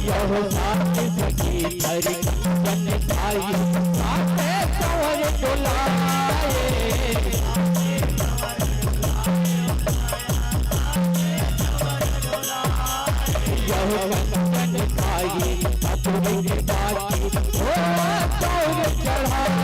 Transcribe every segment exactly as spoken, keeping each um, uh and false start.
यहो साथ सखी हरि कंचन गाई, साथे कंवर डोलाए। यहो कंचन गाई, अतुल के बाजी, ओ कंवर चढ़ाए।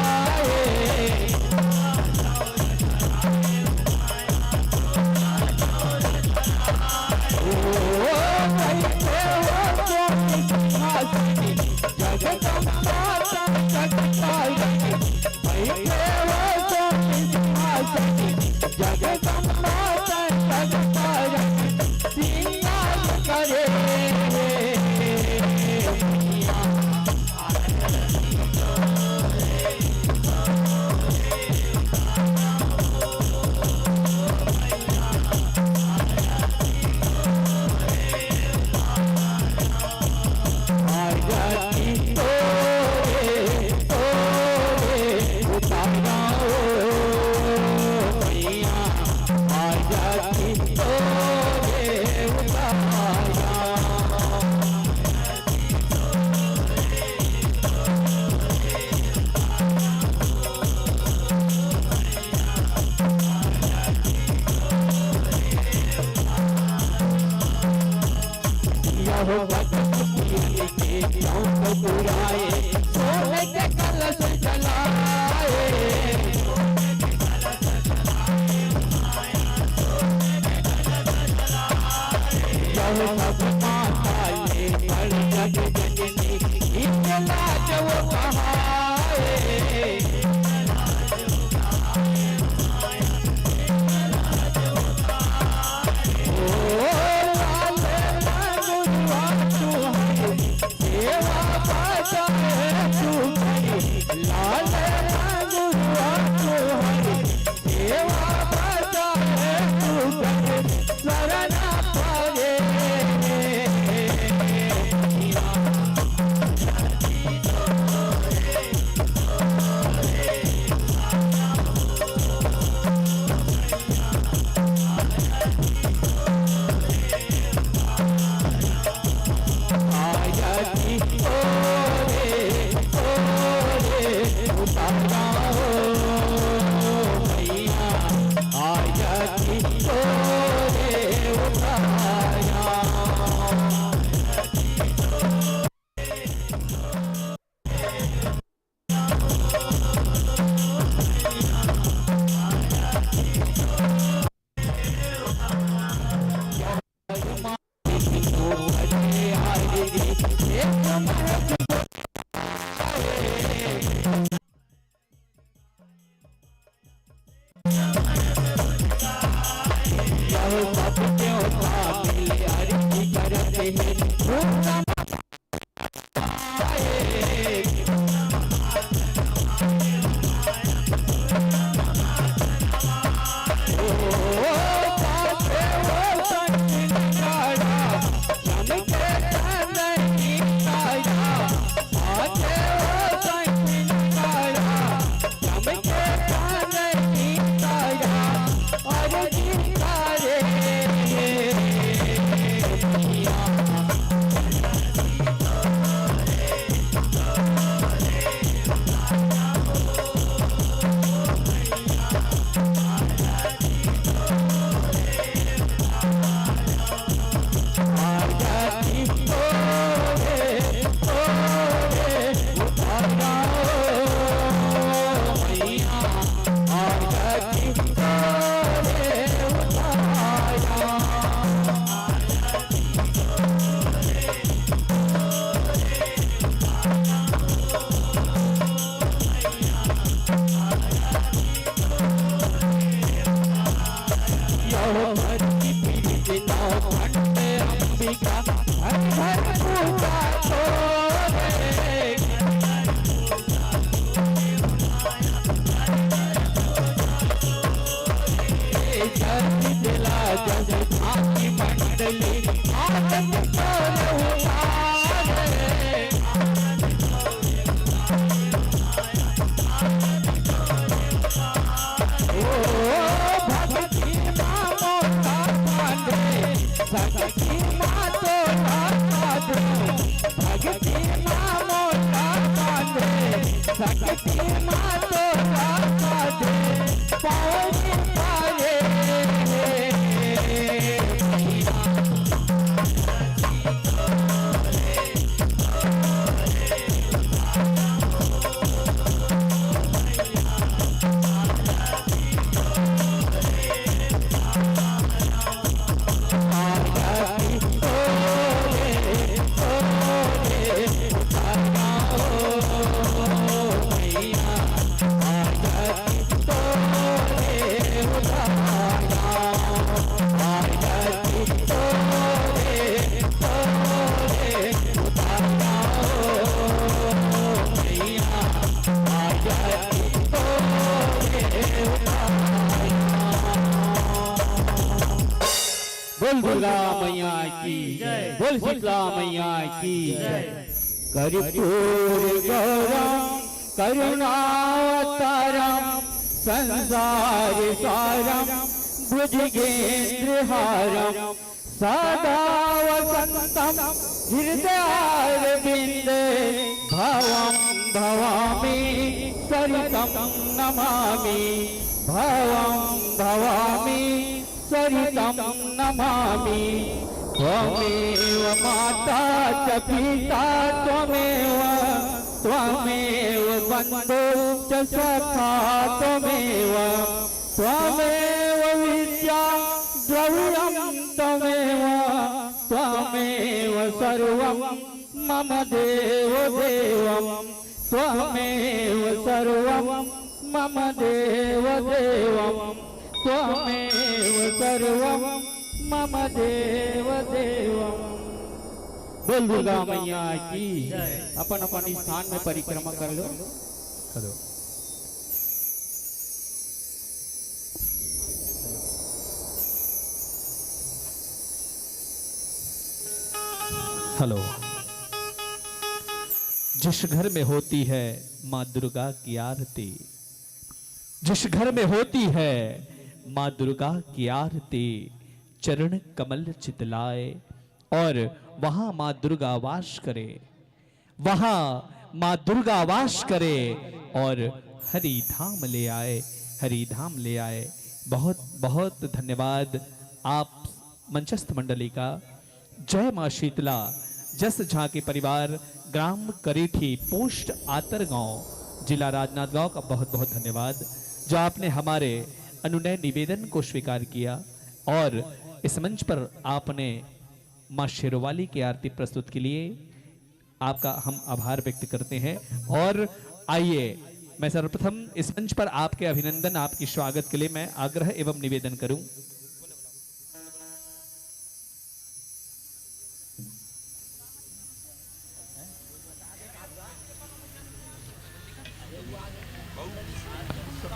शक्ति माँ तो आराधे पौरी पाए। बोल दुर्गा मैया की जय। बोल शीतला मैया की जय। कर्पूर गौरम करुणावतारम संसार सारम भुजगेंद्र हारम सदा वसंतम हृदयारविंदे भवम भवामी सरितम नमामी भवम भवामी सरितम नमामि। त्वमेव माता च पिता त्वमेव, त्वमेव बन्धु च सखा त्वमेव, त्वमेव विद्या द्रव्यं त्वमेव, त्वमेव सर्वं मम देव देवं, त्वमेव सर्वं मम देव देवं, त्वमेव सर्वं मम देव देवं। बोल दुर्गा मैया की। अपन अपन स्थान में परिक्रमा कर लो। हेलो। हेलो। जिस घर में होती है माँ दुर्गा की आरती, जिस घर में होती है माँ दुर्गा की आरती, चरण कमल चितलाए और वहां माँ दुर्गा वास करे, वहां माँ दुर्गा वास करे और हरि धाम ले आए, हरि धाम ले आए। बहुत बहुत धन्यवाद आप मंचस्थ मंडली का। जय माँ शीतला, जस झांकी परिवार, ग्राम करेठी, पोस्ट आतरगांव, जिला राजनांदगांव का बहुत बहुत धन्यवाद, जो आपने हमारे अनुनय निवेदन को स्वीकार किया और इस मंच पर आपने माँ शेरोवाली की आरती प्रस्तुत के लिए आपका हम आभार व्यक्त करते हैं। और आइए, मैं सर्वप्रथम इस मंच पर आपके अभिनंदन, आपके स्वागत के लिए मैं आग्रह एवं निवेदन करूं।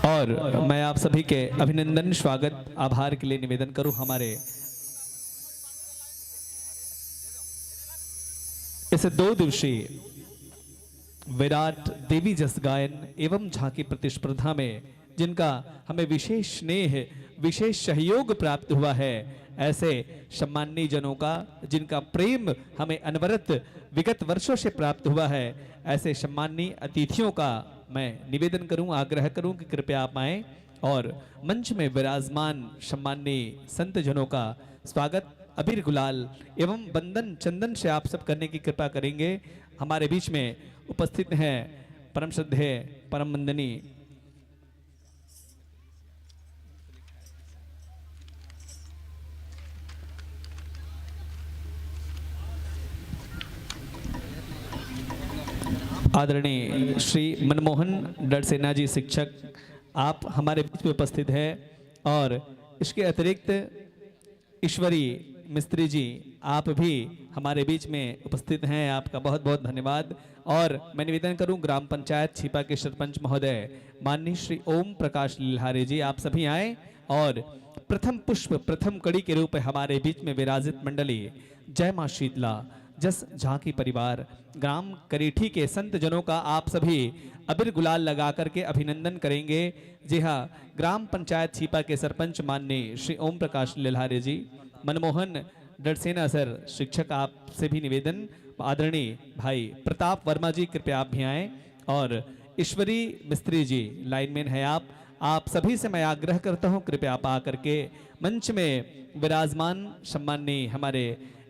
और मैं आप सभी के अभिनंदन, स्वागत, आभार के लिए निवेदन करूं हमारे इस दो दिवसीय विराट देवी जस गायन एवं झांकी प्रतिस्पर्धा में जिनका हमें विशेष स्नेह, विशेष सहयोग प्राप्त हुआ है, ऐसे सम्माननीय जनों का, जिनका प्रेम हमें अनवरत विगत वर्षों से प्राप्त हुआ है, ऐसे सम्माननीय अतिथियों का मैं निवेदन करूं, आग्रह करूं कि कृपया आप आएं और मंच में विराजमान सम्माननीय संत जनों का स्वागत अबीर गुलाल एवं बंदन चंदन से आप सब करने की कृपा करेंगे। हमारे बीच में उपस्थित हैं परम श्रद्धेय, परम वंदनीय आदरणीय श्री मनमोहन डड़सेना जी शिक्षक, आप हमारे बीच में उपस्थित हैं और इसके अतिरिक्त ईश्वरी मिस्त्री जी, आप भी हमारे बीच में उपस्थित हैं, आपका बहुत बहुत धन्यवाद। और मैं निवेदन करूं ग्राम पंचायत छीपा के सरपंच महोदय माननीय श्री ओम प्रकाश लिल्हारे जी, आप सभी आए और प्रथम पुष्प, प्रथम कड़ी के रूप में हमारे बीच में विराजित मंडली जय मां शीतला, जस झांकी परिवार, ग्राम करेठी के संत जनों का आप सभी अबीर गुलाल लगा करके अभिनंदन करेंगे। जी हाँ, ग्राम पंचायत छीपा के सरपंच माननीय श्री ओम प्रकाश लिल्हारे जी, मनमोहन डड़सेना सर शिक्षक, आपसे भी निवेदन, आदरणीय भाई प्रताप वर्मा जी, कृपया आप भी आएं और ईश्वरी मिस्त्री जी, लाइनमैन है आप, आप सभी से मैं आग्रह करता हूं, कृपया आप आकर के मंच में विराजमान सम्माननीय हमारे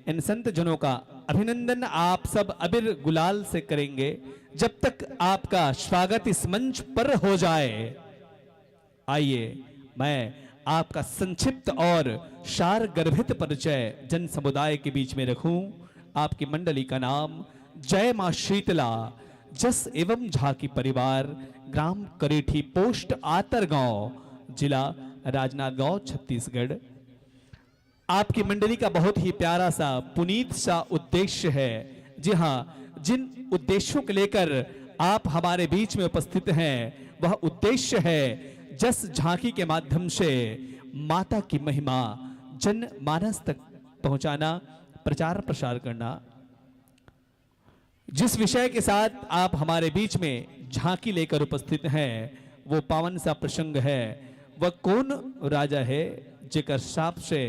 इन संत जनों का अभिनंदन आप सब अबीर गुलाल से करेंगे, जब तक आपका स्वागत इस मंच पर हो जाए। आइए, मैं आपका संक्षिप्त और सार गर्भित परिचय जन समुदाय के बीच में रखूं। आपकी मंडली का नाम जय मां शीतला, जस एवं झांकी परिवार, ग्राम करेठी, पोस्ट आतरगांव, जिला राजनांदगांव, छत्तीसगढ़। आपकी मंडली का बहुत ही प्यारा सा, पुनीत सा उद्देश्य है। जी हाँ, जिन उद्देश्यों को लेकर आप हमारे बीच में उपस्थित हैं, वह उद्देश्य है जस झांकी के माध्यम से माता की महिमा जनमानस तक पहुंचाना, प्रचार प्रसार करना। जिस विषय के साथ आप हमारे बीच में झांकी लेकर उपस्थित हैं, वो पावन सा प्रसंग है। वह कौन राजा है जेकर श्राप से,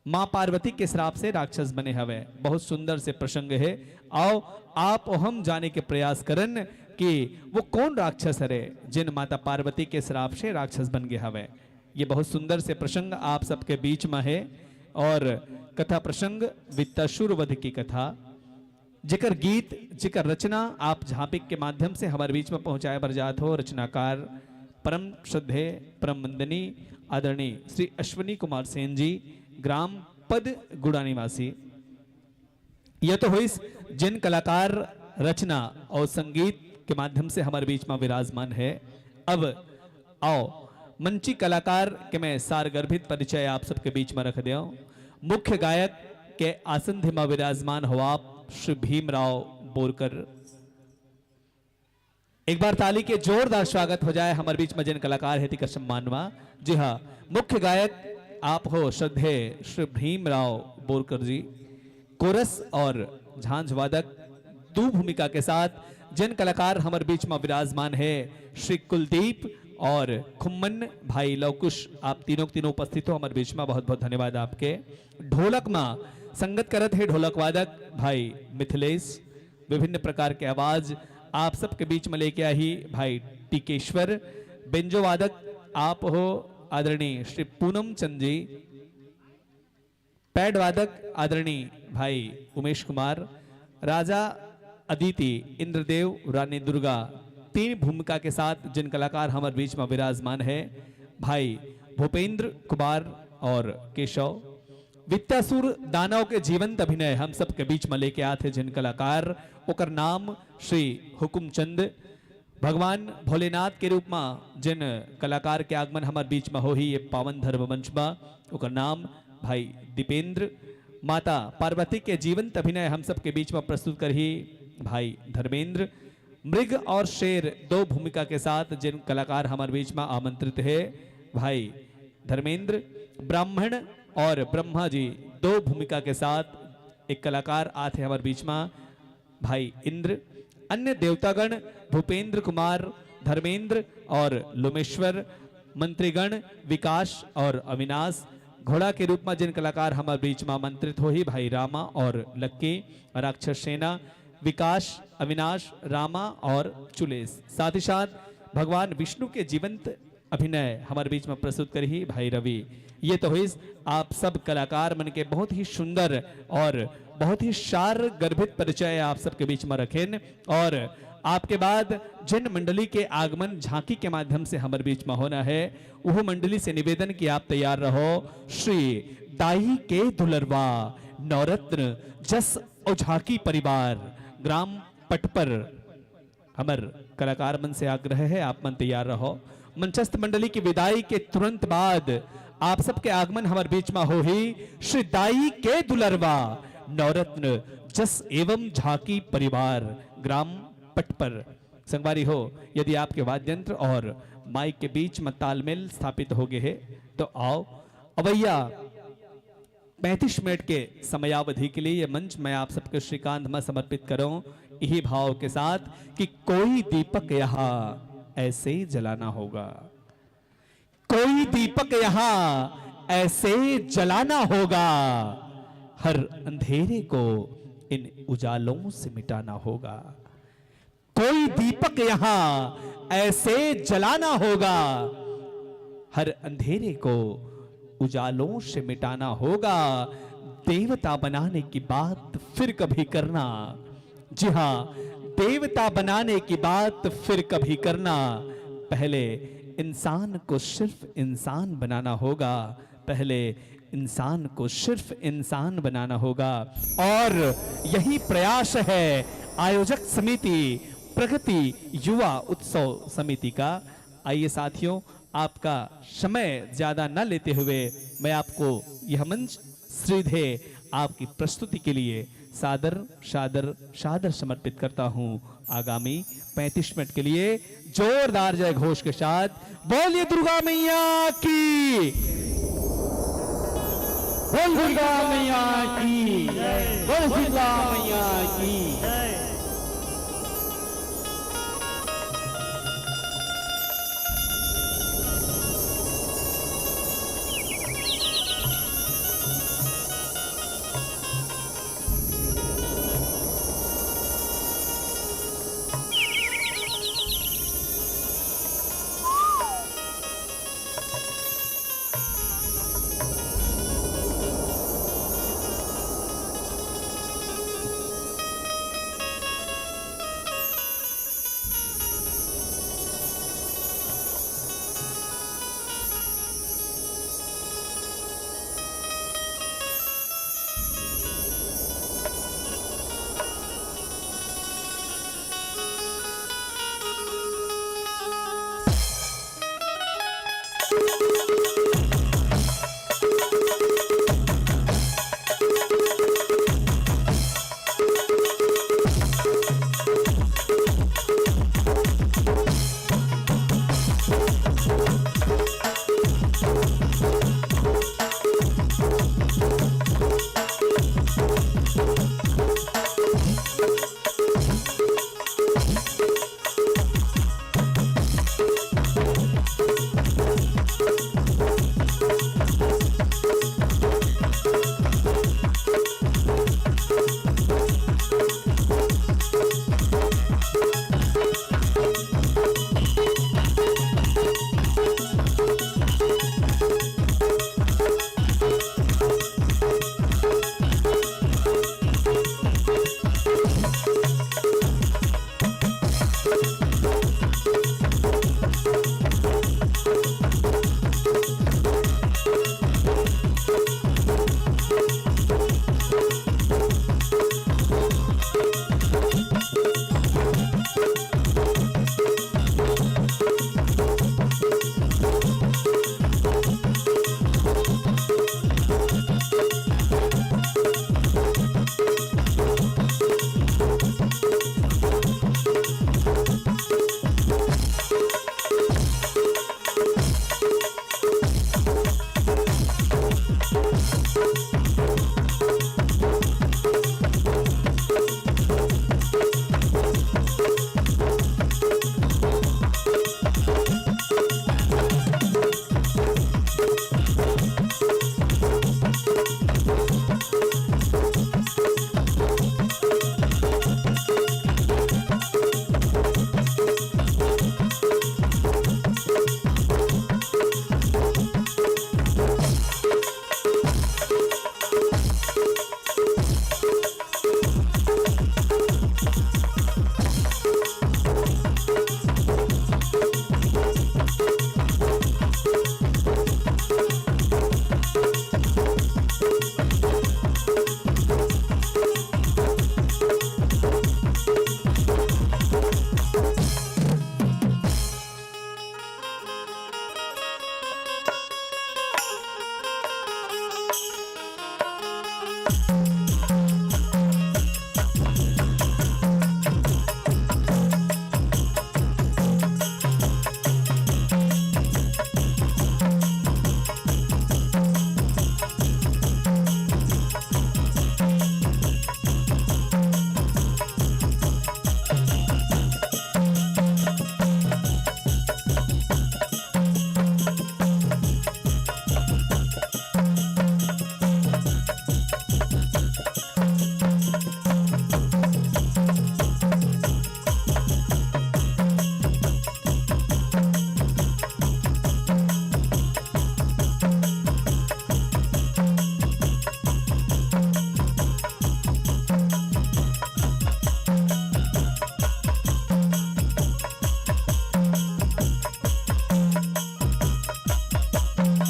मां पार्वती के श्राप से राक्षस बने हवे? बहुत सुंदर से प्रसंग है। आओ, आप हम जाने के प्रयास करन कि वो कौन राक्षस हरे जिन माता पार्वती के श्राप से राक्षस बन गए हवे। ये बहुत सुंदर से प्रसंग आप सबके बीच में है और कथा प्रसंग वित्तासुर वध की कथा, जेकर गीत, जेकर रचना आप झांकी के माध्यम से हमारे बीच में पहुंचाए बर जात हो, रचनाकार परम श्रद्धेय, परम वंदनीय आदरणीय श्री अश्विनी कुमार सेन जी, ग्राम पद गुड़ा निवासी। यह तो होइस जिन कलाकार रचना और संगीत के माध्यम से हमारे बीच में विराजमान है। अब आओ, मंची कलाकार के मैं सारगर्भित परिचय आप सबके बीच में रख देव। मुख्य गायक के आसन धिमा विराजमान हो आप श्री भीमराव बोरकर। एक बार ताली के जोरदार स्वागत हो जाए हमारे बीच में जिन कलाकार है तिकर सम्मान मा। जी हाँ, मुख्य गायक आप हो श्रद्धेय श्री भीमराव बोरकर जी। कोरस और झांझ वादक दो भूमिका के साथ जिन कलाकार हमारे बीच में विराजमान है श्री कुलदीप और खुम्मन भाई लवकुश, आप तीनों तीनों उपस्थित हो हमारे बीच में, बहुत बहुत धन्यवाद आपके। ढोलक मा संगत करत है ढोलक वादक भाई मिथिलेश। विभिन्न प्रकार के आवाज आप सबके बीच में लेके आही भाई टिकेश्वर। बेंजो वादक आप हो आदरणीय श्री पूनम चंद जी। पैड वादक आदरणीय भाई उमेश कुमार। राजा अदिति, इंद्रदेव, रानी दुर्गा, तीन भूमिका के साथ जिन कलाकार हमारे बीच में विराजमान है भाई भूपेंद्र कुमार और केशव। वित्तासुर दानव के जीवंत अभिनय हम सबके बीच में लेके आत हे जिन कलाकार, ओकर नाम श्री हुकुमचंद। भगवान भोलेनाथ के रूप में जिन कलाकार के आगमन हमारे बीच में होही ये पावन धर्म मंच में, ओकर नाम भाई दीपेंद्र। माता पार्वती के जीवंत अभिनय हम सबके बीच में प्रस्तुत करही भाई धर्मेंद्र। मृग और शेर दो भूमिका के साथ जिन कलाकार हमारे बीच में आमंत्रित है भाई धर्मेंद्र। ब्राह्मण और ब्रह्मा जी दो भूमिका के साथ एक कलाकार आत हे हमारे बीच में भाई इंद्र। अन्य देवतागण भूपेंद्र कुमार, धर्मेंद्र और लोमेश्वर। मंत्रीगण विकास और अविनाश। घोड़ा के रूप में जिन कलाकार हमारे बीच में आमंत्रित होही भाई रामा और लक्की। राक्षस सेना विकास, अविनाश, रामा और चुलेश। साथ ही साथ भगवान विष्णु के जीवंत अभिनय हमारे बीच में प्रस्तुत करही भाई रवि। ये तो होइस आप सब कलाकार मन के बहुत ही सुंदर और बहुत ही सार गर्भित परिचय आप सबके बीच में रखेन। और आपके बाद जिन मंडली के आगमन झांकी के माध्यम से हमारे बीच में होना है, वह मंडली से निवेदन कि आप तैयार रहो। श्री दाई के दुलरवा नवरत्न जस और झांकी परिवार, ग्राम पटपर। हमर कलाकार मन से आग्रह है, आप मन तैयार रहो। मंचस्थ मंडली की विदाई के तुरंत बाद आप सबके आगमन हमारे बीच में होही श्री दाई के दुलरवा नवरत्न जस एवं झांकी परिवार, ग्राम पटपर। संगवारी हो, यदि आपके वाद्य यंत्र और माइक के बीच में तालमेल स्थापित हो गए है तो आओ। अवैया पैंतीस मिनट के समयावधि के लिए ये मंच मैं आप सबके श्रीकांत में समर्पित करूं, यही भाव के साथ कि कोई दीपक यहाँ ऐसे जलाना होगा, कोई दीपक यहाँ ऐसे जलाना होगा, हर अंधेरे को इन उजालों से मिटाना होगा। कोई दीपक यहाँ ऐसे जलाना होगा, हर अंधेरे को उजालों से मिटाना होगा। देवता बनाने की बात फिर कभी करना। जी हाँ, देवता बनाने की बात फिर कभी करना। पहले इंसान को सिर्फ इंसान बनाना होगा। पहले इंसान को सिर्फ इंसान बनाना होगा। और यही प्रयास है आयोजक समिति, प्रगति युवा उत्सव समिति का। आइए साथियों, आपका समय ज्यादा न लेते हुए मैं आपको यह मंच श्रीधे आपकी प्रस्तुति के लिए सादर, सादर, सादर समर्पित करता हूं। आगामी पैंतीस मिनट के लिए जोरदार जय घोष के साथ बोलिए दुर्गा मैया की, बोल दुर्गा मैया की, बोल दुर्गा मैया की।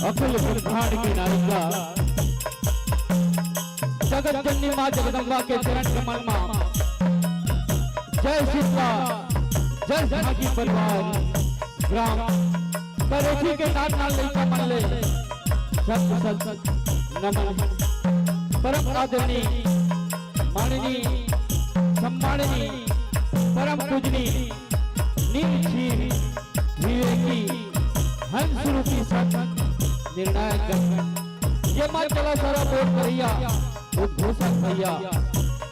अखिल ब्रह्मांड की नायिका जगत जननी माँ जगदम्बा के चरण कमल मा जय शीतला, जय झांकी परिवार, ग्राम करेठी के नान नान लइका मन ले शत शत नमन। परम आदरणीय, माननीय, सम्माननीय, परम पूजनीय, निर्जीव, विवेकी, हंस रूपी सत निर्णायक गण, ये माँ चला सारा बोल करैया, उद्घोषक भैया,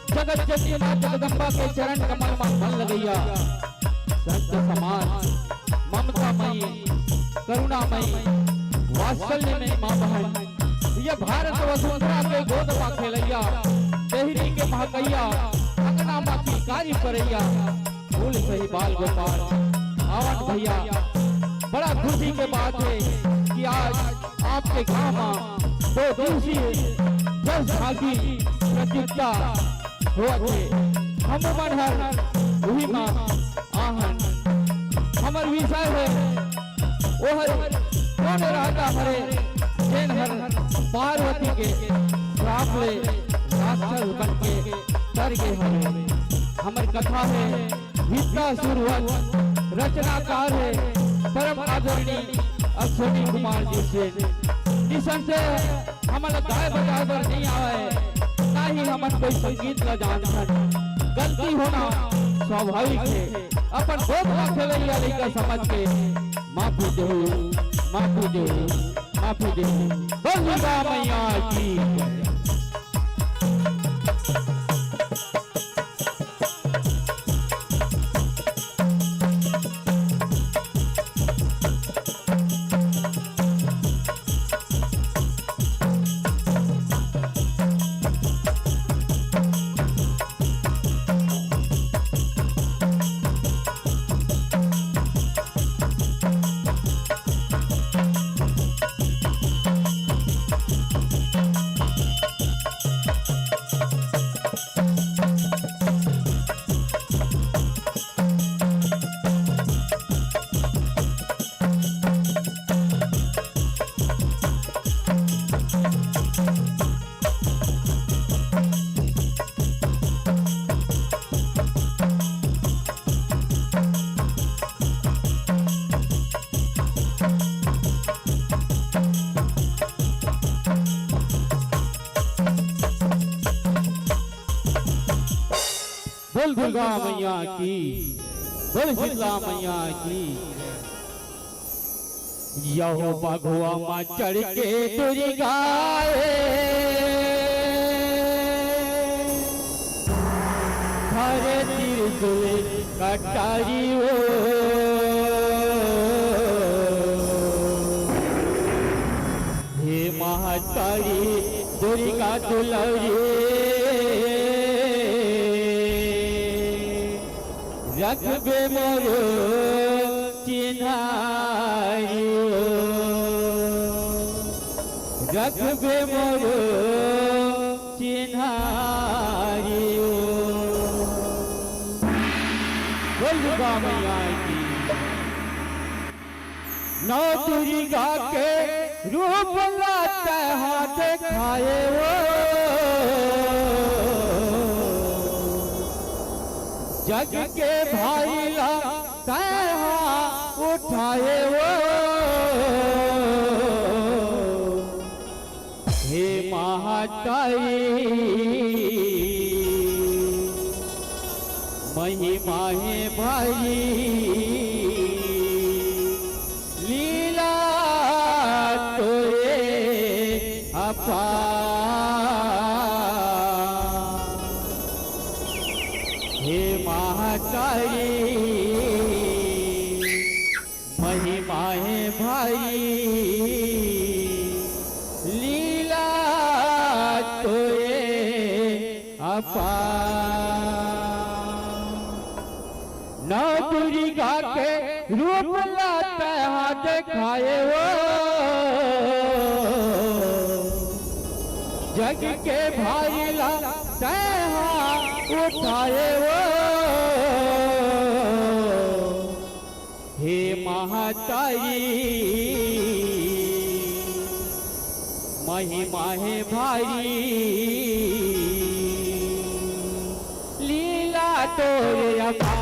जगत जननी माँ जगदम्बा के चरण कमल मा मन लगैया, संत समाज, ममता मई, करुणा मई, वात्सल्य मई माँ बहन, ये भारत वसुंधरा के गोद मा खेलैया, डेहरी के महकैया, अंगना मा किलकारी परैया, फूल सही बाल गोपाल। आवन भैया, बड़ा खुशी के बात है कि आज आपके गांव मा दो दिवसीय जस झांकी प्रतियोगिता होवत हे। हम मन हर उही मा आहन। हमर विषय है, ओहर कोन राजा हरे, जेन हर पार्वती के श्राप ले राक्षस बन के तर गे हरे। हमर कथा है विद्या सुरवत, रचनाकार है परम आदरणीय अश्विनी कुमार जी सेन। निसंशय हमन ला गाय बजाए बर नइ आवय, ना ही हमन कोई संगीत ला जानथन। गलती होना स्वाभाविक हे। अपन गोद ला खेलइया लइका समझ के माफी देहू, माफी देहू, माफी देहू। बोल दुर्गा मैया की जय। बोल दुर्गा मैया की, बोल शीतला मैया की। यहो बघवा मा चढ़ के दुर्गा ए, धरे त्रिशूल कटारी ओ। हे महतारी दुर्गा दुलरी, रखबे मोर चिन्हारी ओ, रखबे मोर चिन्हारी ओ। बोल दुर्गा मैया की। नौ दुर्गा के रूप ला तैं हा देखाए ओ, जग के भारी ला तैं हा उठाए ओ। हे महतारी, महिमा हे भारी, लीला तोरे अपार। हे महतारी, महिमा हे भारी, लीला तोरे अपार। नौ दुर्गा के रूप ला तैं हा देखाए ओ, जग के भारी ला तैं हा उठाए ओ। हे महतारी, महिमा हे भारी, लीला तोर अपार।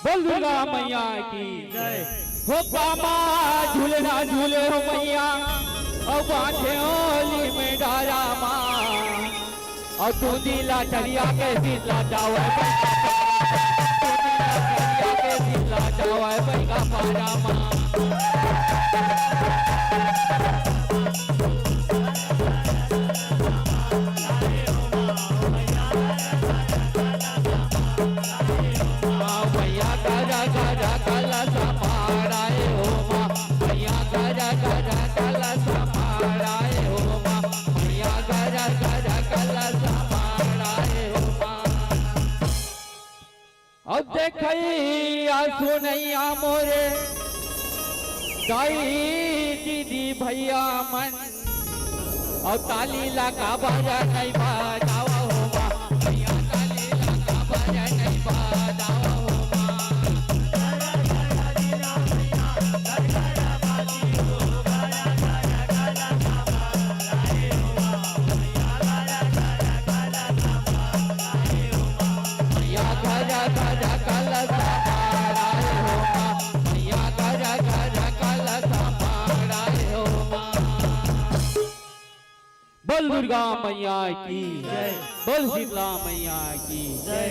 बोल दुर्गा मैया की जय। हो पामा झूलना झूले हो मैया, अउ बांधे ओली में डारा मा, अउ तू दिला चढ़िया के दिला जावे, तू दिला चढ़िया के दिला जावे बैगा पारा मा। अब देखैया सुनैया मोरे दाई दीदी भैया मन, अउ ताली ला काबर नइ बजावा हो माँ, भैया ताली ला काबर नइ बजावा हो माँ। बोल दुर्गा मैया की जय। बोल शीतला मैया की जय।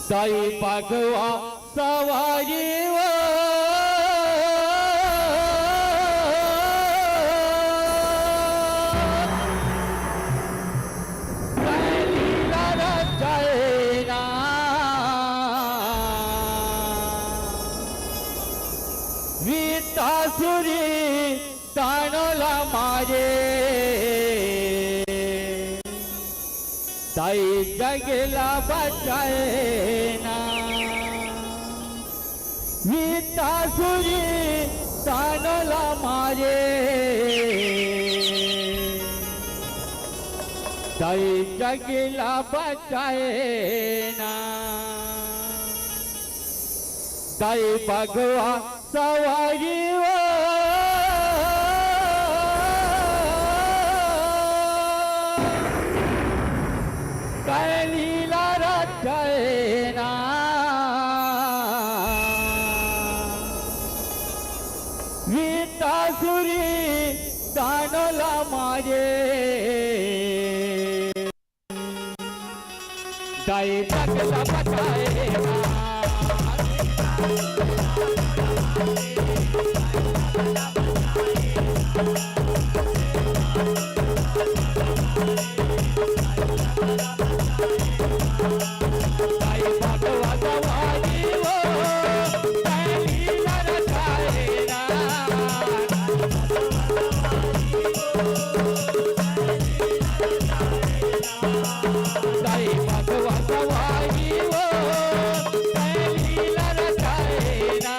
दाई बघवा सवारी वो, कैली लड़त जाए ना। वीतासुरी दानव ला मारे, दाई जग ला बचाए ना। वीतासुरी दानव ला मारे, दाई जग ला बचाए ना। दाई बघवा सवारी वो, कैली लड़त जाए ना। वीतासुरी दानव ला मारे, दाई जग ला बचाए ना। दाई बघवा सवारी वो, कैली लड़त जाए ना। दाई बघवा सवारी वो, कैली लड़त जाए ना।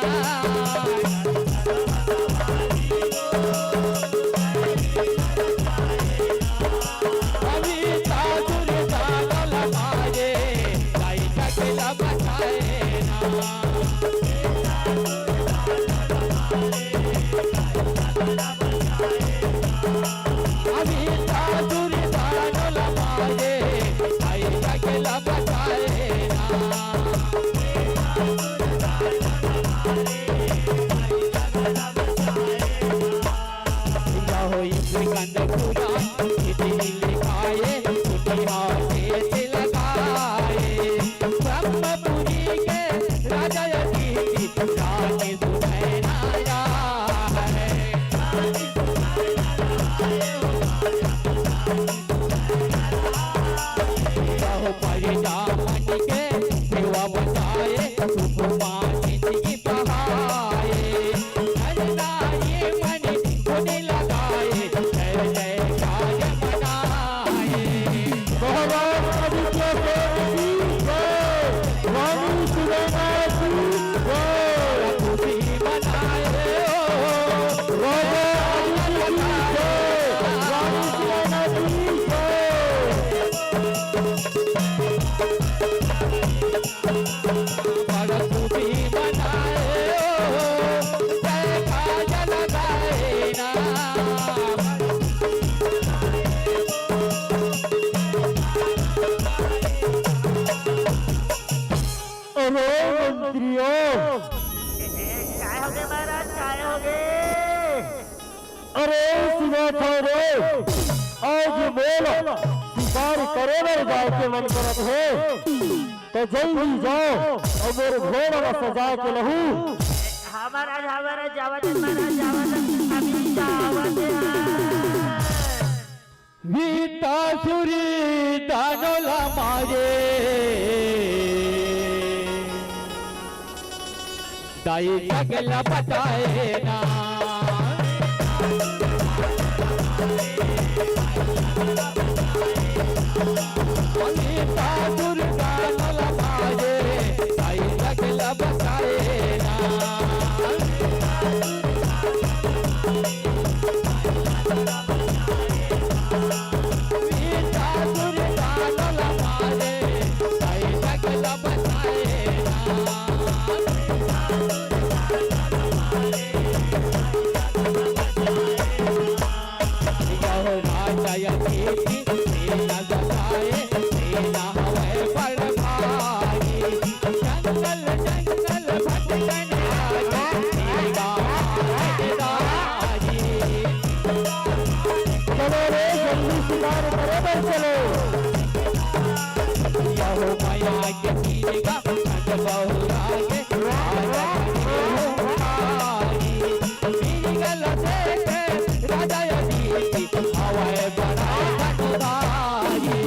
कंदपुरा, इतनी लिखाए, उठिया खेत लगाए। ब्रह्मपुरी के राजा अदिति, रानी सुनैना राय। बहु परिजा मन के सेवा बताए, सुकुमार जिंदगी बहाए। नर नारी मणि गुण लगाए, जय जयकार मनाए। महाराज आदित्य सेन की जय, रानी सुनैना की जय। खुशी मनाए हो। राजा आदित्य की जय, रानी सुनैना की जय। बड़ खुशी मनाए हो, जयकार लगाए ना। अरे मंत्रियों। ए, ए, काय होगे महाराज, काय होगे? अरे सुनत हव रे, आज मोला शिकार करे बर जाए के मन करत हे, त जल्दी जाव अउ मोर घोड़ा ला सजाए के लहू। हमर आज, हमर आज जावत हे, महाराज जावत हे, अभी जावत हे। भीतासुरी दानव ला मारे, दाई जग ला बताए ना। भीतासुर दानव ला मारे, दाई जग ला बताए ना। जंगल जंगल भटकन आगे तेरा जी। चलो रे, जल्दी शिकार करे बर चलो। यहो माया के पीले का खंड बहुरा के राजा के हो भाई। पीली गल देखे राजा अदिति हवाए बड़ा धनवाई।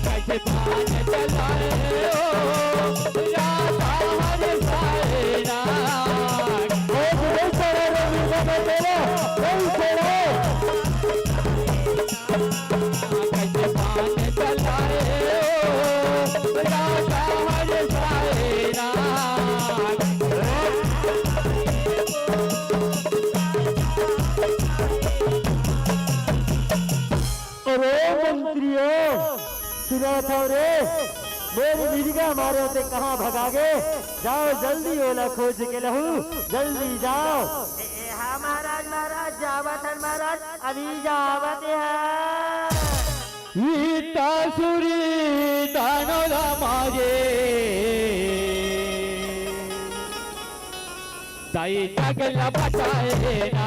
कैसे बाण चलाए हो राजा हर साए ना। ओ, नहीं चढ़े रे, नीचे में तेरे, नहीं चढ़े। कैसे बाण चलाए हो राजा हर साए ना। अरे मंत्रियों, सुनत हव रे, मोर मिर्गा मारे ते कहाँ भगागे? जाव जल्दी ओला खोज के लहू, जल्दी जाव। ए, ए, हाँ महाराज, महाराज, जावत हन महाराज, अभी जावत हन। भीतासुरी दानव ला मारे। दाई जग ला बताए ना।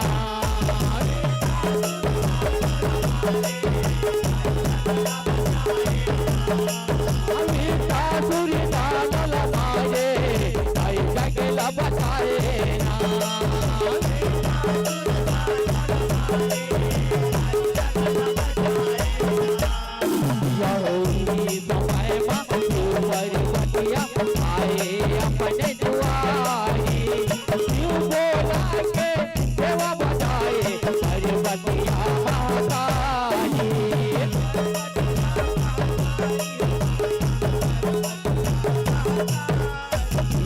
भीतासुर दानव ला मारे, दाई जग ला बताए ना। यही समय मा शिव पार्वतिया आए अपने दुआरी। शिव भोला के सेवा बताए पार्वतिया महतारी।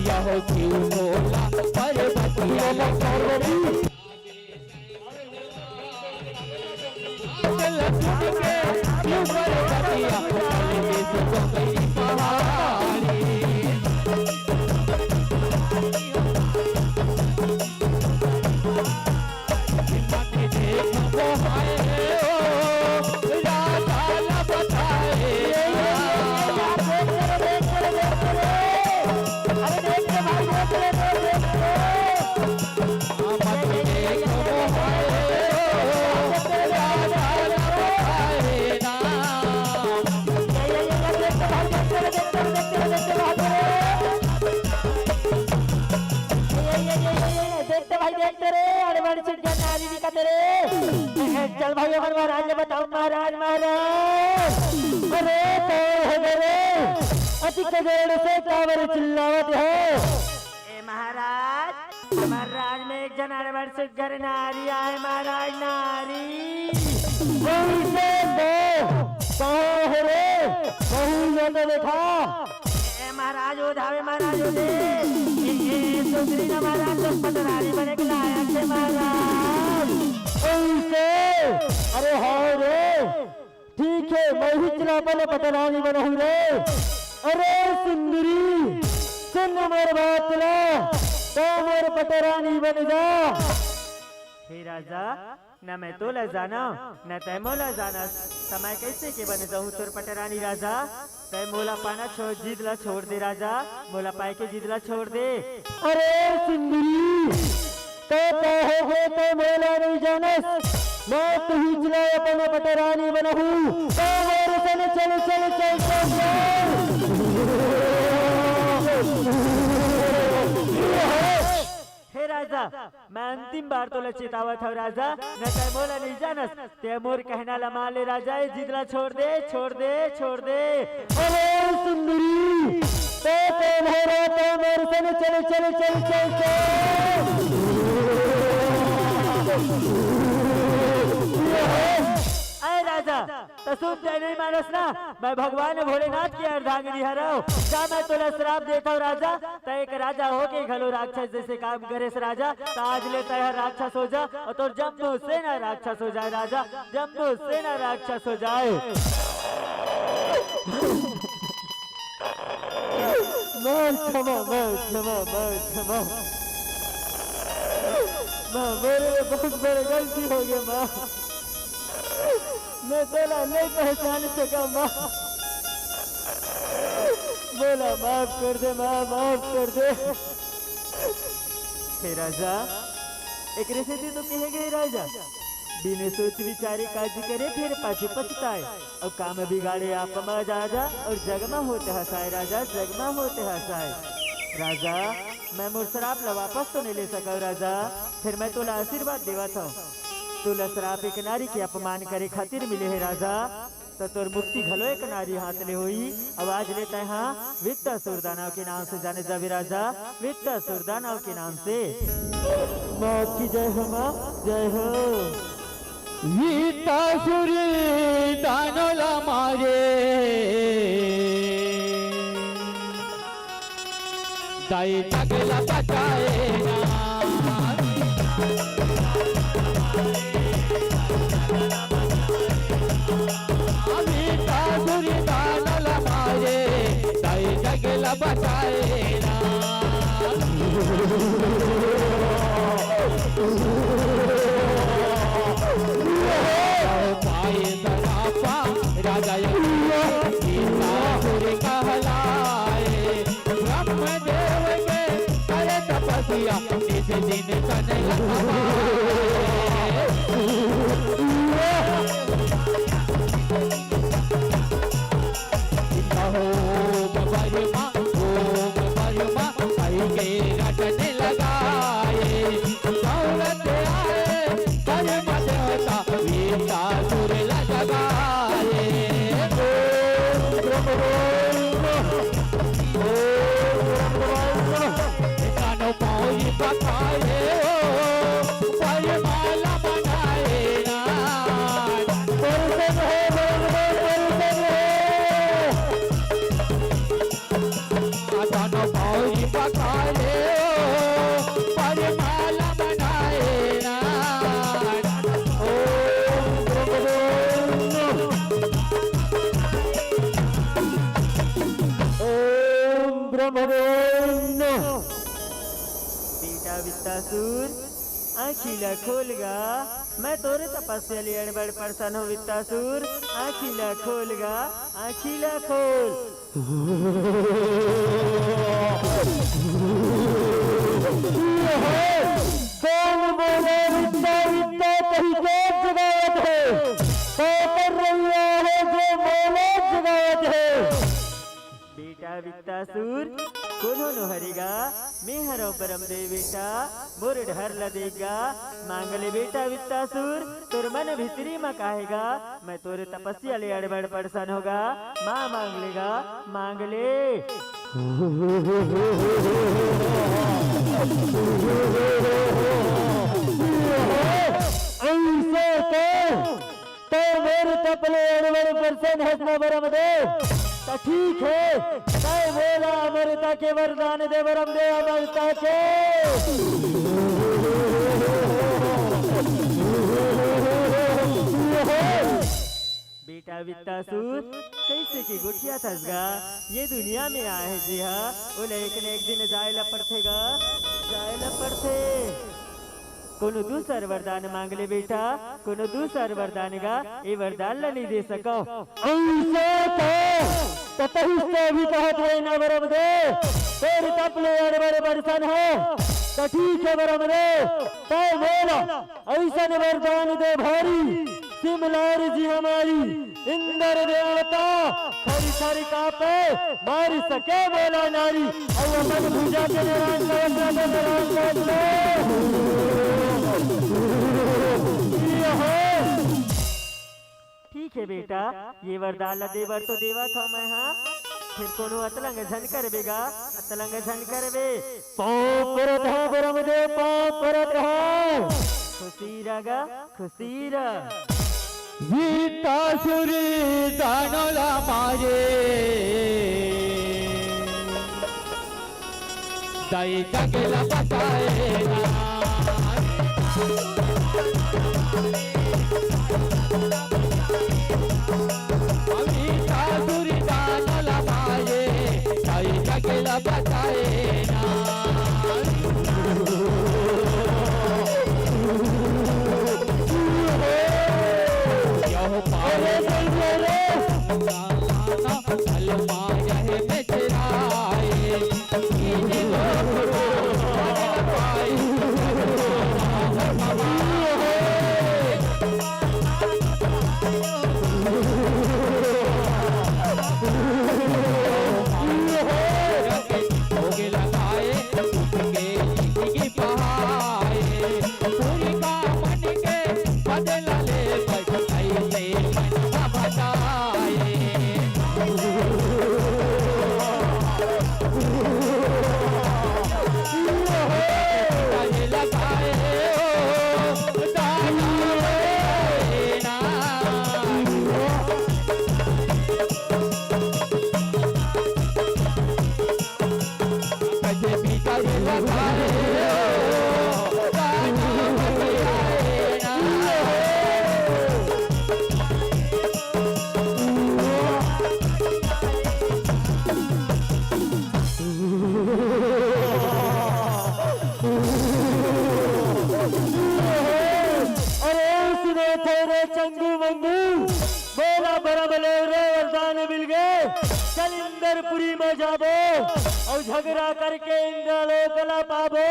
यहो शिव भोला पार्वतिया महतारी। भाई, हमर महाराज ले बताओ, महाराज, महाराज। अरे, कौन है रे? अति कजोड़ से काबर चिल्लावत है? ए महाराज, हमर राज में एक जन अड़बड़ सुग्घर नारी आए महाराज, नारी। कौन से दो? कहाँ है रे? वही ये तो देखा। ए महाराज, ओ धावे महाराज, ओ दे। ए, ए, सुंदरी ना महाराज, तो पटरानी बने के लायक है महाराज। कौन से? अरे हाँ रे, ठीक है, मैं ही चला अपन पटरानी बनहूँ रे। अरे सुंदरी, सुन मोर बात ला, तो मोर पटरानी बन जा। हे राजा, न मैं तोला जाना, न तै मोला जानस, त मैं कैसे के बन जाहूँ तोर पटरानी राजा? तै मोला पाना छोड़, जिद ला छोड़ दे राजा, मोला पाए के जिद ला छोड़ दे। अरे सुंदरी, तै कहे हे तै मोला नहीं जानस, मैं तुही चला अपन पटरानी बनहूँ। तो मोर सन चल, चल, चल, चल, चल। हे राजा, मैं अंतिम बार तोला चेतावत हव राजा, न तै मोला नहीं जानस, तै मोर कहना ला मान ले राजा, ए जिद ला छोड़ दे, छोड़ दे, छोड़ दे। अरे सुंदरी, तै कौन है रे, तै मोर सन चल, चल, चल, चल, चल। ए राजा, त सुन तै नहीं मानस ना, मैं भगवान भोलेनाथ के अर्धांगिनी हरव। जा मैं तोला श्राप देत हव राजा, तै एक राजा होके घलो राक्षस जैसे काम करेस राजा, त आज ले तै ह राक्षस हो जा अउ तोर जम्मो सेना राक्षस हो जाए राजा, जम्मो सेना राक्षस हो जाए। माँ क्षमा, माँ क्षमा, माँ क्षमा। माँ, मोरे ले बहुत बड़े गलती हो गे माँ। मैं तोला नहीं पहचान सका माँ। मोला माफ कर दे माँ, माफ कर दे। हे राजा, एकरे सेती तो कहे गए राजा, बिना सोच विचारे काज करे, फेर पाछू पछताए। अउ काम बिगाड़े आप मजा आजा, अउ जग म होत हँसाए राजा, जग म होत हँसाए। राजा, मैं मोर श्राप ला वापस तो नहीं ले सकव राजा, फेर मैं तोला आशीर्वाद देवत हव। तोला श्राप एक नारी के अपमान करे खातिर मिले हे राजा, त तोर मुक्ति घलो एक नारी हाथ ले होई। अउ आज ले तैं हा वित्तासुर दानव के नाम से जाने जाबे राजा, वित्तासुर दानव के नाम से। माँ की जय हो माँ, जय हो। वित्तासुर दानव ला मारे, दाई जग ला बचाए ना। वित्तासुर दानव ला मारे, दाई जग ला बचाए ना। पाए सरापा राजा वित्तासुर कहलाए, ब्रह्मदेव के करे तपस्या, नित दिन तन लहवाए। ओम ब्रह्मा, ओम ब्रह्मा, कहि के रटन लगाए। दौलत आए, धर्म देवता, वित्तासुर ला जगाए। ओम ब्रह्मा, ओम ब्रह्मा, कानो पाँव पखारे हो, वरमाला बनाए ना। प्रसन्न हो, प्रसन्न हो। कानो पाँव पखारे हो, वरमाला बनाए ना। ओम ब्रह्मणो नमः। ओम ब्रह्मणो नमः। बेटा वित्तासुर, आँखी ला खोल गा, मैं तोरे तपस्या ले अड़बड़ प्रसन्न हो वित्तासुर, आँखी ला खोल गा, आँखी ला खोल। कौन बोले वित्ता वित्ता कहि के जगावत हे? कौन रहिया हे जो बोले जगावत हे? बेटा वित्तासुर, कोनो नो हरे गा, मैं हरव बरमदेव बेटा, मोर डहर ल देख गा। मांग ले बेटा वित्तासुर, तोर मन भीतरी म का हे गा, मैं तोर तपस्या ले अड़बड़ परसन हो गा। मां मांग ले गा, मांग ले। अइसे तो तैं मोर तप ले अड़बड़ परसन हस ना बरमदेव, त ठीक हे, तैं मोला अमरता के वरदान दे बरमदेव, अमरता के। बेटा वित्तासुर, कइसे के गोठियाथस गा? ये दुनिया में आए हे जेहा, ओला एक न एक दिन जाए ला पड़थे गा, जाए ला पड़थे। कोनो दूसर वरदान मांग ले बेटा, कोनो दूसर वरदान गा, ए वरदान ला नइ दे सकव। अइसे तो, त तहिस तो अभी कहत हे ना बरमदेव, तोर तप ले अड़बड़ परसन हंव, त ठीक हे बरमदेव, तैं मोला अइसन वरदान दे भारी, सिमलार जी हमारी, इंद्र देवता थर थर कांपे, मार सके मोला नारी। अउ अपन भुजा के निरांत कवच ला दे, निरांत कवच ला। ये हो। ठीक हे बेटा, ये वरदान ला दे बर तो देवत हंव मैं हा, फेर कोनो अतलंग झन करबे गा, अतलंग झन करबे। पांव परत हंव बरमदेव, पांव परत हंव। खुशी रह गा, खुशी रह। वित्तासुर दानव ला मारे, दाई जग ला बचाए ना। वित्तासुर दानव ला मारे, दाई जग ला बचाए ना। यह पाए फल पाए है बेचराए। भोग लगाए, दुख के जिंदगी पहाए, पूरी का मन के बदला ले, बैठ ऐसे मनवा बताए। अरे सुने थे रे चंगू मंगू, बोला बरम ले रे वरदान मिल गे। चल इंदरपुरी में जाबो, अउ झगड़ा करके इंद्रलोक ला पाबो,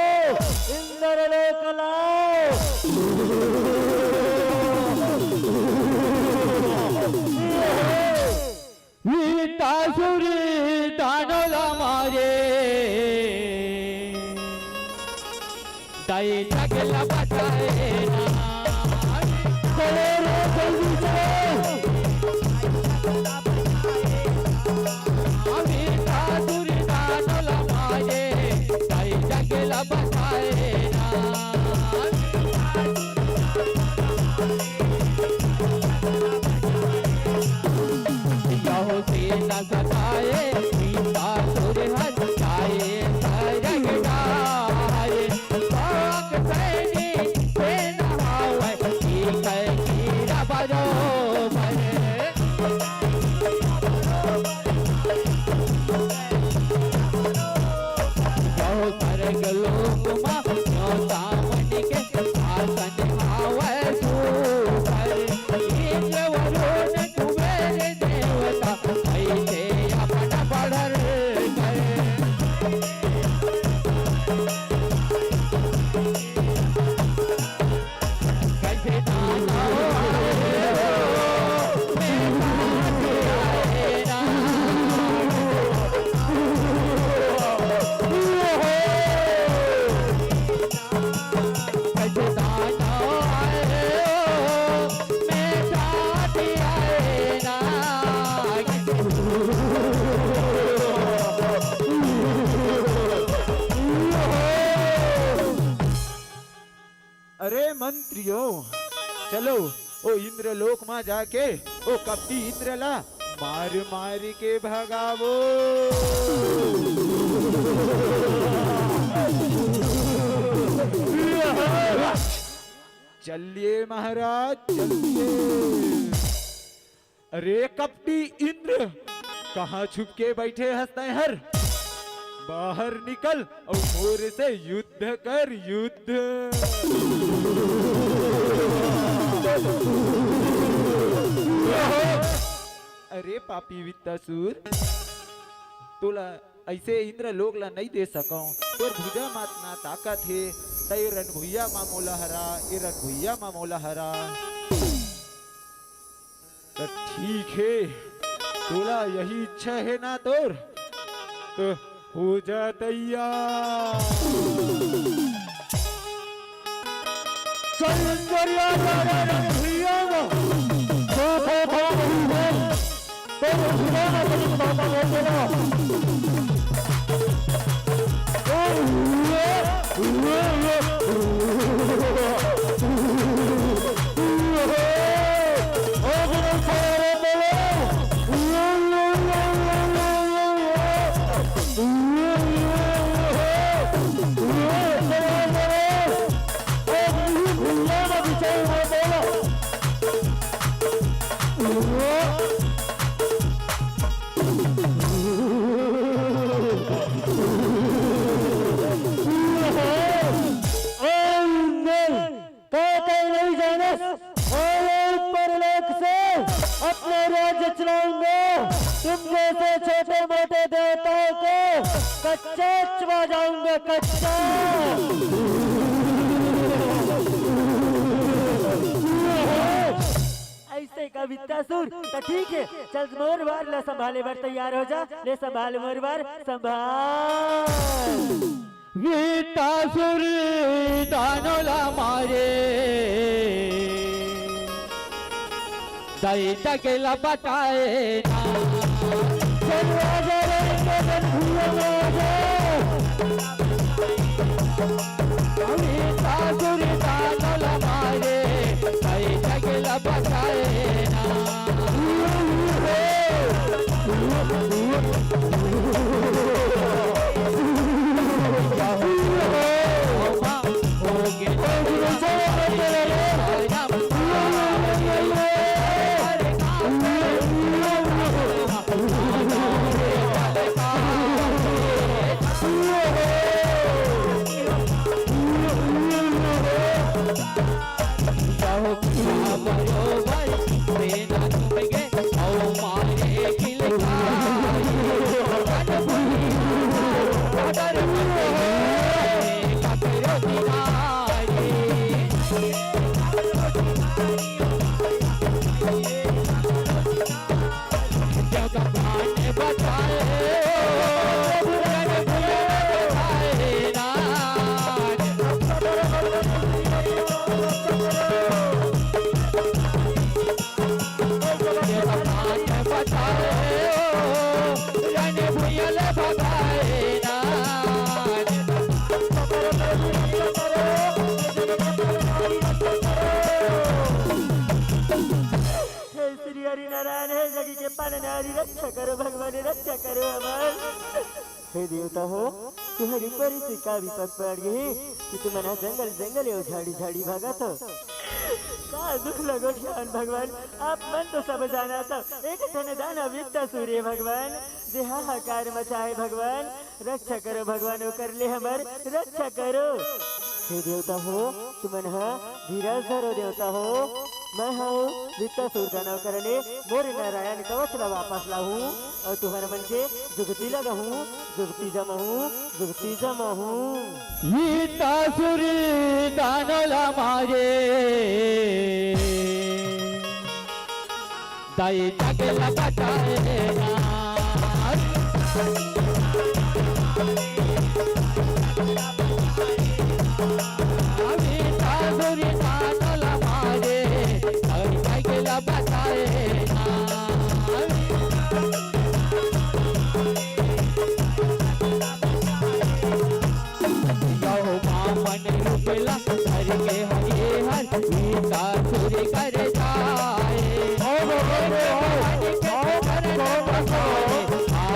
इंद्रलोक ला। वित्तासुर दानव ला मारे, दाई जग ला बचाए ना। चलो रे, जल्दी चलो। वित्तासुर दानव ला मारे, दाई जग ला बचाए ना। यहो सेना सताए, वित्तासुर हर जाए, सरग डारे। पाक सैनी सेना हावै, की कै कीरा बरोबर। यहो सरग लोक मा, यो सावन के आसन हावै सुपर। इंद्र वरुण कुबेर देवता, ऐसे अपन बढ़र कर। कैसे दानव आए हो, मैं पास आए ना। मंत्रियों, चलो ओ इंद्रलोक मा जाके ओ कपटी इंद्र ला मार मार के भगावो। चलिए महाराज, चलिए। अरे कपटी इंद्र, कहाँ छुप के बैठे हस तैं हर? बाहर निकल अउ मोर से युद्ध कर, युद्ध। अरे पापी वित्तासुर, तोला ऐसे इंद्र लोक ला नइ दे सकंव। तोर भुजा मा अतना ताकत हे, तैं रणभुइया मा मोला हरा, ए रणभुइया मा मोला हरा। त ठीक हे, तोला यही इच्छा हे ना तोर, त हो जा तैयार। चल इंद्रिया रा रा रा भैया ना। दो दो दो भैया। दो भैया ना, दो भैया ना। का तैं नइ जानस? ओला ऊपर लोक से अपने राज्य चलाऊंगा। तुम जैसे छोटे मोटे देवताओं को कच्चा चबा जाऊंगा, कच्चा। ऐसे का वित्तासुर, त ठीक हे, चल मोर वार ला संभाले बर तैयार हो जा, ले संभाल मोर वार, संभाल। वित्तासुर दानव ला मारे, दई तक ला बचाए ना। चल राजा रे, के बन भूलो राजा। वित्तासुर दानव ला मारे, दई तक ला बचाए ना। हे श्री हरि नारायण, हे जगी के पालनहारी, रक्षा करो भगवान, रक्षा करो हमर। हे देवता हो, तुहर ऊपर से का विपद पड़ गई कि तुमन ह जंगल जंगल अउ झाड़ी झाड़ी भागत हो? का दुख लगो ध्यान भगवान, आप मन तो सब जानत हो। एक ठन दानव वित्तासुर हे भगवान, जे हाहाकार मचाए भगवान, रक्षा करो भगवान, ओकर ले हमर रक्षा करो। हे देवता हो, तुमन ह धीरज धरो देवता हो, मैं हूँ वित्तासुर दानव करने, मोर नारायण कवच ला वापस लाहूँ अउ तुहर मन के जुगती लगहूँ, जुगती जमहूँ, जुगती जमहूँ। वित्तासुर दानव ला मारे, दई तक ला बचाए ना। वित्तासुर दानव ला मारे, दई तक ला बचाए ना। यहो बामन रूप ला धर के हरे हर का चूरी कर जाए। आओ बाबा, आओ, आओ, आओ, आओ।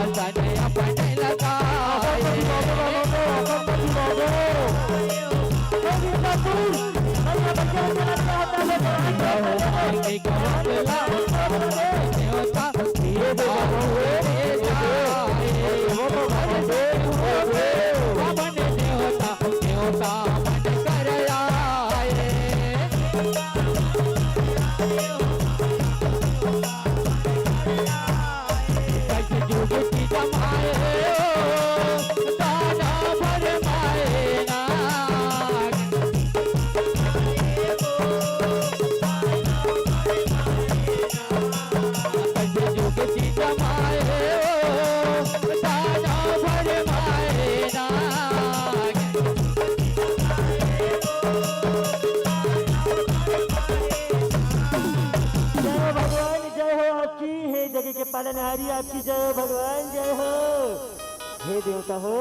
आसन अपन लगाए। जय हो भगवान, जय हो आपकी, हे जग के पालनहारी, आपकी जय हो भगवान, जय हो। हे देवता हो,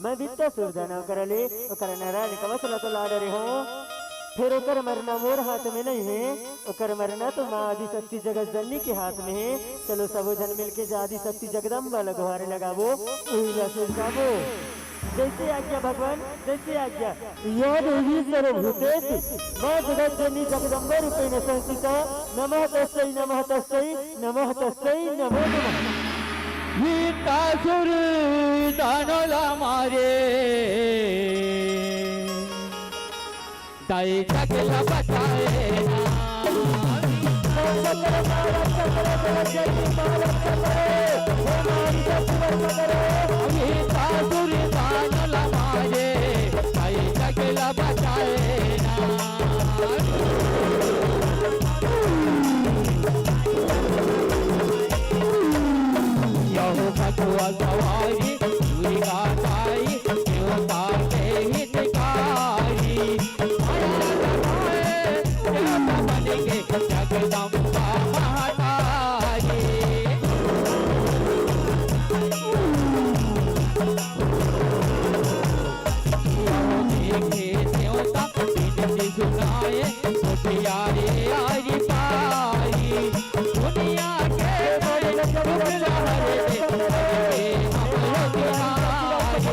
मैं बित्तासुर दानव करा ले ओकर नारायण कवच ला तो ला डरे हों, फेर ओकर मरना मोर हाथ में नहीं हे, ओकर मरना तो माँ आदि शक्ति जगत जननी के हाथ में हे। चलो सबो झन मिलके जा आदि शक्ति जगदम्बा ला गुहार लगाबो, उही ला सुलगाबो। जैसे आज्ञा भगवान, जैसे आज्ञा। या देवी सर्वभूतेषु, माँ जगत जननी जगदम्बा रूपेण संस्थिता, नमः तस्यै, नमः तस्यै, नमः तस्यै, नमो नमः। वित्तासुर दानव ला मारे, दाई जग ला बचाए ना। वित्तासुर दानव ला मारे, दाई जग ला बचाए ना। यहो कछुआ सवारी, दुर्गा दाई, देवता के हितकारी। माया लगाए, देवता बन के जगदम्बा महातारी। यहो देखे देवता, विनती सुनाए, उजियारे आरी पारी। दुनिया के दुख ला हरे दे, हरे दे हम लोग तारी।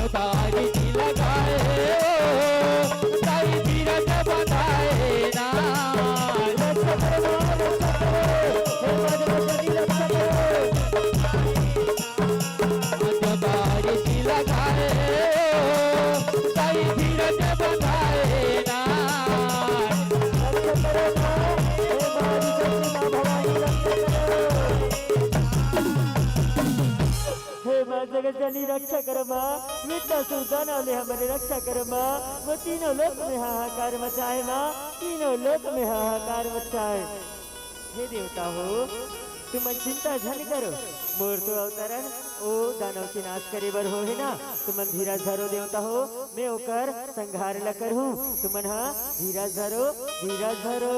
तारी जी लगाए, ताई धीरज बंधाए ना। लगाए, ताई धीरज बंधाए ना। हे माँ जगत जननी रक्षा कर माँ, वित्तासुर दानव ले हमरे रक्षा कर माँ। वो तीनों लोक में हाहाकार मचाए माँ, तीनों लोक में हाहाकार मचाए। हे देवता हो, तुमन चिंता झन करो, मोर तो अवतरण ओ दानव के नाश करे बर होहे ना। तुमन धीरज धरो देवता हो, मैं ओकर संहार ल करहूँ। तुमन हा धीरज धरो, धीरज धरो।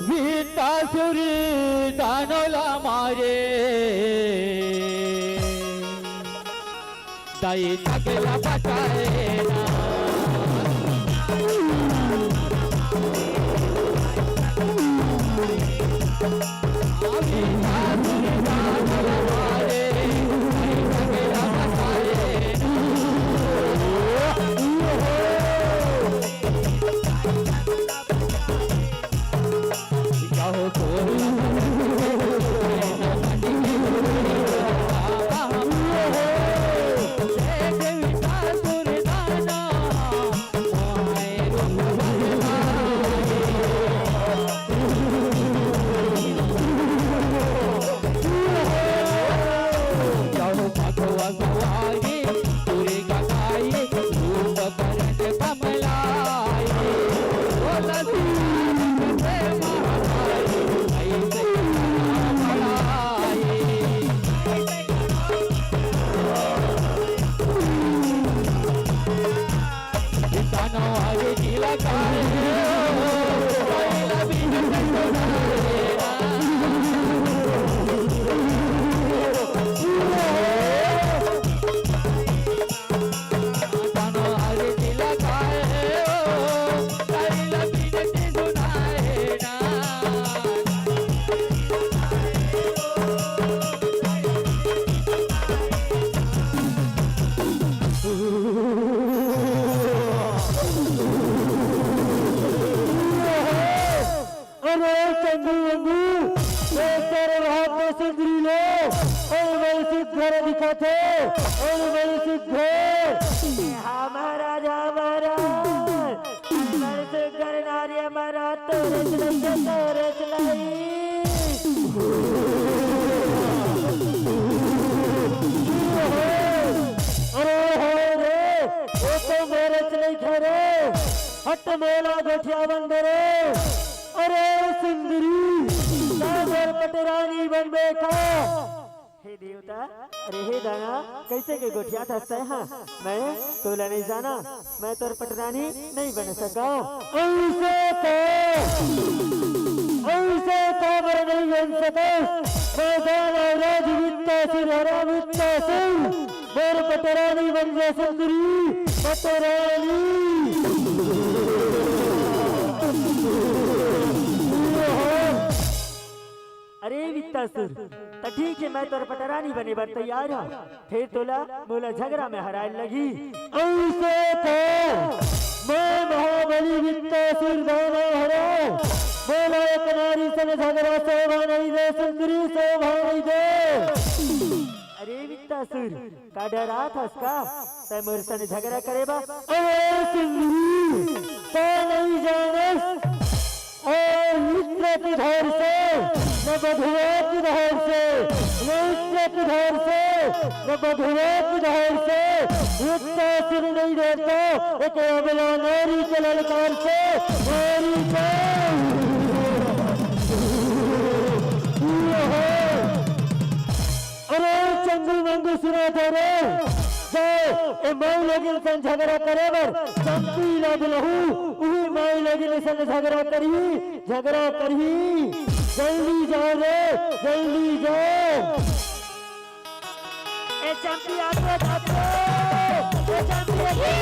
वित्तासुर दानव ला मारे, दाई जग ला बचाए ना। सुंदरी ले, अउ मैं सुघर दिखथे, अउ मैं सुघर। हाँ महाराज, हाँ महाराज, मैं सुघर नारी, महाराज तोरे चलई, तोरे चलई। अरे हो रे, वो तो मेरे चलई खरे, हट मोला गोठिया बंदरे। अरे सुंदरी, का मोर पटरानी बनबे का? हे देवता, अरे हे दाना, कइसे के गोठियाथस तैं हा? मैं तोला नइ जानंव, मैं तोर पटरानी नइ बन सकंव। अइसे का, अइसे का बर नइ बन सकंव? मैं दानव राज वित्तासुर हरंव, वित्तासुर। मोर पटरानी बन जा सुंदरी, पटरानी। अरे वित्तासुर, त ठीक हे, मैं तोर पटरानी बने बर तैयार हंव, फेर तोला मोला झगरा में हराय लगही। अइसे तो मैं महाबली वित्तासुर दानव हरंव, मोला एक नारी संग झगरा शोभा नइ दे, सुंदरी शोभा नइ दे। अरे वित्तासुर, का डराथस का? तैं मोर संग झगरा करे बर? अरे सुंदरी, तैं नइ जानस, ओ इंद्र के डर से, न बधुआ के डर से, न इंद्र के डर से, न बधुआ के डर से, वित्तासुर नइ डरता, एक अबला नारी के ललकार से, नारी के। अरे चंदू मंगू सुनत हस रे, जाओ ए माई लोगिन संग झगरा करे बर चंपी ला बुलाहू, उही माई लोगिन संग झगरा करही, झगरा करही। जल्दी जाओ रे, जल्दी जाओ। ए चंपी आगे जाओ, ए चंपी आगे।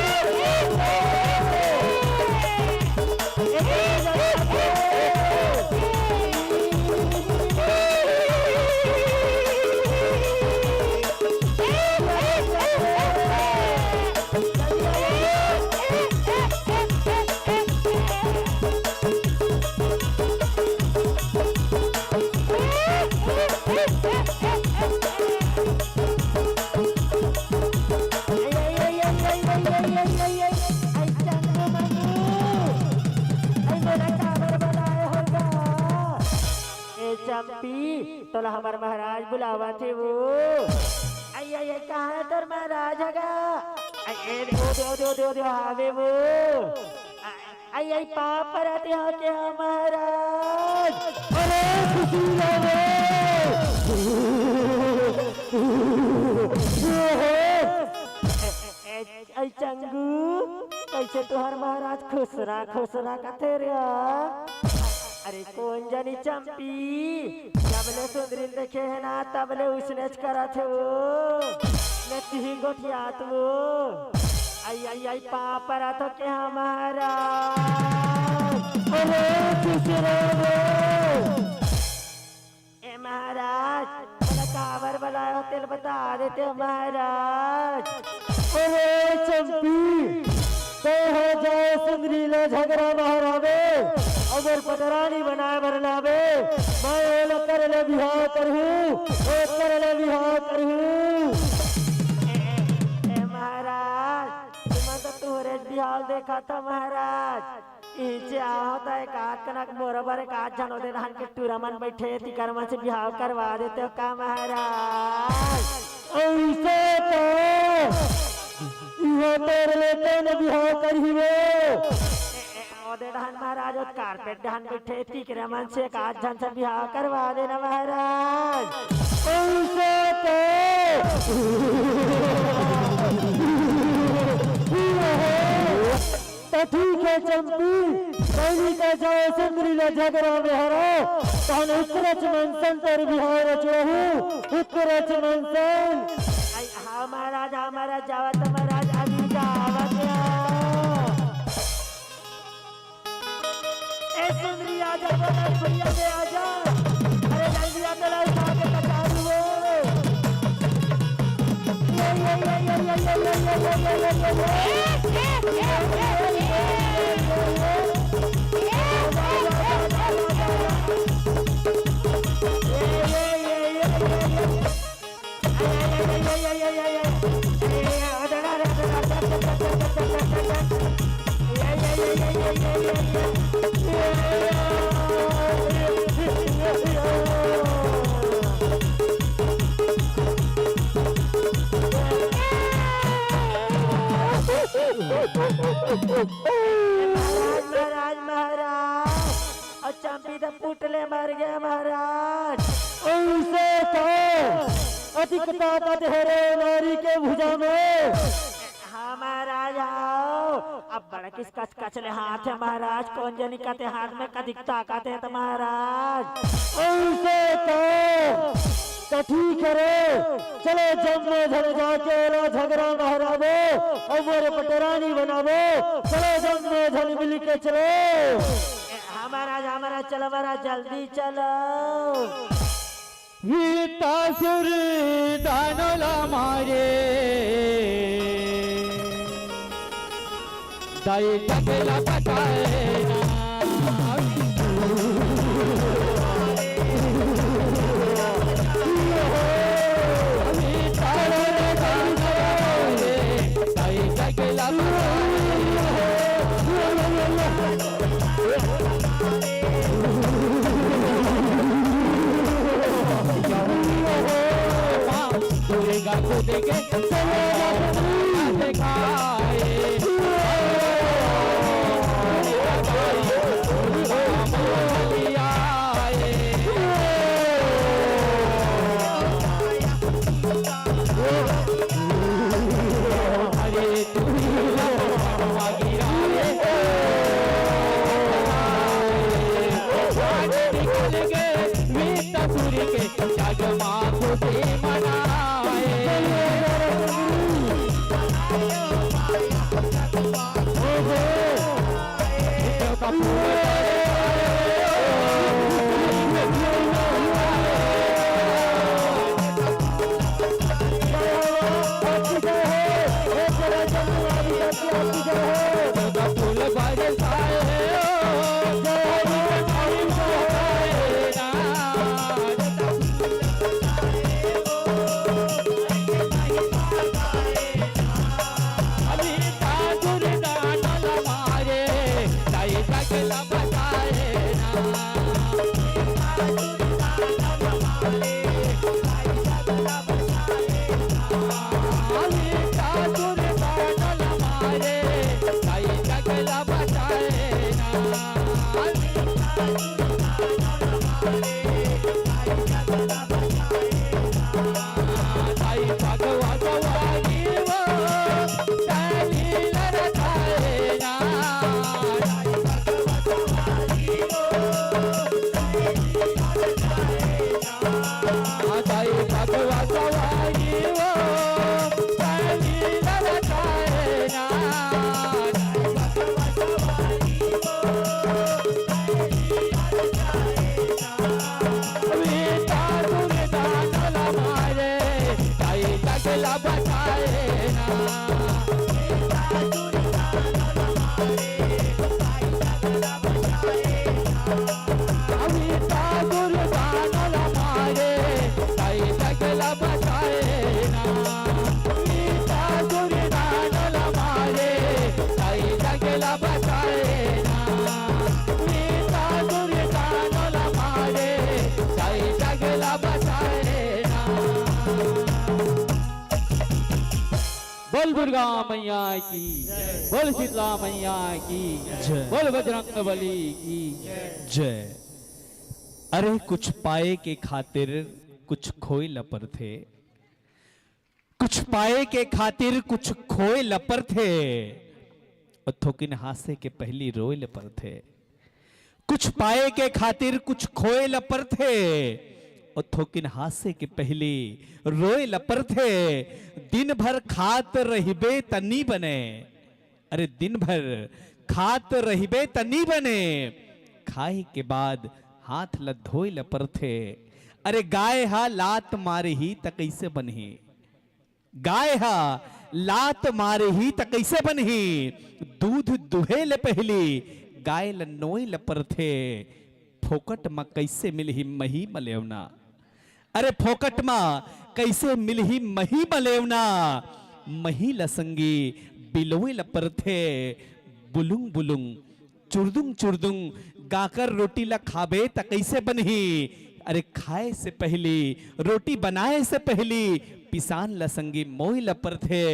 ए चंपी, तोला हमर महाराज बुलावत हे वो। अई, अई, अई, कहाँ हे तोर महाराज ह गा? अई, ए, ओ दे, ओ दे, ओ दे, ओ दे, हावे वो। अई, अई, पाँव परत हंव के हाँ महाराज। अरे खुशी लागे। ए, ए, ए, अई चंगू, कइसे तुंहर महाराज खुसरा खुसरा कथे रे? अरे कोन जनी चंपी, जब ले सुंदरी ल देखे हे ना, तब ले उसनेच करत हे वो, नतिही गोठियात वो। अई, अई, अई, पाँव परत हंव के हाँ महाराज। अरे खुसरा रे। ए महाराज, मोला काबर बलाय हव तेला बता देतेव महाराज। अरे चंपी, तैं ह जाय सुंदरी ला झगरा म हराबे, अउ मोर पटरानी बनाय बर लाबे, मैं ओला कर ले बिहाव करहूँ, ओकर ले बिहाव करहूँ। ए, ए, ए महाराज, तुमन तो तुंहरे बिहाव देखत हव महाराज। इहिंचे आहव त एकाध कनक मोरो बर एकाध झन ओदे डहन के टूरा मन बइठे, तिकर मन से बिहाव करवा देतेव का महाराज? अइसे तो इहाँ तोर ले कोन बिहाव करही वो? ए, ए, ओदे डहन महाराज, ओ कारपेट डहन बइठे, तिकर मन से एकाध झन से बिहाव करवा देना महाराज। अइसे तो त ठीक हे चंपी, पहिली त जाय सुंदरी ला झगरा में हराव, तहन उतरच मनसन तोर बिहाव रचवाहूँ, उतरच मनसन। अई, हाँ महाराज, हाँ महाराज, जावत महाराज, अभी जावत। ए सुंदरी, आजा, बोला, भैया, ले आजा। अरे जल्दी आ, तोला उठा के बचा लूँ वो। महाराज, महाराज, महाराज, अउ चंपी त फूट ले मर गे महाराज। अइसे तो अधिक ताकत हे रे नारी के भुजा में। हाँ महाराज, आओ। अब बड़ा किस कच कच ले हाथ हे महाराज, कोन जनी कते हाथ में कतिक ताकत हे त महाराज। अइसे तो, तो ठीक हे रे, चलो जम्मो झन जाके एला झगरा महराबो, अउ मोरे पटरानी बनाबो, चलो जम्मो झन मिल के चलो। ए, हाँ महाराज, हाँ महाराज, चलो महाराज, जल्दी चलो। वीरतासुर दानव ला मारे, दाई जग ला बचाए ना। वीरतासुर दानव ला मारे, दाई जग ला बचाए ना। दुर्गा को देखे दिखाए। अरे तू ही गिरा रे। निकल गए वीरतासुर के जगमा खुशी मनाए। बोल दुर्गा मैया की, बोल शीतला मैया की, बोल बजरंग बली की जय। अरे कुछ पाए के खातिर कुछ खोए ल परथे, कुछ पाए के खातिर कुछ खोए ल परथे, अउ थोकिन हाँसे के पहिली रोए ल परथे। कुछ पाए के खातिर कुछ खोए ल परथे, अउ थोकिन हाँसे के पहिली रोए ल परथे। दिन भर खात रहिबे त नी बने, अरे दिन भर खात रहिबे त नी बने, खाए के बाद हाथ ल धोए ल परथे। अरे गाय ह लात मारही त कइसे बनही? गाय ह लात मारही त कइसे बनही? दूध दुहे ले पहिली गाय ल नोए ल परथे। फोकट म कइसे मिलही मही मलेवना? अरे फोकट म कइसे मिलही मही मलेवना? मही ल संगी बिलोए ल परथे। बुलुंग बुलुंग चुरदुंग चुरदुंग गाकर रोटी ला खाबे त कइसे बनही? अरे खाए से पहिली, रोटी बनाए से पहिली, पिसान ला संगी मोय ला परथे।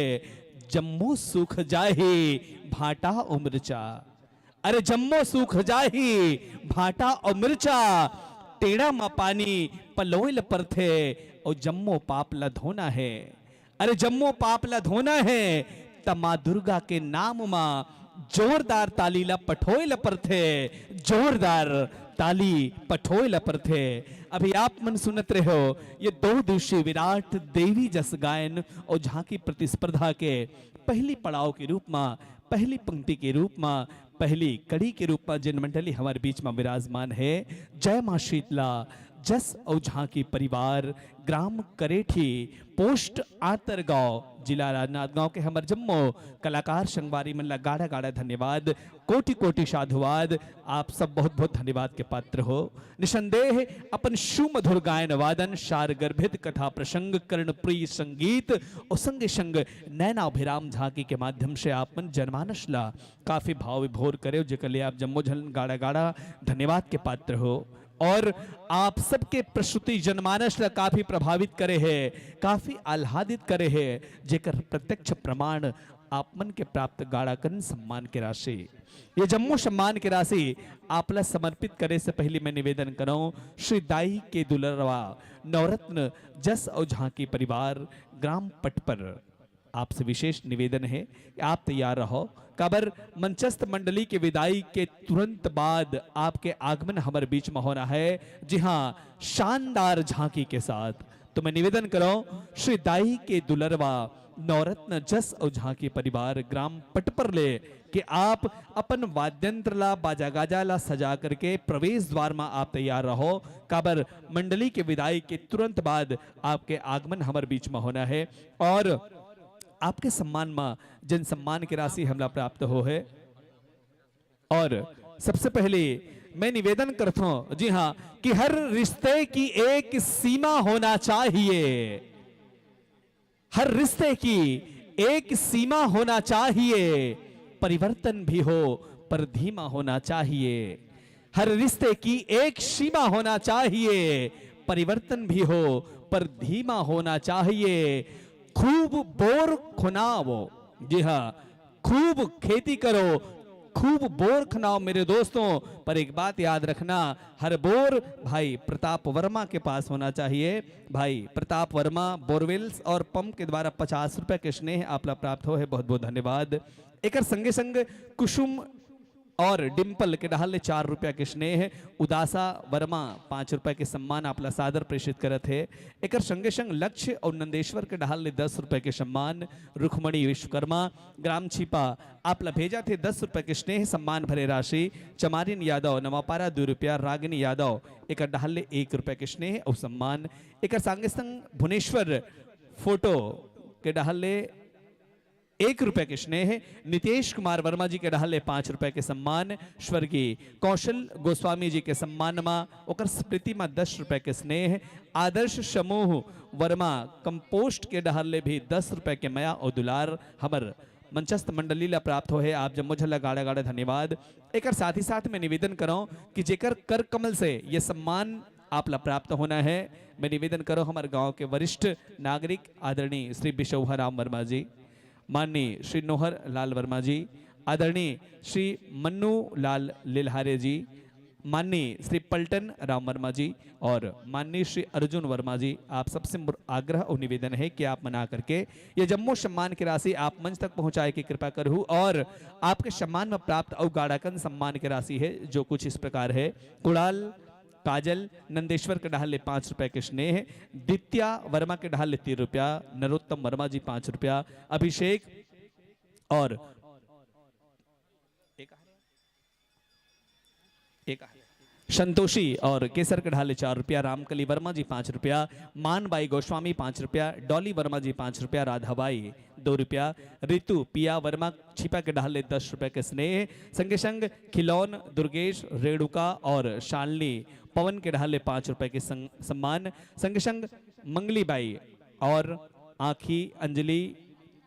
जम्मो सूख जाही भाटा अउ मिर्चा। अरे जम्मो सूख जाही भाटा अउ मिर्चा। टेड़ा म पानी पलोय ल परथे अउ जम्मो पाप ल धोना हे। अरे जम्मो पाप ल धोना हे त माँ दुर्गा के नाम म जोरदार ताली ल पठोय ल परथे। जोरदार ताली पठोय ल परथे। अभी आप मन सुनत रहे हो ये दो दिवसीय विराट देवी जस गायन अउ झांकी प्रतिस्पर्धा के पहली पड़ाव के रूप म, पहली पंक्ति के रूप म, पहली कड़ी के रूप म जेन मंडली हमर बीच म विराजमान हे, जय माँ शीतला जस अउ झांकी परिवार, ग्राम करेठी, पोस्ट आंतरगांव, जिला राजनांदगांव के हमर जम्मो कलाकार संगवारी मन ला गाड़ा गाड़ा धन्यवाद, कोटि कोटि साधुवाद। आप सब बहुत बहुत धन्यवाद के पात्र हो। निसंदेह अपन सुमधुर गायन वादन, सार गर्भित कथा प्रसंग, कर्णप्रिय संगीत अउ संगे संग नैनाभिराम झांकी के माध्यम से आप मन जनमानस ला काफी भाव विभोर करे हो, जेकर लिए आप जम्मो झन गाड़ा गाड़ा धन्यवाद के पात्र हो। अउ आप सबके प्रस्तुति जनमानस ला काफी प्रभावित करे हे, काफी आह्लादित करे हे, जेकर प्रत्यक्ष प्रमाण आप मन के प्राप्त गाड़ाकन सम्मान के राशि। ये जम्मो सम्मान के राशि आप ला समर्पित करे से पहिली मैं निवेदन करौं, श्री दाई के दुलरवा नवरत्न जस अउ झांकी परिवार, ग्राम पटपर, आपसे विशेष निवेदन हे कि आप तैयार रहो, काबर मंचस्थ मंडली के विदाई के तुरंत बाद आपके आगमन हमर बीच म होना हे। जी हाँ, शानदार झांकी के साथ। तो मैं निवेदन करौं, श्री दाई के दुलरवा नवरत्न जस अउ झांकी परिवार, ग्राम पटपर ले, कि आप अपन वाद्यंत्र ला, बाजा गाजा ला सजा करके प्रवेश द्वार म आप तैयार रहो, काबर मंडली के विदाई के तुरंत बाद आपके आगमन हमर बीच म होना हे। अउ आपके सम्मान म जेन सम्मान के राशि हमला प्राप्त हो हे। अउ सबसे पहिली मैं निवेदन करथौं, जी हाँ, कि हर रिश्ते की एक सीमा होना चाहिए, हर रिश्ते की एक सीमा होना चाहिए, परिवर्तन भी हो पर धीमा होना चाहिए। हर रिश्ते की एक सीमा होना चाहिए, परिवर्तन भी हो पर धीमा होना चाहिए। खूब बोर खुनाव, जी हाँ, खूब खेती करो, खूब बोर खुनाव मेरे दोस्तों। पर एक बात याद रखना, हर बोर भाई प्रताप वर्मा के पास होना चाहिए। भाई प्रताप वर्मा, बोरवेल्स अउ पंप के द्वारा पचास रुपए के स्नेह आपला प्राप्त हो हे, बहुत बहुत धन्यवाद। एकर संगे संग कुसुम अउ डिंपल के डहार ले चार रुपया के स्नेह, उदासा वर्मा पाँच रुपया के सम्मान आपला सादर प्रेषित करत हे। एकर संगे संग लक्ष्य अउ नंदेश्वर के डहार ले दस रुपया के सम्मान, रुक्मणी विश्वकर्मा ग्राम छिपा आपला भेजत हे दस रुपया के स्नेह सम्मान भरे राशि, चमारिन यादव नवापारा दू रुपया, रागिनी यादव एकर डहार ले एक रुपया के स्नेह अउ सम्मान। एकर संगे संग भुवनेश्वर फोटो के डहार ले एक रुपया के स्नेह, नितेश कुमार वर्मा जी के डहार ले पाँच रुपया के सम्मान, स्वर्गीय कौशल गोस्वामी जी के सम्मान म ओकर स्मृति म दस रुपया के स्नेह, आदर्श समूह वर्मा कंपोस्ट के डहार ले भी दस रुपया के मया अउ दुलार हमर मंचस्थ मंडली ला प्राप्त होहे। आप जम्मो झन ला गाड़ा गाड़ा धन्यवाद। एकर साथ ही साथ मैं निवेदन करौं कि जेकर कर कमल से ये सम्मान आप ला प्राप्त होना हे, मैं निवेदन करौं हमर गांव के वरिष्ठ नागरिक आदरणीय श्री बिशौहा राम वर्मा जी, माननीय श्री नोहर लाल वर्मा जी, आदरणीय श्री मन्नू लाल लेल्हारे जी, माननीय श्री पलटन राम वर्मा जी अउ माननीय श्री अर्जुन वर्मा जी, आप सबसे मोर आग्रह अउ निवेदन हे कि आप मन आ करके ये जम्मो सम्मान के राशि आप मंच तक पहुंचाए के कृपा करहू अउ आपके सम्मान म प्राप्त अउ गाड़ाकन सम्मान के राशि हे, जो कुछ इस प्रकार हे। कुणाल काजल नंदेश्वर के डहार ले पाँच रुपया के स्नेह, दित्या वर्मा के डहार ले तीन रुपया, नरोत्तम वर्मा जी पाँच रुपया, अभिषेक अउ संतोषी अउ केसर के डहार ले चार रुपया, रामकली वर्मा जी पाँच रुपया, मानबाई गोस्वामी पाँच रुपया, डॉली वर्मा जी पाँच रुपया, राधाबाई दो रुपया, रितु पिया वर्मा छिपा के डहार ले दस रुपया के स्नेह, संगे संग खिलौन दुर्गेश रेणुका अउ शालिनी पवन के डहार ले पाँच रुपया के सं-, सम्मान, संगे संग मंगली बाई अउ आँखी अंजलि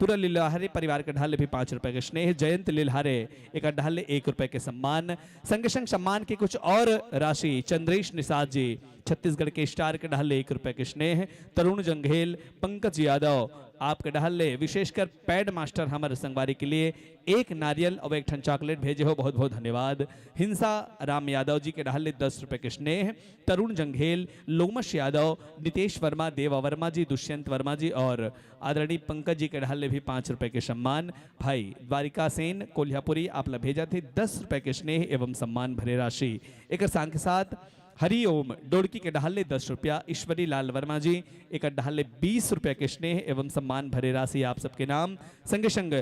पूरा लिल्हारे परिवार के डहार ले भी पाँच रुपए के स्नेह, जयंत लिल्हारे एक डहार ले एक रुपए के सम्मान। संगे संग सम्मान के कुछ और राशि चंद्रेश निषाद जी, छत्तीसगढ़ के स्टार, के डहार ले एक रुपए के स्नेह। तरुण जंघेल, पंकज यादव, आपके डहार ले विशेषकर पैड मास्टर हमर संगवारी के लिए एक नारियल और एक ठन चॉकलेट भेजे हो, बहुत बहुत धन्यवाद। हिंसा राम यादव जी के डहार ले दस रुपए के स्नेह। तरुण जंघेल, लोमश यादव, नितेश वर्मा, देवा वर्मा जी, दुष्यंत वर्मा जी और आदरणीय पंकज जी के डहार ले भी पाँच रुपए के सम्मान। भाई द्वारिका सेन कोल्हापुरी, आप ला भेजत हे दस रुपए के स्नेह एवं सम्मान भरे राशि। एकर साथ के साथ हरिओम डोड़की के डहार ले दस रुपया, ईश्वरी लाल वर्मा जी एक डहार ले बीस रुपया के स्नेह एवं सम्मान भरे राशि आप सबके नाम। संगे संग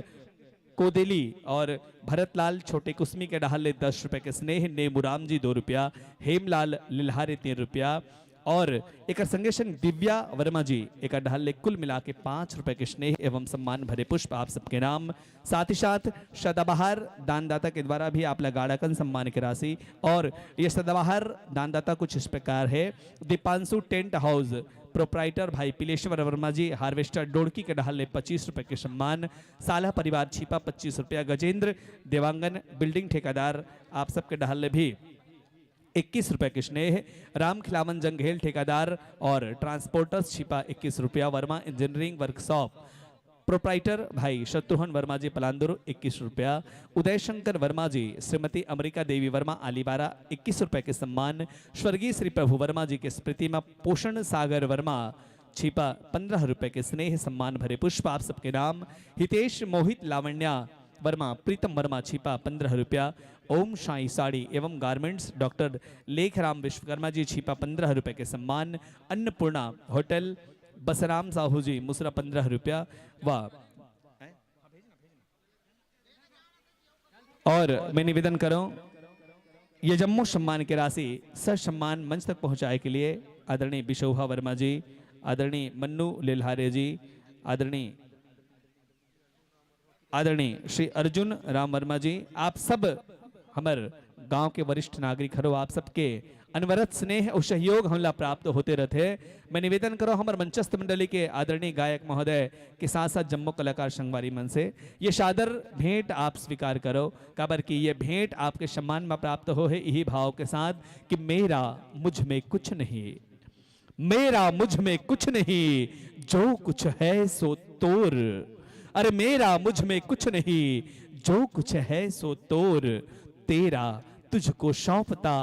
कोदेली और भरतलाल छोटे कुसमी के डहार ले दस रुपए के स्नेह, नेमूराम जी दो रुपया, हेमलाल लिल्हारे तीन रुपया और एकर संगे संग दिव्या वर्मा जी एक डहार ले कुल मिला के पाँच रुपए के स्नेह एवं सम्मान भरे पुष्प आप सबके नाम। साथ ही साथ सदाबहार दानदाता के द्वारा भी आप ला गाड़ाकन सम्मान के राशि। और ये सदाबहार दानदाता कुछ इस प्रकार है: दीपांशु टेंट हाउस प्रोप्राइटर भाई पिलेश्वर वर्मा जी, हार्वेस्टर डोड़की के डहार ले पच्चीस रुपए के सम्मान। साला परिवार छिपा पच्चीस रुपया, गजेंद्र देवांगन बिल्डिंग ठेकेदार, आप सबके डहार ले भी इक्कीस रुपए के स्नेह। राम खिलावन जंघेल ठेकेदार और ट्रांसपोर्टर्स छिपा इक्कीस रुपया, वर्मा इंजीनियरिंग वर्कशॉप प्रोप्राइटर भाई शत्रुघ्न वर्मा जी पलांदुर इक्कीस रुपया, उदय शंकर वर्मा जी, श्रीमती अमरिका देवी वर्मा आलीबारा इक्कीस रुपए के सम्मान। स्वर्गीय श्री प्रभु वर्मा जी के स्मृति में पोषण सागर वर्मा छिपा पन्द्रह रुपए के स्नेह सम्मान भरे पुष्प आप सबके नाम। हितेश मोहित लावण्या वर्मा प्रीतम वर्मा छिपा पन्द्रह रुपया। ओम साई साड़ी एवं गारमेंट्स डॉक्टर लेखराम विश्वकर्मा जी छिपा पन्द्रह रुपए के सम्मान। अन्नपूर्णा होटल बसराम साहू जी मुसरा पन्द्रह रुपया। वाह। और मैं निवेदन करूं, ये जम्मो सम्मान के राशि ससम्मान मंच तक पहुंचाए के लिए आदरणीय बिशोहा वर्मा जी, आदरणीय मन्नू लेल्हारे जी, आदरणीय आदरणीय श्री अर्जुन राम वर्मा जी, आप सब हमर गांव के वरिष्ठ नागरिक हरो, आप सबके अनवरत स्नेह और सहयोग हमला प्राप्त होते रहते। मैं निवेदन करो हमर मंचस्थ मंडली के आदरणीय गायक महोदय के साथ साथ जम्मो कलाकार संगवारी मन से ये सादर भेंट आप स्वीकार करो, काबर कि ये भेंट आपके सम्मान में प्राप्त हो है यही भाव के साथ कि मेरा मुझ में कुछ नहीं, मेरा मुझ में कुछ नहीं, जो कुछ है सो तोर। अरे मेरा मुझ में कुछ नहीं, जो कुछ है सो तोर। तेरा तुझको सौंपता,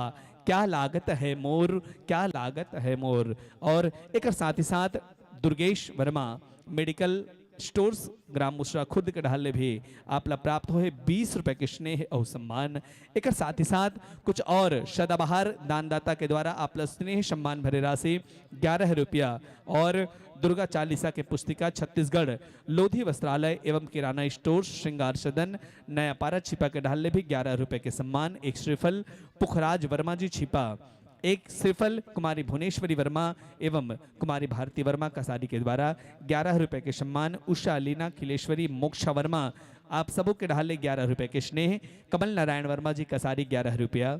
क्या लागत है मोर, क्या लागत है मोर। और एक साथ ही साथ दुर्गेश वर्मा मेडिकल स्टोर्स ग्राम मुसरा खुर्द के डहार ले भी आप ला प्राप्त होए बीस रुपए के स्नेह और सम्मान। एक साथ ही साथ कुछ और सदाबहार दानदाता के द्वारा आप ला स्नेह सम्मान भरे राशि ग्यारह रुपया और दुर्गा चालीसा के पुस्तिका छत्तीसगढ़ लोधी वस्त्रालय एवं किराना स्टोर श्रृंगार सदन नयापारा छिपा के डहार ले भी ग्यारह रुपए के सम्मान। एक श्रीफल पुखराज वर्मा जी छिपा, एक श्रीफल कुमारी भुवनेश्वरी वर्मा एवं कुमारी भारती वर्मा कसारी के द्वारा ग्यारह रुपए के सम्मान। उषा लीना खिलेश्वरी मोक्षा वर्मा आप सबो के डहार ले ग्यारह रुपए के स्नेह। कमल नारायण वर्मा जी कसारी ग्यारह रुपया।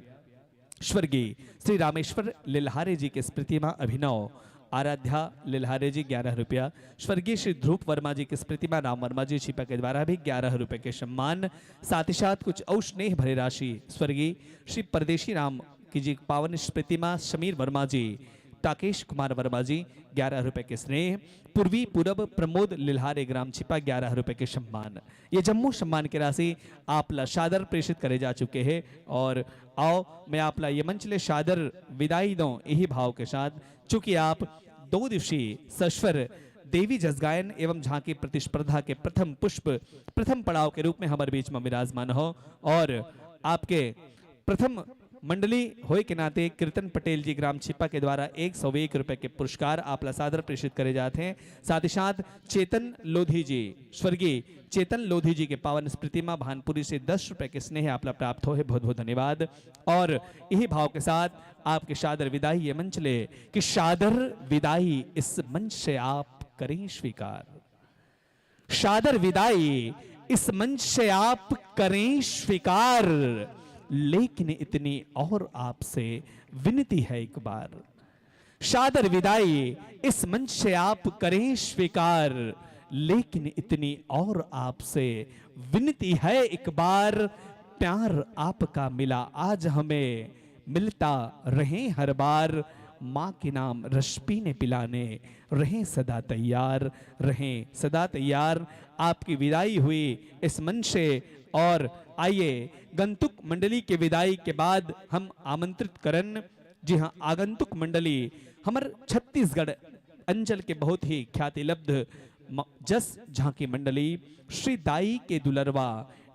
स्वर्गीय श्री रामेश्वर लिल्हारे जी के स्मृति में अभिनव आराध्या लिल्हारे जी ग्यारह रुपया। स्वर्गीय श्री ध्रुव वर्मा जी के स्मृति में राम वर्मा जी छिपा के द्वारा भी ग्यारह रुपए के सम्मान। साथ ही साथ कुछ और स्नेह भरे राशि स्वर्गीय श्री परदेशी राम की जी पावन स्मृति में समीर वर्मा जी, टाकेश कुमार वर्मा जी ग्यारह रुपए के स्नेह। पूर्वी पूरब प्रमोद लिल्हारे ग्राम छिपा ग्यारह रुपए के सम्मान। ये जम्मो सम्मान के राशि आप ला सादर प्रेषित करे जा चुके हैं। और आओ मैं आप ला ये मंच ले सादर विदाई दूं यही भाव के साथ, चूंकि आप दो दिवसीय सस्वर देवी जसगायन एवं झांकी प्रतिस्पर्धा के प्रथम पुष्प, प्रथम पड़ाव के रूप में हमारे बीच में विराजमान हो और आपके प्रथम मंडली होए के नाते कीर्तन पटेल जी ग्राम छिपा के द्वारा एक सौ एक रुपए के पुरस्कार आप ला सादर प्रेषित करे जाते हैं। साथ ही साथ चेतन लोधी जी, स्वर्गीय चेतन लोधी जी के पावन स्मृति में भानपुरी से दस रुपए के स्नेह आप ला प्राप्त हो है। बहुत बहुत धन्यवाद। और यही भाव के साथ आपके सादर विदाई ये मंच ले कि सादर विदाई इस मंच से आप करें स्वीकार। सादर विदाई इस मंच से आप करें स्वीकार, लेकिन इतनी और आपसे विनती है एक बार। सादर विदाई इस मंच से आप करें स्वीकार, लेकिन इतनी और आपसे विनती है एक बार, प्यार आपका मिला आज हमें, मिलता रहें हर बार। माँ के नाम रस पीने पिलाने, रहें सदा तैयार, रहें सदा तैयार। आपकी विदाई हुई इस मंच से। और आइए, गंतुक मंडली के विदाई के बाद हम आमंत्रित करन, जी हाँ, आगंतुक मंडली हमर छत्तीसगढ़ अंचल के बहुत ही ख्यातिलब्ध म-, जस झांकी मंडली, श्री दाई के दुलरवा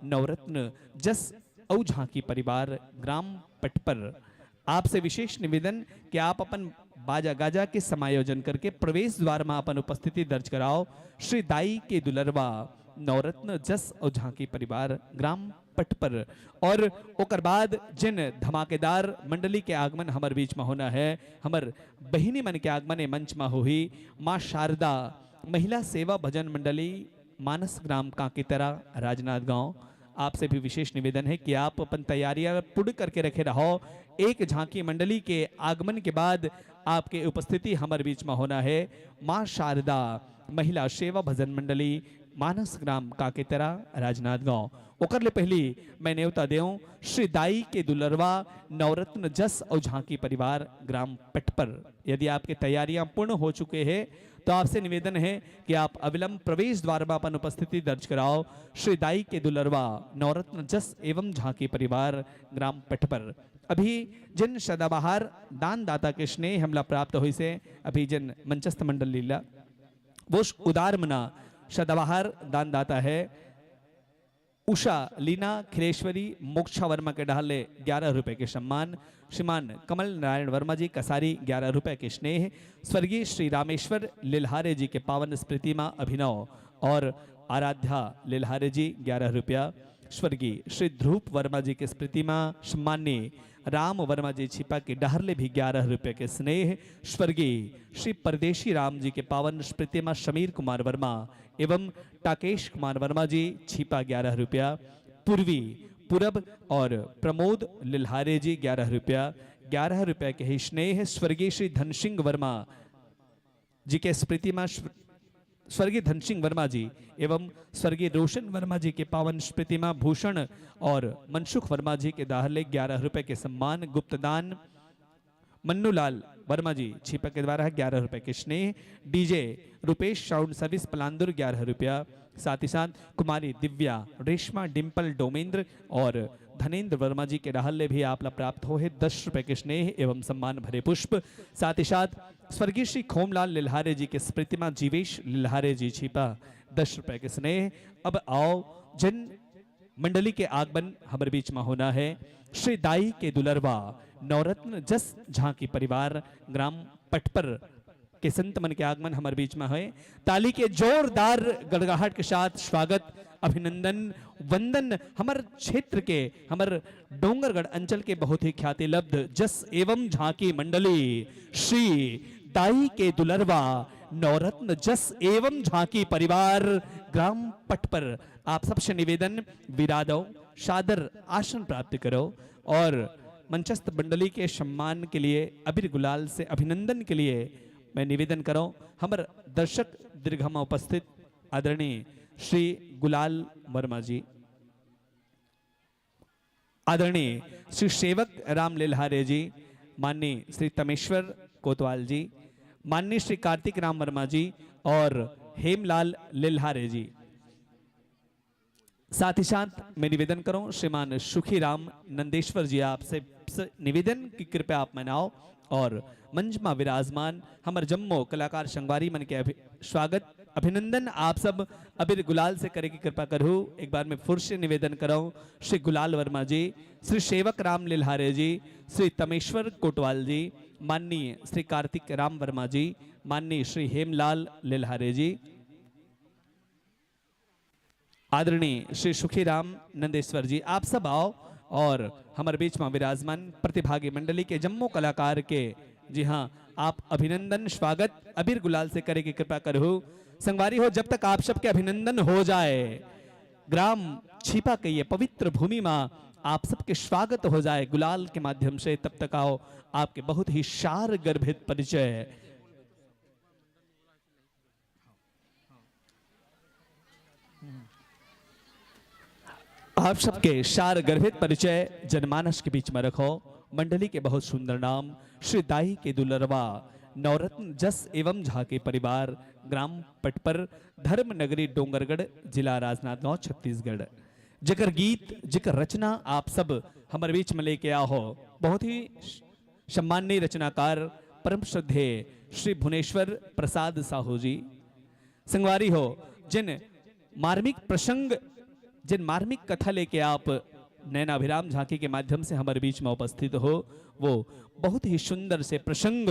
नवरत्न जस अउ झांकी परिवार, ग्राम पटपर। आपसे विशेष निवेदन कि आप अपन बाजा गाजा के समायोजन करके प्रवेश द्वार में अपन उपस्थिति दर्ज कराओ। श्री दाई के दुलरवा नवरत्न जस अउ झांकी परिवार, ग्राम पटपर। और ओकर बाद जिन धमाकेदार मंडली के आगमन हमर बीच में होना है, हमर बहिनी मन के आगमन ए मंच में होही, माँ शारदा महिला सेवा भजन मंडली, मानस ग्राम कांकेतरा, राजनांदगांव। आपसे भी विशेष निवेदन है कि आप अपन तैयारियां पूर्ण करके रखे रहो। एक झांकी मंडली के आगमन के बाद आपके उपस्थिति हमर बीच में होना है। माँ शारदा महिला सेवा भजन मंडली, मानस ग्राम कांकेतरा, राजनांदगांव। ओकर ले पहिली मैं नेवता देऊं श्री दाई के दुलरवा नवरत्न जस अउ झांकी परिवार, ग्राम पटपर। यदि आपके तैयारियां पूर्ण हो चुके हैं, तो आपसे निवेदन है कि आप अविलंब प्रवेश द्वार में अपन उपस्थिति दर्ज कराओ। श्री दाई के दुलरवा नवरत्न जस एवं झांकी परिवार, ग्राम पटपर। अभी जिन सदाबहार दानदाता के स्नेह हमला प्राप्त होइसे, अभी जिन मंचस्थ मंडली ला, वो उदार मना सदाबहार दानदाता है। उषा लीना खिलेश्वरी मोक्षा वर्मा के डहार ले ग्यारह रुपए के सम्मान, श्रीमान कमल नारायण वर्मा जी कसारी ग्यारह रुपए के स्नेह, स्वर्गीय श्री रामेश्वर लिल्हारे जी के पावन स्मृति मा अभिनव और आराध्या लिल्हारे जी ग्यारह रुपया, स्वर्गीय श्री ध्रुव वर्मा जी के स्मृति मा सम्माननीय राम वर्मा जी छिपा के डहार ले भी ग्यारह रुपये के स्नेह, स्वर्गीय श्री परदेशी राम जी के पावन स्मृति मा समीर कुमार वर्मा एवं टाकेश कुमार वर्मा जी छिपा ग्यारह रुपया, पूर्वी पूरब और प्रमोद लिल्हारे जी ग्यारह रुपया, ग्यारह रुपये के ही स्नेह स्वर्गीय श्री धनसिंह वर्मा जी के स्मृति मा स्व-, स्वर्गीय धनसिंह वर्मा जी एवं स्वर्गीय रोशन वर्मा जी के पावन स्मृति मा भूषण और मनसुख वर्मा जी के डहार ले ग्यारह रुपये के सम्मान गुप्तदान, मन्नूलाल वर्मा जी छिपा के द्वारा ग्यारह रुपये के स्नेह, डीजे रुपेश साउंड सर्विस पलांदुर ग्यारह रुपया, साथ ही साथ कुमारी दिव्या, रेशमा, डिम्पल, डोमेंद्र और धनेंद्र वर्मा जी के डहार ले भी आप ला प्राप्त हो है दस रुपये के स्नेह एवं सम्मान भरे पुष्प। साथ ही साथ स्वर्गीय श्री खोमलाल लिल्हारे जी के स्मृति मा जीवेश लिल्हारे जी छिपा दस रुपये के स्नेह। अब आओ, जिन मंडली के आगमन हमर बीच में होना है, श्री दाई के दुलरवा नवरत्न जस झांकी परिवार, ग्राम पटपर के संत मन के आगमन हमर बीच में है। ताली के जोरदार गड़गड़ाहट के साथ स्वागत, अभिनंदन, वंदन हमर क्षेत्र के, हमर डोंगरगढ़ अंचल के बहुत ही ख्यातिलब्ध जस एवं झांकी मंडली श्री दाई के दुलरवा नवरत्न जस एवं झांकी परिवार, ग्राम पटपर। आप सबसे निवेदन, विरादव सादर आसन प्राप्त करो और मंचस्थ मंडली के सम्मान के लिए अबीर गुलाल से अभिनंदन के लिए मैं निवेदन करो हमर दर्शक दीर्घा मा उपस्थित आदरणीय श्री गुलाल वर्मा जी, आदरणीय श्री सेवक राम लिल्हारे जी, माननीय श्री तमेश्वर कोतवाल जी, माननीय श्री कार्तिक राम वर्मा जी और हेमलाल लिल्हारे जी। साथ ही साथ मैं निवेदन करूं, श्रीमान सुखी राम नंदेश्वर जी, आपसे स-, निवेदन कि कृपया आप मनाओ और मंच मा विराजमान हमर जम्मो कलाकार संगवारी मन के अभि-, स्वागत, अभिनंदन आप सब अबीर गुलाल से करे की कृपा करू। एक बार मैं फिर से निवेदन कराऊं, श्री गुलाल वर्मा जी, श्री सेवक राम लिल्हारे जी, श्री तमेश्वर कोटवाल जी, माननीय श्री कार्तिक राम वर्मा जी, माननीय श्री हेमलाल लिल्हारे जी, आदरणीय श्री सुखीराम नंदेश्वर जी, आप सब आओ और हमर बीच में विराजमान प्रतिभागी मंडली के जम्मो कलाकार के, जी हाँ, आप अभिनंदन स्वागत अबीर गुलाल से करे की कृपा करहु। संगवारी हो, जब तक आप सबके अभिनंदन हो जाए, ग्राम छीपा के ये पवित्र भूमि में आप सबके स्वागत हो जाए गुलाल के माध्यम से, तब तक आओ आपके बहुत ही सार गर्भित परिचय। आप सबके सार गर्भित परिचय जनमानस के बीच में रखो। मंडली के बहुत सुंदर नाम श्री दाई के दुलरवा नवरत्न जस एवं झा के परिवार, ग्राम पटपर, धर्म नगरी डोंगरगढ़, जिला राजनांदगांव, छत्तीसगढ़। जेकर गीत, जेकर रचना आप सब हमर बीच में लेके आ हो, बहुत ही सम्माननीय रचनाकार परम श्रद्धेय श्री भुवनेश्वर प्रसाद साहू जी। संगवारी हो, जिन मार्मिक प्रसंग, जिन मार्मिक कथा लेके आप नैनाभिराम झांकी के माध्यम से हमारे बीच में उपस्थित हो, वो बहुत ही सुंदर से प्रसंग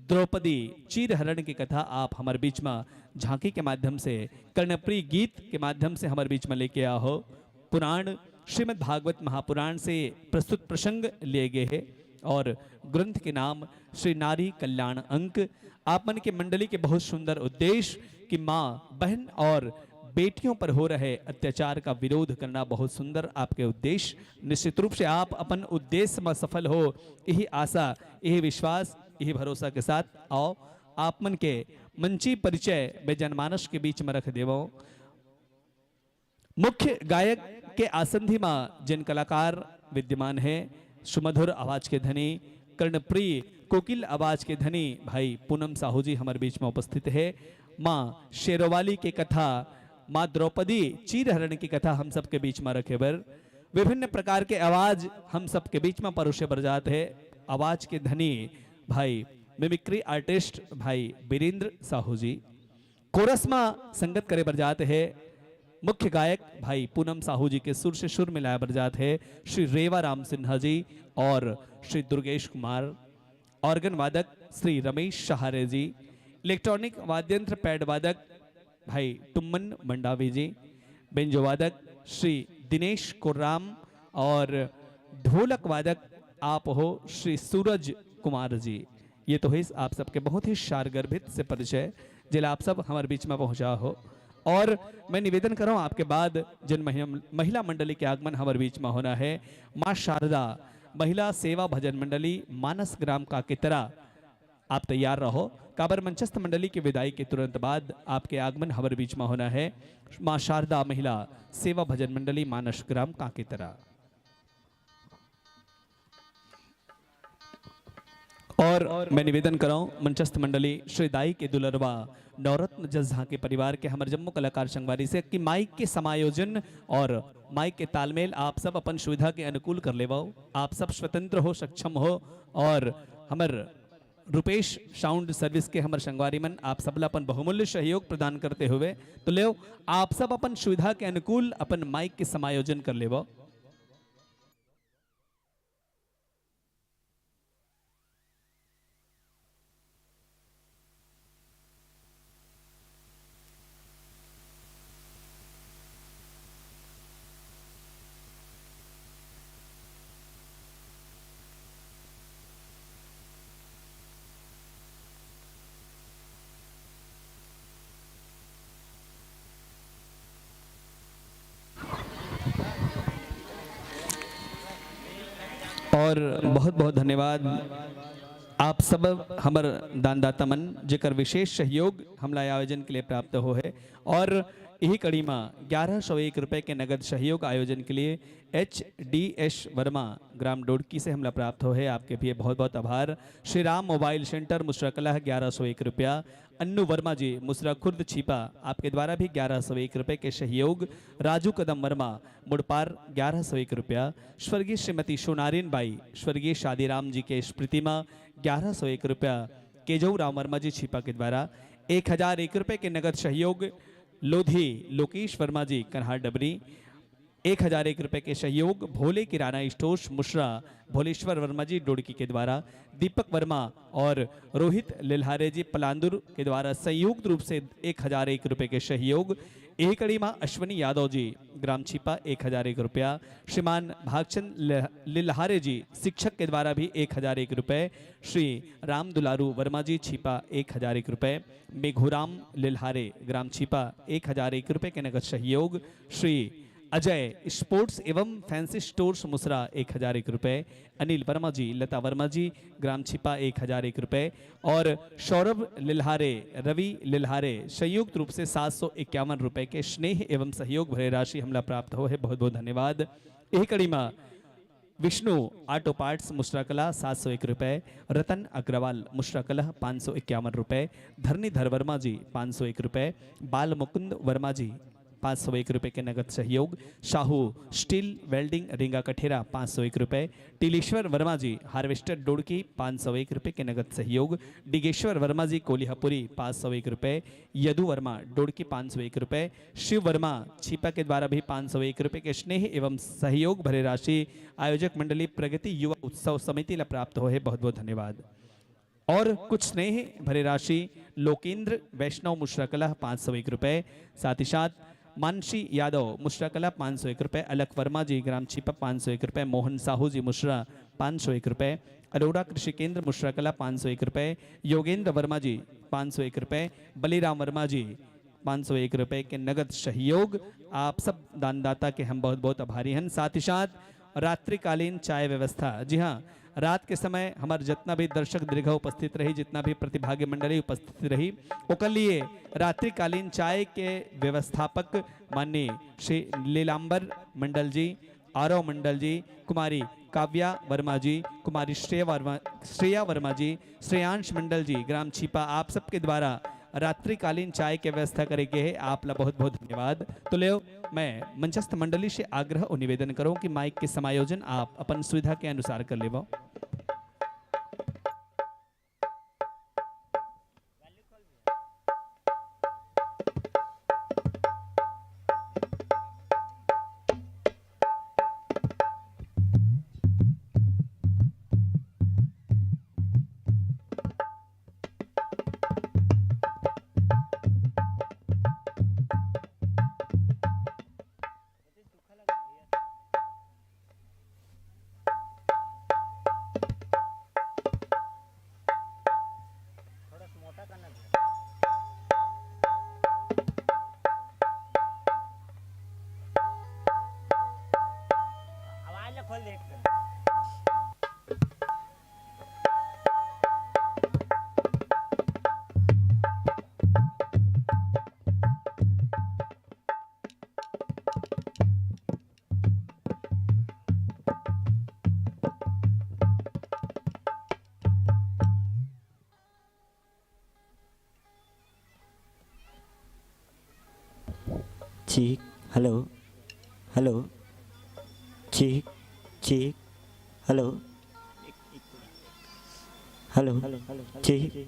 द्रौपदी चीरहरण की कथा आप हमारे बीच में झांकी के माध्यम से, कर्णप्रिय गीत के माध्यम से हमारे बीच में लेके आ हो। पुराण श्रीमद् भागवत महापुराण से प्रस्तुत प्रसंग लिए गए हैं और ग्रंथ के नाम श्री नारी कल्याण अंक। आप मन के मंडली के बहुत सुंदर उद्देश्य कि माँ, बहन और बेटियों पर हो रहे अत्याचार का विरोध करना बहुत सुंदर आपके उद्देश्य। निश्चित रूप से आप अपन उद्देश्य में सफल हो, यही आशा, यही विश्वास, यही भरोसा के साथ आओ। आप मन के मंची परिचय में जनमानस के बीच में रख देवो। मुख्य गायक के आसंधी मा जिन कलाकार विद्यमान है, सुमधुर आवाज के धनी, कर्णप्रिय कोकिल आवाज के धनी भाई पूनम साहू जी हमारे बीच में उपस्थित है। माँ शेरोवाली के कथा, माँ द्रौपदी चीरहरण की कथा हम सबके बीच में रखे बर, विभिन्न प्रकार के आवाज हम सबके बीच में परोसे बर जात है। आवाज के धनी भाई मिमिक्री आर्टिस्ट भाई बीरेंद्र साहू जी, कोरस मा संगत करे बर जात है मुख्य गायक भाई पूनम साहू जी के सुर से सुर मिलाए बर जात है श्री रेवा राम सिन्हा जी और श्री दुर्गेश कुमार। ऑर्गन वादक श्री रमेश सहारे जी, इलेक्ट्रॉनिक वाद्यंत्र पैड वादक भाई टुम्मन मंडावी जी, बेंजो वादक श्री दिनेश कोर्राम और ढोलक वादक आप हो श्री सूरज कुमार जी। ये तो है आप सबके बहुत ही सारगर्भित से परिचय, जेला आप सब हमारे बीच में पहुंचा हो। और मैं निवेदन करूं आपके बाद जिन महिला, महिला मंडली के आगमन हमारे बीच में होना है, माँ शारदा महिला सेवा भजन मंडली मानस ग्राम काकेतरा, आप तैयार रहो, काबर मंचस्थ मंडली के विदाई के तुरंत बाद आपके आगमन हमारे बीच में होना है। माँ शारदा महिला सेवा भजन मंडली मानस ग्राम काकेतरा। और मैं निवेदन कराऊं मंचस्थ मंडली श्री दाई के दुलरवा नवरत्न जस झांकी परिवार के हमर जम्मो कलाकार संगवारी से कि माइक के समायोजन और माइक के तालमेल आप सब अपन सुविधा के अनुकूल कर लेवो। आप सब स्वतंत्र हो, सक्षम हो और हमर रुपेश साउंड सर्विस के हमर संगवारी मन आप सबला अपन बहुमूल्य सहयोग प्रदान करते हुए तो लेव आप सब अपन सुविधा के अनुकूल अपन माइक के समायोजन कर लेवो। और बहुत बहुत धन्यवाद आप सब हमर दानदाता मन, जेकर विशेष सहयोग हमला आयोजन के लिए प्राप्त हो है। और यही कड़ी में ग्यारह सौ एक रुपये के नगद सहयोग आयोजन के लिए एच डी एस वर्मा ग्राम डोडकी से हमला प्राप्त हो है। आपके भी बहुत बहुत आभार। श्री राम मोबाइल सेंटर मुसराकलाह ग्यारह सौ एक रुपया, अन्नू वर्मा जी मुसरा खुर्द छिपा, आपके द्वारा भी ग्यारह सौ एक रुपये के सहयोग, राजू कदम वर्मा मुड़पार ग्यारह सौ एक रुपया, स्वर्गीय श्रीमती सोनारिन बाई स्वर्गीय शादीराम जी के स्मृति में ग्यारह सौ एक रुपया, केजऊ राम वर्मा जी छिपा के द्वारा एक हजार एक रुपये के नगद सहयोग, लोधी लोकेश वर्मा जी कन्हार डबरी, एक हजार एक रुपये के सहयोग, भोले किराना स्टोर्स मुसरा भोलेश्वर वर्मा जी डोडकी के द्वारा, दीपक वर्मा और रोहित लिल्हारे जी पलांदुर के द्वारा संयुक्त रूप से एक हजार एक रुपये के सहयोग। यही कड़ी में अश्विनी यादव जी ग्राम छिपा एक हजार एक रुपया, श्रीमान भागचंद ल-, लिल्हारे जी शिक्षक के द्वारा भी एक हजार एक रुपये, श्री राम दुलारू वर्मा जी छिपा एक हजार एक रुपये, मेघूराम लिल्हारे ग्राम छिपा एक हजार एक रुपये के नगद सहयोग, श्री अजय स्पोर्ट्स एवं फैंसी स्टोर्स मुसरा एक हजार एक रुपए, अनिल वर्मा जी, लता वर्मा जी, ग्राम छिपा एक हजार एक रुपए और सौरभ लिल्हारे, रवि लिल्हारे संयुक्त रूप से सात सौ इक्यावन रुपए के स्नेह एवं सहयोग भरे राशि हमला प्राप्त हो हे। बहुत बहुत धन्यवाद। यही कड़ी मा विष्णु ऑटो पार्ट्स मुसरा कला सात सौ एक रुपए, रतन अग्रवाल मुसरा कला पाँच सौ इक्यावन रुपए, धरणीधर वर्मा जी पाँच सौ एक रुपए, बाल मुकुंद वर्मा जी पाँच सौ एक रुपए के नगद सहयोग, साहू स्टील वेल्डिंग रींगा कठेरा पाँच सौ एक रुपए, टीलेश्वर वर्मा जी हार्वेस्टर डोड़की पाँच सौ एक रुपए के नगद सहयोग, डिगेश्वर वर्मा जी कोलिहापुरी पाँच सौ एक रुपए, यदु वर्मा डोड़की पाँच सौ एक रुपए, शिव वर्मा छिपा के द्वारा भी पाँच सौ एक रुपए के स्नेह एवं सहयोग भरे राशि आयोजक मंडली प्रगति युवा उत्सव समिति ला प्राप्त हो हे। बहुत बहुत धन्यवाद। और कुछ स्नेह भरे राशि लोकेंद्र वैष्णव मुशरकला पाँच सौ एक रुपए, साथ ही साथ मानसी यादव मुशरकला पाँच सौ एक रुपए, अलख वर्मा जी ग्राम छिपा पाँच सौ एक रुपए, मोहन साहू जी मुशरा पाँच सौ एक रुपए, अरोड़ा कृषि केंद्र मुशरकला पाँच सौ एक रुपए, योगेंद्र वर्मा जी पाँच सौ एक रुपए, बलिराम वर्मा जी पाँच सौ एक रुपए के नगद सहयोग। आप सब दानदाता के हम बहुत बहुत आभारी हैं। साथ ही साथ रात्रिकालीन चाय व्यवस्था, जी हाँ, रात के समय हमार जितना भी दर्शक दीर्घा उपस्थित रही, जितना भी प्रतिभागी मंडली उपस्थित रही, ओकर लिए रात्रिकालीन चाय के व्यवस्थापक माननीय श्री लीलांबर मंडल जी, आरव मंडल जी, कुमारी काव्या वर्मा जी, कुमारी श्रेया वर्मा, श्रेया वर्मा जी, श्रेयांश मंडल जी, ग्राम छिपा, आप सबके द्वारा रात्रिकालीन चाय के व्यवस्था करे गे हे। आप ला बहुत बहुत धन्यवाद। तो लेव, मैं मंचस्थ मंडली से आग्रह और निवेदन करूं कि माइक के समायोजन आप अपन सुविधा के अनुसार कर लेवो। चीक, hello, hello, check, check, hello, hello, चीक।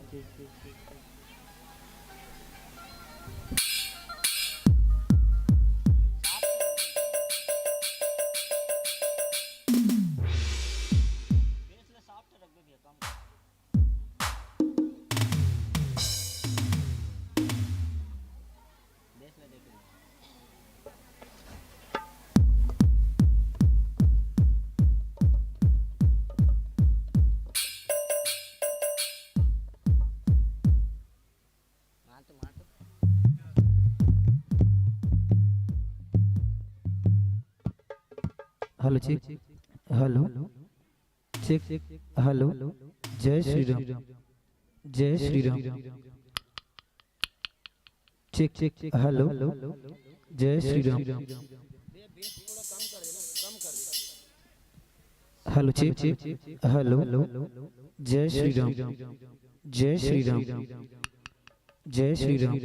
हेलो चीक, हेलो चीक, हेलो, जय श्री राम, जय Shri Ram. Check, check, hello, जय Shri Ram. Hello check, check, hello, जय श्री राम, जय श्री राम, जय श्री राम,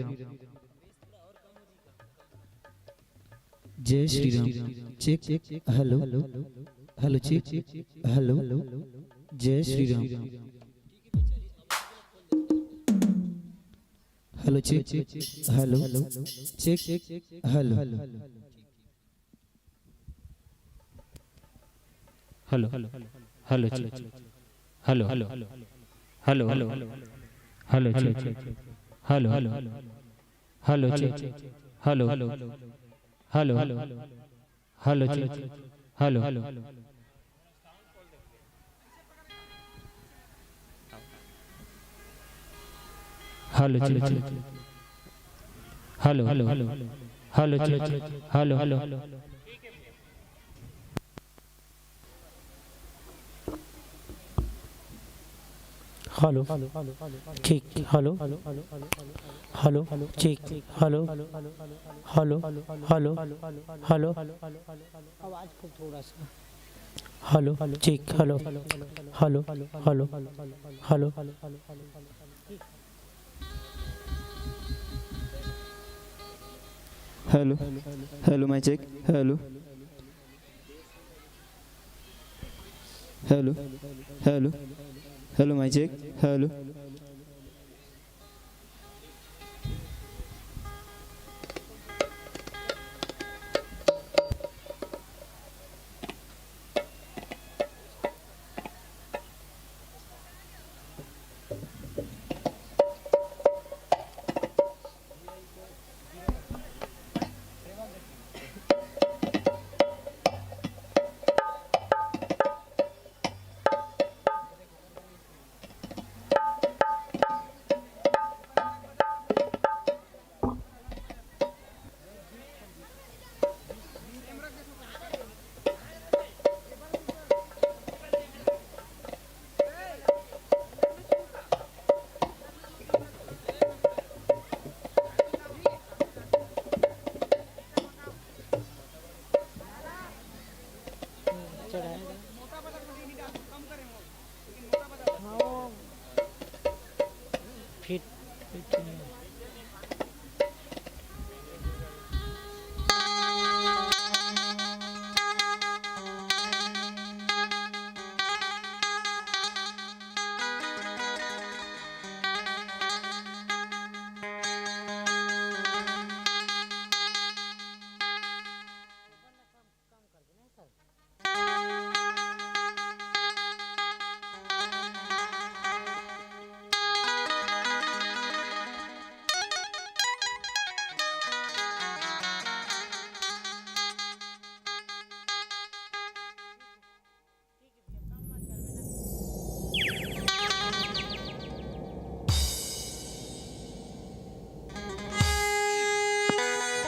जय Shri Ram. Check, check, hello, hello check, check, hello, जय Shri Ram. Hello check, check, hello, check, check, hello, hello, hello check, check, hello, hello, hello, hello check, check, hello, hello check, check, hello, hello, hello check, check, hello. Hello check, check, hello, hello check, check, hello, hello. Hello, check, hello, hello, check, hello, hello, hello, hello. आवाज खूब थोड़ा सा। Hello, check, hello, hello, hello, hello. Hello, hello, mic check, hello. Hello, hello, hello, mic check, hello. Fit, fit नहीं है।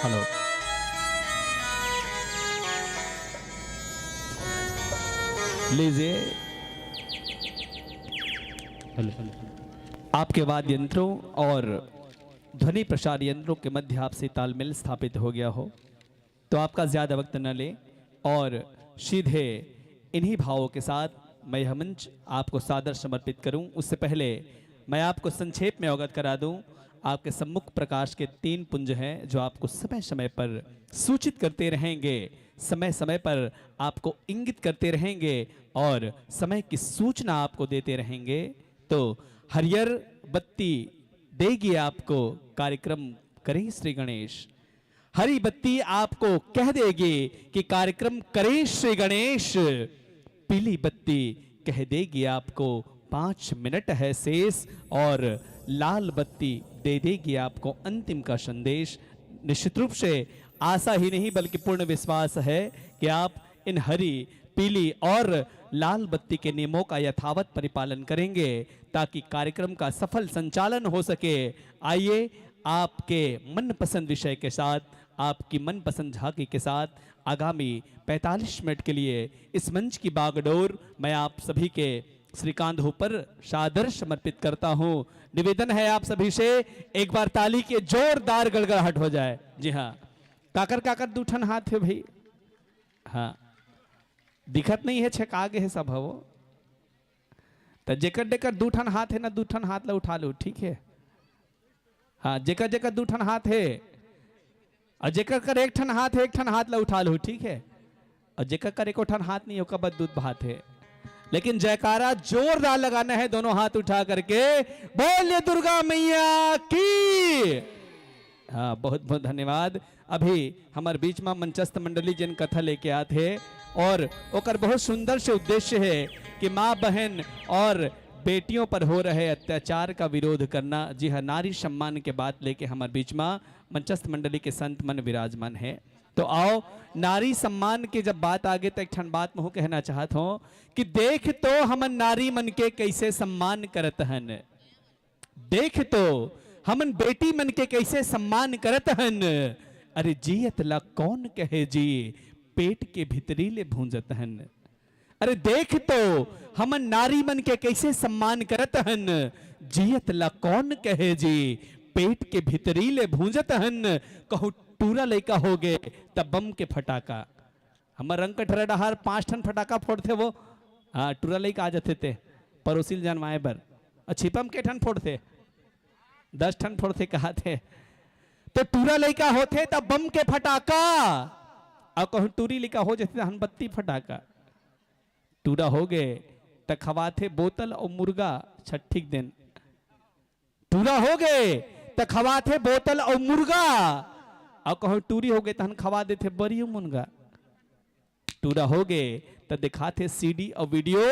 Hello, लीजिए। Hello, आपके वाद्य यंत्रों और ध्वनि प्रसार यंत्रों के मध्य आपसी तालमेल स्थापित हो गया हो, तो आपका ज्यादा वक्त न लें और सीधे इन्हीं भावों के साथ मैं यह मंच आपको सादर समर्पित करूं। उससे पहले मैं आपको संक्षेप में अवगत करा दूं, आपके सम्मुख प्रकाश के तीन पुंज हैं जो आपको समय समय पर सूचित करते रहेंगे, समय समय पर आपको इंगित करते रहेंगे और समय की सूचना आपको देते रहेंगे। तो हरियर बत्ती देगी आपको कार्यक्रम करें श्री गणेश। हरी बत्ती आपको कह देगी कि कार्यक्रम करें श्री गणेश। पीली बत्ती कह देगी आपको पाँच मिनट है शेष और लाल बत्ती दे देगी आपको अंतिम का संदेश। निश्चित रूप से आशा ही नहीं बल्कि पूर्ण विश्वास है कि आप इन हरी, पीली और लाल बत्ती के नियमों का यथावत परिपालन करेंगे ताकि कार्यक्रम का सफल संचालन हो सके। आइए, आपके मनपसंद विषय के साथ, आपकी मनपसंद झांकी के साथ आगामी पैंतालीस मिनट के लिए इस मंच की बागडोर मैं आप सभी के श्रीकांत हो पर सादर समर्पित करता हूं। निवेदन है आप सभी से, एक बार ताली के जोरदार गड़गड़ाहट हो जाए। जी हाँ, काकर काकर दू ठन हाथ हे भाई? हाँ, दिखत नहीं है, छेका गे हे सब हवो। त जेकर जेकर दू ठन हाथ हे ना, दू ठन हाथ ला उठा लो, ठीक है? हाँ, जेकर जेकर दू ठन हाथ हे, अउ जेकर कर एक ठन हाथ हे, एक ठन हाथ ला उठा लो, ठीक है? अउ जेकर कर एको ठन हाथ नहीं, ओकर बस दू भात हे। लेकिन जयकारा जोरदार लगाना है, दोनों हाथ उठा करके, बोलिए दुर्गा मैया की। हाँ, बहुत बहुत धन्यवाद। अभी हमर बीच में मंचस्थ मंडली जेन कथा लेके आत हे और ओकर बहुत सुंदर से उद्देश्य है कि माँ बहन और बेटियों पर हो रहे अत्याचार का विरोध करना। जी हाँ, नारी सम्मान के बात लेके हमर बीच में मंचस्थ मंडली के संत मन विराजमान है। तो आओ, नारी सम्मान के जब बात आगे तो एक ठन बात महू कहना चाहत हूँ कि देख तो हमन नारी मन के कैसे सम्मान करत हन। देख तो हमन बेटी मन के कैसे सम्मान करत हन। अरे जियत ला कौन कहे जी, पेट के भीतरी ले भूंजत हन। अरे देख तो, हमन नारी मन के कइसे सम्मान करत हन, जियत ला कौन कहे जी, पेट के भीतरी ले भूंजत हन, कहूं टूरा लइका होगे, त बम के फटाका। हमर रंग कठरा डहार पांच ठन फटाका फोड़थे वो। हाँ, टूरा लइका आ जथे ते, परोसी ल जनवाए बर। अउ छिपा म के ठन फोड़थे? दस ठन फोड़थे कहाथे। तो टूरा लइका होथे त बम के फटाका, अउ कहूं टूरी लइका हो जथे त हनबत्ती फटाका। टूरा होगे त खवाथे बोतल अउ मुर्गा छट्ठी के दिन। टूरा होगे त खवाथे बोतल अउ मुर्गा, अउ कहूं टूरी होगे तहन खवा देथे बरी अउ मुनगा। टूरा होगे त दिखाथे सीडी अउ वीडियो,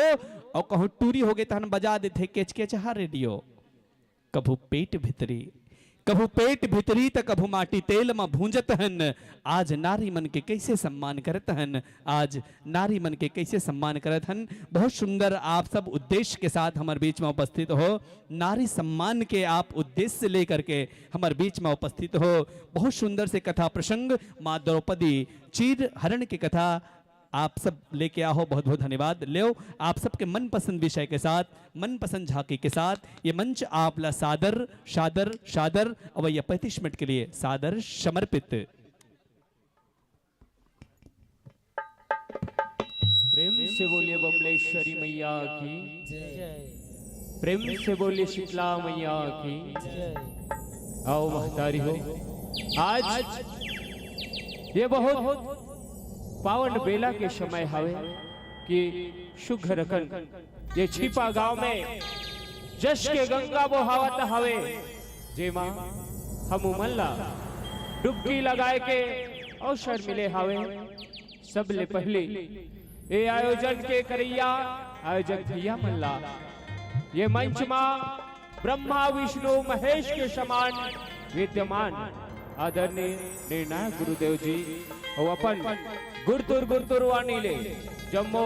अउ कहूं टूरी होगे तहन बजा देथे केचकेचहा रेडियो। कभू पेट भीतरी, कभू पेट भीतरी त कभू माटी तेल म भूंजत हन। आज नारी मन के कइसे सम्मान करत हन, आज नारी मन के कइसे सम्मान करत हन। बहुत सुंदर, आप सब उद्देश्य के साथ हमर बीच म उपस्थित हो, नारी सम्मान के आप उद्देश्य लेकर के हमर बीच म उपस्थित हो। बहुत सुंदर से कथा प्रसंग, माँ द्रौपदी चीर हरण के कथा आप सब लेके आहो। बहुत बहुत धन्यवाद। लेव, आप सबके मनपसंद विषय के साथ, मनपसंद झांकी के साथ ये मंच आप ला सादर, सादर, सादर अवैया पैंतीस मिनट के लिए सादर समर्पित। प्रेम से बोलिए बमलेश्वरी मैया की, प्रेम से बोलिए शीतला मैया की। आओ महतारी हो, आज ये बहुत पावन बेला के समय हवे कि सुघर अकन ये छिपा गांव में जस के गंगा बोहावत हवे, जेमा हमू मन ला डुबकी लगाए के अवसर मिले हवे। सबले पहले ये आयोजन के करैया आयोजक भैया मन ला, ये मंच मा ब्रह्मा विष्णु महेश के समान विद्यमान आदरणीय निर्णायक गुरुदेव जी अउ अपन गुरतुर गुरतुर वाणी ले जम्मो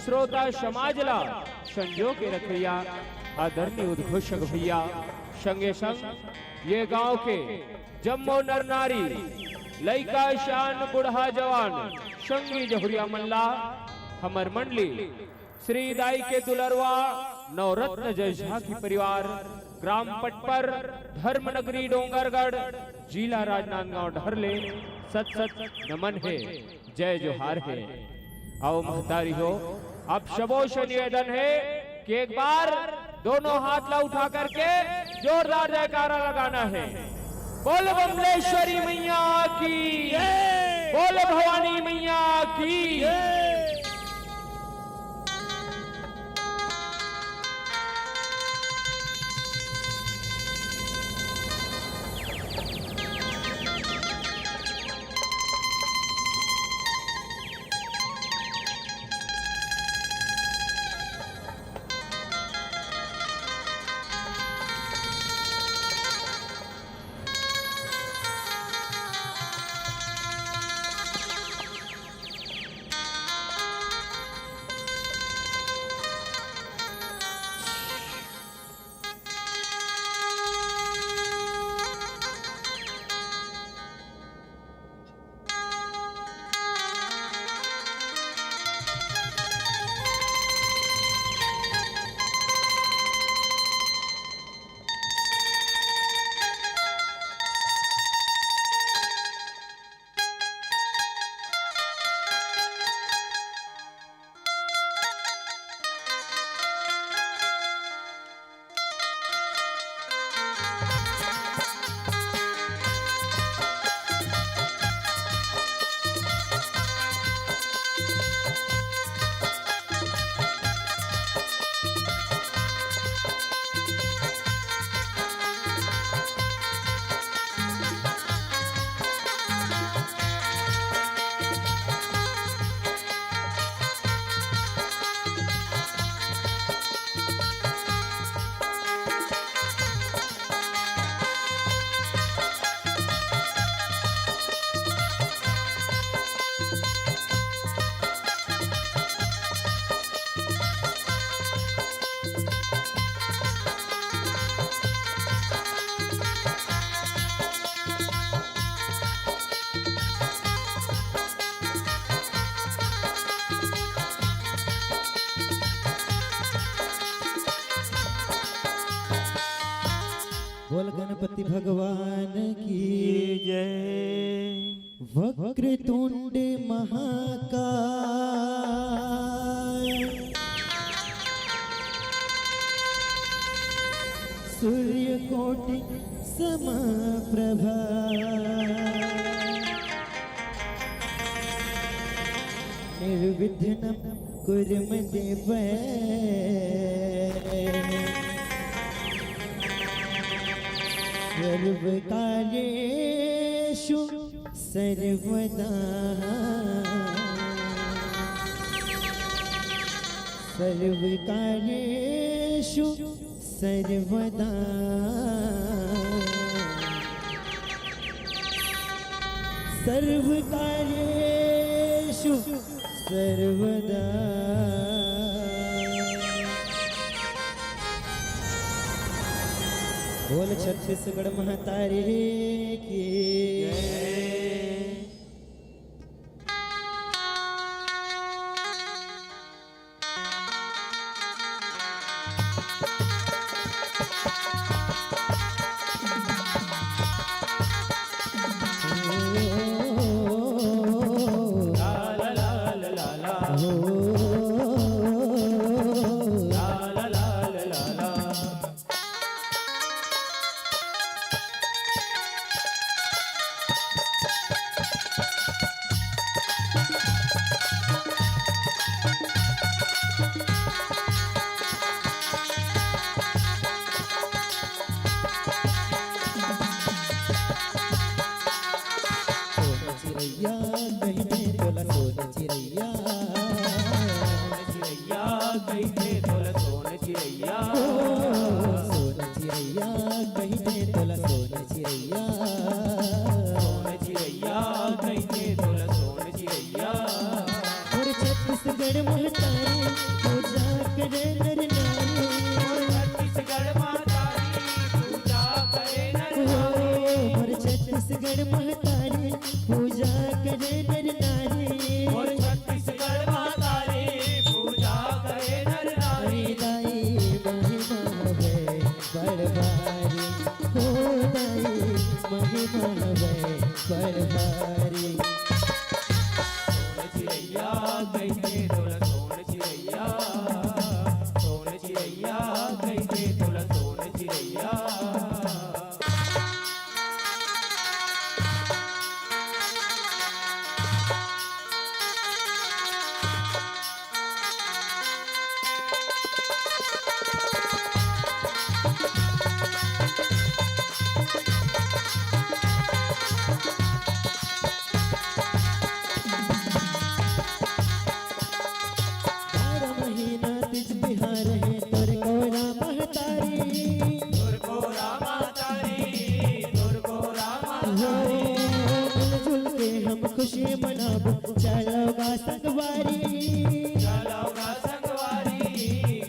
श्रोता समाज ला संजो के रखैया आदरणीय उद्घोषक भैया, संगे संग ये गांव के जम्मो नर नारी, लइका शान, बूढ़ा जवान, संगी जहुरिया मन ला हमर मंडली श्री दाई के दुलरवा नवरत्न जय झांकी परिवार, ग्राम पटपर, धर्म नगरी डोंगरगढ़, जिला राजनांदगांव डहर ले सत सत नमन हे, जय जोहार हे। आओ महतारी हो, आप सबो से निवेदन हे कि एक बार दोनों हाथ ला उठा करके जोरदार जयकारा लगाना है। बोल बमलेश्वरी मैया की, बोल भवानी मैया की। गणपति भगवान की जय। वक्रतुंड महाकाय, सूर्यकोटि समप्रभा, निर्विघ्नं कुरु मे देव। सर्वकार्येषु सर्वदा, सर्वकार्येषु सर्वदा, सर्वकार्येषु सर्वदा। बोल छत्तीसगढ़ महतारी की। सोन चिरैया कहिथे तोला, सोन चिरैया। सोन चिरैया कहिथे तोला, सोन चिरैया। ओ, सोन चिरैया कहिथे तोला, सोन चिरैया। सोन चिरैया कहिथे तोला, सोन चिरैया। मोर छत्तीसगढ़ महतारी, पूजा करे नर नारी। मोर छत्तीसगढ़ महतारी, पूजा करे नर नारी। ओ, मोर छत्तीसगढ़ महतारी, पूजा करे नर नारी। मोर छत्तीसगढ़ महतारी, पूजा करे नर नारी। दाई महिमा हवे बड़ भारी, हो दाई महिमा हवे बड़ भारी। सोन चिरैया कहिथे तोला, सोन चिरैया। सोन चिरैया कहिथे तोला, सोन चिरैया। बारह महीना तीज तिहार हे तोर कोरा महतारी। तोर कोरा महतारी, तोर कोरा हो, महतारी। मिलजुल के हम खुशी मनाबो, चलो गा संगवारी। चलो गा संगवारी,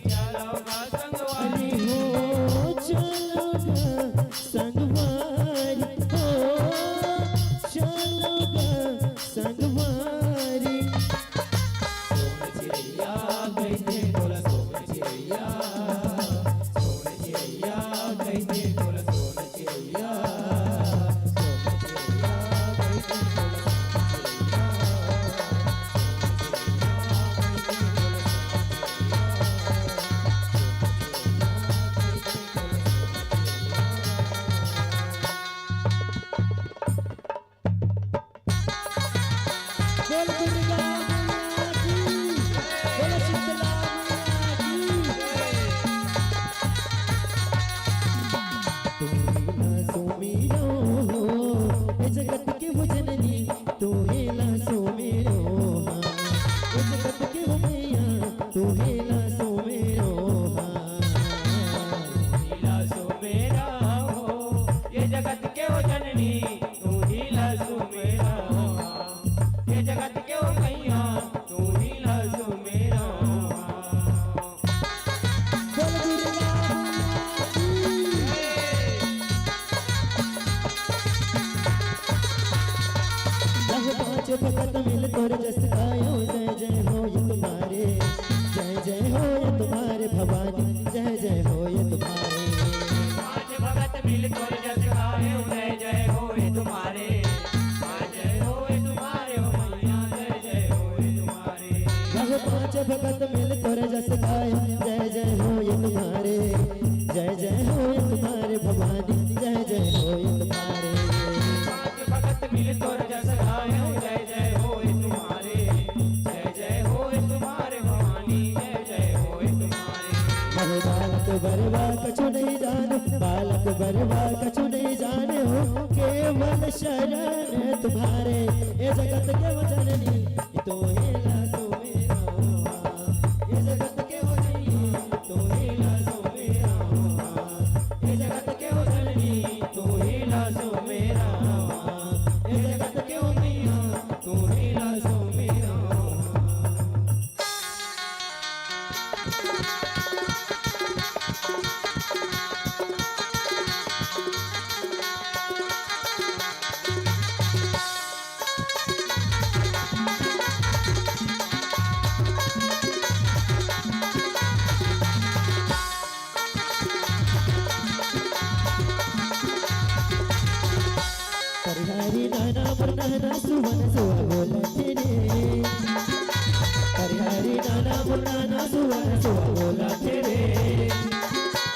चलो गा संगवारी। अरे हो, चलो गा संगवारी, हो, चलो गा संगवारी। सोन चिरैया कहिथे तोला, सोन चिरैया। सोन चिरैया कहिथे तोला, सोन चिरैया। सोन चिरैया कहिथे तोला, सोन चिरैया। बोल दुर्गा मैया की, बोल शीतला मैया की। तू ही ना सुमिरो, ए जगत के वो जननी, तू ही ना सुमिरो, हाँ। ए जगत के वो मैया, तू ही ना सुमिरो, हाँ। तू ही ना सुमिरो, ये जगत के वो जननी, तू ही ला सुमेरा, ये जगत के ओ मैया, तू ही ला सुमेरा। बोल दुर्गा मैया की। जब पाँच भगत मिल तोर जस गायो, जय जय हो ये तुम्हारे, जय जय हो ये तुम्हारे भवानी, जय जय हो ये तुम्हारे। पाँच भगत मिल तोर जस भगत मिल तोर जस गाय, जय जय होय तुम्हारे, जय जय होय तुम्हारे भवानी, जय जय होय तुम्हारे। पांच भगत मिल तोर जस गाय, जय जय होय तुम्हारे, जय जय होय तुम्हारे भवानी, जय जय होय तुम्हारे। मैं बालक बरवा कछु नहीं जाने, बालक बरवा कछु नहीं जाने हो, केवल शरण तुम्हारे। ए जगत के वो जननी, तोहे ला सुमिरँव, ए जगत के वो जननी, तोहे ला सुमिरँव, ए जगत के वो जननी, तोहे ला सुमिरँव, ए जगत के वो मैया, तोहे ला सुमिरँव। परिहारी नाना मोर नाना सुवन सुवा बोलथे रे। परिहारी नाना मोर नाना सुवन सुवा बोलथे रे।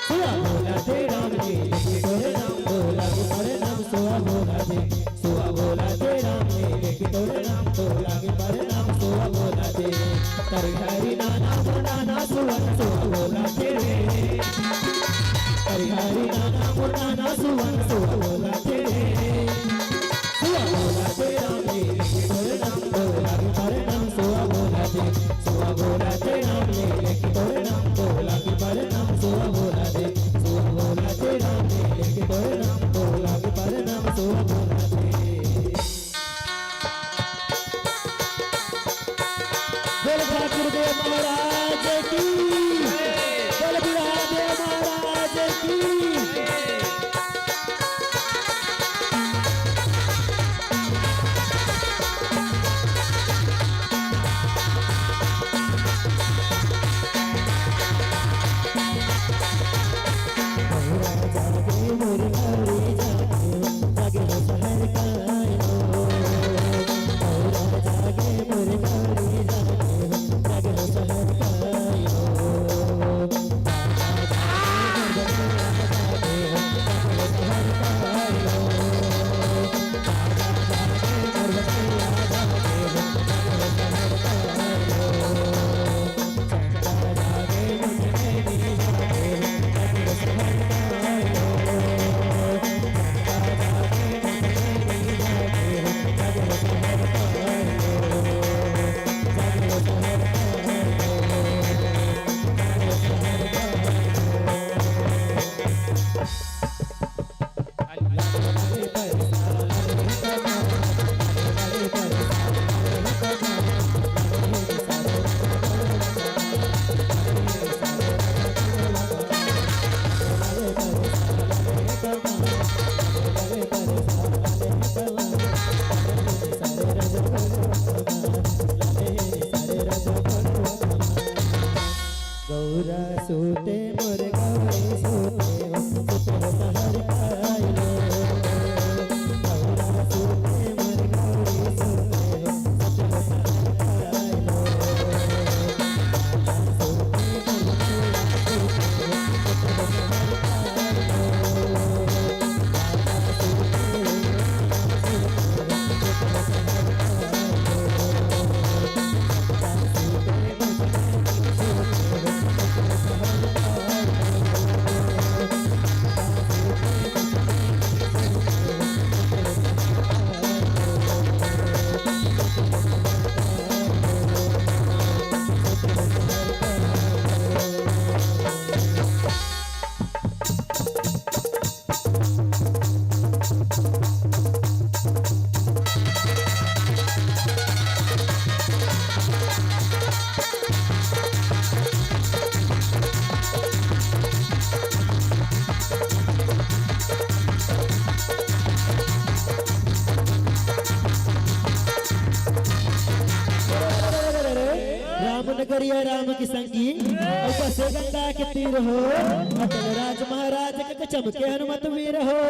सुवा बोलथे राम जी, लेके तोरे नाम तो लागे परनाम। सुवा बोलथे, सुवा बोलथे राम जी, लेके तोरे नाम तो लागे परनाम। सुवा बोलथे। परिहारी नाना मोर नाना सुवन सुवा बोलथे रे। परिहारी नाना मोर नाना सुवन सुवा बोलथे रे। सुवा बोलथे राम जी, लेके तोरे नाम तो लागे परनाम। सुवा बोलथे, सुवा बोलथे राम जी, लेके तोरे नाम तो लागे परनाम। सुवा बोलथे, सुवा बोलथे राम जी, लेके तोरे नाम तो लागे परनाम। सुवा बोलथे। बोल ठाकुर देव महाराज की, बोल बुढ़ा देव महाराज की। गौरा सूते मोर गौरी सूते हो, सूते हो सहर पाई लो। गौरा सूते मोर गौरी सूते हो, सूते हो सहर पाई लो। राम नगरिया राम की संगी, अउ बसे गंगा के तीर हो, अटल राज महाराज के चमके हनुमत वीर हो।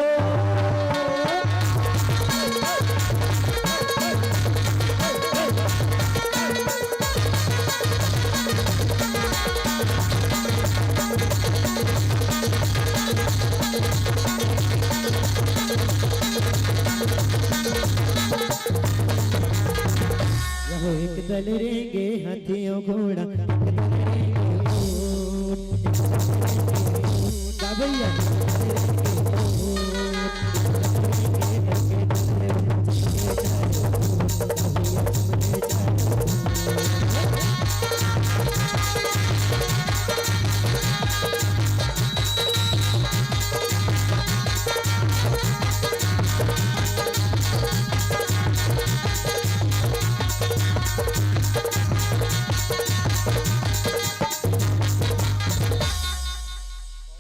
चल रेंगे हाथी अउ घोड़ा, एक दल रेंगे ऊंट, एक दल रेंगे ऊंट। का भैया?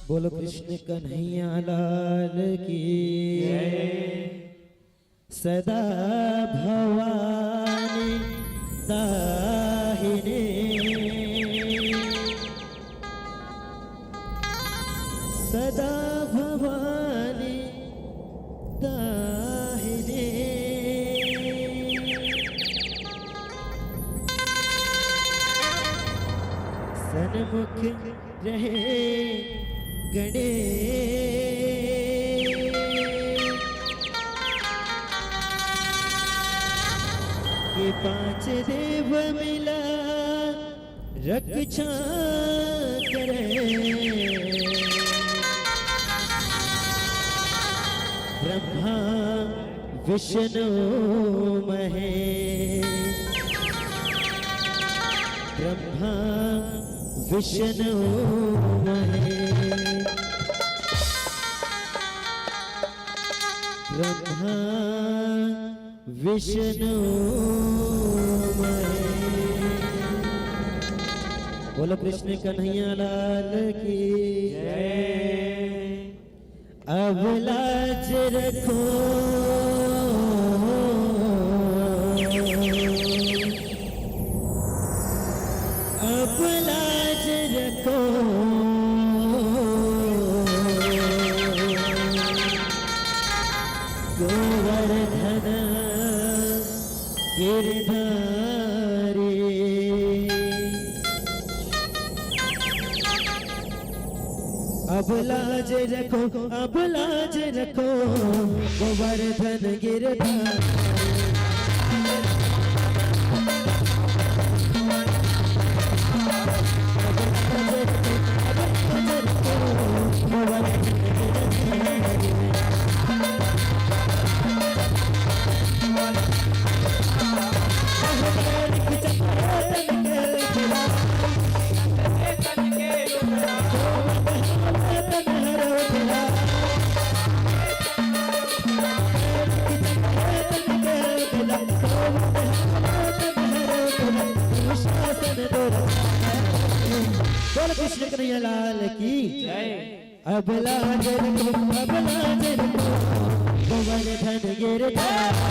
बोलो कृष्ण कन्हैया लाल की। सदा भवानी दाहिने, सदा भवानी दाहिने। सन्मुख रहे गणेश। ये पांच देव मिला रक्षा करे। ब्रह्मा विष्णु महेश, ब्रह्मा विष्णु महेश, ब्रह्मा विष्णु महेश। बोलो कृष्ण कन्हैया लाल की। जय। अब लाज रखो, अब लाज रखो, गोवर्धन गिरधारी। अब लाज रखो, अब लाज रखो, गोवर्धन गिरधारी। बोल कृष्ण कन्हैया लाल की। जय। अब लाज रखो, अब लाज रखो, गोवर्धन गिरधारी।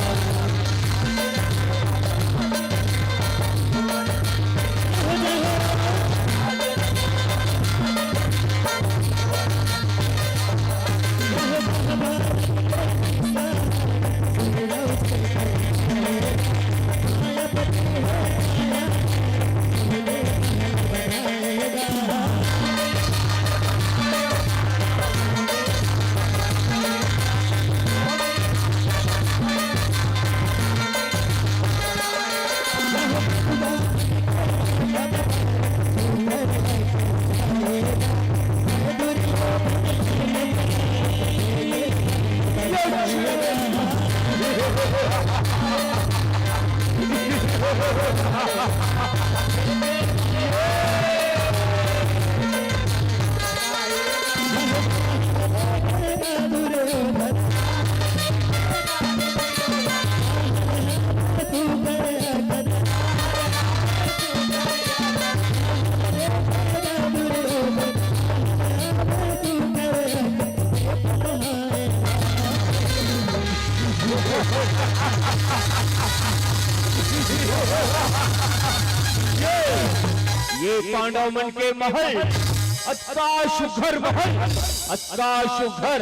ये, ये पांडव मन के महल, अतका सुघर महल, अतका सुघर,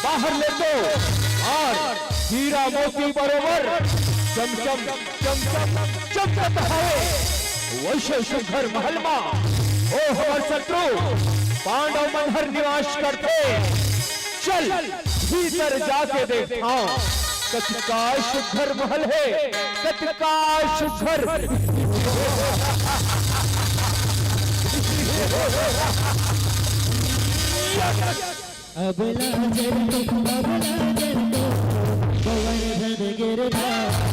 बाहर ले तो और हीरा मोती बरोबर चमचम, चमचम, चमचम हवे। वैसे सुघर महल मा ओ हमर शत्रु पांडव मन हर निवास करथे। चल भीतर जाके देखथंव। कतका सुघर महल हे, कतका सुघर। अब लाजर को, अब लाजर को, गोवर्धन गिरधारी।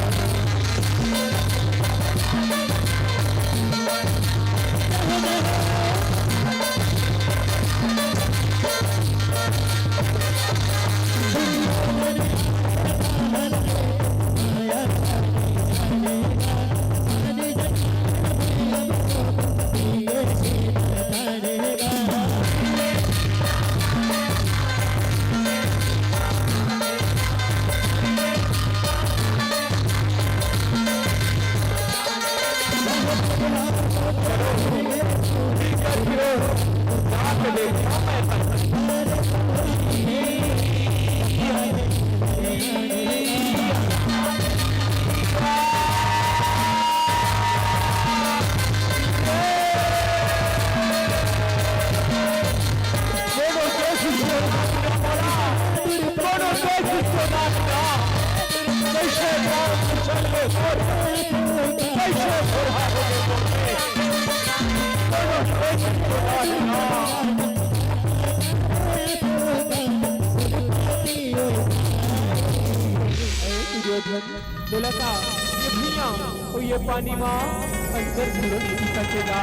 दुर्योधन, तोला का ये भुइयां अउ ये पानी मा अंतर घलो नइ दिखत हे गा?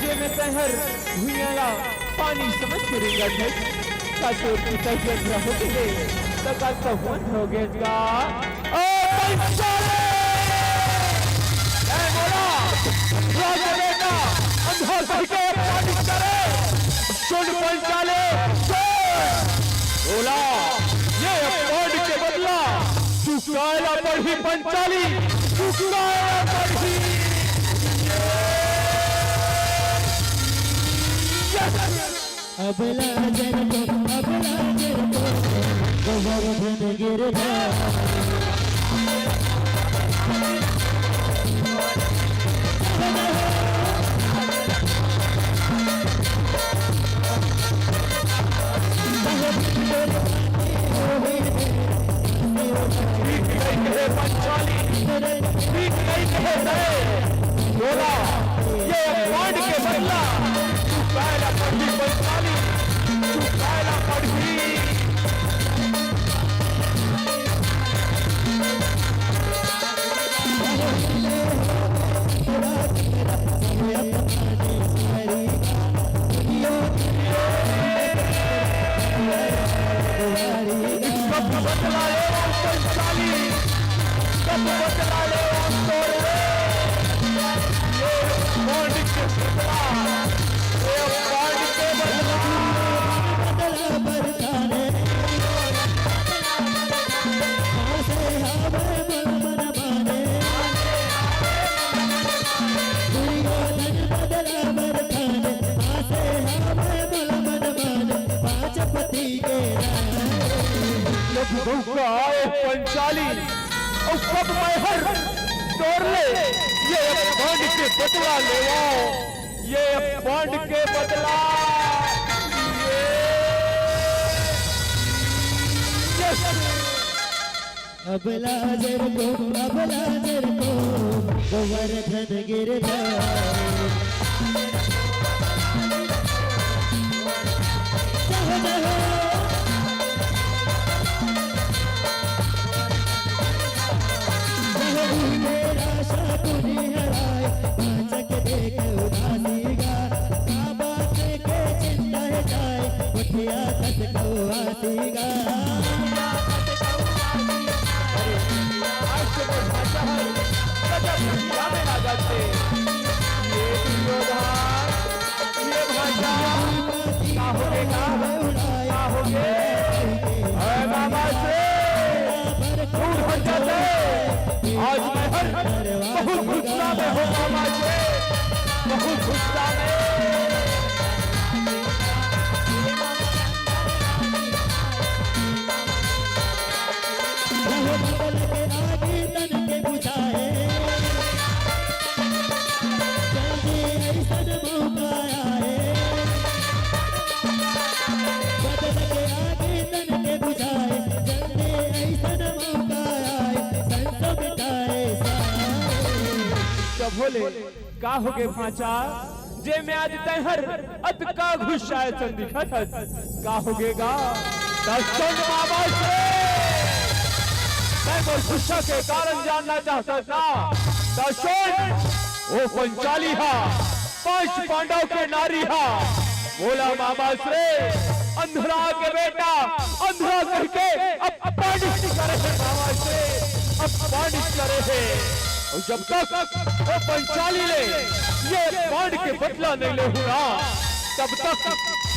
जे में तैं हर भुइयां ला पानी समझ के रेंगत हस, का तोर पिता जी अंधरा हो गे हे, त का तहूं अंधरा हो गेस गा? ओ पंचाले! ए मोला, राजा बेटा, अंधा कहिके अपमानित करे। सुन पंचाले, सुन! भोला, ये अपमान के बदला चुकाए ला पड़ही पंचाली, चुकाए ला पड़ही। अब लाजर को, अब लाजर को, गोवर्धन गिरधारी। भीख नहीं कहे पंचाली, भीख नहीं कहे दए। बोला, ये अपमान के बदला चुकाए ला पड़ही पंचाली, चुकाए ला पड़ही। कब बदला लेवंव पंचाली, कब बदला लेवंव तोर ले। ये अपमान के बदला, ये अपमान के बदला। दुर्योधन बदला बर ठाने, आसे हवे मोला मन माने, पांच पति के रानी। जब धोखा आए पंचाली, अउ कब मैं हर तोर ले ये अपमान के बदला लेवंव, ये अपमान के बदला। ये, ये अब लाजर को, अब लाजर को, गोवर्धन गिरधारी। जय हो, जय हो। जय हो, मेरा शाकुनी हराए, पांचक देख उदासी गा। बाबा के चिंता हे जाए, उठिया तस कौआसी गा। अरे, आज तो मोर भांचा हर गजब नशा में लागत हे। ये दुर्योधन, ये भांचा, का होगे, का? का होगे? अरे बाबा से दूर हट जाते। आज मैं हर बहुत गुस्सा में हूँ बाबा से, बहुत गुस्सा में। बहुत बदल के आगे तन के बुझाए, जल्दी ऐसन मौका आए। बदल के आगे तन के बुझाए, जल्दी ऐसन मौका बोले, का होगे भांचा, जे में आज तैं हर अतका गुस्साए सन दिखत हस? का होगे गा? त सुन मामा श्री, तैं मोर गुस्सा के कारण जानना चाहत हस ना? त सुन, ओ पंचाली हा, पांच पांडव के नारी हा, बोला मामा श्री, अंधरा के बेटा, अंधरा करके अपमानित करे हे मामा श्री, अपमानित करे हे। अउ जब तक ओ पंचाली ले ये अपमान के बदला नइ लेहूं ना, तब तक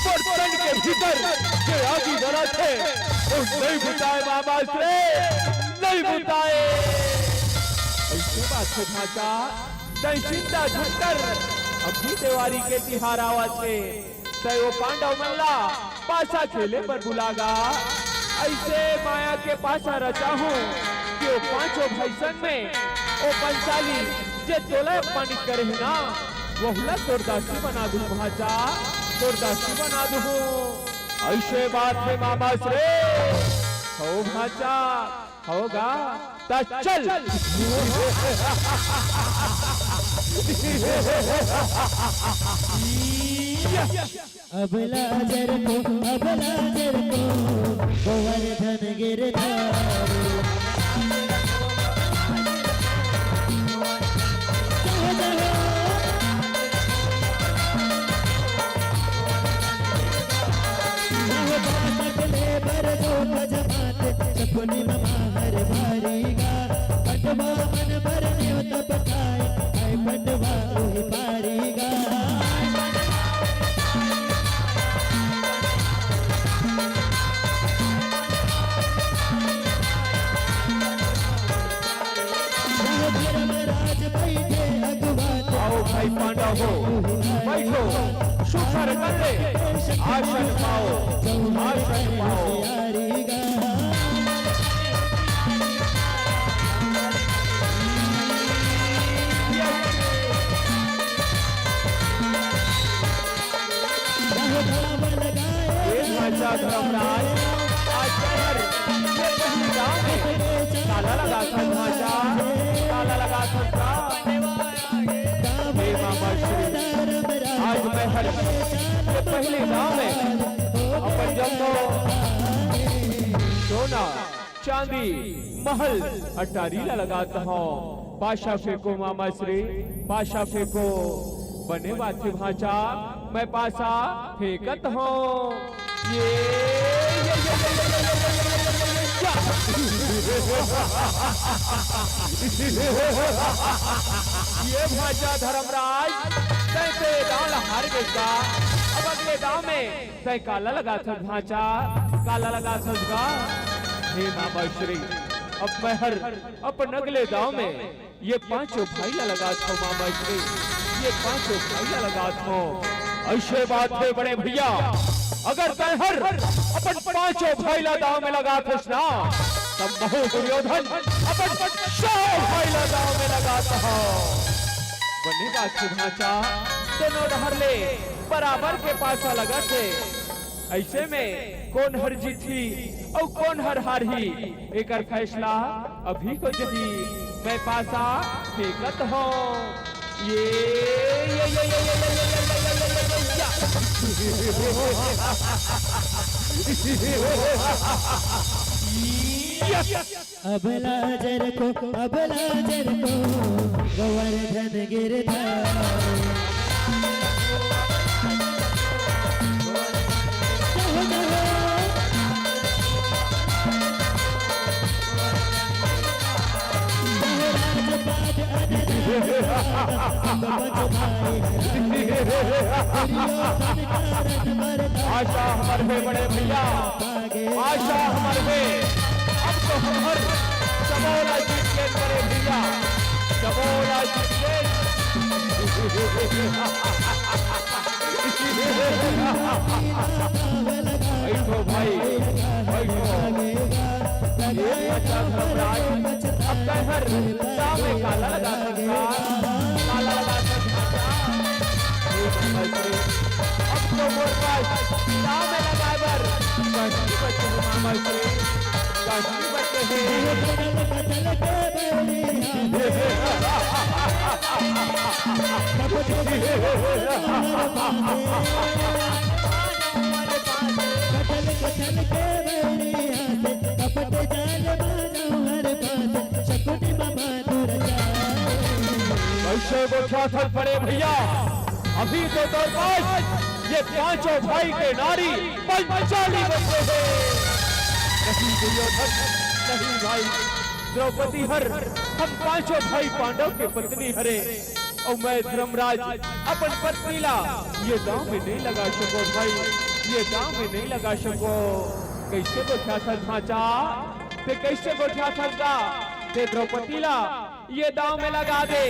बर्तन के भीतर जे आगी जलत हे, ओ नइ बुताय मामा श्री, नइ बुताय। अइसे बात हे भांचा, तैं चिंता झन कर, अभी देवारी के तिहार आवत हे। तैं ओ पांडव मन ला पासा खेले बर बुला गा। अइसे माया के पासा रचाहूं कि ओ पांचों भाई संग में ओ पंचाली जे तोला अपमानित करे हे ना, वहू ला तोर दासी बना दूं भांचा, तोर दासी बना दूं। अइसे बात हे मामा श्री, हो भांचा, होगा त चल। अबला जरको, अबला जरको, गोवर्धन गिरधारी। जय जय। पटवा मन बर नेवता पठाए, आय पटवा उही पारी गा। धर्मराज बैठे अगुवा। आओ भाई पांडव हो, बैठो, सुखर कर ले, आसन पाओ, आसन पाओ। ए भांचा धर्मराज, आज तैं हर ये पहली गांव में काला लगाथस भांचा, काला लगाथस का? हे मामा श्री, आज मैं हर ये पहली गांव में अपन जम्मो सोना चांदी, महल, अटारी ला लगात हंव। पासा फेंको मामा श्री, पासा फेंको। बने बात हे भांचा, मैं पासा फेंकत हंव। ये, ये, ये, ये भांचा धर्मराज, तैं तो ये दांव ला हार गे का। अब अगले दांव में तैं काला लगाथस भांचा, काला लगाथस गा? हे मामा श्री, अब मैं हर अपन अगले दांव में ये पांचों भाई ला लगाथंव मामा श्री, ये पांचों भाई ला लगाथंव। अइसे बात हे बड़े भइया, अगर तैं हर अपन पांचों भाई ला दांव में लगाथस ना, तब महूं दुर्योधन अपन छह भाई ला दांव में लगाथंव। बने बात हे भांचा, दोनों डहर ले बराबर के पासा लगत हे। अइसे में कोन हर जीतही अउ कोन हर हारही, एकर फैसला अभी हो जही। मैं पासा फेंकत हंव। ये, ये, ये, या। अबला जरको, अबला जरको, गोवर्धन गिरधारी। जय हो, जय हो। जय हो राजपाट अनल। आशा हमर हे बड़े भइया, आशा हमर हे। अब तो हमर सबो ला जीत के बड़े भइया, सबो ला जीत के। बैठो भाई, बैठो। ये बच्चा घबराए, अब तैं हर दांव में काला लगाथस का, काला लगाथस का। हे मामा श्री, अब तो मोर पास दांव में लगाए बर कहीं बचे हे मामा श्री, कहीं बचे हे। बदल के बैरी। कटल कटल के बैरिया से कपट जाल बाजो हर पास, शकुनी मामा तोर चाल। कैसे गोठियाथस बड़े भैया, अभी तो तोर पास ये पांचों भाई के नारी पंचाली बचे हे। नहीं दुर्योधन, नहीं भाई, द्रौपदी हर हम पांचों भाई पांडव के पत्नी हरे। अउ मैं धर्मराज अपन पत्नी ला ये दांव में नहीं लगा सकों भाई, ये दांव में नहीं लगा सकों। कैसे गोठियाथस भांचा, ते कैसे गोठियाथस गा, ते द्रौपदी ला ये दांव में लगा दे,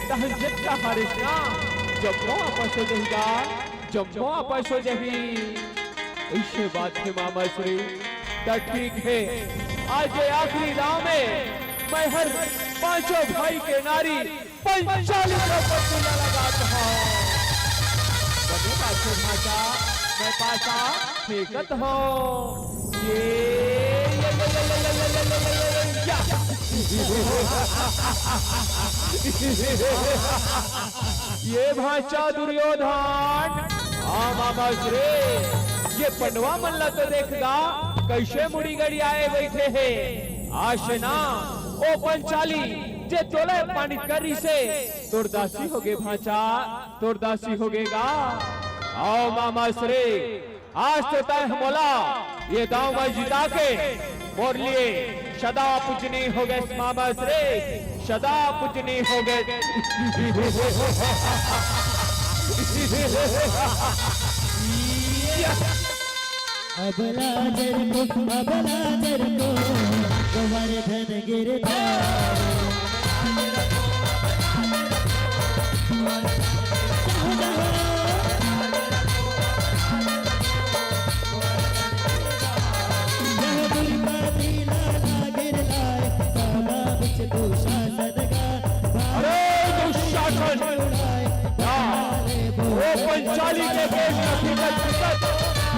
तहन जतका हारिस ना, जम्मो आपस हो जही गा, जम्मो आपस हो जही। अइसे बात हे मामा श्री, त ठीक हे, आज ये आखिरी दांव में मैं हर पांचों भाई के नारी पंचाली द्रौपदी ला लगात हंव। बने बात हे भांचा, मैं पासा फेंकत हंव। ये, ये, या। ये भांचा दुर्योधन, हां मामा श्री, ये पंडवा मन ला तो देख गा, कैसे मुड़ी गड़ियाए बइठे हे। अइसे ना, ओ पंचाली, जे तोला अपमानित करिस हे, तोर दासी होगे भांचा, तोर दासी होगे गा। अउ मामा श्री, आज तो तैं मोला ये दांव में जिता के मोर लिए सदा पूजनीय होगेस मामा श्री, सदा पूजनीय होगेस। अबला जरको, अबला जरको, गोवर्धन गिरधारी। अरे दुशासन! ना, वो पंचाली के देश का टिकट, टिकट,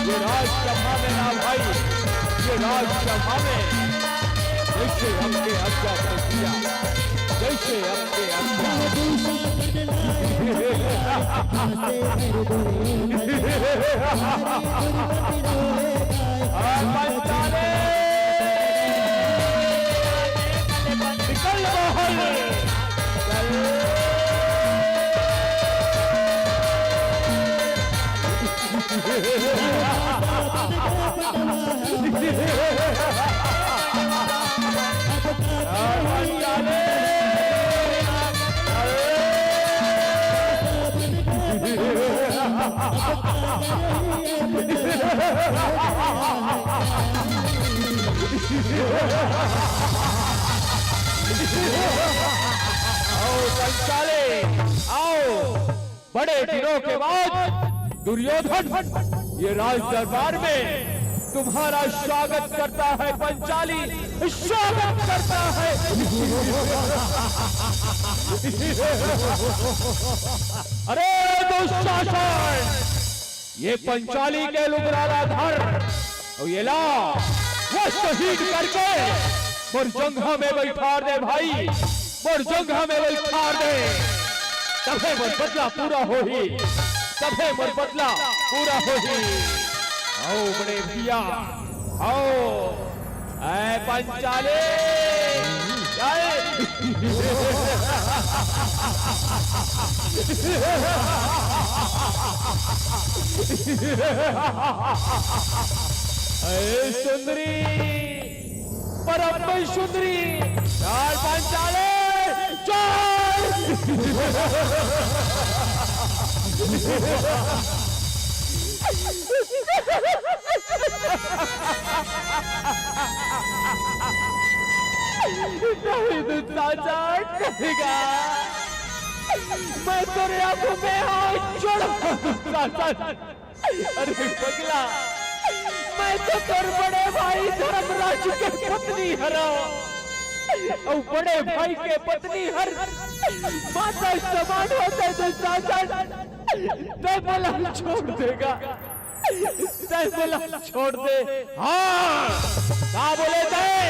ये राजसभा में ना भाई, ये राजसभा में जैसे हमने आज्ञा कर दिया, जैसे हमने आज्ञा। और पंचाली, निकल बाहर। आओ पंचाली, आओ। बड़े दिनों के बाद दुर्योधन ये राज दरबार में तुम्हारा स्वागत करता है पंचाली, स्वागत करता है। अरे दुशासन, ये पंचाली के लुगरा ला धर अउ एला वो शहीद करके मोर जंघा में बइठार दे भाई, मोर जंघा में बइठार दे, तभे मोर बदला पूरा होही, तभे मोर बदला पूरा होही। आओ बड़े भैया, आओ। ऐ पंचाली, चल। ऐ सुंदरी, परम सुंदरी, चल पंचाली, चल। नहीं दुशासन, नहीं गा। मैं तोरे आगू में हाथ जोड़हूं दुशासन। अरे पगला, मैं तो तोर बड़े भाई धर्मराज के पत्नी हरंव। अउ बड़े भाई के पत्नी हर माता समान होथे दुशासन। तैं मोला छोड़ दे गा। तैं मोला छोड़ दे। हां, का बोले तैं?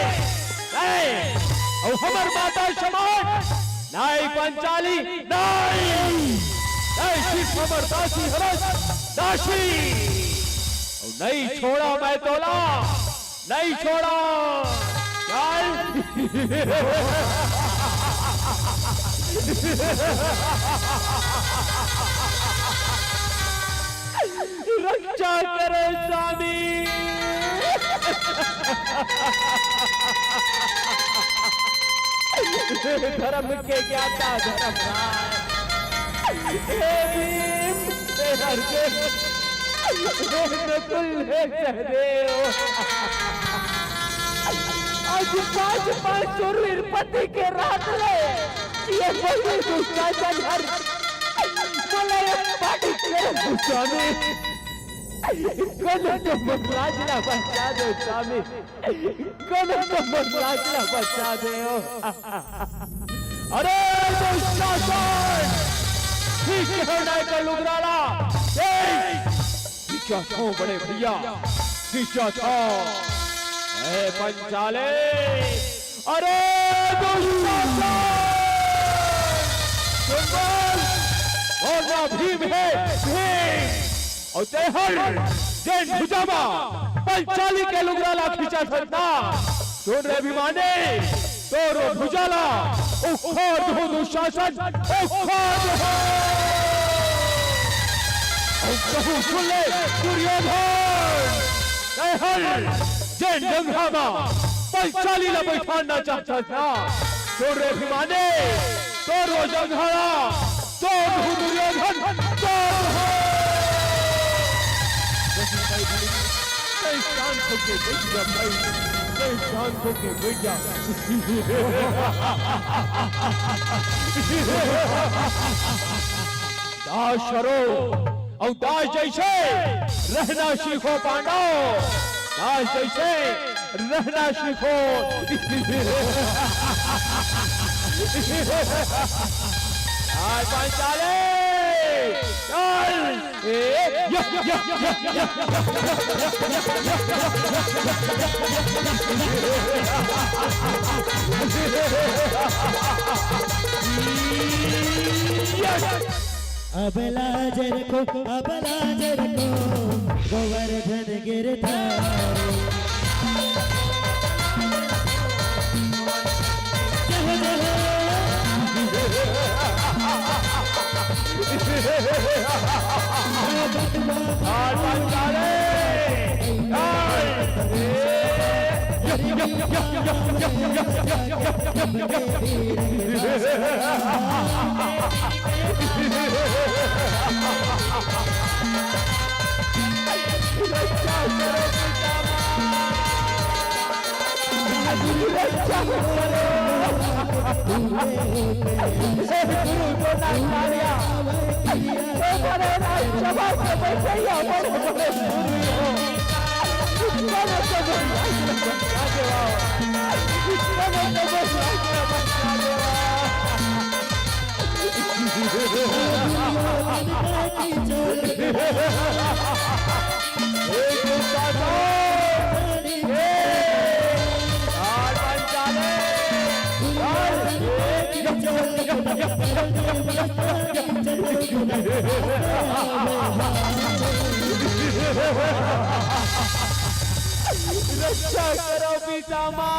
तैं अउ हमर माता समान नहीं पंचाली, नहीं, नहीं सिर्फ हमर दासी हरस, दासी। अउ नहीं छोड़ा मैं तोला, नहीं छोड़ा। चल। रक्षा करो स्वामी। धर्म के ज्ञाता धर्मराय, हे भीम, हे अर्जुन, हे नकुल, हे सहदेव। आज पांच पांच सुरवीर पति के रात ले ये बहिनी दुशासन हर बोले, ये पाटी करे स्वामी। कोनो तो मोर लाज ला बचा दो स्वामी, कोनो तो मोर लाज ला बचा दो। अरे दुशासन, ठीक कहना है का लुगराला। ए, पीछा छो बड़े भैया, पीछा छो। ए पंचाले, अरे दुशासन, सुन बोल, मोर नाम भीम हे, भीम। अउ तेहर जेन भुजा म पंचाली के लुगरा ला खींचत हस ना, सुन रे अभिमानी, तोरो भुजा ला उखोर दूहूं दुशासन, उखोर दूहूं। अउ कहूं सुन ले दुर्योधन, तेहर जेन जंघा म पंचाली ला बइठाना चाहत हस ना, सुन रे अभिमानी, तोरो जंघा ला तोड़ दूहूं दुर्योधन, तोड़ दूहूं। नहीं, शांत होके बैठ जा भाई, नहीं, शांत होके बैठ जा। दास हरो, अउ दास जइसे रहना सीखो पांडव, दास जइसे रहना सीखो। चल पांचाले, चल। ए, या, या, या, या, या। Yes। अब लाज रखो, अब लाज रखो, गोवर्धन गिरधारी। जय हो, जय हो। आज पंचाले। आज। रक्षा करो पितामह।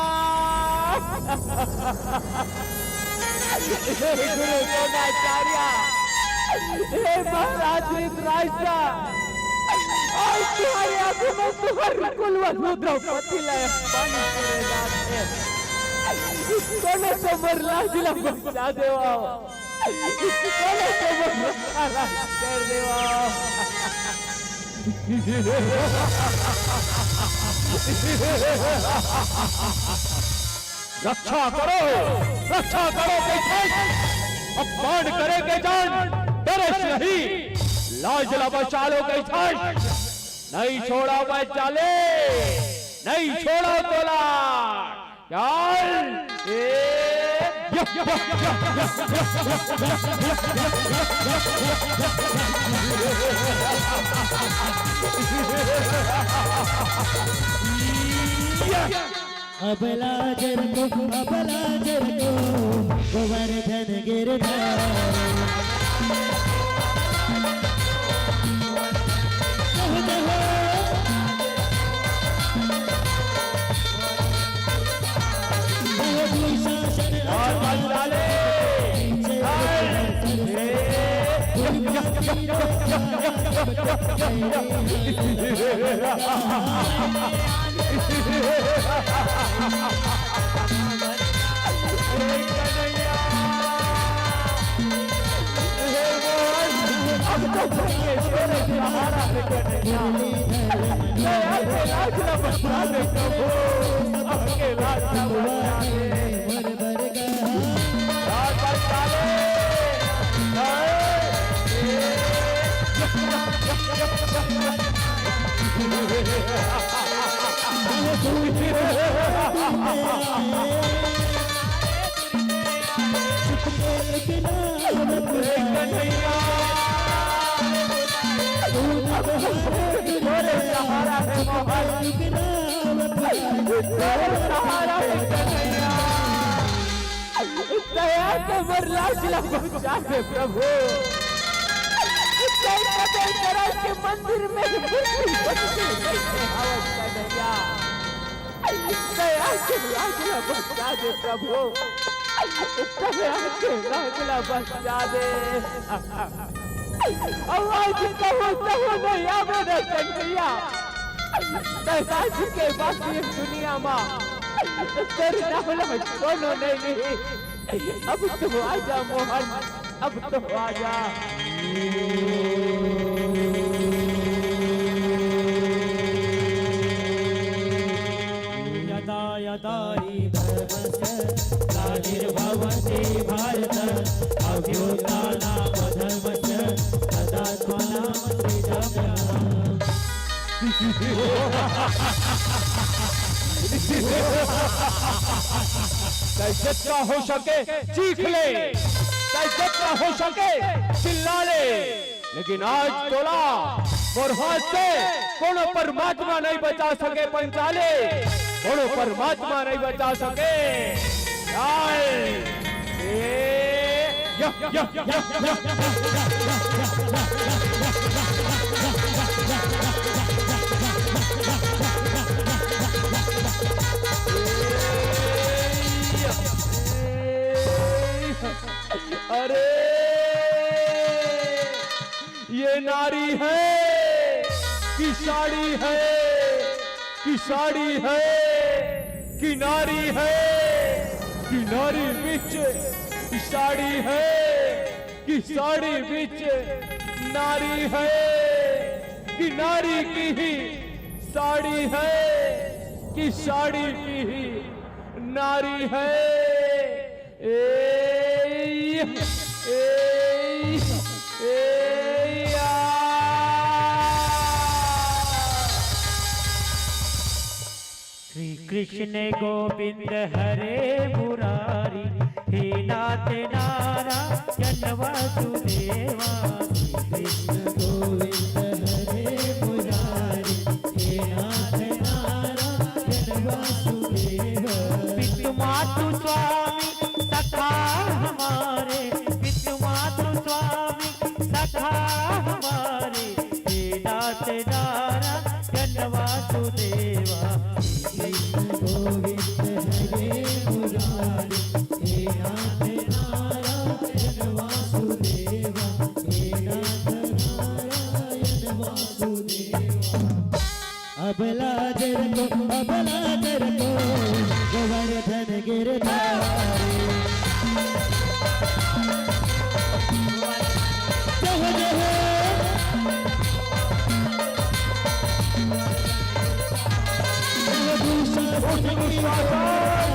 हे गुरु द्रोणाचार्य, हे महाराज धृतराष्ट्र, आज तुम्हारे आंखों में तुम्हारे कुलवधू द्रौपदी ला पानी पूरे दांत है। कोनो तो मोर लाज ला बचा देवा, कोनो तो मोर लाज कर देवा। रक्षा करो, रक्षा करो कहिथे। अपमान करे के जान डरे नहीं, लाज ला बचा लो कहिथे। नहीं छोड़ा मैं चाले, नहीं छोड़ा तोला। चल, ए, या, या, या। अबला जरको, अबला जरको, गोवर्धन गिरधारी। जय हो, जय हो। जय हो दुशासन। और मत डाले। दया के मोर लाज ला बचा दे प्रभु। चैतन्य करा के मंदिर में मूर्ति बन के आवत कन्हैया। दया के लाज ला बचा दे प्रभु। दया के लाज ला बचा दे। आवाज कहो तो नहीं आवे रे कन्हैया। दया के बाकी दुनिया मा तेरे नाम ला कोनो नहीं। अब तू आजा मोहन, अब तू आजा। यदा यदा हि धर्मस्य ग्लानिर्भवति भारत, अभ्युत्थानमधर्मस्य तदात्मानं सृजाम्यहम्। चाहे जितना हो सके चीख ले, चाहे जितना हो सके चिल्ला ले, लेकिन आज तोला मोर हाथ से कोनो परमात्मा नहीं बचा सके पंचाले, कोनो परमात्मा नहीं बचा सके। आए, ए, या, या, या, या, या, या, या, या, या। अरे, ये नारी है कि साड़ी है, कि साड़ी है कि नारी है, कि नारी बीच साड़ी है, कि साड़ी बीच नारी है, कि नारी की ही साड़ी है, कि साड़ी की ही नारी है। ए, ए, ए, आ। श्री कृष्ण गोविंद हरे मुरारी, हे नाथ नारायण वासुदेवा। श्री कृष्ण गोविंद हरे मुरारी, हे नाथ नारायण वासुदेवा। पितु मातु स्वामी सखा हमारे, पितु मातु स्वामी सखा हमारे, हे नाथ नारायण वासुदेवा। श्री कृष्ण गोविंद हरे मुरारी, हे नाथ नारायण वासुदेवा, हे नाथ नारायण वासुदेवा। अबला जरको, अबला जरको, गोवर्धन गिरधारी। जय हो, जय हो। जय हो, दुशासन। उठ, दुशासन,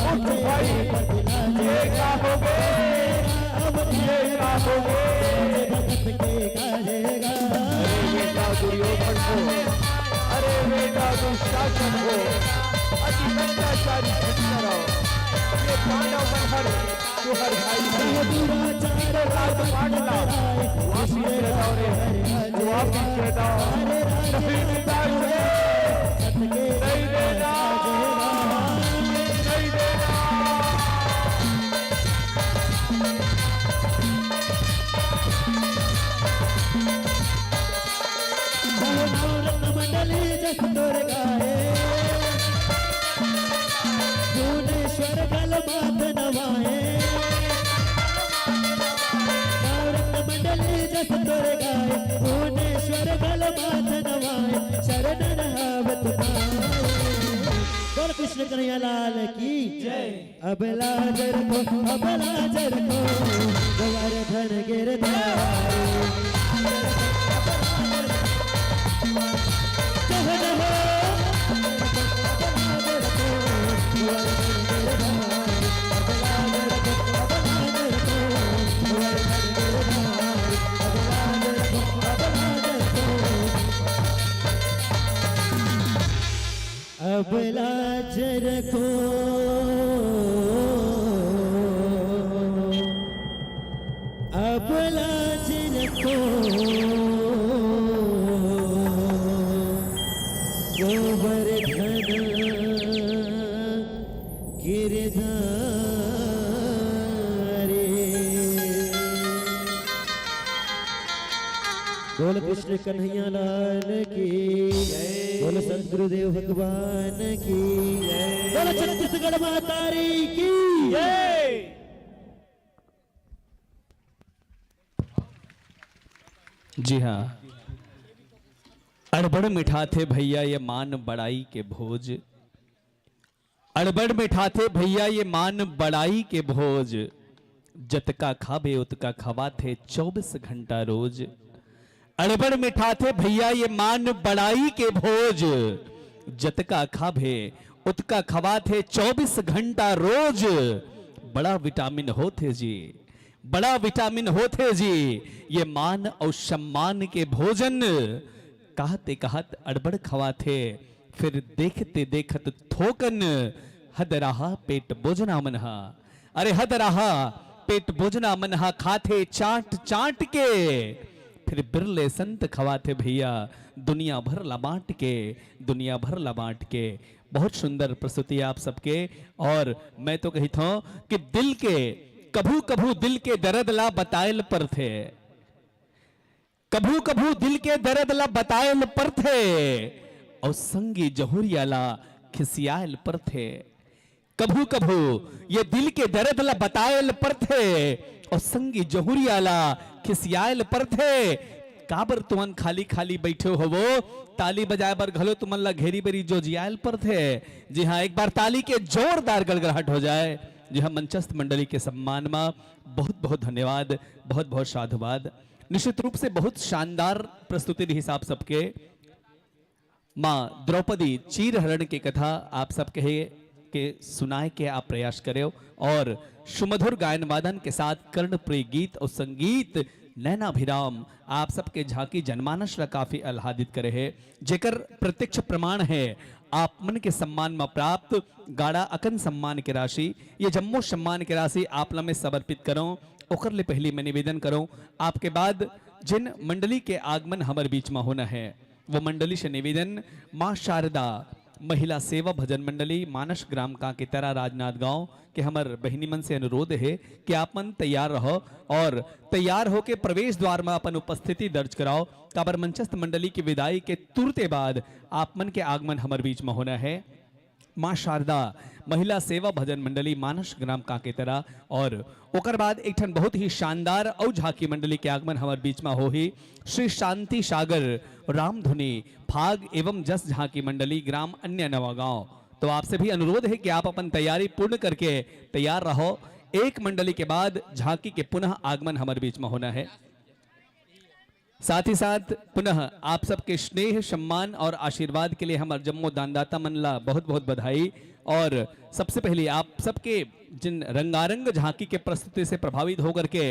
उठ भाई। ये क्या हो गए? ये क्या हो गए? भगत के अरे बेटा दुर्योधन को, अरे बेटा दुशासन को, अति अत्याचारी छुटकारा, ये पांडव मनहर तुहर भाई है। इनको राजपाट ला वापिस दे दो रे, वापिस दे दो। नहीं देता रे, नहीं देता। तोरे गाय, भुवनेश्वर गल माथ नवाय, शरण नहावत नाय। बोल कृष्ण कन्हैया लाल की जय। अबला जरखो, अबला जरखो, गोवर्धन गिरधारी। जय हो, जय हो। अबला जरखो, अबला जरखो, गोवर्धन गिरधारी। बोल कृष्ण कन्हैया लाल की, बोल सतगुरुदेव भगवान की, बोल छत्तीसगढ़ महतारी की। जी हाँ, अड़बड़ मिठाथे भैया ये मान बड़ाई के भोज, अड़बड़ मिठाथे भैया ये मान बड़ाई के भोज, जतका खाबे ओतका खवाथे चौबीस घंटा रोज। अड़बड़ मिठाथे भैया ये मान बड़ाई के भोज, जतका खाबे ओतका खवाथे चौबीस घंटा रोज। बड़ा विटामिन होथे जी, बड़ा विटामिन होथे जी, ये मान अउ सम्मान के भोजन। कहते कहत अड़बड़ खवाथे, फिर देखते देखत थोकन हदराहा पेट बोजना मन हा। अरे हदराहा पेट बोजना मन हा खाथे चाट चाट के, फिर बिरले संत खवाथे भैया दुनिया भर ला बांट के, दुनिया भर ला बांट के। बहुत सुंदर प्रस्तुति आप सबके। और मैं तो कहित हूँ कि दिल के, कभू कभू दिल के दर्द ला बतायल परथे, कभू कभू दिल के दर्द ला बतायल परथे, और संगी जहुरिया ला खिसियायल परथे। कभू कभू ये दिल के दर्द ला बतायल परथे, और संगी जहुरिया ला खिसियायल परथे। काबर तुमन खाली खाली बैठे होवो, ताली बजाए बर घलो तुमन ला घेरी बेरी जोजियायल परथे। जी हाँ, एक बार ताली के जोरदार गड़गड़ाहट हो जाए। जी हाँ, मंचस्थ मंडली के सम्मान मा बहुत बहुत धन्यवाद, बहुत बहुत साधुवाद। निश्चित रूप से बहुत शानदार प्रस्तुति रहिस आप सबके। माँ द्रौपदी चीरहरण के कथा आप सब कहे के सुनाए के आप प्रयास करेव और सुमधुर गायन वादन के साथ कर्णप्रिय गीत और संगीत नैनाभिराम आप सबके झांकी जनमानस ला काफी आह्लादित करे हे, जेकर प्रत्यक्ष प्रमाण हे आप मन के सम्मान म प्राप्त गाड़ा अकन सम्मान के राशि। ये जम्मो सम्मान के राशि आप ला मैं समर्पित करौं। ओकर ले पहली मैं निवेदन करौं, आपके बाद जिन मंडली के आगमन हमर बीच म होना हे, वो मंडली से निवेदन, माँ शारदा महिला सेवा भजन मंडली, मानस ग्राम कांकेतरा, राजनांदगांव के हमर बहिनी मन से अनुरोध हे कि आप मन तैयार रहो और तैयार होके प्रवेश द्वार म अपन उपस्थिति दर्ज कराओ। काबर मंचस्थ मंडली के विदाई के तुरते बाद आप मन के आगमन हमर बीच म होना हे। माँ शारदा महिला सेवा भजन मंडली, मानस ग्राम कांकेतरा, और ओकर बाद एक ठन बहुत ही शानदार अउ झांकी मंडली के आगमन हमर बीच म होही। श्री शांति सागर रामधुनी फाग एवं जस झांकी मंडली, ग्राम अन्य नवागांव। तो आपसे भी अनुरोध हे कि आप अपन तैयारी पूर्ण करके तैयार रहो। एक मंडली के बाद झांकी के पुनः आगमन हमर बीच म होना हे। साथ ही साथ पुनः आप सबके स्नेह, सम्मान और आशीर्वाद के लिए हमर जम्मो दानदाता मन ला बहुत-बहुत बधाई। और सबसे पहले आप सबके जिन रंगारंग झांकी के प्रस्तुति से प्रभावित होकर के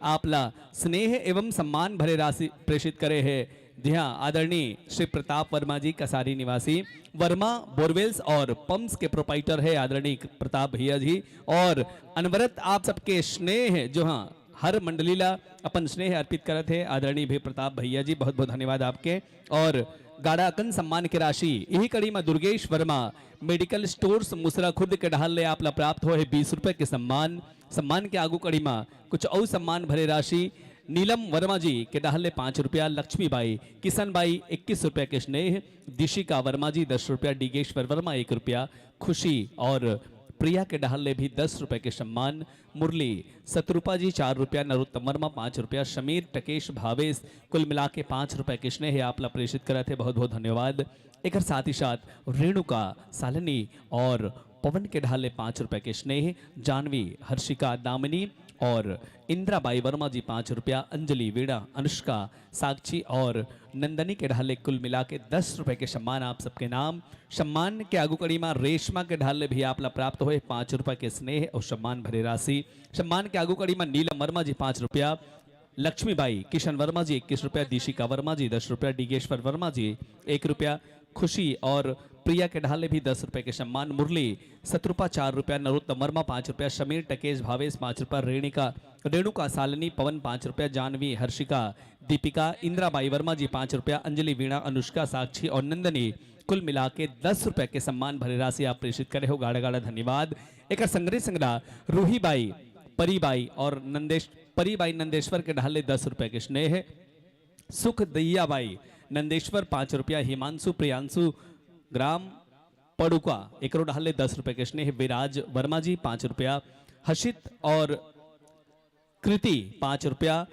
आप ला स्नेह एवं सम्मान भरे राशि प्रेषित करे हे, जी हाँ, आदरणीय श्री प्रताप वर्मा जी, कसारी निवासी, वर्मा बोरवेल्स और पंप्स के प्रोपाइटर है आदरणीय प्रताप भैया जी। और अनवरत आप सबके स्नेह, जो हाँ, हर मंडली ला अपन स्नेह अर्पित करत हे आदरणीय भी प्रताप भैया जी, बहुत बहुत धन्यवाद आपके। और गाड़ा अकन सम्मान के राशि यही कड़ी में दुर्गेश वर्मा मेडिकल स्टोर्स मुसरा खुर्द के डहार ले आप ला प्राप्त हो हे बीस रुपए के सम्मान। सम्मान के आगू कड़ी में कुछ अउ सम्मान भरे राशि नीलम वर्मा जी के डहार ले पाँच रुपया, लक्ष्मी बाई, किशन बाई इक्कीस रुपया के स्नेह, दिशिका वर्मा जी दस रुपया, डिगेश्वर वर्मा एक रुपया, खुशी और प्रिया के डहर ले भी दस रुपए के सम्मान। मुरली सतरूपा जी चार रुपया, नरोत्तम वर्मा पाँच रुपया, समीर टकेश भावेश कुल मिला के पाँच रुपए के स्नेह आप ला प्रेषित करत हे, बहुत बहुत धन्यवाद। एकर साथ ही साथ रेणुका सालनी और पवन के डहर ले पाँच रुपए के स्नेह, जानवी, हर्षिका, दामिनी और इंदिरा बाई वर्मा जी पाँच रुपया, अंजलि, वीणा, अनुष्का, साक्षी और नंदनी के डहर ले कुल मिला के दस रुपए के सम्मान आप सबके नाम। सम्मान के आगू कड़ी मा रेशमा के डहर ले भी आप ला प्राप्त होए पाँच रुपए के स्नेह और सम्मान भरे राशि। सम्मान के आगू कड़ी मा नीलम वर्मा जी पाँच रुपया, लक्ष्मी बाई किशन वर्मा जी इक्कीस रुपया, दिशिका वर्मा जी दस रुपया, डिगेश्वर वर्मा जी एक रुपया, खुशी और प्रिया के डहर ले भी दस रुपए के सम्मान। मुरली सतरूपा चार रुपया, नरोत्तम वर्मा पाँच रुपया, समीर टकेश भावेश पाँच रुपया, रेणुका रेणुका सालनी पवन पाँच रुपया, जानवी, हर्षिका, दीपिका, इंदिरा बाई वर्मा जी पाँच रुपया, अंजलि, वीणा, अनुष्का, साक्षी और नंदनी कुल मिला के दस रुपए के सम्मान भरे राशि आप प्रेषित करे हो, गाड़ा गाड़ा धन्यवाद। एकर संगरी संगरा रूही बाई, परी बाई और नंदेश परी बाई नंदेश्वर के डहर ले दस रुपए के स्नेह। सुख दैया बाई नंदेश्वर पाँच रुपया, हिमांशु, प्रियांशु, ग्राम पड़ुका एकरो डहर ले दस रुपए के स्नेह। विराज वर्मा जी पाँच रुपया, हर्षित और कृति पाँच रुपया,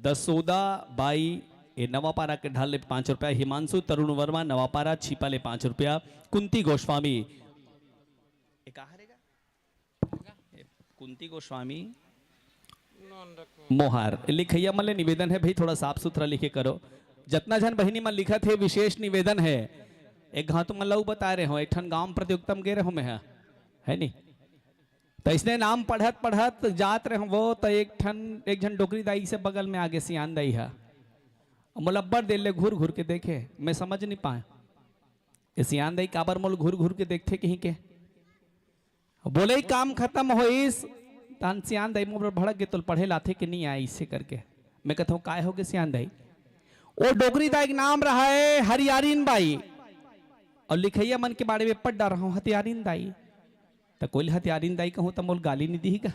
दसोदा बाई ए नवापारा के डहर ले पाँच रुपया, हिमांशु तरुण वर्मा नवापारा छीपा ले पाँच रुपया, कुंती गोस्वामी ए का हरे गा? कुंती गोस्वामी मोहार। लिखइया मन ले निवेदन है भाई, थोड़ा साफ सुथरा लिखे करो। जतना झन बहिनी मन लिखत हे, विशेष निवेदन है, एक घाव तुमन ला बताए रहे हो, एक ठन गांव प्रतियोगिता में गे रहे हो मैं, है नी? तो इसने नाम पढ़त पढ़त जात रहे हो, तो एक ठन एक झन डोकरी दाई से बगल में आगे सियान दाई है, मोला अब्बड़ देर ले घूर घूर के देखे, मैं समझ नहीं पाए ये सियान दाई काबर मोल घूर घूर के देखथे कहीं के। बोले ही काम खत्म होइस, तहन सियान दाई मोर भड़क गे, तोल पढ़े लाथे कि नहीं आए, इसे करके। मैं कहता हूँ, "काय हो गे सियान दाई?" ओ डोकरी दाई के नाम रहा है हरियारिन बाई, और लिखैया मन के बारे में पढ़ डार रहा हूँ हथियारिन दाई। त कोई हथियारिन दाई कहूँ त मोल गाली नहीं दी का?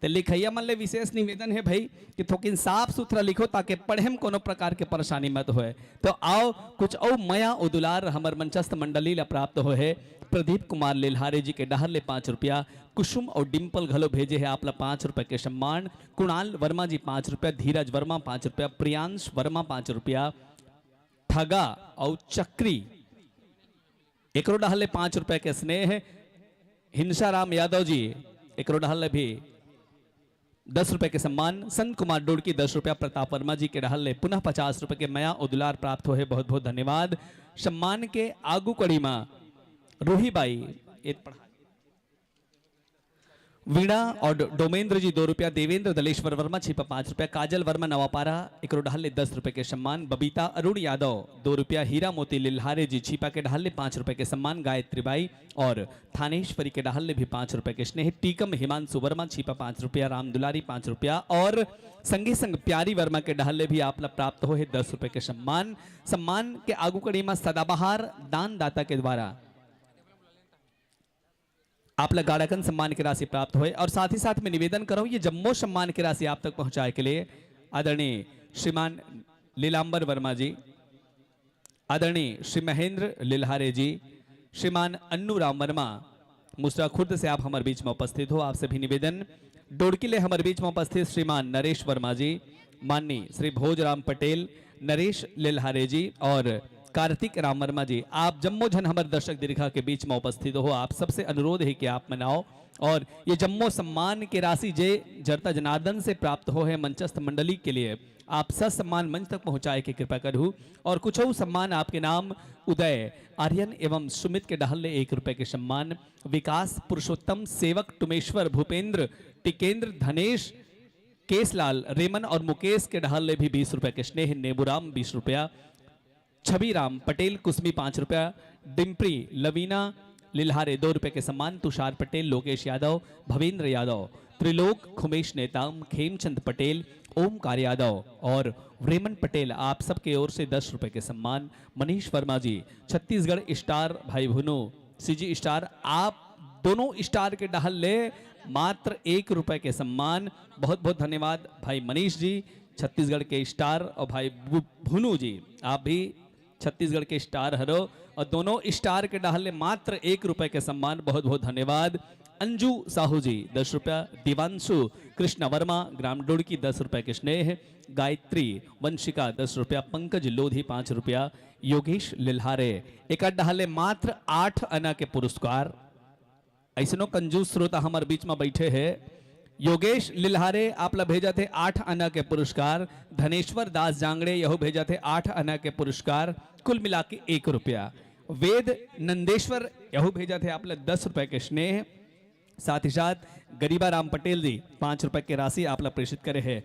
त लिखैया मन ले विशेष निवेदन है भाई कि थोकिन साफ सुथरा लिखो, ताकि पढ़े में कोनो प्रकार के परेशानी मत होए। तो आओ, कुछ अउ मया उदुलार हमर मंचस्थ मंडली ला प्राप्त होए हे। प्रदीप कुमार लिल्हारे जी के डहर ले पाँच रुपया, कुसुम और डिम्पल घलो भेजे हे आप ला पाँच रुपया के सम्मान। कुणाल वर्मा जी पाँच रुपया, धीरज वर्मा पाँच रुपया, प्रियांश वर्मा पाँच रुपया, ठगा और चक्री एकरो डहर ले पाँच रुपया के स्नेह। हिंसाराम यादव जी एकरो डहर ले भी दस रुपए के सम्मान। संत कुमार डोड़की दस रुपया, प्रताप वर्मा जी के डहर ले पुनः पचास रुपए के मया उदुलार प्राप्त होए, बहुत बहुत धन्यवाद। सम्मान के आगू कड़ी मा रूही बाई, ए पढ़ा। वीणा और डो-, डोमेंद्र जी दो रुपया, देवेंद्र दलेश्वर वर्मा छिपा पाँच रुपया, काजल वर्मा नवापारा एकरो डहर ले दस रुपए के सम्मान, बबीता अरुण यादव दो रुपया, हीरा मोती लिल्हारे जी छिपा के डहर ले पाँच रुपए के सम्मान, गायत्री बाई और थानेश्वरी के डहर ले भी पाँच रुपए के स्नेह, टीकम हिमांशु वर्मा छिपा पाँच रुपया, राम दुलारी पाँच रुपया और संगे संग प्यारी वर्मा के डहर ले भी आप ला प्राप्त होए हे दस रुपए के सम्मान। सम्मान के आगू कड़ी मा सदाबहार दानदाता के द्वारा आप ला गाड़ाकन सम्मान के राशि प्राप्त होए और साथ ही साथ मैं निवेदन करहूँ, ये जम्मो सम्मान के राशि आप तक पहुँचाए के लिए आदरणीय श्रीमान लीलांबर वर्मा जी, आदरणीय श्री महेंद्र लिल्हारे जी, श्रीमान अन्नू राम वर्मा, मुसरा खुर्द से आप हमर बीच में उपस्थित हो, आप सभी निवेदन। डोड़की ले हमर बीच में उपस्थित श्रीमान नरेश वर्मा जी, माननीय श्री भोजराम पटेल, नरेश लिल्हारे जी और कार्तिक राम वर्मा जी, आप जम्मो झन हमर दर्शक दीर्घा के बीच में उपस्थित हो, आप सबसे अनुरोध है कि आप मन आओ और ये जम्मो सम्मान के राशि जे जरता जनार्दन से प्राप्त होए हे मंचस्थ मंडली के लिए, आप ससम्मान मंच तक पहुँचाए के कृपा करहू। और कुछ अउ सम्मान आपके नाम, उदय आर्यन एवं सुमित के डहर ले एक रुपए के सम्मान, विकास पुरुषोत्तम, सेवक टुमेश्वर, भूपेंद्र, टिकेंद्र, धनेश, केसलाल, रेमन और मुकेश के डहर ले भी बीस रुपए के स्नेह, नेबूराम बीस रुपया, छबीराम पटेल कुसमी पाँच रुपया, डिम्परी लवीना लिल्हारे दो रुपये के सम्मान, तुषार पटेल, लोकेश यादव, भवेंद्र यादव, त्रिलोक, खुमेश नेताम, खेमचंद पटेल, ओमकार यादव और रेमन पटेल, आप सबके ओर से दस रुपये के सम्मान। मनीष वर्मा जी, छत्तीसगढ़ स्टार भाई भुनु, सीजी स्टार, आप दोनों स्टार के डहर ले मात्र एक रुपये के सम्मान। बहुत बहुत धन्यवाद भाई मनीष जी, छत्तीसगढ़ के स्टार, और भाई भु-, भुनु जी, आप भी छत्तीसगढ़ के स्टार हरो और दोनों स्टार के डहर ले मात्र एक रुपये के सम्मान। बहुत बहुत धन्यवाद। अंजू साहू जी दस रुपया, दिवांशु कृष्ण वर्मा ग्राम डुड़की दस रुपया के स्नेह, गायत्री वंशिका दस रुपया, पंकज लोधी पाँच रुपया, योगेश लिल्हारे एक अड्डा ले मात्र आठ अना के पुरस्कार। ऐसनो कंजूस श्रोता हमर बीच में बैठे हे। योगेश लिल्हारे आप ला भेजत हे आठ अना के पुरस्कार, धनेश्वर दास जांगड़े यहू भेजत हे आठ अना के पुरस्कार, कुल मिला के एक रुपया। वेद नंदेश्वर यहू भेजत हे आप ला दस रुपया के स्नेह। साथ ही साथ गरीबा राम पटेल जी पाँच रुपया के राशि आप ला प्रेषित करे हे।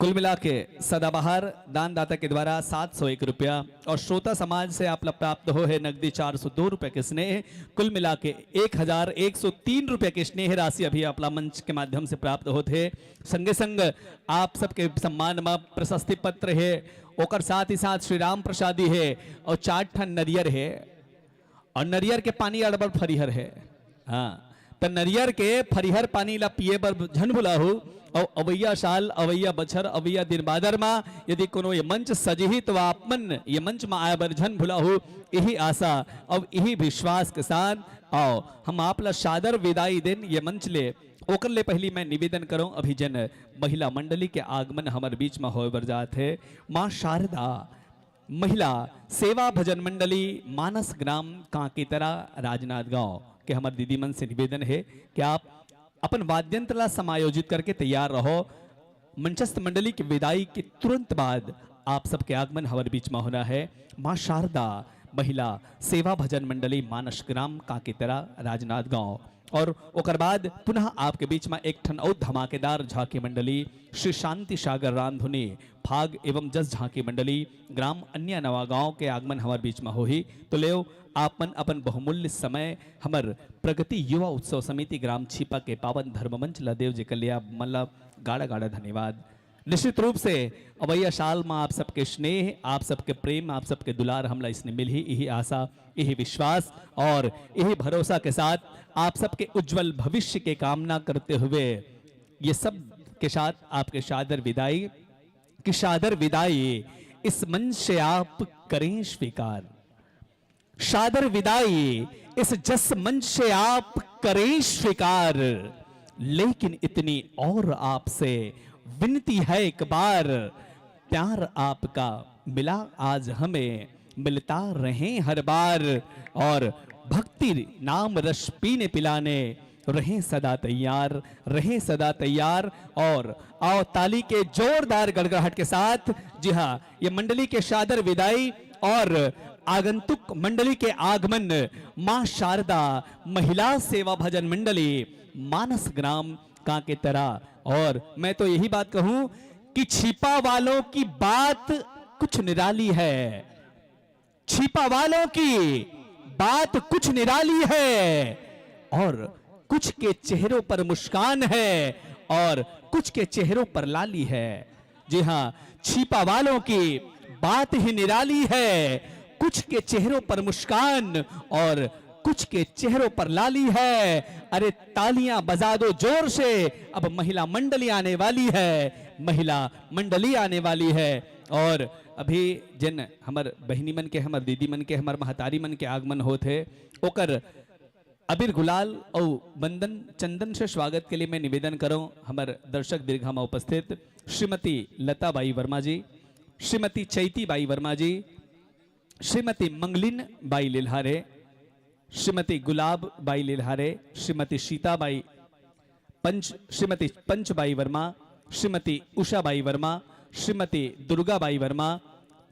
कुल मिला के सदाबहार दानदाता के द्वारा सात सौ एक रुपया और श्रोता समाज से आप ला प्राप्त हो हे नगदी चार सौ दो रुपया के स्नेह। कुल मिला के एक हजार एक सौ तीन रुपया के स्नेह राशि अभी आप ला मंच के माध्यम से प्राप्त होत हे। संगे संग आप सबके सम्मान में प्रशस्ति पत्र हे, ओकर साथ ही साथ श्री राम प्रसादी हे और चार ठन नरियर हे। और नरियर के पानी अड़बड़ फरिहर हे। हाँ, त नरियर के फरिहर पानी ला पिए बर झन भुलाहू। और अवैया साल, अवैया बछर, अवैया दिन बादर मा यदि कोनो ये मंच सजही, तो आप मन ये मंच मा आए बर झन भुलाहू। यही आशा और यही विश्वास के साथ आओ हम आप ला सादर विदाई देन ये मंच ले। ओकर ले पहली मैं निवेदन करूं, अभी जन महिला मंडली के आगमन हमर बीच में होए बर जात हे। माँ शारदा महिला सेवा भजन मंडली, मानस ग्राम कांकेतरा, राजनांदगांव के हमर दीदी मन से निवेदन हे कि आप अपन वाद्यंत्र ला समायोजित करके तैयार रहो। मंचस्थ मंडली के विदाई के तुरंत बाद आप सबके आगमन हमर बीच में होना हे। माँ शारदा महिला सेवा भजन मंडली, मानस ग्राम कांकेतरा, राजनांदगांव। और ओकर बाद पुनः आपके बीच में एक ठन अउ धमाकेदार झांकी मंडली, श्री शांति सागर रामधुनी फाग एवं जस झांकी मंडली, ग्राम अन्या नवा गांव के आगमन हमर बीच में होही। तो लेव, आप मन अपन बहुमूल्य समय हमर प्रगति युवा उत्सव समिति ग्राम छिपा के पावन धर्म मंच ला देव, जेकर लिए आप मन ला गाड़ा गाड़ा धन्यवाद। निश्चित रूप से अवैया साल में आप सबके स्नेह, आप सबके प्रेम, आप सबके दुलार हमला इसने मिलही, यही आशा, यही विश्वास और यही भरोसा के साथ आप सबके उज्जवल भविष्य के कामना करते हुए ये सब के साथ आपके सादर विदाई, कि सादर विदाई इस मंच से आप करें स्वीकार। सादर विदाई इस जस मंच से आप करें स्वीकार, लेकिन इतनी और आपसे विनती है एक बार, प्यार आपका मिला आज हमें, मिलता रहे हर बार, और भक्ति नाम रस पीने पिलाने रहे सदा तैयार, रहे सदा तैयार। और आओ ताली के जोरदार गड़गड़ाहट के साथ, जी हाँ, ये मंडली के सादर विदाई और आगंतुक मंडली के आगमन, माँ शारदा महिला सेवा भजन मंडली, मानस ग्राम कांकेतरा। और मैं तो यही बात कहूं कि छिपा वालों की बात कुछ निराली है, छिपा वालों की बात कुछ निराली है, और कुछ के चेहरों पर मुस्कान है और कुछ के चेहरों पर लाली है। जी हाँ, छिपा वालों की बात ही निराली है, कुछ के चेहरों पर मुस्कान और कुछ के चेहरों पर लाली है। अरे तालियां बजा दो जोर से, अब महिला मंडली आने वाली है, महिला मंडली आने वाली है। और अभी जिन हमर बहिनी मन के, हमर दीदी मन के, हमर महतारी मन के आगमन होत हे, ओकर अबीर गुलाल अउ बंदन चंदन से स्वागत के लिए मैं निवेदन करूं हमर दर्शक दीर्घा में उपस्थित श्रीमती लता बाई वर्मा जी, श्रीमती चैती बाई वर्मा जी, श्रीमती मंगलिन बाई लिल्हारे, श्रीमती गुलाब बाई लिल्हारे, श्रीमती सीता बाई पंच, श्रीमती पंच बाई वर्मा, श्रीमती उषा बाई वर्मा, श्रीमती दुर्गा बाई वर्मा,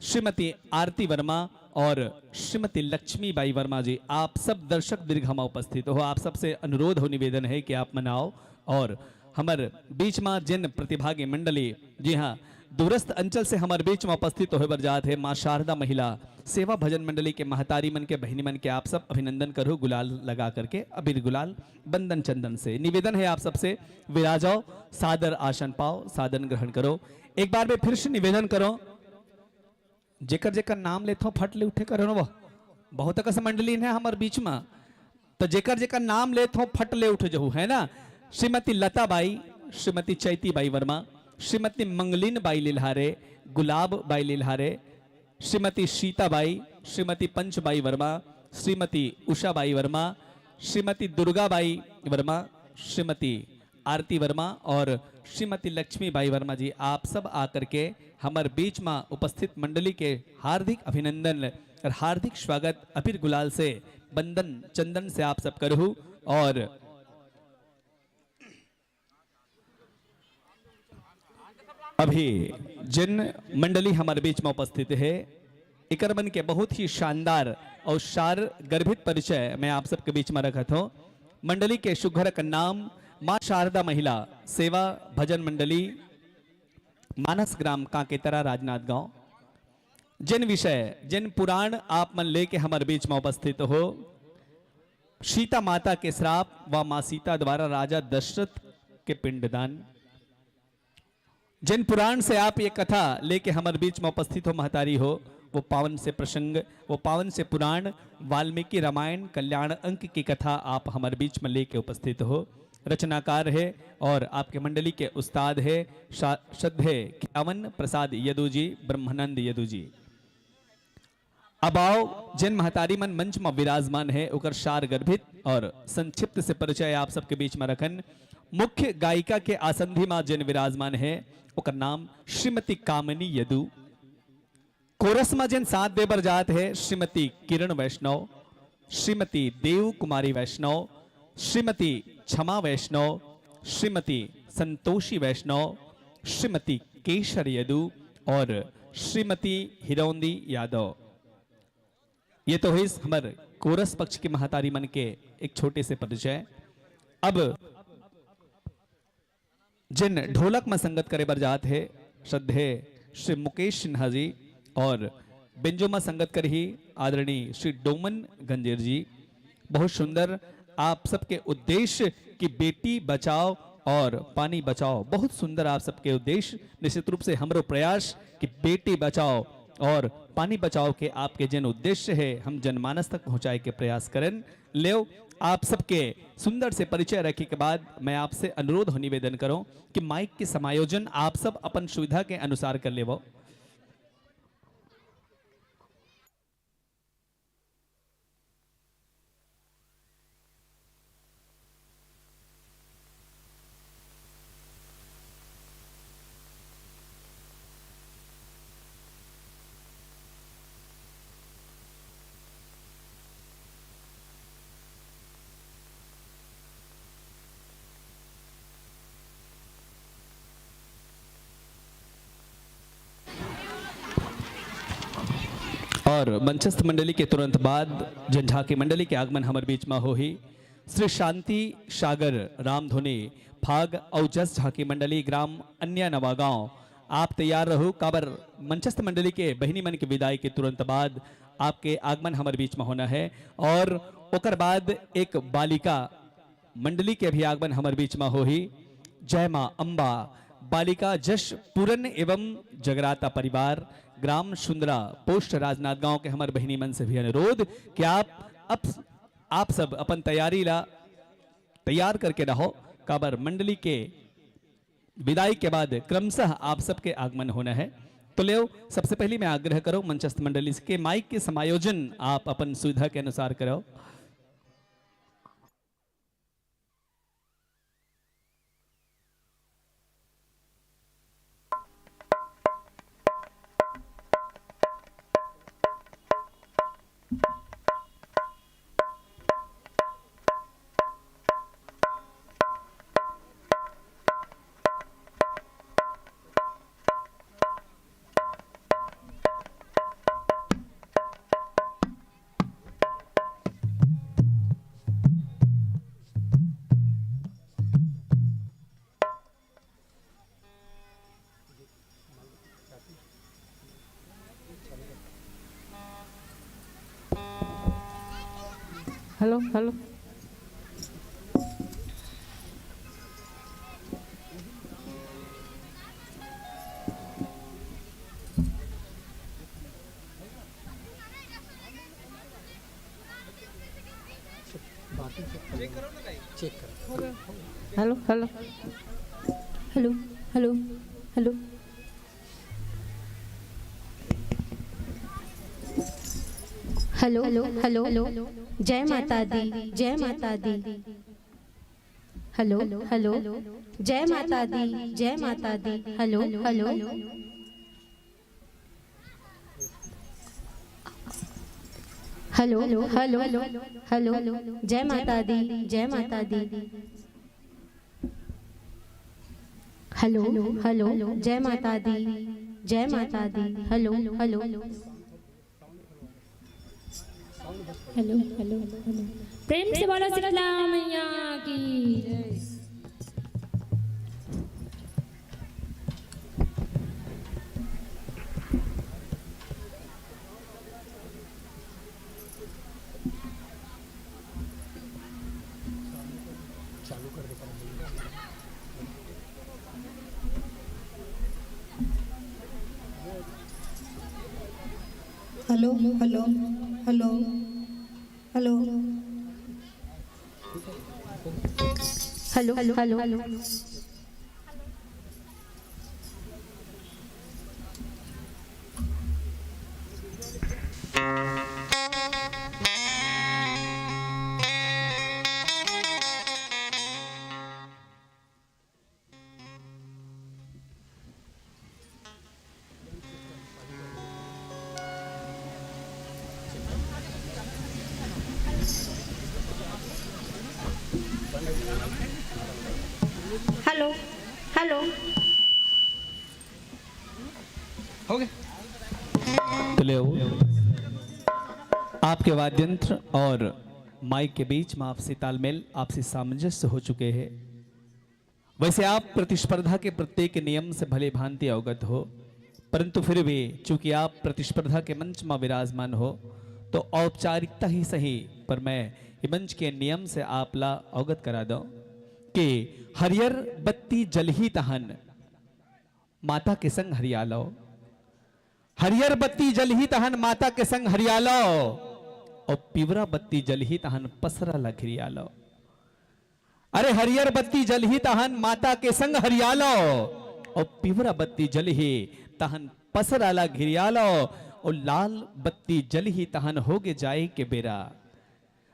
श्रीमती आरती वर्मा और श्रीमती लक्ष्मी बाई वर्मा जी, आप सब दर्शक दीर्घा में उपस्थित हो, आप सबसे अनुरोध हो, निवेदन है कि आप मन आओ और हमर बीच में जिन प्रतिभागी मंडली, जी हाँ, दूरस्थ अंचल से हमर बीच में उपस्थित होए बर जात हे माँ शारदा महिला सेवा भजन मंडली के महतारी मन के, बहिनी मन के, आप सब अभिनंदन करो, गुलाल लगा करके, अबीर गुलाल बंदन चंदन से। निवेदन है आप सबसे, विराजो, सादर आसन पाओ, सादर ग्रहण करो। एक बार मैं फिर से निवेदन करो, जेकर जेकर नाम लेथो फट ले उठे करो ना, वो बहुत अकस मंडली है हमर बीच में, तो जेकर जेकर नाम लेथो फट ले उठ जहू, है ना? श्रीमती लता बाई, श्रीमती चैती बाई वर्मा, श्रीमती मंगलिन बाई लिल्हारे, गुलाब बाई लिल्हारे, श्रीमती सीता बाई, श्रीमती पंच बाई वर्मा, श्रीमती उषा बाई वर्मा, श्रीमती दुर्गा बाई वर्मा, श्रीमती आरती वर्मा और श्रीमती लक्ष्मी बाई वर्मा जी, आप सब आकर के हमर बीच में उपस्थित मंडली के हार्दिक अभिनंदन और हार्दिक स्वागत अबीर गुलाल से, बंदन चंदन से आप सब करहु। और अभी जिन मंडली हमर बीच में उपस्थित हे, एकर मन के बहुत ही शानदार और सार गर्भित परिचय मैं आप सबके बीच में रखत हों। मंडली के सुघर कर नाम माँ शारदा महिला सेवा भजन मंडली, मानस ग्राम कांकेतरा, राजनांदगांव। जिन विषय, जिन पुराण आप मन लेके हमर बीच में उपस्थित हो, सीता माता के श्राप व माँ सीता द्वारा राजा दशरथ के पिंडदान। जिन पुराण से आप ये कथा लेके हमर बीच में उपस्थित हो महतारी हो, वो पावन से प्रसंग, वो पावन से पुराण वाल्मीकि रामायण कल्याण अंक की कथा आप हमर बीच में लेके उपस्थित हो। रचनाकार हे और आपके मंडली के उस्ताद हे शा-, श्रद्धेय खियावन प्रसाद यदु जी, ब्रह्मानंद यदु जी। अब आओ, जिन महतारी मन मंच में विराजमान हे, ओकर सार गर्भित और संक्षिप्त से परिचय आप सबके बीच में रखन। मुख्य गायिका के आसंधी में जिन विराजमान हे, ओकर नाम श्रीमती कामिनी यदु। कोरस में जिन साथ दे बर जात हे, श्रीमती किरण वैष्णव, श्रीमती देव कुमारी वैष्णव, श्रीमती क्षमा वैष्णव, श्रीमती संतोषी वैष्णव, श्रीमती केशर यदु और श्रीमती हिरौंदी यादव। ये तो होइस हमर कोरस पक्ष के महतारी मन के एक छोटे से परिचय। अब जिन ढोलक में संगत करे बर जात हे, श्रद्धेय श्री मुकेश सिन्हा जी, और बेंजो में संगत करही आदरणीय श्री डोमन गंजेर जी। बहुत सुंदर आप सबके उद्देश्य कि बेटी बचाओ और पानी बचाओ, बहुत सुंदर आप सबके उद्देश्य। निश्चित रूप से हमरो प्रयास कि बेटी बचाओ और पानी बचाओ के आपके जिन उद्देश्य हे, हम जनमानस तक पहुँचाए के प्रयास करन। लेव, आप सबके सुंदर से परिचय रखे के बाद मैं आपसे अनुरोध और निवेदन करूं कि माइक के समायोजन आप सब अपन सुविधा के अनुसार कर लेवो। और मंचस्थ मंडली के तुरंत बाद जिन झांकी मंडली के आगमन हमर बीच में होही, श्री शांति सागर रामधुनी फाग अउ जस झांकी मंडली ग्राम अन्या नवागांव, आप तैयार रहू, काबर मंचस्थ मंडली के बहिनी मन के विदाई के तुरंत बाद आपके आगमन हमर बीच में होना है। और ओकर बाद एक बालिका मंडली के भी आगमन हमर बीच में होही। जय मां अम्बा। बालिका जश पूरन एवं जगराता परिवार, ग्राम सुंदरा, पोस्ट राजनांदगांव के हमर बहिनी मन से भी अनुरोध कि आप, आप, आप सब अपन तैयारी ला तैयार करके रहो, काबर मंडली के विदाई के बाद क्रमशः आप सबके आगमन होना है। तो लेव, सबसे पहली मैं आग्रह करो मंचस्थ मंडली से कि माइक के समायोजन आप अपन सुविधा के अनुसार करो। Hello, hello. चेक करो। Hello, hello. Hello, hello, hello. Hello, hello, जय माता दी, जय माता दी। हेलो, हेलो, जय माता दी, जय माता दी। Hello, hello, hello, hello, hello, जय माता दी, जय माता दी। हेलो, हेलो, जय माता दी, जय माता दी। Hello, hello. Hello, hello, hello. प्रेम से बोलो शीतला मैया की। Hello, hello, hello, hello. Hello, hello, hello. Hello, hello. हो गया। तो ले आओ। आपके वाद्य यंत्र और माइक के बीच में आपसी तालमेल, आपसी सामंजस्य हो चुके हैं। वैसे आप प्रतिस्पर्धा के प्रत्येक नियम से भली भांति अवगत हो, परंतु फिर भी चूंकि आप प्रतिस्पर्धा के मंच में विराजमान हो, तो औपचारिकता ही सही, पर मैं ये मंच के नियम से आप ला अवगत करा दूं कि हरियर बत्ती जलही तहन माता के संग हरियालो, हरियर बत्ती जलही तहन माता के संग हरियालो, और पिवरा बत्ती जलही तहन पसरा ला घिरियालो। अरे हरियर बत्ती जलही तहन माता के संग हरियालो, और पिवरा बत्ती जलही तहन पसरा ला घिरियालो, और लाल बत्ती जलही तहन होगे जाए के बेरा।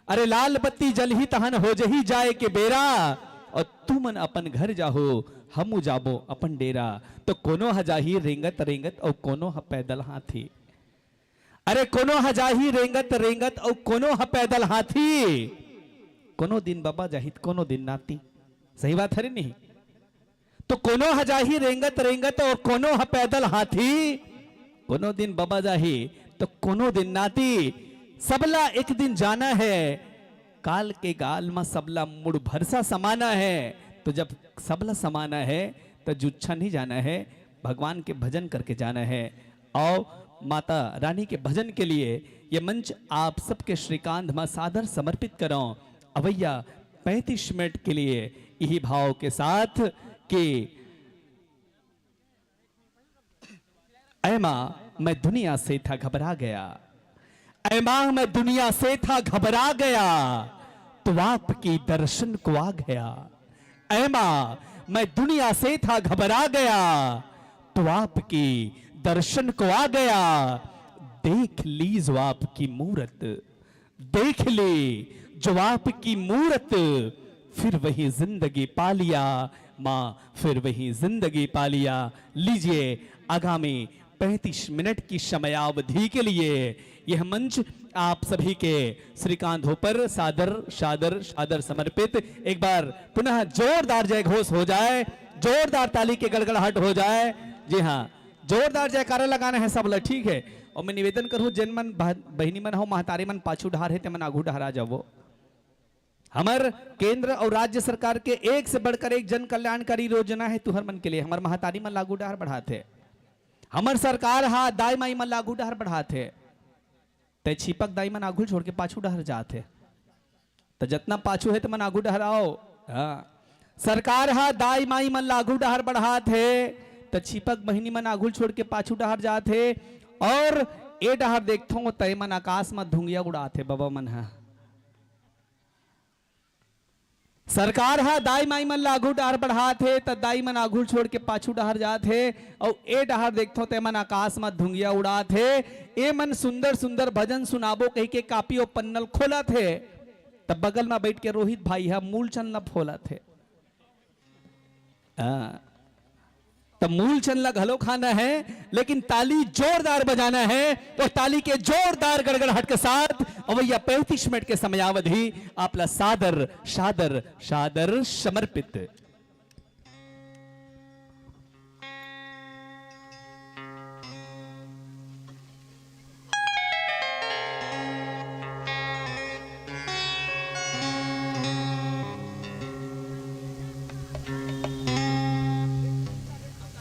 अरे लाल बत्ती जलही तहन हो जही जाए के बेरा, और तुमन अपन घर जाहो, हमू जाबो अपन डेरा। तो कोनो ह जाही रेंगत रेंगत, और कोनो ह पैदल हाथी। अरे कोनो ह जाही रेंगत रेंगत, और कोनो ह पैदल हाथी। कोनो दिन बबा जाही त कोनो दिन नाती। सही बात हरे नहीं? तो कोनो ह जाही रेंगत रेंगत, और कोनो ह पैदल हाथी। कोनो दिन बबा जाही तो कोनो दिन नाती। सबला एक दिन जाना है, काल के गाल म सबला मुड़ भरसा समाना है। तो जब सबला समाना है, तो जुच्छा नहीं जाना है, भगवान के भजन करके जाना है। आओ, माता रानी के भजन के लिए ये मंच आप सबके श्रीकांत म सादर समर्पित करो। अवैया पैंतीस मिनट के लिए यही भाव के साथ कि ऐ माँ, मैं दुनिया से था घबरा गया। ऐ माँ, मैं दुनिया से था घबरा गया, तो आपकी दर्शन को आ गया। ऐ माँ, मैं दुनिया से था घबरा गया, तो आपकी दर्शन को आ गया। देख लीजो आपकी मूरत, देख ली जो आपकी मूरत, फिर वही जिंदगी पा लिया, माँ, फिर वही जिंदगी पा लिया। लीजिए, आगामी पैंतीस मिनट की समयावधि के लिए यह मंच आप सभी के श्रीकांत हो पर सादर, सादर, सादर समर्पित। एक बार पुनः जोरदार जय घोष हो जाए, जोरदार ताली के गड़गड़ाहट हो जाए। जी हाँ, जोरदार जयकारा लगाना है सब ला, ठीक है। और मैं निवेदन करूँ, जिन मन बह-, बहिनी मन हो, महतारी मन पाछू डहार है, ते मन आगू डहार आ जावो। हमर केंद्र और राज्य सरकार के एक से बढ़कर एक जन कल्याणकारी योजना है तुहर मन के लिए। हमर महतारी मन ला आगू डहार बढ़ात हे, हमर सरकार हा दाई माई मन ला आगू डहार बढ़ात हे। तै छिपक दाई मन आगू छोड़ के पाछू डहार जात हे। त जतना पाछू हे, त मन आगू डहार आओ। हाँ। सरकार हा दाई माई मन ला आगू डहार बढ़ात हे, त छिपक बहिनी मन आगू छोड़ के पाछू डहार जात हे। और ए डहार देखथो, तै मन आकाश म धुंगिया उड़ात हे, बबा मन हा। सरकार ह दाई माई मन ला आघू डहर बढ़ात हे, त दाई मन आघू छोड़ के पाछू डहर जात हे, अउ ए डहर देखथो, ते मन आकाश म धुंगिया उड़ात हे। ए मन सुंदर सुंदर भजन सुनाबो कहिके कापी अउ पन्ना ल खोलत हे, त बगल म बइठ के रोहित भाई ह मूलचंद ला फोलत हे। हाँ। त मूलचंद ला घलो खाना है, लेकिन ताली जोरदार बजाना है। तो ताली के जोरदार गड़गड़ाहट के साथ अवइया पैंतीस मिनट के समयावधि आप ला सादर, सादर, सादर समर्पित।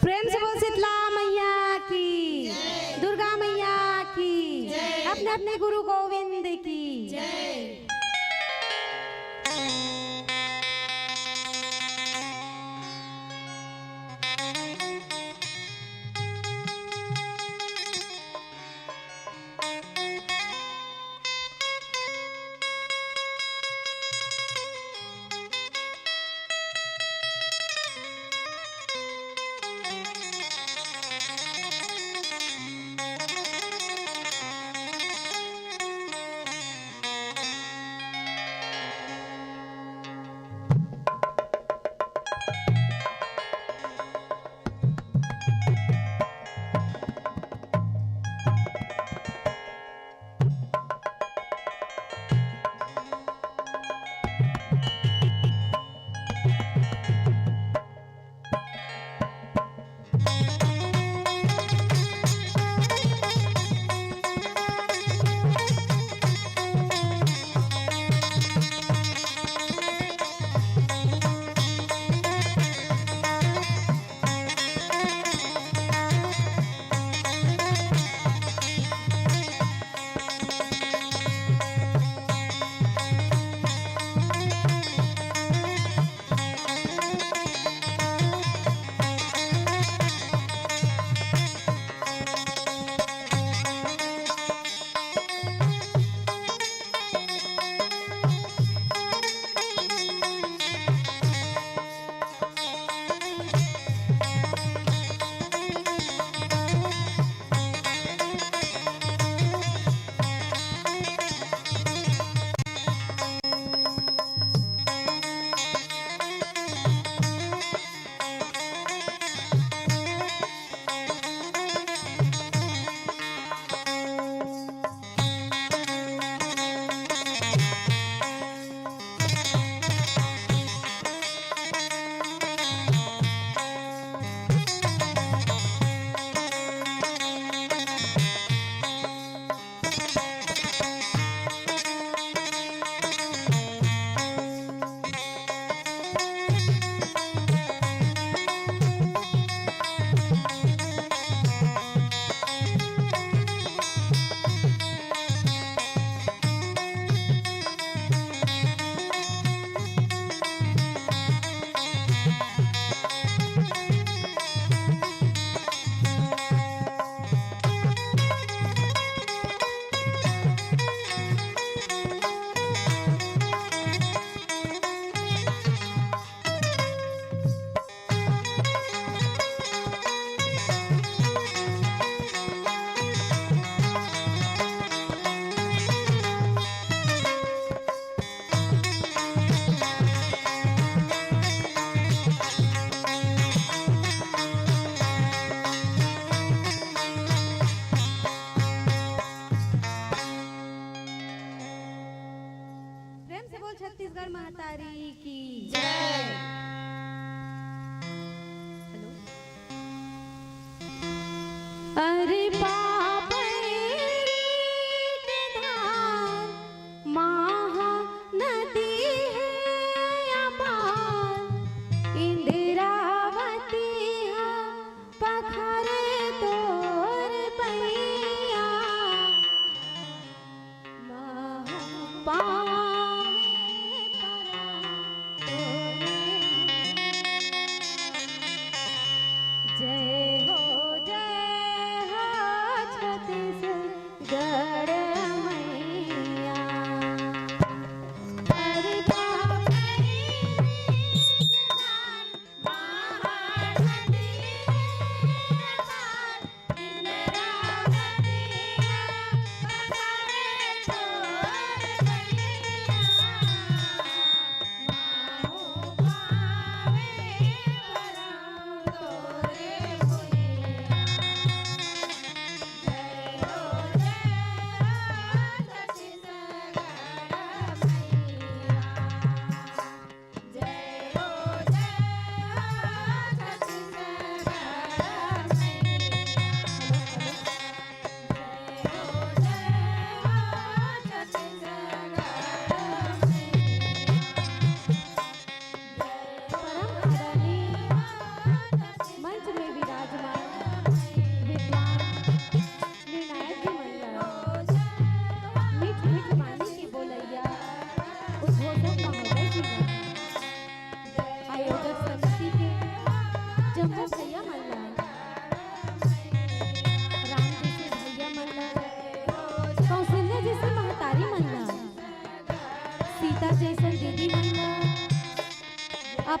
प्रेम से बोल शीतला मैया की, दुर्गा मैया की, अपने अपने गुरु गोविंद की।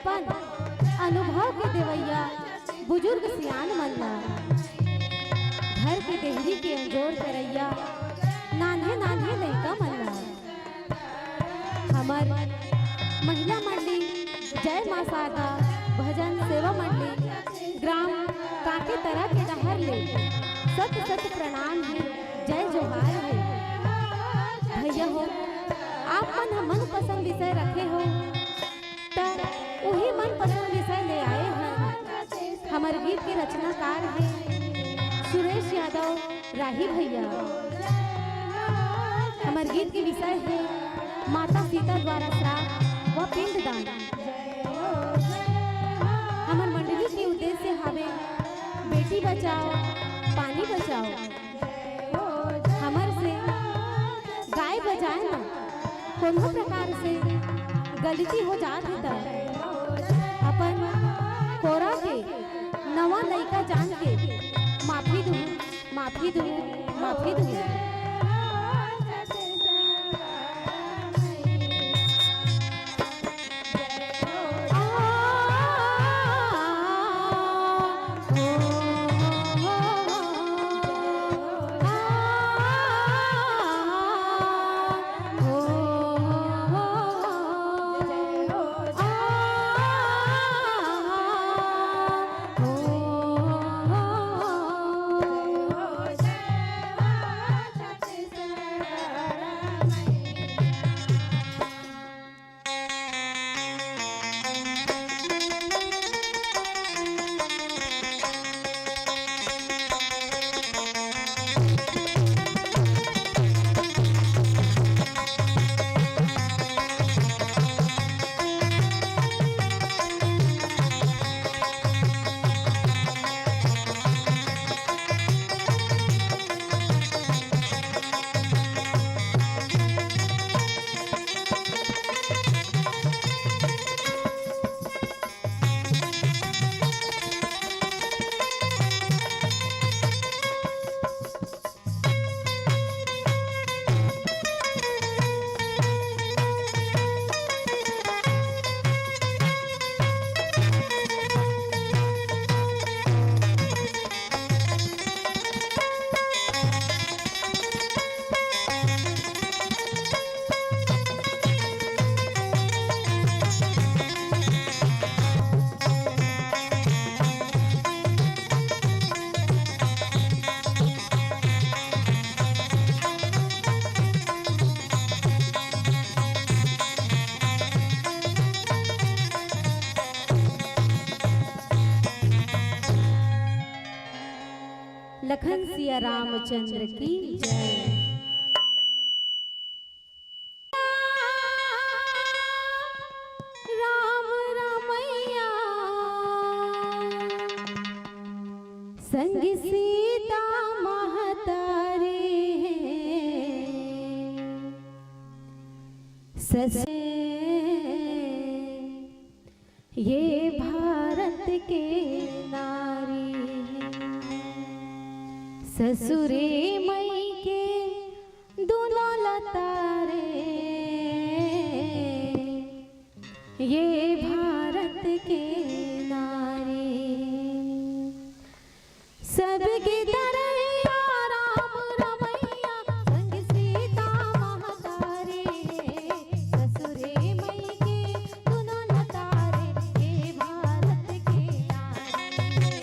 अपन अनुभव के देवइया बुजुर्ग सियान मन ला, घर के देहरी के अंजोर करइया नान्हे नान्हे लइका मन ला, हमर महिला मंडली जय माँ शारदा भजन सेवा मंडली ग्राम कांकेतरा के डहर ले सत सत प्रणाम हे, जय जोहार हे। भैया हो, आप मन ह मनपसंद विषय रखे हो, त उही मनपसंद विषय ले आए हन। हमर गीत के रचनाकार हे सुरेश यादव राही भैया। हमर गीत के विषय हे माता सीता द्वारा श्राप व पिंडदान। हमर मंडली के उद्देश्य हावे बेटी बचाओ, पानी बचाओ। हमर से गाय बजाए म कोनो प्रकार से गलती हो जात हे त अपन कोरा के नवा लइका जान के माफी दू, माफी दू, माफी दू। लखन सिया रामचंद्र की जय। राम रमैया संग सीता महतारी हे, सस ये भारत के नारी हे। ससुरे मइके दूनों लतारे, ये भारत के नारी। सबके तरैया राम रमैया संग सीता महतारी हे। ससुरे मइके दूनों लतारे, हे भारत के नारी हे।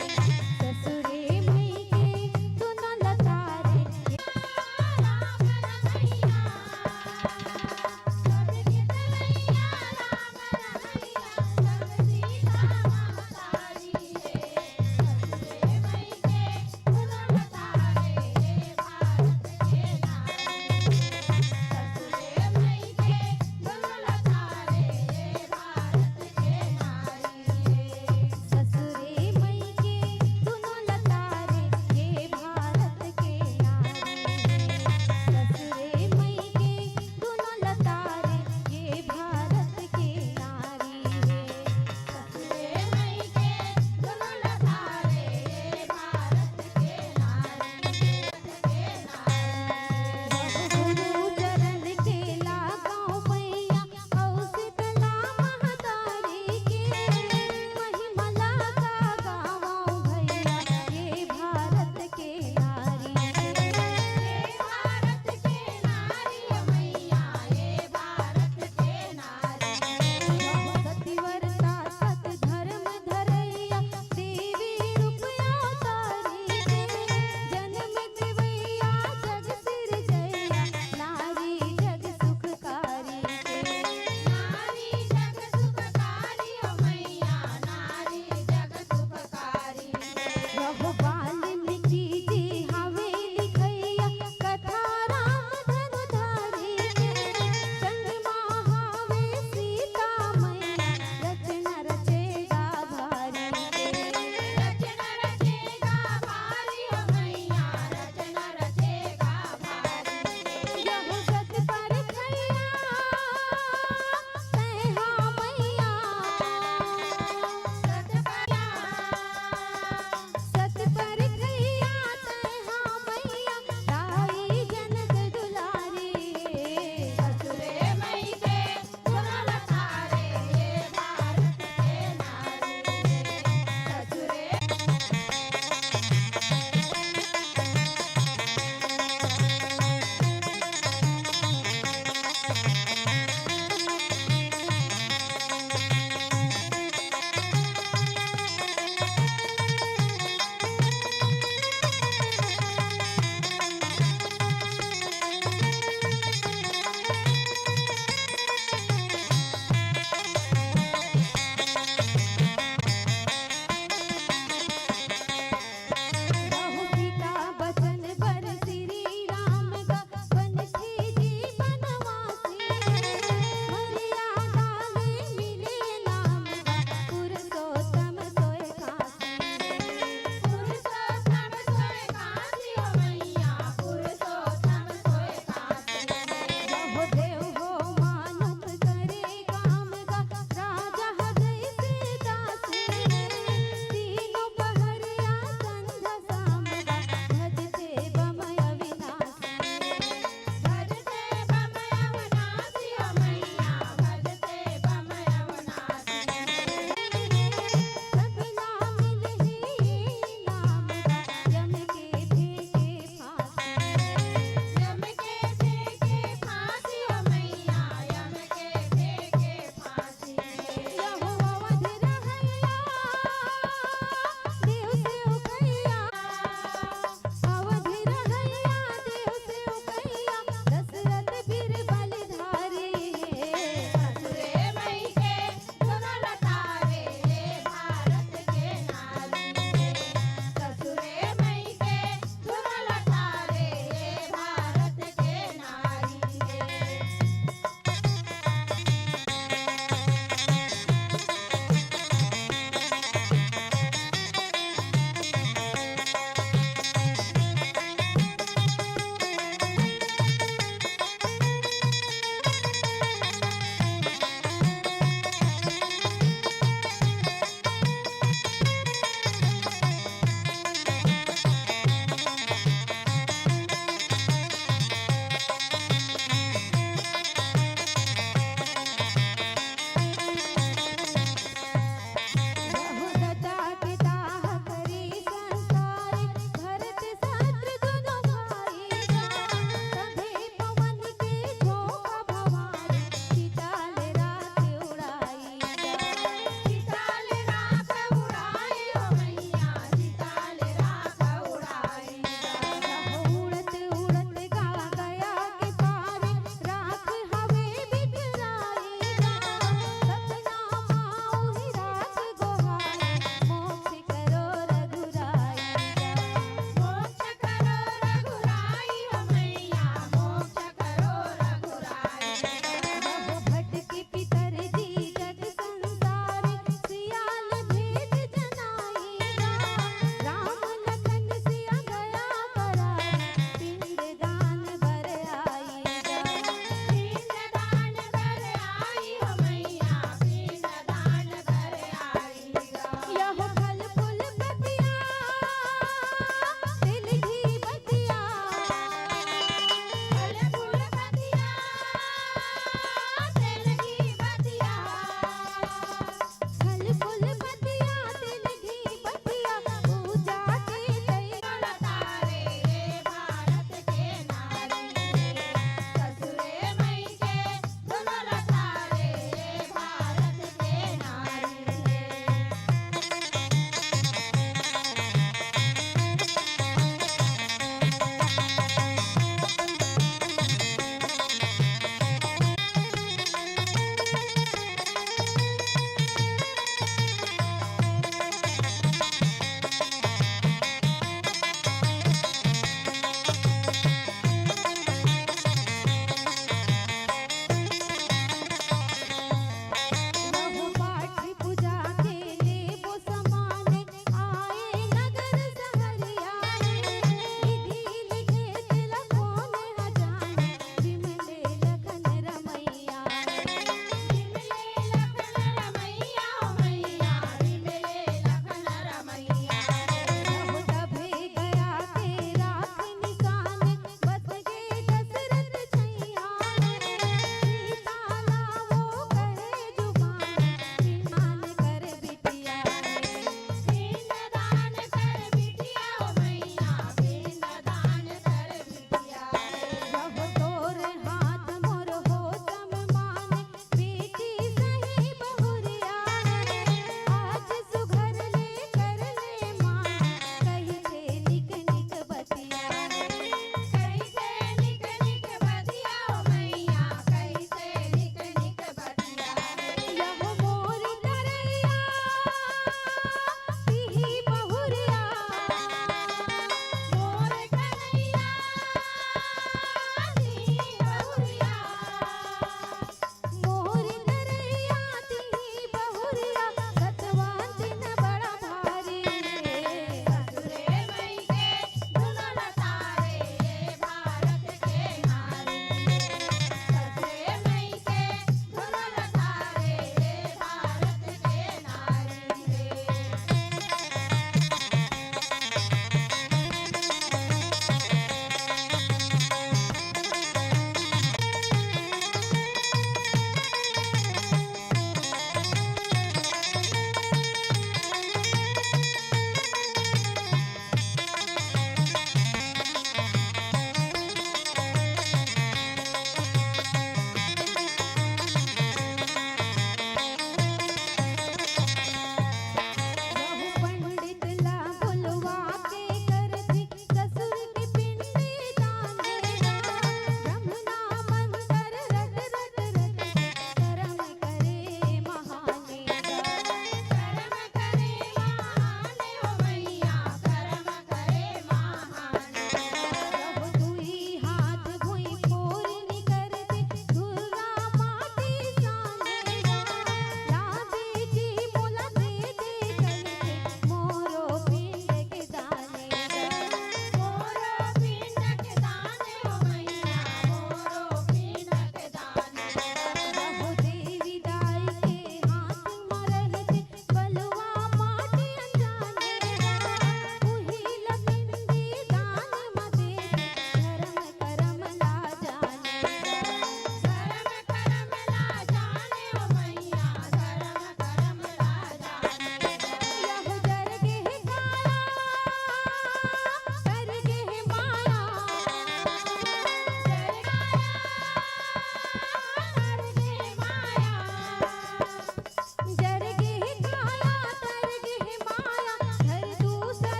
ससुरे मइके दूनों लतारे, हे राम रमैया।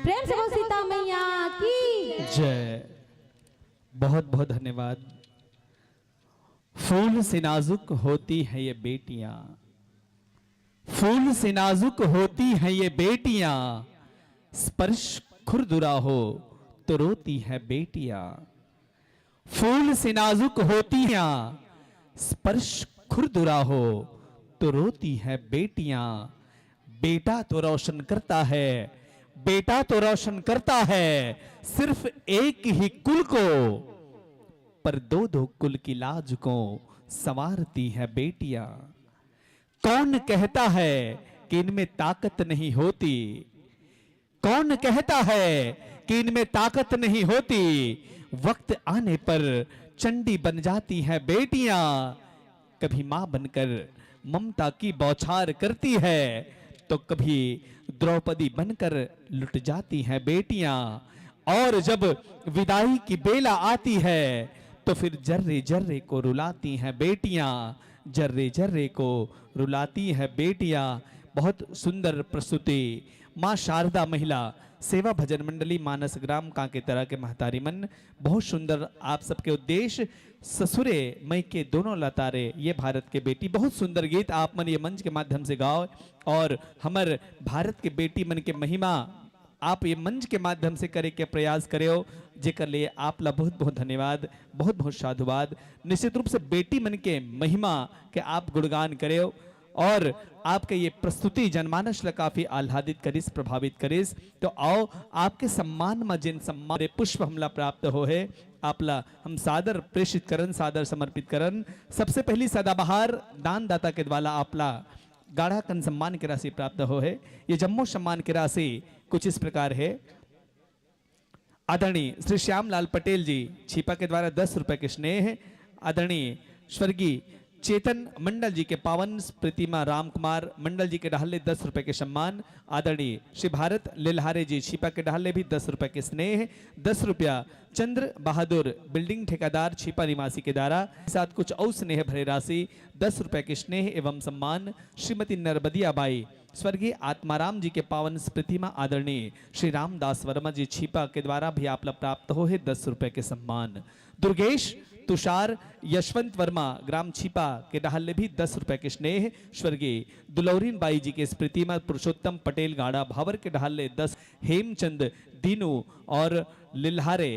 प्रेम से बोल सीता मैया की। जय। बहुत बहुत धन्यवाद। फूल से नाजुक होती हैं ये बेटियां, फूल से नाजुक होती हैं ये बेटियां, स्पर्श खुरदुरा हो तो रोती हैं बेटियां। फूल से नाजुक होती हैं, स्पर्श खुरदुरा हो तो रोती हैं बेटियां। बेटा तो रोशन करता है, बेटा तो रोशन करता है सिर्फ एक ही कुल को, पर दो दो कुल की लाज को संवारती हैं बेटियां। कौन कहता है कि इनमें ताकत नहीं होती? कौन कहता है कि इनमें ताकत नहीं होती? वक्त आने पर चंडी बन जाती हैं बेटियां। कभी मां बनकर ममता की बौछार करती है, तो कभी द्रौपदी बनकर लुट जाती हैं बेटियां। और जब विदाई की बेला आती है, तो फिर जर्रे जर्रे को रुलाती हैं बेटियां, जर्रे जर्रे को रुलाती हैं बेटियां। बहुत सुंदर प्रस्तुति। माँ शारदा महिला सेवा भजन मंडली, मानस ग्राम, कांकेतरा के महतारी मन। बहुत सुंदर आप सबके उद्देश्य। ससुरे मइके दोनों लतारे, ये भारत के बेटी। बहुत सुंदर गीत आप मन ये मंच के माध्यम से गाओ और हमर भारत के बेटी मन के महिमा आप ये मंच के माध्यम से करे के प्रयास करेव, जेकर लिए आप ला बहुत बहुत धन्यवाद, बहुत बहुत साधुवाद। निश्चित रूप से बेटी मन के महिमा के आप गुणगान करेव और आपके ये प्रस्तुति जनमानस ला काफी आह्लादित करिस, प्रभावित करिस। तो आओ, आपके सम्मान म जेन सम्मान पुष्प हमला प्राप्त हो हे, आप ला हम सादर प्रेषित करन, सादर समर्पित करन। सबसे पहली सदाबहार दानदाता के द्वारा आप ला गाढ़ा कन सम्मान के राशि प्राप्त हो हे। ये जम्मो सम्मान के राशि कुछ इस प्रकार हे। आदरणीय श्री श्यामलाल पटेल जी छीपा के द्वारा दस रुपए के स्नेह, आदरणीय स्वर्गीय चेतन मंडल जी के पावन स्मृति मा राम कुमार मंडल जी के डहार ले दस रुपए के सम्मान, आदरणीय श्री भारत लेल्हारे जी छीपा के डहार ले भी दस रुपए के स्नेह, दस रुपया चंद्र बहादुर बिल्डिंग ठेकेदार छीपा निवासी के द्वारा, साथ कुछ अउ स्नेह भरे राशि दस रुपए के स्नेह एवं सम्मान श्रीमती नरबदिया बाई स्वर्गीय आत्माराम जी के पावन स्मृति मा आदरणीय श्री रामदास वर्मा जी छीपा के द्वारा भी आप ला प्राप्त हो हे दस रुपए के सम्मान। दुर्गेश तुषार यशवंत वर्मा ग्राम छीपा के डहार ले भी दस रुपए के स्नेह स्वर्गीय दुलौरीन बाई जी के स्मृति मा पुरुषोत्तम पटेल गाड़ा भावर के डहार ले दस, हेमचंद दीनू और लिल्हारे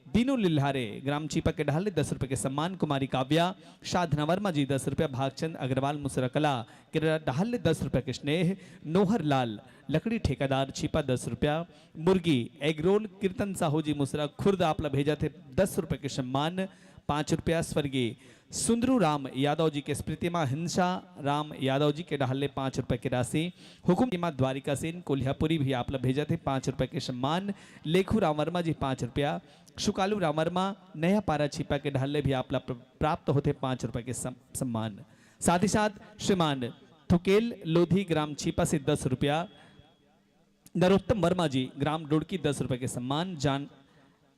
दीनू लिल्हारे ग्राम छीपा के डहार ले दस रुपए के सम्मान, कुमारी काव्या साधना वर्मा जी दस रुपया, भागचंद अग्रवाल मुसरा कला के डहार ले दस रुपया के स्नेह, नोहर लाल लकड़ी ठेकेदार छीपा दस रुपया, मुर्गी एगरोल कीर्तन साहू जी मुसरा खुर्द आप ला भेजत हे दस रुपया के सम्मान, पाँच रुपया स्वर्गीय सुंदरू राम यादव जी के स्मृति मा हिंसा राम यादव जी के डहार ले पाँच रुपया के राशि, हुकुम मा द्वारिका सेन कोल्हापुरी भी आप ला भेजत हे पाँच रुपया के सम्मान, लेखू राम वर्मा जी पाँच रुपया, सुकालू राम वर्मा नया पारा छीपा के डहार ले भी आप ला प्र-, प्राप्त होथे पाँच रुपया के सम-, सम्मान। साथ ही साथ श्रीमान थुकेल लोधी ग्राम छीपा से दस रुपया, नरोत्तम वर्मा जी ग्राम डोड़की दस रुपया के सम्मान, जान-,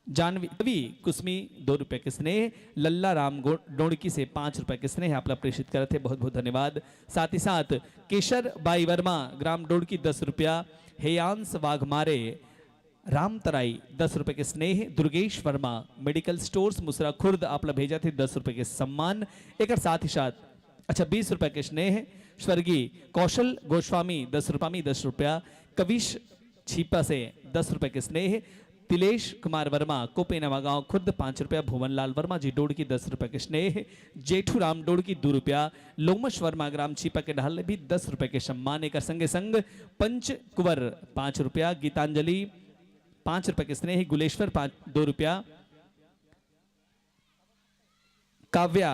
जानवी कुसमी दो रुपया के स्नेह, लल्ला राम गो-, डोड़की से पाँच रुपया के स्नेह आप ला प्रेषित करत हे, बहुत बहुत धन्यवाद। साथ ही साथ केशर बाई वर्मा ग्राम डोड़की दस रुपया, हेयांश वाघमारे रामतराई दस रुपए के स्नेह, दुर्गेश वर्मा मेडिकल स्टोर्स मुसरा खुर्द आप ला भेजत हे दस रुपए के सम्मान। एकर साथ ही साथ अच्छा बीस रुपए के स्नेह स्वर्गीय कौशल गोस्वामी दस रुपया, दस रुपया, कविश छीपा से दस रुपए के स्नेह, तिलेश कुमार वर्मा कोपे नवागांव खुर्द पाँच रुपया, भुवनलाल वर्मा जी डोड़की दस रुपए के स्नेह, जेठू राम डोड़की दो रुपया, लोमश वर्मा ग्राम छीपा के डहार ले भी दस रुपए के सम्मान। एकर संगे संग पंच कुंवर पाँच रुपया, गीतांजलि पाँच रुपए के स्नेह, गुलेश्वर पाँच, दो रुपया, काव्या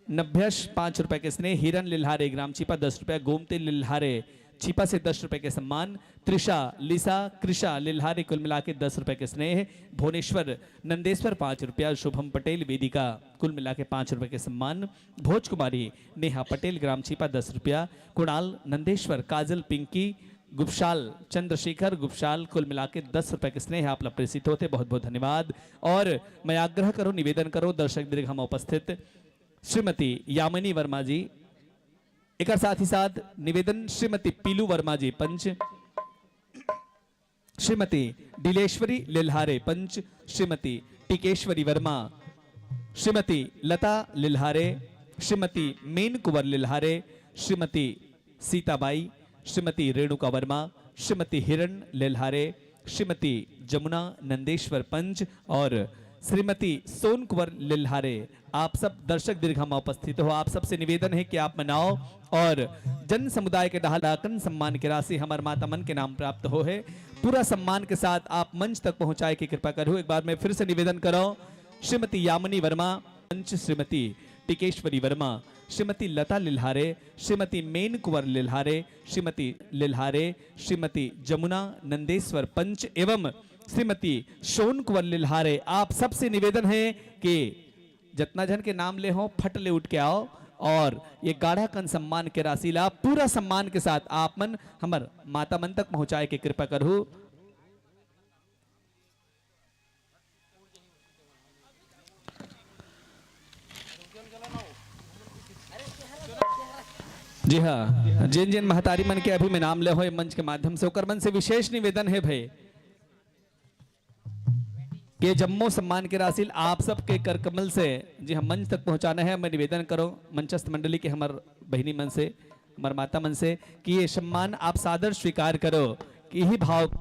नभ्यश पाँच रुपए के स्नेह, हिरन लिल्हारे ग्राम छीपा दस रुपया, गोमती लिल्हारे छीपा से दस रुपए के सम्मान, त्रिशा लिसा कृषा लिल्हारे कुल मिला के दस रुपए के स्नेह, भुवनेश्वर नंदेश्वर पाँच रुपया, शुभम पटेल वेदिका कुल मिला के पाँच रुपए के सम्मान, भोज कुमारी नेहा पटेल ग्राम छीपा दस रुपया, कुणाल नंदेश्वर काजल पिंकी गुप्शाल चंद्रशेखर गुप्शाल कुल मिला के दस रुपए के स्नेह आप ला प्रेषित होथे, बहुत बहुत धन्यवाद। और मैं आग्रह करो, निवेदन करो दर्शक दीर्घा मा उपस्थित श्रीमती यामिनी वर्मा जी, एकर साथ ही साथ निवेदन श्रीमती पीलू वर्मा जी पंच, श्रीमती डीलेश्वरी लिल्हारे, पंच श्रीमती टिकेश्वरी वर्मा, श्रीमती लता लिल्हारे, श्रीमती मेन कुंवर लिल्हारे, श्रीमती सीताबाई, श्रीमती रेणुका वर्मा, श्रीमती हिरण लिल्हारे, श्रीमती जमुना नंदेश्वर पंच और श्रीमती सोन कुंवर लिल्हारे, आप सब दर्शक दीर्घा में उपस्थित हो, आप सबसे निवेदन है कि आप मन आओ और जन समुदाय के डहार ले अकन सम्मान के राशि हमर माता मन के नाम प्राप्त हो है। पूरा सम्मान के साथ आप मंच तक पहुंचाए के कृपा करो। एक बार मैं फिर से निवेदन करो, श्रीमती यामिनी वर्मा, पंच श्रीमती टिकेश्वरी वर्मा, श्रीमती लता लिल्हारे, श्रीमती मेन कुंवर लिल्हारे, श्रीमती लिल्हारे, श्रीमती जमुना नंदेश्वर पंच एवं श्रीमती शोन कुंवर लिल्हारे, आप सबसे निवेदन है कि जतना झन के नाम ले हो, फट ले उठ के आओ और ये गाढ़ा कन सम्मान के राशि ला पूरा सम्मान के साथ आप मन हमर माता मन तक पहुंचाए के कृपा करहु। जी हाँ, जिन जिन महतारी मन के अभी मैं नाम ले हो मंच के माध्यम से, ओकर मन से विशेष निवेदन है भाई, के जम्मो सम्मान के राशि ल आप सबके करकमल से जी हम मंच तक पहुंचाना है। मैं निवेदन करो मंचस्थ मंडली के हमर बहिनी मन से, हमर माता मन से कि ये सम्मान आप सादर स्वीकार करो, कि यही भाव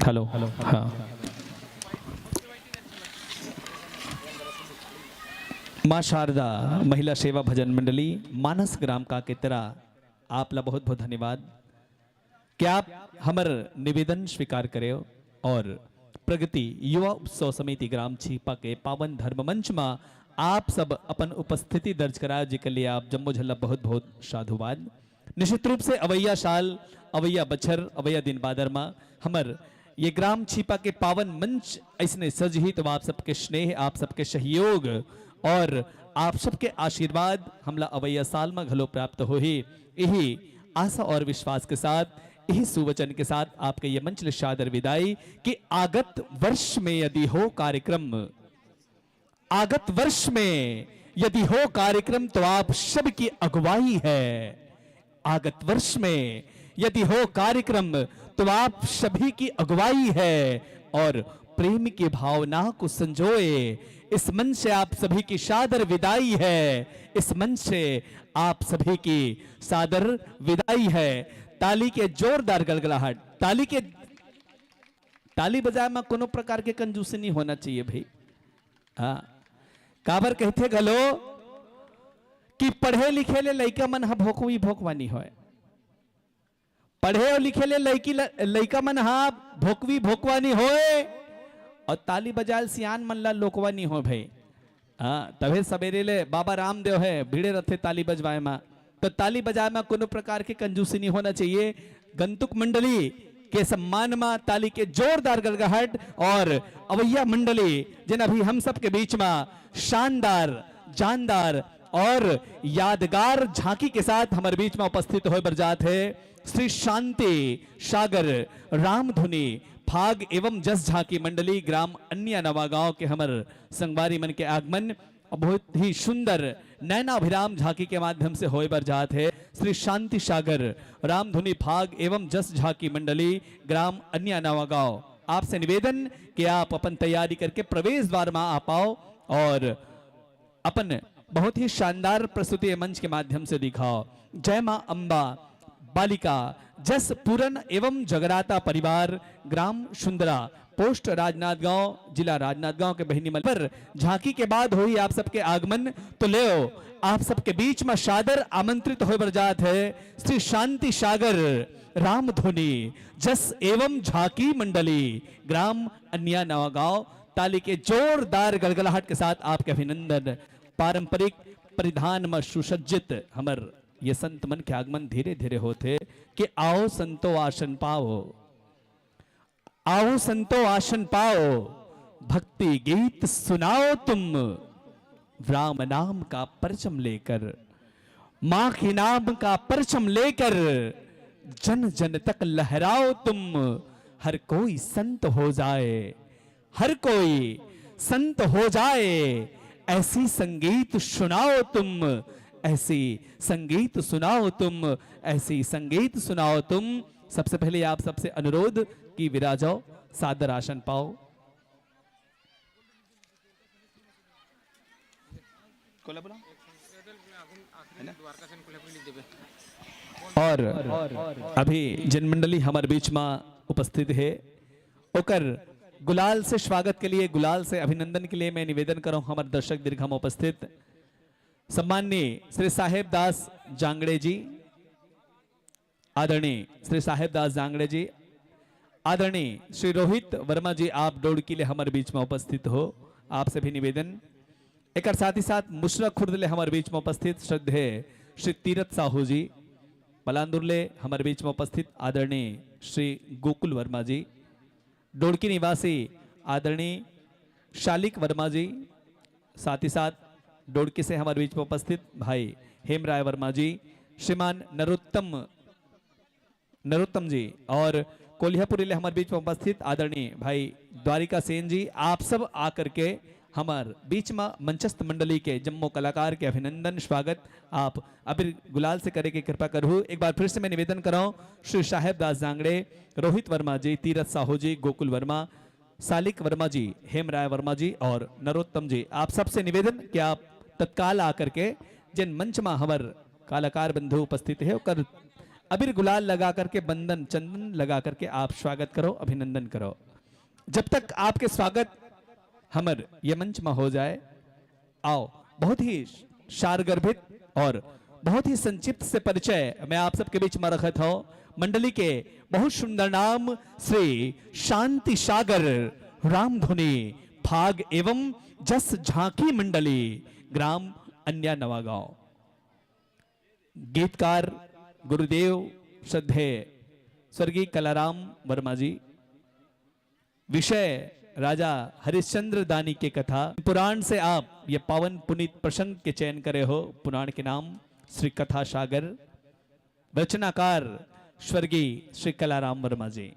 हेलो। हेलो। हाँ। माँ शारदा महिला सेवा भजन मंडली मानस ग्राम काकेतरा, आप ला बहुत बहुत धन्यवाद कि आप हमर निवेदन स्वीकार करे और प्रगति युवा उत्सव समिति ग्राम छीपा के पावन धर्म मंच मा आप सब अपन उपस्थिति दर्ज कराए, जेकर लिए आप जम्मो झन ला बहुत बहुत साधुवाद। निश्चित रूप से अवैया साल, अवैया बछर, अवैया दिन बादर मा हमर ये ग्राम छीपा के पावन मंच ऐसने सजही, तो आप सबके स्नेह, आप सबके सहयोग और आप सबके आशीर्वाद हमला अवैया साल मा घलो प्राप्त होही। यही आशा और विश्वास के साथ, यही सुवचन के साथ आपके ये मंच ले सादर विदाई कि आगत वर्ष में यदि हो कार्यक्रम, आगत वर्ष में यदि हो कार्यक्रम तो आप सबकी अगुवाई है। आगत वर्ष में यदि हो कार्यक्रम तो आप सभी की अगुवाई है और प्रेम की भावना को संजोए। इस मंच से आप सभी की सादर विदाई है। इस मंच से आप सभी की सादर विदाई है। ताली के जोरदार गलगलाहट, ताली के, ताली बजाए में कोनो प्रकार के कंजूसी नहीं होना चाहिए भाई। हाँ, काबर कहथे घलो कि पढ़े लिखे ले लइका मन ह भोकवी भोकवा नहीं होय। पढ़े और लिखे ले लइकी ल-, लइका मन ह भोकवी भोकवा नहीं होय और ताली बजाए ल सियान मन ला लोकवा नहीं होय भाई। हाँ, तभे सबेरे ले बाबा रामदेव है, भिड़े रथे ताली बजवाए मा। तो ताली बजाए मा कोनो प्रकार के कंजूसी नहीं होना चाहिए। गंतुक मंडली के सम्मान मा ताली के जोरदार गड़गड़ाहट और अवैया मंडली, जिन अभी हम सब के बीच मा शानदार, जानदार और यादगार झांकी के साथ हमर बीच में उपस्थित होय बर जात हे श्री शांति सागर रामधुनी फाग एवं जस झांकी मंडली ग्राम अन्या नवागांव के हमर संगवारी मन के आगमन बहुत ही सुंदर नैनाभिराम झांकी के माध्यम से होय बर जात हे। श्री शांति सागर रामधुनी फाग एवं जस झांकी मंडली ग्राम अन्या नवागांव, आपसे निवेदन कि आप अपन तैयारी करके प्रवेश द्वार में आ पाओ और अपन बहुत ही शानदार प्रस्तुति मंच के माध्यम से दिखाओ। जय मां अम्बा बालिका जस पूरन एवं जगराता परिवार ग्राम सुंदरा पोस्ट राजनांदगांव जिला राजनांदगांव के बहिनी मन पर झांकी के बाद होही आप सबके आगमन। तो लेओ आप सबके बीच में सादर आमंत्रित होय बर जात हे श्री शांति सागर रामधुनी जस एवं झांकी मंडली ग्राम अन्या नवागांव। ताली के जोरदार गलगलाहट के साथ आपके अभिनंदन। पारंपरिक परिधान में सुसज्जित हमर ये संत मन के आगमन धीरे धीरे होथे कि आओ संतो आसन पाओ, आओ संतो आसन पाओ, भक्ति गीत सुनाओ तुम, राम नाम का परचम लेकर, माँ के नाम का परचम लेकर, जन जन तक लहराओ तुम, हर कोई संत हो जाए, हर कोई संत हो जाए, ऐसी संगीत सुनाओ तुम, ऐसी संगीत सुनाओ तुम, ऐसी संगीत सुनाओ तुम। सबसे पहले आप सबसे अनुरोध कि विराजो, सादर आसन पाओ। कोला बोला? है ना? और अभी जनमंडली हमर बीच में उपस्थित है, ओकर गुलाल से स्वागत के लिए, गुलाल से अभिनंदन के लिए मैं निवेदन करूं हमर दर्शक दीर्घा में उपस्थित सम्माननीय श्री साहेब दास जांगड़े जी, आदरणीय श्री साहेब दास जांगड़े जी, आदरणीय श्री रोहित वर्मा जी, आप डोड़की ले हमर बीच में उपस्थित हो, आपसे भी निवेदन। एकर साथ ही साथ मुसरा खुर्द ले हमर बीच में उपस्थित श्रद्धेय श्री तीरथ साहू जी, पलांदुर ले हमर बीच में उपस्थित आदरणीय श्री गोकुल वर्मा जी, डोड़की निवासी आदरणीय शालिक वर्मा जी, साथ ही साथ डोड़की से हमर बीच में उपस्थित भाई हेमराय वर्मा जी, श्रीमान नरोत्तम, नरोत्तम जी और कोलिहापुरी ले हमर बीच में उपस्थित आदरणीय भाई द्वारिका सेन जी, आप सब आकर के हमर बीच में मंचस्थ मंडली के जम्मो कलाकार के अभिनंदन स्वागत आप अबीर गुलाल से करे के कृपा करहु। एक बार फिर से मैं निवेदन कराऊं श्री साहेब दास जांगड़े, रोहित वर्मा जी, तीरथ साहू जी, गोकुल वर्मा, सालिक वर्मा जी, हेमराय वर्मा जी और नरोत्तम जी, आप सबसे निवेदन कि आप तत्काल आकर के जिन मंच में हमर कलाकार बंधु उपस्थित है ओकर अबीर गुलाल लगा करके बंदन चंदन लगा करके आप स्वागत करो, अभिनंदन करो। जब तक आपके स्वागत हमर ये मंच में हो जाए, आओ, बहुत ही सारगर्भित और बहुत ही संक्षिप्त से परिचय मैं आप सबके बीच में रखत हूँ। मंडली के बहुत सुंदर नाम श्री शांति सागर रामधुनी फाग एवं जस झांकी मंडली, ग्राम अन्या नवागांव। गीतकार गुरुदेव श्रद्धेय स्वर्गीय कलाराम वर्मा जी। विषय राजा हरिश्चंद्र दानी के कथा। पुराण से आप ये पावन पुनीत प्रसंग के चयन करे हो। पुराण के नाम श्री कथा सागर। रचनाकार स्वर्गीय श्री कलाराम वर्मा जी।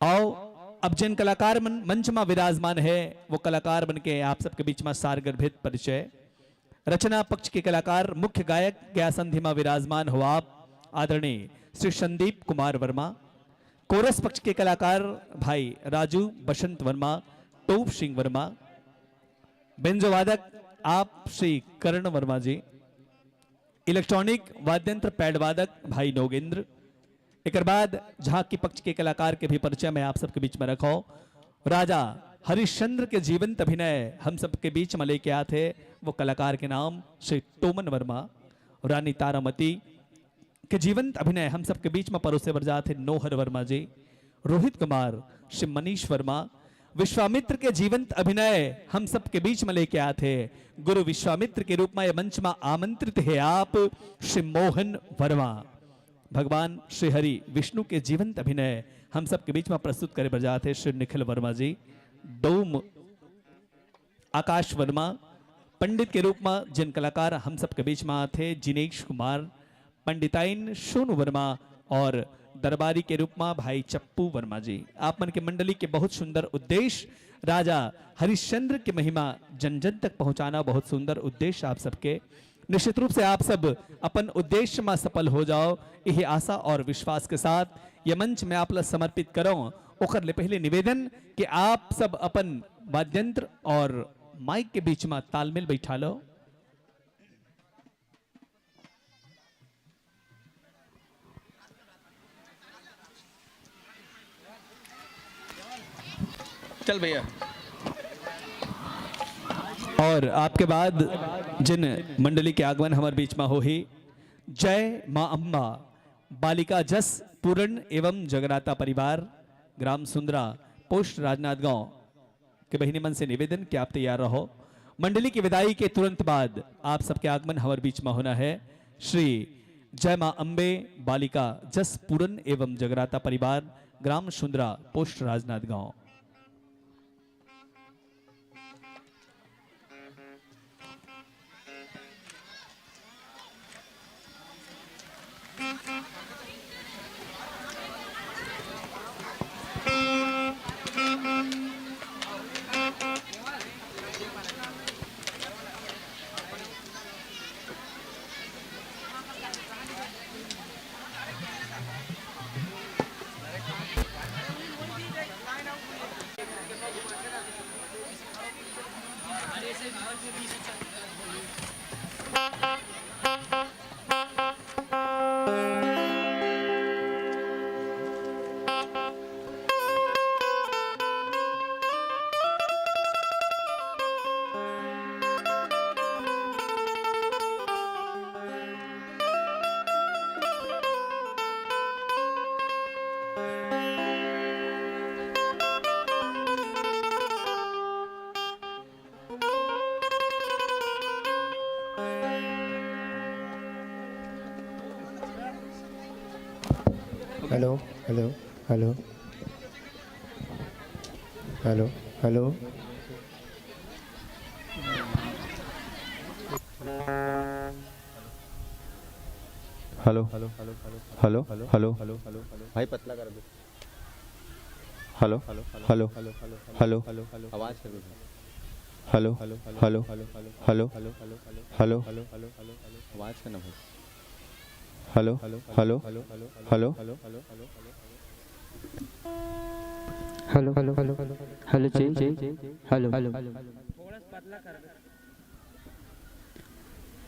आओ, अब जिन कलाकार मन, मंच में विराजमान है, वो कलाकार मन के आप सबके बीच में सारगर्भित परिचय। रचना पक्ष के कलाकार, मुख्य गायक गया संधि में विराजमान हो आप आदरणीय श्री संदीप कुमार वर्मा। कोरस पक्ष के कलाकार भाई राजू बसंत वर्मा, टोप सिंह वर्मा। बेंजो वादक आप श्री करण वर्मा जी। इलेक्ट्रॉनिक वाद्यंत्र पैड वादक भाई नोगेंद्र। एकर बाद झांकी पक्ष के कलाकार के भी परिचय मैं आप सबके बीच में रखो। राजा हरिश्चंद्र के जीवंत अभिनय हम सबके बीच में लेके आत हे, वो कलाकार के नाम श्री टोमन वर्मा। रानी तारामती के जीवंत अभिनय हम सबके बीच में परोसे बर जात हे नोहर वर्मा जी, रोहित कुमार, श्री मनीष वर्मा। विश्वामित्र के जीवंत अभिनय हम सबके बीच में लेके आत हे गुरु विश्वामित्र के रूप में ये मंच में आमंत्रित हे आप श्री मोहन वर्मा। भगवान श्री हरि विष्णु के जीवंत अभिनय हम सबके बीच में प्रस्तुत करे बर जात हे श्री निखिल वर्मा जी। डोम आकाश वर्मा, पंडित के रूप म जेन कलाकार हम सबके बीच म आथे, जिनेश कुमार, पंडिताइन सोनू वर्मा और दरबारी के रूप म भाई चप्पू वर्मा जी। आप मन के मंडली के बहुत सुंदर उद्देश्य, राजा हरिश्चंद्र के महिमा जन जन तक पहुंचाना, बहुत सुंदर उद्देश्य आप सबके। निश्चित रूप से आप सब अपन उद्देश्य म सफल हो जाओ, यही आशा और विश्वास के साथ ये मंच मैं आप ला समर्पित करौं। ओकर ले पहले निवेदन कि आप सब अपन वाद्यंत्र और माइक के बीच म तालमेल बैठा लो। चल भैया। और आपके बाद जिन मंडली के आगमन हमर बीच म होही, जय माँ अम्बा, बालिका जस पूरण एवं जगराता परिवार, ग्राम सुंदरा, पोस्ट राजनांदगांव के बहिनी मन से निवेदन कि आप तैयार रहो। मंडली की विदाई के तुरंत बाद आप सबके आगमन हमर बीच म होना है। श्री जय माँ अम्बे, बालिका जस पूरण एवं जगराता परिवार, ग्राम Sundra, post Rajnandgaon. Hello, hello, hello, hello, hello. Hello, hello, hello, hello, hello, hello, hello, hello, hello. भाई, पतला कर दो। हेलो, हेलो, हेलो, हेलो, आवाज कर दो। Hello, hello, hello, hello, hello, hello, आवाज करना भाई। Hello, hello, hello, hello, hello, hello, hello, hello, check, check, hello, hello, hello,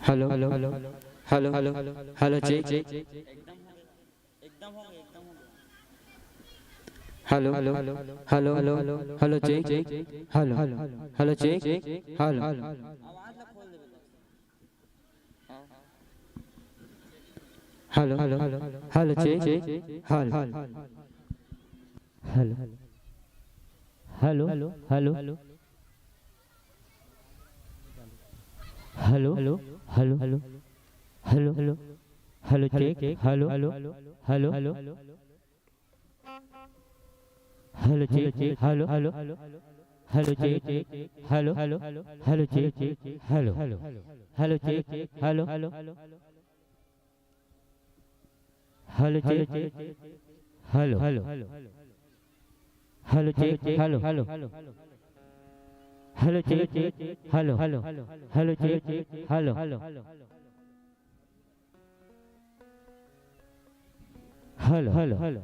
hello, hello, hello, hello, check, check. एकदम हो गया, एकदम हो गया। Hello, hello, hello, hello, hello, check, check, hello, hello, check, hello. आवाज ला खोल दे बेटा। Hello, hello, hello, check, check, hello, hello, hello, hello, hello, hello, hello, hello, hello, hello, hello, hello, check, hello, hello, hello, hello, hello, hello, check, check, hello, hello, hello, check, check, hello, hello, hello, check, check, hello, hello, check, check, hello, hello, hello, check, hello, hello, hello, check, hello, hello, check, hello, hello, check, hello, hello, hello, hello, hello. Hello, hello, hello.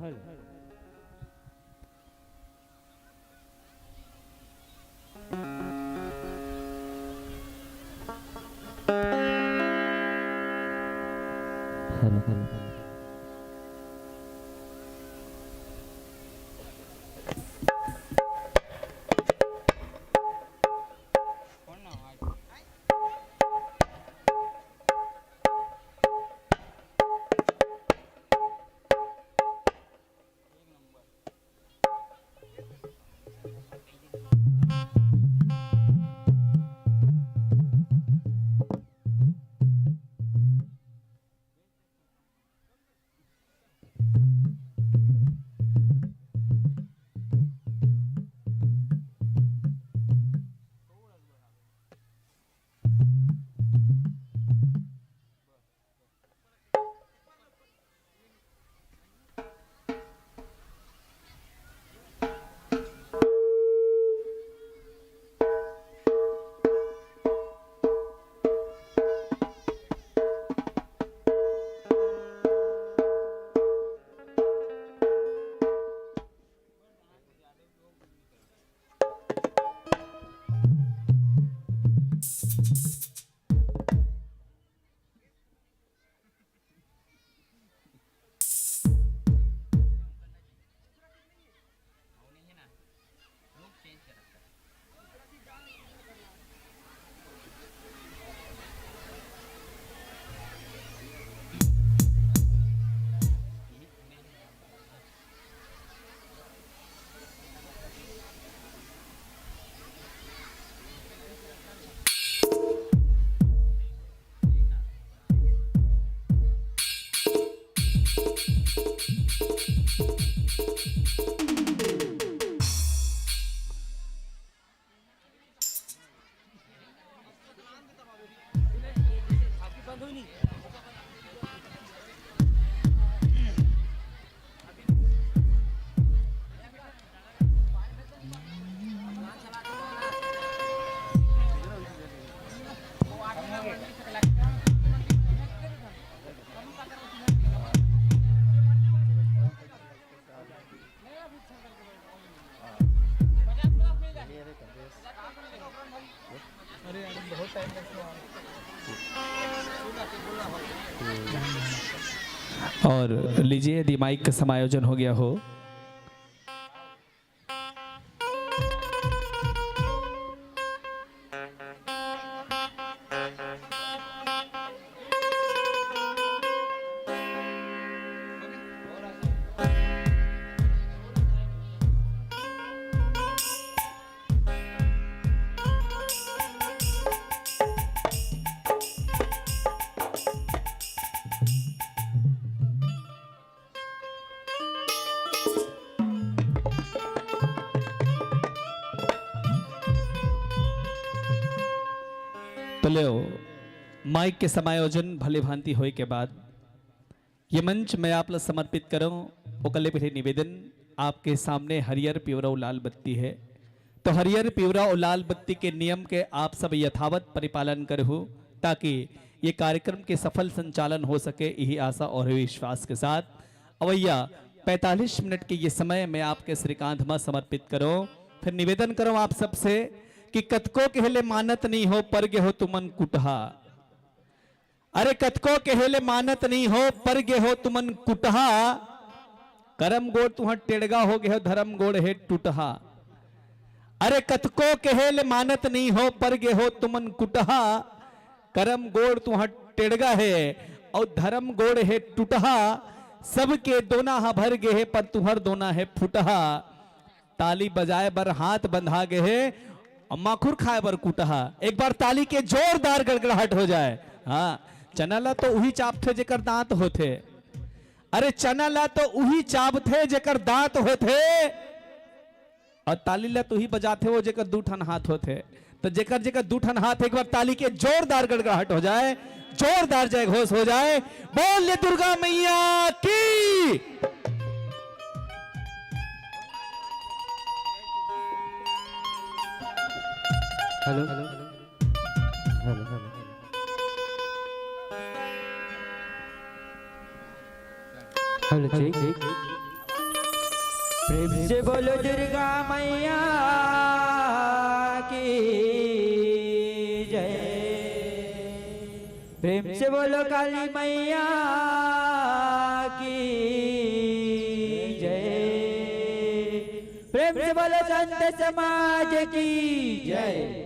और लीजिए, यदि mic का समायोजन हो गया हो। तो लेव, माइक के समायोजन भली भांति होय के बाद ये मंच मैं आप ला समर्पित करंव, ओकर ले पहले निवेदन, आपके सामने हरियर, पिवरा अउ लाल बत्ती हे, तो हरियर, पिवरा अउ लाल बत्ती के नियम के आप सब यथावत परिपालन करहू, ताकि ये कार्यक्रम के सफल संचालन हो सके, यही आशा और विश्वास के साथ अवइया पैंतालीस मिनट के ये समय मैं आपके श्रीकांत मा समर्पित करंव। फिर निवेदन करंव आप सबसे कि कतको कहे ले मानत नइ हो, पर गे हो तुमन कुटहा। अरे कतको कहे ले मानत नइ हो, पर गे हो तुमन कुटहा। करम गोड़ तुंहर टेड़गा हो गे हो, धरम गोड़ हे टुटहा। अरे कतको कहे ले मानत नइ हो, पर गे हो तुमन कुटहा। करम गोड़ तुंहर टेड़गा हे अउ धरम गोड़ हे टुटहा। सबके दोना ह भर गे हे, पर तुंहर दोना हे फुटहा। ताली बजाए बर हाथ बंधा गे हे अउ माखुर खाए बर कुटहा। एक बार ताली के जोरदार गड़गड़ाहट हो जाए। हाँ, चना ला तो उही चाबथे जेकर दांत होथे। अरे चना ला तो उही चाबथे जेकर दांत होथे, अउ ताली ला तो उही बजाथे वो जेकर दू ठन हाथ होथे। तो जेकर जेकर दू ठन हाथ, एक बार ताली के जोरदार गड़गड़ाहट हो जाए, जोरदार जय घोष हो जाए। बोल दुर्गा मैया की। Hello, hello, hello. Hello, check. प्रेम से बोलो दुर्गा मैया की जय। प्रेम से बोलो काली मैया की जय। प्रेम से बोलो संत समाज की जय।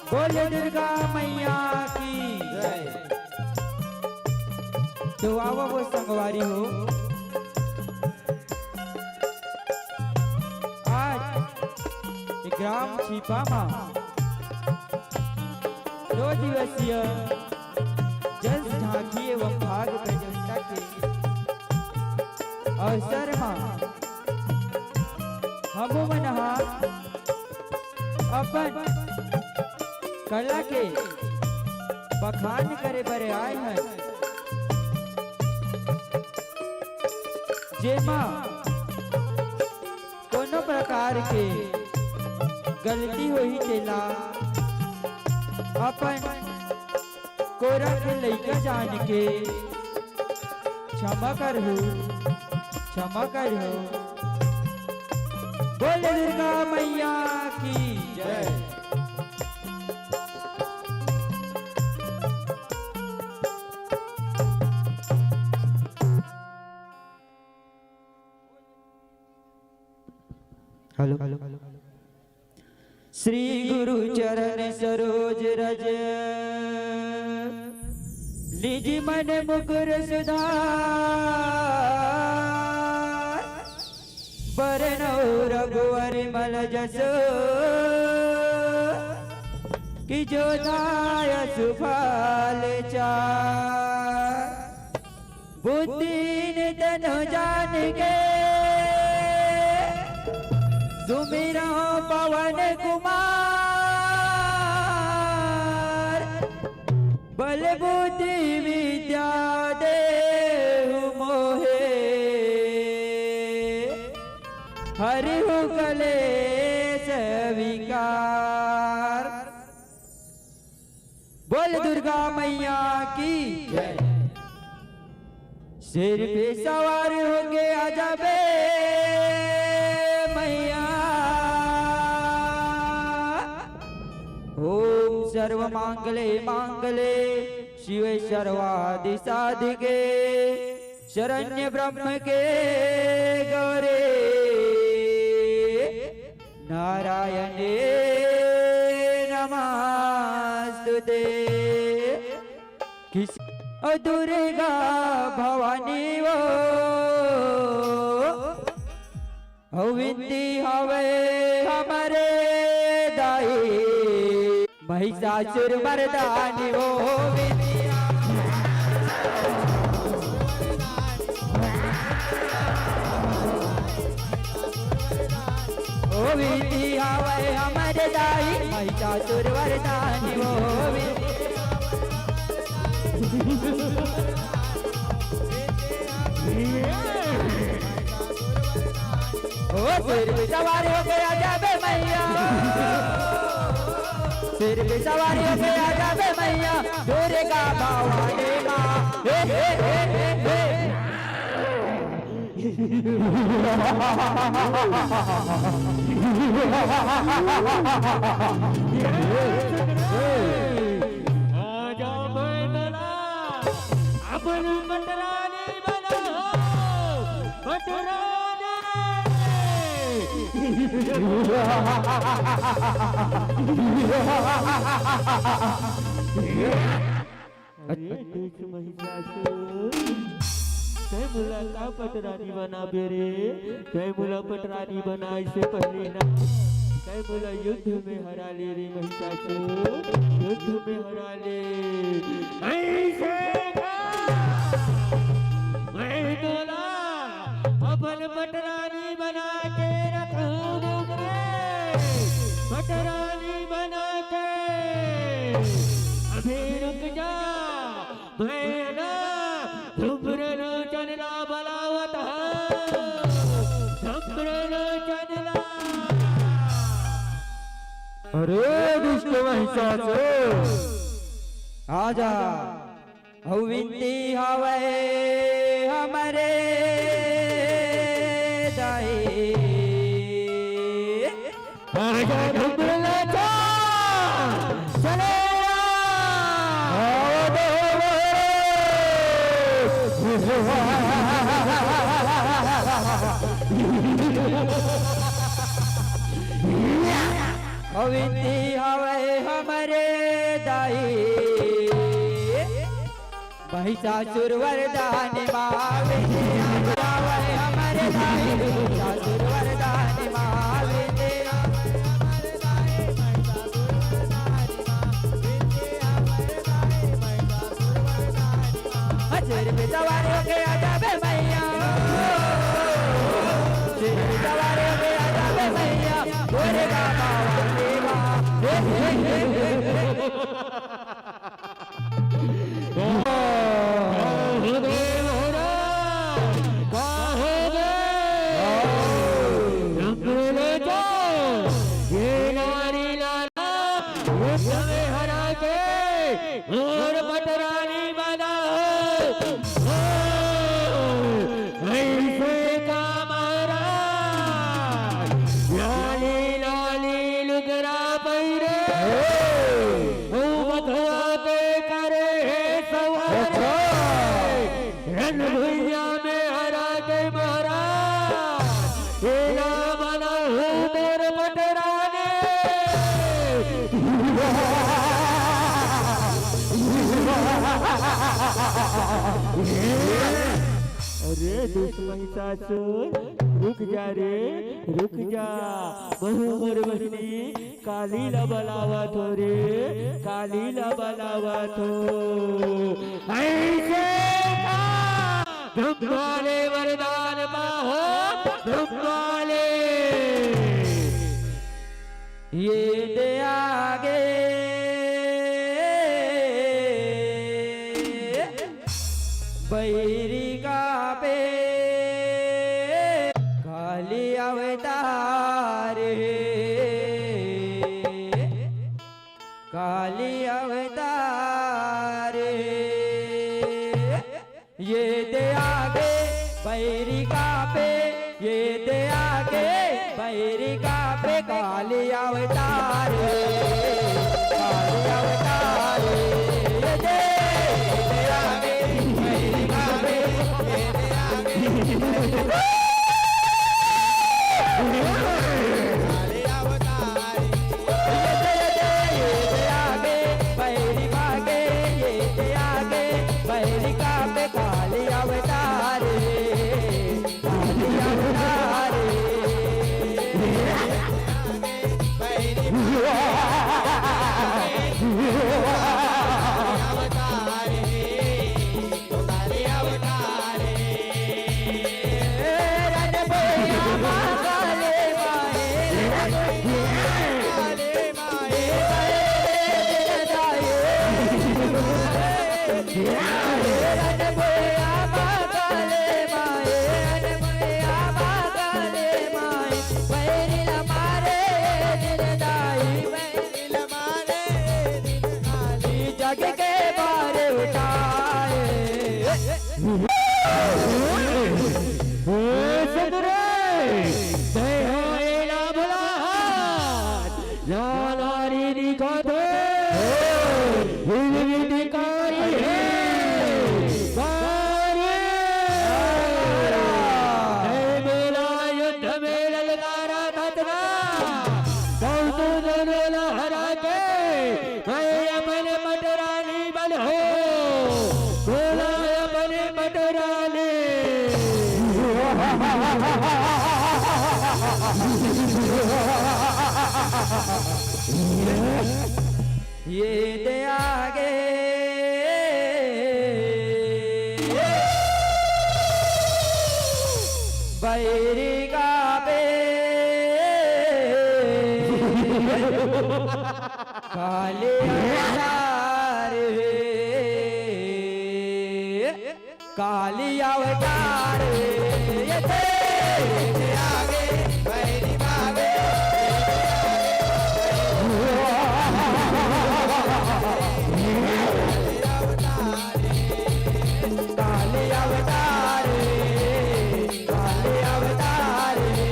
बोले दुर्गा मैया की जय। तो आवा वो संगवारी हो, आज ये ग्राम छिपा मा दो दिवसीय जस झांकी एवं फाग प्रतियोगिता के अवसर मा हमू मन हा अपन कला के बखान करे बर आए हन, जेमा कोनो प्रकार के गलती होही तेला अपन कोरा के लइका जान के क्षमा करहू, क्षमा करहू। बोल दुर्गा मैया की जय। हेलो। श्री गुरु चरण सरोज रज, निज मन मुकुर सुधार। बरनउँ रघुवर मल जसो, कि जो दायस फल चार। बुद्धि नित न जान के, सुमिरउँ पवन कुमार। बल बुद्धि विद्या देहु मोहे, हरहु कलेस विकार। बोल दुर्गा मैया की जय। शेर पे सवार होके आ जाबे मैया। ओम सर्व मांगले मांगले शिवे सर्वादि साधिके शरण्य ब्रह्म के गौरे नारायणे नमस्तुते। किस ओ दुर्गा भवानी वो, ओ विनती हवे हमरे दाई। महिषासुर मर्दानी वो विनती ओ विनती हवे हमर दाई, महिषासुर वरदानी ओ विनती। ओ शेर पे सवार होके आ जाबे मैया, शेर पे सवार होके आ जाबे मैया, दुर्गा भवानी माँ। हे, हे, हे, हे, हे। आजा मैं तेरा अपन पटरानी बनाओ, पटरानी। अरे दुष्ट महिषासुर, तैं मोला का पटरानी बनाबे रे? तैं मोला पटरानी बनाए से पहले ना, तैं मोला युद्ध में हरा ले रे महिषासुर, युद्ध में हरा ले। ऐसे का मैं तोला अपन पटरानी बना के रखूं रे, पटरानी बना के। अभी रुक जा, मैं ना धूम्रलोचन ला बलावत हूँ, धूम्रलोचन ला। अरे दुष्ट महिषासुर, आजा, अउ विनती हवय हमरे दाई। आजा धूम्रलोचन, चले आ। अविंती हवय हमरे दाई, महिषासुर वरदान मा। अविंती हवय हमरे दाई, महिषासुर वरदान मा। अविंती शेर पे सवार होके आ जाबे मैया, शेर पे सवार होके आ जाबे मैया, तोरे बाबा वाले बा। हे, हे, हे, हे, हे। ये नारी नाना, ये समय हरा के, और पटरानी बना हो। ऐसे का महाराज, लाली लाली लुगरा पहिरे, ओ बघवा के करे हे सवार। अच्छा। रण भुइयां में हरा के महाराज, तेरा बना हूँ मोर पटरानी। अरे दुष्ट महिषासुर, रुक जा रे, रुक जा। महू मोर बहिनी काली ला बलावत हो रे, काली ला बलावत हो। ऐसे का ब्रह्मा ले वरदान पाहो, ब्रह्मा ले। ये दे आगे बैरी का पे काली अवतार हे, काली अवतार हे। ये दे आगे बैरी का पे, ये दे आगे बैरी का पे काली अवतार हे, काली अवतार हे। ये दे, ये दे आगे बैरी का पे, ये दे आगे बैरी का पे। जग के बारे उठाए। हे सतरे, दया एला भला हाथ, ना नारी दिखाते, हिंदवी दिखाई है, बारे। हे मेरा युद्ध में ललकारा खतना, कौतु दोनों लहरा के, मैं अपन पटरानी बन हो, बोला अपन पटरानी। ये दे आगे बैरी का पे काली अवतार हे, काली अवतार हे। ये तेरे आगे बैरी भावे। काली अवतार हे, काली अवतार हे,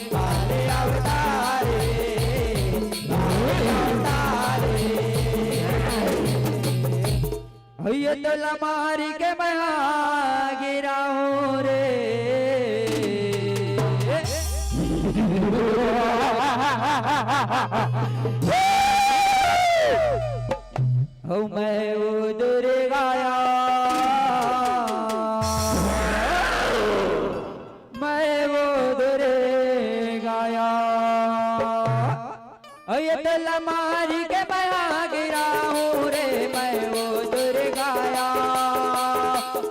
काली अवतार हे। ये तो लमारी के मैं गिराऊं रे। हो मैं वो दुर्गाया, मैं वो दुर्गाया। ओ ये तला मारी के मैं आ गिरा हूँ रे, मैं वो दुर्गाया,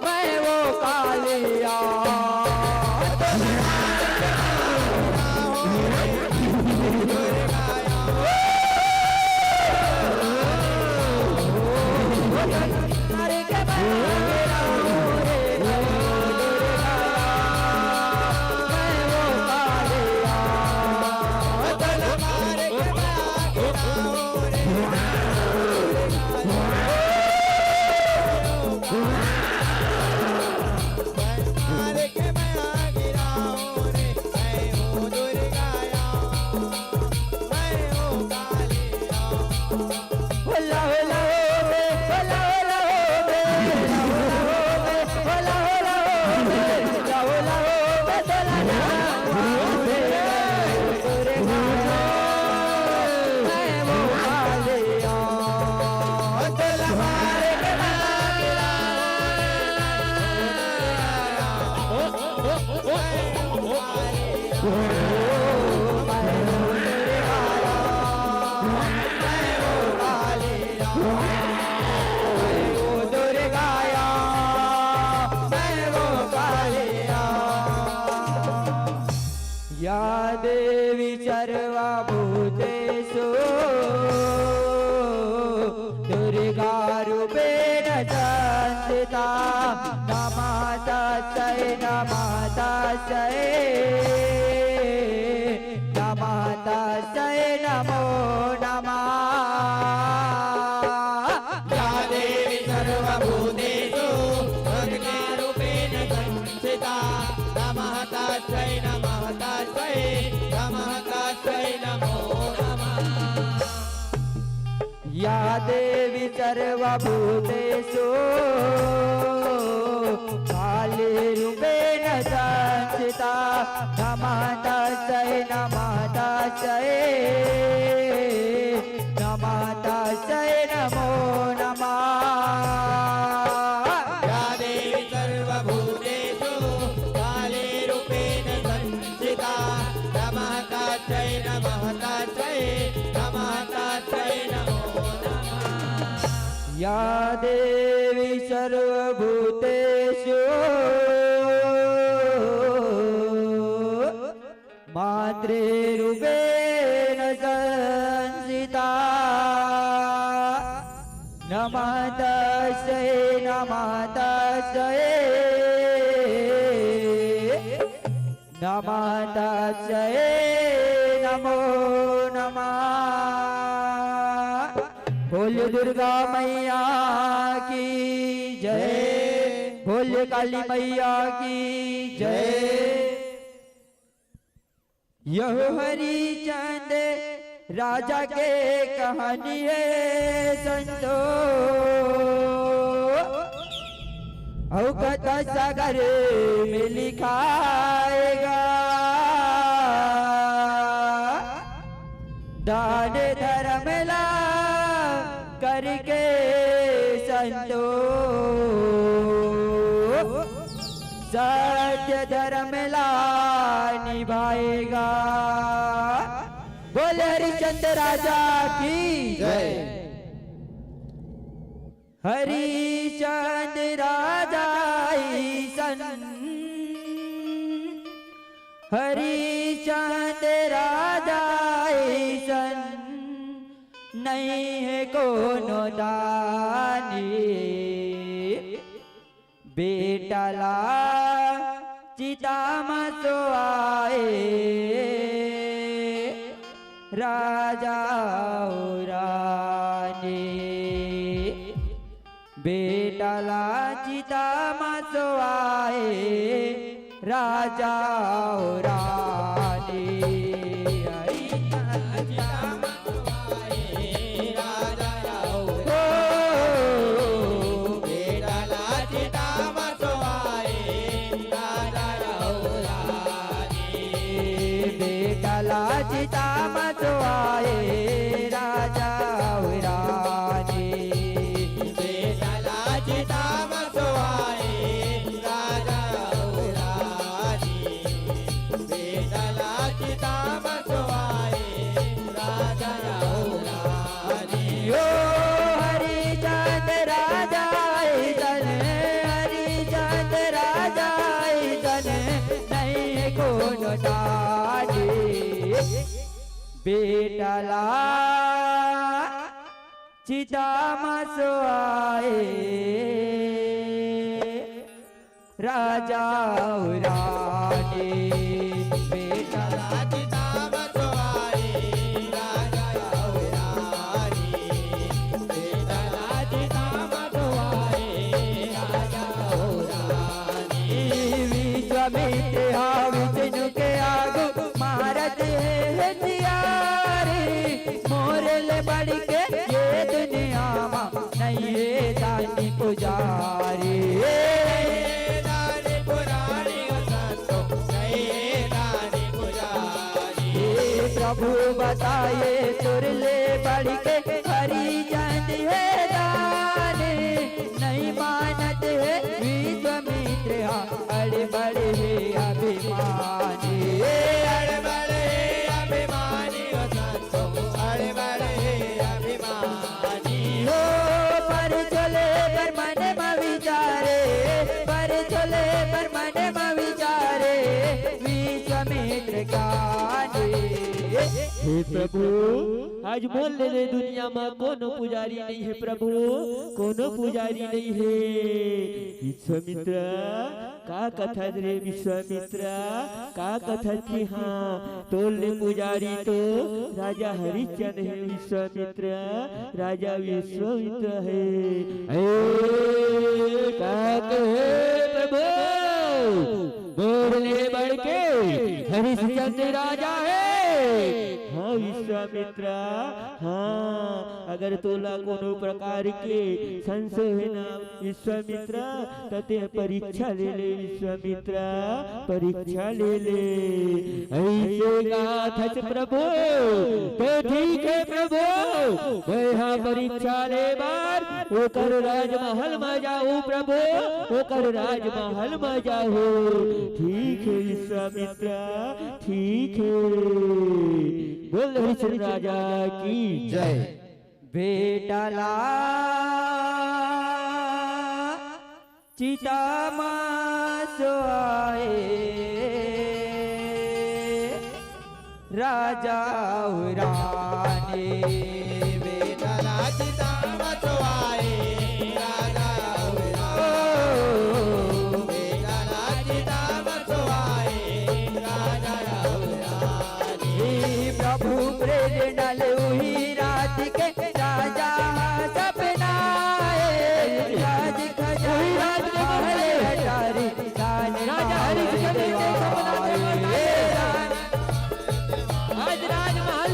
मैं वो कालिया। या देवी सर्वभूतेषु दुर्गा रूपेण संस्थिता। नमः तस्यै, नमः तस्यै, नमः तस्यै नमो नमः। या देवी सर्वभूतेषु दुर्गारूपेण संस्थिता। नमः तस्यै, नमः तस्यै, नमः तस्यै नमो नमः। या देवी सर्वभूतेषु कालीरूपेण संस्थिता। नमः तस्यै, नमः तस्यै, नमः तस्यै नमो नमः। या देवी सर्वभूतेषु कालीरूपेण संस्थिता। नमः तस्यै, नमः तस्यै, नमः तस्यै नमो नमः। या देवी सर्वभूतेषु मातृरूपेण संस्थिता। नमः तस्यै, नमः तस्यै, नमः तस्यै नमो नमः। बोल दुर्गा मैया की जय, बोल काली मैया की जय। यह हरिचंद राजा के कहानी हे संतो, अउ कथा सागर में लिखाएगा। दान धर्म ला करके संतो, सत्य धर्म ला निभाएगा। बोल हरिश्चंद्र राजा की जय। हरिश्चंद्र राजा ईसन, हरिश्चंद्र राजा ईसन, नहीं है कोनो दानी। बेटा ला चिता म सोआए राजा अउ रानी। बेटा ला चिता म सोआए राजा अउ रानी। आई चिता म सोआए राजा अउ ओ, बेटा ला चिता म सोआए राजा अउ रानी। बेटा ला चिता म सोआए बेटा ला चिता म सोआए राजा अउ रानी। बेटा ला चिता म सोआए राजा अउ रानी। बेटा ला चिता म सोआए राजा अउ रानी। विश्वामित्र हा विष्णु के आगू मारत हे हथियारी। मोर ले बढ़ के ये दुनिया मा नइ हे दानी पुजारी। नइ हे दानी पुजारी ओ संतो, नइ हे दानी पुजारी। हे प्रभु बताए तोर ले बढ़ के हरिचंद हे दानी। नइ मानत हे विश्वामित्र हा, अड़बड़ हे अभिमानी। अड़बड़ हे अभिमानी ओ संतो, अड़बड़ हे अभिमानी। हो पर चले बर मन म विचारे, पर चले बर मन म विचारे, विश्वामित्र ज्ञानी। हे प्रभु, आज मोर ले दुनिया म कोनो पुजारी नइ हे प्रभु, कोनो पुजारी नइ हे। विश्वामित्र, का कथस रे विश्वामित्र, का कथस कि हाँ, तोर ले पुजारी तो राजा हरिश्चंद्र हे विश्वामित्र, राजा विश्वामित्र हे। ए, का कहे प्रभु, मोर ले बढ़ के हरिश्चंद्र राजा हे। हाँ विश्वामित्र, हाँ, अगर तोला कोनो प्रकार के संशय हे ना विश्वामित्र, त ते परीक्षा ले ले विश्वामित्र, परीक्षा ले ले। अइसे कथस प्रभु, तो ठीक हे प्रभु, मैं हा परीक्षा ले बर ओकर राजमहल म जाहूँ प्रभु, ओकर राजमहल म जाहूँ। ठीक हे विश्वामित्र, ठीक हे। बोल हरिश्चंद्र राजा की जय। बेटा ला चिता म सोआए राजा अउ रानी। बेटा ला चिता म सोआए राजा अउ रानी। बेटा ला चिता म सोआए राजा अउ रानी। हे प्रभु प्रेरणा ले उही रात के राजा सपना आए। राज खजाना महल अटारी, दान राजा हरिश्चंद्र के सपना के महल। आज राजमहल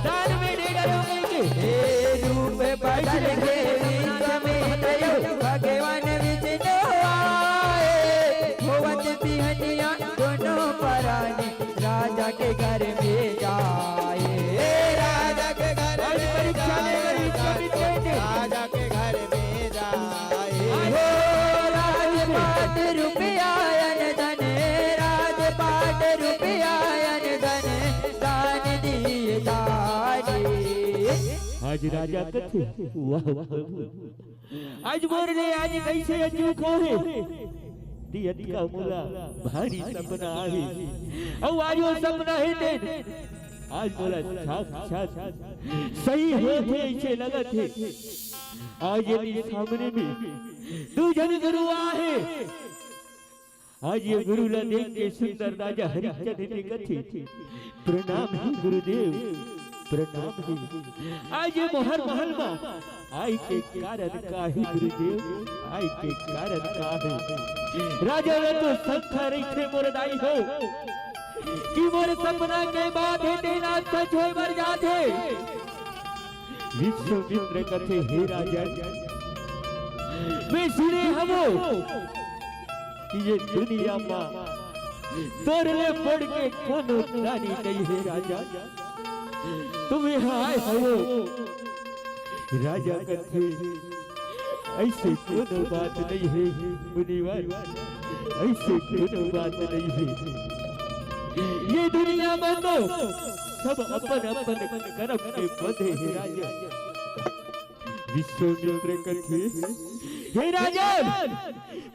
दान में दे डरो कहिके। हे रूप बदल के विश्वामित्र भगवान विष्णु आए। होवत बिहनिया दोनों परानी राजा के घर में जाए। राजा के घर आज में परीक्षा ले जाए। विश्वामित्र ने। राजा के घर में जाए। आज हो राजपाट रुपया अन धन, राजपाट रुपया अन धन, दान दिए दानी। आज राजा कथे, वाह, वाह, वाह। आज मोर ले आज कइसे अचूक होहे, दियत का मोला भारी सपना आहे। अउ आज वो सपना हे तेन, आज मोला साक्षात सही होथे अइसे लगत हे। आज ये सामने में दू झन गुरु आहे। आज ये गुरु ला देख के सुंदर राजा हरिचंद जी कथे, प्रणाम हे गुरुदेव, प्रणाम हे। आज ये मोहर महल मा आय के कारण का हे गुरुदेव, आय के कारण का हे? राजा ला तो शंका रहिथे मोर दाई हो, कि मोर सपना के बात हे तेन आज सच होय बर जाथे। विश्वामित्र कथे, हे राजन, मैं सुने हवो कि ये दुनिया मा तोर ले बढ़ के कोनो दानी नइ हे राजा। तुम यहाँ आए हवो। राजा कथे, अइसे कोनो बात नइ हे मुनिवर, अइसे कोनो बात नइ हे। ये दुनिया मा तो सब अपन अपन करम के बंधे हे राजा। विश्वामित्र कथे, हे राजन,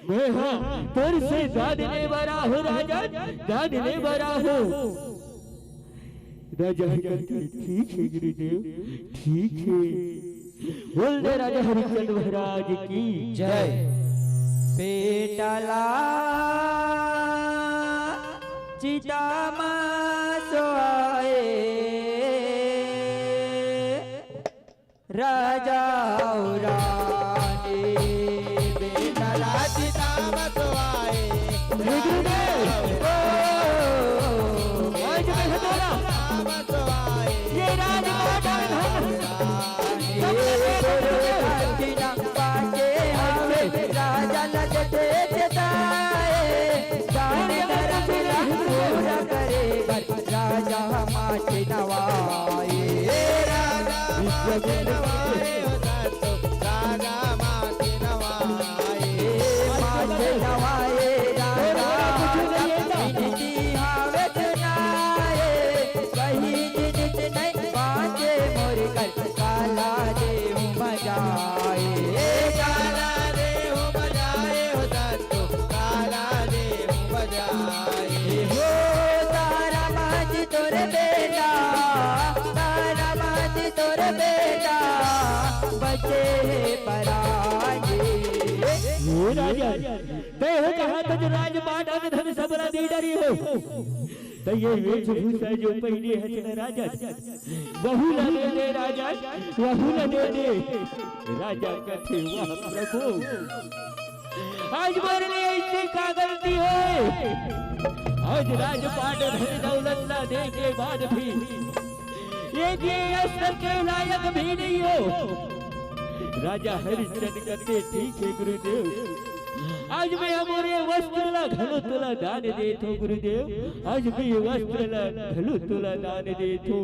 मैं हा तोर से दान ले बर आहूं राजन, दान ले बर आहूं। राजा हरि कहते, "ठीक हे गुरुदेव, ठीक हे।" बोल दे राजा हरिश्चंद्र महाराज की जय। बेटा ला चिता मा सोए, राजा अउ रानी। बेटा ला चिता मा सोए, हे गुरुदेव। ओ, आज मैं हटोला। ये राजपाट में धन। ये गुरु दक्षिणा पाके हमें राजा लग दे चेताए। दान धर्म ला पूरा करे बर राजा माथे नवाए। राजा माथे नवाए, ओ संतो, राजा माथे नवाए। माथे नवाए, राजा विनती हावे सुनाए। कहीं जिनिस नहीं बाँचे मोर कर, काला देहूँ बजाए। काला देहूँ बजाए, ओ संतो, काला देहूँ बजाए। हो तारा माझी तोर बेटा, तारा माझी तोर बेटा, बचे हे पराए। हे राजा, तैं हो कहा था जो राजपाट अन्न धन सबला दे डरे हो। त ये वेशभूषा जो पहिने हस न राजा, वहू ला दे दे राजा, वहू ला दे दे। राजा कथे, "वाह प्रभु, आज मोर ले अइसे का गलती होय? आज राजपाट धन दौलत ला दे के बाद भी एक ये स्तर के लायक भी नहीं हो।" राजा हरिश्चंद्र कथे, "ठीक हे गुरुदेव, आज मैं मोर ये वस्त्र ला घलो तोला दान देथों गुरुदेव, आज मैं ये वस्त्र ला घलो तोला दान देथों।"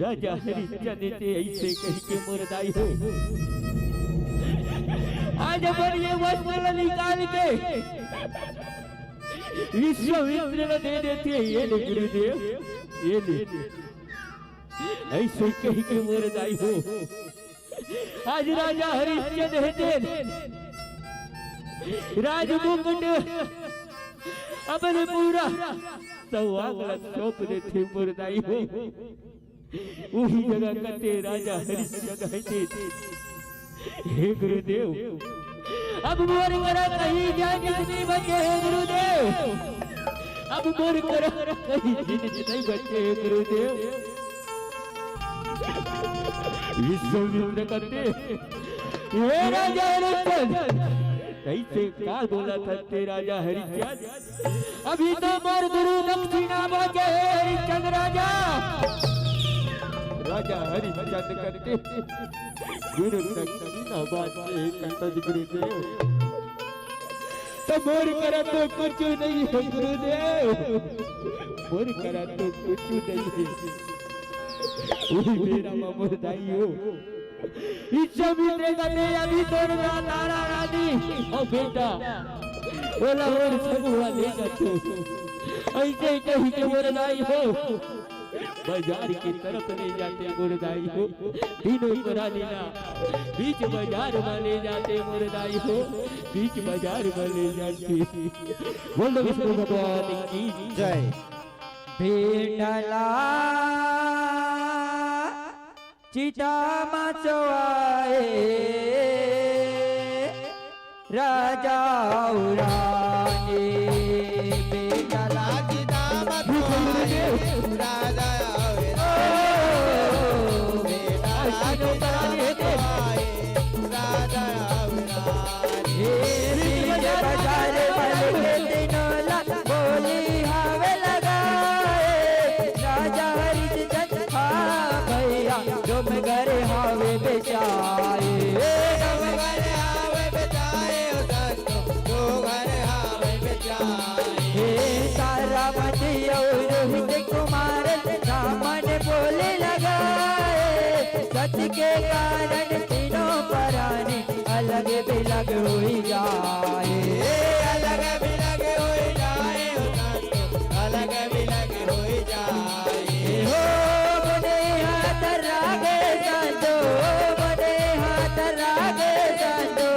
राजा हरिश्चंद्र ते अइसे कहि के मोर दाई हो, आज अपन ये वस्त्र ला निकाल के विश्वामित्र ला दे देथे, "ये ले गुरुदेव, ये ले।" अइसे कहि के मोर दाई हो, आज राजा हरिश्चंद्र हे तेन राजमुकुट अपन पूरा सवांग ला सौंप देथे मोर दाई हो। उही जगह कथे राजा हरिश्चंद्र हे तेन, "हे गुरुदेव, अब मोर करा कहीं जानिस नइ बचे हे गुरुदेव, अब मोर करा कहीं जिनिस नइ बचे हे गुरुदेव।" विश्वामित्र कथे, "हे राजा हरिश्चंद्र, कइसे का बोलत हस ते राजा हरिश्चंद्र? अभी तो मोर गुरु दक्षिणा बाँचे हे हरिश्चंद्र राजा।" राजा हरिश्चंद्र कथे, "गुरु दक्षिणा बाँचे हे कथस गुरुदेव, त मोर करा तो कुछु नइ हे गुरुदेव, मोर करा तो कुछु नइ हे।" उही बेरा म मोर दाई हो, विश्वामित्र कथे, "अभी तोर रा-, तारा रानी अउ बेटा, ओला मोर संगवा ले जाथों।" अइसे कहि के मोर दाई हो, बजार के तरफ ले जाथे मोर दाई हो। तीनों परानी ला बीच बजार म ले जाथे मोर दाई हो, बीच बजार म ले जाथे। बोल दो विष्णु भगवान की जय। बेटा ला चिता म सोए, राजा अउ रानी। बेटा ला चिता म सोए, राजा अउ रानी। बेटा ला चिता म सोए, राजा अउ रानी। हे बीच बजार म लेके तीनों ला बोली हावे लगाए, राजा हरिश्चंद्र, हाँ भइया, डोमगर हावे बेचाए। डोमगर हावे बेचाए, ओ संतो, डोमगर हावे बेचाए। हे तारामती अउ रोहित कुमार, रामन बोली लगाए, सच के कारण तीनों परानी अलग बिलग होई जाए। अलग बिलग होई जाए, ओ संतो, अलग बिलग होई जाए। हो बने हाथ रागे संतो, बने हाथ रागे संतो,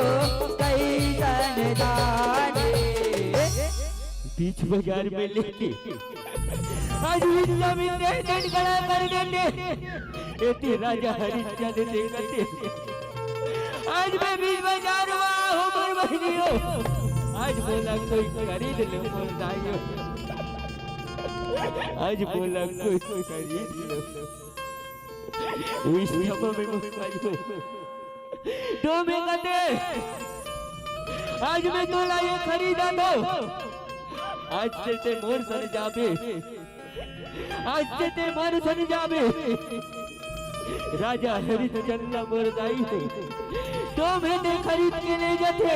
कइसन दानी। बीच बजार म लेके आज विश्वामित्र एक दिन खड़ा कर देते, एती राजा हरिश्चंद्र देखते। आज मैं बीच बाजार मा हूँ, मोर बहिनी हो। आज मोला कोई खरीद ले, मोर दाई हो। आज मोला कोई खरीद ले। विश्व में मोर दाई हो। तो मैं कहते, आज मैं तोला ये खरीदा दो। आज से ते मोर सन जाबे। आज से ते मोर सन जाबे। राजा हरिश्चंद्र मोर दाई हो। तो मैं ते खरीद के ले जाते।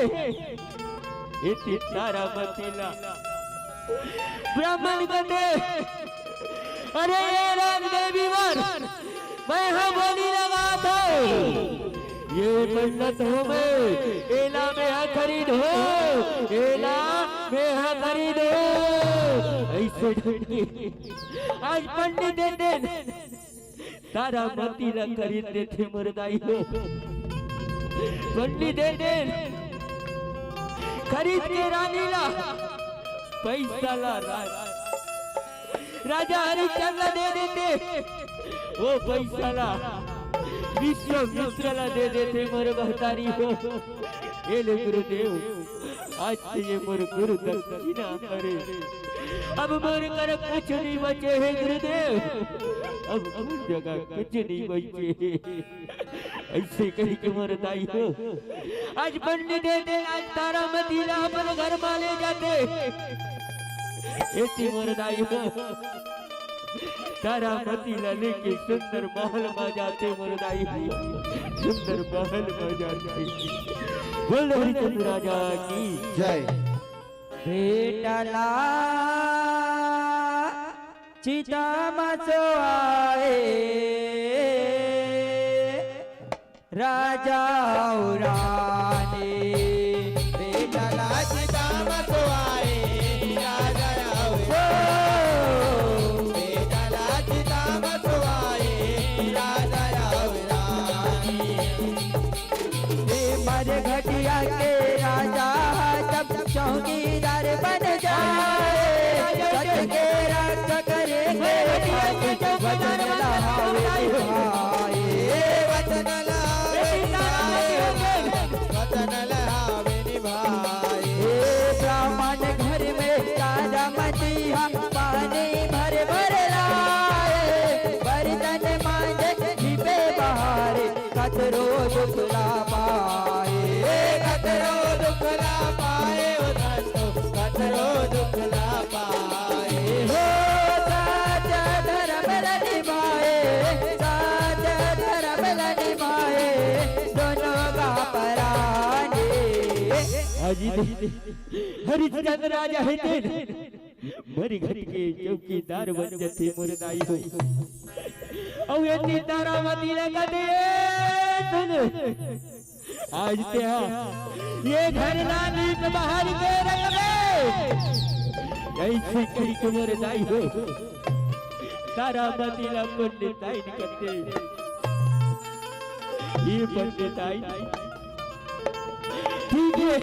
एती तारामती ला ब्राह्मण कहते, अरे ये राग देवी वर, मैं हा बोली लगात हूँ। ये पंडित हो मैं, एला मैं हा खरीद हो, एला मैं हा खरीद हो। ऐसे ढंग के आज पंडित देते तारामती ला खरीद देथे मोर दाई हो। पंडित देते खरीद के रानी ला, पैसा ला रा-, राजा हरिश्चंद्र ला दे देते। वो पैसा ला विश्वामित्र ला दे देथे मोर महतारी हो। ए ले गुरुदेव, आज से ये मोर गुरु दक्षिणा हरे। अब मोर कर कुछ नहीं बचे हे गुरुदेव, अब मोर जगह कुछ नहीं बचे हे। ऐसे कही के मोर दाई हो, आज पंडित देते आज तारामती ला अपन घर मा ले जाते। एती मोर दाई हो, तारामती ला लेके सुंदर महल मा जाते मोर दाई हो, सुंदर महल मा जाते। बोल हरिचंद राजा की जय। बेटा ला चिता मा सोआए राजा अउ रानी। बेटा ला चिता मा सोआए राजा अउ रानी। बेटा ला चिता मा सोआए राजा अउ रानी। ए मर घटिया के राजा जब चौकीदार बन जाए, सच के रक्षा करेंगे खातिर वचन लहावे निभाए। वचन लहावे निभाए। वचन लहावे निभाए। ए ब्राह्मण घर में तारामती हा पानी भर भर लाए, बर्तन मांजे लीपे बहारे, कतरो दुख ला पाए। कतरो दुख ला पाए ओ संतो, कतरो दुख ला पाए। हो साचा धर्म ला निभाए, साचा धर्म ला निभाए, दोनों का पराने। अजी हरिश्चंद्र राजा हे तेन मरी घट के चौकीदार बन जथे मोर दाई हो। अउ एती तारामती ला कथे, "ए सुन, आज तेहा ये घर ला लीप बहार के रखबे।" ऐसे कही के मोर दाई हो, तारामती ला पंडिताइन कथे, "ये पंडिताइन, ठीक हे,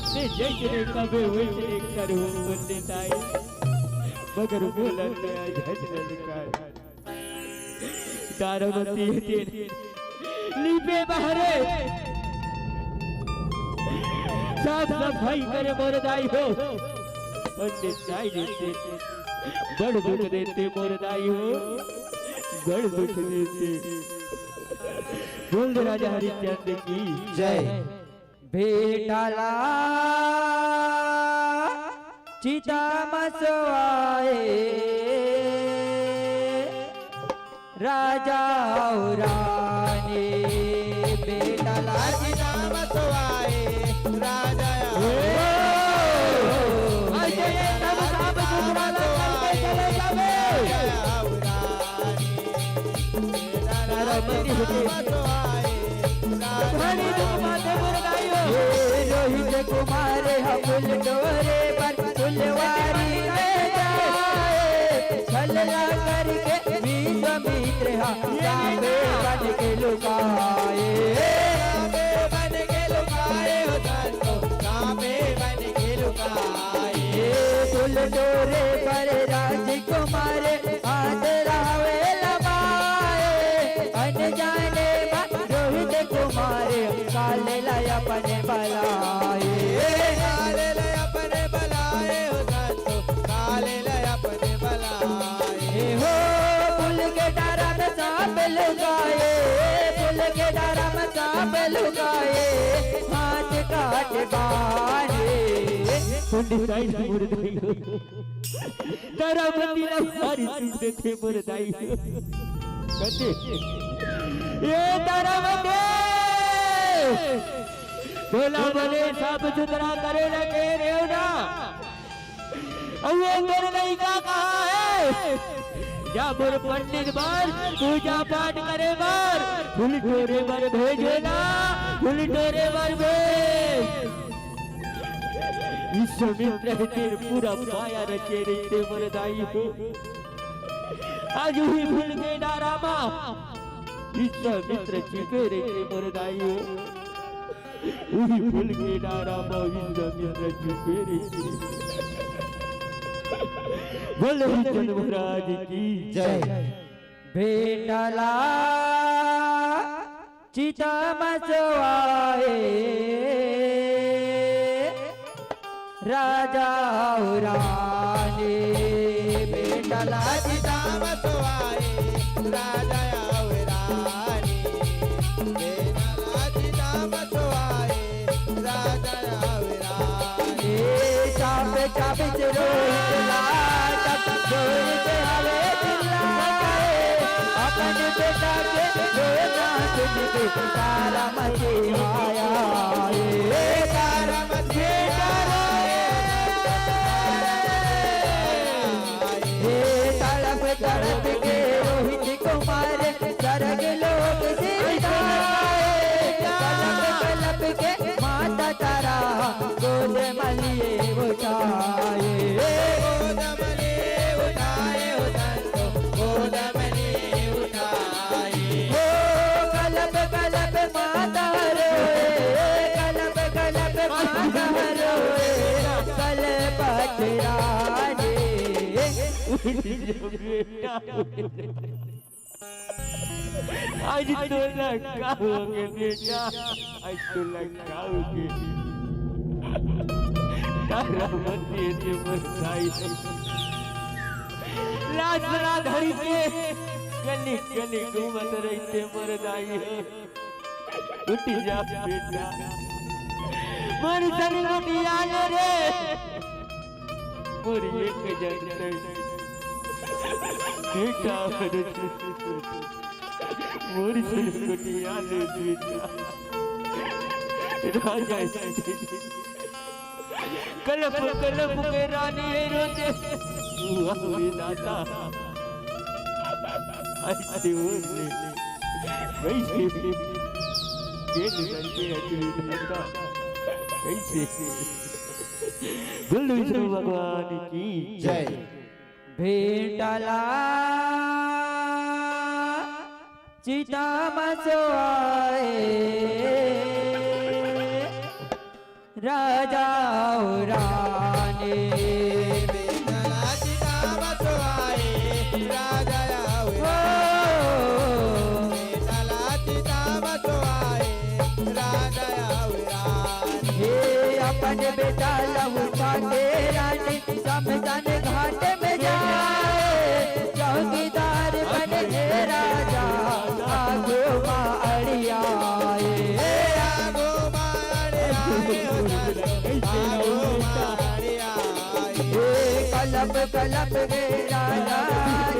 ते जइसने कबे वइसने करहूँ पंडिताइन, मगर मोला दया झट ललकार।" तारामती हे तेन लीपे बहारे, साफ सफाई करे मोर दाई हो। पंडिताइन हे तेन बड़ दुख देथे मोर दाई हो, बड़ दुख देथे। बोल दे राजा हरिश्चंद्र की जय। बेटा ला चिता मा सोआए राजा अउ रानी। बेटा ला चिता मा सोआए राजा अउ रानी। ऐसे ये सब सांप सुसरा लंदन में चले जावे। राजा अउ रानी। धनी दुख माथे मोर दाई हो। हे रोहित कुमार हा फुलटोरे बर फुलवारी में जाए। छल ला करके विश्वामित्र हा सांपे बन के लुकाए। सांपे बन के लुकाए हो संतो, सांपे बन के लुकाए। हे फुलटोरे बर राजकुमार अपने बलाए। काले ले अपने बलाए हो संतो, काले ले अपने बलाए। ए हो, फूल के डारा में सांप लुकाए, फूल के डारा में सांप लुकाए, हाथ काट बांधे। पंडित दाई, मोर दाई हो। तारामती ला भारी सुख देथे मोर दाई हो। कथे, ए तारामती! तोला बने साफ सुथरा करे ला कहे रेहेंव ना। अउ वो तोर लइका कहाँ हे? जा मोर पंडित बर पूजा पाठ करे बर, फूल टोरे बर भेजे ला, फूल टोरे बर भेज। विश्वामित्र हे तेर पूरा पाया रचे रहिथे मोर दाई हो। आज उही फूल के डारा मा विश्वामित्र छिपे रहिथे मोर दाई हो। उही फूल के डारा मा विश्वामित्र छिपे रहिथे। बोलो विश्वामित्र महाराज की जय। बेटा ला चिता म सोवाए राजा अउ रानी। बेटा ला चिता म सोवाए राजा अउ रानी। बेटा ला चिता म सोवाए राजा अउ रानी। ए चाप चाप से रोहित ला, चाप जोर से हवे चिल्लाए। अपन बेटा के रोना सुन के तारा मची आया। ए तारा मची आया। ए तड़प तड़प के रोहित कुमार सरग लोक सीधा। कलप कलप के माता तारा गोद म लिए उठाए। गोद म लिए उठाए हो संतो, गोद म लिए उठाए। ओ कलप कलप माता रोए, कलप कलप माता रोए, कलप रानी। आज तोला का होगे बेटा, आज तोला का होगे? तारामती हे ते मोर दाई, लाज ला धरी के गली गली घूमत रहिथे मोर दाई हो। उठ जा बेटा, मोर सरी उठिया ले रे। मोर एक जन तन बेटा, मोर सरी उठिया ले बेटा। राजा कलप कलप के रानी हे रोजे। वाह रे दाता। अरे वो रे। कैसे? कैसे करके अजय दाता? कैसे? बोल विष्णु भगवान की जय। बेटा ला चिता म सोवाए राजा अउ रानी। बेटा ला चिता म सोवाए राजा अउ रानी। बेटा ला चिता म सोवाए राजा अउ रानी। हे अपन बेटा ला उठा के रानी, शमशान घाट में जाए, चौकीदार बन के राजा आगू मा अड़ियाए। आगू मा अड़ियाए, आगू मा अड़ियाए। ए कलप कलप के राजा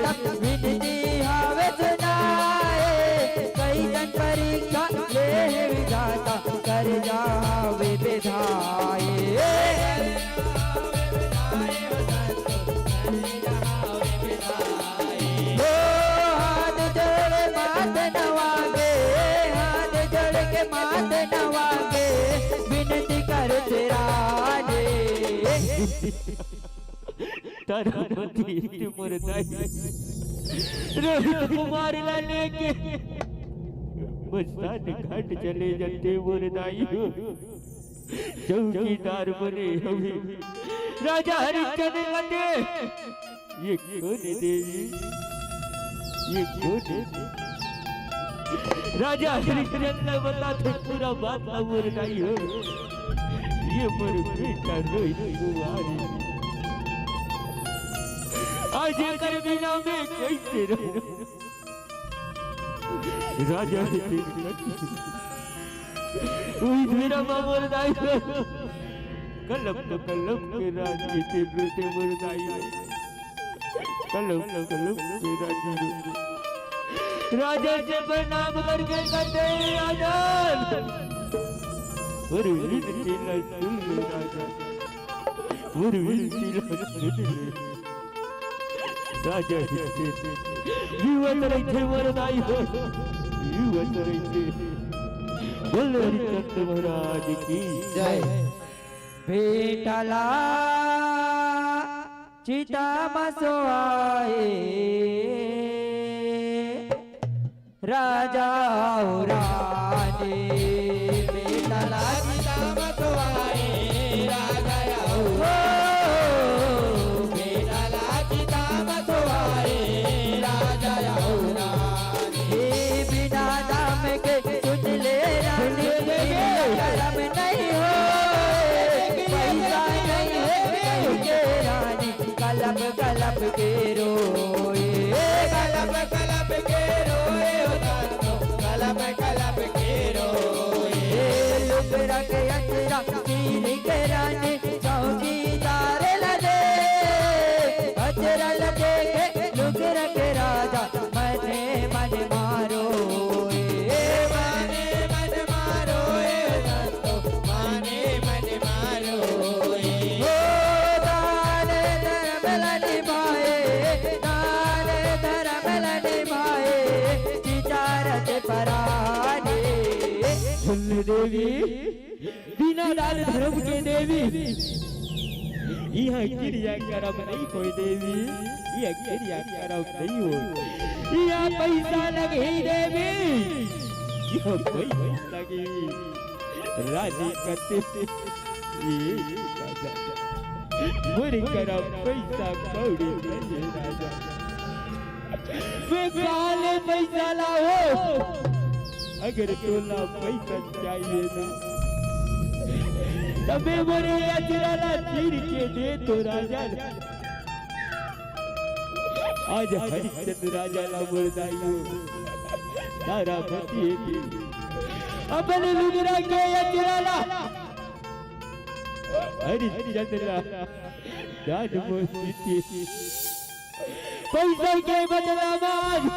तब विनती हावे सुनाए, कई जन परीक्षा ले हे विधाता कर जावे विधाए। ओ हाथ जोड़ माथ नवागे, हाथ जोड़ के माथ नवागे, विनती कर तेरा ने। तारामती हे ते मोर दाई। रोहित कुमार ला लेके मस्तान घाट चले जाते मोर दाई हो। चौकीदार बने हवे राजा हरिश्चंद्र कथे, ये कोन देवी, ये कोन? राजा हरिश्चंद्र बताथे पूरा बात ला मोर दाई हो। ये मोर बेटा रोहित कुमार हे। आज एकर बिना मैं कैसे रहूं? राजा हरिश्चंद्र, उही बेरा मा मोर दाई हो। कलप कलप के रानी ते रोथे मोर दाई हो। कलप कलप के रानी रोथे। राजा से प्रणाम करके कहथे, राजा, मोर विनती ला सुन ले राजा, मोर विनती ला सुन ले। राजा हरिश्चंद्र, जीवत रहिथे मोर दाई हो, जीवत रहिथे। बोल हरिश्चंद्र महाराज की जय। बेटा ला चिता म सोवाए राजा अउ रानी। बेटा ला चिता म सोवाए राजा अउ, ओ, बेटा ला चिता म सोवाए राजा अउ रानी। ए बिना दाम के सुन ले रानी, करम नहीं हो। पैसा नहीं है कहीं के रानी, कलप कलप के रोए। कलप कलप के रोए ओ दादो, कलप कलप के रोए। लुगरा के अचरा चीर के रानी चौकीदार ला दे। अचरा ला देखे लुगरा के राजा मने मन मारो ए। मने मन मारो ए ओ दादो, मने मन मारो ए। ओ दान धर्म ला निभाए, दान धर्म ला निभाए, चितारत परानी। सुन ले देवी, बिना दान धर्म के देवी, इहाँ क्रिया करम नहीं होय देवी, इहाँ क्रिया करम नहीं होय। इहाँ पैसा लगही देवी, इहाँ पैसा लगही। रानी कथे, ए राजा, मोर करा पैसा कौड़ी नहीं हे राजा। मैं कहाँ ले पैसा लाहूं? अगर तोला पैसा चाहिए ना, तबे मोरे अचरा ला चीर के दे तो राजा। आज हरिश्चंद्र राजा ला मोर दाई हो, तारामती हे। अपन लुगरा के अचरा ला हरिश्चंद्र ला दान मोती पैसा के बदला मा आज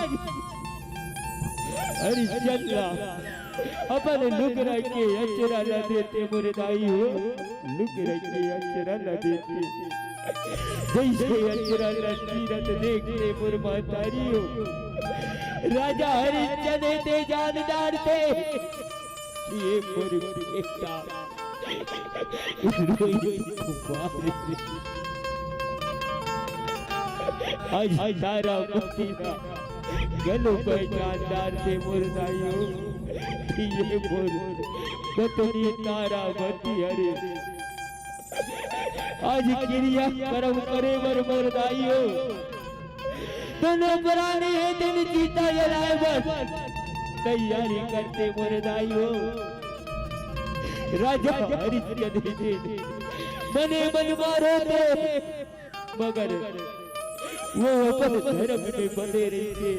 हरिश्चंद्र ला अपन लुगरा के अचरा ला देथे मोर दाई हो, लुगरा के अचरा ला देथे। जइसे अचरा ला चीरत देख ले मोर महतारी हो, राजा हरिश्चंद्र ते जान डारथे। ये मोर बेटा रोहित कुमार। आज तारामती ला घलो पहचान डारथे मोर दाई हो। ये मोर पत्नी तारामती हरे। आज क्रिया करम करे बर मोर दाई हो। तने प्राणी हे तेन चिता जलाए बर तैयारी करथे मोर दाई हो। राजा हरिश्चंद्र हे तेन मने मन मारो थे, मगर वो अपन धर्म में बने रहिथे।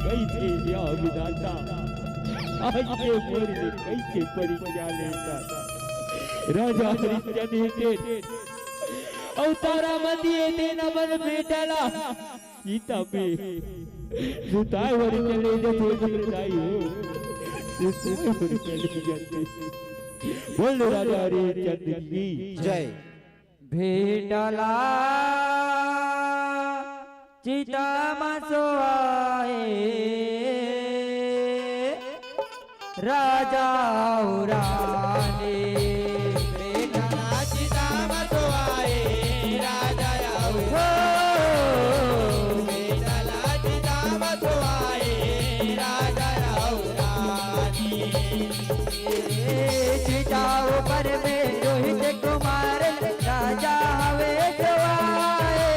कइसे या विधाता, आज के मोर ले कइसे परीक्षा लेता। राजा हरिश्चंद्र हे तेन अउ तारामती हे तेन अपन बेटा ला चिता में सुताए बर चले जाथे मोर दाई हो, सुताए बर चले जाथे। बोल राजा हरिश्चंद्र की जय। बेटा ला चिता म सोवाए राजा अउ रानी। बेटा ला चिता म सोवाए राजा अउ, हो, बेटा ला चिता म सोवाए राजा अउ रानी। चिता ऊपर में रोहित कुमार राजा हवे सोवाए।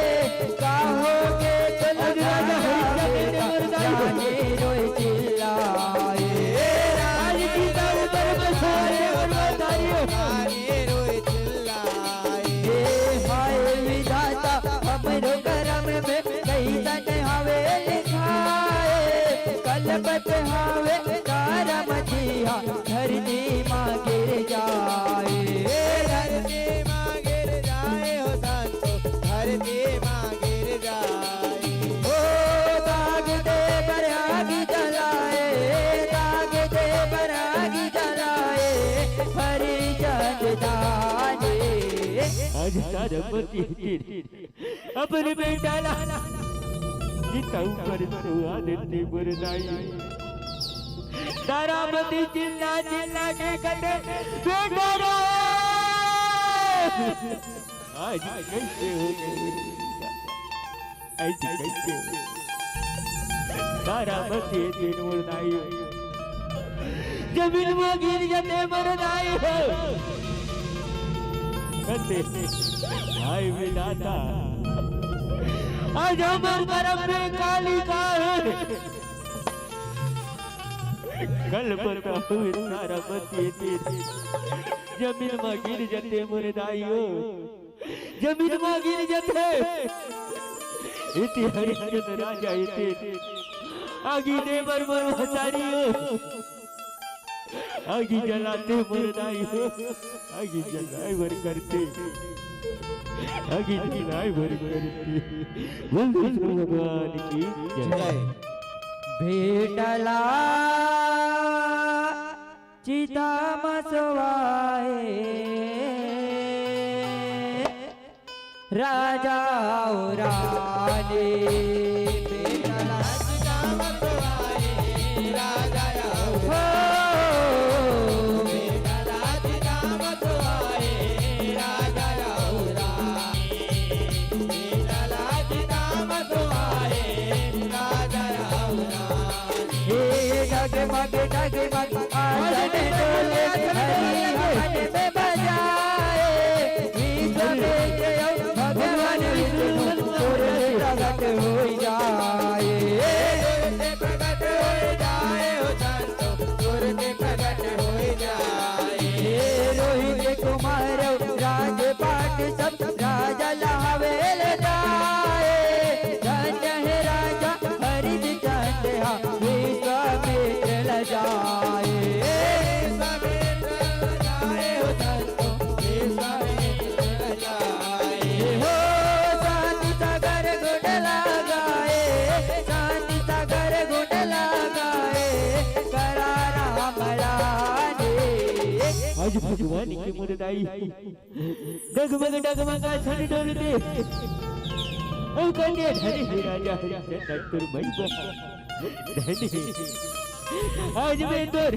का होगे तो राजा हरिश्चंद्र के मरदाई हो। जाने रोए चिल्ला आवे तारा मछिया धरती मा गिर जाए। धरती मा गिर जाए हो संतो, धरती मा गिर जाए। ओ दाग दे बर आगी जलाए, दाग दे बर आगी जलाए, हरिचंद दाने। आज तारा मछिया अपने बेटा ला चिता ऊपर सुआ देते मोर दाई। तारामती चिल्ला चिल्ला के कथे, "बेटा रे!" आज कैसे हो गए? आज कैसे हो गए? तारामती दिन मोर दाई। जमीन में गिर जाते मोर दाई हो। कथे, हाय विधाता, आज हमर करम में का लिखा है। कल बताहूँ तारामती दिन जमीन में गिर जाते मोर दाई हो। जमीन मा गिर जाथे। इति हरिश्चंद्र राजा इति आगी दे बर मोर महतारी हो। आगी जलाते मोर दाई हो। आगी जलाए बर करते। आगी जलाए बर करते। बोल विष्णु भगवान की जय। जय। बेटा ला चिता म सोवाए राजा अउ रानी। बेटा ला चिता म सोवाए राजा अउ हो। बेटा ला चिता म सोवाए राजा अउ रानी। बेटा ला चिता म सोवाए राजा अउ रानी। हे डगमग डगमग आसन डोले, हरि हवन में बजाए। विश्व में जय भगवान विष्णु तोर से प्रगट होई जाए। तोर से प्रगट होई जाए, ओ संतो, तोर से प्रगट होई जाए। हे रोहित कुमार राजपाट सब राजा लहावे ले जाए। धन्य हे राजा हरिश्चंद हा विश्वामित्र ल जाए। विश्वामित्र ल जाए हो संतो, विश्वामित्र ल जाए। हो शांति सागर गुण लगाए, शांति सागर गुण लगाए, करा राम लाने। आज भगवान के मोर दाई डगमग डगमग आसन डोलथे। अउ कथे, धन्य हे राजा हरिश्चंद तोर महिमा। धन्य हे। आज मैं तोर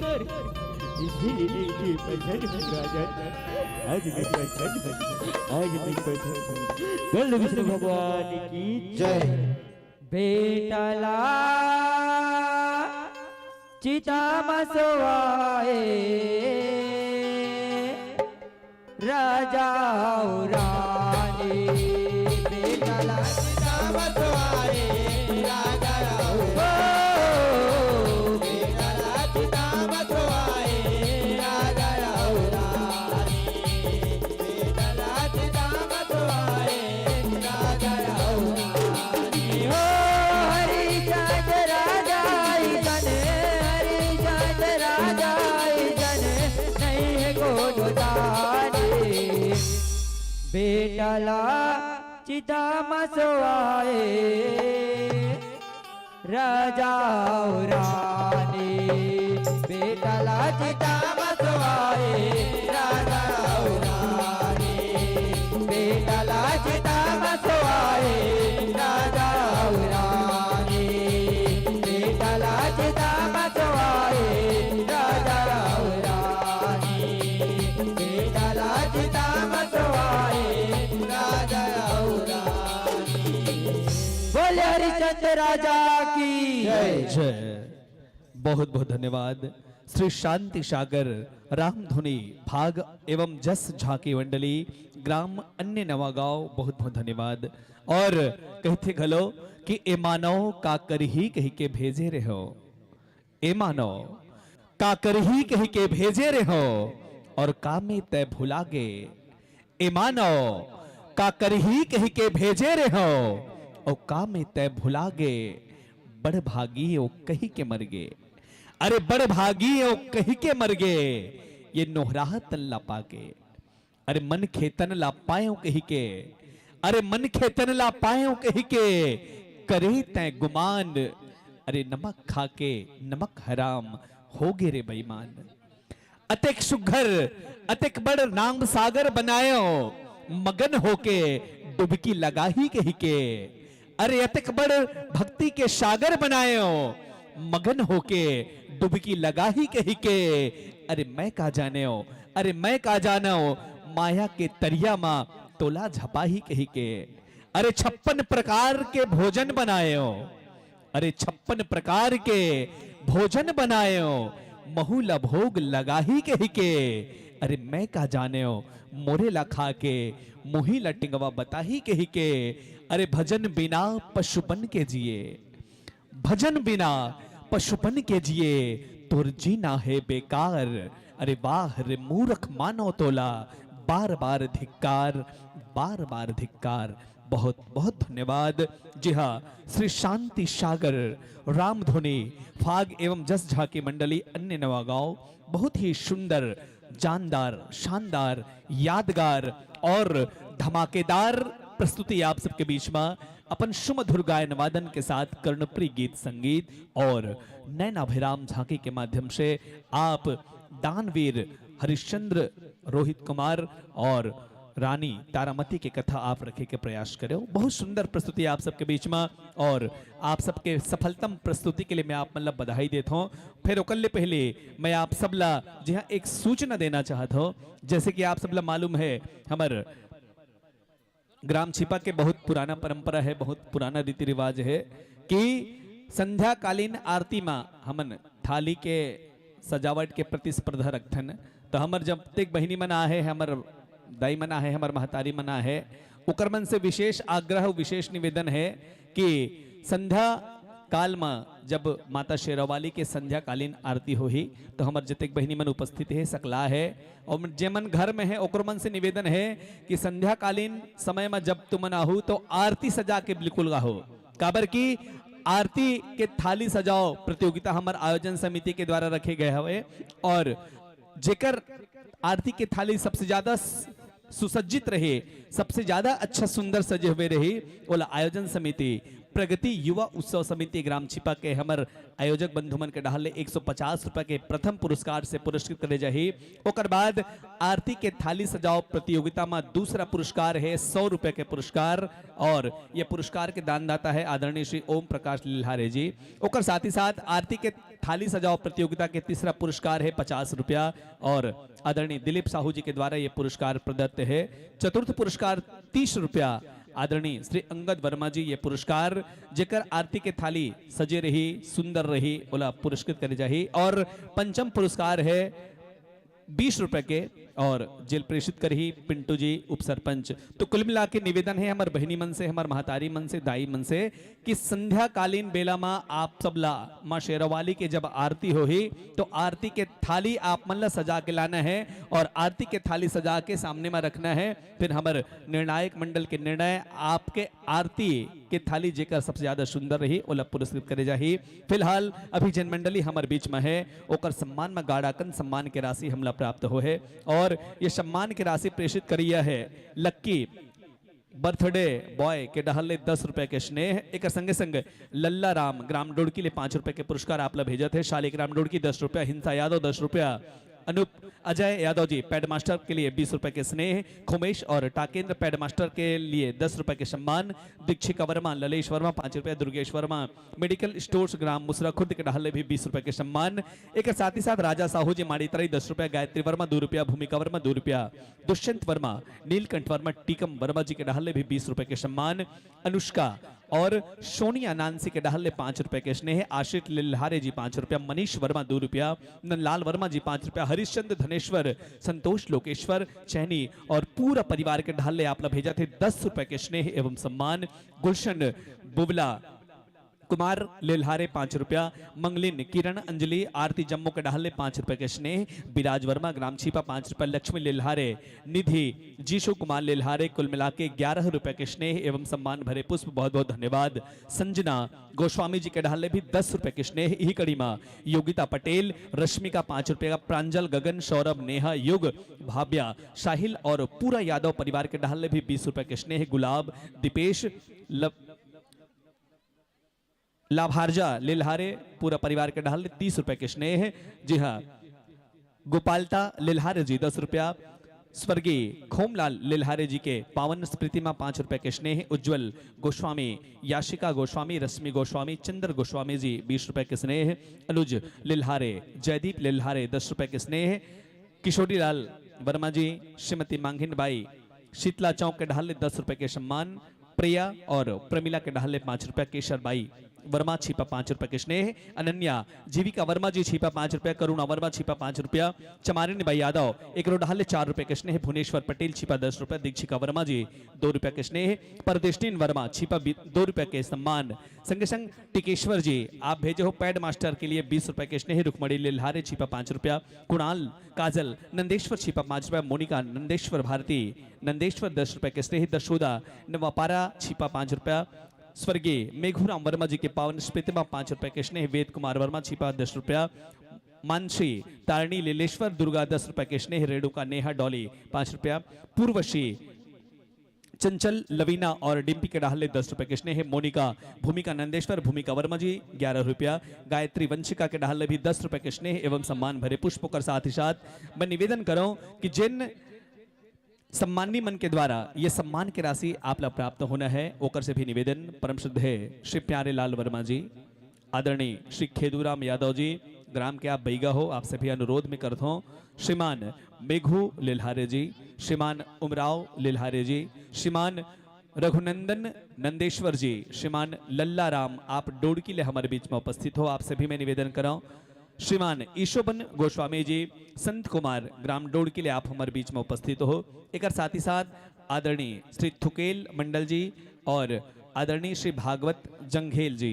इसीलिए कि प्रसन्न हूँ राजा। आज मैं प्रसन्न हूँ। आज मैं प्रसन्न हूँ। बोल विष्णु भगवान की जय। बेटा ला चिता म सोवाए राजा अउ रानी। बेटा ला चिता म सोवाए राजा अउ हो। बेटा ला चिता म सोवाए राजा अउ रानी। बेटा ला चिता म सोवाए राजा अउ रानी। हो हरिश्चंद राजा अइसन, हरिश्चंद राजा अइसन, नइ हे कोनो दानी। बेटा ला चिता म सोवाए राजा अउ रानी। बेटा ला चिता म सोवाए राजा अउ रानी। बेटा ला चिता म सोवाए राजा अउ रानी। बेटा ला चिता म सोवाए राजा अउ रानी। बेटा ला चिता म सोवाए राजा अउ रानी। बोले हरिश्चंद राजा की जय। जय। बहुत बहुत धन्यवाद श्री शांति सागर रामधुनी भाग एवं जस झांकी मंडली, ग्राम अन्य नवागांव। बहुत बहुत धन्यवाद। और कहिथे घलो कि ए मानव का करही कहि के भेजे रेहो, ए मानव का करही कहि के भेजे रेहो, और का में तै भुला गे। ए मानव, का करही कहि के भेजे रेहो, अउ का में तै भुला गे। बड़ भागी ओ कहि के मर गे। अरे बड़ भागी हो कहि के मर गे, ये नोहराह तन ला पाके। अरे मन खेतन ला पायो कहि के, अरे मन खेतन ला पायो कहि के, करे तैं गुमान। अरे नमक खा के नमक हराम हो गे रे बेईमान। अतेक सुघर, अतेक बड़ नाम सागर बनायो, मगन होके डुबकी लगाही कहि के। अरे अतेक बड़ भक्ति के सागर बनायो, मगन होके डुबकी लगाही कहि के। अरे मैं का जानेव, अरे मैं का जानेव, माया के तरिया मा तोला झपाही कहि के। अरे छप्पन प्रकार के भोजन बनायो, अरे छप्पन प्रकार के भोजन बनायो, महू ला भोग लगाही कहि के। अरे मैं का जानेव, मोरे ला खा के मुही ला टिंगवा बताही कहि के। अरे भजन बिना पशुपन के जिए, भजन बिना पशुपन के जिए, तोर जीना हे बेकार। अरे वाह रे मूरख मानव तोला, बार बार धिक्कार, बार बार धिक्कार। बहुत बहुत धन्यवाद। जी हाँ, श्री शांति सागर रामधुनी फाग एवं जस झांकी मंडली अन्य नवागांव, बहुत ही सुंदर, जानदार, शानदार, यादगार और धमाकेदार प्रस्तुति आप सबके बीच में अपन सुमधुर गायन वादन के साथ कर्णप्रिय गीत संगीत और नैनाभिराम झांकी के माध्यम से आप दानवीर हरिश्चंद्र, रोहित कुमार और रानी तारामती के कथा आप रखे के प्रयास करेव। बहुत सुंदर प्रस्तुति आप सबके बीच में और आप सबके सफलतम प्रस्तुति के लिए मैं आप मन ला बधाई देत हूँ। फिर ओकर ले पहले मैं आप सब ला जी हाँ एक सूचना देना चाहत हूँ, जैसे कि आप सब ला मालूम है हमर ग्राम छिपा के बहुत पुराना परंपरा है, बहुत पुराना रीति रिवाज है कि संध्याकालीन आरती मा हमन थाली के सजावट के प्रतिस्पर्धा रखथन। तो हमर जब तक बहिनी मन आहे, हमर दाई मन आहे, हमर महतारी मन आहे, ओकर मन से विशेष आग्रह, विशेष निवेदन है कि संध्या काल म जब माता शेरावाली के संध्याकालीन आरती होही, तो हमर जतेक बहिनी मन उपस्थित हे, सकला हे, और जे मन घर में हे, ओकर मन से निवेदन हे कि संध्याकालीन समय म जब तुमन आहू, तो आरती सजा के बिल्कुल गाहू, काबर कि आरती के थाली सजाओ प्रतियोगिता हमर आयोजन समिति के द्वारा रखे गए हवे, और जेकर आरती के थाली सबसे ज्यादा स-, सुसज्जित रहे, सबसे ज्यादा अच्छा सुंदर सजे हुए रही, ओला आयोजन समिति प्रगति युवा उत्सव समिति ग्राम छिपा के हमर आयोजक बंधु मन के डहार ले एक सौ पचास रुपया के प्रथम पुरस्कार से पुरस्कृत करे जाही। ओकर बाद आरती के थाली सजाओ प्रतियोगिता में दूसरा पुरस्कार है सौ रुपया के पुरस्कार, और ये पुरस्कार के दानदाता है आदरणीय श्री ओम प्रकाश लिल्हारे जी। ओकर साथ ही साथ आरती के थाली सजाओ प्रतियोगिता के तीसरा पुरस्कार है पचास रुपया, और आदरणीय दिलीप साहू जी के द्वारा ये पुरस्कार प्रदत्त है। चतुर्थ पुरस्कार तीस रुपया, आदरणीय श्री अंगद वर्मा जी ये पुरस्कार, जेकर आरती के थाली सजे रही, सुंदर रही, ओला पुरस्कृत करे जाही। और पंचम पुरस्कार है बीस रुपए के, और जेल प्रेषित करही पिंटू जी, उप सरपंच। तो कुल मिला के निवेदन है हमर बहिनी मन से, हमर महतारी मन से, दाई मन से कि संध्याकालीन बेला मा आप सब ला माँ शेरावाली के जब आरती होही, तो आरती के थाली आप मन ला सजा के लाना है और आरती के थाली सजा के सामने मा रखना है। फिर हमर निर्णायक मंडल के निर्णय आपके आरती के थाली जेकर सबसे ज्यादा सुंदर रही, ओला पुरस्कृत करे जाही। फिलहाल अभी जेन मंडली हमर बीच में है, ओकर सम्मान में गाड़ाकन सम्मान के राशि हमला प्राप्त हो है, और ये सम्मान के राशि प्रेषित करिया है लक्की बर्थडे बॉय के डहर ले दस रुपए के स्नेह। एकर संगे संग लल्ला राम ग्राम डोड़की ले पाँच रुपए के पुरस्कार आप ला भेजत है। शालिक राम डोड़की दस रुपया, हिंसा यादव दस रुपया, अनुप अजय यादव जी पैडमास्टर के लिए बीस रुपए के स्नेह, खुमेश और टाकेंद्र पैडमास्टर के लिए दस रुपए के सम्मान, दीक्षिका वर्मा, ललेश वर्मा पाँच रुपया, दुर्गेश वर्मा मेडिकल स्टोर्स ग्राम मुसरा खुर्द के डहर ले भी बीस रुपए के सम्मान। एक साथ ही साथ राजा साहू जी माड़ीतराई दस रुपया, गायत्री वर्मा दो रुपया, भूमिका वर्मा दो रुपया, दुष्यंत वर्मा, नीलकंठ वर्मा, टीकम वर्मा जी के डहर ले भी बीस रुपए के सम्मान, अनुष्का और सोनिया नानसी के डहर ले पाँच रुपए के स्नेह, आशिष लिल्हारे जी पाँच रुपया, मनीष वर्मा दो रुपया, नंदलाल वर्मा जी पाँच रुपया, हरिश्चंद्र धनेश्वर, संतोष लोकेश्वर चैनी और पूरा परिवार के डहर ले आप ला भेजत है दस रुपए के स्नेह एवं सम्मान। गुलशन बुबला कुमार लेल्हारे पाँच रुपया, मंगलिन, किरण, अंजलि, आरती जम्मो के डहार ले पाँच रुपया के स्नेह, बिराज वर्मा ग्राम छिपा पाँच रुपया, लक्ष्मी लेल्हारे, निधि, जीशु कुमार लेल्हारे, कुल मिला के ग्यारह रुपया के स्नेह एवं सम्मान भरे पुष्प, बहुत बहुत धन्यवाद। संजना गोस्वामी जी के डहार ले भी दस रुपया के स्नेह। इही कड़ी मा योगिता पटेल, रश्मिका पाँच रुपया, प्रांजल, गगन, सौरभ, नेहा, युग, भाव्या, साहिल और पूरा यादव परिवार के डहार ले भी बीस रुपया के स्नेह। गुलाब, दीपेश, ल-, लाभार्जा लेल्हारे पूरा परिवार के डहार ले तीस रुपया के स्नेह। जी हाँ, गोपालता लेल्हारे जी दस रुपया, स्वर्गीय खोमलाल लेल्हारे जी के पावन स्मृति मा पाँच रुपया के स्नेह। उज्जवल गोस्वामी, याशिका गोस्वामी, रश्मि गोस्वामी, चंद्र गोस्वामी जी बीस रुपया के स्नेह। अनुज लेल्हारे, जयदीप लेल्हारे दस रुपया के स्नेह। किशोरी लाल वर्मा जी, श्रीमती मांगिन बाई, शीतला चौक के डहार ले दस रुपया के सम्मान। प्रिया और प्रमिला के डहार ले पाँच रुपया। केशर बाई वर्मा छिपा पाँच रुपया के स्नेह। अनन्या, जीविका वर्मा जी छिपा पाँच रुपया। करुणा वर्मा छिपा पाँच रुपया। चमारिनी बाई यादव एकरो डहार ले चार रुपया के स्नेह। भुवनेश्वर पटेल छिपा दस रुपया। दीक्षिका वर्मा जी दो रुपया के स्नेह। परदेष्टिन वर्मा छिपा बी-, दो रुपया के सम्मान। संगे संग टिकेश्वर जी, आप भेजे हो पैड मास्टर के लिए बीस रुपया के स्नेह। रुक्मणी लेल्हारे छिपा पाँच रुपया। कुणाल, काजल, नंदेश्वर छिपा पाँच रुपया। मोनिका, नंदेश्वर भारती, नंदेश्वर दस रुपया के स्नेह। दशोदा नवापारा छिपा पाँच रुपया। स्वर्गीय मेघूराम वर्मा जी के पावन स्मृति मा पाँच रुपया के स्नेह। वेद कुमार वर्मा छिपा दस रुपया। मानसी, तारिणी, लेलेश्वर, दुर्गा दस रुपया के स्नेह। रेणुका, नेहा, डॉली पाँच रुपया। पूर्वशी, चंचल, लवीना और डिम्पी के डहार ले दस रुपया के स्नेह। मोनिका, भूमिका नंदेश्वर, भूमिका वर्मा जी ग्यारह रुपया। गायत्री, वंशिका के डहार ले भी दस रुपया के स्नेह एवं सम्मान भरे पुष्प। ओकर साथ ही साथ मैं निवेदन करौं कि जिन सम्मानी मन के द्वारा ये सम्मान के राशि आप ला प्राप्त होना है, ओकर से भी निवेदन। परम श्रद्धेय श्री प्यारे लाल वर्मा जी, आदरणीय श्री खेदूराम यादव जी, ग्राम के आप बैगा हो, आपसे भी अनुरोध में करत हों, श्रीमान मेघू लेल्हारे जी, श्रीमान उमराव लेल्हारे जी, श्रीमान रघुनंदन नंदेश्वर जी, श्रीमान लल्ला राम, आप डोड़की ले हमर बीच में उपस्थित हो, आपसे भी मैं निवेदन करौं, श्रीमान ईशोबन गोस्वामी जी, संत कुमार, ग्राम डोड़की ले आप हमर बीच में उपस्थित हो। एकर साथ ही साथ आदरणीय श्री थुकेल मंडल जी और आदरणीय श्री भागवत जंघेल जी,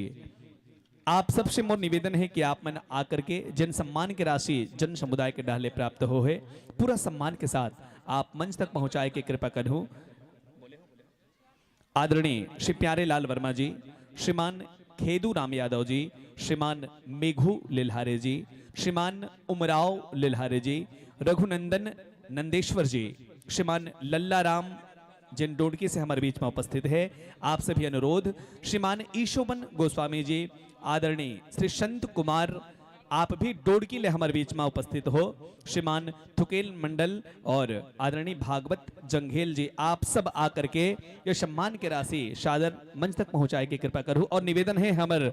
आप सबसे मोर निवेदन है कि आप मन आकर के जन सम्मान के राशि जन समुदाय के डहार ले प्राप्त हो है, पूरा सम्मान के साथ आप मंच तक पहुंचाए के कृपा करहु। आदरणीय श्री प्यारे लाल वर्मा जी, श्रीमान खेदू राम यादव जी, श्रीमान मेघू लेल्हारे जी, श्रीमान उमराव लेल्हारे जी, रघुनंदन नंदेश्वर जी, श्रीमान लल्ला राम, जिन डोड़की से हमर बीच में उपस्थित है, आप सभी अनुरोध, श्रीमान ईशोबन गोस्वामी जी, आदरणीय श्री संत कुमार, आप भी डोड़की ले हमर बीच में उपस्थित हो, श्रीमान थुकेल मंडल और आदरणीय भागवत जंघेल जी, आप सब आकर के ये सम्मान के राशि सादर मंच तक पहुंचाए के कृपा करू। और निवेदन है हमर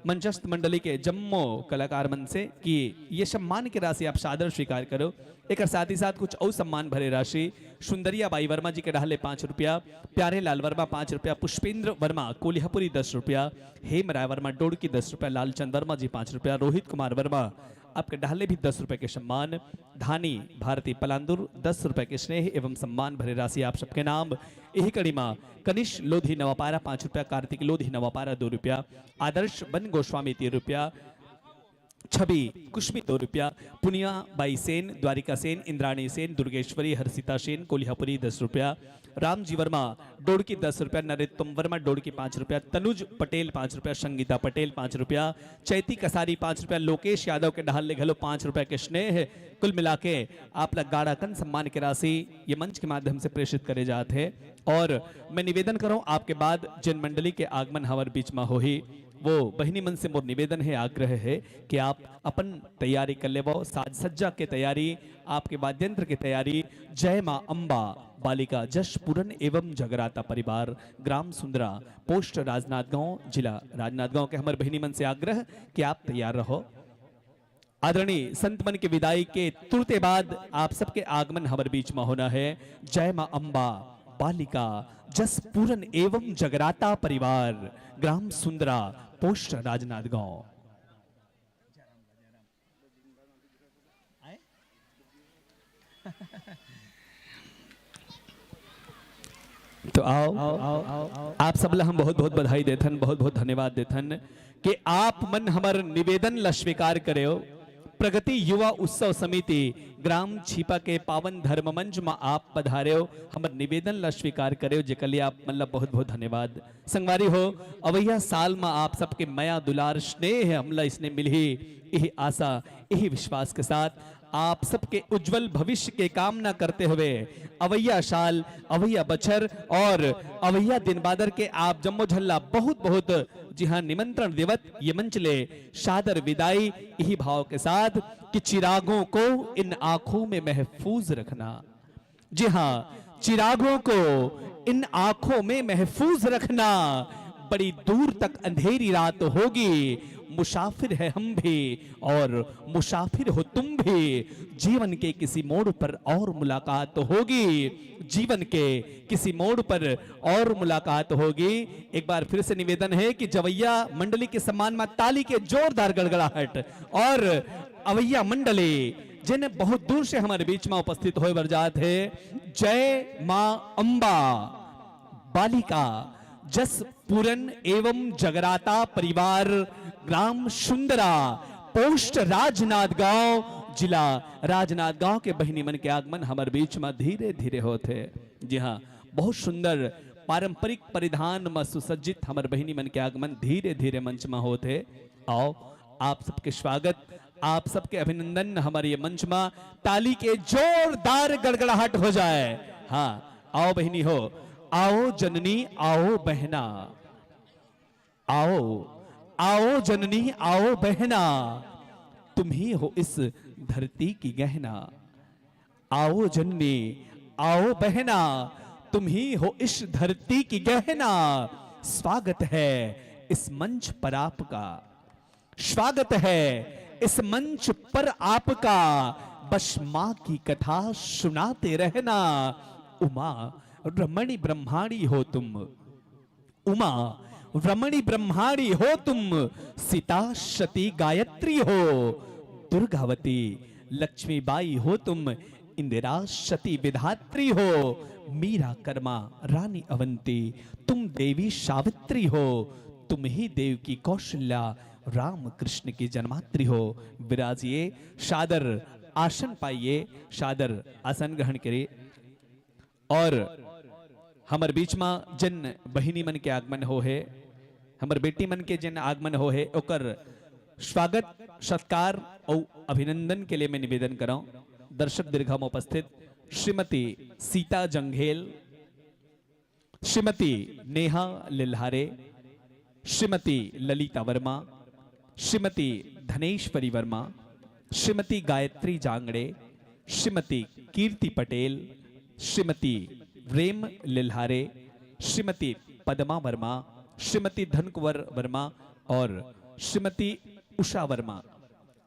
मंचस्थ मंडली के जम्मो कलाकार मन से कि ये सम्मान के राशि आप सादर स्वीकार करो। एकर साथ ही साथ कुछ अउ सम्मान भरे राशि सुंदरिया बाई वर्मा जी के डहार ले पाँच रुपया, प्यारे लाल वर्मा पाँच रुपया, पुष्पेंद्र वर्मा कोलिहापुरी दस रुपया, हेम राय वर्मा डोड़की दस रुपया, लालचंद वर्मा जी पाँच रुपया, रोहित कुमार वर्मा आपके डहार ले भी दस रुपया के सम्मान, धानी भारती पलांदुर दस रुपया के स्नेह एवं सम्मान भरे राशि आप सबके नाम। यही कड़ी मा कनिष लोधी नवापारा पाँच रुपया, कार्तिक लोधी नवापारा दो रुपया, आदर्श बन गोस्वामी तीन रुपया, छवि कुश्मी दो रुपया, पुनिया बाई सेन, द्वारिका सेन, इंद्राणी सेन, दुर्गेश्वरी, हर्षिता सेन कोलिहापुरी दस रुपया, रामजी वर्मा डोड़की दस रुपया, नरोत्तम वर्मा डोड़की पाँच रुपया, तनुज पटेल पाँच रुपया, संगीता पटेल पाँच रुपया, चैती कसारी पाँच रुपया, लोकेश यादव के डहार ले घलो पाँच रुपया के स्नेह। कुल मिला के आप ला गाड़ाकन सम्मान के राशि ये मंच के माध्यम से प्रेषित करे जात है। और मैं निवेदन करौं, आपके बाद जिन मंडली के आगमन हमर बीच मा होही, वो बहिनी मन से मोर निवेदन है, आग्रह है कि आप अपन तैयारी कर लेवो, साज सज्जा के तैयारी, आपके वाद्यंत्र के तैयारी। जय माँ अम्बा बालिका जस पूरन एवं जगराता परिवार, ग्राम सुंदरा, पोस्ट राजनांदगांव, जिला राजनांदगांव के हमर बहिनी मन से आग्रह कि आप तैयार रहो। आदरणीय संत मन के विदाई के तुरते बाद आप सबके आगमन हमर बीच मा होना है। जय माँ अम्बा बालिका जस पूरन एवं जगराता परिवार, ग्राम सुंदरा, पोस्ट राजनांदगांव। तो आओ, आप सब ला हम बहुत बहुत बधाई देथन, बहुत बहुत धन्यवाद देथन कि आप मन हमर निवेदन ला स्वीकार करेव। प्रगति युवा उत्सव समिति ग्राम छीपा के पावन धर्म मंच म आप पधारेव, हमर निवेदन ला स्वीकार करेव, जेकर लिए आप मन ला बहुत बहुत धन्यवाद। संगवारी हो, अवैया साल म आप सबके मया दुलार स्नेह हमला इसने मिलही, यही आशा, यही विश्वास के साथ आप सबके उज्जवल भविष्य के कामना करते हुए अवैया साल, अवैया बछर और अवैया दिन बादर के आप जम्मो झन ला बहुत बहुत, जी हाँ, निमंत्रण देवत ये मंच ले सादर विदाई यही भाव के साथ कि चिरागों को इन आंखों में महफूज रखना। जी हाँ, चिरागों को इन आंखों में महफूज रखना। बड़ी दूर तक अंधेरी रात होगी, मुसाफिर है हम भी और मुसाफिर हो तुम भी। जीवन के किसी मोड़ पर और मुलाकात होगी, जीवन के किसी मोड़ पर और मुलाकात होगी। एक बार फिर से निवेदन है कि जवैया मंडली के सम्मान में ताली के जोरदार गड़गड़ाहट और अवैया मंडली जिन बहुत दूर से हमारे बीच में उपस्थित होए बर जात हे, जय माँ अम्बा, बालिका जस पूरन एवं जगराता परिवार, ग्राम सुंदरा, पोस्ट राजनांदगांव, जिला राजनांदगांव के बहिनी मन के आगमन हमर बीच में धीरे धीरे होत हे। जी हाँ, बहुत सुंदर पारंपरिक परिधान में सुसज्जित हमर बहिनी मन के आगमन धीरे धीरे मंच में होत हे। आओ, आप सबके स्वागत, आप सबके अभिनंदन। हमारे ये मंच में ताली के जोरदार गड़गड़ाहट हो जाए। हाँ, आओ बहिनी हो, आओ जननी, आओ बहना, आओ, आओ जननी, आओ बहना, तुम ही हो इस धरती की गहना। आओ जननी, आओ बहना, तुम ही हो इस धरती की गहना। स्वागत है इस मंच पर आपका, स्वागत है इस मंच पर आपका। बस माँ की कथा सुनाते रहना। उमा रमणी ब्रह्माणी हो तुम, उमा रमणी ब्रह्माणी हो तुम, सीता सती गायत्री हो, दुर्गावती लक्ष्मीबाई हो तुम, इंदिरा सती विधात्री हो, मीरा कर्मा रानी अवंती, तुम देवी सावित्री हो, तुम ही देव की कौशल्या, राम कृष्ण की जन्मात्री हो। विराजिए, सादर आसन पाइए, सादर आसन ग्रहण करिए। और हमर बीच म जिन बहिनी मन के आगमन हो हे, हमर बेटी मन के जिन आगमन हो हे, ओकर स्वागत, सत्कार अउ अभिनंदन के लिए मैं निवेदन करौं दर्शक दीर्घा म उपस्थित श्रीमती सीता जंघेल, श्रीमती नेहा लिल्हारे, श्रीमती ललिता वर्मा, श्रीमती धनेश्वरी वर्मा, श्रीमती गायत्री जांगड़े, श्रीमती कीर्ति पटेल, श्रीमती रेम लिल्हारे, श्रीमती पद्मा वर्मा, श्रीमती धनकुंवर वर्मा और श्रीमती उषा वर्मा।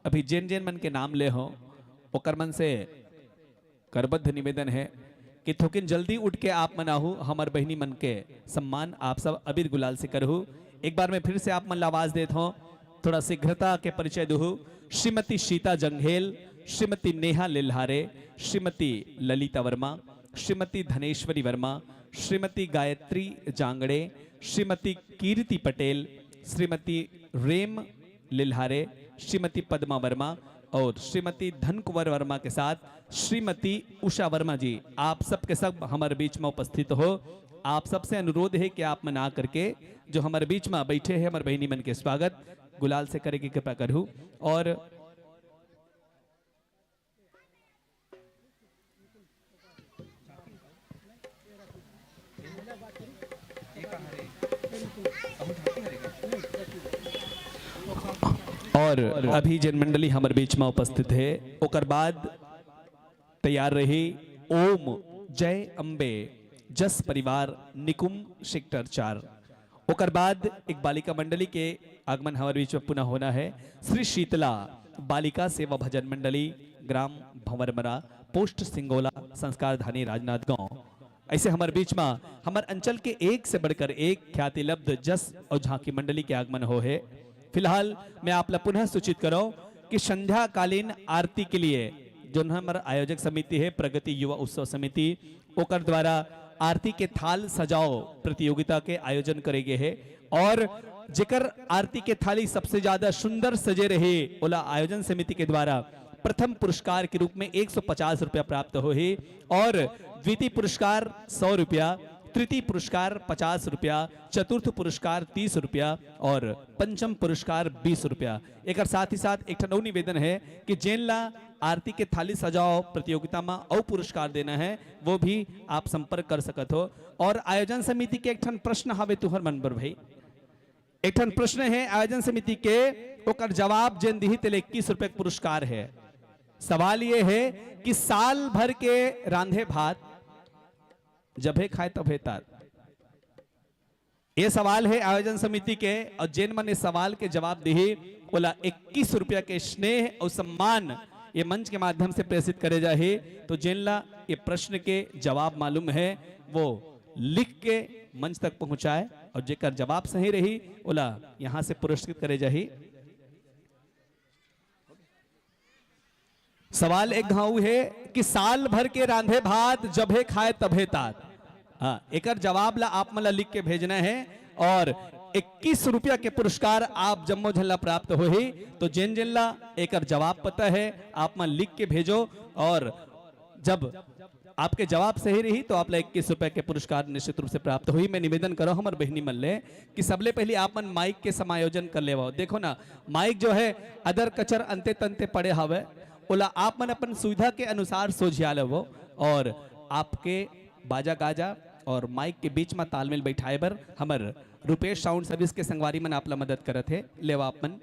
अभी जेन जेन मन के नाम ले हो, ओकर मन से करबद्ध निवेदन हे कि थोकिन जल्दी उठ के आप मन आहू, हमर बहिनी मन के सम्मान आप सब अबीर गुलाल से करहू। एक बार मैं फिर से आप मन ला आवाज देत हों, थोड़ा शीघ्रता के परिचय दुहू। श्रीमती सीता जंघेल, श्रीमती नेहा लिल्हारे, श्रीमती ललिता वर्मा, श्रीमती धनेश्वरी वर्मा, श्रीमती गायत्री जांगड़े, श्रीमती कीर्ति पटेल, श्रीमती रेम लिल्हारे, श्रीमती पद्मा वर्मा और श्रीमती धनकुंवर वर्मा के साथ श्रीमती उषा वर्मा जी, आप सब के सब हमर बीच में उपस्थित हो। आप सबसे अनुरोध हे कि आप मन आ करके जो हमर बीच में बैठे हे हमर बहिनी मन के स्वागत गुलाल से करे के कृपा करहू। और और अभी जेन मंडली हमर बीच में उपस्थित हे, ओकर बाद तैयार रही ओम जय अम्बे जस परिवार निकुम सेक्टर चार। ओकर बाद एक बालिका मंडली के आगमन हमर बीच में पुनः होना हे। श्री शीतला बालिका सेवा भजन मंडली, ग्राम भंवरमरा, पोस्ट सिंगोला, संस्कारधानी राजनांदगांव। ऐसे हमर बीच में हमर अंचल के एक से बढ़कर एक ख्यातिलब्ध जस और झांकी मंडली के आगमन हो हे। फिलहाल मैं आप ला पुनः सूचित करौं कि संध्याकालीन आरती के लिए जोन हमर आयोजक समिति हे, प्रगति युवा उत्सव समिति, ओकर द्वारा आरती के थाल सजाओ प्रतियोगिता के आयोजन करे गे हे और जेकर आरती के थाली सबसे ज्यादा सुंदर सजे रहे, ओला आयोजन समिति के द्वारा प्रथम पुरस्कार के रूप में एक सौ पचास रुपया प्राप्त होही और द्वितीय पुरस्कार सौ रुपया, तृतीय पुरस्कार पचास रुपया, चतुर्थ पुरस्कार तीस रुपया और पंचम पुरस्कार बीस रुपया। एकर साथ ही साथ एक ठन अउ निवेदन है कि जेन ला आरती के थाली सजाओ प्रतियोगिता में अउ पुरस्कार देना है, वो भी आप संपर्क कर सकत हो। और आयोजन समिति के एक ठन प्रश्न हवे तुहर मन बर भाई, एक ठन प्रश्न है आयोजन समिति के, ओकर जवाब जेन दिही तेला इक्कीस रुपया के पुरस्कार है। सवाल ये है कि साल भर के रांधे भात जभे खाए तभे तात, ये सवाल है आयोजन समिति के, और जेन मन ये सवाल के जवाब दिही, ओला इक्कीस रुपया के स्नेह और सम्मान ये मंच के माध्यम से प्रेषित करे जाही। तो जेन ला ये प्रश्न के जवाब मालूम है, वो लिख के मंच तक पहुंचाए, और जेकर जवाब सही रही, ओला यहाँ से पुरस्कृत करे जाही। सवाल एक घाव है कि साल भर के रांधे भात जभे खाए तभे तात। हाँ, एकर जवाब ला आप मन ला लिख के भेजना है और इक्कीस रुपया के पुरस्कार आप जम्मो झन ला प्राप्त होही। तो जेन जेन ला एकर जवाब पता है, आप मन लिख के भेजो और जब आपके जवाब सही रही तो आप ला इक्कीस रुपया के पुरस्कार निश्चित रूप से प्राप्त होही। मैं निवेदन करो हमर बहिनी मन ले कि सबले पहली आप मन माइक के समायोजन कर लेवो। देखो ना, माइक जो है अदर कचर अंते तंते पड़े हवे, ओला आप मन अपन सुविधा के अनुसार सोझिया लेवो और आपके बाजा गाजा और माइक के बीच में तालमेल बैठाए बर हमर रुपेश साउंड सर्विस के संगवारी मन आप ला मदद करत हे। लेवा आप मन।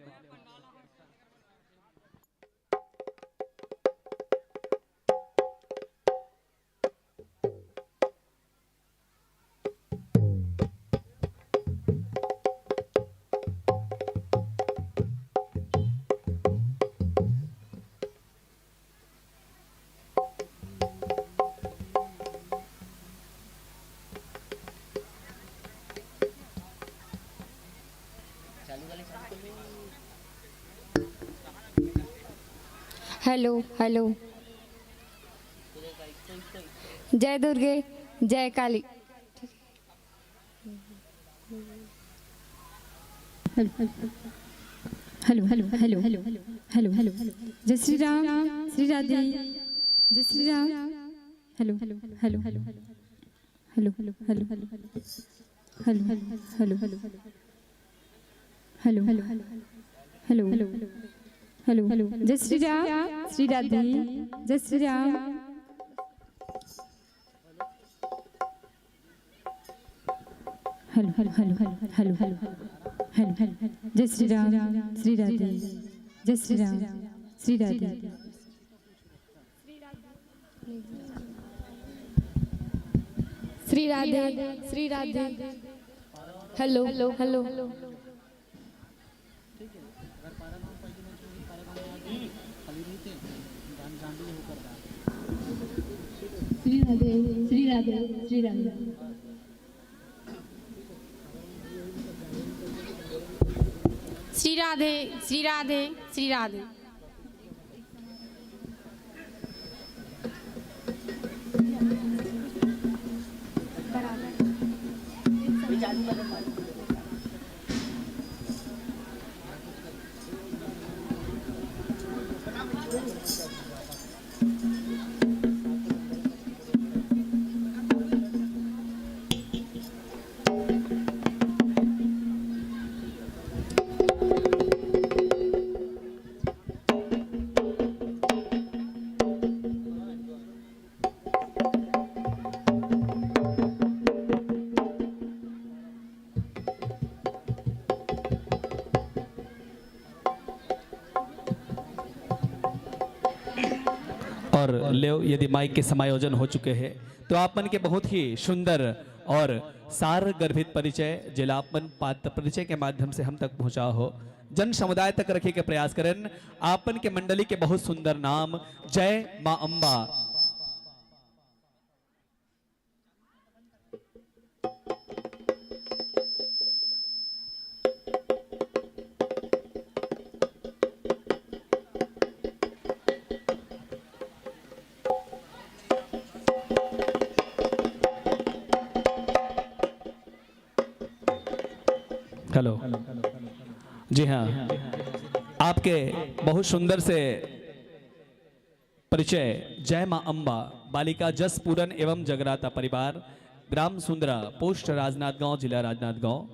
Hello, hello. जय दुर्गे, जय काली। Hello, hello, hello. जय श्री राम, श्री राधे। जय Shri Ram. Hello, hello, hello. Hello, hello, hello. Hello, hello, hello. Hello, hello, hello. Hello, hello. जय श्री राम, श्री राधे। जय Shri Ram. Hello, hello, hello. Hello, hello. जय श्री राम, श्री राधे। जय श्री राम, श्री राधे। श्री राधे, श्री राधे। Hello, hello. श्री राधे, श्री राधे, श्री राधे। श्री राधे, श्री राधे, श्री राधे। और लेव, यदि माइक के समायोजन हो चुके हे, तो आप मन के बहुत ही सुंदर और सार गर्भित परिचय, जेला आप मन पात्र परिचय के माध्यम से हम तक पहुंचा हो, जन समुदाय तक रखे के प्रयास करें। आप मन के मंडली के बहुत सुंदर नाम, जय माँ अम्बा। हेलो। जी हाँ, आपके बहुत सुंदर से परिचय। जय माँ अम्बा, बालिका जस पूरन एवं जगराता परिवार, ग्राम सुंदरा, पोस्ट राजनांदगांव, जिला राजनांदगांव।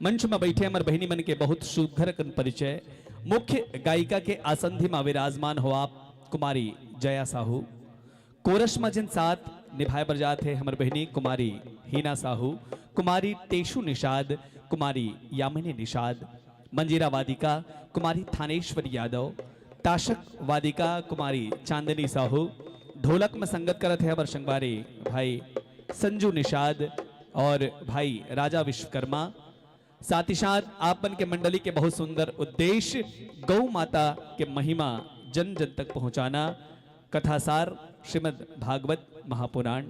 मंच में बैठे हमर बहिनी मन के बहुत सुघर कन परिचय। मुख्य गायिका के आसंधि में विराजमान हो आप कुमारी जया साहू। कोरस में जिन साथ निभाए बर जात हे हमर बहिनी कुमारी हीना साहू, कुमारी टेशु निषाद, कुमारी यामिनी निषाद, मंजीरा वादिका कुमारी थानेश्वरी यादव, ताशक वादिका कुमारी चांदनी साहू, ढोलक में संगत करत हे हमर संगवारी भाई संजू निषाद और भाई राजा विश्वकर्मा। साथ ही साथ आप मन के मंडली के बहुत सुंदर उद्देश्य गौ माता के महिमा जन जन तक पहुंचाना। कथासार श्रीमद् भागवत महापुराण,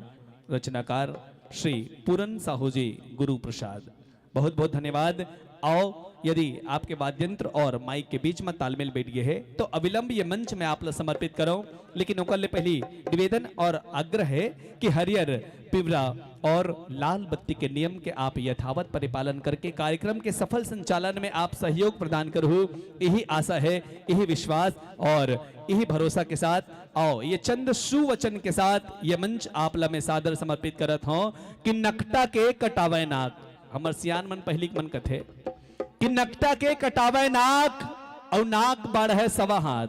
रचनाकार श्री पूरन साहू जी गुरु प्रसाद। बहुत बहुत धन्यवाद। आओ, यदि आपके वाद्यंत्र और माइक के बीच में तालमेल बैठ गए है तो अविलंब ये मंच में आप ला समर्पित करो, लेकिन ओकर ले पहली निवेदन और आग्रह है कि हरियर, पिवरा और लाल बत्ती के नियम के आप यथावत परिपालन करके कार्यक्रम के सफल संचालन में आप सहयोग प्रदान करहु, यही आशा है, यही विश्वास और यही भरोसा के साथ आओ ये चंद सुवचन के साथ ये मंच आप ला मैं सादर समर्पित करत हूँ कि नकटा के कटावे नाक। हमर सियान मन पहली के मन कथे कि नकटा के कटावे नाक और नाक बाढ़े सवा हाथ।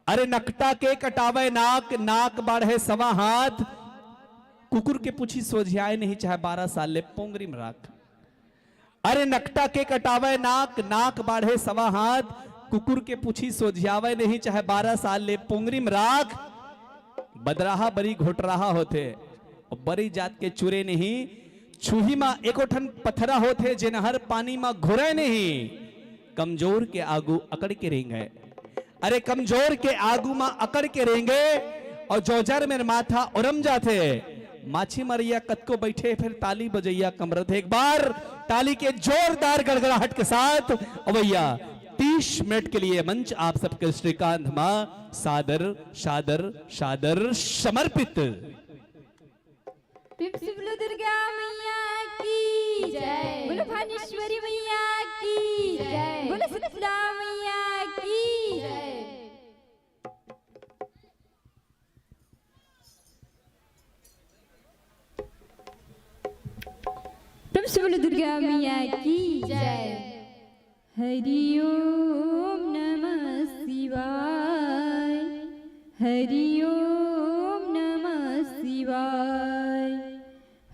अरे नकटा के कटावे नाक, नाक बाढ़े सवा हाथ। कुकुर के पूछी सोझियाए नहीं, चाहे बारह साल ले पोंगरी में राख। अरे नकटा के कटावे नाक, नाक बाढ़े सवा हाथ। कुकुर के पूछी सोझियावे नहीं, चाहे बारह साल ले पोंगरी में राख। बदराहा बरी घोटराहा होथे, और बरी जात के चुरे नहीं। छुही मा एको ठन पथरा होथे, जेनहर पानी मा घुरे नहीं। कमजोर के आगू अकड़ के रेंगे। अरे कमजोर के आगू मा अकड़ के रेंगे और जोजर में माथा उरम जाथे। माछी मरैया कतको बैठे, फिर ताली बजैया कम रथे। एक बार ताली के जोरदार गड़गड़ाहट के साथ अवैया तीस मिनट के लिए मंच आप सबके श्रीकांत माँ सादर, सादर, सादर समर्पित। प्रेम से बोलो दुर्गा मैया की जय, बोलो भानेश्वरी मैया की जय, बोलो शीतला मैया की जय। प्रेम से बोलो दुर्गा मैया की जय। हरि ओम नमः शिवाय। हरि ओम नमः शिवाय।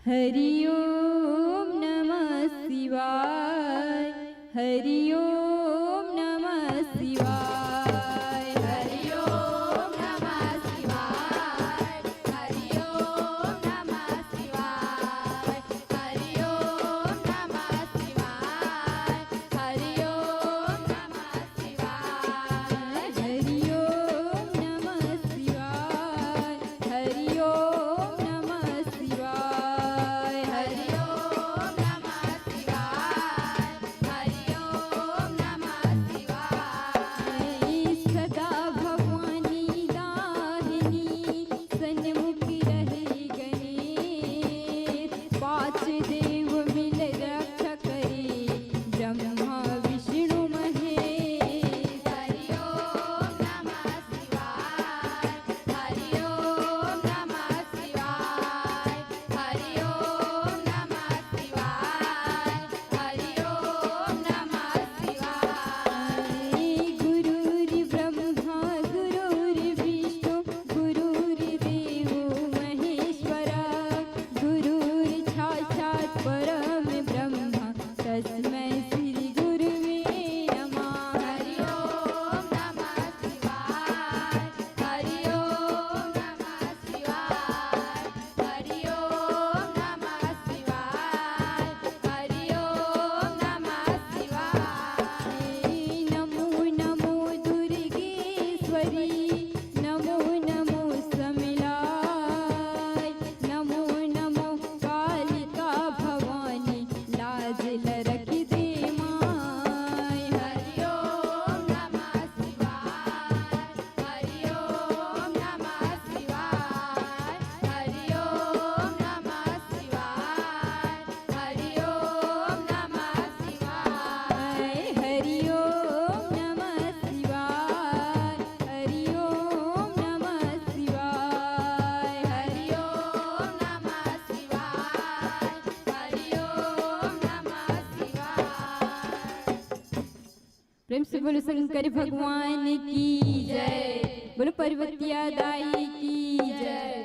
हरि ओम नमः शिवाय। हरि ओम नमः शिवाय। हरि ओम नमः शिवाय। हरि ओम नमः शिवाय। हरि ओम नमः शिवाय। हरि ओम नमः शिवाय। हरि ओम नमः शिवाय। हरि ओम नमः शिवाय। हरि ओम नमः शिवाय। हरि ओम प्रेम से बोलो शंकर भगवान की जय, बोलो पार्वतिया दाई की जय।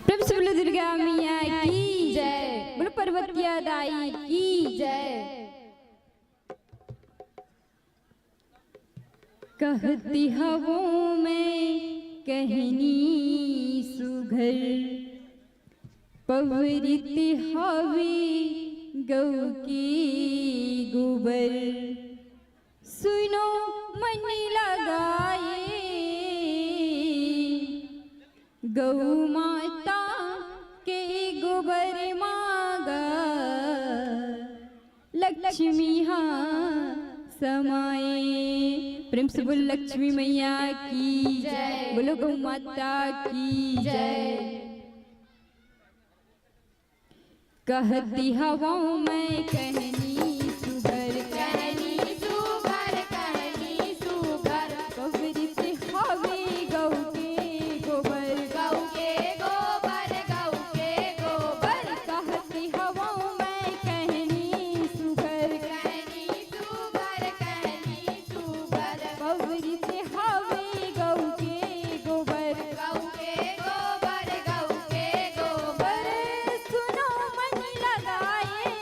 प्रेम से बोलो दुर्गा मैया की जय, बोलो पार्वतिया दाई की जय। कहती हवों मैं कहनी सुघर, पवरित हवे गऊ के गोबर। सुनो मन लगाए, गऊ माता के गोबर मागा, लक्ष्मी हा समाए। प्रेम से बोल लक्ष्मी मैया की जय। बोलो गौ माता की जय। कहती हवों मैं कहनी सुघर, कहनी सुघर, कहनी सुघर। पवरित हवे गऊ के गोबर, गऊ के गोबर, गऊ के गोबर। कहती हवों मैं कहनी सुघर, कहनी सुघर, कहनी सुघर। पवरित हवे गऊ के गोबर, गऊ के गोबर, गऊ के गोबर। सुनो मन लगाए,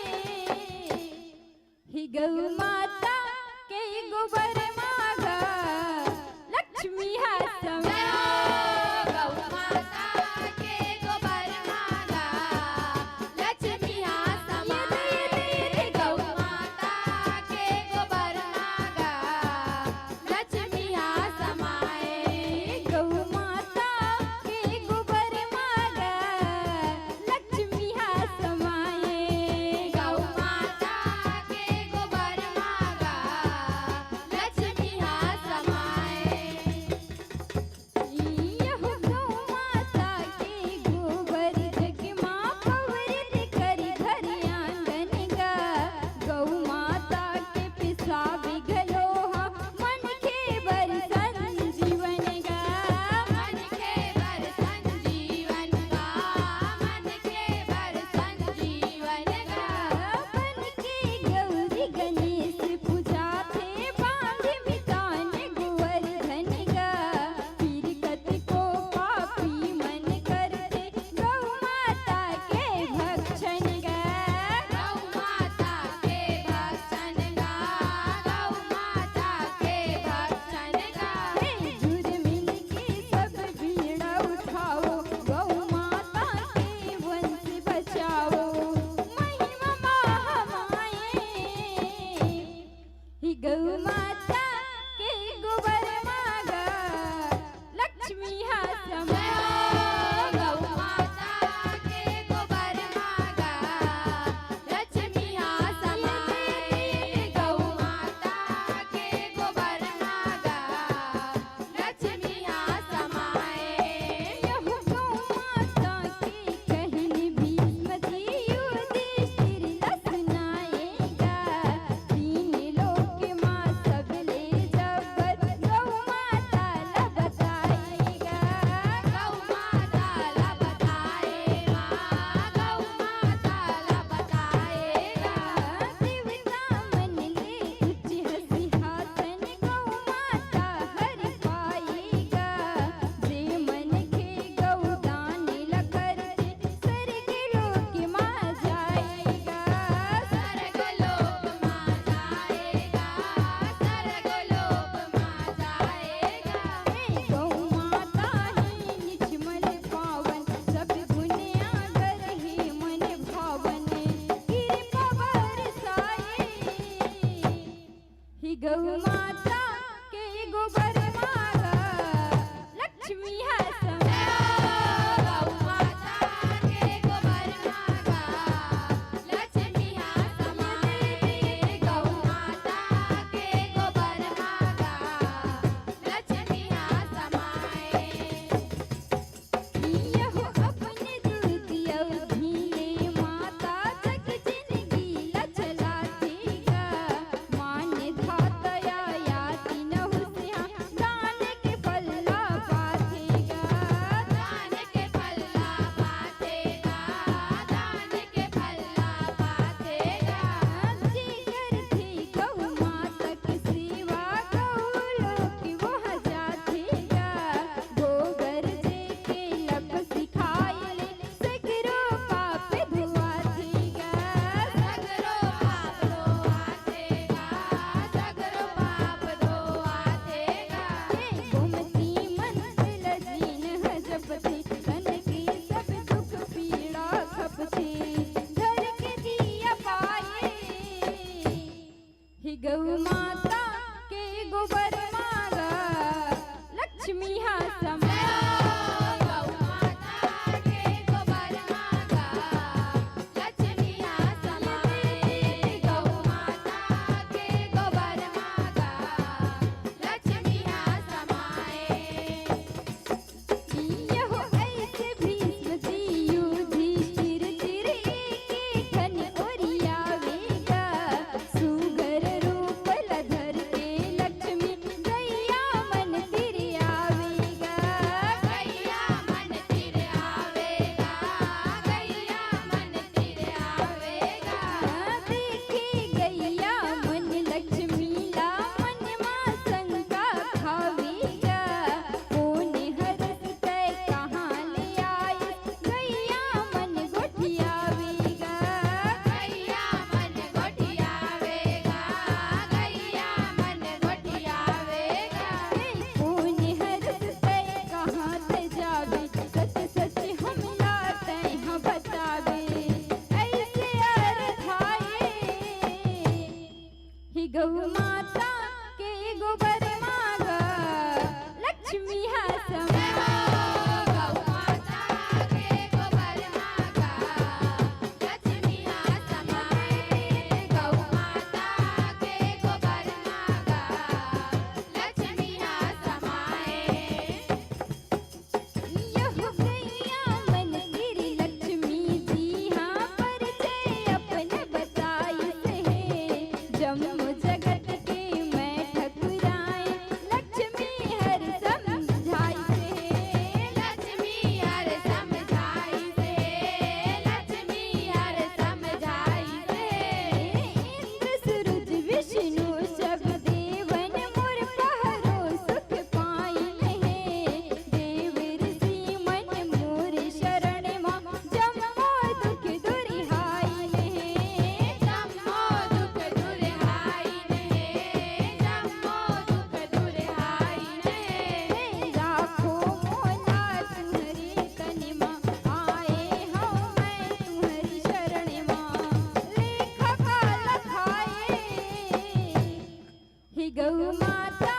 माता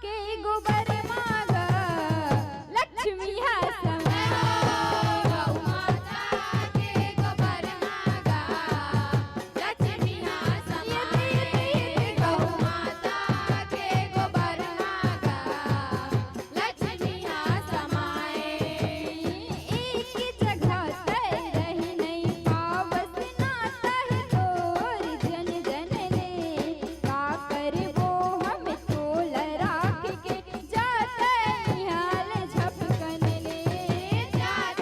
के गोबर मागा, लक्ष्मी हा समाए। गौ माता के गोबर मागा, लक्ष्मी हा समाए। गौ माता के गोबर मागा, लक्ष्मी हा समाए। एक जगह तै रहि नइ पावस, नाता हे तोर जन जन ले। का करबो हम तोला राखि के, जात इहाँ ले झपकन ले। जात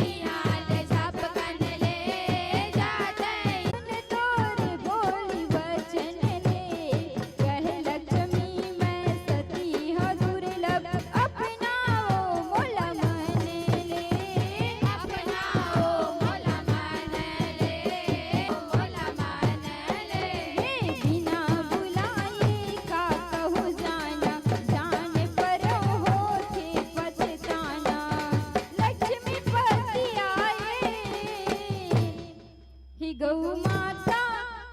इहाँ ले झपकन ले, जात तोर बोली वचन ले। कहे लक्ष्मी मैं सती हौं दुर्लभ, अपनाओ मोला मन ले। अपनाओ मोला मन ले, मोला मन ले। हे बिना बुलाए का कहूँ जाना, जाने पर होथे पछताना। लक्ष्मीपति आए, हे गौ माता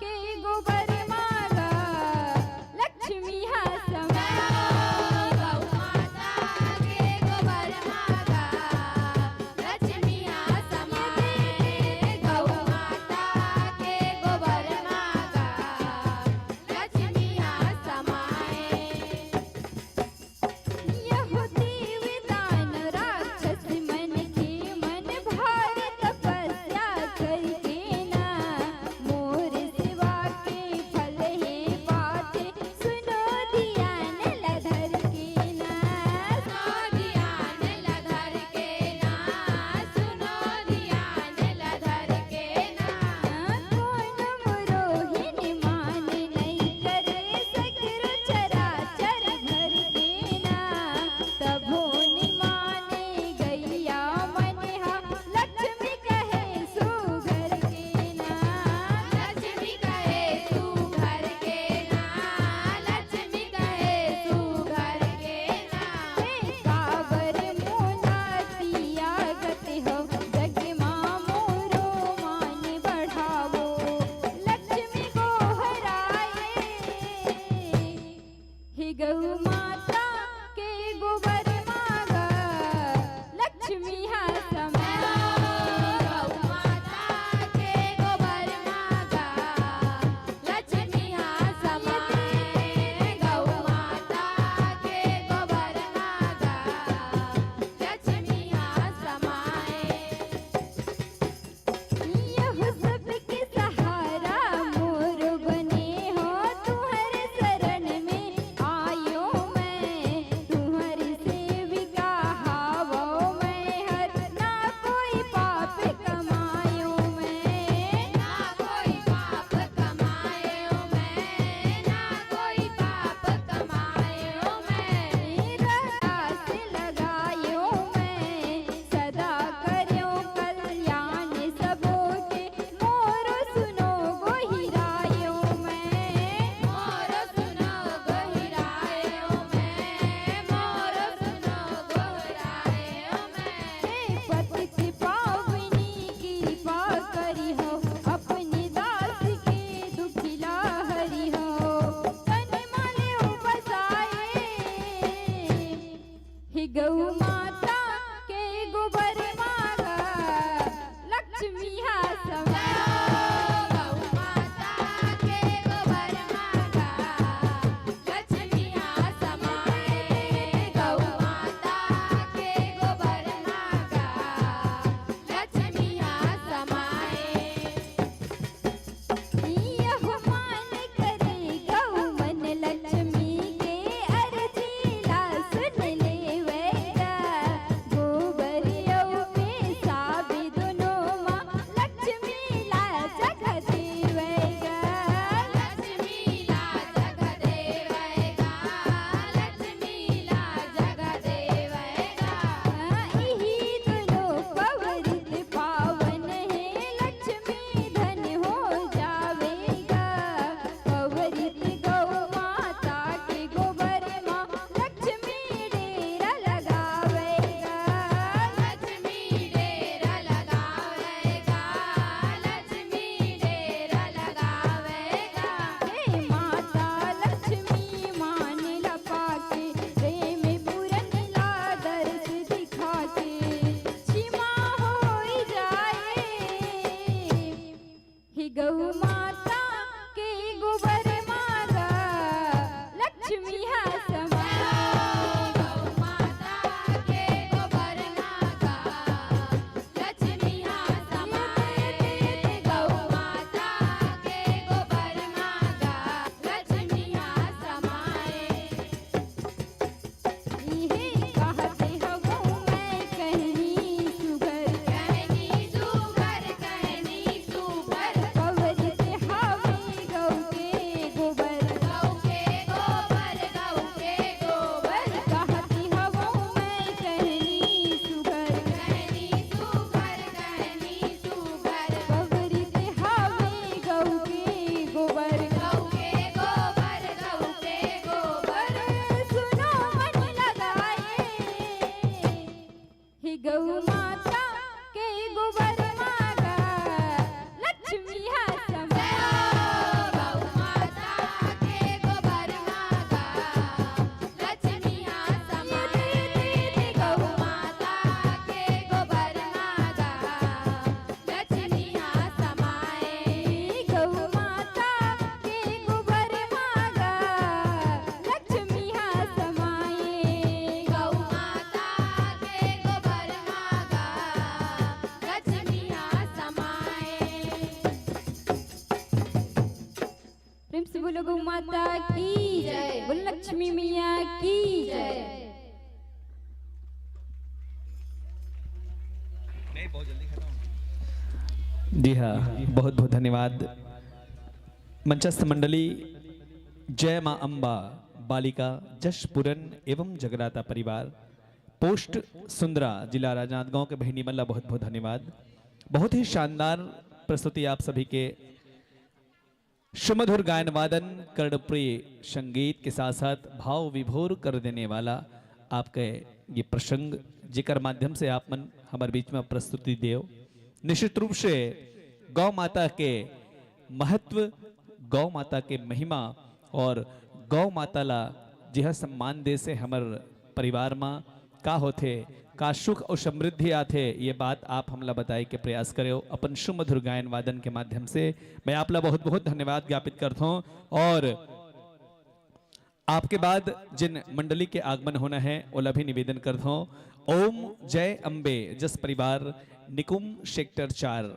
के गोबर मागा, लक्ष्मी हा समाए। गौ माता के गोबर मागा, लक्ष्मी हा समाए। गौ माता के गोबर मागा, लक्ष्मी हा समाए। यहू देवदान राक्षस मन के मन भारी तपस्या करके ना, मोर सेवा के फल हे पाथे, सुनो धियान ला धर के ना। सुनो धियान ला धर के ना, सुनो धियान ला धर के ना। कोनो मोरोहिन मान नइ करे, सगरो चराचर भर के ना। तभो नइ माने गइया मन हा, लक्ष्मी कहे सुघर के ना। लक्ष्मी कहे सुघर के ना, लक्ष्मी कहे सुघर के ना। हे काबर मोला तियागत हव, जग मा मोरो मान बढ़ावो, लक्ष्मी गोहराए। हे गौ माता के गोबर मागा, लक्ष्मी हा समाए। गौ माता के गोबर मागा, लक्ष्मी हा समाए। गौ माता के गोबर मागा, लक्ष्मी हा समाए। यहू सबके सहारा मोर बने हव, तुम्हर शरण में आयो मैं, तुम्हर से माता की जय, बोल लक्ष्मी मैया की जय। जी हाँ, बहुत बहुत धन्यवाद। मंचस्थ मंडली, जय माँ अम्बा बालिका जश पूरन एवं जगराता परिवार, पोस्ट सुंदरा, जिला राजनांदगांव के बहिनी मन ला बहुत बहुत धन्यवाद। बहुत ही शानदार प्रस्तुति आप सभी के। सुमधुर गायन वादन, कर्णप्रिय संगीत के साथ साथ भाव विभोर कर देने वाला आपके ये प्रसंग, जेकर माध्यम से आप मन हमर बीच में प्रस्तुति देव। निश्चित रूप से गौ माता के महत्व, गौ माता के महिमा और गौ माता ला जिहा सम्मान दे से हमर परिवार मा का होथे, का सुख अउ समृद्धि आथे, ये बात आप हमला बताए के प्रयास करेव अपन सुमधुर गायन वादन के माध्यम से। मैं आप ला बहुत बहुत धन्यवाद ज्ञापित करथों। और आपके बाद जिन मंडली के आगमन होना है, ओला भी निवेदन करथों। ओम जय अम्बे जस परिवार, निकुम सेक्टर चार,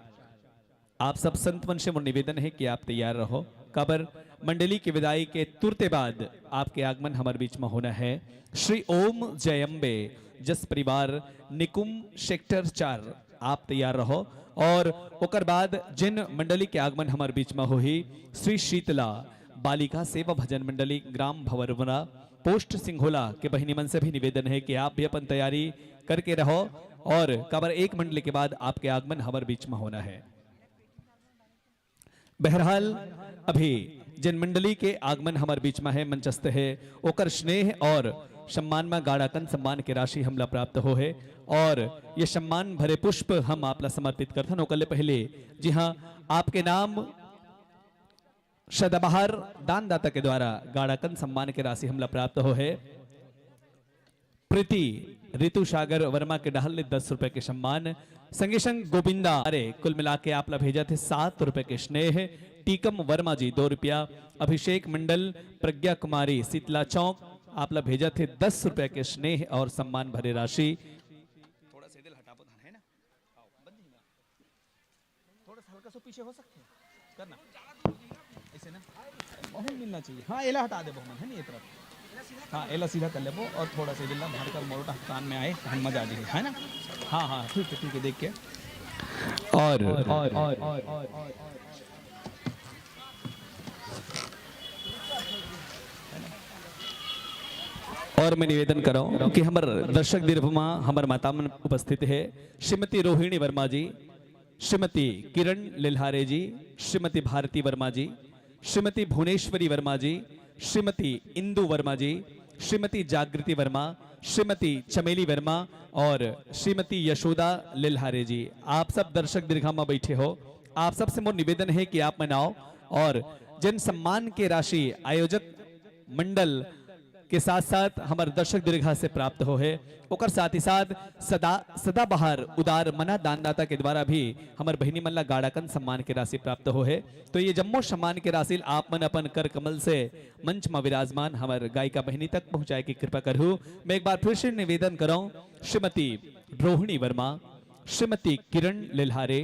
आप सब संत मन से मोर निवेदन है कि आप तैयार रहो, काबर मंडली के विदाई के तुरते बाद आपके आगमन हमर बीच में होना है। श्री ओम जय अम्बे जस परिवार, निकुम सेक्टर चार, आप तैयार रहो। और ओकर बाद जिन मंडली के आगमन हमर बीच में होही, श्री शीतला बालिका सेवा भजन मंडली, ग्राम भवरवरा, पोस्ट सिंघोला के बहिनी मन से भी निवेदन है कि आप भी अपन तैयारी करके रहो, और काबर एक मंडली के बाद आपके आगमन हमर बीच में होना है। बहरहाल, अभी जिन मंडली के आगमन हमर बीच में है, मंचस्थ है, ओकर स्नेह और सम्मान में गाड़ाकन सम्मान के राशि हमला प्राप्त हो है, और ये सम्मान भरे पुष्प हम आपला समर्पित करथन। ओकर ले पहले, जी हाँ, आपके नाम सदाबहार दानदाता के द्वारा गाड़ाकन सम्मान के राशि हमला प्राप्त हो है। प्रीति ऋतु सागर वर्मा के डहर ले दस रुपए के सम्मान, संगे संग गोविंदा, अरे, कुल मिला के आप ला भेजत हे सात रुपए के स्नेह। टीकम वर्मा जी दो रुपया, अभिषेक मंडल, प्रज्ञा कुमारी शीतला चौक, आप ला भेजत हे दस रुपए के स्नेह और सम्मान भरे राशि। थोड़ा सा इधर हटाबो धान, है ना? थोड़ा सा हल्का सा पीछे हो सकते हैं, करना ऐसे ना, बहुत मिलना चाहिए। हाँ, एला हटा देबो हमन, है ना, ये तरफ। हाँ, एला सीधा कर लेबो और थोड़ा सा इधर ना भरकर मोरोटा कान में आए, हम मजा आ जाए, है ना? हाँ, हाँ, ठीक है, ठीक है, देख के। और, और, और, और, और, और, और मैं निवेदन करौं कि हमर दर्शक दीर्घ मा हमर माता मन उपस्थित है, श्रीमती रोहिणी वर्मा जी, श्रीमती किरण लेल्हारे जी, श्रीमती भारती वर्मा जी, श्रीमती भुवनेश्वरी वर्मा जी, श्रीमती इंदु वर्मा जी, श्रीमती जागृति वर्मा, श्रीमती चमेली वर्मा और श्रीमती यशोदा लेल्हारे जी, आप सब दर्शक दीर्घा में बैठे हो, आप सबसे मोर निवेदन है कि आप मन आओ और जन सम्मान के राशि आयोजक मंडल के साथ-साथ हमर दर्शक दीर्घा से प्राप्त हो हे, ओकर साथ ही साथ सदा, सदाबहार उदार मना दानदाता के द्वारा भी हमर बहिनी मन ला गाड़ाकन सम्मान के राशि प्राप्त हो हे। तो ये जम्मो सम्मान के राशि ल आप मन अपन कर कमल से मंच म विराजमान हमर गायिका बहिनी तक पहुँचाए के कृपा करहू। मैं एक बार फिर से निवेदन करौं, श्रीमती रोहिणी वर्मा, श्रीमती किरण लेल्हारे,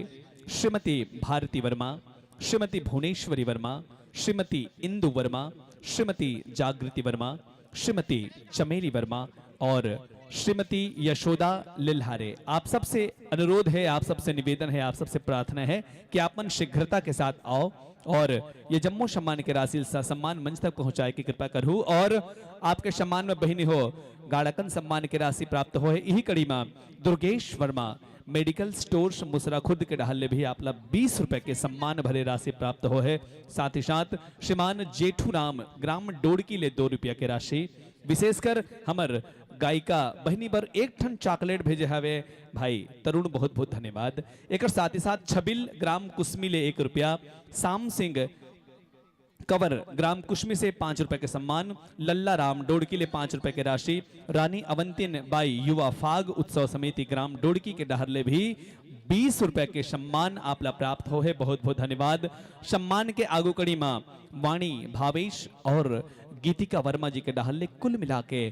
श्रीमती भारती वर्मा, श्रीमती भुवनेश्वरी वर्मा, श्रीमती इंदु वर्मा, श्रीमती जागृति वर्मा, श्रीमती चमेली वर्मा और श्रीमती यशोदा लिल्हारे। आप सबसे अनुरोध है, आप सबसे निवेदन है, आप सबसे प्रार्थना है कि आप मन शीघ्रता के साथ आओ और ये जम्मो सम्मान के राशि ल ससम्मान मंच तक पहुँचाए के कृपा करहू। और आपके सम्मान में बहिनी हो गाड़ाकन सम्मान के राशि प्राप्त हो हे। इही कड़ी में दुर्गेश वर्मा मेडिकल स्टोर्स मुसराखुर्द के डहर ले भी आप ला बीस रुपए के सम्मान भरे राशि प्राप्त हो हे। साथ ही साथ श्रीमान जेठू राम ग्राम डोड़की ले दो रुपया के राशि, विशेषकर हमर गायिका बहिनी बर एक ठन चॉकलेट भेजे हवे भाई तरुण, बहुत बहुत धन्यवाद। एकर साथ ही साथ छबिल ग्राम कुसमी ले एक रुपया, शाम सिंह कंवर ग्राम कुसमी से पाँच रुपए के सम्मान, लल्ला राम डोड़की ले पाँच रुपए के राशि, रानी अवंतिन बाई युवा फाग उत्सव समिति ग्राम डोड़की के डहर ले भी बीस रुपए के सम्मान आप ला प्राप्त हो हे। बहुत बहुत धन्यवाद। सम्मान के आगू कड़ी मा वाणी भावेश और गीतिका वर्मा जी के डहर ले कुल मिला के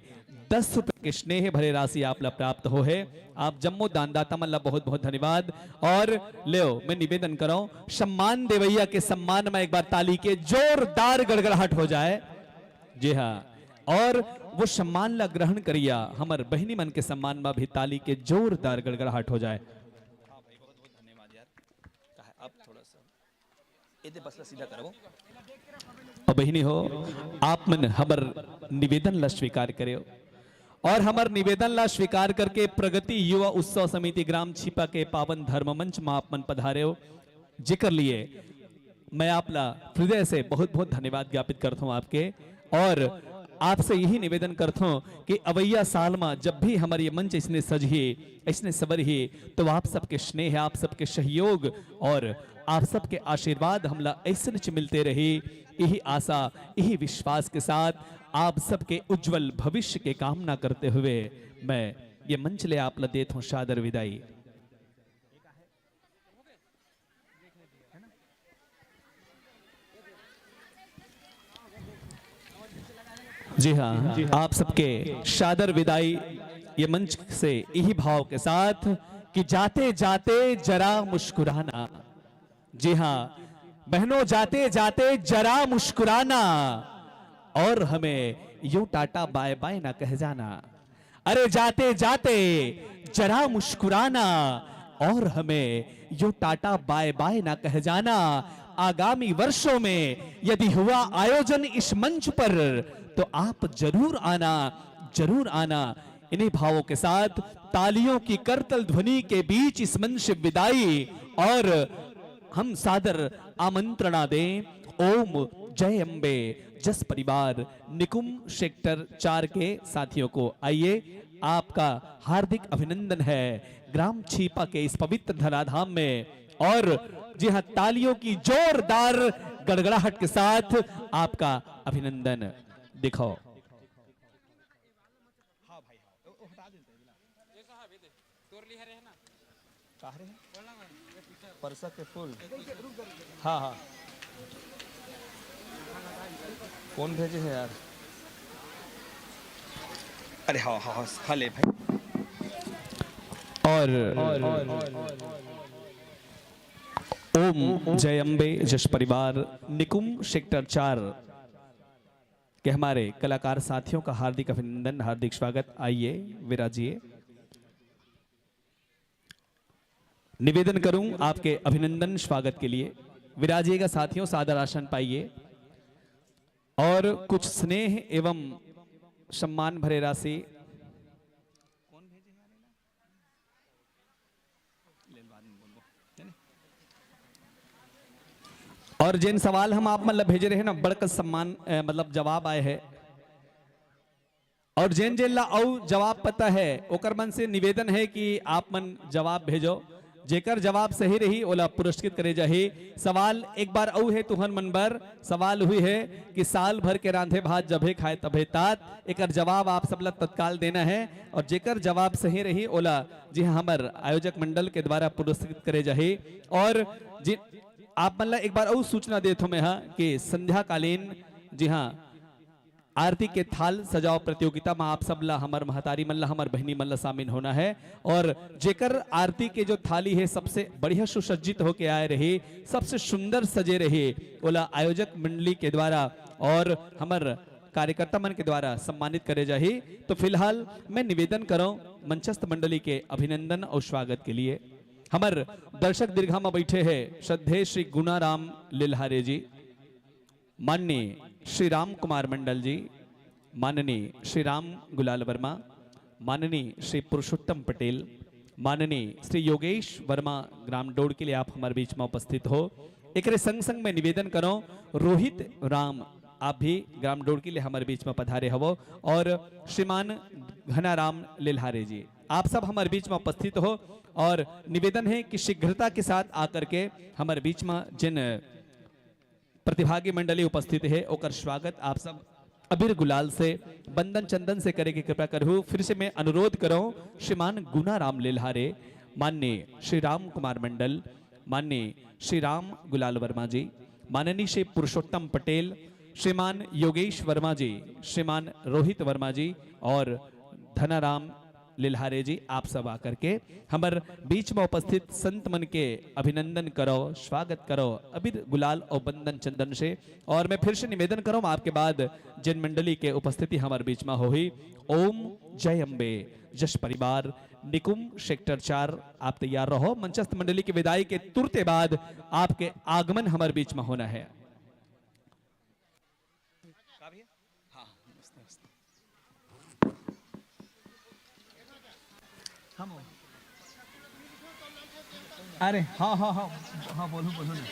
दस रुपए के स्नेह भरे राशि आप ला प्राप्त हो है। आप जम्मो दानदाता मन ला बहुत बहुत धन्यवाद। और लेव, मैं निवेदन करौं, सम्मान देवैया के सम्मान में एक बार ताली के जोरदार गड़गड़ाहट हो जाए। जी हाँ, और वो सम्मान ला ग्रहण करिया हमर बहिनी मन के सम्मान में भी ताली के जोरदार गड़गड़ाहट हो जाए। अब बहिनी हो, आप मन हमर निवेदन ला स्वीकार करेव और हमर निवेदन ला स्वीकार करके प्रगति युवा उत्सव समिति ग्राम छीपा के पावन धर्म मंच में आप मन पधारेव, जेकर लिए मैं आप ला हृदय से बहुत बहुत धन्यवाद ज्ञापित करता हूँ आपके। और आपसे यही निवेदन करता हूँ कि अवैया साल में जब भी हमारे ये मंच इसने सजही, इसने सवरही, तो आप सबके स्नेह, आप सबके सहयोग और आप सबके आशीर्वाद हमला ऐसे मिलते रही, यही आशा, यही विश्वास के साथ आप सबके उज्जवल भविष्य के कामना करते हुए मैं ये मंच ले आप ला देत हूँ सादर विदाई। जी हाँ, आप सबके सादर विदाई ये मंच से यही भाव के साथ कि जाते जाते जरा मुस्कुराना। जी हाँ बहनों, जाते जाते जरा मुस्कुराना और हमें यूं टाटा बाय बाय ना कह जाना। अरे जाते जाते जरा मुस्कुराना और हमें यूं टाटा बाय बाय ना कह जाना। आगामी वर्षों में यदि हुआ आयोजन इस मंच पर, तो आप जरूर आना, जरूर आना। इन्हीं भावों के साथ तालियों की करतल ध्वनि के बीच इस मंच से विदाई और हम सादर आमंत्रणा दें ओम जय अम्बे जस परिवार निकुम सेक्टर चार के साथियों को। आइए, आपका हार्दिक अभिनंदन है ग्राम छीपा के इस पवित्र धराधाम में। और जी हाँ, तालियों की जोरदार गड़गड़ाहट के साथ आपका अभिनंदन। दिखाओ। परसा के फूल। हाँ, हाँ। कौन भेजे है यार? अरे हाँ, हाँ, हाँ, हाँ, ले भाई। और ओम जय अम्बे जश परिवार निकुम सेक्टर चार के हमारे कलाकार साथियों का हार्दिक अभिनंदन, हार्दिक स्वागत। आइए, विराजिए। निवेदन करूं आपके अभिनंदन स्वागत के लिए। विराजिएगा साथियों, सादर आसन पाइए और कुछ स्नेह एवं सम्मान भरे राशि। और जेन सवाल हम आप मन ला भेजे रहे ना, बड़का सम्मान, अ, मतलब जवाब आए है। और जेन जेन ला अउ जवाब पता है, ओकर मन से निवेदन है कि आप मन जवाब भेजो। जेकर जवाब सही रही, ओला पुरस्कृत करे जाही। सवाल एक बार अउ है तुहन मन बर, सवाल हुई है कि साल भर के रांधे भात जभे खाए तभे तात, एकर जवाब आप सब ला तत्काल देना है। और जेकर जवाब सही रही, ओला जी हाँ, हमर आयोजक मंडल के द्वारा पुरस्कृत करे जाही। और जी, आप मन ला एक बार अउ सूचना देत हूँ मैं हा कि संध्याकालीन, जी हाँ, आरती के थाल सजाव प्रतियोगिता में आप सब ला, हमर महतारी मन ला, हमर बहिनी मन ला शामिल होना है। और जेकर आरती के जो थाली है सबसे बढ़िया सुसज्जित होके आए रही, सबसे सुंदर सजे रही, ओला आयोजक मंडली के द्वारा और हमर कार्यकर्ता मन के द्वारा सम्मानित करे जाही। तो फिलहाल मैं निवेदन करौं मंचस्थ मंडली के अभिनंदन और स्वागत के लिए। हमर दर्शक दीर्घा में बैठे हैं श्रद्धेय श्री गुणाराम लिल्हारे जी, माननीय श्री राम कुमार मंडल जी, माननीय श्री राम गुलाल वर्मा, माननीय श्री पुरुषोत्तम पटेल, माननीय श्री योगेश वर्मा ग्राम डोड़की ले आप हमर बीच में उपस्थित हो। एकरे संग संग मैं निवेदन करौं, रोहित राम, आप भी ग्राम डोड़की ले हमर बीच में पधारे हवो, और श्रीमान घनाराम लिल्हारे जी, आप सब हमर बीच में उपस्थित हो। और निवेदन है कि शीघ्रता के साथ आकर के हमर बीच में जिन प्रतिभागी मंडली उपस्थित है, ओकर स्वागत आप सब अबीर गुलाल से, बंदन चंदन से करे के कृपा करहु। फिर से मैं अनुरोध करौं, श्रीमान गुनाराम लिल्हारे, माननीय श्री राम कुमार मंडल, माननीय श्री राम गुलाल वर्मा जी, माननीय श्री पुरुषोत्तम पटेल, श्रीमान योगेश वर्मा जी, श्रीमान रोहित वर्मा जी और धनाराम लिल्हारे जी, आप सब आकर के हमर बीच में उपस्थित संत मन के अभिनंदन करो, स्वागत करो अबीर गुलाल और बंदन चंदन से। और मैं फिर से निवेदन करूँ, आपके बाद जिन मंडली के उपस्थिति हमर बीच में होही, ओम जय अम्बे, जश परिवार, निकुम सेक्टर चार, आप तैयार रहो। मंचस्थ मंडली की विदाई के तुरते बाद आपके आगमन हमर बीच में होना है। अरे हाँ, हाँ, हाँ, हाँ, बोलो, बोलो ना।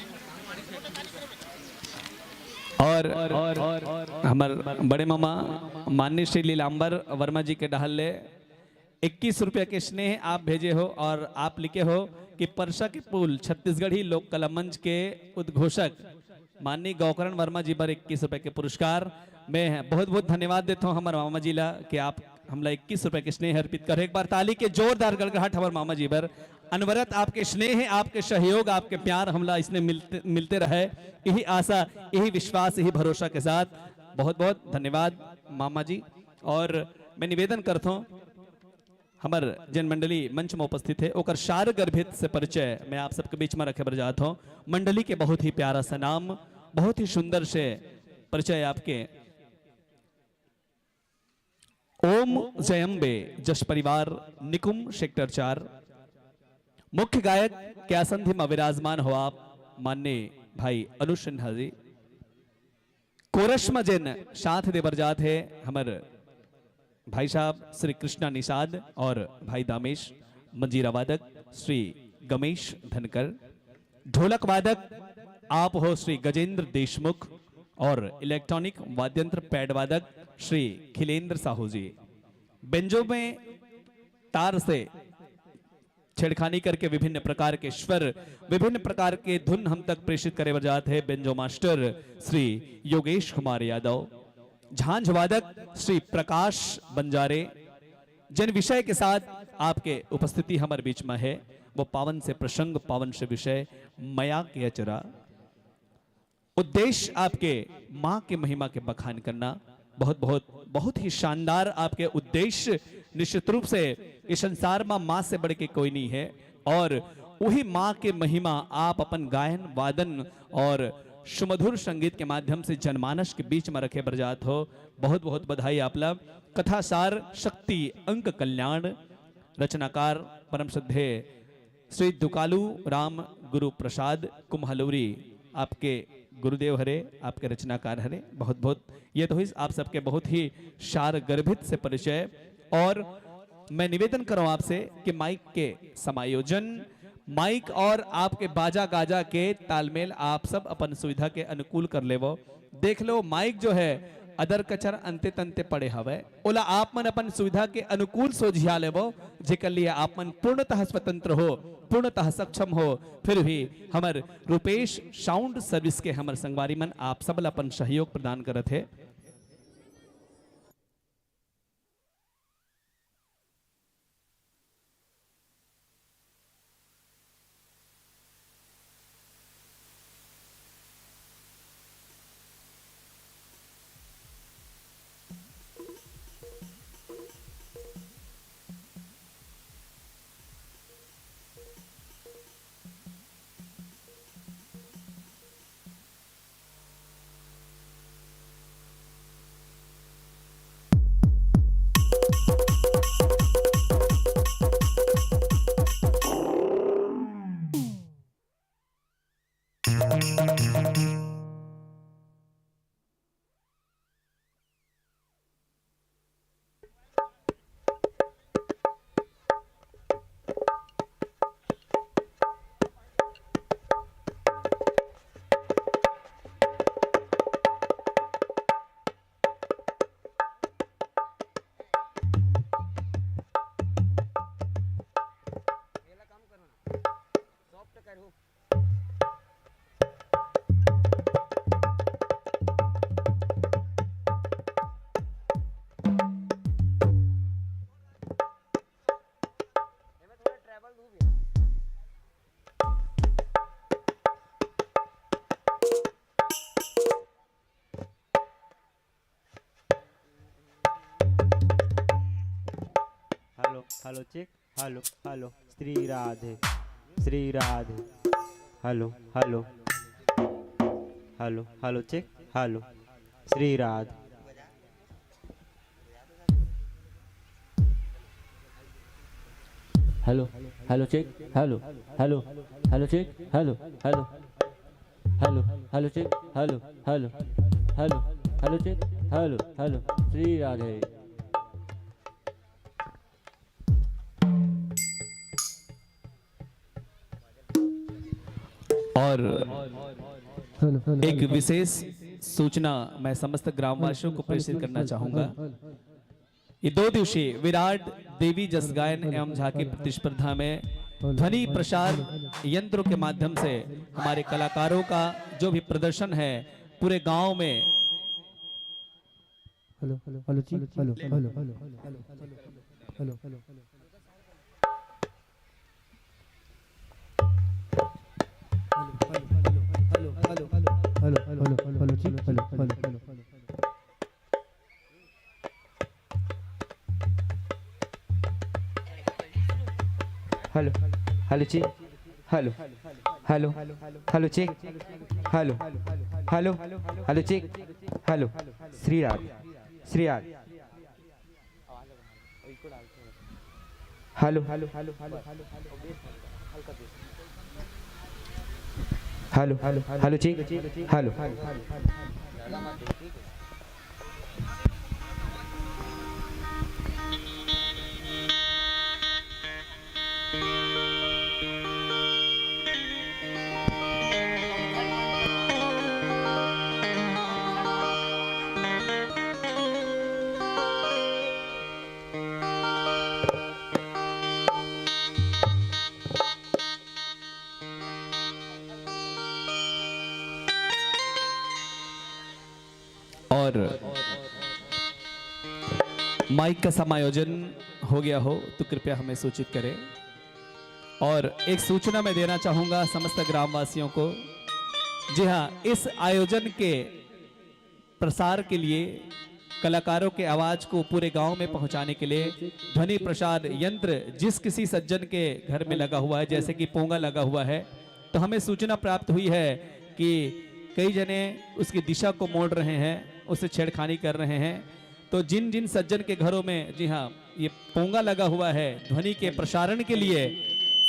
और, और, और हमर बड़े मामा माननीय श्री लीलाम्बर वर्मा जी के डहर ले इक्कीस रुपया के स्नेह आप भेजे हो और आप लिखे हो कि परसा के पुल छत्तीसगढ़ी लोक कला मंच के उद्घोषक माननीय गौकरण वर्मा जी बर इक्कीस रुपया के पुरस्कार। मैं बहुत बहुत धन्यवाद देता हूँ हमारे मामा जी ला कि आप हमला इक्कीस रुपया के स्नेह अर्पित कर। एक बार ताली के जोरदार गड़गड़ाहट हमारे मामा जी बर। अनवरत आपके स्नेह, आपके सहयोग, आपके प्यार हमला इसने मिलते, मिलते रहे, यही आशा, यही विश्वास, यही भरोसा के साथ बहुत बहुत धन्यवाद मामा जी। और मैं निवेदन करता हूँ, हमर जेन मंडली मंच में उपस्थित है, ओकर शार गर्भित से परिचय मैं आप सबके बीच में रखे बर जात हूँ। मंडली के बहुत ही प्यारा सा नाम, बहुत ही सुंदर से परिचय आपके। ओम जयम्बे, जश परिवार, निकुम सेक्टर चार। मुख्य गायक के आसन में विराजमान हो आप माननीय भाई अनुज सिन्हा जी। कोरस में जेन साथ देबर जात है हमर भाई साहब श्री कृष्णा निषाद और भाई दामेश, मंजीरा वादक श्री गमेश धनकर, ढोलक वादक आप हो श्री गजेंद्र देशमुख और इलेक्ट्रॉनिक वाद्यंत्र पैड वादक श्री खिलेंद्र साहू जी। बेंजो में तार से छेड़खानी करके विभिन्न प्रकार के स्वर, विभिन्न प्रकार के धुन हम तक प्रेषित करे बर जात है बेंजो मास्टर श्री योगेश कुमार यादव, झांझ वादक श्री प्रकाश बंजारे। जिन विषय के साथ आपके उपस्थिति हमर बीच में है, वो पावन से प्रसंग, पावन से विषय, मया के अचरा। उद्देश्य आपके माँ के महिमा के बखान करना। बहुत, बहुत, बहुत ही शानदार आपके उद्देश्य। निश्चित रूप से इस संसार में माँ से बढ़ के कोई नहीं है और वही माँ के महिमा आप अपन गायन, वादन और सुमधुर संगीत के माध्यम से जनमानस के बीच में रखे बर जात हो। बहुत, बहुत बधाई आप ला। कथासार शक्ति अंक कल्याण, रचनाकार परम श्रद्धेय श्री दुकालू राम गुरु प्रसाद कुम्हलौरी, आपके गुरुदेव हरे, आपके रचनाकार हरे। बहुत बहुत ये तो हुई आप सबके बहुत ही शार गर्भित से परिचय। और मैं निवेदन करूँ आपसे कि माइक के समायोजन, माइक और आपके बाजा गाजा के तालमेल आप सब अपन सुविधा के अनुकूल कर लेवो। देख लो, माइक जो है अदर कचर अंते तंते पड़े हवय, ओला आप मन अपन सुविधा के अनुकूल सोझिया लेवो, जेकर लिए आप मन पूर्णतः स्वतंत्र हो, पूर्णतः सक्षम हो। फिर भी हमर रूपेश साउंड सर्विस के हमर संगवारी मन आप सब ला अपन सहयोग प्रदान करत हे। Hello check. Hello, hello. Shri Radhe, Shri Radhe. Hello, hello. Hello, hello check. Hello. Shri Radhe. Hello, hello check. Hello, hello. Hello check. Hello, hello. Hello, hello check. Hello, hello. Hello, hello check. Hello, hello. Shri Radhe. और हेलो, हेलो, एक hello. विशेष सूचना मैं समस्त ग्रामवासियों को प्रेषित करना चाहूंगा। ये दो दिवसीय विराट देवी जस गायन एवं झांकी प्रतिस्पर्धा में ध्वनि प्रसार यंत्रों के माध्यम से हमारे कलाकारों का जो भी प्रदर्शन है, पूरे गांव में हेलो, हेलो, हेलो जी, hello, hello, hello, hello, hello, hello, hello, hello जी, hello, hello, hello, hello. Hello, hello जी, hello, hello, hello check. Hello, hello, hello check. Hello. Shri Radhe, Shri Radhe. Hello, hello, hello, hello, hello, hello check. Hello, hello. और mic का समायोजन हो गया हो तो कृपया हमें सूचित करें। और एक सूचना मैं देना चाहूंगा समस्त ग्रामवासियों को। जी हाँ, इस आयोजन के प्रसार के लिए, कलाकारों के आवाज को पूरे गांव में पहुंचाने के लिए ध्वनि प्रसार यंत्र जिस किसी सज्जन के घर में लगा हुआ है, जैसे कि पोंगा लगा हुआ है, तो हमें सूचना प्राप्त हुई है कि कई जने उसकी दिशा को मोड़ रहे हैं, उससे छेड़खानी कर रहे हैं। तो जिन जिन सज्जन के घरों में, जी हाँ, ये पोंगा लगा हुआ है ध्वनि के प्रसारण के लिए,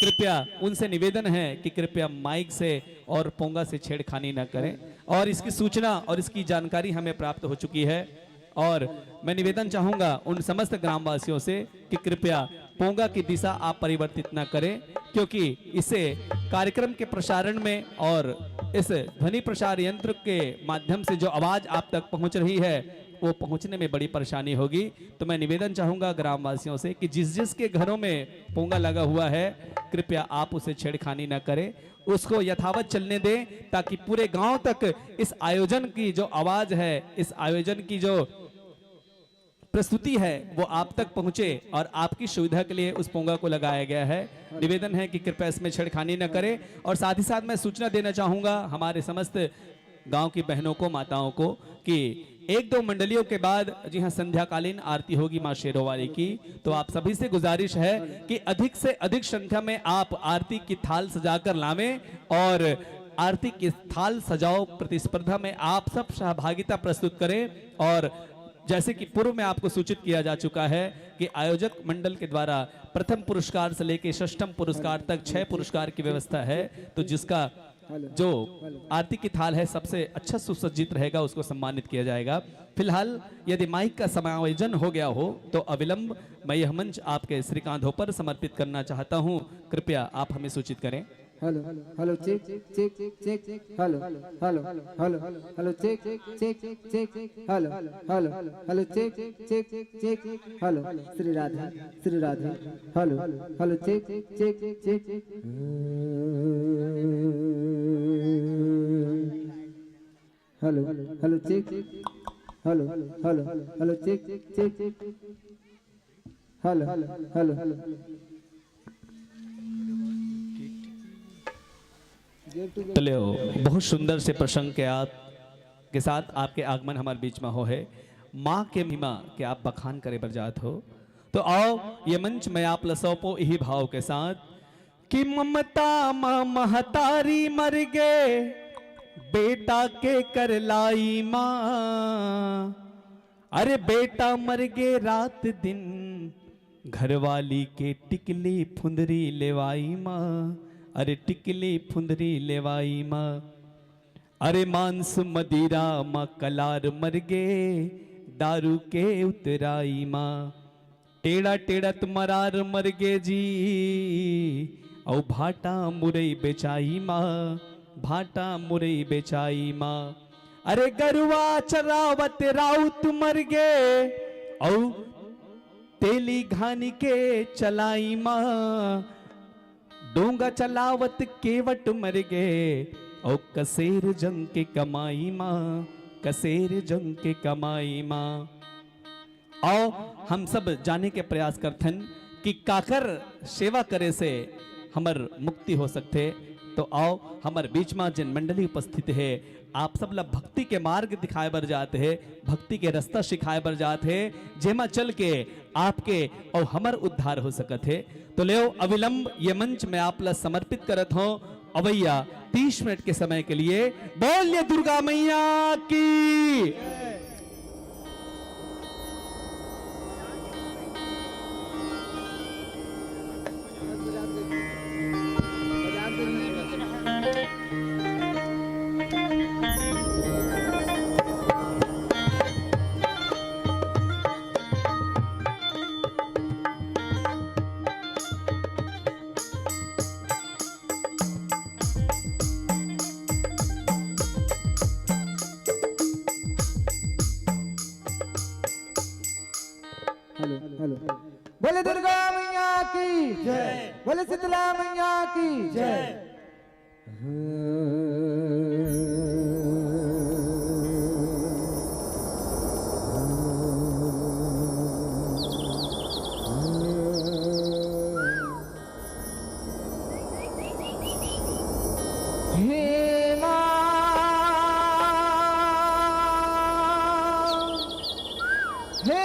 कृपया उनसे निवेदन है कि कृपया माइक से और पोंगा से छेड़खानी न करें। और इसकी सूचना और इसकी जानकारी हमें प्राप्त हो चुकी है। और मैं निवेदन चाहूंगा उन समस्त ग्रामवासियों से कि कृपया पोंगा की दिशा आप परिवर्तित न करें, क्योंकि इसे कार्यक्रम के प्रसारण में और इस ध्वनि प्रसार यंत्र के माध्यम से जो आवाज आप तक पहुंच रही है, वो पहुंचने में बड़ी परेशानी होगी। तो मैं निवेदन चाहूंगा ग्रामवासियों से कि जिस जिस के घरों में पोंगा लगा हुआ है, कृपया आप उसे छेड़खानी न करें, उसको यथावत चलने दें, ताकि पूरे गांव तक इस आयोजन की जो आवाज है, इस आयोजन की जो प्रस्तुति है, वो आप तक पहुंचे और आपकी सुविधा के लिए उस पोंगा को लगाया गया है। निवेदन है कि कृपया इसमें छेड़खानी न करें। और साथ ही साथ मैं सूचना देना चाहूंगा हमारे समस्त गांव की बहनों को, माताओं को, कि एक दो मंडलियों के बाद, जी हाँ, संध्याकालीन आरती होगी माँ शेरों वाली की। तो आप सभी से गुजारिश है कि अधिक से अधिक संख्या में आप आरती की थाल सजाकर लावें और आरती की थाल सजाओ प्रतिस्पर्धा में आप सब सहभागिता प्रस्तुत करें। और जैसे कि पूर्व में आपको सूचित किया जा चुका है कि आयोजक मंडल के द्वारा प्रथम पुरस्कार से लेकर षष्ठम पुरस्कार तक छह पुरस्कार की व्यवस्था है, तो जिसका जो आरती की थाल है, सबसे अच्छा सुसज्जित रहेगा, उसको सम्मानित किया जाएगा। फिलहाल यदि माइक का समायोजन हो गया हो, तो अविलंब मैं यह मंच आपके श्रीकांधों पर समर्पित करना चाहता हूं। कृपया आप हमें सूचित करें। Hello, hello check, check, check. Hello, hello, hello, hello check, check, check. Hello, hello, hello check, check, check. Hello, Shri Radhe, Shri Radhe. Hello, hello check, check, check. Hello, hello check. Hello, hello, hello check, check. Hello, hello. चलो, बहुत सुंदर से प्रसंग के आप के साथ आपके आगमन हमारे बीच में हो है। माँ के महिमा के आप बखान करे बर जात हो। तो आओ, ये मंच मैं आप ल सौंपो इही भाव के साथ कि ममता म महतारी मर गे, बेटा के करलाई मा। अरे बेटा मर गे रात दिन, घरवाली के टिकली फुंदरी लेवाई मा। अरे टिकली फुंदरी लेवाई मा। अरे मांस मदिरा मा कलार मर गे, दारू के उतराई मा। टेड़ा टेड़त मरार मर गे जी, अउ भाटा मुरई बेचाई मा, भाटा मुरई बेचाई मा। अरे गरुवा चरावत राउत मर गे, अउ तेली घानी के चलाई मा। डोंगा चलावत केवट मर गे, अउ कसेर जंग के कमाई मा, कसेर जंग के कमाई मा। आओ, हम सब जाने के प्रयास करथन कि काकर सेवा करे से हमर मुक्ति हो सकथे। तो आओ, हमर बीच मा जेन मंडली उपस्थित हे, आप सब ला भक्ति के मार्ग दिखाए बर जात हे, भक्ति के रास्ता सिखाए बर जात हे, जेमा चल के आपके अउ हमर उद्धार हो सकत हे। तो लेव, अविलंब ये मंच मैं आप ला समर्पित करत हौं। अवैया तीस मिनट के समय के लिए बोलिए दुर्गा मैया की। Hello, hello. बोले दुर्गा मैया की जय। बोले शीतला मैया की जय। हे माँ, हे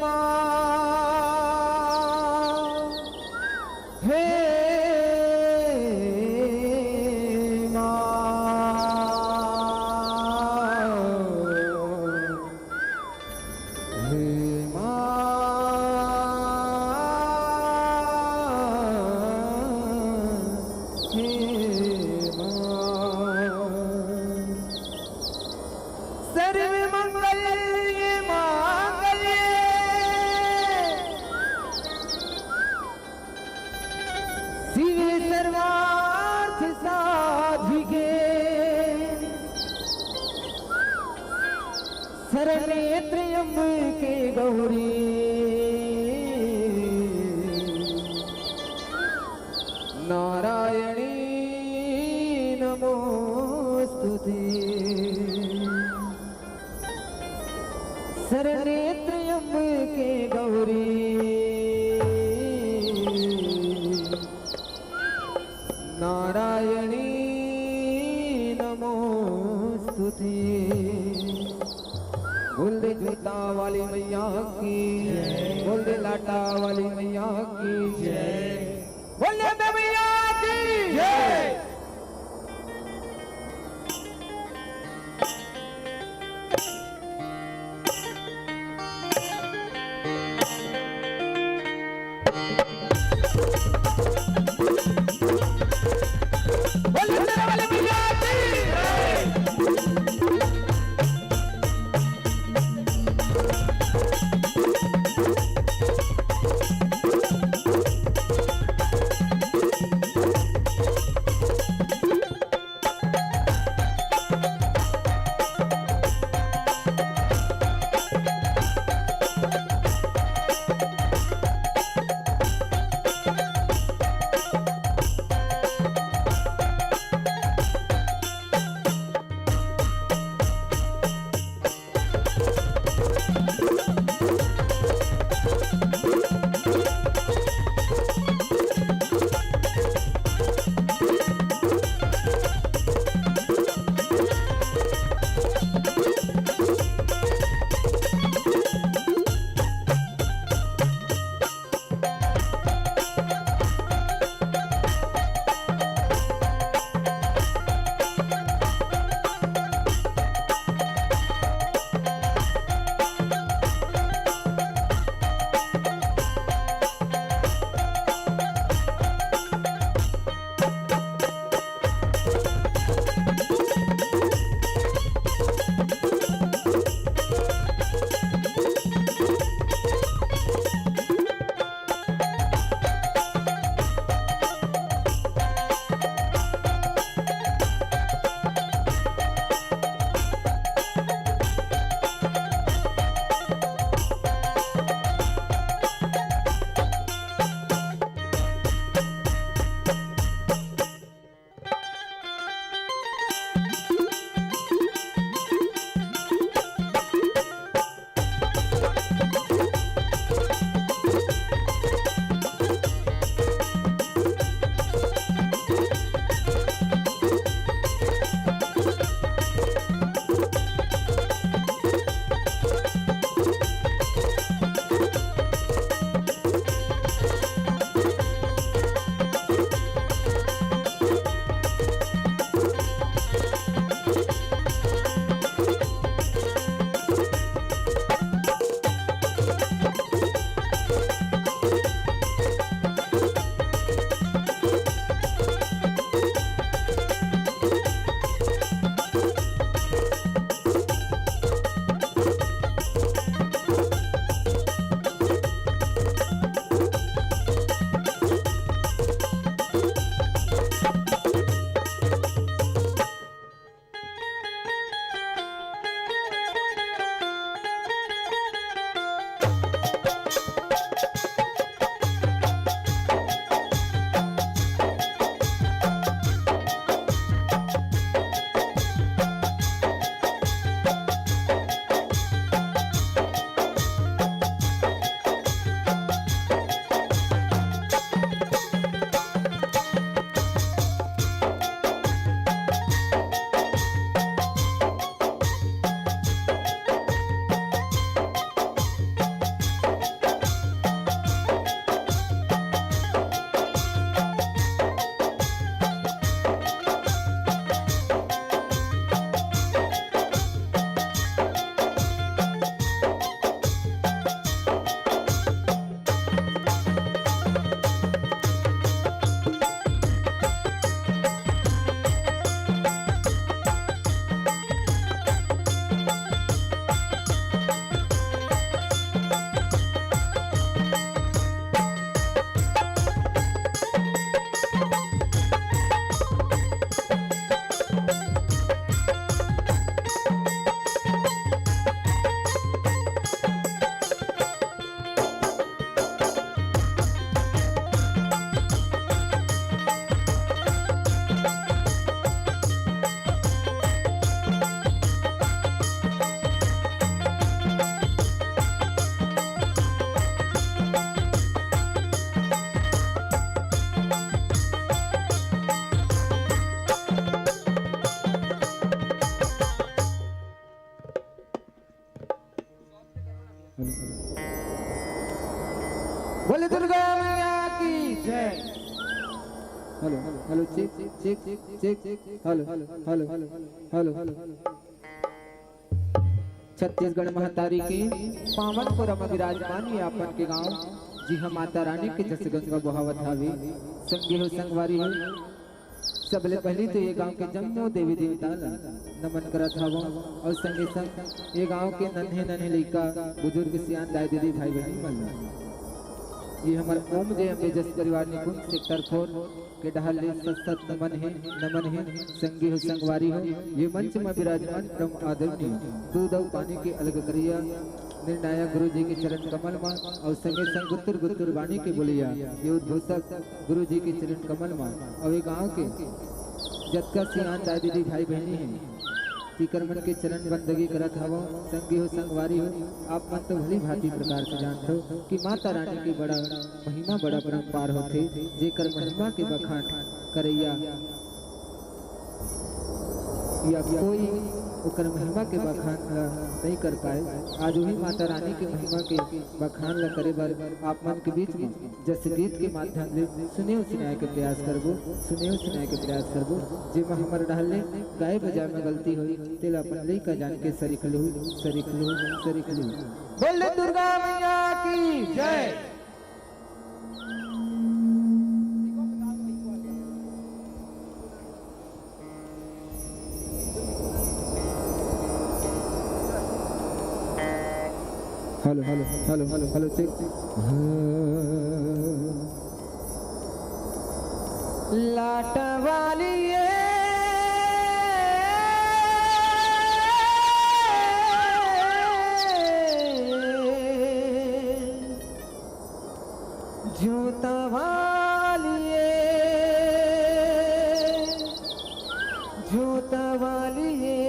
माँ, हे माँ, हे माँ, हे माँ। सर्व मंगल मांगल्ये शिवे सर्वार्थ साधिके शरणे त्र्यंबके गौरी नारायणी नमोस्तुते। शरणे त्र्यंबके गौरी नारायणी नमोस्तुते। बोल दे जूता वाली मैया की, बोल दे लाटा वाली मैया की, बोल दे मैया की। बोले दुर्गा मैया की जय। Hello, hello, check, check, check, check. Hello, hello, hello, hello. Chhattisgarh महतारी के पावन पुरम विराजमान ये आपन के गांव, जिहां माता रानी के जस गंगा बहावत हावे। संगी हो, संगवारी हो, सबले पहली तो ये गांव के जम्मो देवी देवता ला नमन करत हवं अउ संगे संग ये गांव के नन्हे नन्हे लइका, बुजुर्ग, सियान, दाई दीदी, भाई बहिनी मन ला ये हमर ओम जय अम्बे जस परिवार निकुंज सेक्टर फोर के डहर ले सत सत नमन हे, नमन हे। संगी हो, संगवारी हो, ये मंच में विराजमान परम आदरणीय दूध अउ पानी के अलग करिया निर्णायक गुरु जी के चरण कमल मा अउ संगे संग गुत्तुर गुत्तुर बानी के बोलिया ये उद्घोषक गुरु जी के चरण कमल मा अउ ये गांव के जतका सियान दाई दीदी भाई बहिनी हे, तिकर मन के चरण बंदगी करत हवं। संगी हो, संगवारी हो, आप मन तो भली भांति प्रकार से जानथो कि माता रानी के बड़ा महिमा, बड़ा परंपार होथे, जेकर महिमा के बखान करइया या कोई ओकर महिमा के बखान ला नइ कर पाए। आज उही माता रानी के महिमा के बखान ला करे बर आप मन के बीच में जस गीत के माध्यम ले सुने अउ सुनाए के प्रयास करबो, सुने अउ सुनाए के प्रयास करबो। जेमा हमर डहर ले गाए बजाए में गलती होही, तेला अपन लइका जान के सरिख लू, सरिख लू, सरिख लू। बोल दुर्गा मैया की जय। Hello, hello, hello, hello, hello, check. लाट वाली ये जोतवालिए, जोतवालिए,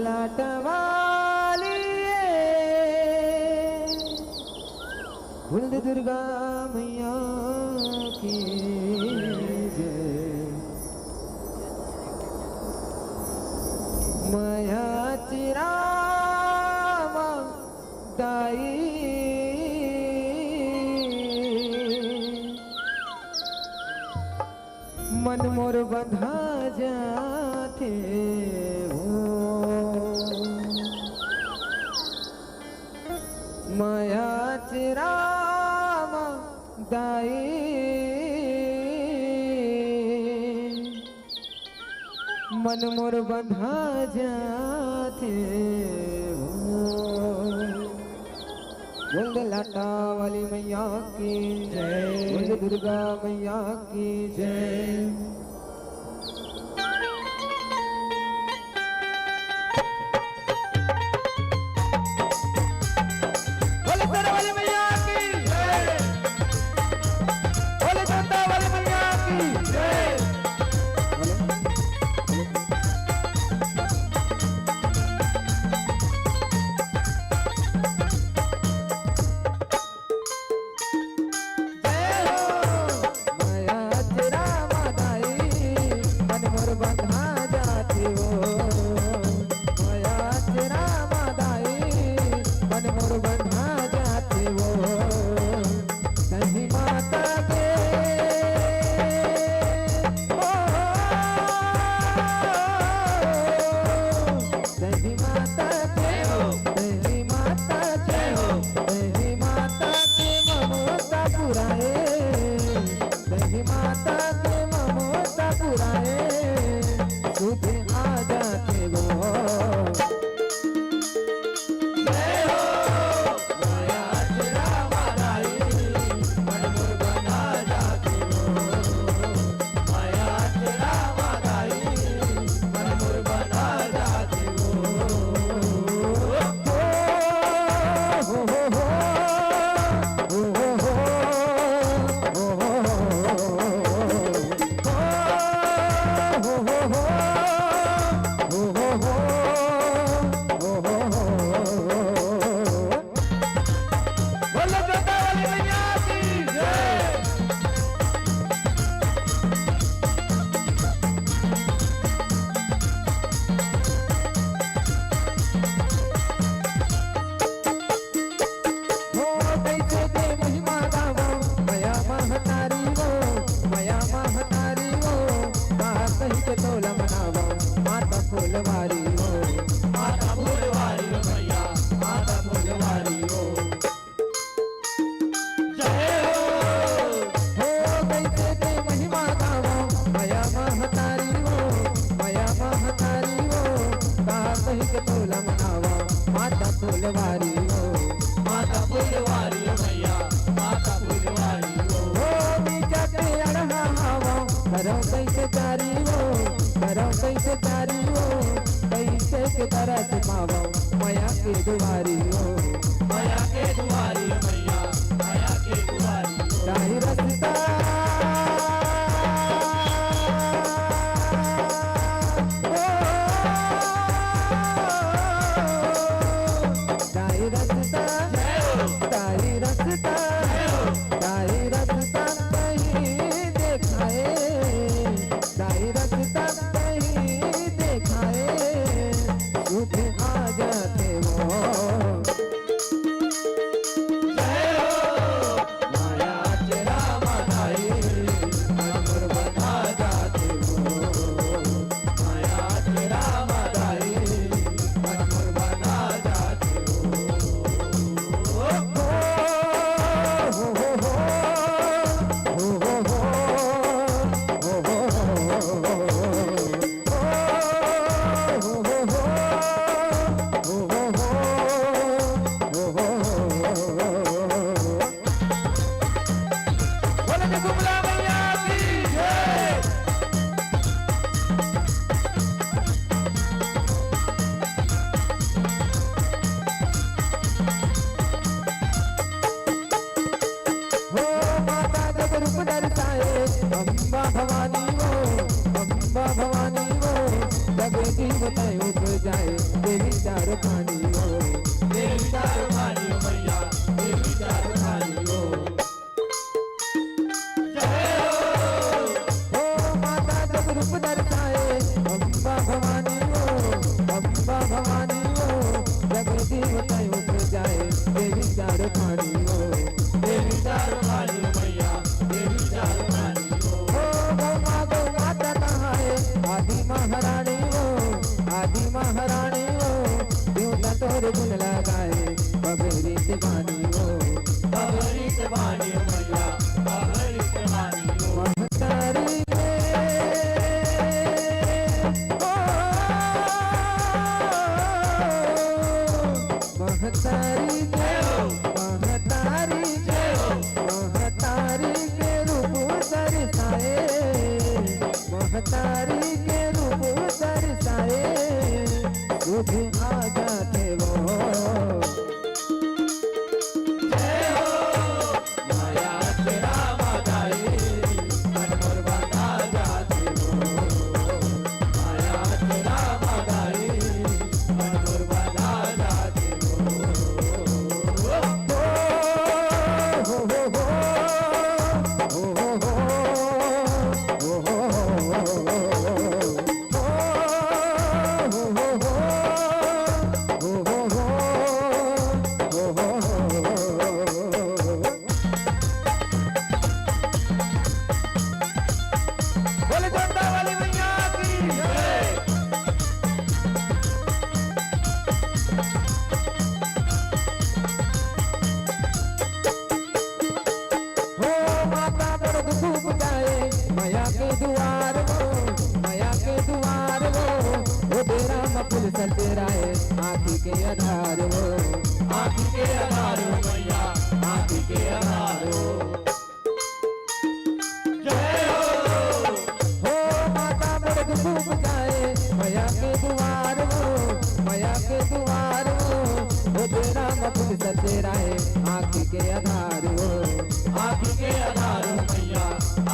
लाटवालिए। बोल दुर्गा मैया की जय। मैया दाई, मन मोर बंधा जाथे हो। बोल दे लाटा वाली मैया की जय। बोल दे दुर्गा मैया की जय। बोले शेरा वाली मैया की जय। बोले जोता वाली मैया की जय। जय हो। मया तेरा मादाई, मन मोर बंधा जाथे वो। मया तेरा मादाई, मन मोर बंधा जाथे वो। नहीं माता के, ओ, दही माता के हो, दही माता के हो, दही माता के ममता पुराए, दही माता के ममता पुराए, सुध आ जाथे वो। जय हो। बोलो जोता वाली मैया की जय। हो कइसे के महिमा गावो, मया महतारी वो, मया महतारी वो, का कहि के तोला मनावो, माता फुलवारी वो। माता फुलवारी वो भैया, माता फुलवारी वो। जय हो। हो कइसे के महिमा गावो, मया महतारी वो, मया महतारी वो, का कहि के तोला मनावो, माता फुलवारी वो। माता फुलवारी वो भैया, माता फुलवारी वो। हो नीचा के अड़हा हावो, करव कइसे चारी वो, करव कइसे चारी वो, कइसे के तरस पावो, मया के दुआरी वो। मया के दुआरी वो भैया, मया के दुआरी वो। ताही रस्ता, ओ, ताही रस्ता, जय हो। ताही रस्ता, जय हो। ताही रस्ता कहीं देखाए, ताही रस्ता कहीं देखाए, सुध आ जाथे वो। जय हो। बोलो के कुमला मैया की जय। हो माता जब रूप दर्शाए, अम्बा भवानी वो, अम्बा भवानी वो, जग जीव तय उठ जाए, देवी चार खानी वो। देवी चार खानी वो मैया, देवी चार खानी वो। जय हो। हो माता जब रूप दर्शाए, अम्बा भवानी वो, अम्बा भवानी वो, जग जीव तय उठ जाए, देवी चार खानी वो। देवी चार खानी वो मैया, देवी चार खानी वो। हो गौ माँ गौ माता कहाए, आदि महारानी वो, आदि महारानी वो, क्यों न तोर गुण लगाए, बगरी के पानी वो। अमृत बानी मैया, अमृत बानी। महतारी के, ओ, महतारी के, महतारी के, महतारी के रूप दर्शाए, महतारी के रूप दर्शाए, तुझे आ जाते वो। जय हो। माया तेरा बधाई, मन मोर बता जाती हो। माया तेरा बधाई, मन मोर बता जाती हो। हो, हो, हो, हो। बोले जोता वाली मैया की जय। हो माता बड़ दुख जाए, मैया के दुआर वो, मैया के दुआर वो, वो डेरा में फूल सजराए, आँखी के आधार वो, आँखी के आधार वो मैया, आँखी के आधार वो। जय हो। हो माता बड़ दुख जाए, मैया के दुआर वो, मैया के दुआर वो, वो डेरा में फूल सजराए, आँखी के आधार वो, आँखी के आधार हो मैया,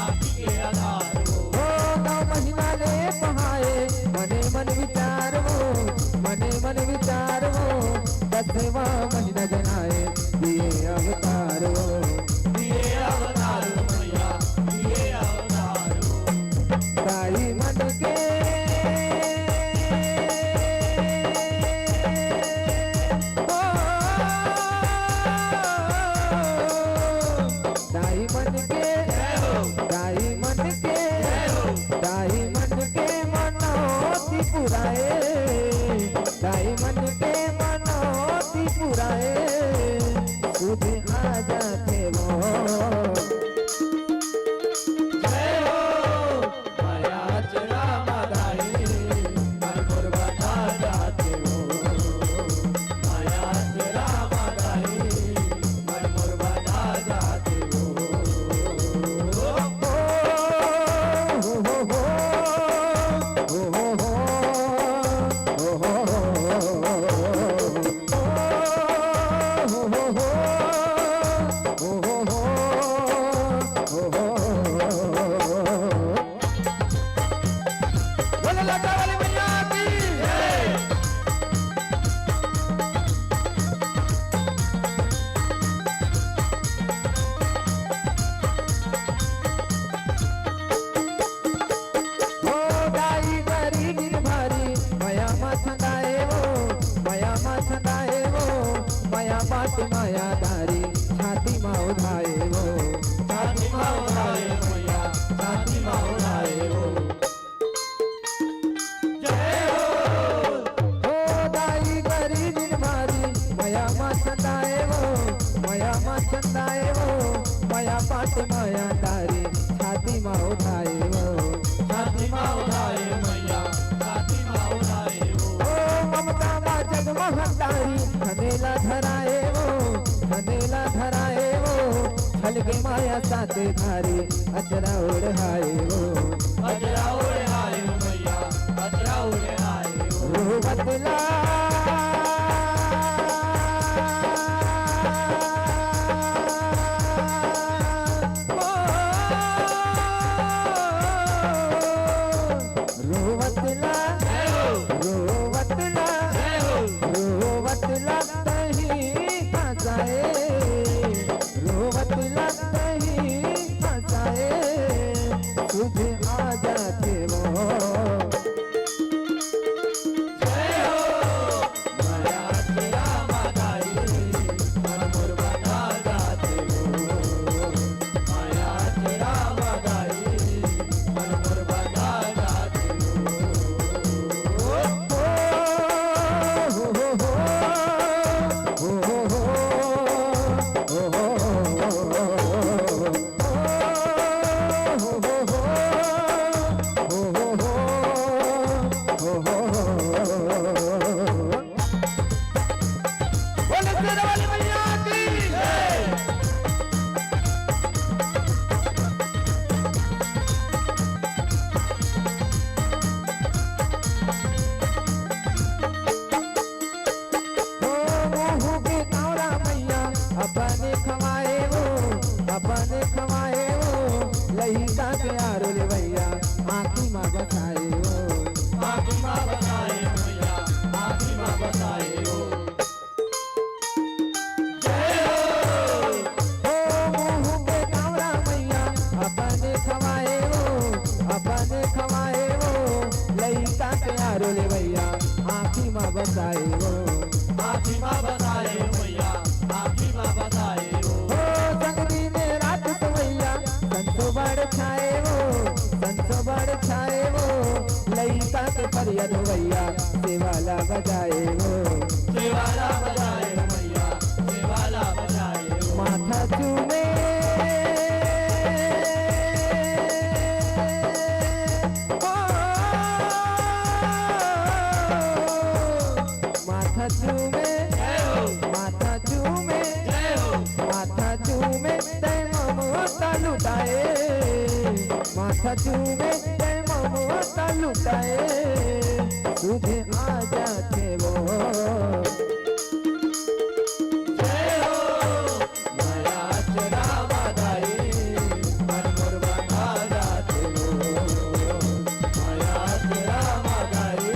आँखी के आधार हो। ओ नौ महीना ले पहाए, मने मन विचार वो, मने मन विचार वो, दसवाँ महीना जनाए, दिए अवतार वो। दिए अवतार हो मैया, दिए अवतार हो। दाई मन के, ओ, दाई मन के, जय हो। दाई मन के, जय हो। दाई मन के मनौती पुराए, दाई मन के मनौती पुराए, तुझे आ जाते वो। जय हो। माया तेरा बधाई, मन मोर बता जाते हो। माया तेरा बधाई, मन मोर बता जाते हो। बोले लड्डा वाली मैया की जय। ओ दाई गरी गिरधारी, मया मा छंदाए वो, मया मा छंदाए वो, मया बाट मायाधारी, छाती मा ओढ़ाए वो, छाती मा ओढ़ाए मैया, छाती मा ओढ़ाए वो। जय हो। ओ दाई गरी गिरधारी, मया मा छंदाए वो, मया मा छंदाए वो, मया बाट मायाधारी, छाती मा ओढ़ाए वो। छाती मा ओढ़ाए मैया, छाती मा ओढ़ाए वो। ओ ममता मा जग महतारी, थनेला धराए वो, थनेला धराए वो। छलके माया साथे धारी, अचरा ओढ़ाए वो। अचरा ओढ़ाए वो मैया, अचरा ओढ़ाए वो। रोवत ला। ओ, रोवत ला, जय हो। रोवत ला, जय हो। रोवत ला तहीं हंसाए, रोवत ला तहीं हंसाए, तुझे आ जाते वो। जय हो। ओहू के कांवरा मैया अपने खवाए वो, अपने खवाए वो, लइका के आरो लेवइया आँखी मा बसाए वो। आँखी मा बसाए मैया, आँखी मा बसाए वो। जय हो। ओ मुँह के कांवरा मैया अपने खवाए वो, अपने खवाए वो, लइका के आरो लेवइया आँखी मा बसाए वो। आँखी मा बसाए हो मैया, आँखी मा बसाए हो। ओ संगनी में रात सवैया, संतो बड़ छाए वो, संतो बड़ छाए वो, लइका के फरियाद होवैया, सेवाला बजाए वो। सेवाला बजाए हो मैया, सेवाला बजाए हो। माथा चूमे, ओ, माथा चूमे, जय हो। माथा चूमे, जय हो। माथा चूमे, तै ममता लुटाए। माथा चूमे, तै ममता लुटाए। तुझे आ जाते वो। जय हो। माया चरावा दाई, मन मोर बंधा जाथे वो। माया चरावा दाई,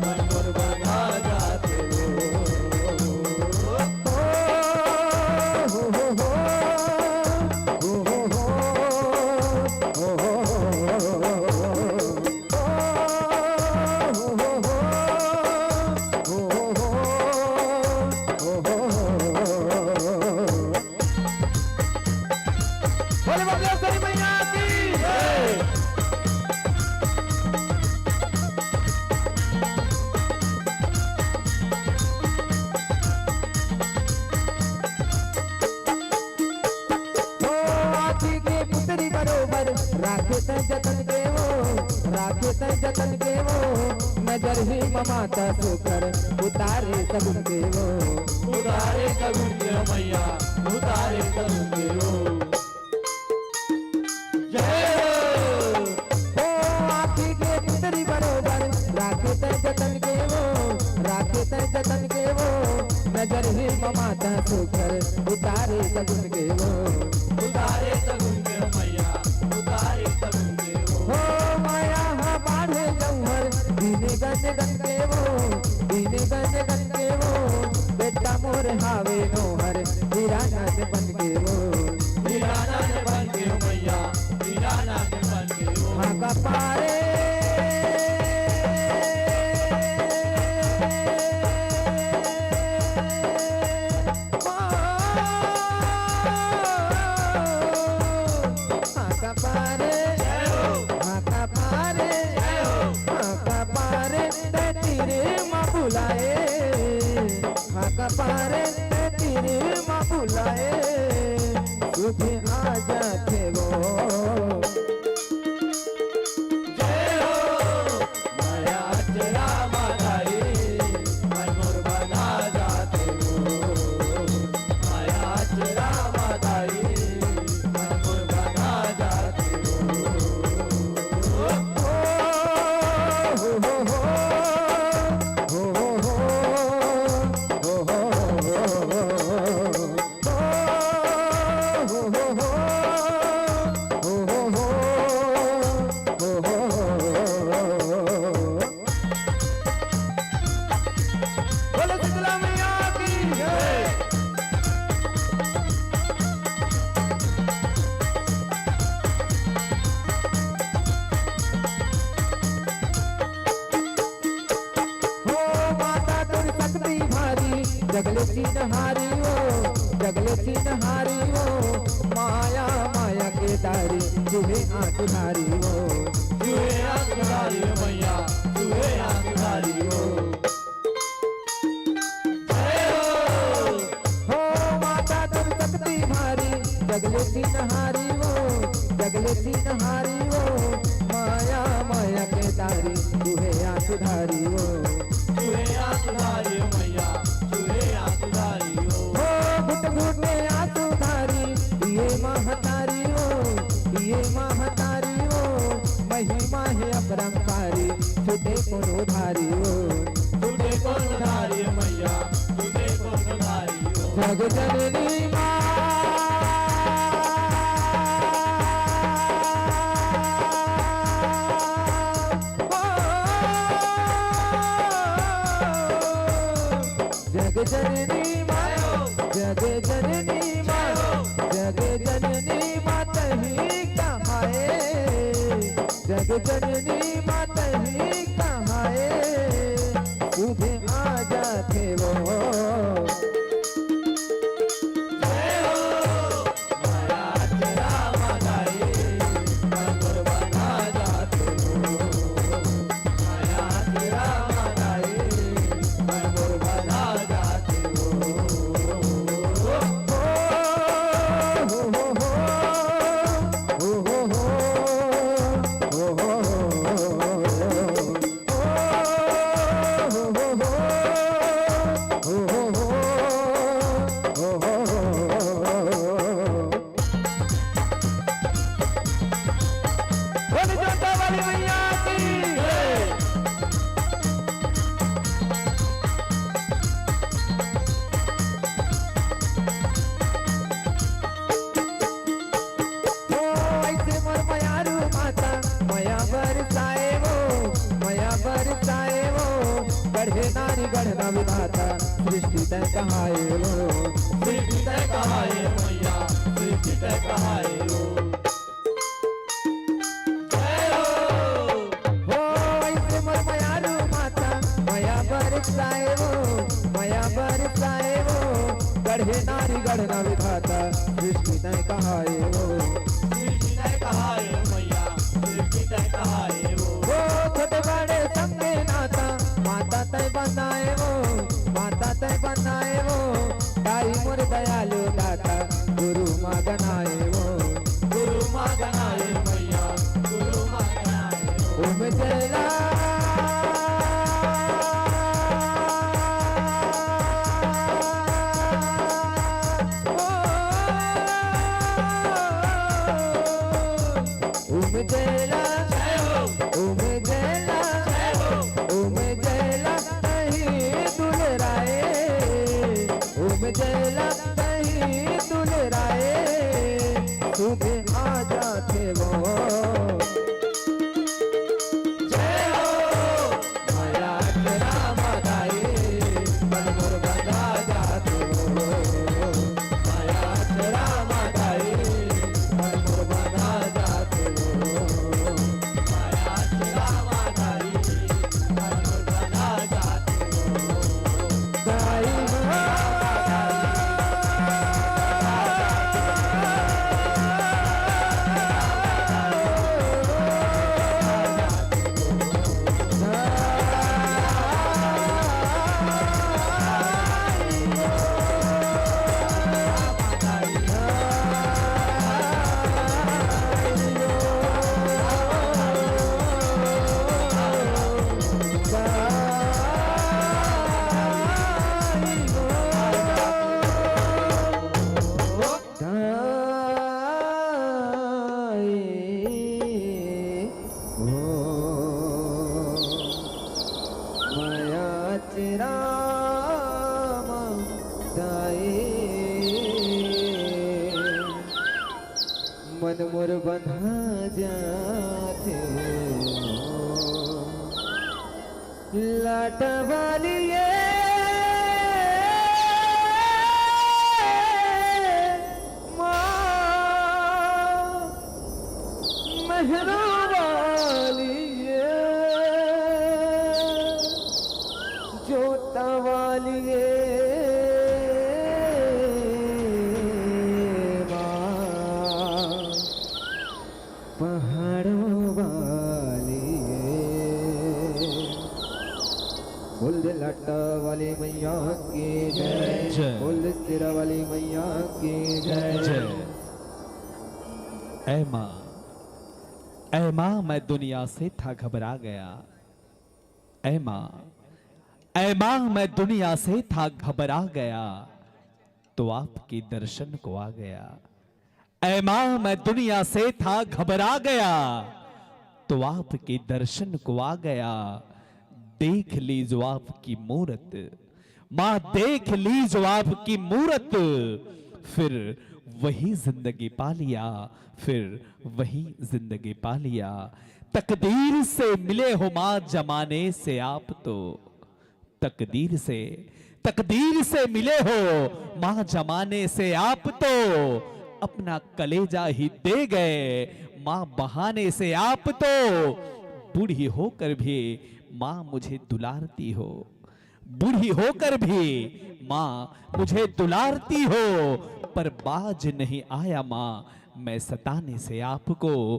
मन मोर बंधा जाथे वो। ओ, हो, हो, हो। ओ, हो, हो, हो। बोले बगलेश्वरी मैया की जय। ओ आँखी के पुतरी बरोबर राखे तै जतन के वो, राखे तै जतन के वो, नजर ही मा माता सुघर उतारे सगुन के वो। उतारे सगुन के हो मैया, उतारे सगुन के हो। जय हो। ओ आँखी के पुतरी बरोबर राखे तै जतन के वो, राखे तै जतन के वो, नजर ही मा माता सुघर उतारे सगुन के वो। उतारे सगुन के हो मैया, उतारे सगुन के हो। हो माया हा बाढ़े जौहर, दीने गंज गन के वो, दीने गंज गन के वो, बेटा मोर हावे नोहर, हीरा नंद बन के वो। हीरा नंद बन के हो मैया, हीरा नंद बन के हो। हाँ का पारे। हाँ का पारे। जय हो। हाँ का पारे। जय हो। हाँ का पारे, तै तीरे मा बुलाए। हाँ का पारे, तै तीरे मा बुलाए। तुझे आ जाथे वो। जय हो। माया चरावा दाई, मन मोर बंधा जाथे वो। माया चरावा दाई, मन मोर बंधा जाथे वो। ओ, हो, हो, हो। बोलो शीतला मैया की जय। हो माता तोर शक्ति भारी, जगले चिन्हारी हो, जगले चिन्हारी हो, माया माया के दारी, तुहे आँख धारी हो। तुहे आँख धारी हो मैया, तुहे आँख धारी हो। जय हो। हो माता तोर शक्ति भारी, जगले चिन्हारी हो, जगले चिन्हारी हो, माया माया के दारी, तुहे आँख धारी हो। तुहे आँख धारी हो मैया, तुहे आँख धारी हो। हो घुट घुटे आँसू धारी, ये महतारी हो, ये महतारी हो, महिमा हे अपरंपारी, छूटे कोनो धारी हो। छूटे कोनो धारी हो मैया, छूटे जग जननी माँ, ओ, जग जननी माँ, जग जननी माँ, जग जननी माँ तहीं कहाए, जग जननी माँ तहीं कहाए, तुझे आ जाथे वो। बोल जोता वाली मैया की। ओ ऐसे मोर मयारू माता, मया बरसाए वो, मया बरसाए वो, गढ़े नारी गढ़ना विधाता, सृष्टि तैं कहाए वो। सृष्टि तैं कहाए मैया, सृष्टि तैं कहाए वो। जय हो। हो ऐसे मोर मयारू माता, मया बरसाए वो, मया बरसाए वो, गढ़े नारी गढ़ना विधाता, सृष्टि तैं कहाए वो। सृष्टि तैं कहाए मैया, सृष्टि तैं कहाए वो। हो छोटे बड़े संगे नाता, माता तैं बनाए वो, माता तैं बनाए वो, दाई मोर दयालु दाता, गुरु माँ गनाए वो। गुरु माँ गनाए मैया, गुरु माँ गनाए वो। ओम जयला। ओम जयला, जय हो। ओम जयला, जय हो। ओम जयला तहीं दुलराए, ओम जयला तहीं दुलराए, तुझे आ जाथे वो। जय हो। मया के राम दाई, मन मोर बंधा जात हो। मया के राम दाई, मन मोर बंधा जात हो। मया के राम दाई, मन मोर बंधा जात हो। दाई हो। दाई हो, मया के राम दाई, मन मोर बंधा जाथे। लाटा वाली ये माँ, मेहरा वाली ये जोता वाली ये माँ, पहाड़ों वाली ये। बोल दे लाटा वाली मैया की जय। जय। बोल दे शेरा वाली मैया की जय। जय। ऐ माँ, ऐ माँ, मैं दुनिया से था घबरा गया। ऐ माँ, ऐ माँ, मैं दुनिया से था घबरा गया, तो आपके दर्शन को आ गया। ऐ माँ, मैं दुनिया से था घबरा गया, तो आपके दर्शन को आ गया। देख लीजो आपकी मूरत, माँ देख ली जो आपकी मूरत, फिर वही जिंदगी पा लिया, फिर वही जिंदगी पा लिया। तकदीर से मिले हो माँ जमाने से आप तो, तकदीर से, तकदीर से मिले हो माँ जमाने से आप तो, अपना कलेजा ही दे गए माँ बहाने से आप तो। बूढ़ी होकर भी माँ मुझे दुलारती हो, बूढ़ी होकर भी माँ मुझे दुलारती हो, पर बाज नहीं आया माँ मैं सताने से आपको,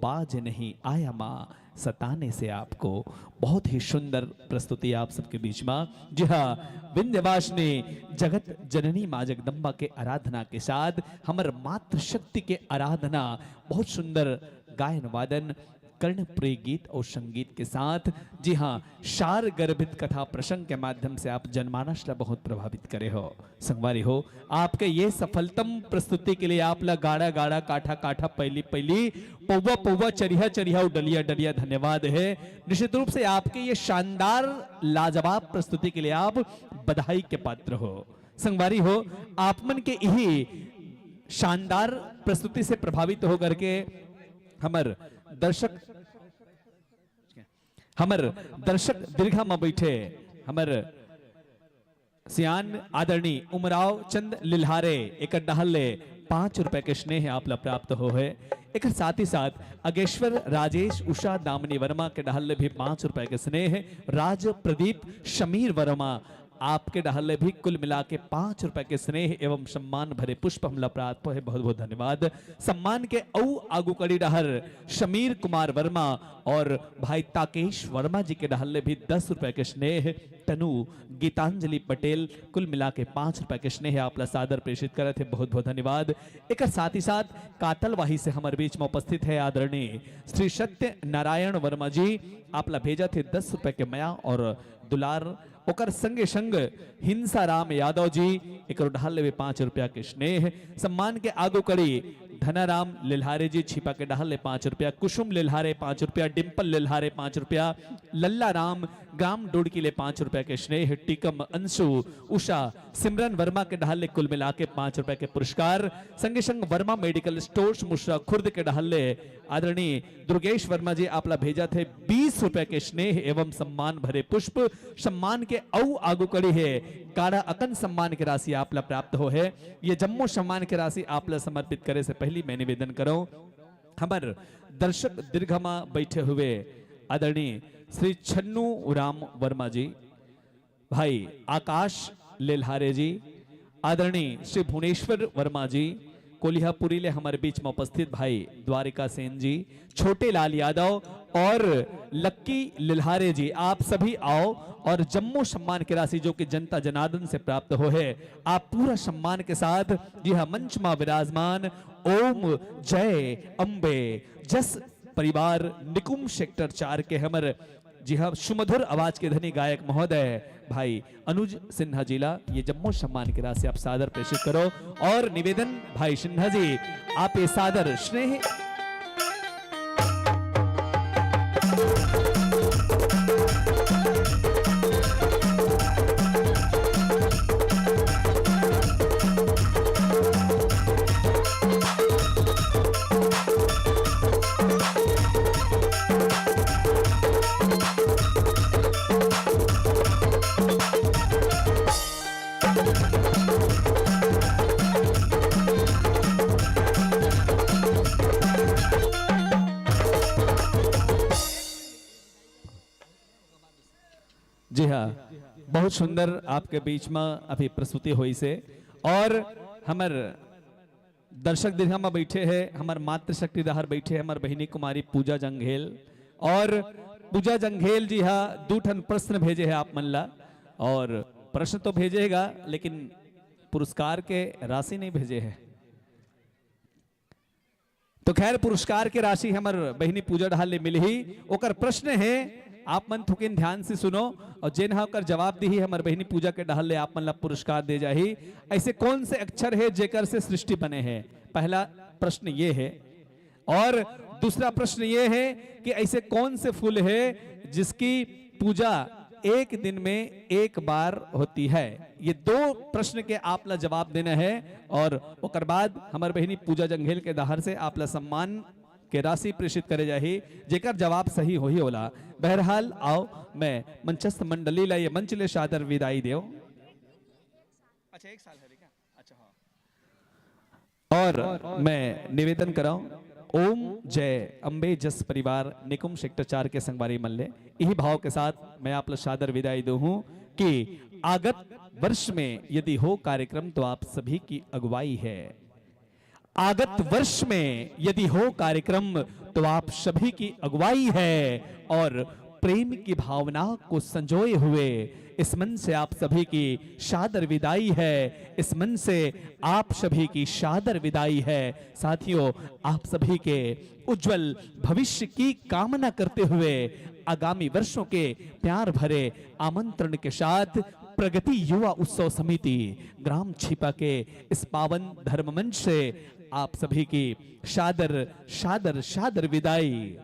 बाज नहीं आया माँ सताने से आपको। बहुत ही सुंदर प्रस्तुति आप सबके बीच में। जी हाँ, विंध्यवासिनी जगत जननी माँ जगदम्बा के आराधना के साथ हमर मातृशक्ति के आराधना, बहुत सुंदर गायन वादन, कर्णप्रिय गीत और संगीत के साथ, जी हाँ, सार गर्भित कथा प्रसंग के माध्यम से आप जनमानस ला बहुत प्रभावित करे हो। संगवारी हो, आपके ये सफलतम प्रस्तुति के लिए आप ला गाड़ा गाड़ा, काठा काठा, पैली पैली, पौवा पौवा, चरिहा चरिहा और डलिया डलिया धन्यवाद है। निश्चित रूप से आपके ये शानदार लाजवाब प्रस्तुति के लिए आप बधाई के पात्र हो। संगवारी हो, आप मन के यही शानदार प्रस्तुति से प्रभावित होकर के हमर दर्शक, हमर दर्शक दीर्घा में बैठे हमर सियान आदरणीय उमराव चंद लिल्हारे एकर डहर ले पाँच रुपए के स्नेह आप ला प्राप्त हो है। एकर साथ ही साथ अगेश्वर राजेश उषा दामिनी वर्मा के डहर ले भी पाँच रुपए के स्नेह, राज प्रदीप समीर वर्मा आपके डहर ले भी कुल मिला के पाँच रुपए के स्नेह एवं सम्मान भरे पुष्प हमला प्राप्त है। बहुत बहुत धन्यवाद। सम्मान के अउ आगू कड़ी डहर समीर कुमार वर्मा और भाई ताकेश वर्मा जी के डहर ले भी दस रुपए के स्नेह, तनु गीतांजलि पटेल कुल मिला के पाँच रुपए के स्नेह आप ला सादर प्रेषित करत है। बहुत बहुत धन्यवाद। एकर साथ ही साथ कातलवाही से हमर बीच में उपस्थित है आदरणीय श्री सत्य नारायण वर्मा जी, आप ला भेजत है दस रुपए के मया और दुलार। ओकर संगे संग हिंसा राम यादव जी, एकरो डहर ले भी पाँच रुपया के स्नेह। सम्मान के आगू कड़ी धनाराम लिल्हारे जी छिपा के डहर ले पाँच रुपया, कुसुम लिल्हारे पाँच रुपया, डिम्पल लिल्हारे पाँच रुपया, लल्ला राम ग्राम डोड़की ले पाँच रुपया के स्नेह, टीकम अंशु उषा सिमरन वर्मा के डहर ले कुल मिला के पाँच रुपया के पुरस्कार। संगे संग वर्मा मेडिकल स्टोर्स मुसरा खुर्द के डहर ले आदरणीय दुर्गेश वर्मा जी आप ला भेजत है बीस रुपया के स्नेह एवं सम्मान भरे पुष्प। सम्मान के अउ आगू कड़ी है गाड़ा अकन सम्मान के राशि आप ला प्राप्त हो है। ये जम्मो सम्मान के राशि आप ला समर्पित करे से पहली मैं निवेदन करूं, हमर दर्शक दीर्घा में बैठे हुए आदरणीय श्री छन्नू राम वर्मा जी, भाई आकाश लेल्हारे जी, आदरणीय श्री भुवनेश्वर वर्मा जी, कोलिहापुरी ले हमर बीच में उपस्थित भाई द्वारिका सेन जी, छोटे लाल यादव और लक्की लेल्हारे जी, आप सभी आओ और जम्मो सम्मान के राशि जो कि जनता जनार्दन से प्राप्त हो है, आप पूरा सम्मान के साथ जी हाँ मंच में विराजमान ओम जय अम्बे जस परिवार निकुम सेक्टर चार के हमर जी हाँ सुमधुर आवाज के धनी गायक महोदय भाई अनुज सिन्हा जी ला ये जम्मो सम्मान के राशि आप सादर प्रेषित करो। और निवेदन भाई सिन्हा जी, आप ये सादर स्नेह जी हाँ, बहुत सुंदर आपके बीच में अभी प्रस्तुति होइसे। और हमर दर्शक दीर्घा में बैठे हैं, हमर मातृशक्ति डहर बैठे हैं, हमर बहिनी कुमारी पूजा जंघेल। और पूजा जंघेल जी हा दू ठन प्रश्न भेजे हैं आप मन ला। और प्रश्न तो भेजेगा, लेकिन पुरस्कार के राशि नहीं भेजे हैं। तो खैर, पुरस्कार के राशि हमर बहिनी पूजा डहर ले मिलही। ओकर प्रश्न है, आप मन थोकिन ध्यान से सुनो और जेन हा ओकर जवाब दिही, हमर बहिनी पूजा के डहर ले आप मन ला पुरस्कार दे जाही। ऐसे कौन से अक्षर है जेकर से सृष्टि बने है? पहला प्रश्न ये है। और दूसरा प्रश्न ये है कि ऐसे कौन से फूल है जिसकी पूजा एक दिन में एक बार होती है? ये दो प्रश्न के आप ला जवाब देना है और ओकर बाद हमर बहिनी पूजा जंघेल के डहर से आप ला सम्मान के राशि प्रेषित करे जाही, जेकर जवाब सही होही ओला। बहरहाल, आओ, मैं मंचस्थ मंडली ला ये मंच ले सादर विदाई देव। अच्छा, एक साल है क्या? अच्छा, हाँ। और मैं निवेदन कराऊं, ओम जय अम्बे जस परिवार निकुम सेक्टर चार के संगवारी मन ले, इही भाव के साथ मैं आप ला सादर विदाई दूं हूं कि आगत वर्ष में यदि हो कार्यक्रम तो आप सभी की अगुवाई है। आगत वर्ष में यदि हो कार्यक्रम तो आप सभी की अगुवाई है और प्रेम की भावना को संजोए हुए इस मंच से आप सभी की सादर विदाई है। इस मंच से आप सभी की सादर विदाई है। साथियों, आप सभी के उज्जवल भविष्य की कामना करते हुए आगामी वर्षों के प्यार भरे आमंत्रण के साथ प्रगति युवा उत्सव समिति ग्राम छिपा के इस पावन धर्म मंच से आप सभी की सादर, सादर, सादर विदाई।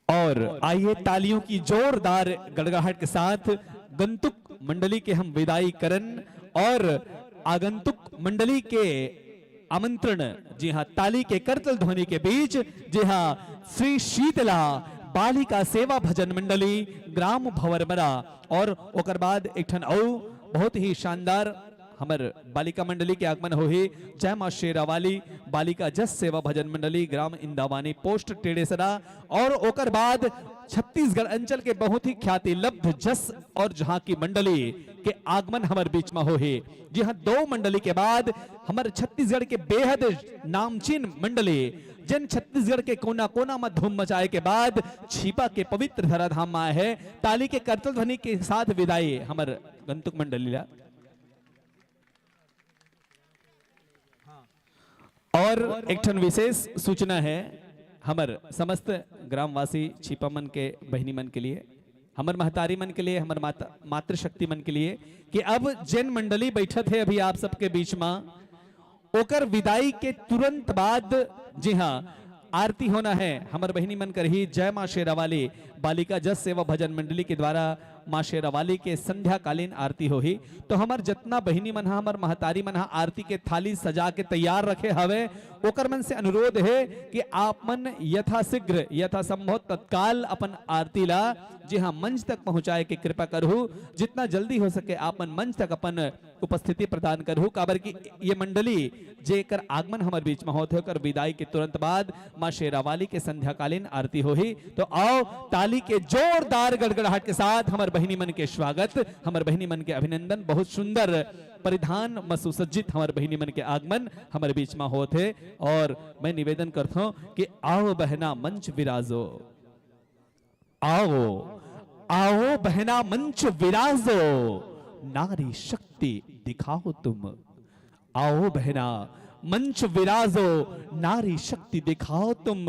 और आइए, तालियों की जोरदार गड़गड़ाहट के साथ गंतुक मंडली के हम विदाई करन और आगंतुक मंडली के आमंत्रण, जी हाँ, ताली के करतल ध्वनि के बीच, जी हाँ, श्री शीतला बालिका सेवा भजन मंडली ग्राम भंवरमरा और ओकर बाद एक ठन अउ बहुत ही शानदार हमर बालिका मंडली के आगमन होही। जय माँ शेरावाली बालिका जस सेवा भजन मंडली ग्राम इंदावानी पोस्ट टेड़ेसरा और ओकर बाद छत्तीसगढ़ अंचल के बहुत ही ख्याति लब्ध जस और झांकी मंडली के आगमन हमर बीच में होही। जी हाँ, दो मंडली के बाद हमर छत्तीसगढ़ के बेहद नामचीन मंडली, जिन छत्तीसगढ़ के कोना कोना में धूम मचाए के बाद छिपा के पवित्र धराधाम में आए है। ताली के करतल ध्वनि के साथ विदाई हमर गंतुक मंडली ला। और एक ठन विशेष सूचना है हमर समस्त ग्रामवासी छिपा मन के बहिनी मन के लिए, हमर महतारी मन के लिए, हमर माता, मातृशक्ति मन के लिए कि अब जेन मंडली बैठत है अभी आप सबके बीच में, ओकर विदाई के तुरंत बाद, जी हाँ, आरती होना है। हमर बहिनी मन करही जय माँ शेरावाली बालिका जस सेवा भजन मंडली के द्वारा माँ शेरावाली के संध्याकालीन आरती होही। तो हमर जतना बहिनी मन हा, हमर महतारी मन हा आरती के थाली सजा के तैयार रखे हवे, ओकर मन से अनुरोध है कि आप मन यथाशीघ्र, यथासंभव तत्काल अपन आरती ला, जी हाँ, मंच तक पहुँचाए के कृपा करहु। जितना जल्दी हो सके आप मन मंच तक अपन उपस्थिति प्रदान करहु, काबर कि ये मंडली जेकर आगमन हमर बीच में होत हे, ओकर विदाई के तुरंत बाद माँ शेरावाली के संध्याकालीन आरती होही। तो आओ, ताली के जोरदार गड़गड़ाहट के साथ हमर बहिनी मन के स्वागत, हमर बहिनी मन के अभिनंदन। बहुत सुंदर परिधान म सुसज्जित हमर बहिनी मन के आगमन हमर बीच में होत हे और मैं निवेदन करथों कि आओ बहना मंच विराजो, आओ, आओ बहना मंच विराजो, नारी शक्ति दिखाओ तुम। आओ बहना मंच विराजो, नारी शक्ति दिखाओ तुम।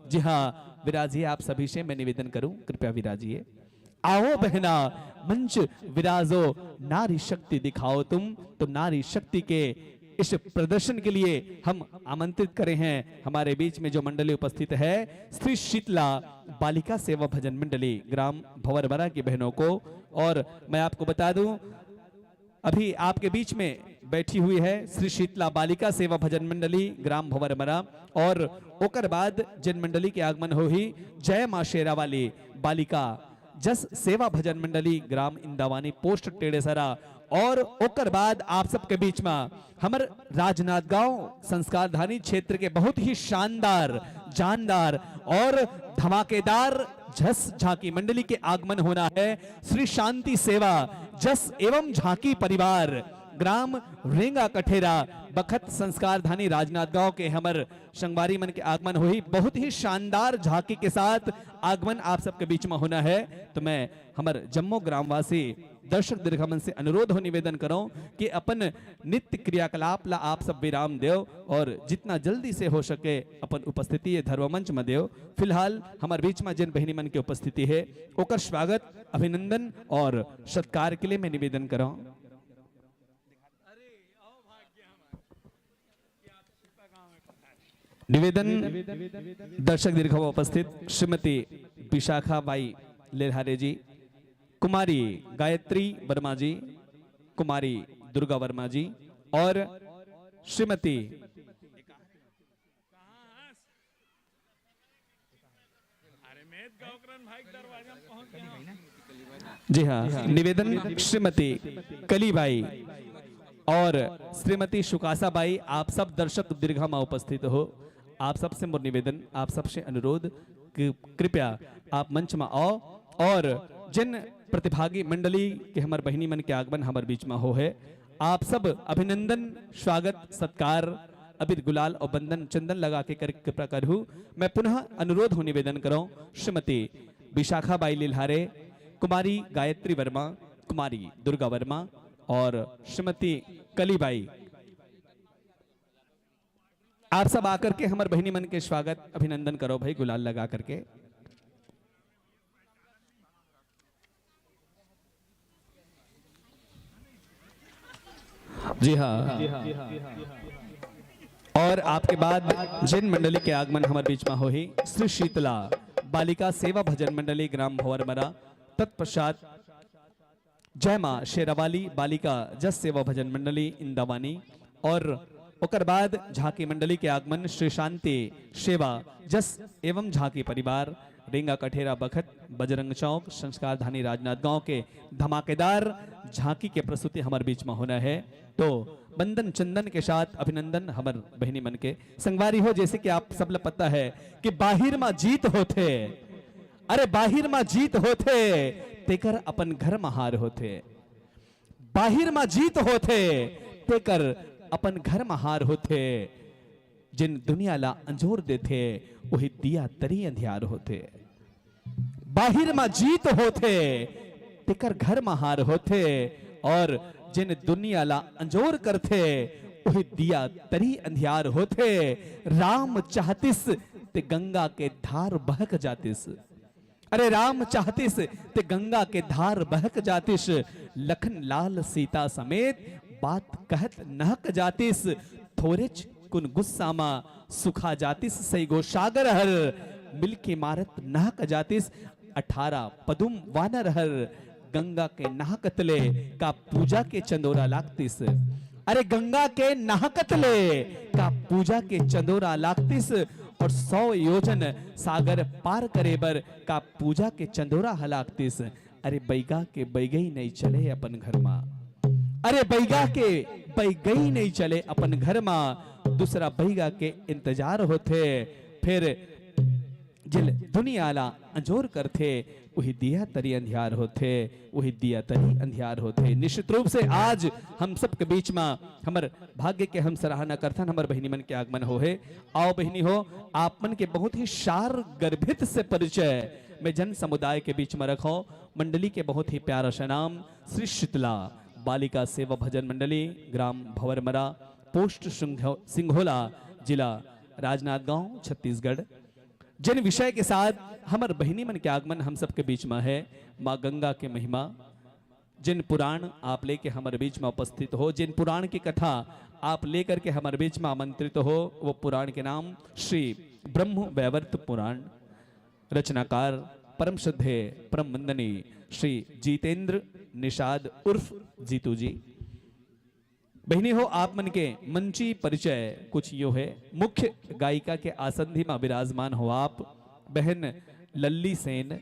जी हाँ, विराजिए, आप सभी से मैं निवेदन करूं, कृपया विराजिए। आओ बहना मंच विराजो, नारी शक्ति दिखाओ तुम। तो नारी शक्ति के इस प्रदर्शन के लिए हम आमंत्रित करे हैं हमारे बीच में जो मंडली उपस्थित है, श्री शीतला बालिका सेवा भजन मंडली ग्राम भंवरमरा की बहनों को। और मैं आपको बता दूं, अभी आपके बीच में बैठी हुई है श्री शीतला बालिका सेवा भजन मंडली ग्राम भंवरमरा और ओकर बाद जेन मंडली के आगमन होही जय माँ शेरावाली बालिका जस सेवा भजन मंडली ग्राम इंदावानी पोस्ट टेड़ेसरा। और ओकर बाद आप सबके बीच में हमर राजनांदगांव संस्कारधानी क्षेत्र के बहुत ही शानदार, जानदार और धमाकेदार जस झांकी मंडली के आगमन होना है। श्री शांति सेवा जस एवं झांकी परिवार ग्राम रेंगा कठेरा बखत संस्कारधानी राजनांदगांव के हमर संगवारी मन के आगमन होही। बहुत ही शानदार झांकी के साथ आगमन आप सबके बीच में होना है। तो मैं हमर जम्मो ग्रामवासी दर्शक दीर्घा मन से अनुरोध हो निवेदन करो कि अपन नित्य क्रियाकलाप ला आप सब विराम देव और जितना जल्दी से हो सके अपन उपस्थिति ये धर्म मंच में देव। फिलहाल हमर बीच में जिन बहिनी मन के उपस्थिति है, ओकर स्वागत, अभिनंदन और सत्कार के लिए मैं निवेदन करो। निवेदन, दर्शक दीर्घा में उपस्थित श्रीमती विशाखा बाई लेल्हारे जी, कुमारी गायत्री वर्मा जी, कुमारी दुर्गा वर्मा जी और श्रीमती जी हाँ, निवेदन श्रीमती कलीबाई और श्रीमती सुकासा बाई, आप सब दर्शक दीर्घा में उपस्थित हो, आप सबसे मोर निवेदन, आप सबसे अनुरोध कि कृपया आप मंच में आओ और जिन प्रतिभागी मंडली के हमर बहिनी मन के आगमन हमर बीच में हो है, आप सब अभिनंदन, स्वागत, सत्कार, अबीर गुलाल और बंदन चंदन लगा के कर कृपा करहु। मैं पुनः अनुरोध हो निवेदन करौं श्रीमती विशाखा बाई लिल्हारे, कुमारी गायत्री वर्मा, कुमारी दुर्गा वर्मा और श्रीमती कलीबाई, आप सब आकर के हमर बहिनी मन के स्वागत अभिनंदन करो भाई, गुलाल लगा करके। जी हाँ। और आपके बाद जिन मंडली के आगमन हमर बीच में होही, श्री शीतला बालिका सेवा भजन मंडली, ग्राम भंवरमरा, तत्पश्चात जय माँ शेरावाली बालिका जस सेवा भजन मंडली, इंदावानी, और ओकर बाद झांकी मंडली के आगमन श्री शांति सेवा जस एवं झांकी परिवार, रेंगा कठेरा बखत, बजरंग चौक, संस्कारधानी राजनांदगांव के धमाकेदार झांकी के प्रस्तुति हमर बीच में होना है। तो बंदन चंदन के साथ अभिनंदन हमर बहिनी मन के। संगवारी हो, जैसे कि आप सब ल पता है कि बाहिर मा जीत होथे, अरे बाहिर मा जीत होथे, तेकर अपन घर मा हार होथे। बाहिर मा जीत होथे, तेकर अपन घर मा हार होथे। जिन दुनिया ला अंजोर देथे, वही दिया तरी अंधियार होथे। बाहिर मा जीत होथे, तेकर घर मा हार होथे, और जिन दुनिया ला अंजोर करथे, वही दिया तरी अंधियार होथे। राम चाहतिस ते गंगा के धार बहक जातिस। अरे राम चाहतिस ते गंगा के धार बहक जातिस, लखन लाल सीता समेत बात कहत नहक जातिस। थोरेच कुन गुस्सा मा सुखा जातिस सैगो सागर हर, मिलके मारत नहक जातिस अठारह पदुम वानर हर। गंगा के नहकत ले का पूजा के चंदोरा लागतिस? अरे गंगा के नहकत ले का पूजा के चंदोरा लागतिस? और सौ योजन सागर पार करे बर का पूजा के चंदोरा ह लागतिस? अरे बैगा के बैगई नहीं चले अपन घर मा, अरे बैगा के बैगई नहीं चले अपन घर मा, दूसरा बैगा के इंतजार होथे। फिर जिन दुनिया ला अंजोर करथे, वही दिया तरी अंधियार होथे, वही दिया तरी अंधियार होथे। निश्चित रूप से आज हम सबके बीच मा हमर भाग्य के हम सराहना करथन, हमर बहिनी मन के आगमन हो हे। आओ बहिनी हो, आप मन के बहुत ही सार गर्भित से परिचय मैं जन समुदाय के बीच में रखो। मंडली के बहुत ही प्यारा सा नाम श्री शीतला बालिका सेवा भजन मंडली, ग्राम भंवरमरा, पोस्ट सिंघो-, सिंघोला, जिला राजनांदगांव, छत्तीसगढ़। जिन विषय के साथ हमर बहिनी मन के आगमन हम सबके बीच में है, माँ गंगा के महिमा, जिन पुराण आप लेके हमर बीच में उपस्थित हो, जिन पुराण की कथा आप लेकर के हमर बीच में आमंत्रित हो, वो पुराण के नाम श्री ब्रह्म वैवर्त पुराण। रचनाकार परम श्रद्धेय, परम वंदनीय श्री जितेंद्र निषाद उर्फ जीतू जी। बहिनी हो, आप मन के मंची परिचय कुछ यो है। मुख्य गायिका के आसंदी में विराजमान हो आप बहन लल्ली सेन।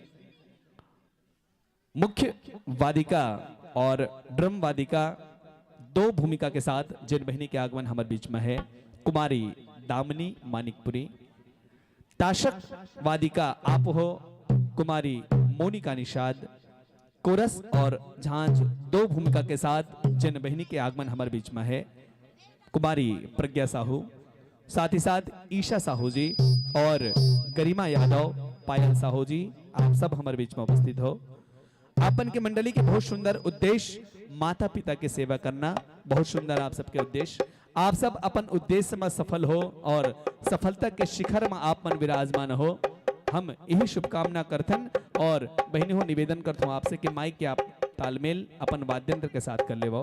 मुख्य वादिका और ड्रम वादिका दो भूमिका के साथ जिन बहिनी के आगमन हमर बीच में है, कुमारी दामिनी मानिकपुरी। ताशक वादिका आप हो कुमारी मोनिका निषाद। कोरस और झांझ दो भूमिका के साथ जिन बहिनी के आगमन हमर बीच में है, कुमारी प्रज्ञा साहू, साथ ही साथ ईशा साहू जी और गरिमा यादव, पायल साहू जी, आप सब हमर बीच में उपस्थित हो। आपन के मंडली के बहुत सुंदर उद्देश्य माता पिता के सेवा करना, बहुत सुंदर आप सबके उद्देश्य। आप सब अपन उद्देश्य में सफल हो और सफलता के शिखर में आप मन विराजमान हो, हम यही शुभकामना करथन। और बहिनी हो, निवेदन करथों आपसे कि माइक के आप तालमेल अपन वाद्य यंत्र के साथ कर लेवो।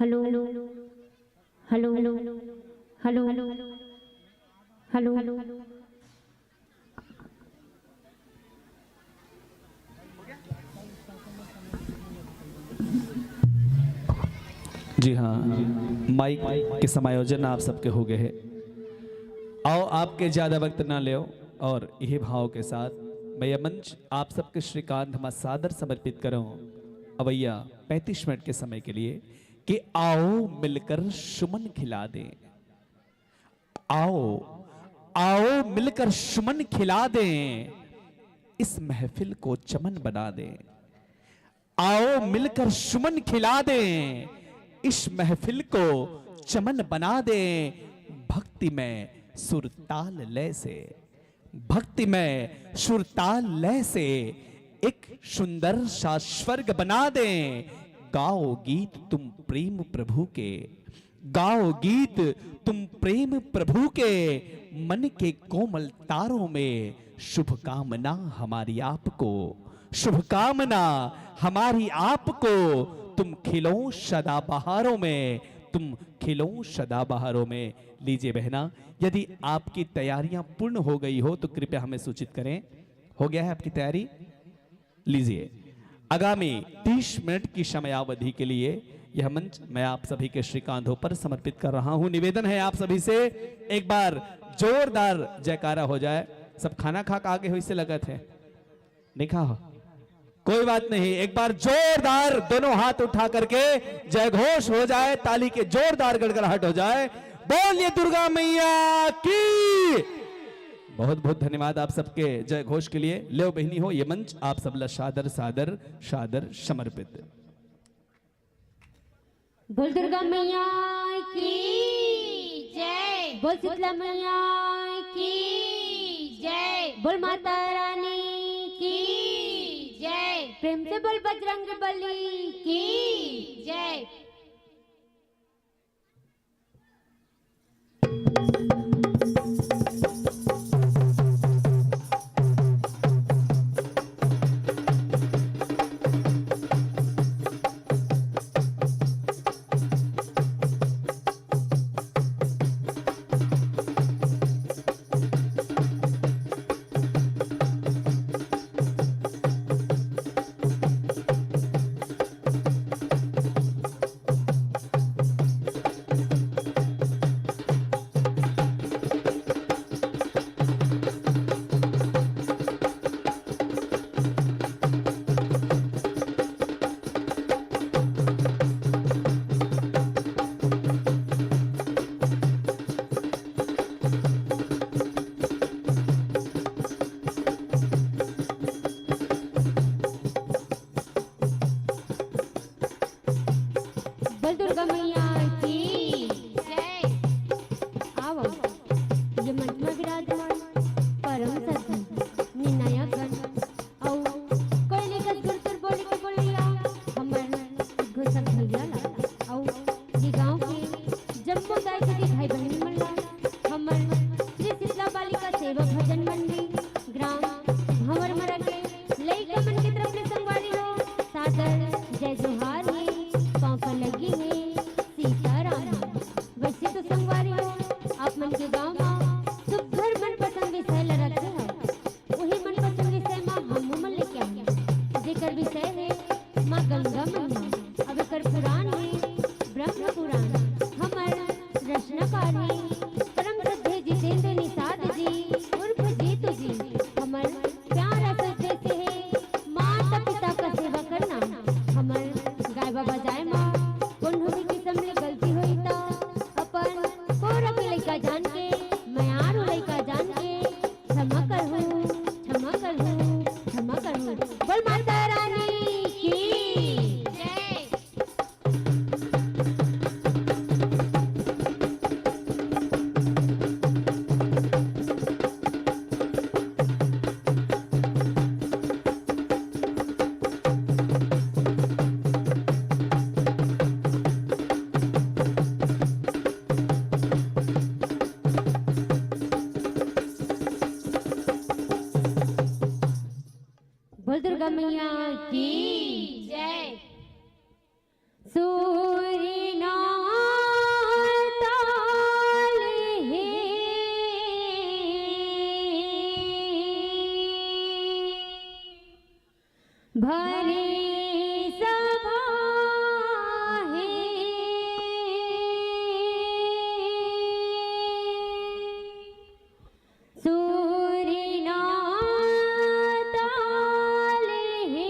Hello, hello, hello, hello. जी हाँ, माइक के समायोजन आप सबके हो गए हैं। आओ, आपके ज्यादा वक्त ना लेओ और यही भाव के साथ मैं यह मंच आप सबके श्रीकांत मा सादर समर्पित करूं। अवैया पैंतीस मिनट के समय के लिए कि आओ मिलकर सुमन खिला दें, आओ, आओ मिलकर सुमन खिला दें, इस महफिल को चमन बना दें। आओ मिलकर सुमन खिला दें, इस महफिल को चमन बना दें। भक्ति में सुरताल लय से, भक्ति में सुरताल लय से एक सुंदर सा स्वर्ग बना दें। गाओ गीत तुम प्रेम प्रभु के, गाओ गीत तुम प्रेम प्रभु के। मन के कोमल तारों में शुभकामना हमारी आपको, शुभकामना हमारी आपको। तुम खिलो सदा बहारों में, तुम खिलो सदा बहारों में। लीजिए बहना, यदि आपकी तैयारियां पूर्ण हो गई हो तो कृपया हमें सूचित करें। हो गया है आपकी तैयारी? लीजिए, आगामी तीस मिनट की समयावधि के लिए यह मंच मैं आप सभी के श्री कांधों पर समर्पित कर रहा हूं। निवेदन है आप सभी से, एक बार जोरदार जयकारा हो जाए। सब खाना खा के आगे हो, इससे लगत है नहीं खा हो, कोई बात नहीं, एक बार जोरदार दोनों हाथ उठा करके जय घोष हो जाए, ताली के जोरदार गड़गड़ाहट हो जाए। बोलिए दुर्गा मैया की। बहुत बहुत धन्यवाद आप सबके जय घोष के लिए। लेव बहिनी हो, ये मंच आप सबला सादर सादर सादर समर्पित। बोल दुर्गा मैया की जय, बोल शीतला मैया की जय, बोल माता रानी की जय, प्रेम से बोल बजरंग बली की जय। बोल दुर्गा मैया की जय। आवो, ये मंच में विराजमान परम सद्गुरु निर्णायक गण अउ कोयली कस गुरतुर बोली के बोलैया हमर घोषक भैया ला अउ ये गांव के जम्मो दाई दीदी भाई बहिनी मन ला हमर श्री शीतला बालिका सेवा भजन मंडली ग्राम भंवरमरा के लइका मन के तरफ ले संगवारी हो सादर जय जोहार हे, पांव पर लगी हे सीताराम। वैसे तो संगवारी हो, आप मन के गांव मा सुघर मनपसंद विषय ल रखे हव, वही मनपसंद विषय मा हमू मन लेके आए, जेकर विषय हे माँ गंगा महिमा। अब एकर पुराण हे ब्रह्म पुराण, हमर रचनाकार हे परम श्रद्धेय जितेंद्र निषाद जी उर्फ जीतू जी। हमर प्यारा श्रद्धेय से हे माता पिता का सेवा करना। हमर गाय बाबा जाए मा कोनो भी किसम ले गलती होई त अपन कोरा के लइका जान के, मयारू लइका जान के क्षमा करहु, क्षमा करहु, क्षमा करहु। बोल माता रानी की जय। बोल दुर्गा मैया की जय। सूरी ना ताल हे, भरी सभा हे। सूरी ना ताल हे,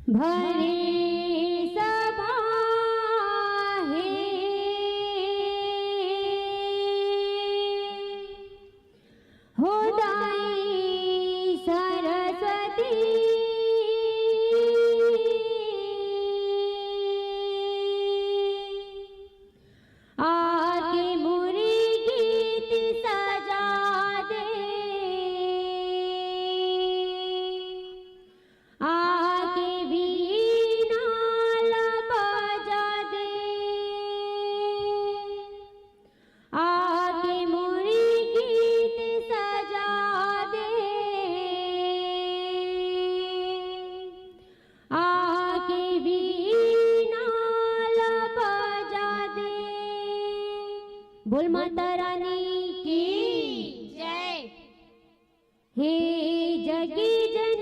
भरी सभा हे। हो दाई सरस्वती, आके मुरी गीत सजा दे, आके वीणा ला बजा दे। आके मुरी गीत सजा दे, आके वीणा ला बजा दे। बोल माता रानी की जय। हे जगी जन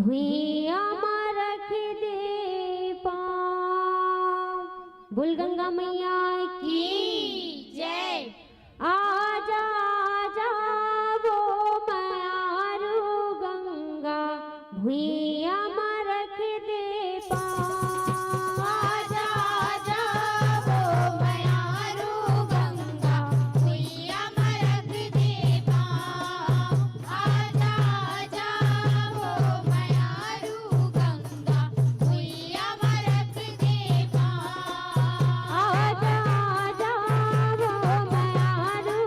भुइयां म रख दे पाँव। बोल गंगा मैया की। की जय। आजा आजा वो मयारू गंगा, भुइयां म रख दे पाँव। आजा आजा वो मयारू गंगा, भुइयां म रख दे पाँव। आजा आजा वो मयारू गंगा, भुइयां म रख दे पाँव। आजा आजा वो मयारू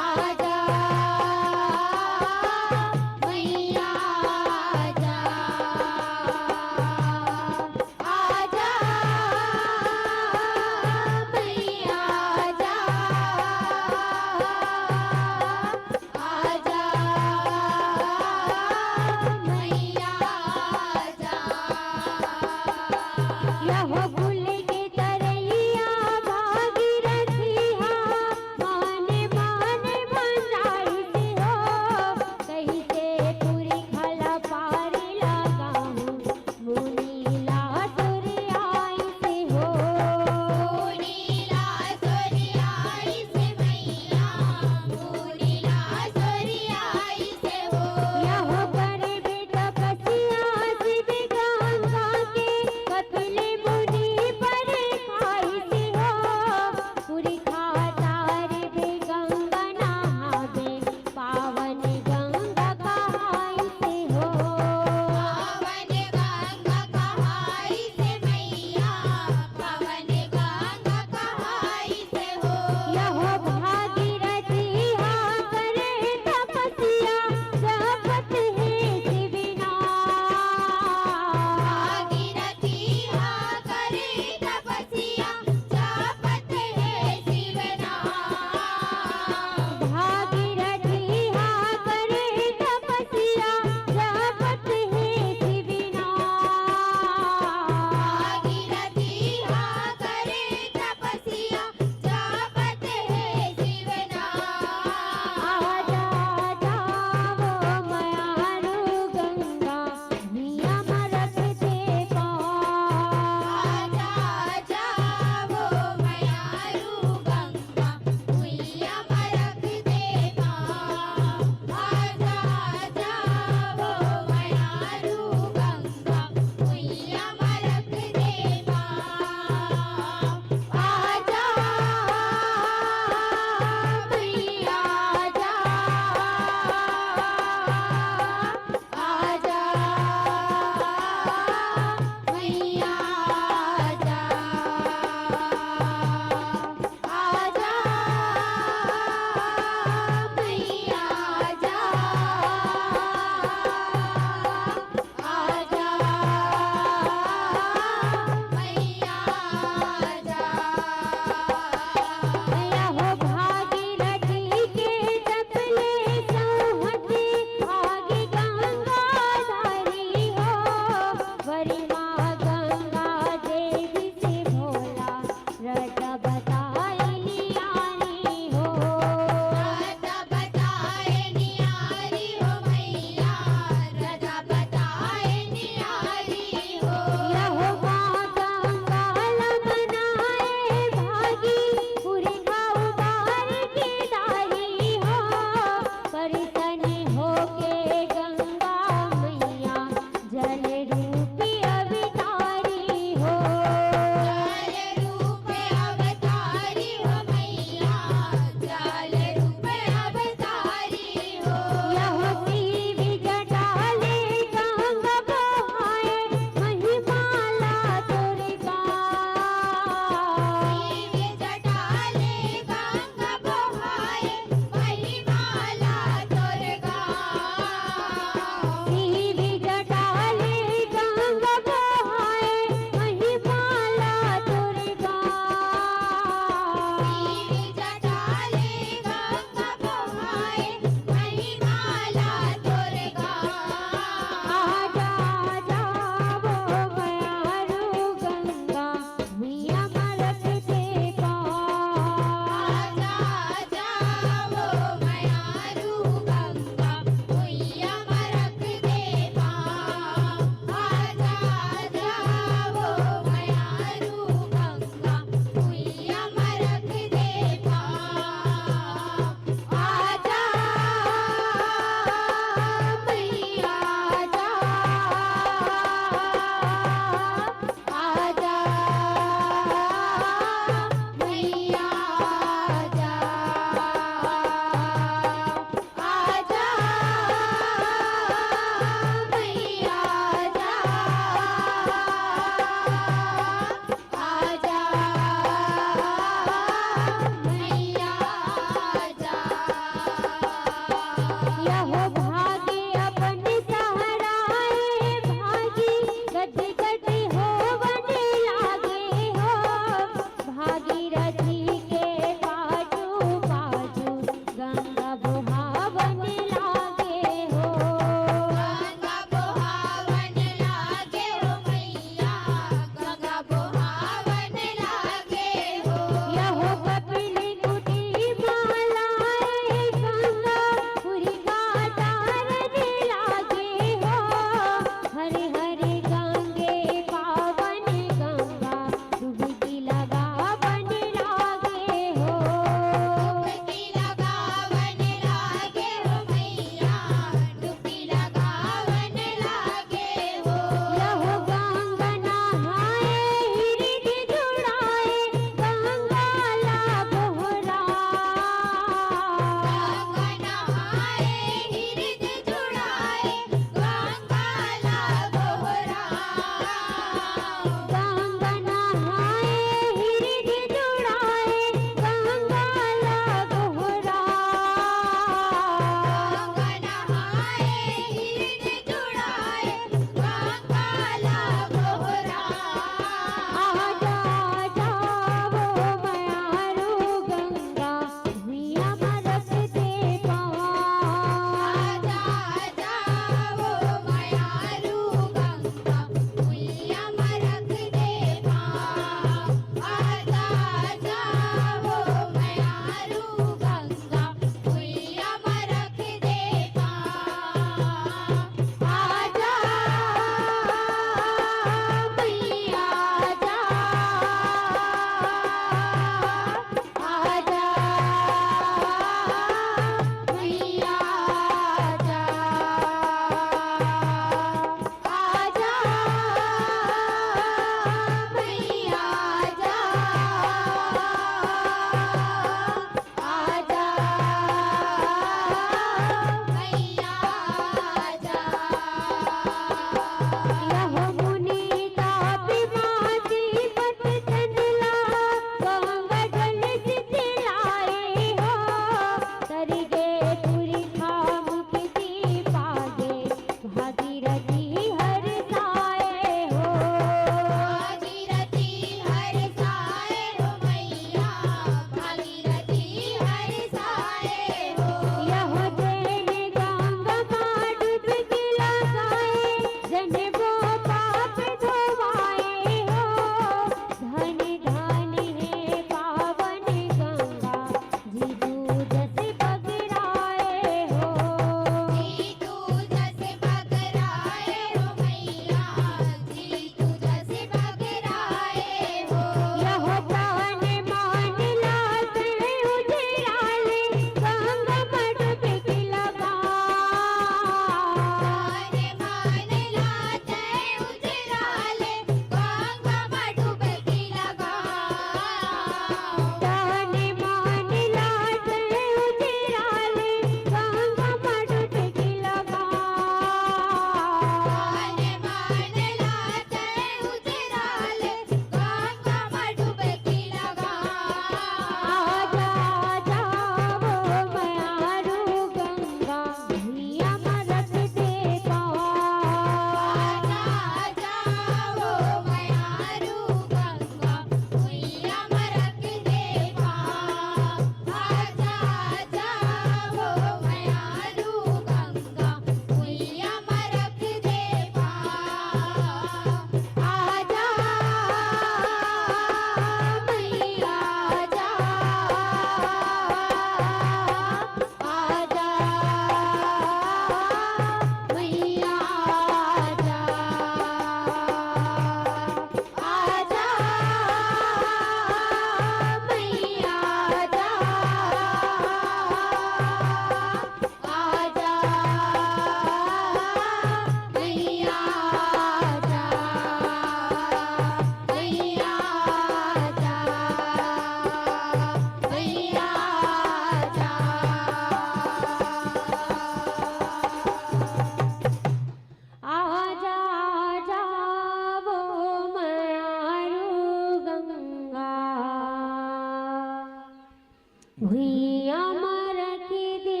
भुइयां म रख दे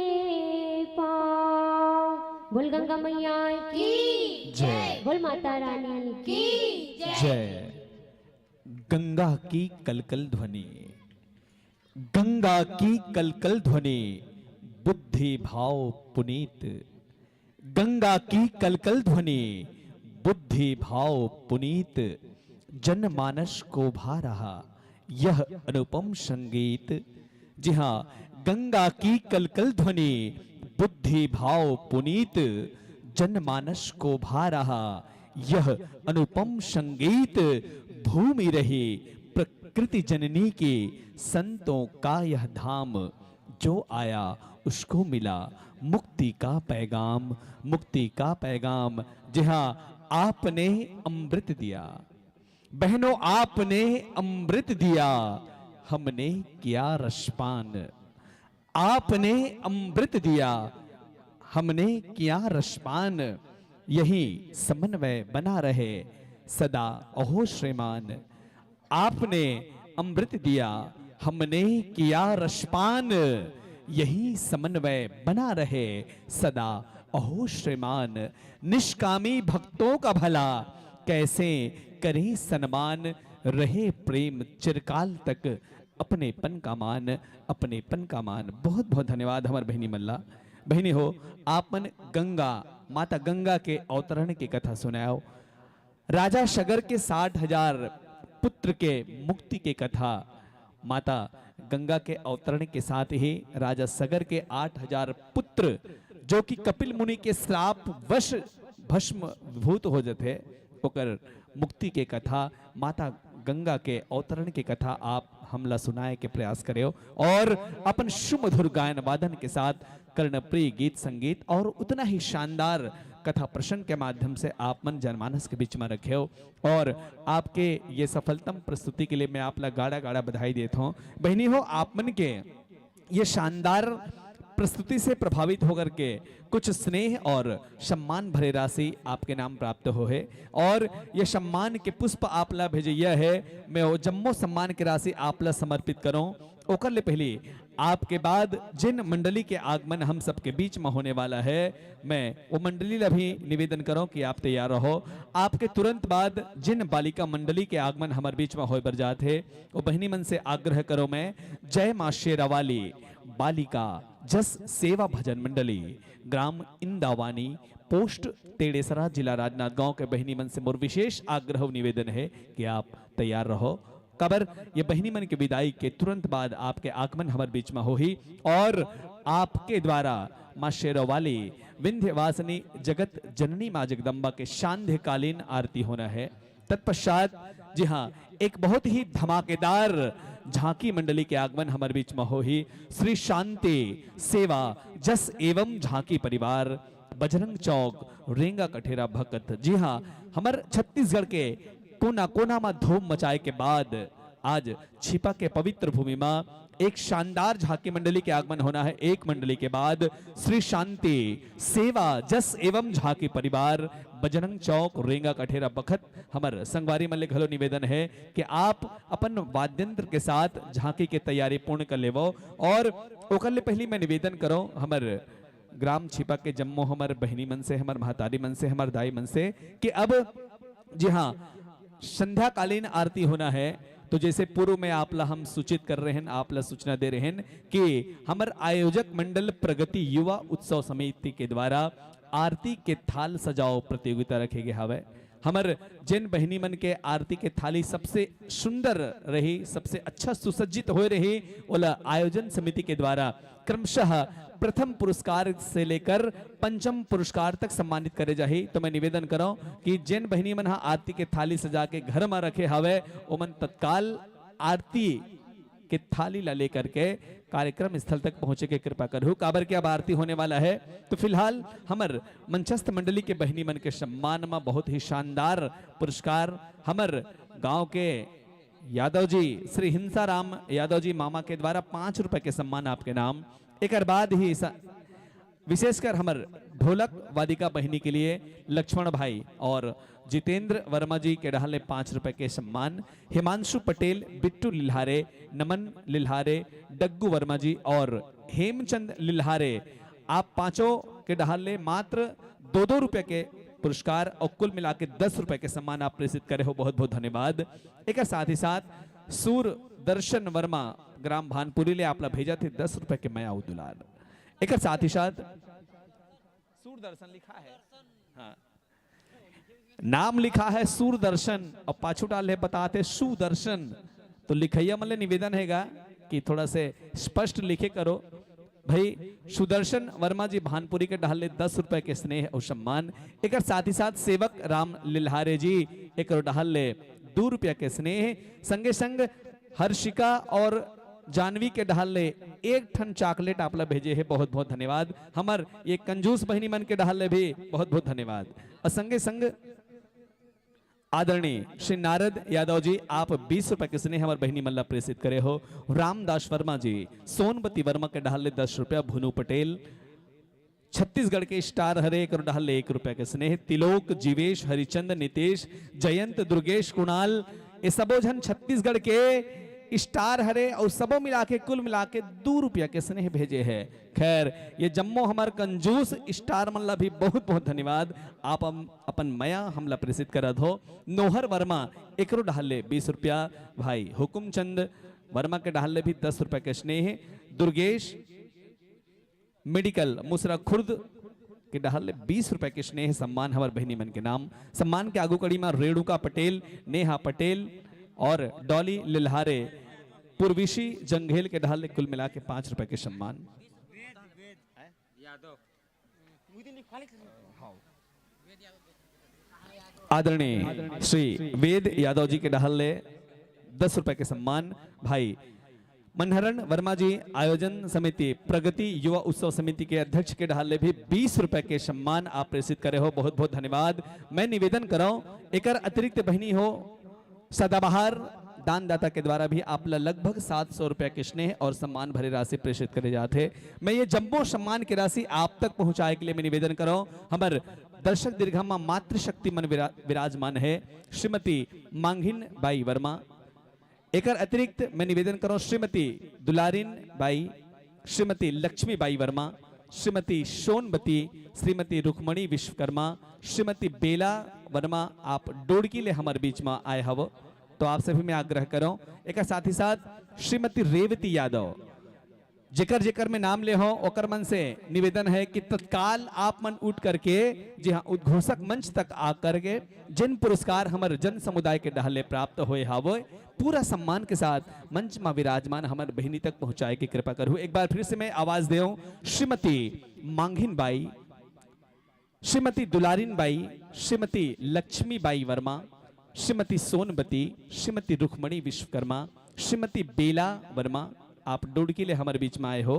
पाँव। बोल गंगा मैया की जय। बोल माता रानी की जय। गंगा की कलकल ध्वनि, गंगा की कलकल ध्वनि, बुद्धि भाव पुनीत। गंगा की कलकल ध्वनि, बुद्धि भाव पुनीत, जनमानस को भा रहा यह अनुपम संगीत। जी हाँ, गंगा की कलकल ध्वनि, बुद्धि भाव पुनीत, जनमानस को भा रहा यह अनुपम संगीत। भूमि रही प्रकृति जननी की, संतों का यह धाम, जो आया उसको मिला मुक्ति का पैगाम, मुक्ति का पैगाम। जी हाँ, आपने अमृत दिया, बहनों, आपने अमृत दिया, हमने किया रसपान। आपने अमृत दिया, हमने किया रसपान। यही समन्वय बना रहे सदा, अहो श्रीमान। आपने अमृत दिया, हमने किया रसपान। यही समन्वय बना रहे सदा, अहो श्रीमान। निष्कामी भक्तों का भला कैसे करें सन्मान, रहे प्रेम चिरकाल तक, अपनेपन का मान, अपनेपन का मान। बहुत बहुत धन्यवाद हमर बहिनी मन ला। बहिनी हो, आप मन गंगा, माता गंगा के अवतरण के कथा सुनाओ। राजा सगर के साठ हजार पुत्र के मुक्ति के कथा, माता गंगा के अवतरण के साथ ही राजा सगर के आठ हजार पुत्र, जो कि कपिल मुनि के श्राप वश भस्म भूत हो जथे, ओकर मुक्ति के कथा, माता गंगा के अवतरण के कथा आप हमला सुनाए के प्रयास करेव और अपन सुमधुर गायन वादन के साथ कर्णप्रिय गीत संगीत और उतना ही शानदार कथा प्रसंग के माध्यम से आप मन जनमानस के बीच में रखेव और आपके ये सफलतम प्रस्तुति के लिए मैं आप ला गाड़ा गाड़ा बधाई देत हूँ। बहिनी हो, आप मन के ये शानदार प्रस्तुति से प्रभावित होकर के कुछ स्नेह और सम्मान भरे राशि आपके नाम प्राप्त हो है और ये सम्मान के पुष्प आप ला भेजैया है। मैं वो जम्मो सम्मान के राशि आप ला समर्पित करूं। ओकर ले पहले आपके बाद जिन मंडली के आगमन हम सबके बीच में होने वाला है, मैं वो मंडली ला भी निवेदन करूं कि आप तैयार रहो। आपके तुरंत बाद जिन बालिका मंडली के आगमन हमारे बीच में होए बर जात है, वो बहिनी मन से आग्रह करो मैं, जय माँ शेरावाली बालिका जस सेवा भजन मंडली, ग्राम इंदावानी, पोस्ट टेड़ेसरा, जिला राजनांदगांव के बहिनी मन से मोर विशेष आग्रह अउ निवेदन है कि आप तैयार रहो, काबर ये बहिनी मन के विदाई के तुरंत बाद आपके आगमन हमर बीच में होही और आपके द्वारा माँ शेरावाली विंध्यवासिनी जगत जननी माँ जगदम्बा के सांध्यकालीन आरती होना है। तत्पश्चात, जी हाँ, एक बहुत ही धमाकेदार झांकी मंडली के आगमन हमर बीच में होही। श्री शांति सेवा जस एवं झांकी परिवार, बजरंग चौक, रेंगा कठेरा भकत। जी हाँ, हमर छत्तीसगढ़ के कोना कोना में धूम मचाए के बाद आज छिपा के पवित्र भूमि में एक शानदार झांकी मंडली के आगमन होना है। एक मंडली के बाद श्री शांति सेवा जस एवं झांकी परिवार, बजरंग चौक, रेंगा कठेरा बखत, हमर संगवारी मन ले घलो निवेदन है कि आप अपन वाद्यंत्र के साथ झांकी के तैयारी पूर्ण कर लेवो। और ओकर ले पहली मैं निवेदन करो हमर ग्राम छिपा के जम्मो हमर बहिनी मन से, हमर महतारी मन से, हमर दाई मन से कि अब, जी हाँ, संध्याकालीन आरती होना है। तो जैसे पूर्व में आप ला हम सूचित कर रहे हैं, आप ला सूचना दे रहे हैं कि हमर आयोजक मंडल प्रगति युवा उत्सव समिति के द्वारा आरती के थाल सजाओ प्रतियोगिता रखे गए हवे। हमर जेन बहिनी मन के आरती के थाली सबसे सुंदर रही, सबसे अच्छा सुसज्जित होए रही, ओला आयोजन समिति के द्वारा क्रमशः प्रथम पुरस्कार से लेकर पंचम पुरस्कार तक सम्मानित करे जाही। तो मैं निवेदन करौं कि जेन बहिनी मन ह आरती के थाली सजा के घर म रखे हवय, ओमन तत्काल आरती के थाली ला लेकर के कार्यक्रम स्थल तक पहुंचे के कृपा करहु, काबर के अब आरती होने वाला है। तो फिलहाल हमर मंचस्थ मंडली के बहिनी मन के सम्मान म बहुत ही शानदार पुरस्कार हमर गांव के यादव जी, श्री हिंसाराम यादव जी मामा के द्वारा पाँच रुपए के सम्मान आपके नाम। एकर बाद ही स-, विशेषकर हमर ढोलक वादिका बहिनी के लिए लक्ष्मण भाई और जितेंद्र वर्मा जी के डहार ले पाँच रुपए के सम्मान, हिमांशु पटेल, बिट्टू लिल्हारे, नमन लिल्हारे, डग्गू वर्मा जी और हेमचंद लिल्हारे, आप पांचों के डहार ले मात्र दो दो रुपए के पुरस्कार और कुल मिला के दस रुपए के सम्मान आप प्रेषित करे हो। बहुत बहुत धन्यवाद। एक साथ ही साथ सूरदर्शन वर्मा ग्राम भानपुरी ले आप ला भेजत हे दस रुपए के मया अउ दुलार। एक साथ ही साथ सूरदर्शन लिखा है, हाँ, नाम लिखा है सूरदर्शन और पाछू डाल है बताते सुदर्शन। तो लिखैया मन ले निवेदन हैगा कि थोड़ा से स्पष्ट लिखे करो। भाई सुदर्शन वर्मा जी भानपुरी के डहार ले दस रुपए के स्नेह और सम्मान। एक साथ ही साथ सेवक राम लिल्हारे जी एक डहार ले दो रुपया के स्नेह, संगे संग हर्षिका और जानवी के डहार ले एक ठन चॉकलेट आप ला भेजे हे। बहुत बहुत धन्यवाद। हमर ये कंजूस बहिनी मन के डहार ले भी बहुत बहुत धन्यवाद। और संगे संग आदरणीय श्री नारद यादव जी, आप बीस रुपए के स्नेह हमर बहिनी मन ला प्रेषित करे हो। रामदास वर्मा जी, सोनबती वर्मा के डहार ले दस रुपया, भुनू पटेल छत्तीसगढ़ के स्टार हरे एक डहार ले एक रुपया के स्नेह, तिलोक, जीवेश, हरिचंद, नितेश, जयंत, दुर्गेश, कुणाल, ये सबो झन छत्तीसगढ़ के स्टार हरे और सबो मिला के कुल मिला के दो रुपया के स्नेह भेजे है। खैर, ये जम्मो हमर कंजूस स्टार मन ला भी बहुत बहुत धन्यवाद। आप हम अपन मया हमला प्रेषित करत हो। नोहर वर्मा एकरो डहार ले बीस रुपया, भाई हुकुमचंद वर्मा के डहार ले भी दस रुपया के स्नेह, दुर्गेश मेडिकल मुसरा खुर्द के डहार ले बीस रुपया के स्नेह सम्मान हमर बहिनी मन के नाम। सम्मान के आगू कड़ी में रेणुका पटेल, नेहा पटेल और डॉली लिल्हारे, पूर्विशी जंघेल के डहार ले कुल मिला के पाँच रुपया के सम्मान। आदरणीय श्री वेद यादव जी के डहार ले दस रुपया के सम्मान। भाई मनहरण वर्मा जी, आयोजन समिति प्रगति युवा उत्सव समिति के अध्यक्ष के डहार ले भी बीस रुपया के सम्मान आप प्रेषित करे हो। बहुत बहुत धन्यवाद। मैं निवेदन करौं, एकर अतिरिक्त बहिनी हो सदाबहार दानदाता के द्वारा भी आप ला लगभग सात सौ रुपया के स्नेह और सम्मान भरे राशि प्रेषित करे जात हे। मैं ये जम्मो सम्मान के राशि आप तक पहुंचाए के लिए मैं निवेदन करौं, हमर दर्शक दीर्घा मा मातृशक्ति मन विरा-, विराजमान है, श्रीमती मांगिन बाई वर्मा। एकर अतिरिक्त मैं निवेदन करौं श्रीमती दुलारिन बाई, श्रीमती लक्ष्मी बाई वर्मा, श्रीमती सोनबती, श्रीमती रुक्मणी विश्वकर्मा, श्रीमती बेला वर्मा, आप डोड़की ले हमर बीच मा आए हव, तो आप सभी मैं आग्रह करौं। एकर साथ ही साथ श्रीमती रेवती यादव, जेकर जेकर मैं नाम ले हौं, ओकर मन से निवेदन है कि तत्काल आप मन उठ करके, जी हाँ, उद्घोषक मंच तक आ करके जिन पुरस्कार हमर जन समुदाय के डहार ले प्राप्त होए हावय, पूरा सम्मान के साथ मंच मा विराजमान हमर बहिनी तक पहुंचाए के कृपा करहु। एक बार फिर से मैं आवाज देऊं, श्रीमती मांगिन बाई, श्रीमती दुलारिन बाई, श्रीमती लक्ष्मी बाई वर्मा, श्रीमती सोनबती, श्रीमती रुक्मणी विश्वकर्मा, श्रीमती बेला वर्मा, आप डोड़की ले हमर बीच में आए हो,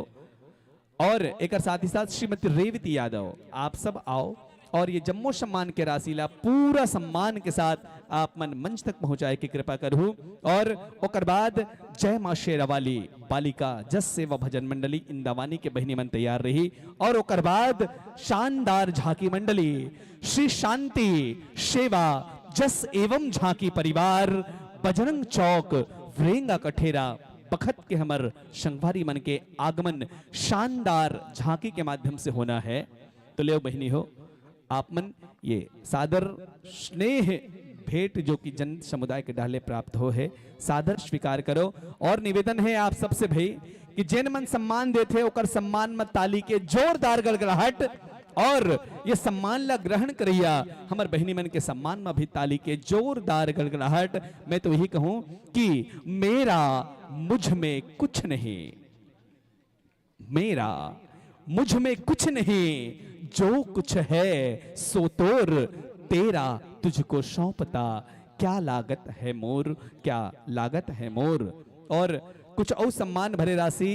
और एकर साथ ही साथ श्रीमती रेवती यादव, आप सब आओ और ये जम्मो सम्मान के राशि ला पूरा सम्मान के साथ आप मन मंच तक पहुंचाए के कृपा करहु। और ओकर बाद जय माँ शेरावाली बालिका जस सेवा भजन मंडली इंदावानी के बहिनी मन तैयार रही, और ओकर बाद शानदार झांकी मंडली श्री शांति सेवा जस एवं झांकी परिवार बजरंग चौक वरेंगा कठेरा बखत के हमर संगवारी मन के आगमन शानदार झांकी के माध्यम से होना है। तो लेव बहिनी हो, आप मन ये सादर स्नेह भेंट जो कि जन समुदाय के डहार ले प्राप्त हो है, सादर स्वीकार करो। और निवेदन है आप सबसे भाई कि जेन मन सम्मान देथे ओकर सम्मान म ताली के जोरदार गड़गड़ाहट, और ये सम्मान ला ग्रहण करैया हमर बहिनी मन के सम्मान म भी ताली के जोरदार गड़गड़ाहट। मैं तो यही कहूँ कि मेरा मुझ में कुछ नहीं, मेरा मुझ में कुछ नहीं, जो कुछ है सो तोर, तेरा तुझको सौंपता, क्या लागत है मोर, क्या लागत है मोर। और कुछ और सम्मान भरे राशि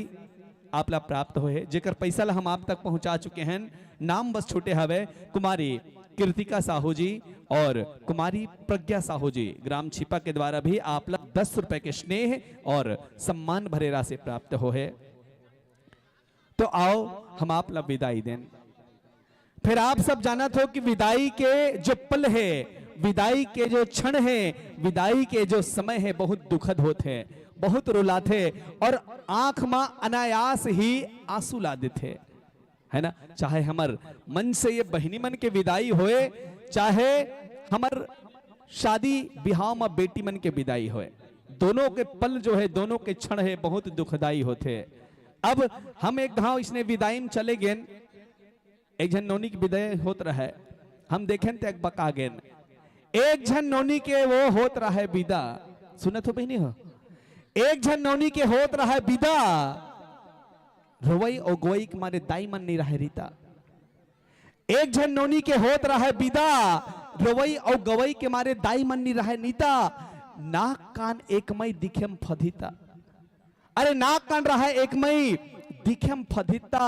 आप ला प्राप्त होए हे, जेकर पैसा ला हम आप तक पहुंचा चुके हैं। नाम बस छूटे हवे, कुमारी कृतिका साहू जी और कुमारी प्रज्ञा साहू जी, ग्राम छिपा के द्वारा भी आप ला दस रुपए के स्नेह और सम्मान भरे राशि प्राप्त होए हे। तो आओ, हम आप ला विदाई देन। फिर आप सब जानत हो कि विदाई के जो पल हे, विदाई के जो क्षण हे, विदाई के जो समय हे, बहुत दुखद होथे, बहुत रुलाथे और आंख म अनायास ही आंसू ला देथे, है ना? चाहे हमर मंच से ये बहिनी मन के विदाई होए, चाहे हमर शादी बिहाव म बेटी मन के विदाई होए, दोनों के पल जो हे, दोनों के क्षण हे, बहुत दुखदाई होथे। अब हम एक घाव इसने विदाई म चले गेन, एक झन नोनी के विदाई होत रहय, हम देखेन त अकबका गेन। एक झन नोनी के वो होत रहय विदा, सुनत हो बहिनी हो, एक झन नोनी के होत रहय विदा, रोवई अउ गोवई के मारे दाई मन नइ रहय रीता। एक झन नोनी के होत रहय विदा, रोवई अउ गवई के मारे दाई मन नइ रहय नीता। नाक कान एक मई दिखे म फदिता। अरे नाक कान रहय एक मई, दिखे म फदिता,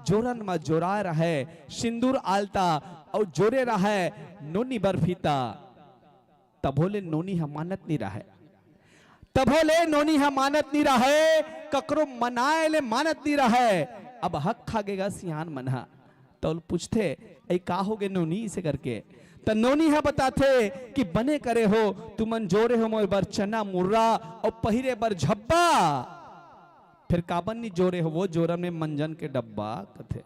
जोरन म जोराय रहय, सिंदूर आलता अउ जोरे रहय नोनी बरफीता। तभो ले नोनी ह मानत नी रहय, तभो ले नोनी ह मानत नी रहय, ककरो मनाए ले मानत नी रहय। अब हक खा गे गा सियान मन ह। त ओला पूछथे, "अई का होगे नोनी?" अइसे करके। त नोनी ह बताथे कि, "बने करे हो, तुमन जोरे हो मोर बर चना मुर्रा अउ पहिरे बर झब्बा, फिर काबर नी जोरे हो वो जोरन में मंजन के डब्बा?" कथे।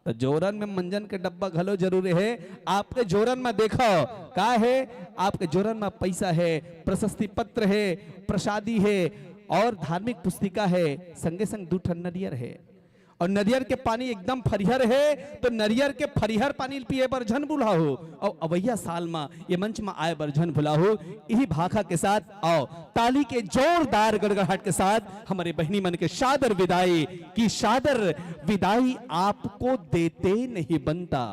त जोरन में मंजन के डब्बा घलो जरूरी हे। आपके जोरन में देखो, का हे? आपके जोरन में पइसा हे, प्रशस्ति पत्र हे, प्रसादी हे अउ धार्मिक पुस्तिका हे, संगे संग दू ठन नरियर हे। अउ नरियर के पानी एकदम फरिहर हे, त नरियर के फरिहर पानी ल पिए बर झन भुलाहू, अउ अवइया साल म ये मंच म आए बर झन भुलाहू। इही भाखा के साथ अउ ताली के जोरदार गड़गड़ाहट के साथ हमर ये बहिनी मन के सादर विदाई, कि सादर विदाई आपको देते नहीं बनता।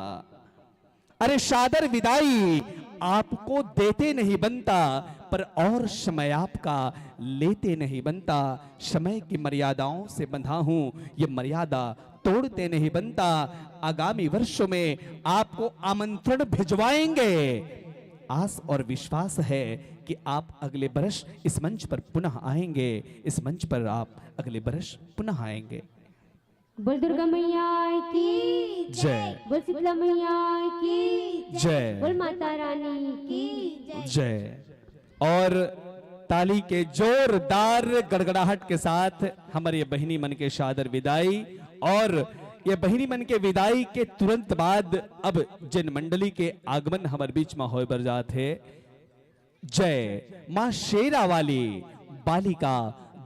अरे सादर विदाई आपको देते नहीं बनता, पर और समय आपका लेते नहीं बनता। समय की मर्यादाओं से बंधा हूँ, ये मर्यादा तोड़ते नहीं बनता। आगामी वर्षों में आपको आमंत्रण भिजवाएंगे। आस और विश्वास है कि आप अगले वर्ष इस मंच पर पुनः आएंगे, इस मंच पर आप अगले वर्ष पुनः आएंगे। बोल दुर्गा मैया की जय। बोल शीतला मैया की जय। बोल माता रानी की जय। अउ ताली के जोरदार गड़गड़ाहट के साथ हमर ये बहिनी मन के सादर विदाई। अउ ये बहिनी मन के विदाई के तुरंत बाद अब जेन मंडली के आगमन हमर बीच म होय बर जात हे, जय माँ शेरा वाली बालिका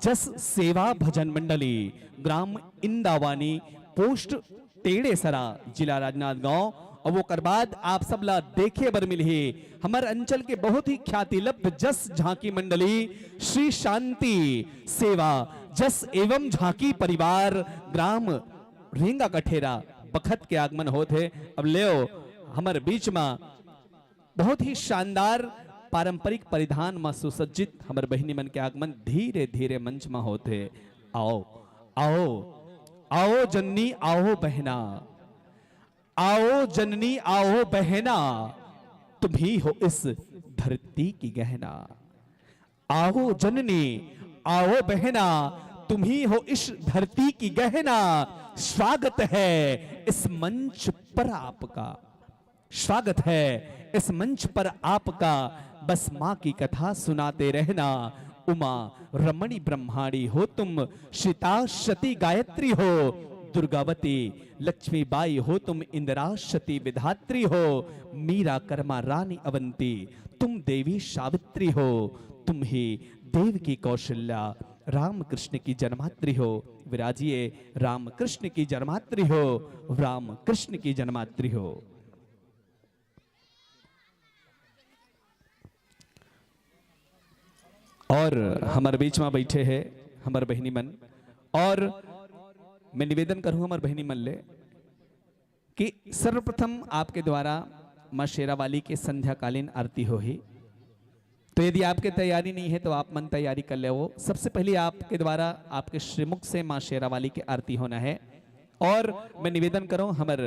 जस सेवा भजन मंडली, ग्राम इंदावानी, पोस्ट टेड़ेसरा, जिला राजनांदगांव। अउ ओकर बाद आप सब ला देखे बर मिलही हमर अंचल के बहुत ही ख्याति लब्ध जस झांकी मंडली, श्री शांति सेवा जस एवं झांकी परिवार, ग्राम रेंगा कठेरा, बखत के आगमन होत हे। अब लेव हमर बीच म बहुत ही शानदार पारंपरिक परिधान म सुसज्जित हमर बहिनी मन के आगमन धीरे-धीरे मंच म होत हे। आओ, आओ, आओ जननी, आओ बहना, आओ जननी, आओ बहना, तुम ही हो इस धरती की गहना। आओ जननी, आओ बहना, तुम ही हो इस धरती की गहना। स्वागत है इस मंच पर आपका, स्वागत है इस मंच पर आपका। बस माँ की कथा सुनाते रहना। उमा रमणी ब्रह्माणी हो तुम, सीता सती गायत्री हो, दुर्गावती लक्ष्मीबाई हो तुम, इंदिरा सती विधात्री हो, मीरा कर्मा रानी अवंती, तुम देवी सावित्री हो, तुम ही देवकी कौशल्या, रामकृष्ण की जन्मात्री हो। विराजिए, रामकृष्ण की जन्मात्री हो, रामकृष्ण की जन्मात्री हो। अउ हमर बीच म बइठे हे हमर बहिनी मन, अउ मैं निवेदन करहूँ हमर बहिनी मन ले कि सर्वप्रथम आपके द्वारा माँ शेरावाली के संध्याकालीन आरती होही। तो यदि आपके तैयारी नहीं है तो आप मन तैयारी कर लेवो। सबसे पहले आपके द्वारा आपके श्रीमुख से माँ शेरावाली की आरती होना है। अउ मैं निवेदन करूँ हमर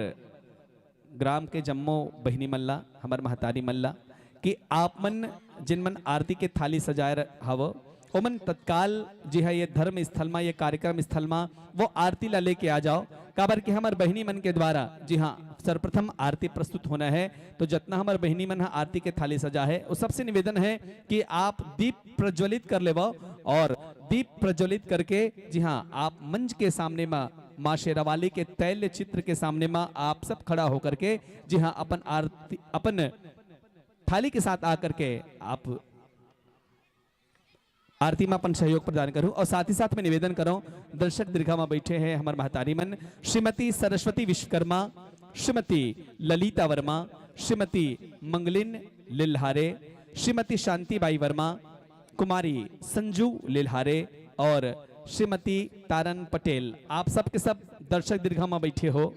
ग्राम के जम्मो बहिनी मन ला, हमर महतारी मन ला, कि आप मन जिन मन आरती के थाली सजाए र-, हवो, ओमन तत्काल, जी हाँ, ये धर्म स्थल मा, ये कार्यक्रम स्थल मा वो आरती ला लेके आ जाओ, काबर कि हमर बहिनी मन के द्वारा, जी हाँ, सर्वप्रथम आरती प्रस्तुत होना है। तो जतना हमर बहिनी मन ह आरती के थाली सजा है, वो सबसे निवेदन है कि आप दीप प्रज्वलित कर लेवो और दीप प्रज्वलित करके, जी हाँ, आप मंच के सामने मा, माँ शेरावाली के तैल चित्र के सामने मा आप सब खड़ा होकर के, जी हाँ, अपन आरती, अपन थाली के साथ आकर के आप आरती में अपन सहयोग प्रदान करूं। और साथ ही साथ मैं निवेदन करूं, दर्शक दीर्घा में बैठे हैं हमारे महतारी मन, श्रीमती सरस्वती विश्वकर्मा, श्रीमती ललिता वर्मा, श्रीमती मंगलिन लिल्हारे, श्रीमती शांति बाई वर्मा, कुमारी संजू लिल्हारे और श्रीमती तारन पटेल, आप सबके सब दर्शक दीर्घा में बैठे हो।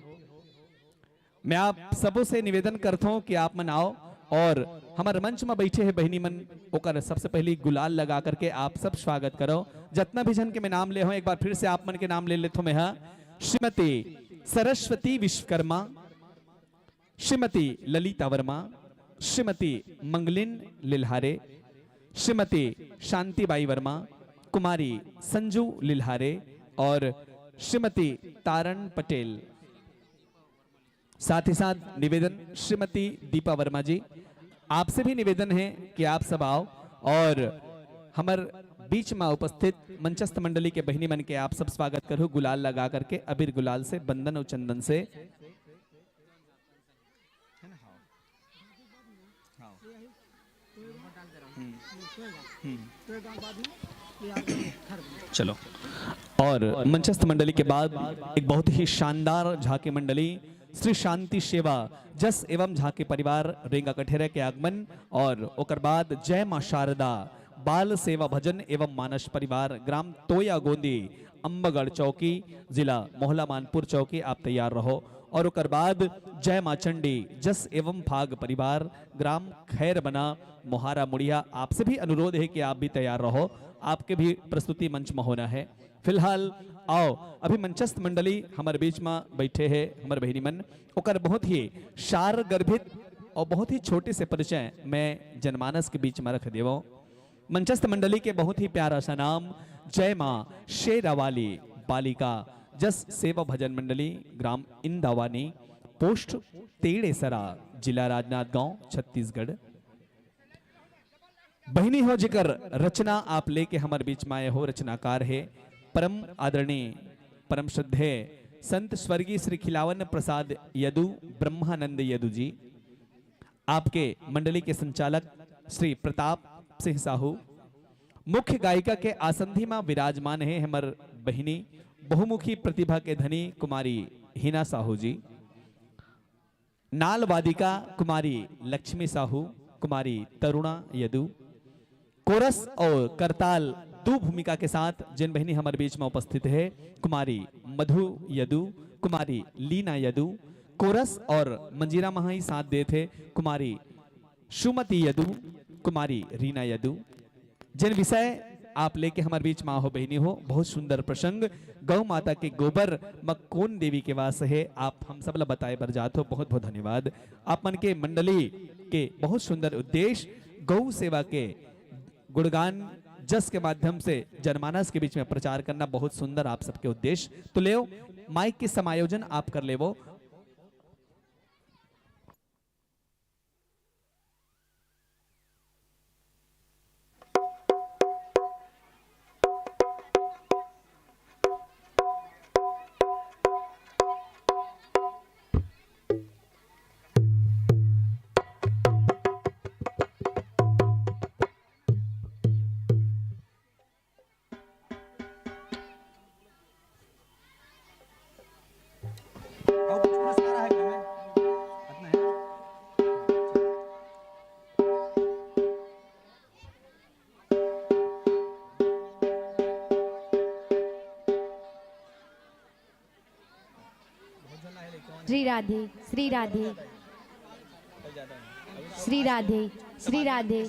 मैं आप सबों से निवेदन करता हूँ कि आप मन आओ और हमारे मंच में बैठे हैं बहिनी मन, ओकर सबसे पहली गुलाल लगा करके आप सब स्वागत करो। जितना भी जन के मैं नाम ले हूँ, एक बार फिर से आप मन के नाम ले लेता हूँ मैं, हाँ। श्रीमती सरस्वती विश्वकर्मा, श्रीमती ललिता वर्मा, श्रीमती मंगलिन लिल्हारे, श्रीमती शांतिबाई वर्मा, कुमारी संजू लिल्हारे और श्रीमती तारण पटेल। साथ ही साथ निवेदन, श्रीमती दीपा वर्मा जी, आपसे भी निवेदन है कि आप सब आओ और हमर बीच में उपस्थित मंचस्थ मंडली के बहिनी मन के आप सब स्वागत करू, गुलाल लगा करके, अबीर गुलाल से, बंदन और चंदन से। हम्म। हम्म। चलो, और मंचस्थ मंडली के बाद एक बहुत ही शानदार झांकी मंडली, श्री शांति सेवा जस एवं झांकी परिवार रेंगा कठेरा के आगमन और ओकर बाद जय मां शारदा बाल सेवा भजन एवं मानस परिवार ग्राम तोया गोंदी अम्बगढ़ चौकी, जिला मोहला मानपुर चौकी, आप तैयार रहो। और ओकर बाद जय मां चंडी जस एवं भाग परिवार ग्राम खैर बना मोहारा मुड़िया, आपसे भी अनुरोध है कि आप भी तैयार रहो, आपके भी प्रस्तुति मंच में होना है। फिलहाल आओ, अभी मंचस्थ मंडली हमारे बीच में बैठे हैं, हमारे बहिनी मन, ओकर बहुत ही सार गर्भित और बहुत ही छोटे से परिचय मैं जनमानस के बीच में रख देवो। मंचस्थ मंडली के बहुत ही प्यारा सा नाम, जय मां शेरावाली बालिका जस सेवा भजन मंडली, ग्राम इंदावानी, पोस्ट तेड़ेसरा, जिला राजनांदगांव, छत्तीसगढ़। बहिनी हो, जेकर रचना आप लेके हमर बीच में आए हो, रचनाकार है परम आदरणीय, परम श्रद्धेय संत स्वर्गीय श्री खिलावन प्रसाद यदु, ब्रह्मानंद यदु जी। आपके मंडली के संचालक श्री प्रताप सिंह साहू, मुख्य गायिका के आसंधी में विराजमान है हमर बहिनी, बहुमुखी प्रतिभा के धनी कुमारी हिना साहू जी, नाल वादिका कुमारी लक्ष्मी साहू, कुमारी तरुणा यदु, कोरस और करताल दू भूमिका के साथ जेन बहिनी हमर बीच में उपस्थित है, कुमारी मधु यदु, कुमारी लीना यदु, कोरस और मंजीरा म ही साथ देत हे कुमारी सुमति यदु, कुमारी रीना यदु। जेन विषय आप लेके हमर बीच में हो बहिनी हो, बहुत सुंदर प्रसंग, गौ माता के गोबर म कोन देवी के वास है, आप हम सब ला बताए बर जात हो। बहुत बहुत धन्यवाद। आप मन के मंडली के बहुत सुंदर उद्देश्य, गौ सेवा के गुणगान जस के माध्यम से जनमानस के बीच में प्रचार करना बहुत सुंदर आप सबके उद्देश्य। तो लेओ माइक के समायोजन आप कर लेवो। और कुछ पुरस्कार है घर में? इतना है? श्री राधे, श्री राधे, श्री राधे, श्री राधे,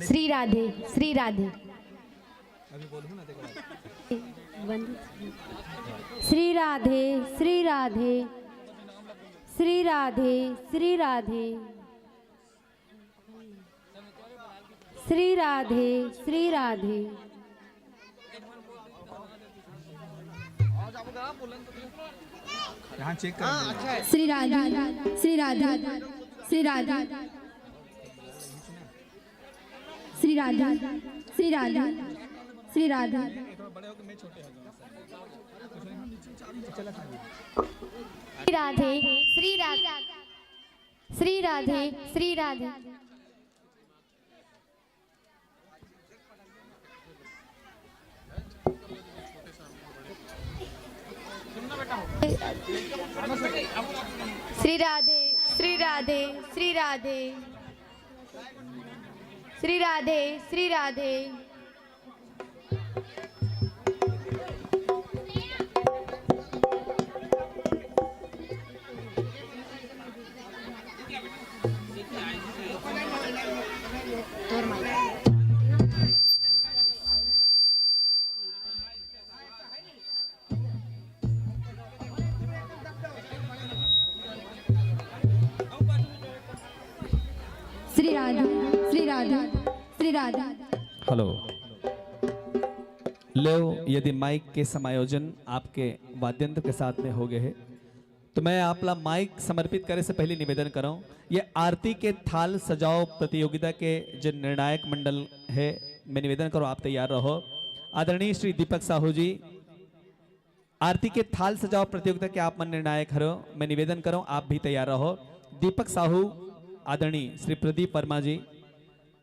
श्री राधे, श्री राधे। श्री राधे, श्री राधे, श्री राधे, श्री राधे। श्री राधे, श्री राधे। यहाँ चेक कर। श्री राधे, श्री राधे, श्री राधे, श्री राधे, श्री राधे, श्री राधे। श्री राधे, श्री राधे, श्री राधे, श्री राधे। श्री राधे, श्री राधे, श्री राधे, श्री राधे, श्री राधे। श्री राधे, श्री राधे, श्री राधे। हेलो। लेव, यदि माइक के समायोजन आपके वाद्यंत्र के साथ में हो गए है, तो मैं आपला माइक समर्पित करे से पहले निवेदन करूं, ये आरती के थाल सजाओ प्रतियोगिता के जो निर्णायक मंडल है, मैं निवेदन करूं आप तैयार रहो। आदरणीय श्री दीपक साहू जी, आरती के थाल सजाओ प्रतियोगिता के आप मन निर्णायक हरो, मैं निवेदन करूं आप भी तैयार रहो। दीपक साहू, आदरणीय श्री प्रदीप वर्मा जी,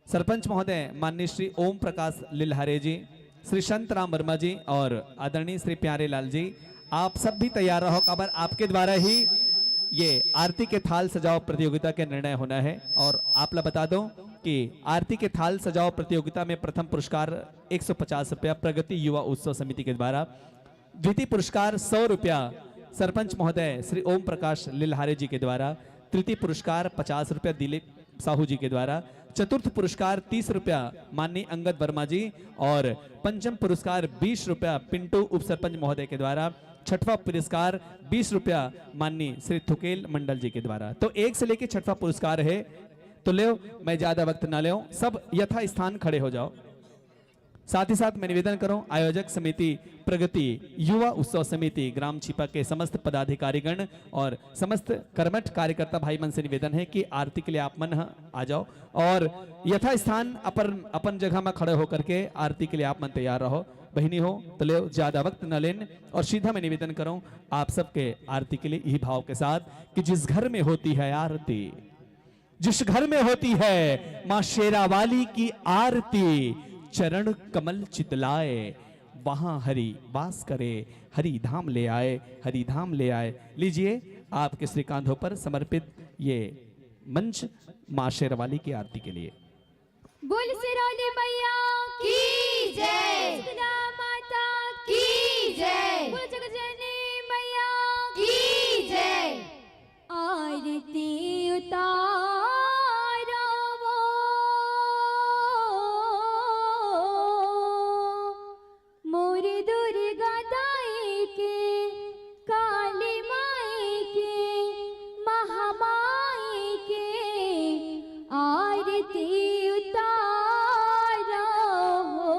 सरपंच महोदय माननीय श्री ओम प्रकाश लिल्हारे जी, श्री शांत राम वर्मा जी और आदरणीय श्री प्यारे लाल जी, आप सब भी तैयार रहो, काबर आपके द्वारा ही ये आरती के थाल सजाओ प्रतियोगिता के निर्णय होना है। और आप ला बता दो कि आरती के थाल सजाओ प्रतियोगिता में प्रथम पुरस्कार एक सौ पचास रुपया प्रगति युवा उत्सव समिति के द्वारा, द्वितीय पुरस्कार सौ रुपया सरपंच महोदय श्री ओम प्रकाश लिल्हारे जी के द्वारा, तृतीय पुरस्कार पचास रुपया दिलीप साहू जी के द्वारा, चतुर्थ पुरस्कार तीस रुपया माननीय अंगद वर्मा जी और पंचम पुरस्कार बीस रुपया पिंटू उप सरपंच महोदय के द्वारा, छठवां पुरस्कार बीस रुपया माननीय श्री थुकेल मंडल जी के द्वारा। तो एक से लेके छठवां पुरस्कार है। तो लेव, मैं ज्यादा वक्त ना लेव, सब यथा स्थान खड़े हो जाओ। साथ ही साथ मैं निवेदन करूं आयोजक समिति प्रगति युवा उत्सव समिति ग्राम छिपा के समस्त पदाधिकारीगण और समस्त कर्मठ कार्यकर्ता भाई मन से निवेदन है कि आरती के लिए आप मन ह आ जाओ और यथा स्थान अपन अपन जगह में खड़े होकर के आरती के लिए आप मन तैयार रहो। बहिनी हो, तो लेव, ज्यादा वक्त न लेन और सीधा मैं निवेदन करूं आप सबके आरती के लिए यही भाव के साथ कि जिस घर में होती है आरती, जिस घर में होती है माँ शेरावाली की आरती, चरण कमल चितलाए, वहां हरि वास करे, हरि धाम ले आए, हरि धाम ले आए। लीजिए, आपके श्री कांधों पर समर्पित ये मंच माँ शेरावाली की आरती के लिए। बोल सिरौली मैया की जय। शीतला माता की जय। बोल जगजननी मैया की जय। आरती उतारो वो मोर दुर्गा दाई के, काली माई के, महामाई के, आरती उतारो हो।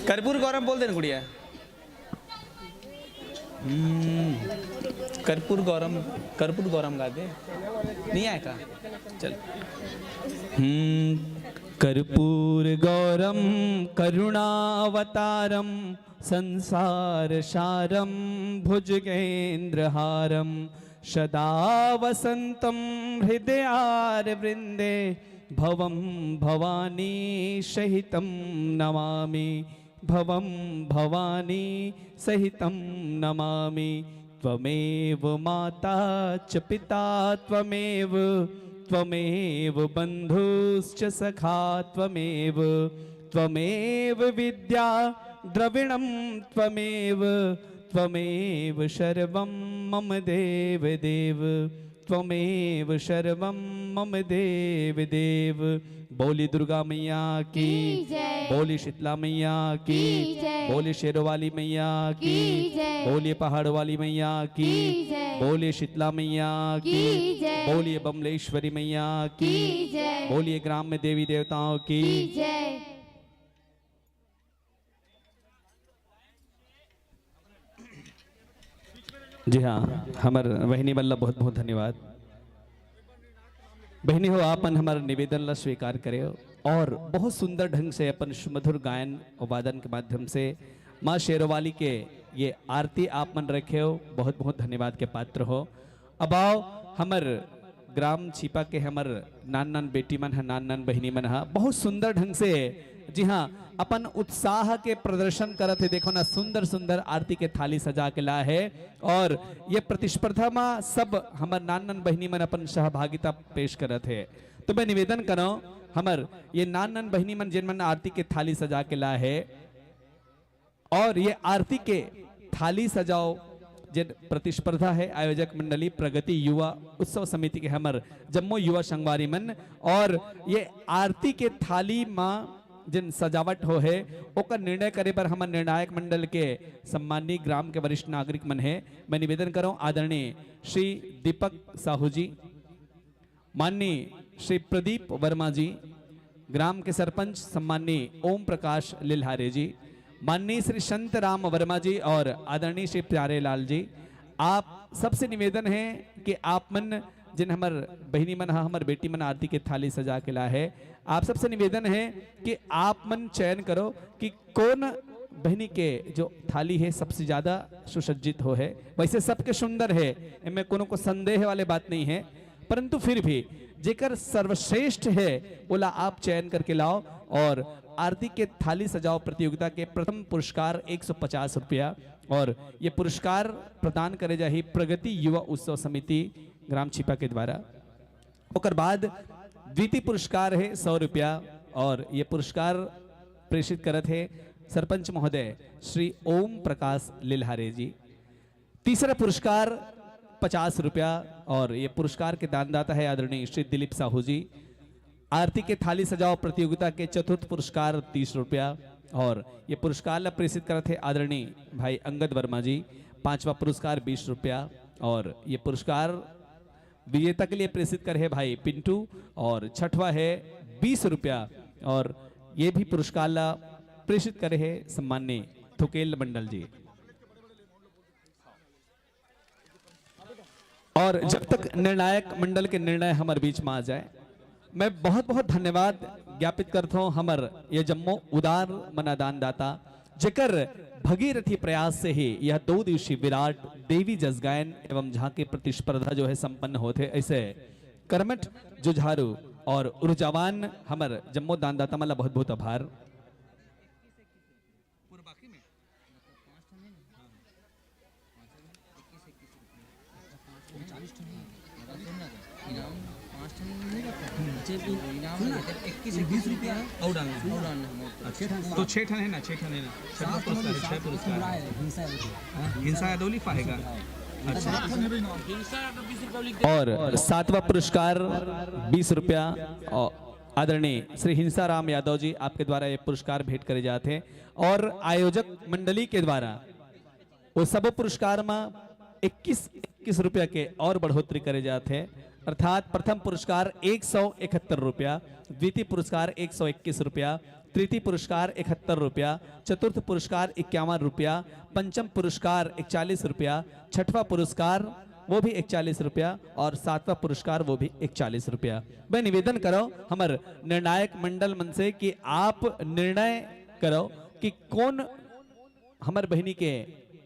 कर्पूर गौरम बोल दे ना गुड़िया। हम्म, कर्पूर गौरम, कर्पूर गौरम गा दे। नहीं आया का? चल। हम्म, कर्पूर गौरम करुणावतारम संसार सारम भुजगेंद्र हारम सदा वसंतम हृदयार वृंदे भवम भवानी सहितम नमामि। भवम भवानी सहितम नमामि। त्वमेव माता च पिता त्वमेव, त्वमेव बंधुश्च सखा त्वमेव, त्वमेव विद्या द्रविणम त्वमेव, त्वमेव सर्वम मम देव देव, त्वमेव सर्वम मम देव देव। बोली दुर्गा मैया की, की जय। बोली शीतला मैया की, की जय। बोली शेरों वाली मैया की, की जय। बोली पहाड़ वाली मैया की, की जय। बोली शीतला मैया की, की जय। बोली बमलेश्वरी मैया की, की जय। बोली ग्राम में देवी देवताओं की, की जय। जी हाँ, हमर बहिनी मन ला बहुत बहुत धन्यवाद। बहिनी हो, आप मन हमर निवेदन ला स्वीकार करे और बहुत सुंदर ढंग से अपन सुमधुर गायन और वादन के माध्यम से माँ शेरों वाली के ये आरती आप मन रखे हो, बहुत बहुत धन्यवाद के पात्र हो। अब आओ, हमर ग्राम छिपा के हमर नान नान बेटी मन ह, नान नान बहिनी मन ह बहुत सुंदर ढंग से, जी हाँ, अपन उत्साह के प्रदर्शन करत हे। देखो ना, सुंदर सुंदर आरती के थाली सजा के लाए हे और ये प्रतिस्पर्धा म सब हमर नान नान बहिनी मन अपन सहभागिता पेश करत हे। तो मैं निवेदन करौं, हमर ये नान नान बहिनी मन जेन मन आरती के थाली सजा के लाए हे, और ये आरती के थाली सजाओ जेन प्रतिस्पर्धा हे, आयोजक मंडली प्रगति युवा उत्सव समिति के हमर जम्मो युवा संगवारी मन, और ये आरती के थाली म जेन सजावट हो हे, ओकर निर्णय करे बर हमर निर्णायक मंडल के सम्माननीय ग्राम के वरिष्ठ नागरिक मन हे। मैं निवेदन करौं आदरणीय श्री दीपक साहू जी, माननीय श्री प्रदीप वर्मा जी, ग्राम के सरपंच सम्माननीय ओम प्रकाश लिल्हारे जी, माननीय श्री संत राम वर्मा जी और आदरणीय श्री प्यारे लाल जी, आप सबसे निवेदन है कि आप मन, जिन हमर बहिनी मन ह, हमर बेटी मन आरती के थाली सजा के ला है, आप सबसे निवेदन है कि आप मन चयन करो कि कौन बहिनी के जो थाली है सबसे ज्यादा सुसज्जित हो है। वैसे सबके सुंदर है, इनमें कोनो को संदेह वाले बात नहीं है, परंतु फिर भी जेकर सर्वश्रेष्ठ है, ओला आप चयन करके लाओ और आरती के थाली सजाओ प्रतियोगिता के प्रथम पुरस्कार एक सौ पचास रुपया और ये पुरस्कार प्रदान करे जाही प्रगति युवा उत्सव समिति ग्राम छिपा के द्वारा। ओकर बाद द्वितीय पुरस्कार है सौ रुपया और ये पुरस्कार प्रेषित करत है सरपंच महोदय श्री ओम प्रकाश लिल्हारे जी। तीसरा पुरस्कार पचास रुपया और ये पुरस्कार के दानदाता है आदरणीय श्री दिलीप साहू जी। आरती के थाली सजाओ प्रतियोगिता के चतुर्थ पुरस्कार तीस रुपया और ये पुरस्कार ला प्रेषित करत है आदरणीय भाई अंगद वर्मा जी। पांचवा पुरस्कार बीस रुपया और ये पुरस्कार विजेता के लिए प्रेषित करे है भाई पिंटू और छठवा है बीस रुपया और ये भी पुरस्कार ला प्रेषित करे है सम्माननीय थुकेल मंडल जी। और जब तक निर्णायक मंडल के निर्णय हमर बीच में आ जाए, मैं बहुत बहुत धन्यवाद ज्ञापित करत हूँ हमर ये जम्मो उदार मनादान दाता, जेकर भगीरथी प्रयास से ही यह दो दिवसीय विराट देवी जसगायन एवं झांकी प्रतिस्पर्धा जो है संपन्न होत है। ऐसे कर्मठ, जुझारू और ऊर्जावान हमर जम्मो दानदाता मन ला बहुत बहुत आभार। तो छह ठन है ना, छह ठन है ना, छठा पुरस्कार है, छह पुरस्कार है। हिंसा यादव लिफा है का? अच्छा। और सातवां पुरस्कार बीस रुपया और आदरणीय श्री हिंसा राम यादव जी, आपके द्वारा ये पुरस्कार भेंट करे जात है और आयोजक मंडली के द्वारा वो सबो पुरस्कार म इक्कीस इक्कीस रुपया के और बढ़ोतरी करे जात है, अर्थात प्रथम पुरस्कार एक सौ इकहत्तर रुपया, द्वितीय पुरस्कार एक सौ इक्कीस रुपया तृतीय पुरस्कार इकहत्तर रुपया, चतुर्थ पुरस्कार इक्यावन रुपया, पंचम पुरस्कार इकचालीस रुपया, छठवा पुरस्कार वो भी इकचालीस रुपया और सातवां पुरस्कार वो भी इकचालीस रुपया। मैं निवेदन करव हमर निर्णायक मंडल मन से कि आप निर्णय करव कि कौन हमर बहिनी के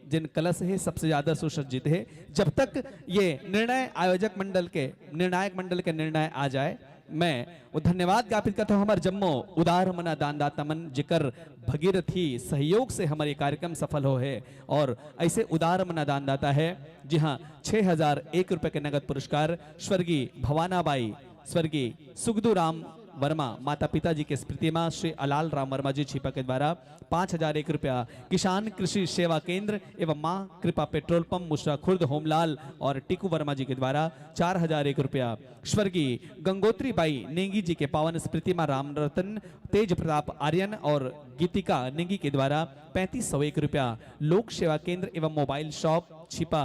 जिन कलश हे सबसे ज्यादा सुसज्जित हे। जब तक ये निर्णय आयोजक मंडल के, निर्णायक मंडल के निर्णय आ जाए, मैं वो धन्यवाद ज्ञापित करता हूँ हमर जम्मो उदार मना दानदाता मन, जेकर भगीरथी सहयोग से हमर ये कार्यक्रम सफल हो हे। और ऐसे उदार मना दानदाता है, जी हाँ, छः हजार एक रुपये के नगद पुरस्कार स्वर्गीय भवानाबाई, स्वर्गीय सुगदू राम वर्मा, माता पिता जी के स्मृति में श्री अलाल राम वर्मा जी छिपा के द्वारा पाँच हजार एक रुपया, किसान कृषि सेवा केंद्र एवं माँ कृपा पेट्रोल पंप मुसरा खुर्द होमलाल और टीकू वर्मा जी के द्वारा चार हजार एक रुपया, स्वर्गीय गंगोत्री बाई नेंगी जी के पावन स्मृति में राम रतन, तेज प्रताप आर्यन और गीतिका नेंगी के द्वारा पैंतीस सौ एक रुपया, लोक सेवा केंद्र एवं मोबाइल शॉप छिपा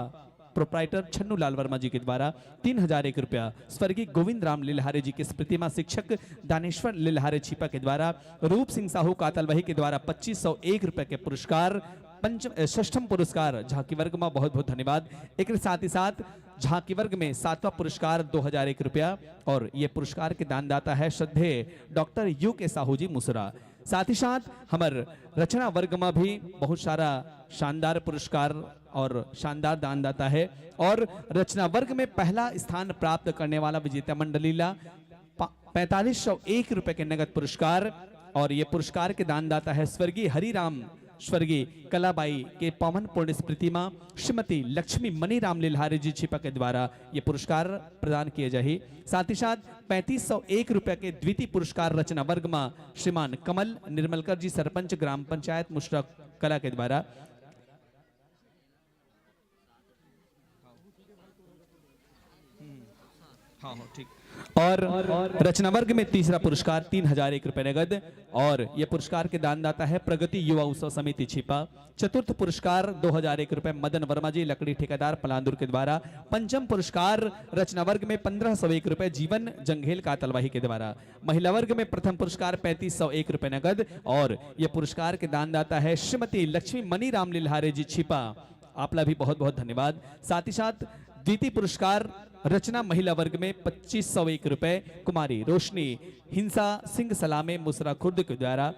प्रोप्राइटर छन्नू लाल वर्मा जी के द्वारा तीन हजार एक रुपया, स्वर्गीय गोविंद राम लिल्हारे जी के स्मृति में शिक्षक दानेश्वर लिल्हारे छिपा के द्वारा, रूप सिंह साहू कातलवाही के द्वारा पच्चीस सौ एक रुपये के पुरस्कार, पंचम, अ, षष्ठम पुरस्कार झांकी वर्ग में बहुत बहुत धन्यवाद। एक साथ ही साथ झांकी वर्ग में सातवां पुरस्कार दो हजार एक रुपया और ये पुरस्कार के दानदाता है श्रद्धेय डॉक्टर यू के साहू जी मुसरा। साथ ही साथ हमर रचना वर्ग में भी बहुत सारा शानदार पुरस्कार और शानदार दानदाता है। और रचना वर्ग में पहला स्थान प्राप्त करने वाला विजेता मंडली ला पा-, पैंतालीस सौ एक रुपये के नगद पुरस्कार और ये पुरस्कार के दानदाता है स्वर्गीय हरिराम, स्वर्गीय कलाबाई के पावन पुण्य स्मृति में श्रीमती लक्ष्मी मनीराम लिल्हारे जी छिपा के द्वारा ये पुरस्कार प्रदान किए जाही। साथ ही साथ पैंतीस सौ एक रुपये के द्वितीय पुरस्कार रचना वर्ग में श्रीमान कमल निर्मलकर जी, सरपंच ग्राम पंचायत मुसरा कला के द्वारा। हाँ, हाँ, ठीक। और रचना वर्ग में तीसरा पुरस्कार तीन हजार एक रुपये नगद और ये पुरस्कार के दानदाता है प्रगति युवा उत्सव समिति छिपा। चतुर्थ पुरस्कार दो हजार एक रुपये मदन वर्मा जी, लकड़ी ठेकेदार पलांदुर के द्वारा। पंचम पुरस्कार रचना वर्ग में पन्द्रह सौ एक रुपये जीवन जंघेल कातलवाही के द्वारा। महिला वर्ग में प्रथम पुरस्कार पैंतीस सौ एक रुपये नगद और ये पुरस्कार के दानदाता है श्रीमती लक्ष्मी मनीराम लिल्हारे जी छिपा। आपला भी बहुत बहुत धन्यवाद। साथ ही साथ द्वितीय पुरस्कार रचना महिला वर्ग में पच्चीस सौ एक रुपये कुमारी रोशनी हिंसा सिंह सलामे मुसरा खुर्द के द्वारा।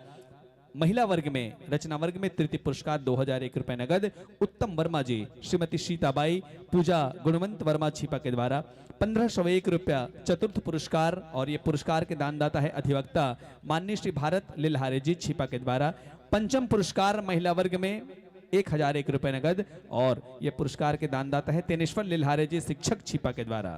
महिला वर्ग में, रचना वर्ग में तृतीय पुरस्कार दो हजार एक रुपये नगद उत्तम वर्मा जी, श्रीमती सीताबाई, पूजा गुणवंत वर्मा छिपा के द्वारा। पन्द्रह सौ एक रुपया चतुर्थ पुरस्कार और ये पुरस्कार के दानदाता है अधिवक्ता माननीय श्री भारत लिल्हारे जी छिपा के द्वारा। पंचम पुरस्कार महिला वर्ग में एक हजार एक रुपये नगद और ये पुरस्कार के दानदाता है तेनेश्वर लिल्हारे जी, शिक्षक छिपा के द्वारा।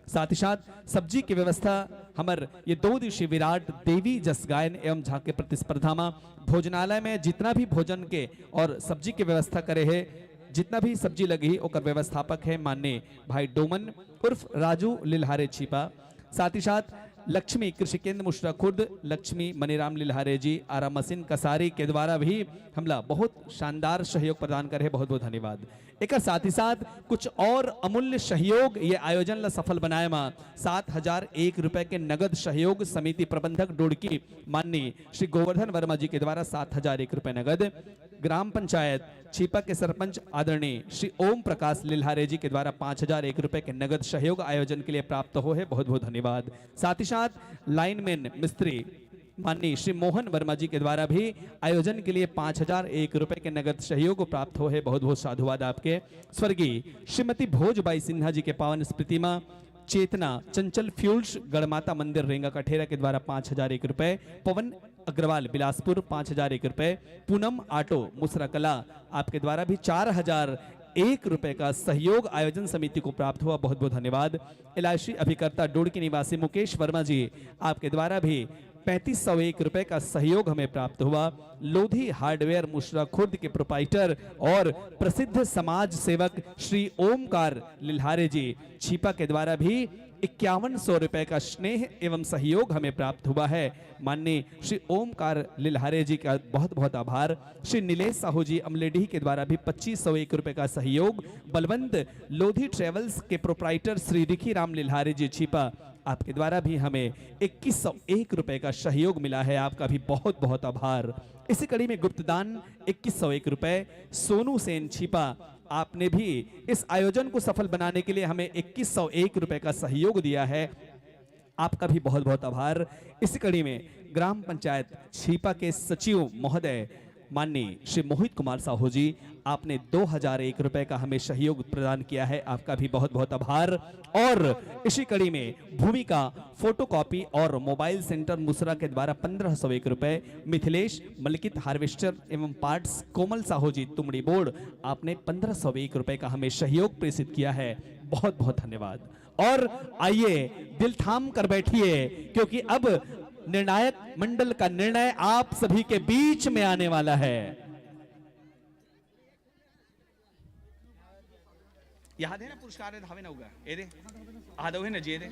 साथ ही साथ सब्जी की व्यवस्था हमर ये दो दिवसीय विराट देवी जस गायन एवं झांकी प्रतिस्पर्धा में भोजनालय में जितना भी भोजन के और सब्जी की व्यवस्था करे हे, जितना भी सब्जी लगही ओकर व्यवस्थापक है माननीय भाई डोमन उर्फ राजू लिल्हारे छिपा। साथ ही साथ लक्ष्मी कृषि केंद्र मुसरा खुर्द, लक्ष्मी मनीराम लिल्हारे जी आरा मशीन कसारी के द्वारा भी हमला बहुत शानदार सहयोग प्रदान करे हे। बहुत बहुत धन्यवाद। एकर साथ ही साथ कुछ और अमूल्य सहयोग ये आयोजन ला सफल बनाए मा सात हजार एक रुपए के नगद सहयोग समिति प्रबंधक डोड़की माननीय श्री गोवर्धन वर्मा जी के द्वारा सात हजार एक रुपए नगद, ग्राम पंचायत छीपा के सरपंच आदरणीय श्री ओम प्रकाश लिल्हारे जी के द्वारा पाँच हजार एक रुपए के नगद सहयोग आयोजन के लिए प्राप्त हो है। बहुत बहुत धन्यवाद। साथ ही साथ लाइनमैन मिस्त्री माननीय श्री मोहन वर्मा जी के द्वारा भी आयोजन के लिए पाँच हजार एक रुपए के नगद सहयोग प्राप्त हो है। बहुत बहुत साधुवाद आपके। स्वर्गीय श्रीमती भोजबाई सिन्हा जी के पावन स्मृति में चेतना चंचल फ्यूल्स गढ़माता मंदिर रेंगा कठेरा के द्वारा पाँच हजार एक रुपए, पवन अग्रवाल बिलासपुर पाँच हजार एक रुपए, पूनम ऑटो मुसरा कला आपके द्वारा भी चार हजार एक रुपए का सहयोग आयोजन समिति को प्राप्त हुआ। बहुत बहुत धन्यवाद। एल आई सी अभिकर्ता डोड़की निवासी मुकेश वर्मा जी आपके द्वारा भी पैंतीस सौ एक रुपए का सहयोग हमें प्राप्त हुआ। लोधी हार्डवेयर मुसरा खुर्द के प्रोप्राइटर और प्रसिद्ध समाज सेवक श्री ओमकार लिल्हारे जी छीपा के द्वारा भी इक्यावन सौ रुपए का स्नेह एवं सहयोग हमें प्राप्त हुआ है। माननीय श्री ओमकार लिल्हारे जी का बहुत बहुत आभार। श्री नीलेश साहू जी अमलेडीह के द्वारा भी पच्चीस सौ एक रुपए का सहयोग। बलवंत लोधी ट्रेवल्स के प्रोप्राइटर श्री रिखी राम लिल्हारे जी छीपा आपके द्वारा भी हमें इक्कीस सौ एक रुपए का सहयोग मिला है, आपका भी बहुत बहुत आभार। इसी कड़ी में गुप्तदान इक्कीस सौ एक रुपए, सोनू सेन छीपा, आपने भी इस आयोजन को सफल बनाने के लिए हमें इक्कीस सौ एक रुपए का सहयोग दिया है, आपका भी बहुत बहुत आभार। इसी कड़ी में ग्राम पंचायत छीपा के सचिव महोदय माननीय श्री मोहित कुमार साहू जी, आपने दो हजार एक रुपए का हमें सहयोग प्रदान किया है, आपका भी बहुत बहुत आभार। और इसी कड़ी में भूमिका फोटोकॉपी और मोबाइल सेंटर मुसरा के द्वारा पन्द्रह सौ एक रुपए, मिथिलेश मलकित हार्वेस्टर एवं पार्ट्स कोमल साहू जी तुमड़ी बोर्ड, आपने पन्द्रह सौ एक रुपए का हमें सहयोग प्रेषित किया है, बहुत बहुत धन्यवाद। और आइए, दिल थाम कर बैठिए, क्योंकि अब निर्णायक मंडल का निर्णय आप सभी के बीच में आने वाला है। याद है ना पुरस्कार है, धावे ना होगा। ए दे, आ दो है ना, जे दे।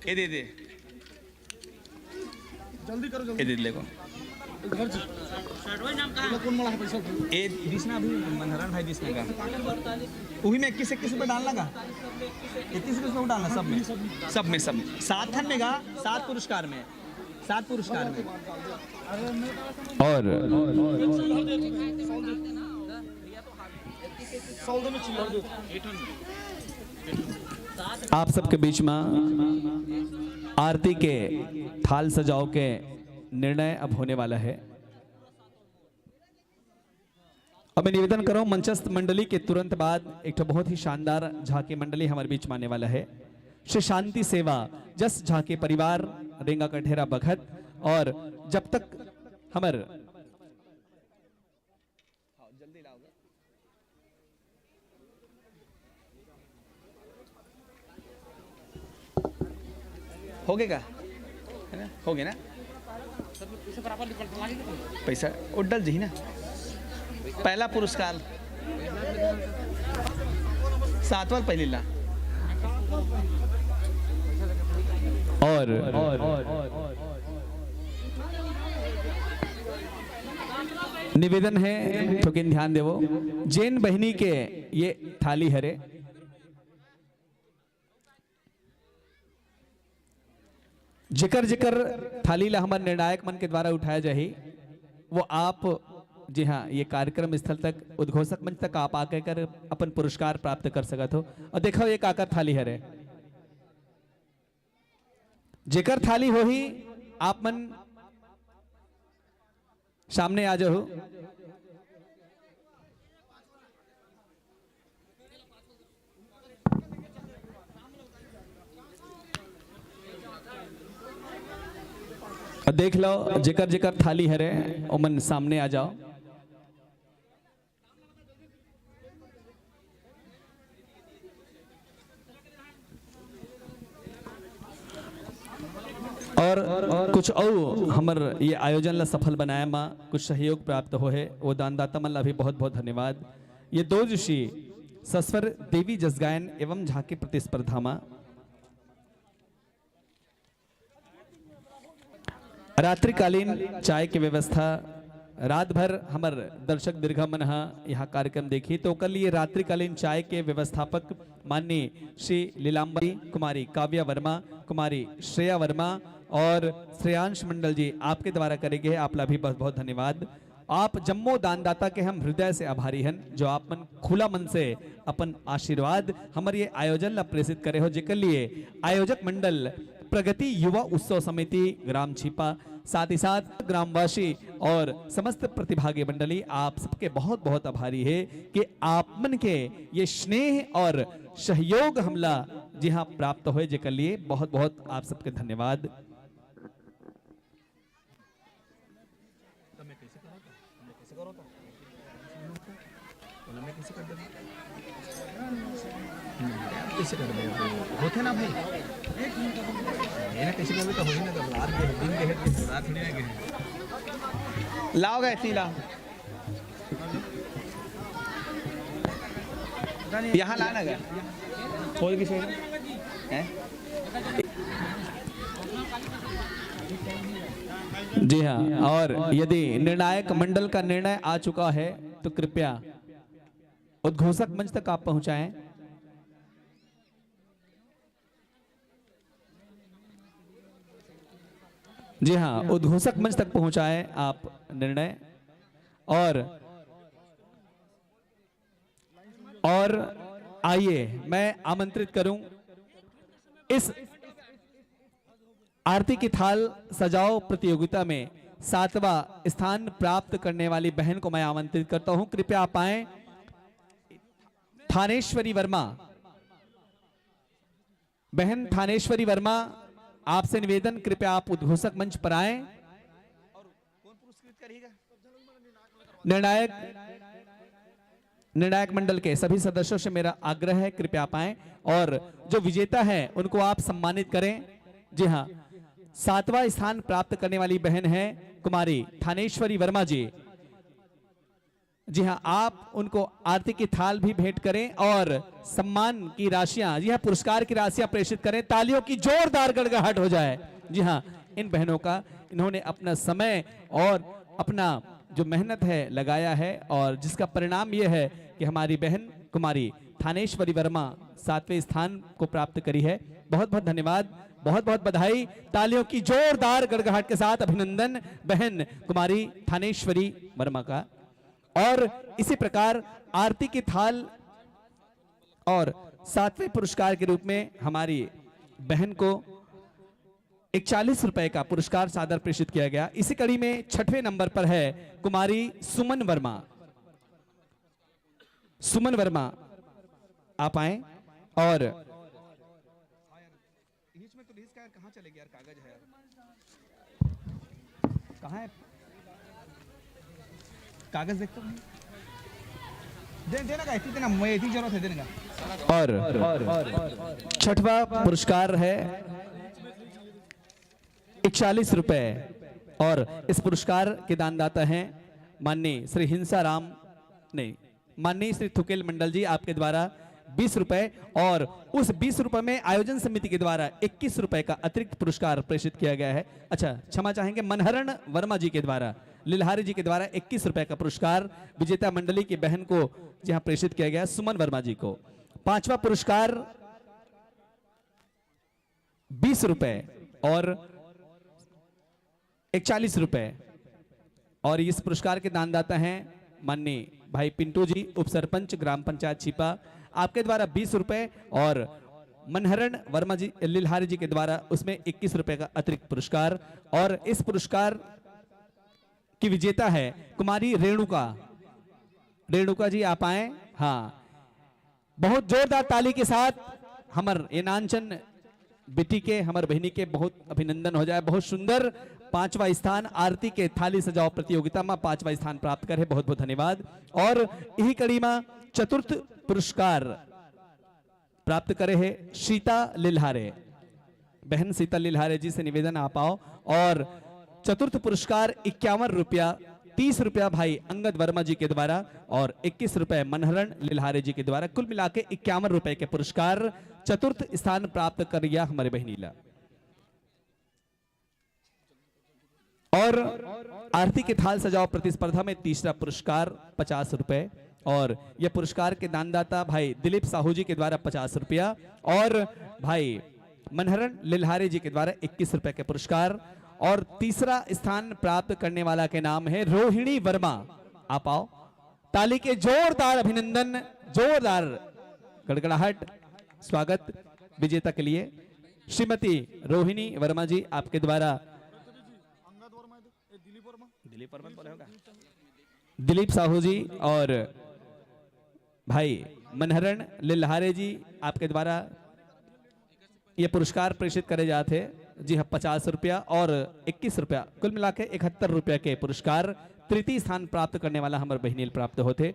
ए दे दे। जल्दी करो, जल्दी। ए दे, देखो। घर से। कौन मड़ा है पैसा? ए दिसना अभी मनहरन भाई दिसना का। वही में इक्कीस इक्कीस रुपए डालना का। इक्कीस इक्कीस रुपए डालना सब में। सब में, सब में। सात थन में का, सात पुरस्कार में। सात पुरस्कार में। और आप सबके बीच में आरती के थाल सजाव के निर्णय अब होने वाला है। अब मैं निवेदन करूं, मंचस्थ मंडली के तुरंत बाद एक ठो बहुत ही शानदार झांकी मंडली हमारे बीच में आने वाला है। श्री शांति सेवा जस झांकी परिवार, रेंगा कठेरा बखत, और जब तक हमर हो गए का? है ना? हो गए ना? पैसा उड्डल जी ना। पहला पुरस्कार सातवां पहली ला। और निवेदन है, थोकिन ध्यान देवो, जेन बहिनी के ये थाली हरे, जेकर जेकर थाली ला हमर निर्णायक मन के द्वारा उठाया जाही, वो आप, जी हाँ, ये कार्यक्रम स्थल तक, उद्घोषक मंच तक आप आके कर अपन पुरस्कार प्राप्त कर सकत हो। और देखो, ये काकर थाली हरे, जेकर थाली होही, आप मन सामने आ जाओ। देख लो, जेकर जेकर थाली हरे, ओमन सामने आ जाओ। और कुछ अउ हमर ये आयोजन ला सफल बनाए मा कुछ सहयोग प्राप्त होहे, वो दानदाता मन ला भी बहुत बहुत धन्यवाद। ये दो दिवसीय सस्वर देवी जसगायन एवं झांकी प्रतिस्पर्धा मा रात्रिकालीन चाय के व्यवस्था, रात भर हमर दर्शक दीर्घा मन ह यहाँ कार्यक्रम देखी, तो ओकर लिए रात्रिकालीन चाय के व्यवस्थापक माननीय श्री लीलाम्बरी, कुमारी काव्या वर्मा, कुमारी श्रेया वर्मा और श्रेयांश मंडल जी आपके द्वारा करे गए, आप ला भी बहुत बहुत धन्यवाद। आप जम्मो दानदाता के हम हृदय से आभारी हन, जो आप मन खुला मन से अपन आशीर्वाद हमर ये आयोजन ला प्रेषित करे हो, जेकर लिए आयोजक मंडल प्रगति युवा उत्सव समिति ग्राम छिपा, साथ ही साथ ग्रामवासी और समस्त प्रतिभागी मंडली, आप सबके बहुत बहुत आभारी है कि आप मन के ये स्नेह और सहयोग हमला जी हाँ प्राप्त होए, जेकर लिए बहुत बहुत आप सबके धन्यवाद। ओला मैं कइसे कर देबो? हम्म, कइसे कर देबो? होथे ना भाई। ये ना कइसे करबे तो होही ना, तो रात के दिन के है, रात थोड़ी ना के है। लाओ गए तीला। यहाँ लाना गया। खोल किसे? हैं? जी हाँ, और यदि निर्णायक मंडल का निर्णय आ चुका है तो कृपया उद्घोषक मंच तक आप पहुंचाएं। जी हाँ, उद्घोषक मंच तक पहुंचाएं आप निर्णय। और और आइए, मैं आमंत्रित करूं इस आरती की थाल सजाओ प्रतियोगिता में सातवां स्थान प्राप्त करने वाली बहन को मैं आमंत्रित करता हूं। कृपया आप आएं, थानेश्वरी वर्मा। बहन थानेश्वरी वर्मा, आपसे निवेदन, कृपया आप उद्घोषक मंच पर आएं। निर्णायक निर्णायक मंडल के सभी सदस्यों से मेरा आग्रह है, कृपया आप आएं। और जो विजेता है उनको आप सम्मानित करें। जी हाँ, सातवां स्थान प्राप्त करने वाली बहन है कुमारी थानेश्वरी वर्मा जी। जी हाँ, आप उनको आरती की थाल भी भेंट करें और सम्मान की राशियां, जी हाँ, पुरस्कार की राशियां प्रेषित करें। तालियों की जोरदार गड़गड़ाहट हो जाए। जी हाँ, इन बहनों का, इन्होंने अपना समय और अपना जो मेहनत है लगाया है, और जिसका परिणाम ये है कि हमारी बहन कुमारी थानेश्वरी वर्मा सातवें स्थान को प्राप्त करी है। बहुत बहुत धन्यवाद, बहुत बहुत बधाई। तालियों की जोरदार गड़गड़ाहट के साथ अभिनंदन बहन कुमारी थानेश्वरी वर्मा का। और इसी प्रकार आरती की थाल और सातवें पुरस्कार के रूप में हमारी बहन को इकतालीस रुपए का पुरस्कार सादर प्रेषित किया गया। इसी कड़ी में छठवें नंबर पर है कुमारी सुमन वर्मा। सुमन वर्मा, आप आए। और बीच में तो रिलीज का यार, कहाँ चले गया यार? कागज है यार, कहाँ है कागज? देख तो नहीं। दे देना का, इतनी देना, मैं इतनी जरूरत है देने का। और छठवां पुरस्कार है इकतालीस रुपए, और इस पुरस्कार के दानदाता हैं माननीय श्री हिंसा राम, नहीं, माननीय श्री थुकेल मंडल जी, आपके द्वारा बीस रुपए, और उस बीस रुपए में आयोजन समिति के द्वारा इक्कीस रुपए का अतिरिक्त पुरस्कार प्रेषित किया गया है। अच्छा, क्षमा चाहेंगे, मनहरण वर्मा जी के द्वारा, लिल्हारे जी के द्वारा इक्कीस रुपए का पुरस्कार विजेता मंडली की बहन को, जी हाँ, प्रेषित किया गया, सुमन वर्मा जी को। पांचवा पुरस्कार बीस रुपए और इकतालीस रुपए। और इस पुरस्कार के दानदाता हैं माननीय भाई पिंटू जी, उप सरपंच ग्राम पंचायत छिपा, आपके द्वारा बीस रुपए और मनहरण वर्मा जी, लिल्हारी जी के द्वारा उसमें इक्कीस रुपए का अतिरिक्त पुरस्कार। और इस पुरस्कार की विजेता है कुमारी रेणुका। रेणुका जी, आप आए। हाँ, बहुत जोरदार ताली के साथ हमर ये नानचन बेटी के, हमर बहिनी के बहुत अभिनंदन हो जाए। बहुत सुंदर पांचवा स्थान आरती के थाली सजाओ प्रतियोगिता में पांचवा स्थान प्राप्त करे, बहुत बहुत धन्यवाद। और यही कड़ी में चतुर्थ पुरस्कार प्राप्त करे है सीता लिल्हारे। बहन सीता लिल्हारे जी से निवेदन, आप आओ। और चतुर्थ पुरस्कार इक्यावन रुपया, तीस रुपया भाई अंगद वर्मा जी के द्वारा और इक्कीस रुपए मनहरण लिल्हारे जी के द्वारा, कुल मिला के इक्यावन रुपए के पुरस्कार चतुर्थ स्थान प्राप्त करिया हमारे बहिनी ला। और आरती के थाल सजाओ प्रतिस्पर्धा में तीसरा पुरस्कार पचास रुपए, और यह पुरस्कार के दानदाता भाई दिलीप साहू जी के द्वारा पचास रुपया, और भाई मनहरण लिल्हारे जी के द्वारा इक्कीस रुपए के पुरस्कार। और तीसरा स्थान प्राप्त करने वाला के नाम है रोहिणी वर्मा। आप आओ, ताली के जोरदार अभिनंदन, जोरदार गड़गड़ाहट, स्वागत विजेता के लिए। श्रीमती रोहिणी वर्मा जी, आपके द्वारा दिलीप वर्मा बोले होगा, दिलीप साहू जी और भाई मनहरण लिल्हारे जी, आपके द्वारा ये पुरस्कार प्रेषित करे जात हे। जी हाँ, पचास रुपया और इक्कीस रुपया, कुल मिला के इकहत्तर रुपया के पुरस्कार तृतीय स्थान प्राप्त करने वाला हमर बहिनी ल प्राप्त होथे।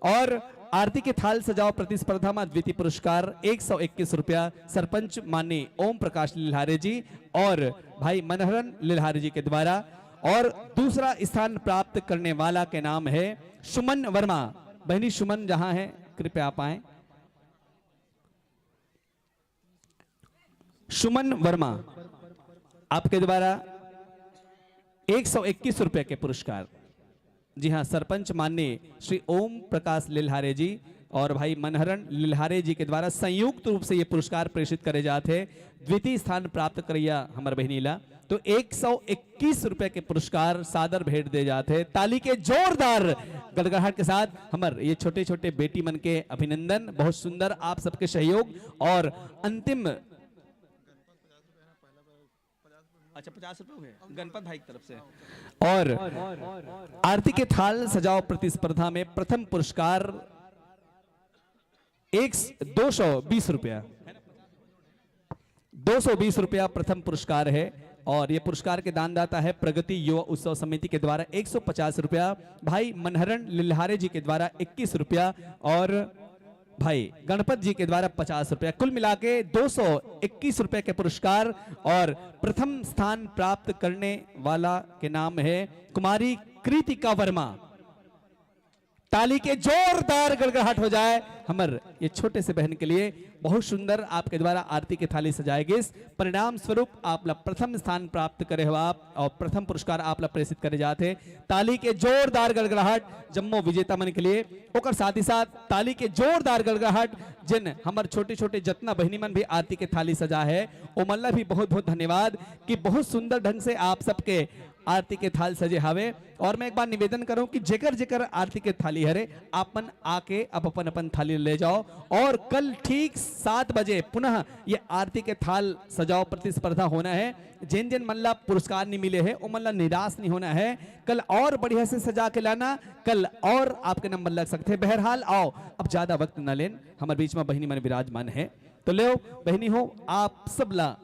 और आरती के थाल सजाओ प्रतिस्पर्धा में द्वितीय पुरस्कार एक सौ इक्कीस रुपया सरपंच माननीय ओम प्रकाश लिल्हारे जी और भाई मनहरन लिल्हारे जी के द्वारा। और दूसरा स्थान प्राप्त करने वाला के नाम है सुमन वर्मा। बहिनी सुमन जहां है, कृपया आप आएं। सुमन वर्मा, आपके द्वारा एक सौ इक्कीस रुपए के पुरस्कार। जी हाँ, सरपंच माननीय श्री ओम प्रकाश लिल्हारे जी और भाई मनहरन लिल्हारे जी के द्वारा संयुक्त रूप से ये पुरस्कार प्रेषित करे जात हे। द्वितीय स्थान प्राप्त करैया हमर बहिनी ला तो एक सौ इक्कीस रुपया के पुरस्कार सादर भेंट दे जात हे। ताली के जोरदार गड़गड़ाहट के साथ हमर ये छोटे-छोटे बेटी मन के अभिनंदन। बहुत सुंदर आप सबके सहयोग। और अंतिम, अच्छा, पचास रुपये हुए गणपत भाई की तरफ से। और आरती के थाल सजाओ प्रतिस्पर्धा में प्रथम पुरस्कार एक, दो सौ बीस रुपया, दो सौ बीस रुपया प्रथम पुरस्कार है। और ये पुरस्कार के दानदाता है प्रगति युवा उत्सव समिति के द्वारा एक सौ पचास रुपया, भाई मनहरण लिल्हारे जी के द्वारा इक्कीस रुपया और भाई गणपत जी के द्वारा पचास रुपया। कुल मिला के दो सौ इक्कीस रुपया के पुरस्कार। और प्रथम स्थान प्राप्त करने वाला के नाम है कुमारी कृतिका वर्मा। ताली के जोरदार गड़गड़ाहट हो जाए हमर ये छोटे से बहन के लिए। बहुत सुंदर आपके द्वारा आरती के थाली सजाए गिस। परिणाम स्वरूप आप ला प्रथम स्थान प्राप्त करे हो आप, और प्रथम पुरस्कार आप ला प्रेषित करे जात हे। ताली के जोरदार गड़गड़ाहट जम्मो विजेता मन के लिए। ओकर साथ ही साथ ताली के जोरदार गड़गड़ाहट जिन हमर छोटे-छोटे जतना बहिनी मन भी आरती के थाली सजा है, ओमन ला भी बहुत-बहुत धन्यवाद कि बहुत सुंदर ढंग से आप सबके आरती के थाल सजे हावे। और मैं एक बार निवेदन करूं कि जेकर जेकर आरती के थाली हरे, आप मन आके अब अपन अपन थाली ले जाओ। और कल ठीक सात बजे पुनः ये आरती के थाल सजाओ प्रतिस्पर्धा होना है। जिन जिन मन ला पुरस्कार नहीं मिले है, ओ मन ला निराश नहीं होना है। कल और बढ़िया से सजा के लाना, कल और आपके नंबर लग सकते हैं। बहरहाल, आओ, अब ज्यादा वक्त न लेन, हमर बीच में बहिनी मन विराजमान है। तो लेओ बहिनी हो, आप सब ला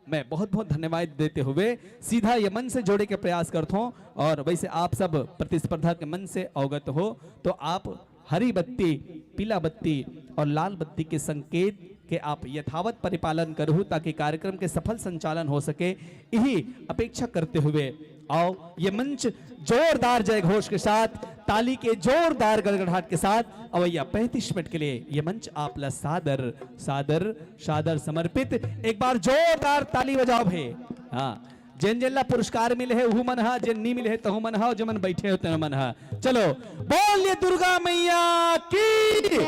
मैं बहुत बहुत धन्यवाद देते हुए सीधा ये मंच से जोड़े के प्रयास करत हों। और वैसे आप सब प्रतिस्पर्धा के मंच से अवगत हो, तो आप हरी बत्ती, पीला बत्ती और लाल बत्ती के संकेत के आप यथावत परिपालन करहु, ताकि कार्यक्रम के सफल संचालन हो सके, यही अपेक्षा करते हुए आओ ये मंच जोरदार जय घोष के साथ, ताली के जोरदार गड़गड़ाहट के साथ अवैया पैंतीस मिनट के लिए ये मंच आप ला सादर, सादर, सादर समर्पित। एक बार जोरदार ताली बजाओ भे। हाँ, जेन जेन ला पुरस्कार मिले हे उहू मन हा, जेन नी मिले हे तहू मन हा, और जेमन बैठे हो तेन मन हा। चलो, बोलिए दुर्गा मैया की।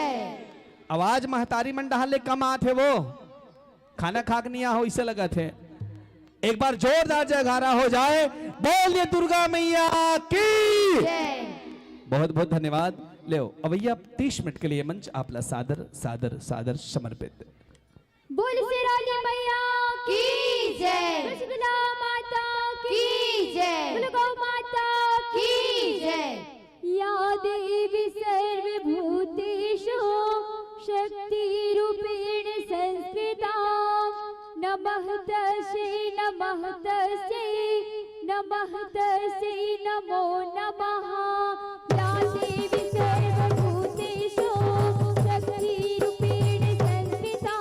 आवाज महतारी मन डहार ले कम आत हे वो। खाना खा के नहीं आहो, इसे लगत हे। एक बार जोरदार जयकारा हो जाए, बोलिए दुर्गा मैया की। बहुत बहुत धन्यवाद। लेओ, अवैया तीस मिनट के लिए मंच आप ला सादर, सादर, सादर समर्पित। बोल सिरोली मैया की जय। शीतला माता की जय। बोल गौ माता की जय। या देवी सर्वभूतेषु शक्तिरूपेण संस्थिता। नमः तस्यै, नमः तस्यै, नमः तस्यै, नमो नमः। या देवी सर्वभूतेषु शक्तिरूपेण संस्थिता।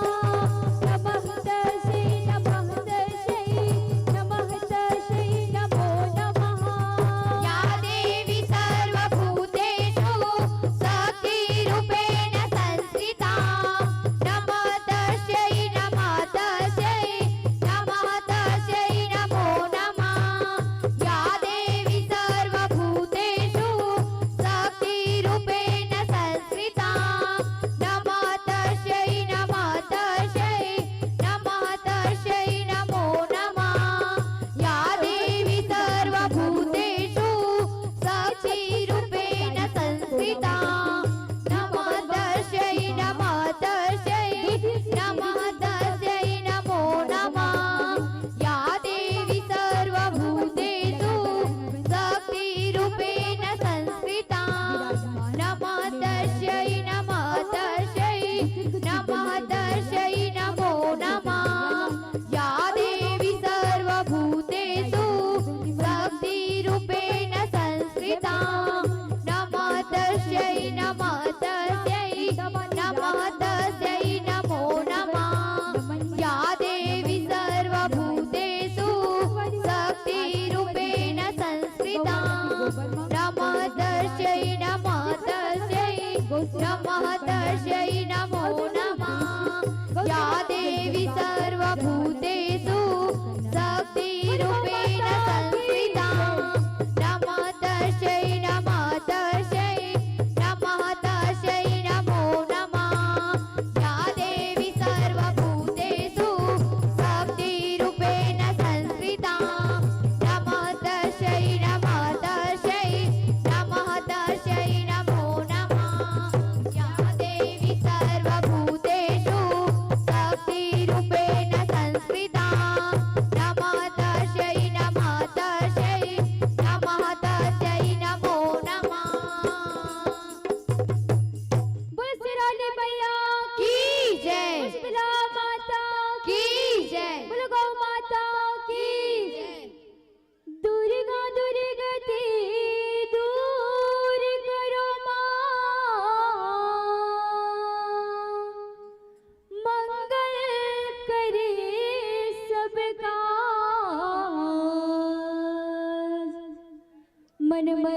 नमः तस्यै, नमः तस्यै, नमः तस्यै, नमो नमः। या देवी सर्वभूतेषु शक्तिरूपेण संस्थिता। नमः तस्यै, नमः तस्यै, नमः तस्यै, नमो नमः। या देवी सर्वभूतेषु शक्तिरूपेण संस्थिता। नमः तस्यै, नमः तस्यै, नमः तस्यै, नमो नमः। या देवी सर्वभूतेषु शक्तिरूपेण संस्थिता। नमः तस्यै, नमः तस्यै, नमः तस्यै, नमो नमः। या देवी सर्वभूतेषु शक्तिरूपेण संस्थिता। नमः तस्यै, नमः तस्यै, नमः तस्यै, नमो नमः। या देवी सर्वभूतेषु शक्तिरूपेण संस्थिता। नमः तस्यै, नमः तस्यै, नमः तस्यै, नमो नमः। या देवी सर्वभूतेषु शक्तिरूपेण संस्थिता। नमः तस्यै, नमः तस्यै, नमः तस्यै, नमो नमः। या देवी सर्वभूतेषु शक्तिरूपेण संस्थिता। नमः तस्यै, नमः तस्यै, नमः तस्यै, नमो नमः। या देवी सर्वभूतेषु शक्तिरूपेण संस्थिता।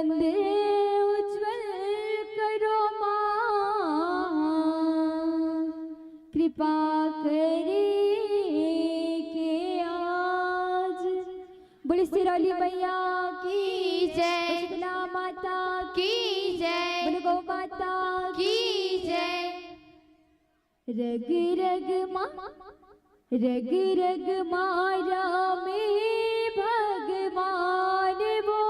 मंदिर उज्जवल करो माँ, कृपा करे के आज। बोले सिरौली मैया की जय, शीतला माता की जय, बोले गौ माता की जय। रग रग मा, रग रग मा रामे भगवान वो,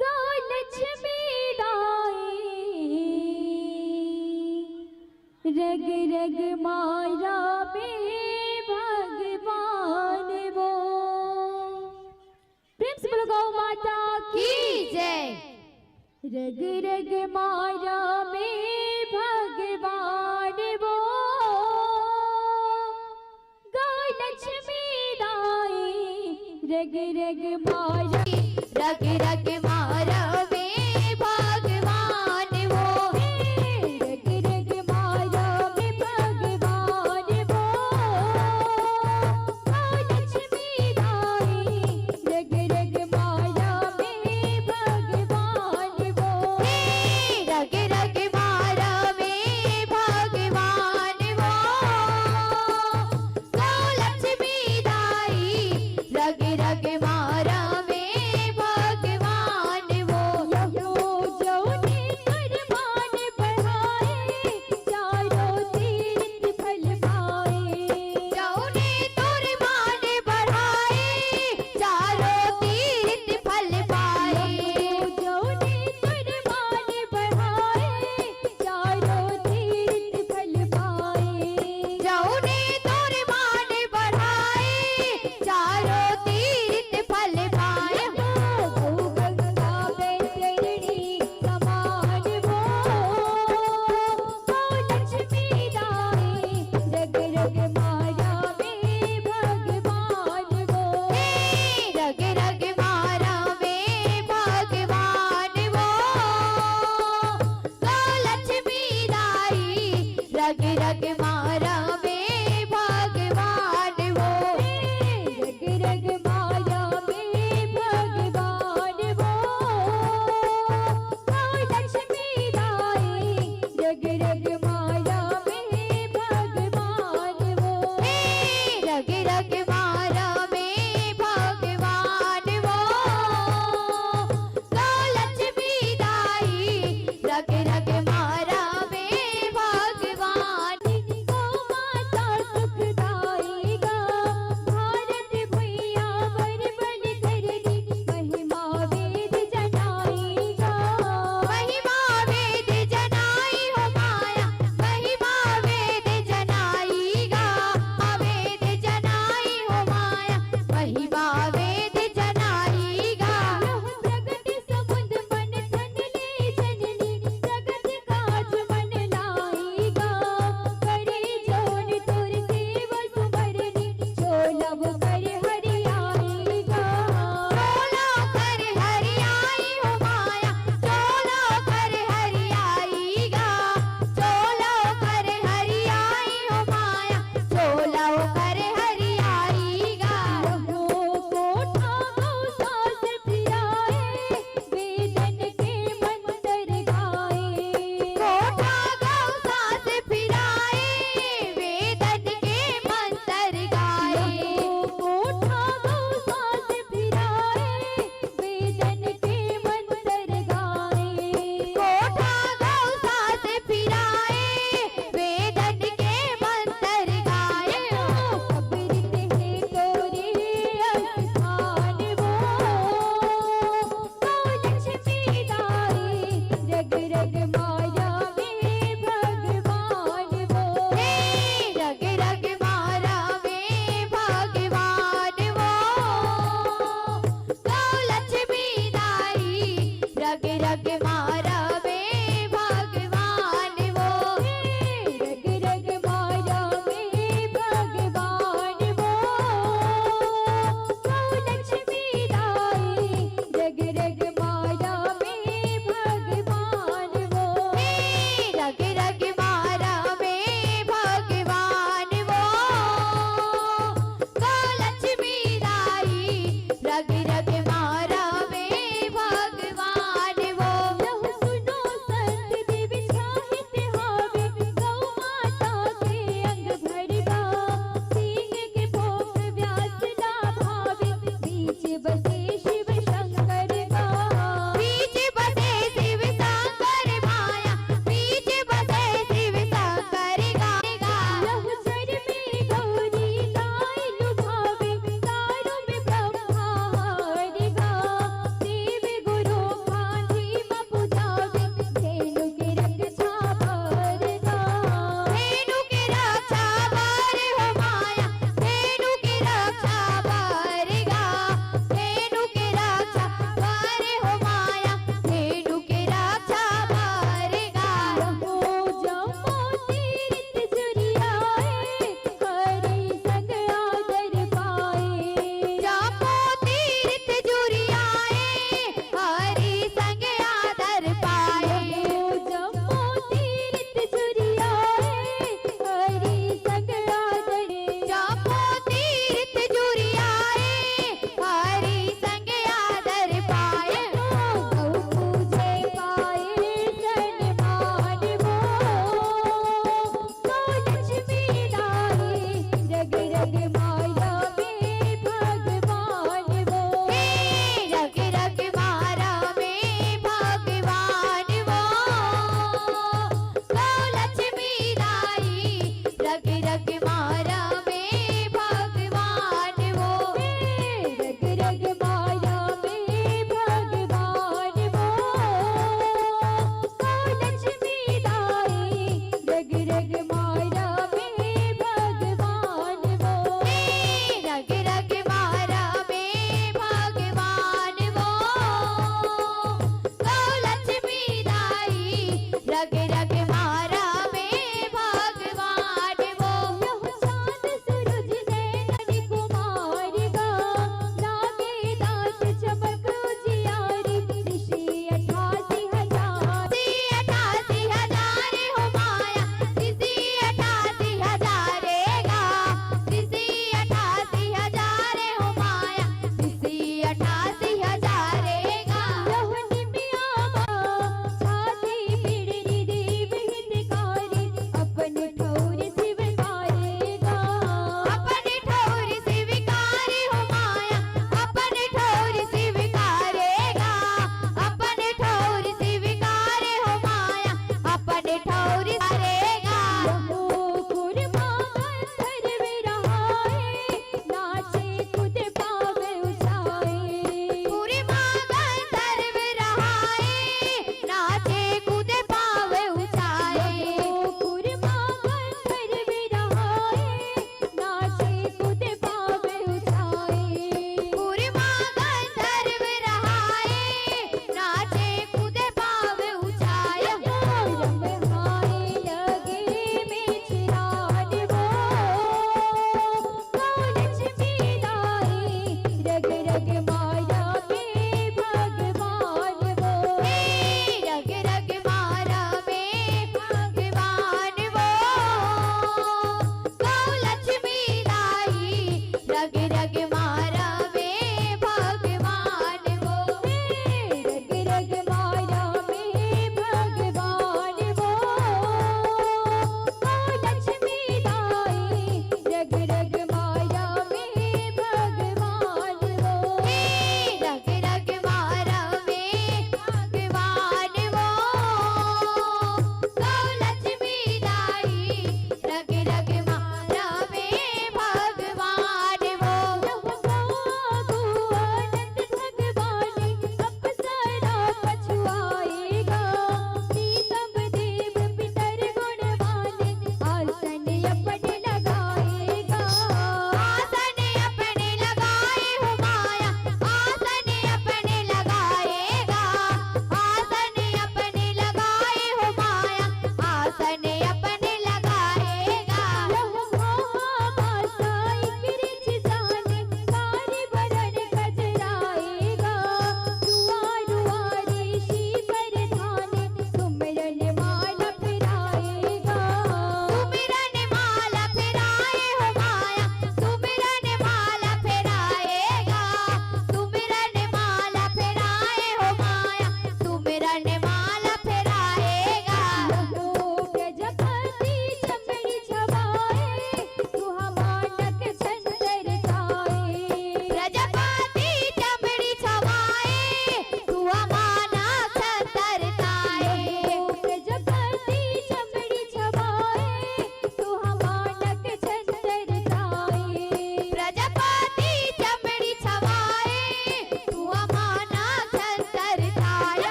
गौ लक्ष्मी दाई। रग रग मा रामे भगवान वो। प्रेम से बोलो गौ माता की जय। रग रग मा रामे भगवान वो, गौ लक्ष्मी दाई। रग रग मा रा, रग रग मा रामे भगवान वो, रग रग मा रामे भगवान वो, गौ लक्ष्मी दाई। रग रग मा रामे भगवान वो, रग रग मा रामे भगवान वो, गौ लक्ष्मी दाई। रग रग मा रामे भगवान वो, यहो जउने कर मान बढ़ाए, चारों तीर्थ फल पाए। जउने तोर मान बढ़ाए, चारों तीर्थ फल पाए। जउने तोर मान बढ़ाए, चारों तीर्थ फल पाए। जउने तोर मान बढ़ाए, चारों तीर्थ फल पाए। हो गौ गंगा वैतरणी समान वो, गौ लक्ष्मी दाई। रग रग मा रामे भगवान वो, हे, रग रग मा रामे भगवान वो, गौ लक्ष्मी दाई। रग रग मा रामे भगवान वो, रग रग मा रामे भगवान वो, गौ लक्ष्मी दाई। रग रग मा रामे भगवान वो, रग रग मा रामे भगवान वो, गौ लक्ष्मी दाई। रग रग मा रामे भगवान, गौ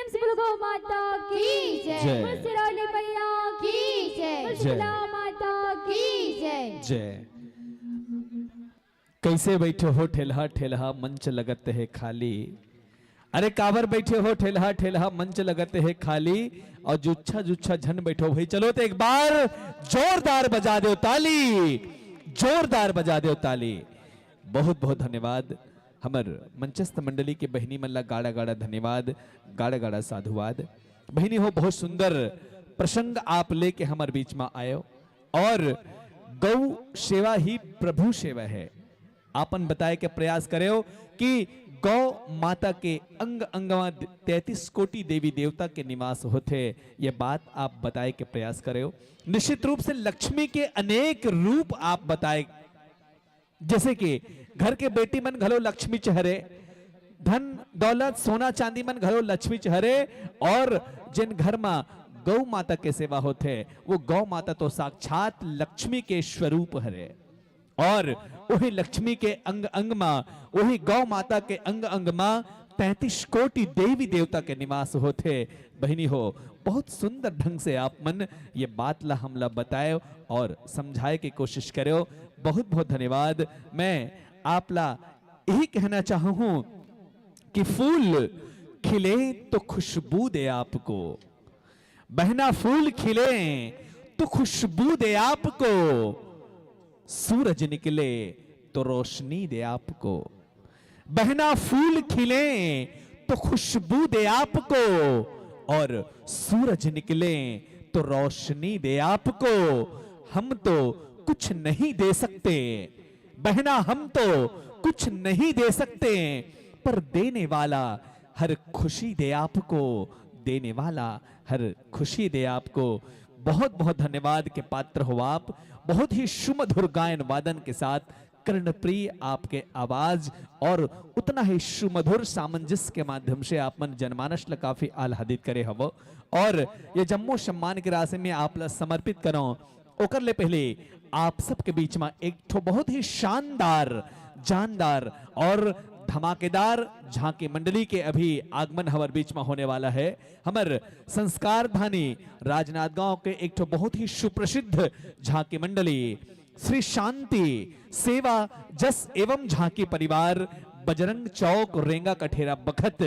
बोलो गौ माता की जय। जय। बोलो सिरौली मैया की जय। बोलो जय। शीतला माता की जय। जय। कैसे बैठे हो ठेलहा ठेलहा, मंच लगत हे खाली। अरे काबर बैठे हो ठेलहा ठेलहा, मंच लगत हे खाली। और जुच्छा जुच्छा झन बैठो भाई, चलो तो एक बार जोरदार बजा दो ताली, जोरदार बजा दो ताली। बहुत बहुत धन्यवाद। हमर मंचस्थ मंडली के बहिनी मन ला गाड़ा गाड़ा धन्यवाद, गाड़ा गाड़ा साधुवाद। बहिनी हो, बहुत सुंदर प्रसंग आप लेके हमर बीच में आयो। और गौ सेवा ही प्रभु सेवा है। आपन बताए के प्रयास करेव कि गौ माता के अंग अंग में तैंतीस कोटि देवी देवता के निवास होथे। ये बात आप बताए के प्रयास करेव। निश्चित रूप से लक्ष्मी के अनेक रूप आप बताए, जैसे कि घर के बेटी मन घलो लक्ष्मी चहरे, धन दौलत सोना चांदी मन घलो लक्ष्मी चहरे। और जिन घर मा गौ माता के सेवा होथे, वो गौ माता तो साक्षात लक्ष्मी के स्वरूप हरे। और वही लक्ष्मी के अंग अंग मा, वही गौ माता के अंग अंग मा तैंतीस कोटि देवी देवता के निवास होथे। बहिनी हो, बहुत सुंदर ढंग से आप मन ये बात ला हमला बताए और समझाए के कोशिश करेव। बहुत बहुत धन्यवाद। मैं आप ला यही कहना चाहूँ कि फूल खिले तो खुशबू दे आपको, बहना फूल खिले तो खुशबू दे आपको, सूरज निकले तो रोशनी दे आपको। बहना फूल खिले तो खुशबू दे आपको, और सूरज निकले तो रोशनी दे आपको। हम तो कुछ नहीं दे सकते बहना, हम तो कुछ नहीं दे सकते, पर देने वाला हर खुशी दे आपको, देने वाला हर खुशी दे आपको। बहुत बहुत धन्यवाद के पात्र हो आप। बहुत ही सुमधुर गायन वादन के साथ कर्णप्रिय आपके आवाज और उतना ही सुमधुर सामंजस्य के माध्यम से आप मन जनमानस ला काफी आह्लादित करे हवो। और ये जम्मो सम्मान के राशि में आप ला समर्पित करो। ओकर ले पहले आप सबके बीच में एक ठो बहुत ही शानदार, जानदार और धमाकेदार झांकी मंडली के अभी आगमन हमारे बीच में होने वाला है। हमर संस्कार धानी राजनांदगांव के एक ठो बहुत ही सुप्रसिद्ध झांकी मंडली श्री शांति सेवा जस एवं झांकी परिवार बजरंग चौक रेंगा कठेरा बखत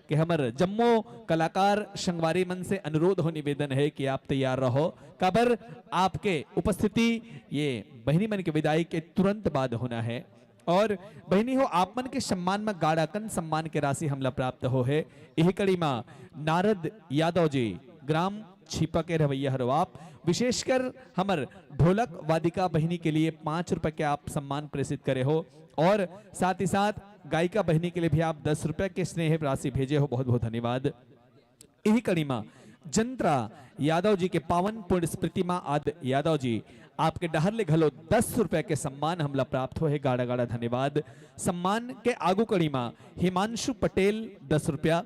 के हमर जम्मो कलाकार संगवारी मन से अनुरोध हो, निवेदन है कि आप तैयार रहो, काबर आपके उपस्थिति ये बहिनी मन के विदाई के तुरंत बाद होना है। और बहिनी हो, आप मन के सम्मान में गाड़ाकन सम्मान के राशि हमला प्राप्त हो है। यही कड़ी में नारद यादव जी, ग्राम छिपा के रहवैया हरो आप, विशेषकर हमर ढोलक वादिका बहिनी के लिए पाँच रुपए के आप सम्मान प्रेषित करे हो। और साथ ही साथ गायिका बहिनी के लिए भी आप दस रुपए के स्नेह राशि भेजे हो, बहुत बहुत धन्यवाद। यही कड़ी मा जंत्रा यादव जी के पावन पुण्य स्मृति मा आद यादव जी, आपके डहर ले घलो दस रुपए के सम्मान हमला प्राप्त हो है, गाड़ा गाड़ा धन्यवाद। सम्मान के आगू कड़ी मा हिमांशु पटेल दस रुपया,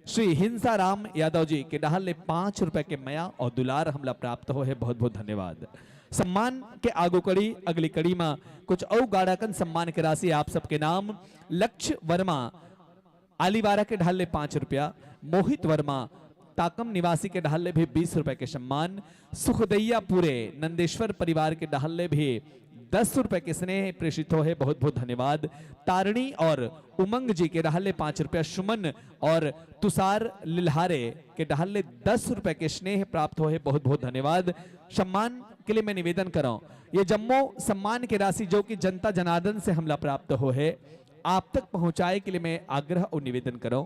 श्री हिंसाराम यादव जी के डहर ले पाँच रुपए के मया और दुलार हमला प्राप्त हो है, बहुत बहुत धन्यवाद। सम्मान के आगू कड़ी, अगली कड़ी मा कुछ अउ गाड़ाकन सम्मान के राशि आप सबके नाम। लक्ष्य वर्मा आलीवारा के ढाल ले पाँच रुपया, मोहित वर्मा ताकम निवासी के ढाल ले भी बीस रुपए के सम्मान, सुखदैया पूरे नंदेश्वर परिवार के ढाल ले भी दस रुपए के स्नेह प्रेषित हो है, बहुत बहुत धन्यवाद। तारिणी और उमंग जी के ढाल ले पाँच रुपया, सुमन और तुषार लिल्हारे के ढाल ले दस रुपए के स्नेह प्राप्त हो है, बहुत बहुत धन्यवाद। सम्मान के लिए मैं निवेदन करूं, ये जम्मो सम्मान के राशि जो कि जनता जनार्दन से हमला प्राप्त हो है, आप तक पहुंचाए के लिए मैं आग्रह और निवेदन करूं।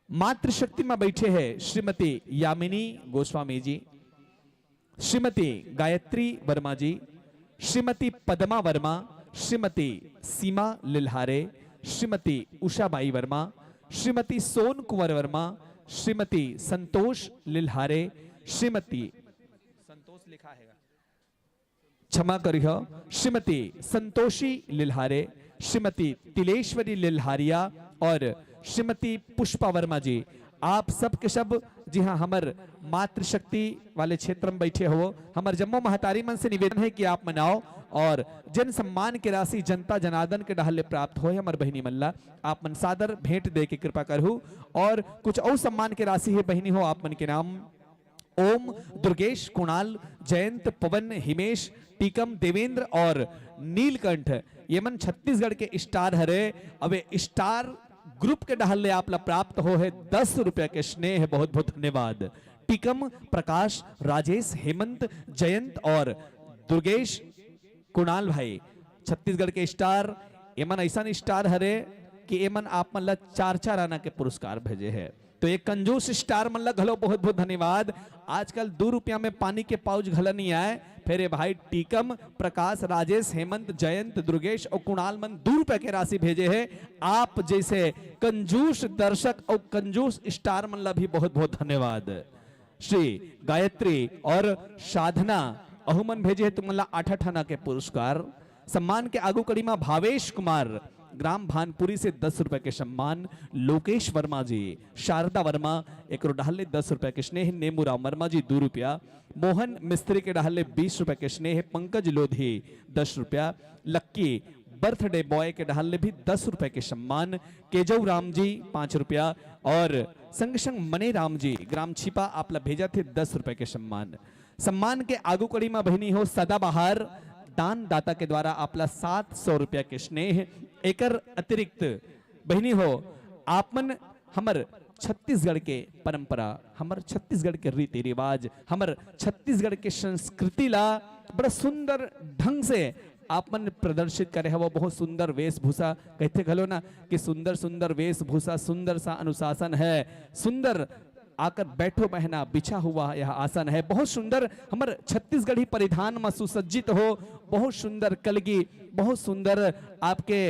मातृशक्ति में बैठे हैं श्रीमती यामिनी गोस्वामी जी, श्रीमती गायत्री वर्मा जी, श्रीमती पद्मा वर्मा, श्रीमती सीमा लिल्हारे, श्रीमती उषाबाई वर्मा, श्रीमती सोन कुंवर वर्मा, श्रीमती संतोष लिल्हारे, श्रीमती संतोष लिखा है, क्षमा करिह, श्रीमती संतोषी लिल्हारे, श्रीमती तिलेश्वरी लिल्हारिया और श्रीमती पुष्पा वर्मा जी, आप सब के सब, जी हाँ, हमर मातृशक्ति वाले क्षेत्र में बैठे हो, हमर जम्मो महतारी मन से निवेदन है कि आप मन आओ और जेन सम्मान के राशि जनता जनार्दन के डहर ले प्राप्त होए हे, हमर बहिनी मन ला आप मन सादर भेंट दे के कृपा करहू। और कुछ अउ सम्मान के राशि हे बहिनी हो, आप मन के नाम ओम, दुर्गेश, कुणाल, जयंत, पवन, हिमेश, टीकम, देवेंद्र और नीलकंठ, ये मन छत्तीसगढ़ के स्टार हरे। अब ये स्टार ग्रुप के डहर ले आप ला प्राप्त हो हे दस रुपया के स्नेह, बहुत बहुत धन्यवाद। टीकम, प्रकाश, राजेश, हेमंत, जयंत और दुर्गेश, कुणाल भाई, छत्तीसगढ़ के स्टार, एमन ऐसन स्टार हरे कि एमन आप मन ला चार चार आना के पुरस्कार भेजे हे। तो ये कंजूस स्टार मन ला घलो बहुत बहुत धन्यवाद। आजकल दू रुपया में पानी के पाउच घला नहीं आए, फिर ये भाई टीकम, प्रकाश, राजेश, हेमंत, जयंत, दुर्गेश और कुणाल मन दू रुपया के राशि भेजे हे। आप जैसे कंजूस दर्शक और कंजूस स्टार मन ला भी बहुत बहुत धन्यवाद। श्री गायत्री और साधना, अहू मन भेजे हे तुमन ला आठ आठ आना के पुरस्कार। सम्मान के आगू कड़ी मा भावेश कुमार, ग्राम भानपुरी से दस रुपए के सम्मान। लोकेश वर्मा जी, शारदा वर्मा, एकरो डहर ले दस रुपए के स्नेह। नेमूराम वर्मा जी, दू रुपया। मोहन मिस्त्री के डहर ले बीस रुपए के स्नेह। पंकज लोधी, दस रुपया। लक्की बर्थडे बॉय के डहर ले भी दस रुपए के सम्मान। केजऊ राम जी, पाँच रुपया। और संग संग मने राम जी, ग्राम छिपा, आप ला भेजत हे दस रुपए के सम्मान। सम्मान के आगू कड़ी मा बहिनी हो सदाबहार दान दाता के द्वारा आप ला सात सौ रुपया के स्नेह। एकर अतिरिक्त बहिनी हो, आप मन हमर छत्तीसगढ़ के परंपरा, हमर छत्तीसगढ़ के रीति रिवाज, हमर छत्तीसगढ़ के संस्कृति ला बड़ा सुंदर ढंग से आप मन प्रदर्शित करे हवो। बहुत सुंदर वेशभूषा, कहते घलो ना कि सुंदर सुंदर वेशभूषा, सुंदर सा अनुशासन है, सुंदर आकर बैठो बहना, बिछा हुआ यह आसन है। बहुत सुंदर हमर छत्तीसगढ़ी परिधान मा सुसज्जित हो, बहुत सुंदर कलगी, बहुत सुंदर आपके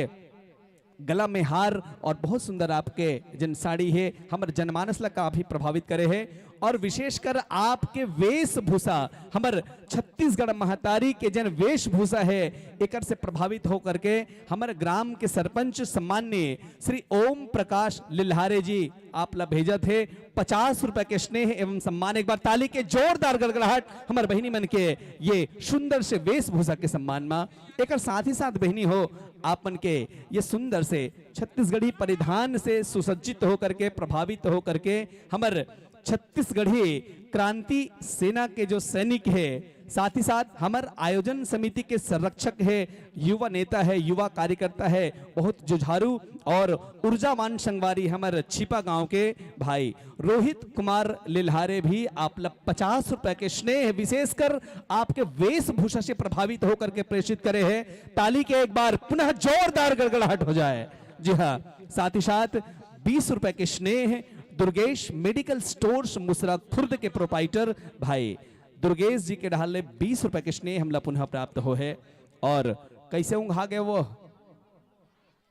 गला में हार और बहुत सुंदर आपके जेन साड़ी हे, हमर जनमानस ला काफी प्रभावित करे हे। और विशेषकर आपके वेशभूषा, हमर छत्तीसगढ़ महतारी के जेन वेशभूषा हे, एकर से प्रभावित होकर के हमर ग्राम के सरपंच सम्माननीय श्री ओम प्रकाश लिल्हारे जी आप ला भेजत हे पचास रुपए के स्नेह एवं सम्मान। एक बार ताली के जोरदार गड़गड़ाहट हमर बहिनी मन के ये सुंदर से वेशभूषा के सम्मान मा। एकर साथ ही साथ बहिनी हो, आप मन के ये सुंदर से छत्तीसगढ़ी परिधान से सुसज्जित होकर के, प्रभावित होकर के हमर छत्तीसगढ़ी क्रांति सेना के जो सैनिक हे, साथ ही साथ हमर आयोजन समिति के संरक्षक हे, युवा नेता हे, युवा कार्यकर्ता हे, बहुत जुझारू और ऊर्जावान संगवारी हमर छिपा गांव के भाई रोहित कुमार लिल्हारे भी आप ला पचास रुपए के स्नेह, विशेषकर आपके वेशभूषा से प्रभावित होकर के प्रेषित करे हे। ताली के एक बार पुनः जोरदार गड़गड़ाहट हो जाए। जी हाँ, साथ ही साथ बीस रुपए के स्नेह दुर्गेश मेडिकल स्टोर्स मुसरा खुर्द के प्रोप्राइटर भाई दुर्गेश जी के डहर ले बीस रुपए के स्नेह हमला पुनः प्राप्त हो हे। और कैसे उंघा गए वो,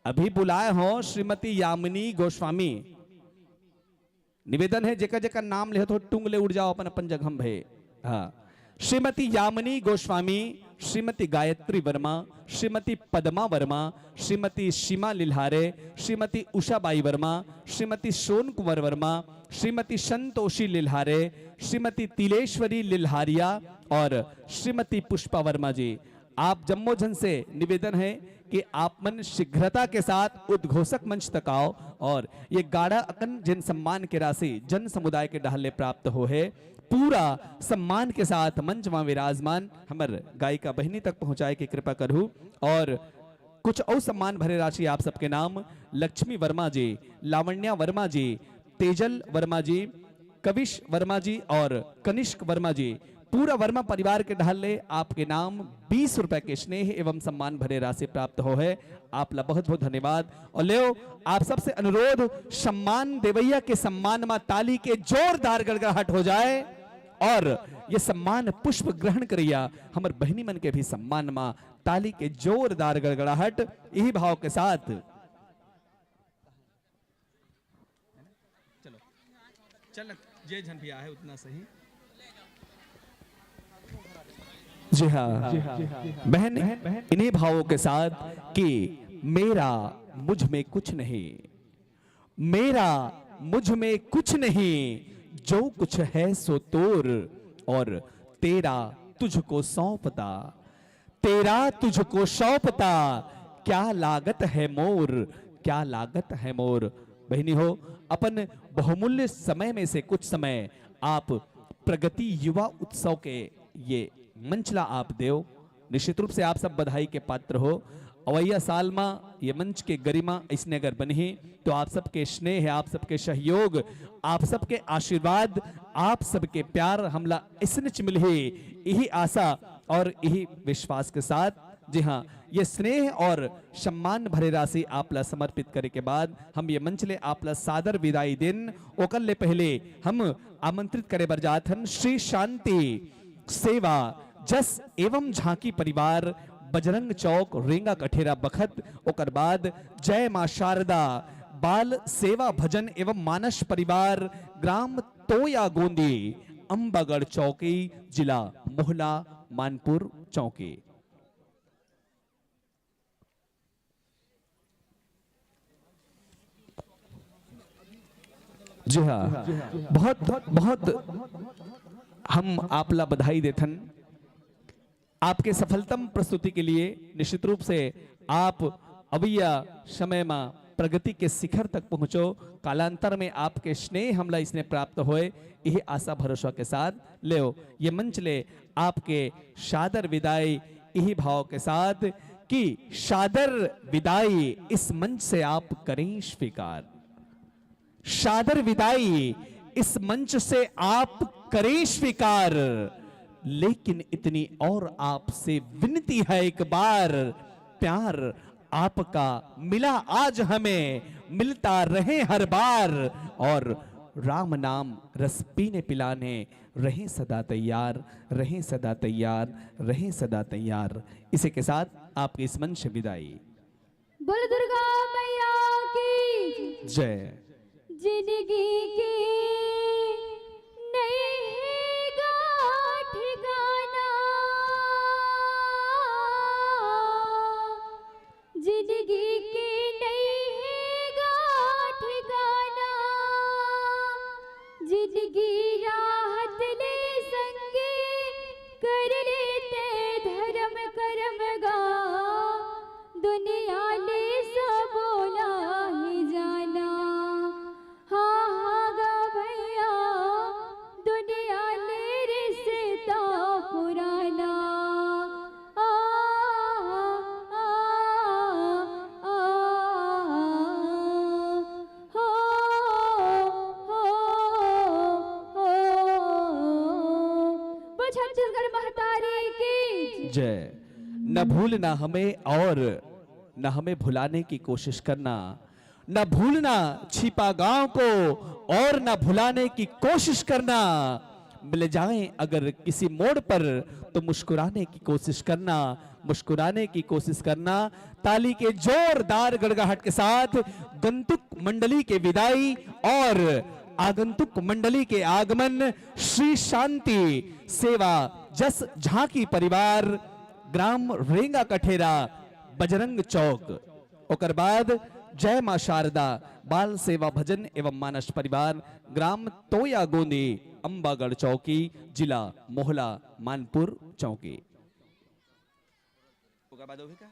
अभी बुलाए हो श्रीमती यामिनी गोस्वामी। निवेदन हे, जेकर जेकर नाम लेहत हो, टुंग ले उठ जाओ अपन अपन जगह में भे। हाँ, श्रीमती यामिनी गोस्वामी, श्रीमती गायत्री वर्मा, श्रीमती पद्मा वर्मा, श्रीमती सीमा लिल्हारे, श्रीमती उषाबाई वर्मा, श्रीमती सोन कुंवर वर्मा, श्रीमती संतोषी लिल्हारे, श्रीमती तिलेश्वरी लिल्हारिया और श्रीमती पुष्पा वर्मा जी, आप जम्मो झन से निवेदन हे कि आप मन शीघ्रता के साथ उद्घोषक मंच तक आओ और ये गाड़ा अकन जेन सम्मान के राशि जन समुदाय के डहर ले प्राप्त हो हे, पूरा सम्मान के साथ मंच मा विराजमान हमर गायिका बहिनी तक पहुंचाए के कृपा करहू। और कुछ अउ सम्मान भरे राशि आप सबके नाम, लक्ष्मी वर्मा जी, लावण्या वर्मा जी, तेजल वर्मा जी, कविश वर्मा जी और कनिष्क वर्मा जी, पूरा वर्मा परिवार के डहर ले आपके नाम बीस रुपए के स्नेह एवं सम्मान भरे राशि प्राप्त हो हे। आप ला बहुत बहुत धन्यवाद। और लेव, आप सबसे अनुरोध, सम्मान देवैया के सम्मान मा ताली के जोरदार गड़गड़ाहट हो जाए और ये सम्मान पुष्प ग्रहण करैया हमर बहिनी मन के भी सम्मान मा ताली के जोरदार गड़गड़ाहट। यही भाव के साथ चलो, चल, जे झन भी आहे उतना सही। जी हाँ, बहन, इन्हीं भावों के साथ कि मेरा मुझ में कुछ नहीं, मेरा मुझ में कुछ नहीं, जो कुछ है सो तोर, और तेरा तुझको सौंपता। तेरा तुझको सौंपता, क्या लागत है मोर, क्या लागत है मोर। बहिनी हो, अपन बहुमूल्य समय में से कुछ समय आप प्रगति युवा उत्सव के ये मंच ला आप देव, निश्चित रूप से आप सब बधाई के पात्र हो। अवैया साल मा ये मंच के गरिमा अइसने अगर बनही, तो आप सबके स्नेह, आप सबके सहयोग, आप सबके आशीर्वाद, आप सबके प्यार हमला अइसनेच मिलही, यही आशा और यही विश्वास के साथ, जी हाँ, ये स्नेह और सम्मान भरे राशि आप ला समर्पित करे के बाद हम ये मंच ले आप ला सादर विदाई देन। ओकर ले पहले हम आमंत्रित करे बर जात हन श्री शांति सेवा जस एवं झांकी परिवार, बजरंग चौक, रेंगा कठेरा बखत। ओकर बाद जय मां शारदा बाल सेवा भजन एवं मानस परिवार, ग्राम तोया गोंदी, अम्बागढ़ चौकी, जिला मोहला, मानपुर चौकी। जी हाँ, बहुत बहुत हम आप ला बधाई देथन आपके सफलतम प्रस्तुति के लिए। निश्चित रूप से आप अवैया समय मा प्रगति के शिखर तक पहुँचो, कालांतर में आपके स्नेह हमला अइसने प्राप्त होए, यही आशा भरोसा के साथ लेव ये मंच ले आपके सादर विदाई यही भाव के साथ कि सादर विदाई इस मंच से आप करें स्वीकार, सादर विदाई इस मंच से आप करें स्वीकार, लेकिन इतनी और आपसे विनती है एक बार, प्यार आपका मिला आज हमें, मिलता रहे हर बार, और राम नाम रस पीने पिलाने रहें सदा तैयार, रहें सदा तैयार, रहें सदा तैयार। इसी के साथ आपकी इस मंच से विदाई। बोल दुर्गा मैया की जय। जिंदगी की नई है गा ठिकाना, जिंदगी की नई है गा ठिकाना, जिंदगी राहत ले संगे कर लेते धर्म कर्म गा, दुनिया ले सबोला ही जाना। हाँ, हाँ गा भैया, दुनिया ले रिश्ता पुराना। आ, आ, आ, आ, हो, हो, हो, हो। बोल छत्तीसगढ़ महतारी की जय। न भूलना हमें और न हमें भुलाने की कोशिश करना, न भूलना छिपा गांव को और न भुलाने की कोशिश करना। मिल जाएं अगर किसी मोड़ पर तो मुस्कुराने की कोशिश करना, मुस्कुराने की कोशिश करना। ताली के जोरदार गड़गड़ाहट के साथ गंतुक मंडली के विदाई और आगंतुक मंडली के आगमन। श्री शांति सेवा जस झांकी परिवार, ग्राम रेंगा कठेरा, बजरंग चौक। ओकर बाद जय मां शारदा बाल सेवा भजन एवं मानस परिवार, ग्राम तोया गोंदी, अम्बागढ़ चौकी, जिला मोहला, मानपुर चौकी। ओकर बाद अभी का?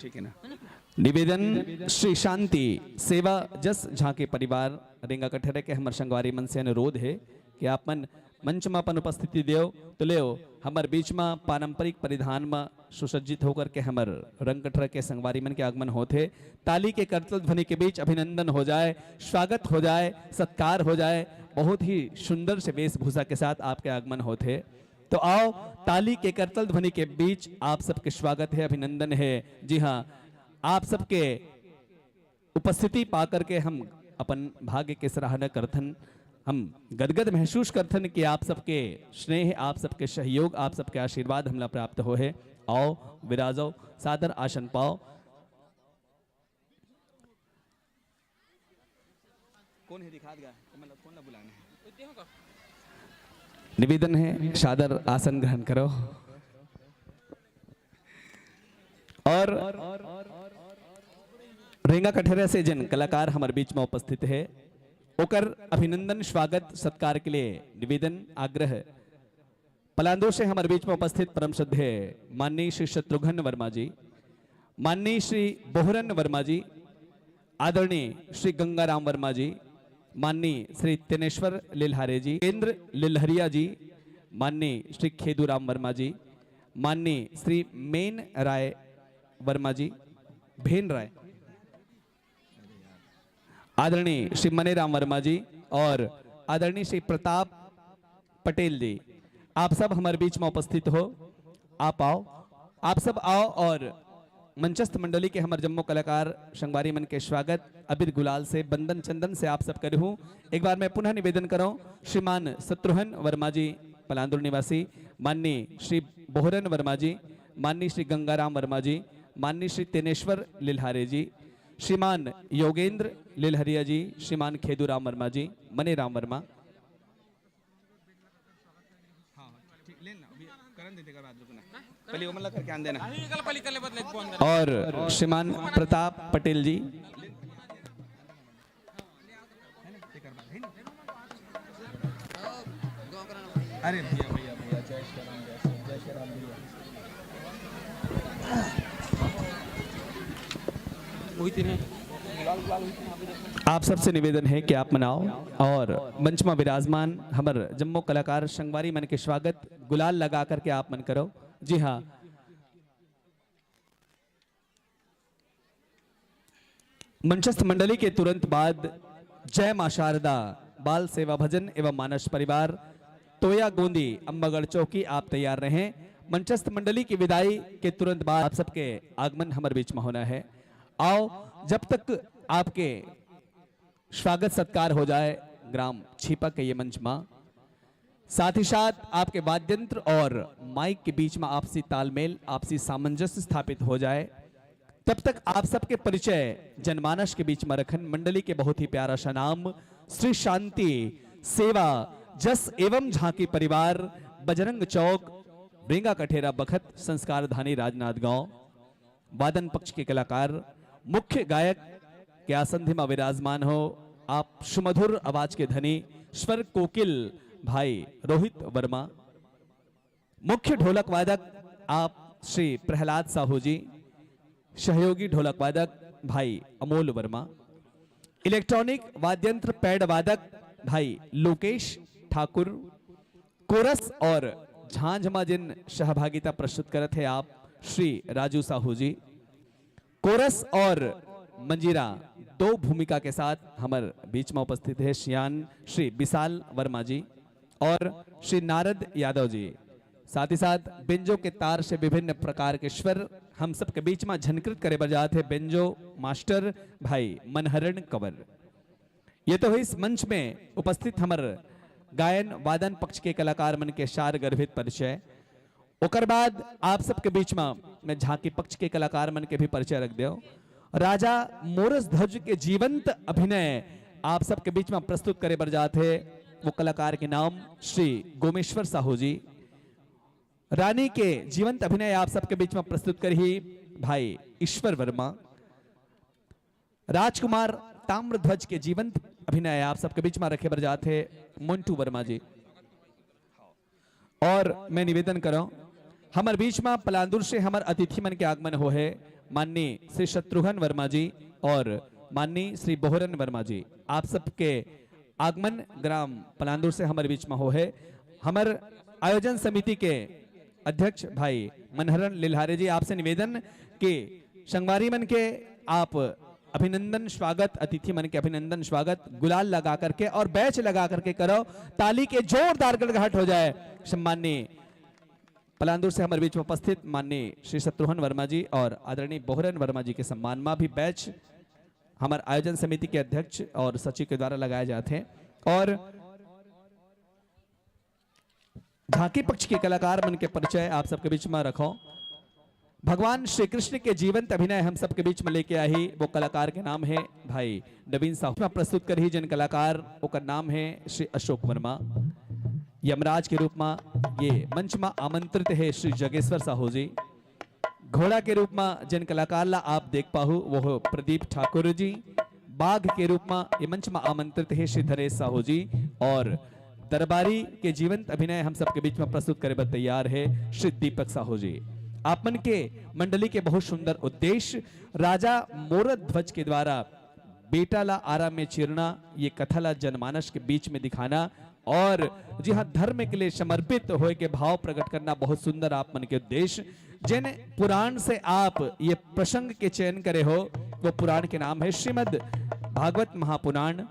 ठीक है ना? निवेदन, श्री शांति सेवा जस झांकी परिवार रेंगा कठेरा के हमर संगवारी मन से अनुरोध है कि आप मन मंच में अपन उपस्थिति देव। तो लेव, हमर बीच में पारंपरिक परिधान में सुसज्जित होकर के हमर रेंगा कठेरा के संगवारी मन के आगमन होत हे। ताली के करतल ध्वनि के बीच अभिनंदन हो जाए, स्वागत हो जाए, सत्कार हो जाए। बहुत ही सुंदर से वेशभूषा के साथ आपके आगमन होत हे। तो आओ, ताली के करतल ध्वनि के बीच आप सबके स्वागत है, अभिनंदन है। जी हाँ, आप सबके उपस्थिति पा करके हम अपन भाग्य के सराहना करथन। हम गदगद महसूस करथन कि आप सबके स्नेह, आप सबके सहयोग, आप सबके आशीर्वाद हमला प्राप्त हो है। आओ, विराजो, सादर आसन पाओ। कौन है, दिखा दगा, मतलब कौन ला बुलाना है? निवेदन है, सादर आसन ग्रहण करो। और रेंगा कठेरा से जिन कलाकार हमर बीच में उपस्थित है, ओकर अभिनंदन, स्वागत, सत्कार के लिए निवेदन, आग्रह। पलांदू से हमर बीच में उपस्थित परम श्रद्धेय माननीय श्री शत्रुघ्न वर्मा जी, माननीय श्री बोहरन वर्मा जी, आदरणीय श्री गंगाराम वर्मा जी, माननीय श्री तेनेश्वर लिल्हारे जी, केंद्र लिल्हरिया जी, माननीय श्री खेदूराम वर्मा जी, माननीय श्री मेन राय वर्मा जी, भेन राय, आदरणीय श्री मनीराम वर्मा जी और आदरणीय श्री प्रताप पटेल जी, आप सब हमर बीच में उपस्थित हो, आप आओ, आप सब आओ और मंचस्थ मंडली के हमर जम्मो कलाकार संगवारी मन के स्वागत अबीर गुलाल से, बंदन चंदन से आप सब करहूँ। एक बार मैं पुनः निवेदन करूँ, श्रीमान शत्रुघ्न वर्मा जी, पलांदुर निवासी, माननीय श्री बोहरन वर्मा जी, माननीय श्री गंगाराम वर्मा जी, माननीय श्री तेनेश्वर लिल्हारे जी, श्रीमान योगेंद्र लिल्हरिया जी, श्रीमान खेदूराम वर्मा जी, मनीराम वर्मा। हाँ, ठीक, ले ना, अभी करन दे, तेकर बाद रुकना। पहले वो मतलब करके आन देना। और श्रीमान प्रताप पटेल जी। अरे भैया, भैया, भैया, जय श्री राम, जय श्री, जय श्री राम भैया। आप सबसे निवेदन है कि आप मन आओ और मंच में विराजमान हमर जम्मो कलाकार संगवारी मन के स्वागत गुलाल लगा करके आप मन करो। जी हाँ, मंचस्थ मंडली के तुरंत बाद जय माँ शारदा बाल सेवा भजन एवं मानस परिवार तोया गोंदी अम्बागढ़ चौकी, आप तैयार रहें। मंचस्थ मंडली की विदाई के तुरंत बाद आप सबके आगमन हमर बीच में होना है। आओ, जब तक आपके स्वागत सत्कार हो जाए ग्राम छीपा के ये मंच माँ, साथ ही साथ आपके वाद्यंत्र और माइक के बीच में आपसी तालमेल, आपसी सामंजस्य स्थापित हो जाए, तब तक आप सबके परिचय जनमानस के बीच में रखन मंडली के बहुत ही प्यारा सा नाम श्री शांति सेवा जस एवं झांकी परिवार, बजरंग चौक, रेंगा कठेरा बखत, संस्कार धानी राजनांदगांव। वादन पक्ष के कलाकार, मुख्य गायक के आसंधि में विराजमान हो आप सुमधुर आवाज के धनी स्वर कोकिल भाई रोहित वर्मा। मुख्य ढोलक वादक आप श्री प्रहलाद साहू जी, सहयोगी ढोलक वादक भाई अमोल वर्मा, इलेक्ट्रॉनिक वाद्यंत्र पैड वादक भाई लोकेश ठाकुर, कोरस और झांझ मा जिन सहभागिता प्रस्तुत करत हे आप श्री राजू साहू जी। कोरस और मंजीरा दो भूमिका के साथ हमर बीच में उपस्थित है सियान श्री विशाल वर्मा जी और श्री नारद यादव जी। साथ ही साथ बेंजो के तार से विभिन्न प्रकार के स्वर हम सबके बीच में झनकृत करे बर जात हे बेंजो मास्टर भाई मनहरण कंवर। ये तो होइस मंच में उपस्थित हमर गायन वादन पक्ष के कलाकार मन के सार गर्भित परिचय। ओकर बाद आप सबके बीच में मैं झांकी पक्ष के कलाकार मन के भी परिचय रख देव। राजा मोरस ध्वज के जीवंत अभिनय आप सबके बीच में प्रस्तुत करे बर जात हे, वो कलाकार के नाम श्री गोमेश्वर साहू जी। रानी के जीवंत अभिनय आप सबके बीच में प्रस्तुत करही भाई ईश्वर वर्मा। राजकुमार ताम्रध्वज के जीवंत अभिनय आप सबके बीच में रखे बर जात हे मोंटू वर्मा जी। और मैं निवेदन करौं, हमर बीच में पलांदुर से हमर अतिथि मन के आगमन हो हे, माननीय श्री शत्रुघ्न वर्मा जी और माननीय श्री बोहरन वर्मा जी। आप सबके आगमन ग्राम पलांदुर से हमर बीच में हो हे। हमर आयोजन समिति के अध्यक्ष भाई मनहरन लिल्हारे जी, आपसे निवेदन कि संगवारी मन के आप अभिनंदन स्वागत, अतिथि मन के अभिनंदन स्वागत गुलाल लगा करके और बैच लगा करके करो, ताली के जोरदार गड़गड़ाहट हो जाए। सम्माननीय पलांदुर से हमर बीच में उपस्थित माननीय श्री शत्रुघ्न वर्मा जी और आदरणीय बोहरन वर्मा जी के सम्मान में भी बैच हमर आयोजन समिति के अध्यक्ष और सचिव के द्वारा लगाए जात हे। और झांकी पक्ष के कलाकार मन के परिचय आप सबके बीच में रखो। भगवान श्री कृष्ण के जीवंत अभिनय हम सबके बीच में लेके आही, वो कलाकार के नाम हे भाई नवीन साहू। प्रस्तुत करही जिन कलाकार, ओकर नाम हे श्री अशोक वर्मा। यमराज के रूप में ये मंच में आमंत्रित हे श्री जगेश्वर साहू जी। घोड़ा के रूप में जिन कलाकार ला आप देख पाहू, वो हो प्रदीप ठाकुर जी। बाघ के रूप में ये मंच में आमंत्रित हे श्री धनेश साहू जी। और दरबारी के जीवंत अभिनय हम सबके बीच में प्रस्तुत करे बर तैयार हे श्री दीपक साहू जी। आप मन के मंडली के बहुत सुंदर उद्देश्य राजा मोरध्वज के द्वारा बेटा ला आरा में चीरना, ये कथा ला जनमानस के बीच में दिखाना और जी हाँ, धर्म के लिए समर्पित होए के भाव प्रकट करना बहुत सुंदर आप मन के उद्देश्य। जिन पुराण से आप ये प्रसंग के चयन करे हो, वो पुराण के नाम है श्रीमद् भागवत महापुराण।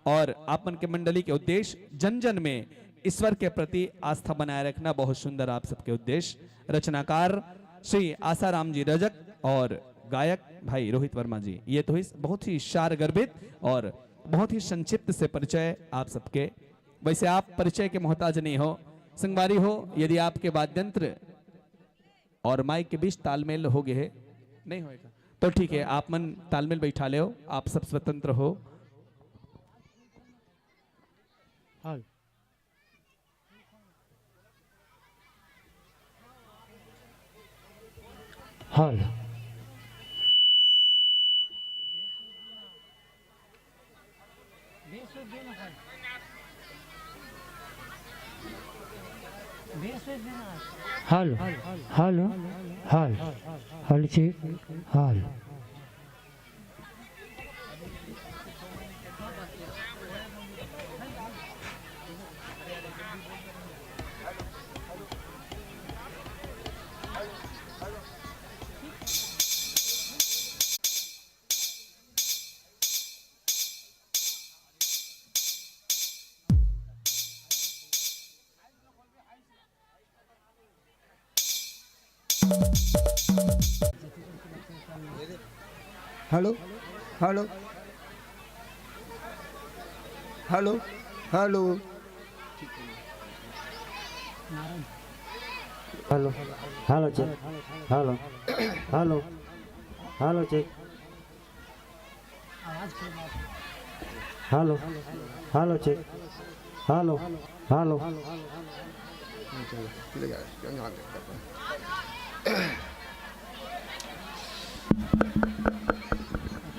और आप मन के मंडली के उद्देश्य जन जन में ईश्वर के प्रति आस्था बनाए रखना, बहुत सुंदर आप सबके उद्देश्य। रचनाकार श्री आसाराम जी रजक और गायक भाई रोहित वर्मा जी। ये तो इस बहुत ही सार गर्भित और बहुत ही संक्षिप्त से परिचय आप सबके। वैसे आप परिचय के मोहताज नहीं हो संगवारी हो, यदि आपके वाद्यंत्र और माइक के बीच तालमेल हो गए है, नहीं होएगा तो ठीक है, आप मन तालमेल बैठा ले, आप सब स्वतंत्र हो। हल। हल। हल। हल। हल। चेक। हल। Hello. Hello. Hello. Hello. Hello. Hello check. Hello. Hello. Hello check. Hello. Hello check. Hello. Hello.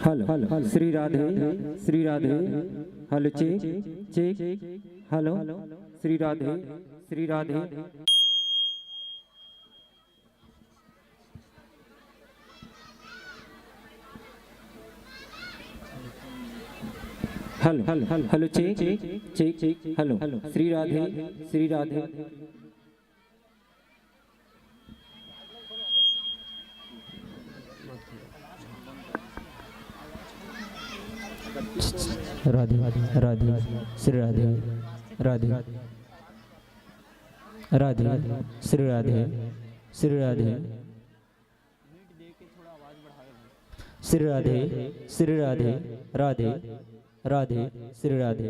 Hello. Shri Radhe. Shri Radhe. Hello check. Check. Hello. Shri Radhe. Shri Radhe. Hello. Hello. Check. Check. Hello. Shri Radhe. Shri Radhe. Radhe. Radhe. Shri Radhe. Radhe. Radhe. Shri Radhe. Shri Radhe. Shri Radhe. Shri Radhe. Radhe. Radhe. Shri Radhe.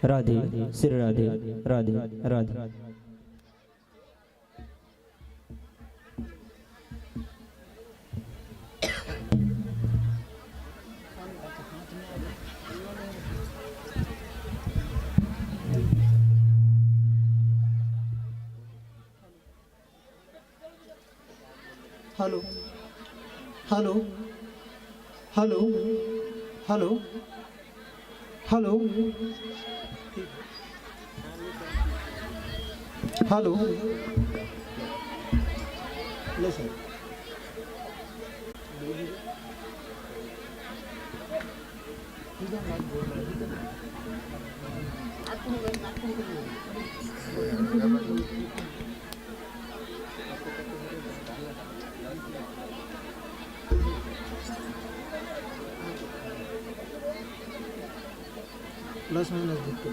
Radhe. Shri Radhe. Radhe. Radhe. Hello. Hello. Hello. Hello. Hello. Hello. ले sir. Plus minus दिख के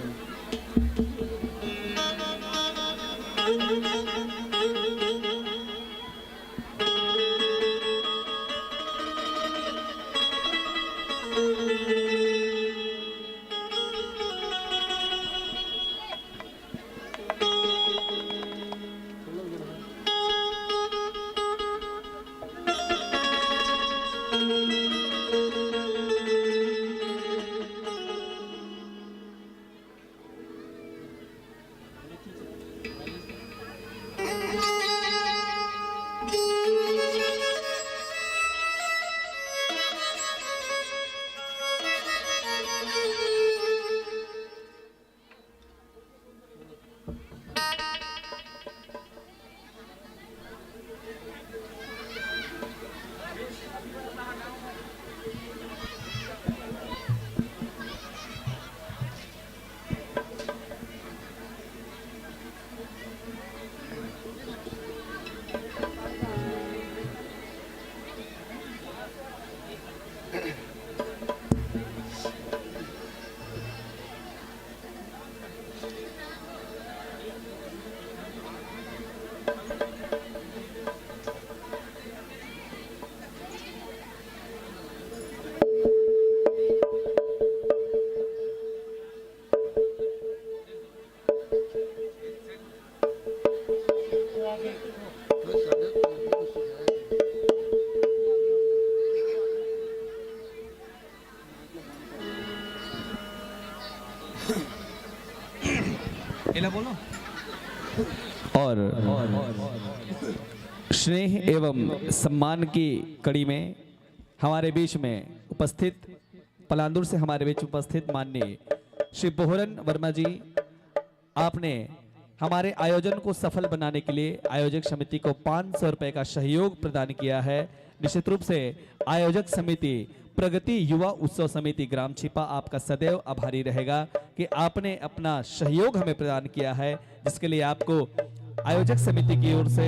एला बोलो। और स्नेह एवं सम्मान की कड़ी में हमारे बीच में उपस्थित, पलांदुर से हमारे बीच उपस्थित माननीय श्री बोहरन वर्मा जी, आपने हमारे आयोजन को सफल बनाने के लिए आयोजक समिति को पाँच सौ रुपए का सहयोग प्रदान किया है। निश्चित रूप से आयोजक समिति प्रगति युवा उत्सव समिति ग्राम छिपा आपका सदैव आभारी रहेगा कि आपने अपना सहयोग हमें प्रदान किया है, जिसके लिए आपको आयोजक समिति की ओर से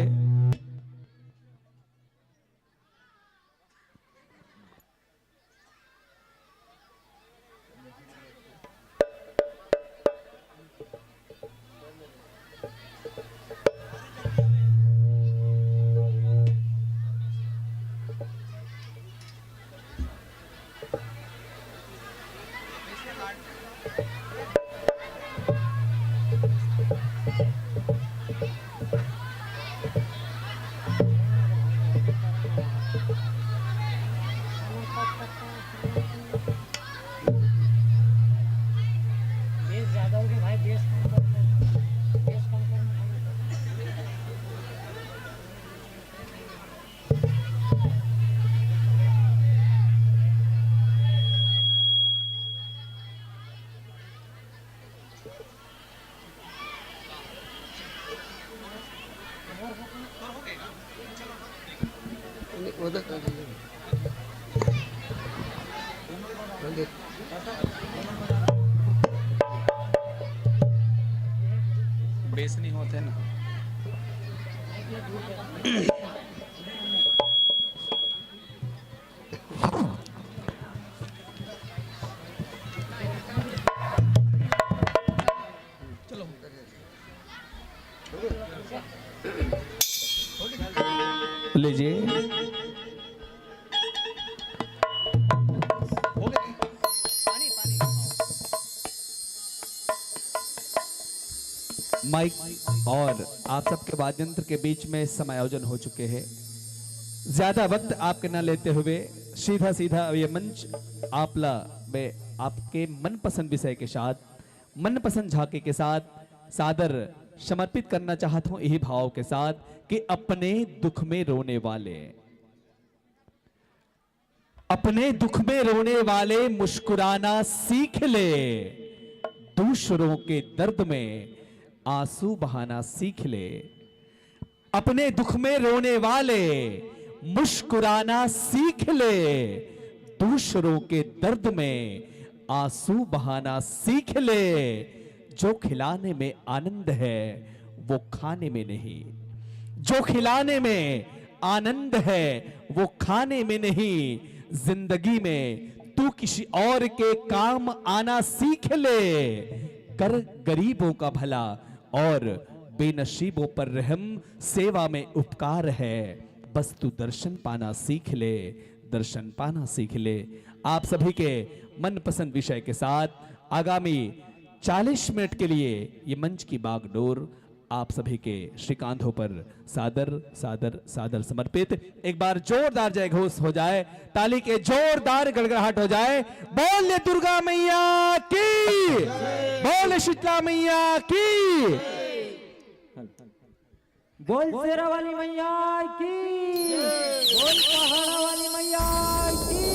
बेस नहीं होते ना। लीजिए। माइक और आप सबके वाद्य यंत्र के बीच में समायोजन हो चुके हैं। ज्यादा वक्त आपके न लेते हुए सीधा सीधा ये मंच आपला में आपके मनपसंद विषय के साथ, मनपसंद झांकी के साथ सादर समर्पित करना चाहत हूं यही भाव के साथ कि अपने दुख में रोने वाले, अपने दुख में रोने वाले मुस्कुराना सीख ले, दूसरों के दर्द में आंसू बहाना सीख ले। अपने दुख में रोने वाले मुस्कुराना सीख ले, दूसरों के दर्द में आंसू बहाना सीख ले। जो खिलाने में आनंद है, वो खाने में नहीं। जो खिलाने में आनंद है, वो खाने में नहीं। जिंदगी में तू किसी और के काम आना सीख ले। कर गरीबों का भला और बेनसीबों पर रहम, सेवा में उपकार है। बस तू दर्शन पाना सीख ले, दर्शन पाना सीख ले। आप सभी के मनपसंद विषय के साथ आगामी चालीस मिनट के लिए ये मंच की बागडोर आप सभी के श्रीकांधों पर सादर, सादर, सादर समर्पित। एक बार जोरदार जय घोष हो जाए, ताली के जोरदार गड़गड़ाहट हो जाए। बोल दुर्गा मैया की, बोल शीतला मैया की। बोल शेरा वाली मैया की, बोल पहाड़ा वाली मैया की।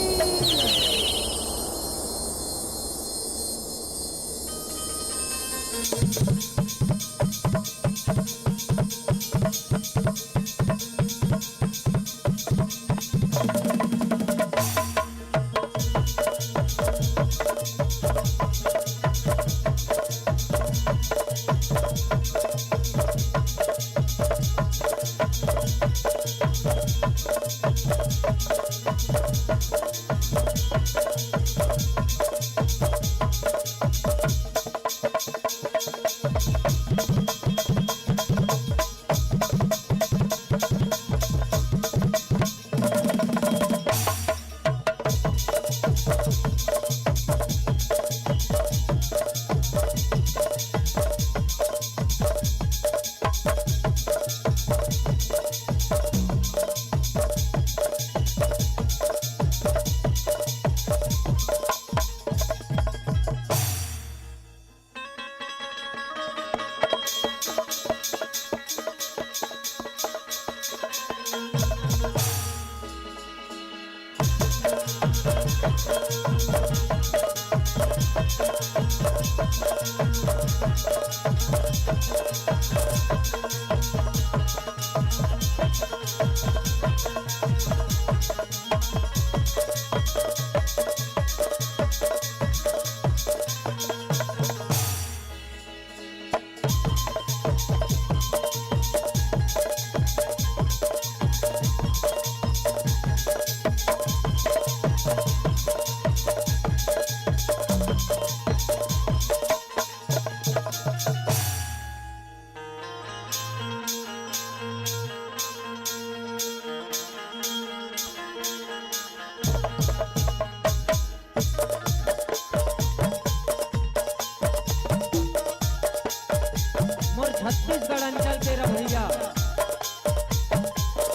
मोर छत्तीसगढ़ अंचल के रहइया,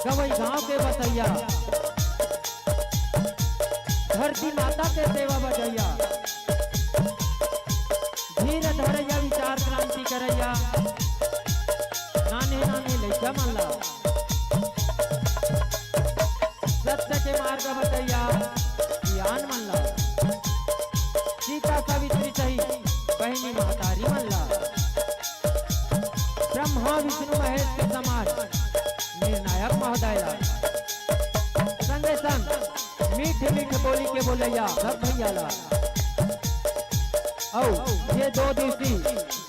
गवई गांव के बसइया, धरती माता के सेवा बजइया, धीर धरइया, विचार क्रांति करइया, नाने नाने लइका मन ला सत्य के मार्ग बतइया, सियान मन ला, सीता सावित्री सही बहिनी महतारी मन ला, ब्रह्मा विष्णु महेश के समान निर्णायक महोदय ला, संगे संग मीठ मीठ बोली के बोलइया सब भैया ला, अउ ये दो दिवसीय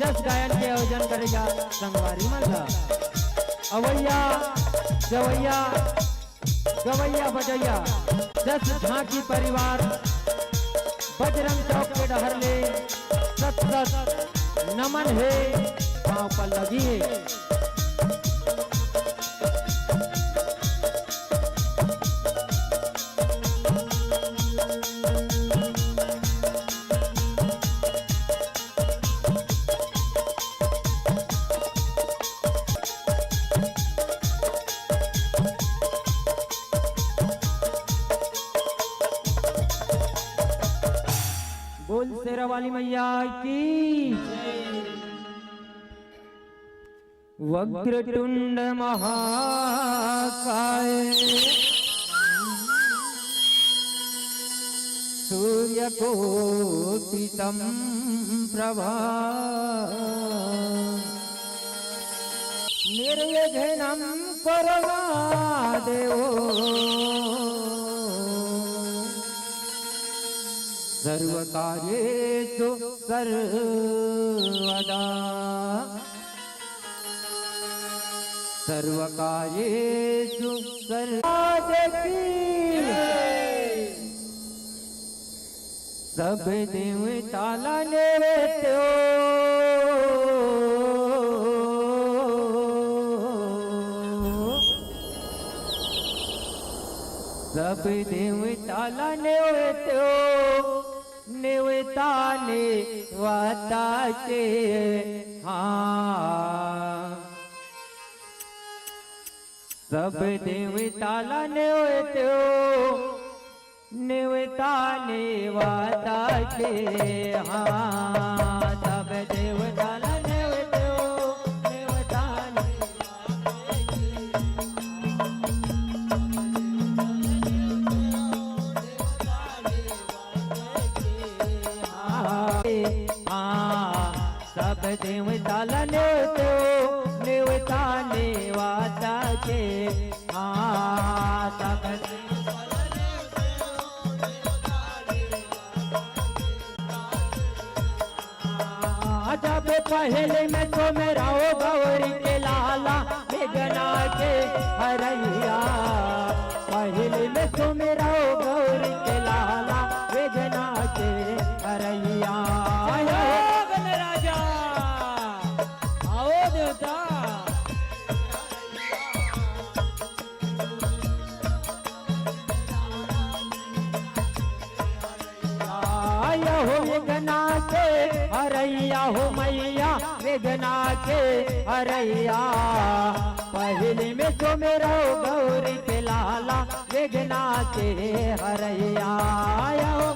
जस गायन के आयोजन करइया संगवारी मन ला, अवइया जवइया गवइया बजइया जस झांकी परिवार बजरंग चौक के डहर ले सत सत नमन हे, पांव पर लगी हे। बोल शेरा वाली मैया की। वक्रतुंड महाकाय सूर्यकोटि संप्रभा निर्विघ्नं कुरु मे देव सर्वकार्येषु सर्वदा। सर्वकार्येषु सर्व-, देखी। सब देवता ला नेवत्यो। सब देवता ला नेवत्यो। नेवता नेवता के, हाँ। सब देवता ला नेवत्यो, नेवता नेवता के, हाँ। सब देवता ला नेवत्यो, नेवता नेवता के, हाँ। हाँ, सब देवता ला नेवत्यो, नेवता नेवता के। हाँ, सब हाँ, जब पहले में सुमिरव गौरी के लाला, विघ्ना के हरैया। पहले में सुमिरव गौरी के लाला, विघ्ना के हरैया। जय हो गणराजा, आओ देवता। आया हो विघ्ना के हरैया हो मैया, विघ्ना के हरैया। पहली में सुमिरव गौरी के लाला, विघ्ना के हरैया। आया हो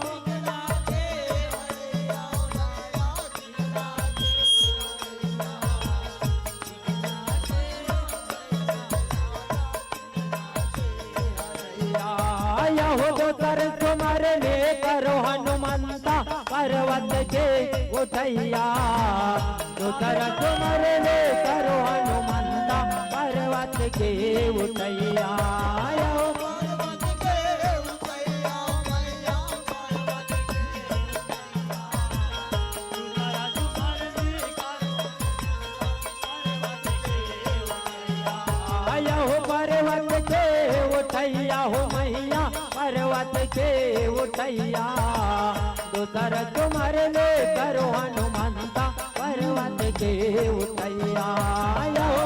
आया हो दोसर तुमर ले करो हनुमंता पर्वत के उठैया, दोसर तुमर ले करो हनुमंता पर्वत के उठैया। आया हो पर्वत के उठैया हो मैया, पर्वत के उठैया, दोसर तुमर ले करो हनुमंता पर्वत के उठैया। आया हो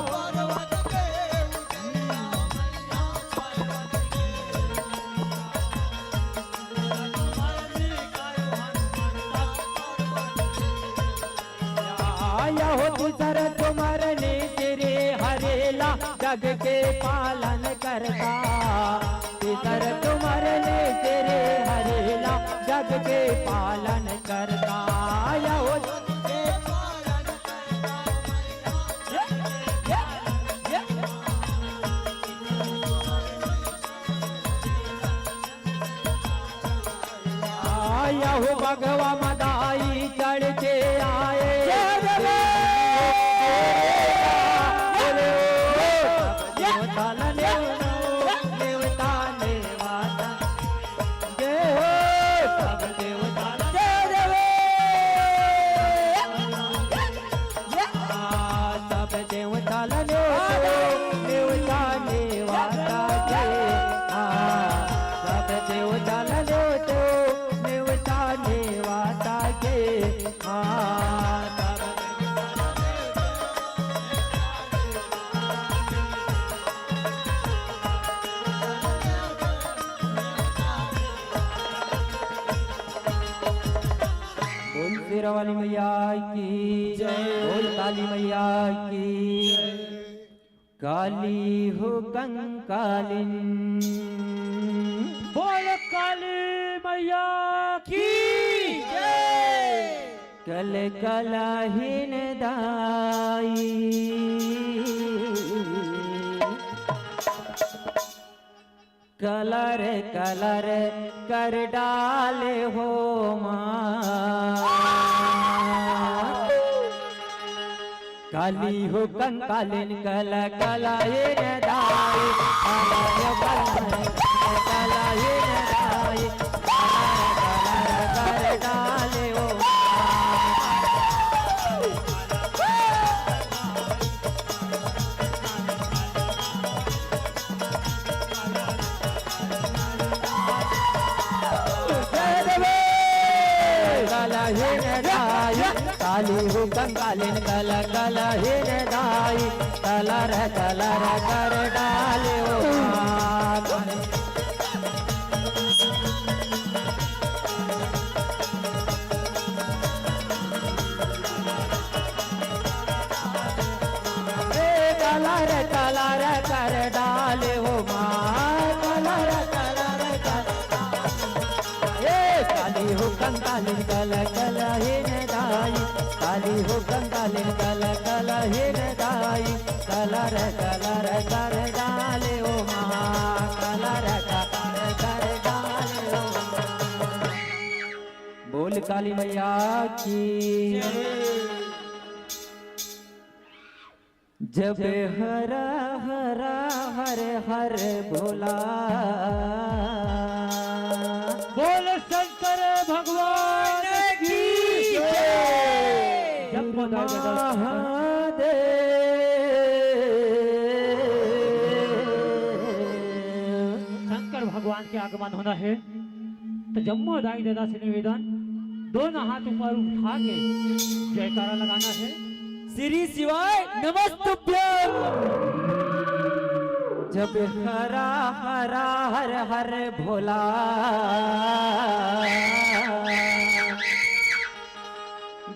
आया हो तीसर तुमर नीति रे हरेला, जग के पालन करता। तीसर तुमर नीति रे हरेला, जग के पालन करता। आया हो आया हो बघवा मदाई चढ़ के आए। जय देवा। बोले ओ, देवता ने, देवता ने वाता। जय हो, सब देवता ने। जय देवा। आ, सब देवता ला नेवतो, नेवता नेवाता के। आ, सब देवता ला नेवतो, नेवता नेवाता के। आ, सब बोल शेरा वाली मैया की जय। बोल काली मैया की। काली हो कंकालिन। बोल काली मैया की जय। कल कलाहीन दाई। कलर कलर कर डाले हो माँ। काली हो कंकालिन कल कलाहीन दाई, काली हो कंकालिन कल कलाहीन दाई, कलर कलर कर डाले हो माँ। कलहीन दाई, काली हो कंकालिन कल कलहीन दाई, कलर कलर कर डाले हो माँ। ए कलर कलर कर डाले हो माँ, कलर कलर कर। ए काली हो कंकालिन कल कलाहीन दाई, काली हो कंकालिन कल कलाहीन दाई, कलर कलर कर डाले हो माँ, कलर कलर कर डाले हो माँ। बोल काली मैया की। जब हरा हरा हर हर भोला। बोल शंकर भगवान की जय। जब महादेव। शंकर भगवान के आगमन होना है। तो जम्मो दाई ददा से निवेदन, दोनों हाथ ऊपर उठा के जयकारा लगाना है। श्री शिवाय नमस्तुभ्यम। जब हरा हरा हर हर भोला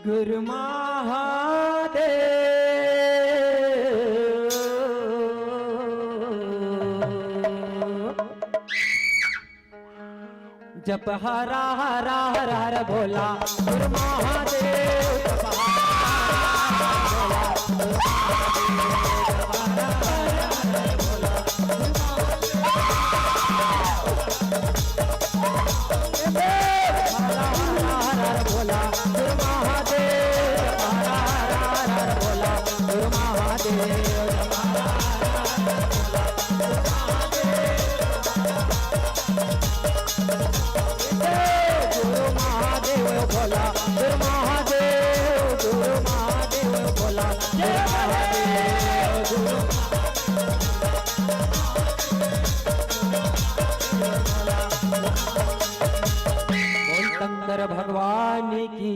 गुरु महादेव। जप हरा हरा हर हर भोला गुरु महादेव। जप हरा हरा हर हर भोला गुरु महादेव। जप हरा हरा हर हर भोला गुरु महादेव। जय गुरु महादेव भोला, गुरु महादेव, गुरु महादेव भोला, गुरु महादेव, गुरु बोल शंकर भगवान की।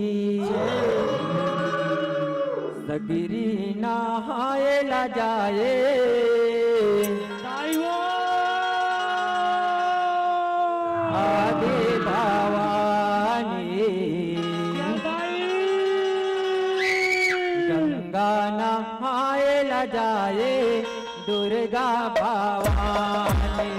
सगरी नहाए ला जाए। दाई हो। आदि भवानी। दाई। गंगा नहाए ला जाए दुर्गा भवानी।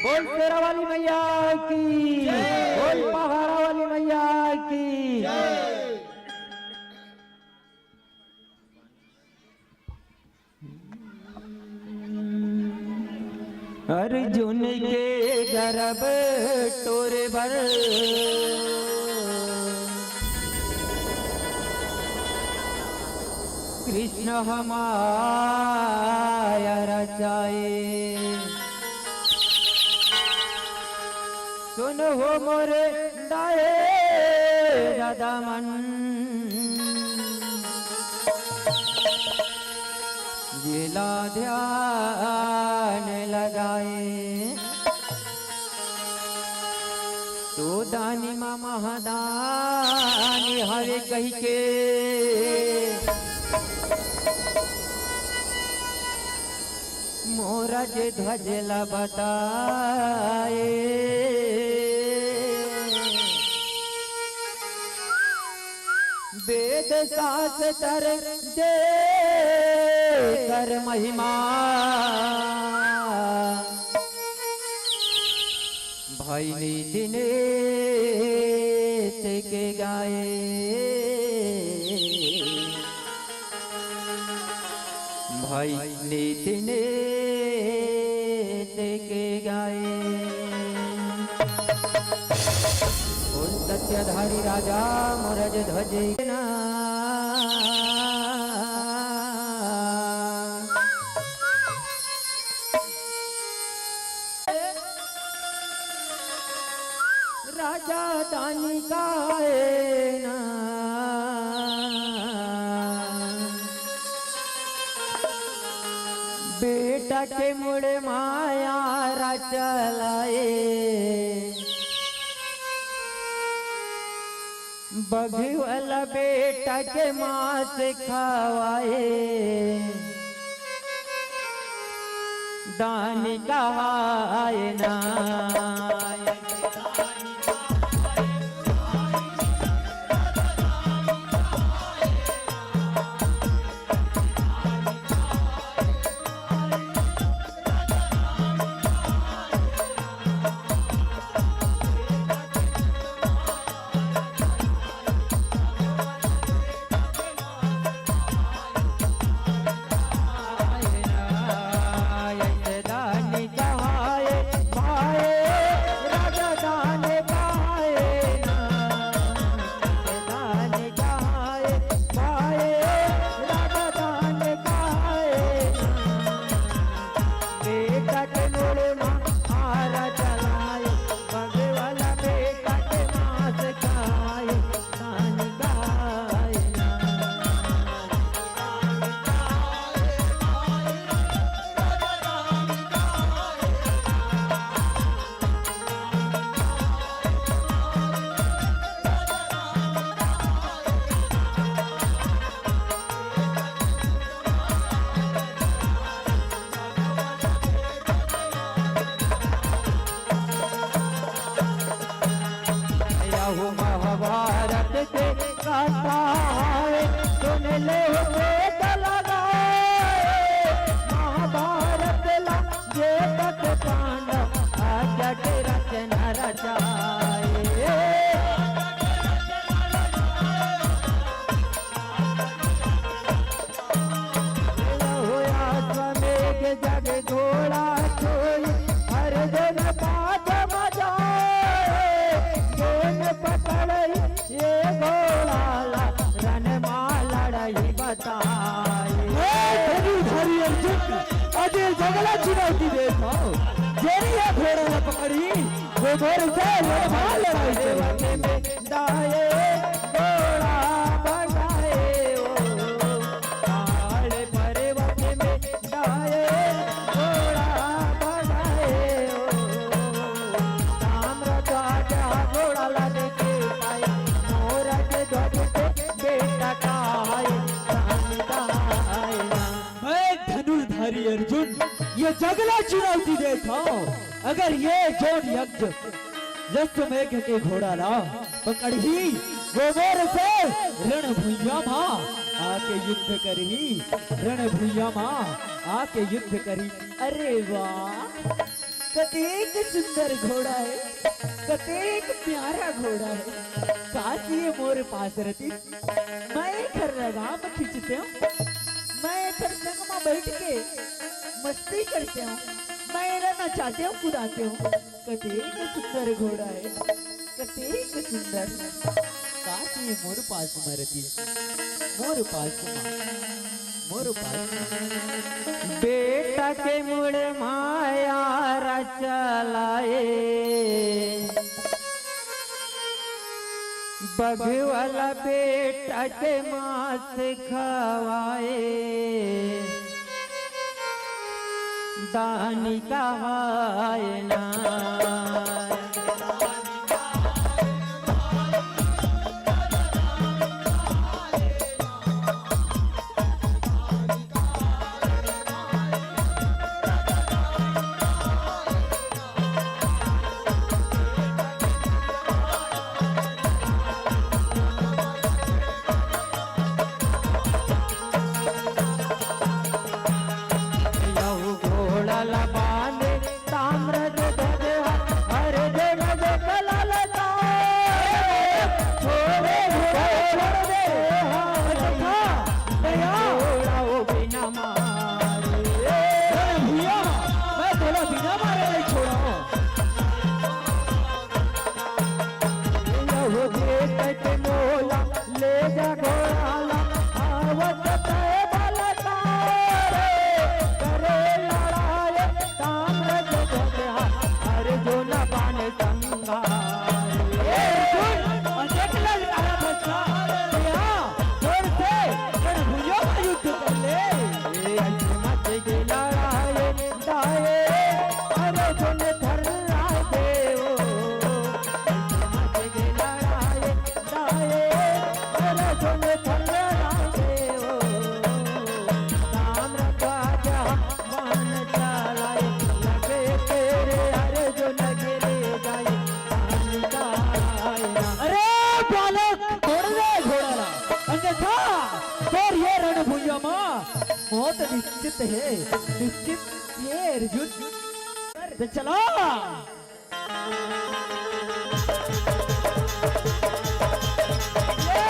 बोल शेरा वाली मैया की, बोल पहाड़ा वाली मैया की। अर्जुन के गरब टोरे बर कृष्ण ह माया रचाए। सुन हो मोर दाए दादा मन, जेला ध्यान लगाए। तो दानी मा महादानी हवे कहिके मोरा जे ध्वज ला बताए। वेद शास्त्र दे कर महिमा भई नीति नेत के गाए। भई नीति नेत के गाए। बोल सत्यधारी राजा मोर जे ध्वज ना। राजा दानी काहे ना बेटा के मुड़ माया रचलाए। बघी वाला बेटा के मांस खवाए, दानी कहाए ना। महाभारत के कथा है, सुन ले हो वेद लगाए। महाभारत ला जे तक पांडव अजट रचना रचाए। होया अश्वमेघ जग घोड़ा सोई, अर्जुन पाद मजाए। जोन पकड़ई ये घोड़ा ला, रण मा लड़ई बताए। हे धनुर्धारी अर्जुन, अजय जगला चुनौती देत हंव। जेन ये घोड़ा ला पकड़ही, वो मोर से रण मा लड़ई करही। दाए घोड़ा भगाए ओ, पहाड़ पर्वत में दाए घोड़ा भगाए ओ। ताम्रध्वज घोड़ा ला देखे पाए, मोर के ध्वज के बेटा कहाए, राम कहाए ना। मैं धनुर्धारी अर्जुन, ये जगला चुनौती देत हंव। अगर ये जोन यज्ञ अश्वमेघ के घोड़ा ला पकड़ही, वो मोर से रण भुइयां मा आके युद्ध करही, रण भुइयां मा आके युद्ध करही। अरे वाह, कतेक सुंदर घोड़ा हे, कतेक प्यारा घोड़ा हे। काश ये मोर पास रतिस, मैं एखर लगाम खींचतेंव, मैं एखर संग मा बइठ के मस्ती करतेंव, मैं एला नचातेंव, कुदातेंव। कतेक सुंदर घोड़ा हे, कतेक सुंदर। काश ये मोर पास मा रतिस, मोर पास मा, मोर पास मा। बेटा के मुड़ माया रचलाए, बघवा ला बेटा के मांस खवाए, दानी कहाए ना। यहू घोड़ा ला बांधे ताम्रध्वज हा, अर्जुन देख ललकार। छोड़ दे, छोड़ दे, छोड़ दे। अच्छा, दया। घोड़ा वो बिना मारे। अरे भैया, मैं तोला बिना मारे नहीं छोड़ा हूँ। यहू देख के मोला ले जा घोड़ा ला, आवत तय बलकार। करे लड़ाई ताम्रध्वज हा, अर्जुन बाण संहार। ए अर्जुन, अजट ललकारा भस्मा, या जोर से रणभुइयां मा युद्ध कर ले। ए अर्जुन मच गे लड़ाई दाए, अर्जुन थर्राए देव। मच गे लड़ाई दाए, अर्जुन थर्राए देव। ताम्रध्वज बाण चलाए, लगे तेरे अर्जुन गिर जाए, तान गाए ना। अरे बालक, छोड़ दे घोड़ा ला, अन्यथा तोर ये रणभुइयां मा मौत निश्चित हे, निश्चित हे अर्जुन। तो चला। ये,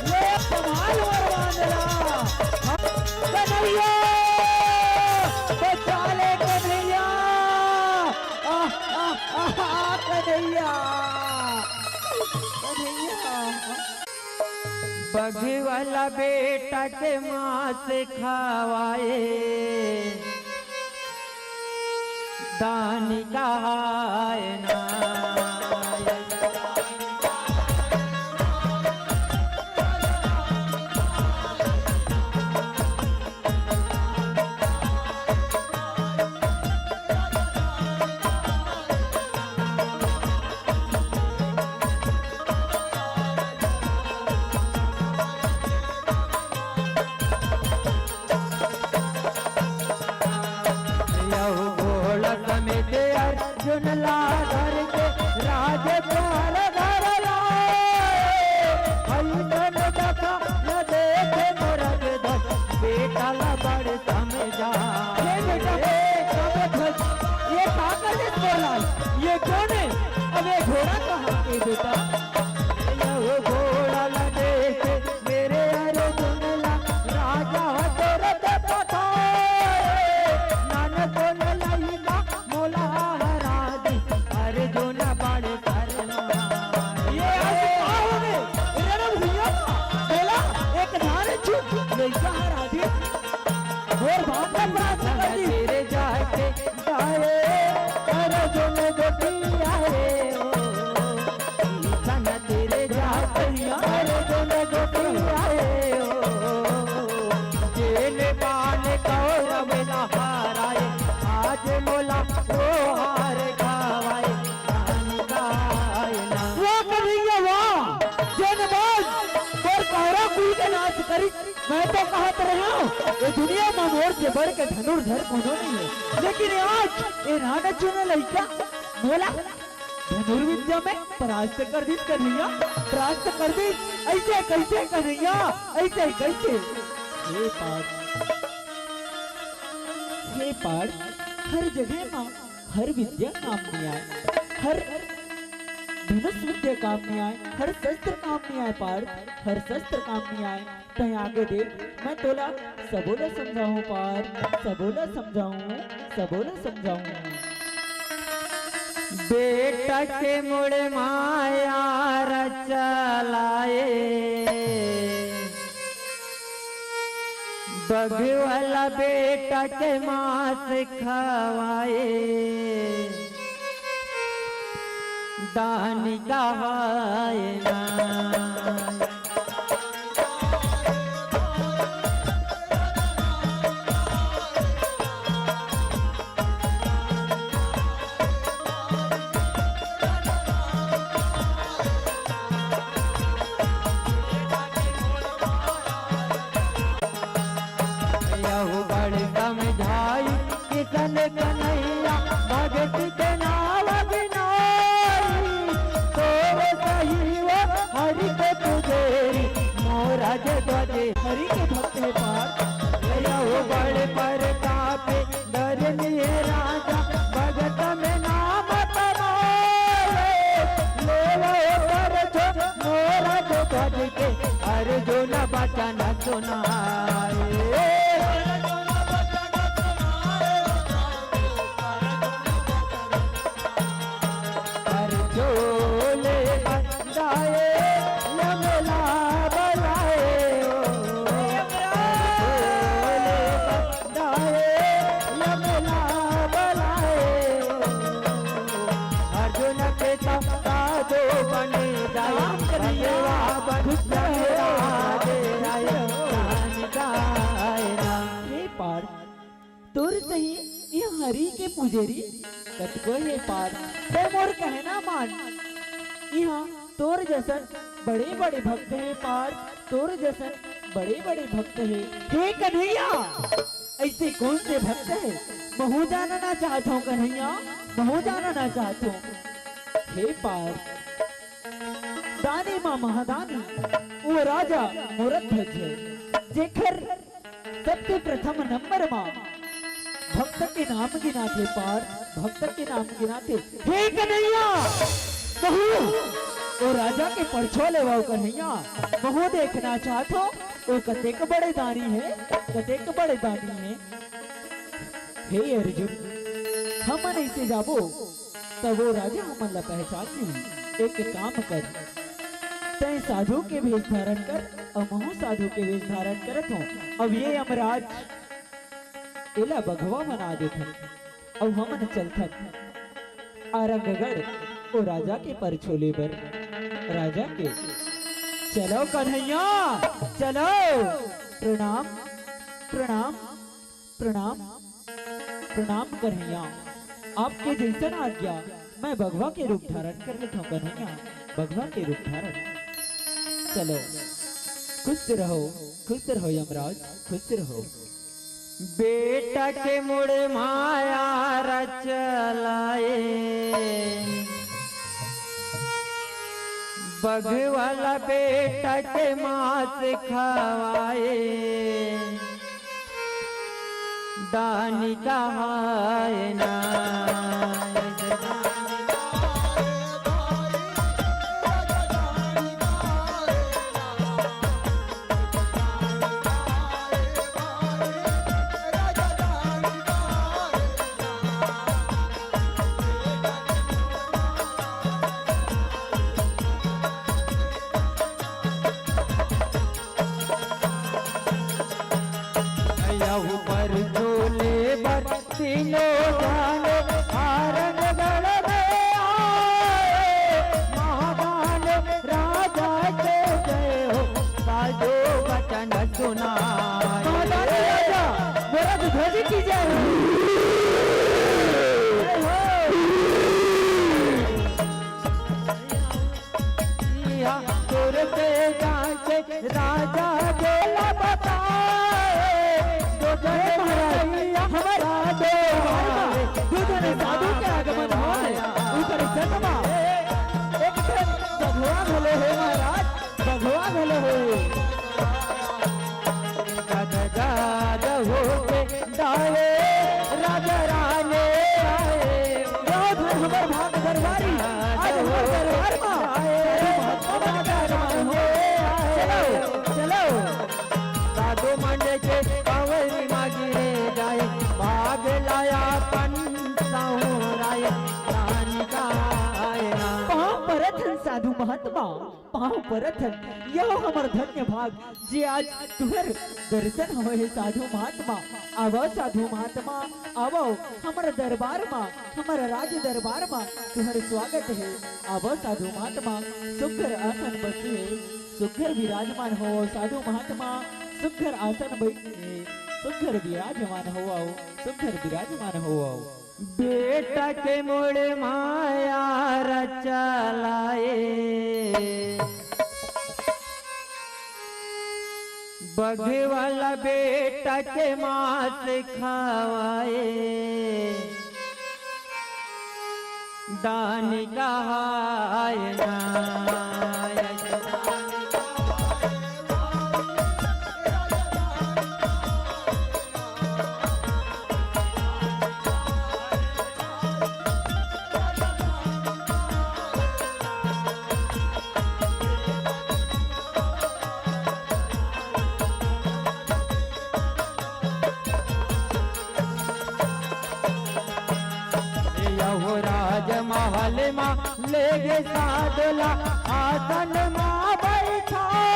ये कमाल वरवान ला। कन्हैया, बचा ले कन्हैया। आ, आ, आ, आ, कन्हैया। कन्हैया। बघवा ला बेटा के मांस खवाए, दानी कहाए ना। यहू घोड़ा समेत यार सुनला घर के राज प्यार घर लाए, अइसन दशा न देखे मोर के धन, बेटा ला बड़ समझा। ए बेटा, ए, का बात है? ये का कर दे बोला? ये कौन है? अब ये घोड़ा कहाँ के बेटा? ये घोड़ा ला देखे मेरे अर्जुन ला राजा दशरथ पठाए, नान कोन लइका मोला हरा दी, अर्जुन बड़ शर्मा। ये आज का हो गए? अरे भैया, बोला, एक नारे चुप, लइका हरा दी। और बाप का प्रार्थना कर दी। तेरे जाके जाए, अर्जुन गोपिया रे ओ। सन तेरे जात हर जन गोपी आए हो, जेन बान कौरव लहराए, आज मोला तोहार गवाए, जान गाए ना। वाह कन्हैया वाह, जेन बान तोर कौरव कुल के नाश करी, मैं तो कहत रहे हूँ, ये दुनिया में मोर से बढ़ के धनुर्धर कोनो नहीं है, लेकिन आज ये नाना चुने लइका मोला धनुर्विद्या में परास्त कर दीस कन्हैया, परास्त कर दीस। ऐसे कैसे कन्हैया, ऐसे कैसे? हे पार्थ, हे पार्थ, हर जगह मा हर विद्या काम नहीं आए, हर धनुष विद्या काम नहीं आए, हर शस्त्र काम नहीं आए पार्थ, हर शस्त्र काम नहीं आए। तैं आगे देख, मैं तोला सबोला समझाऊं पार्थ, सबोला समझाऊं, सबोला समझाऊं। बेटा के मुड़ माया रचलाए, बघवा ला बेटा के मांस खवाए, दान कहाए ना। यहू बड़ समझाई किसन कन्हैया, भगत के नाव गिनाई। तोर सही वो हरि के पुजेरी, मोरा जे ध्वज हरि के भक्त है पार। यहू बड़ प्रताप धरनी राजा, भगत में नाम तमाए। लेवो कर जो मोरा जो ध्वज के, अर्जुन बचन सुनाए। अर्जुन बंदाए यमला बलाए ओ, अर्जुन बंदाए यमला बलाए ओ। अर्जुन के साथ साधु बने जाए, राम कन्हैया, भगवा बन खुश रहो। राधे राधे, राम गाए राम। हे पार्थ, तोर सही इहाँ हरि के पुजेरी कतको हे पार्थ, तैं मोर कहना मान। इहाँ तोर जसन बड़े-बड़े भक्त हे पार्थ, तोर जसन बड़े-बड़े भक्त हे। हे कन्हैया, ऐसे कौन से भक्त हे? महूँ जानना चाहत हूँ कन्हैया, महूँ जानना चाहत हूँ। हे पार्थ, दानी मा महादानी, वो राजा मोरध्वज हे, जेकर सबसे प्रथम नंबर मा भक्त के नाम गिनाथे पार्थ, भक्त के नाम गिनाथे। हे कन्हैया, महूँ ओ राजा के परछो लेवव कन्हैया, महूँ देखना चाहत हूँ, ओ कतेक बड़े दानी हे, कतेक बड़े दानी हे। हे अर्जुन, हमन ऐसे जाबो, तब वो राजा हमन ला पहचान लिही। एक काम कर, तैं साधु के भेष धारण कर, अउ महूँ साधु के भेष धारण करत हूँ। अब ये यमराज, एला बघवा बना देथन, अउ हमन चलथन आरंगगढ़, ओ राजा के परछो ले बर। राजा के, चलो कन्हैया, चलो। प्रणाम, प्रणाम, प्रणाम, प्रणाम कन्हैया। आपके जैसन आज्ञा, मैं बघवा के रूप धारण कर लेथव कन्हैया, बघवा के रूप धारण। चलो, खुश रहो, खुश रहो यमराज, खुश रहो। बेटा के मुड़ माया रचलाए, बघवा ला बेटा के मांस खवाए, दानी कहाए ना। यहू बर झोले बर तीनों जाने आरंगगढ़ में आए। महादान राजा के जय हो, साधु वचन सुनाए। महादान राजा, भरत ध्वज की जय हो। जय हो। इहाँ तोर से जाके राजा बोला बताए, दो जने महाराज, हमारे दो जने साधु के आगमन होए, ऊपर जन्मा। एक ठन बघवा घलो हे महाराज, बघवा घलो हे। गदगद होके दावे राजा राने आए। बहुत हमर भाग दरबारी, आज हमर दरबार मा साधु महात्मा राजा राने हो। चलो, चलो। साधु मन के पावनी मागिरे जाए, भाग लाया पन साहुराए, रानी का आए ना। पाँव परत हन साधु महात्मा, पाँव परत हन, यह हमर धन्य भाग। जे आज तुहर दर्शन होए हे साधु महात्मा। आवव साधु महात्मा, आवव हमर दरबार मा, हमर राज दरबार मा तुहर स्वागत हे। आवव साधु महात्मा, सुघर आसन बसे हे, सुघर विराजमान होवव साधु महात्मा, सुघर आसन बसे हे, सुघर विराजमान होवव, सुघर विराजमान होवव। बेटा के मुड़ माया रचलाए, बघवा ला बेटा के मांस खवाए, दानी कहाए ना। यहू राजमहल मा लेगे साधु ला आसन मा बैठाए।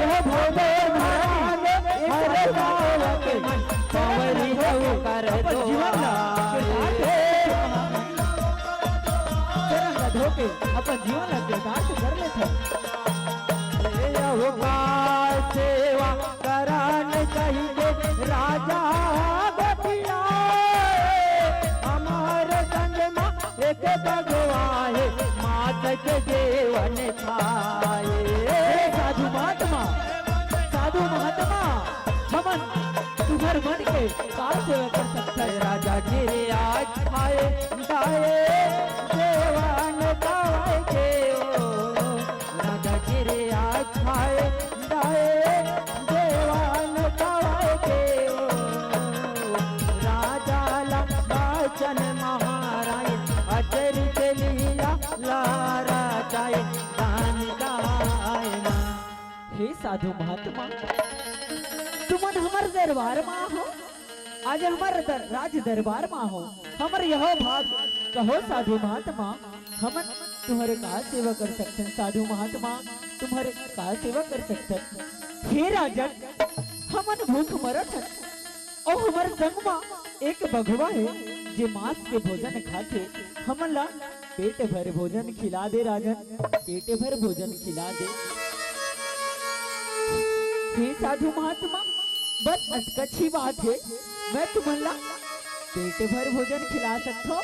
यह भोले महाराज हर बालक मन पवरी हऊ कर अपन जीवन ला दुआरे। चरण ला धोके अपन जीवन ला कृतार्थ कर लेथे। यहू का सेवा करन कहिके राजा गोठियाए। हमर संग मा एक बघवा हे, मांस के जेवन खाए। हे साधु महात्मा, साधु महात्मा, हमन तुहर मन के का सेवा कर सकथन? राजा गिरिराज खाए दाए, जेवन खवाए के ओ। राजा गिरिराज खाए दाए, जेवन खवाए के ओ। राजा ला बचन महाराज, अचरी के लीला ला रचाए, दान गाए ना। हे साधु महात्मा, तुमन हमर दरबार मा हो, आज हमर दर-, राज दरबार मा हो, हमर यहो भाग कहो साधु महात्मा, हमन तुम्हर का सेवा कर सकथन साधु महात्मा, तुम्हर का सेवा कर सकथन? हे राजन, हमन भूख मरत हन, अउ हमर संग मा एक बघवा हे, जे मांस के भोजन खाथे, हमन ला पेट भर भोजन खिला दे राजन, पेट भर भोजन खिला दे। हे साधु महात्मा, बस अतकच ही बात हे, मैं तुमन ला पेट भर भोजन खिला सकथव।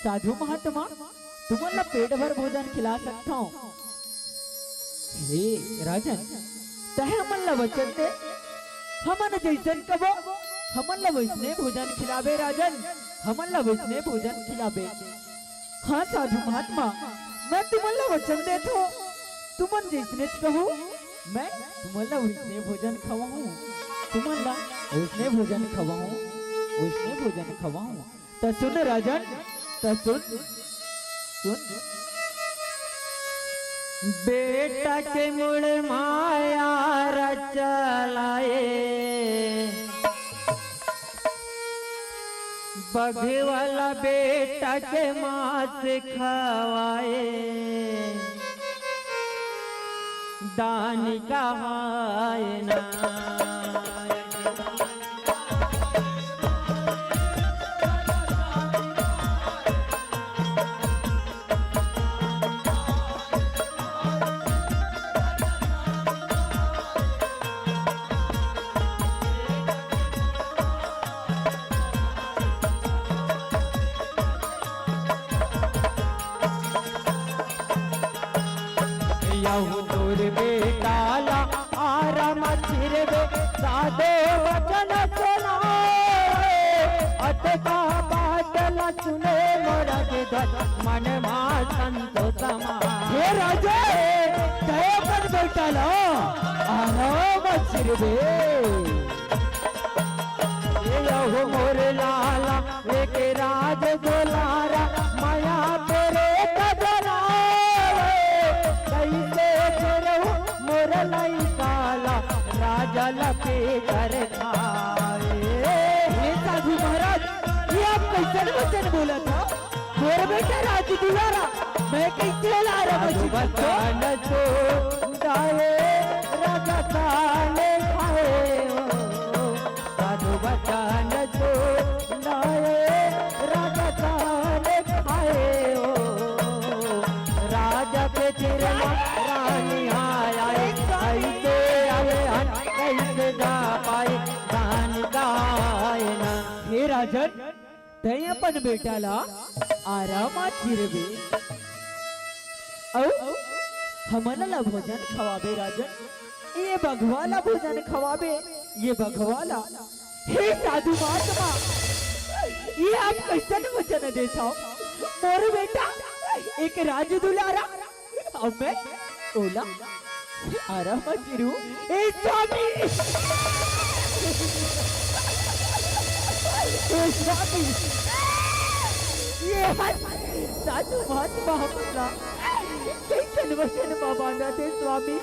साधु महात्मा, तुमन ला पेट भर भोजन खिला सकथव। हे राजन, तैं हमन ला वचन दे, हमन जइसन कबो हमन ला वैसने भोजन खिलाबे राजन, हमन ला वैसने भोजन खिलाबे। हाँ साधु महात्मा, मैं तुमन ला वचन देत हूँ, तुमन जैसने कहो, मैं तुमन ला वैसने भोजन खवाहूँ, तुमन ला वैसने भोजन खवाहूँ, वैसने भोजन खवाहूँ। त सुन राजन, त सुन, सुन। बेटा के मुड़ माया रचलाए, बघे वाला बेटा के मांस खवाए, दान कहाए ना। यहू तोर बेटा ला आराम चिरबे, साधो वचन सुनाए। अतका बात ला सुने मोर गिरधर, मन मा संतोष मा। हे राजा, तय अपन बेटा ला आराम चिरबे। यहू मोर लाला एक राज दुलारा, माया तेरे कजरावे, कैसे फिरहूँ मोर लइका ला, राजा लपे कर खाए। हे साधु महाराज, ये आप कैसन वचन बोलत हव? मोर बेटा राज दुलारा, मैं कैसे लारा साधु बची बचन तो दाए, राजा काले खाए हो। साधु बचन तो लाए, राजा काले खाए हो। राजा के चिरमा रानी आए, ऐसे आए हन, कैसे जा पाए, जान गाए ना। हे राजन, तैं अपन बेटा ला आराम चिरबे। अउ हमन ला भोजन खवाबे राजन, ये बघवा ला भोजन खवाबे, ये बघवा ला। हे साधु महात्मा, ये आप कैसन वचन देत हव? मोर बेटा एक राज दुलारा, अउ मैं ओला आराम चिरहूँ। ए स्वामी! ए स्वामी! ये हर साधु महात्मा हमन ला कइसन वचन मा बांधत हे स्वामी?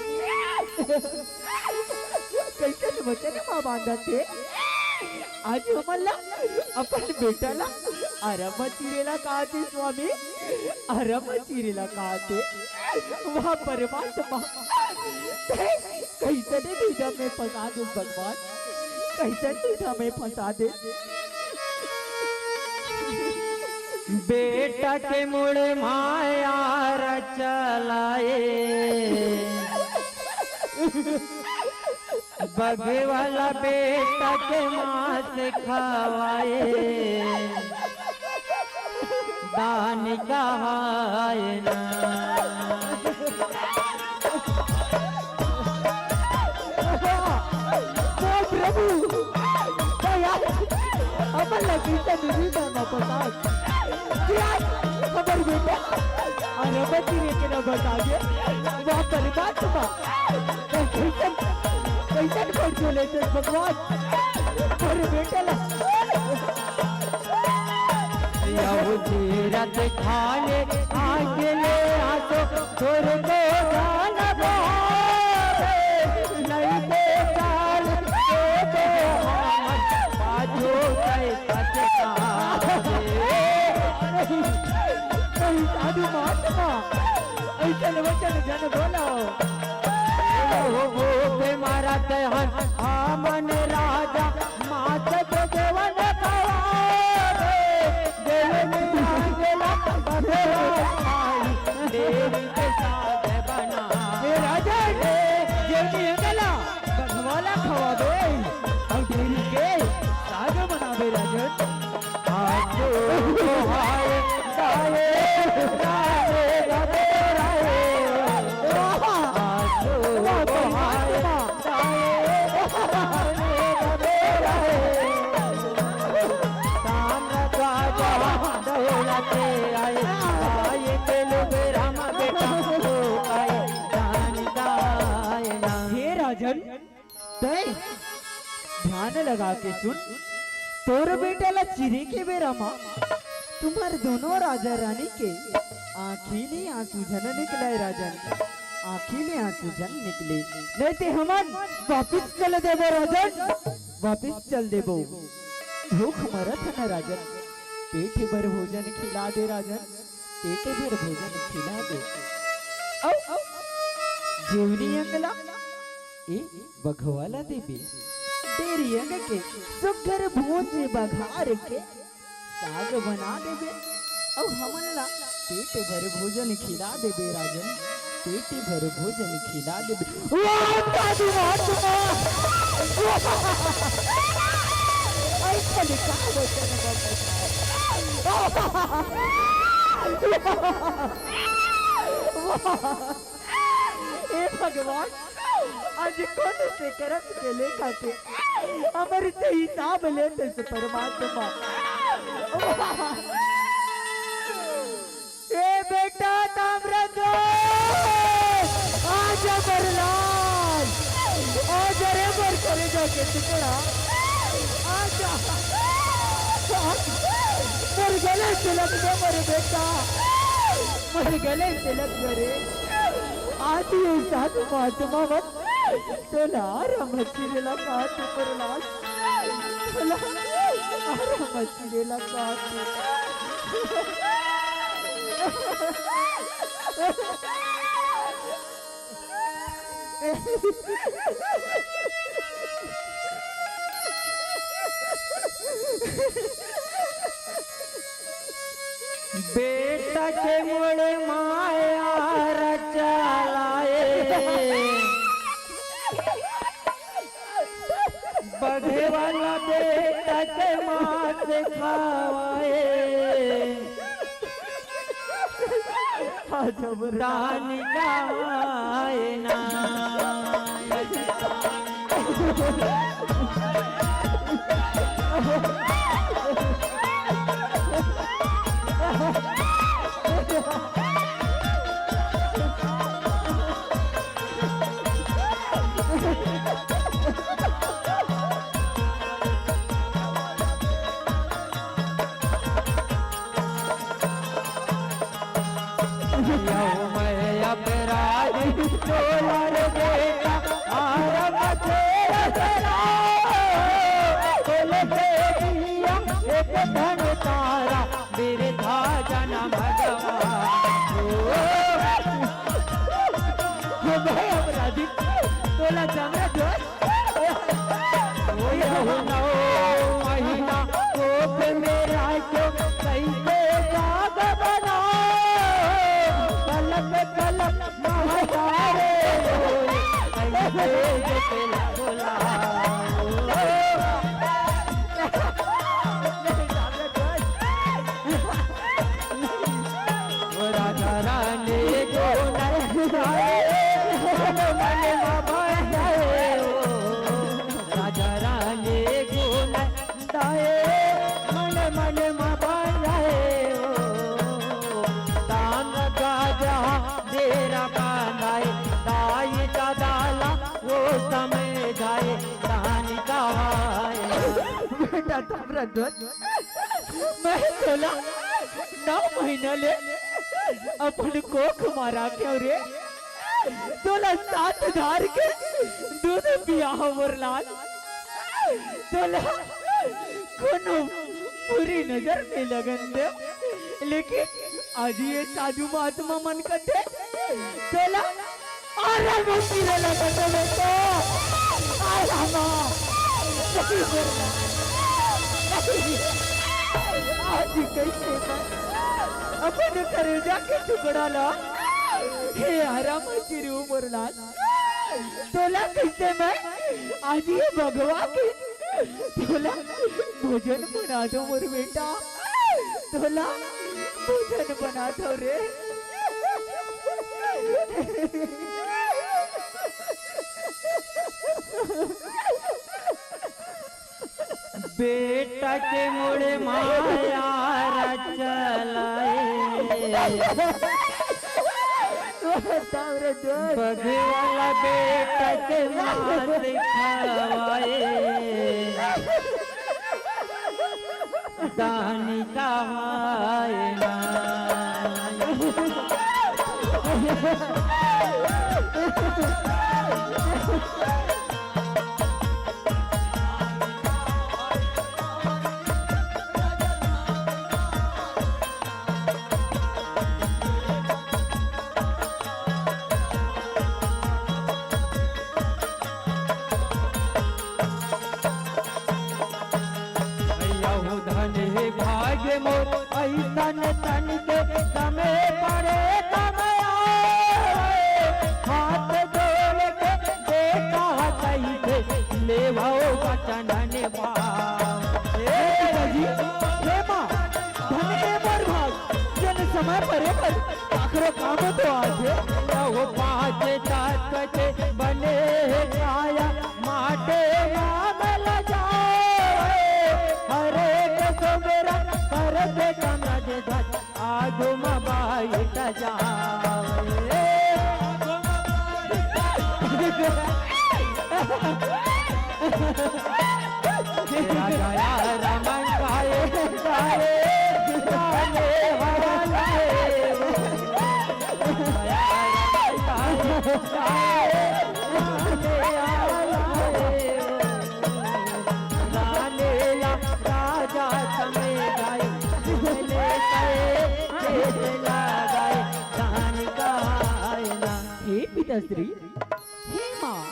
कइसन वचन मा बांधत हे? आज हमन ला अपन बेटा ला आराम चिरे ला कहा थे स्वामी, आराम चिरे ला कहा थे। वाह परमात्मा, कइसन दुविधा में फंसा दे भगवान, कइसन दुविधा में फंसा दे। बेटा के मुड़ माया रचलाए, बघे वाला बेटा के मांस खवाए, दान कहाए ना। ओ प्रभु, ओ यार, हमन ला कइसे दुविधा में फंसा दे। यार, हमर बेटा, अरे बची रे के ना बता दे। वाह, परमात्मा। कइसन, कइसन कर जो लेते भगवान, पर बेटा ला। यहू तीरथ खाले आके ले आसो, तोर को जान भावे, नहीं ते चाल के तो हमन पाछो कई पछतावे। कहीं साधु महात्मा, अइसन वचन झन बोलो। हो, हो, के मारत हन हमन राजा, मात के देवन खवावे। देवन मांगेला बघवा भाई, देवी के साथ बना। हे राजा, हे देवनी अंगला, बघवा ला खवावे, अउ देवी के साथ बनावे राजन। आजो हाय दाए, दाए, दाए, दाए। आए, आए के लोग रामा बेटा हो आए, जान का आए ना। हे राजन, तैं ध्यान लगा के सुन, तोर बेटा ला चिरे के बेरा म तुम्हर दोनों राजा रानी के आँखी ले आंसू झन निकलय राजन, आँखी ले आंसू झन निकले, नहीं ते हमन वापिस चल देबो राजन, वापिस चल देबो। भूख मरत हे न राजन, पेट भर भोजन खिला दे राजन, पेट भर भोजन खिला दे। अउ, अउ, जीवनी अंगला, ए बघवा ला देबे, डेरी अंग के सुघर भूंज बघार के साग बना देबे, अउ हमन ला पेट भर भोजन खिला देबे राजन, पेट भर भोजन खिला देबे। वाह, साधु महात्मा! अरे, का वचन है बाबा? वाह! हे भगवान, आज कोन से करम के लेखा के हमर से हिसाब लेते से परमात्मा। हे बेटा ताम्रध्वज, आजा मोर लाल, आजा रे मोर कलेजा के टुकड़ा, आजा। मोर गले से लग जा मोर बेटा, मोर गले से लग जा रे। आज ये साधु महात्मा मन तोला आराम चिरेला का तू प्रहलाद, तोला आराम चिरेला का तू। बेटा के मोड़े माया रचालाए, बघे वाला बेटा के माँ से खावाए। आज हमर दान गाए ना। यहू मैं अपराधी तोला रे बेटा, आरम तेरा सलाम। बोले के दिया एक धन तारा, बिरधा जन भगवान। ओ, ओ भाई अपराधी, तोला चमरा जोश। ओ यहू नौ महीना कोख में राख्यो, कैसे जाग बना। कलप कलप महतारे रोए, कैसे जपेला बोला। ओ राजा रानी को नचाए, मन मन मा बजाए ओ। राजा रानी को नचाए, मन मन मा बजाए ओ। तान गाजा डेरा बांधाए, दाई दादा ला वो समय जाए, तान गाए। बेटा ताम्रध्वज, मैं तोला नौ महीना ले अपन कोख मा राखेंव रे। तोला सात धार के दूध पियाहंव मोर लाल। तोला कोनो बुरी नजर नइ लगन देंव, लेकिन आज ये साधु महात्मा मन कथे तोला आराम चिरेला कथे बेटा, आराम। नहीं बोलना। नहीं। आज कैसे मैं अपन करेजा के टुकड़ा ला, हे आराम चिरू मोर लाल, तोला कैसे मैं आज ये बघवा के तोला भोजन बना दंव मोर बेटा, तोला भोजन बना दंव रे। बेटा के मोड़े माया रच चलाए। बघे वाला बेटा के मांस खावाए। दानी कहाए ना। यहू धन हे भाग्य मोर, ऐसन तन के समे पड़े तब आए। हाथ जोड़ के बेटा कहिथे, लेवो वचन निभाओ। ए जी, हे माँ, धन हे मोर भाग, जेन समय परे पर काकरो काम तो आथे। यहू पाँच तत्व के बने हे काया, माटे मामल जावे, हरेक सुमिरन करत कमज धज, आगू म बाइठ जावे। तेरा गया रमन गाए, गाए, गाए, हरा लाए। राजा समय गाए, ले गए, खेत लगाए, धान का आयना। हे पिताश्री, हे माँ,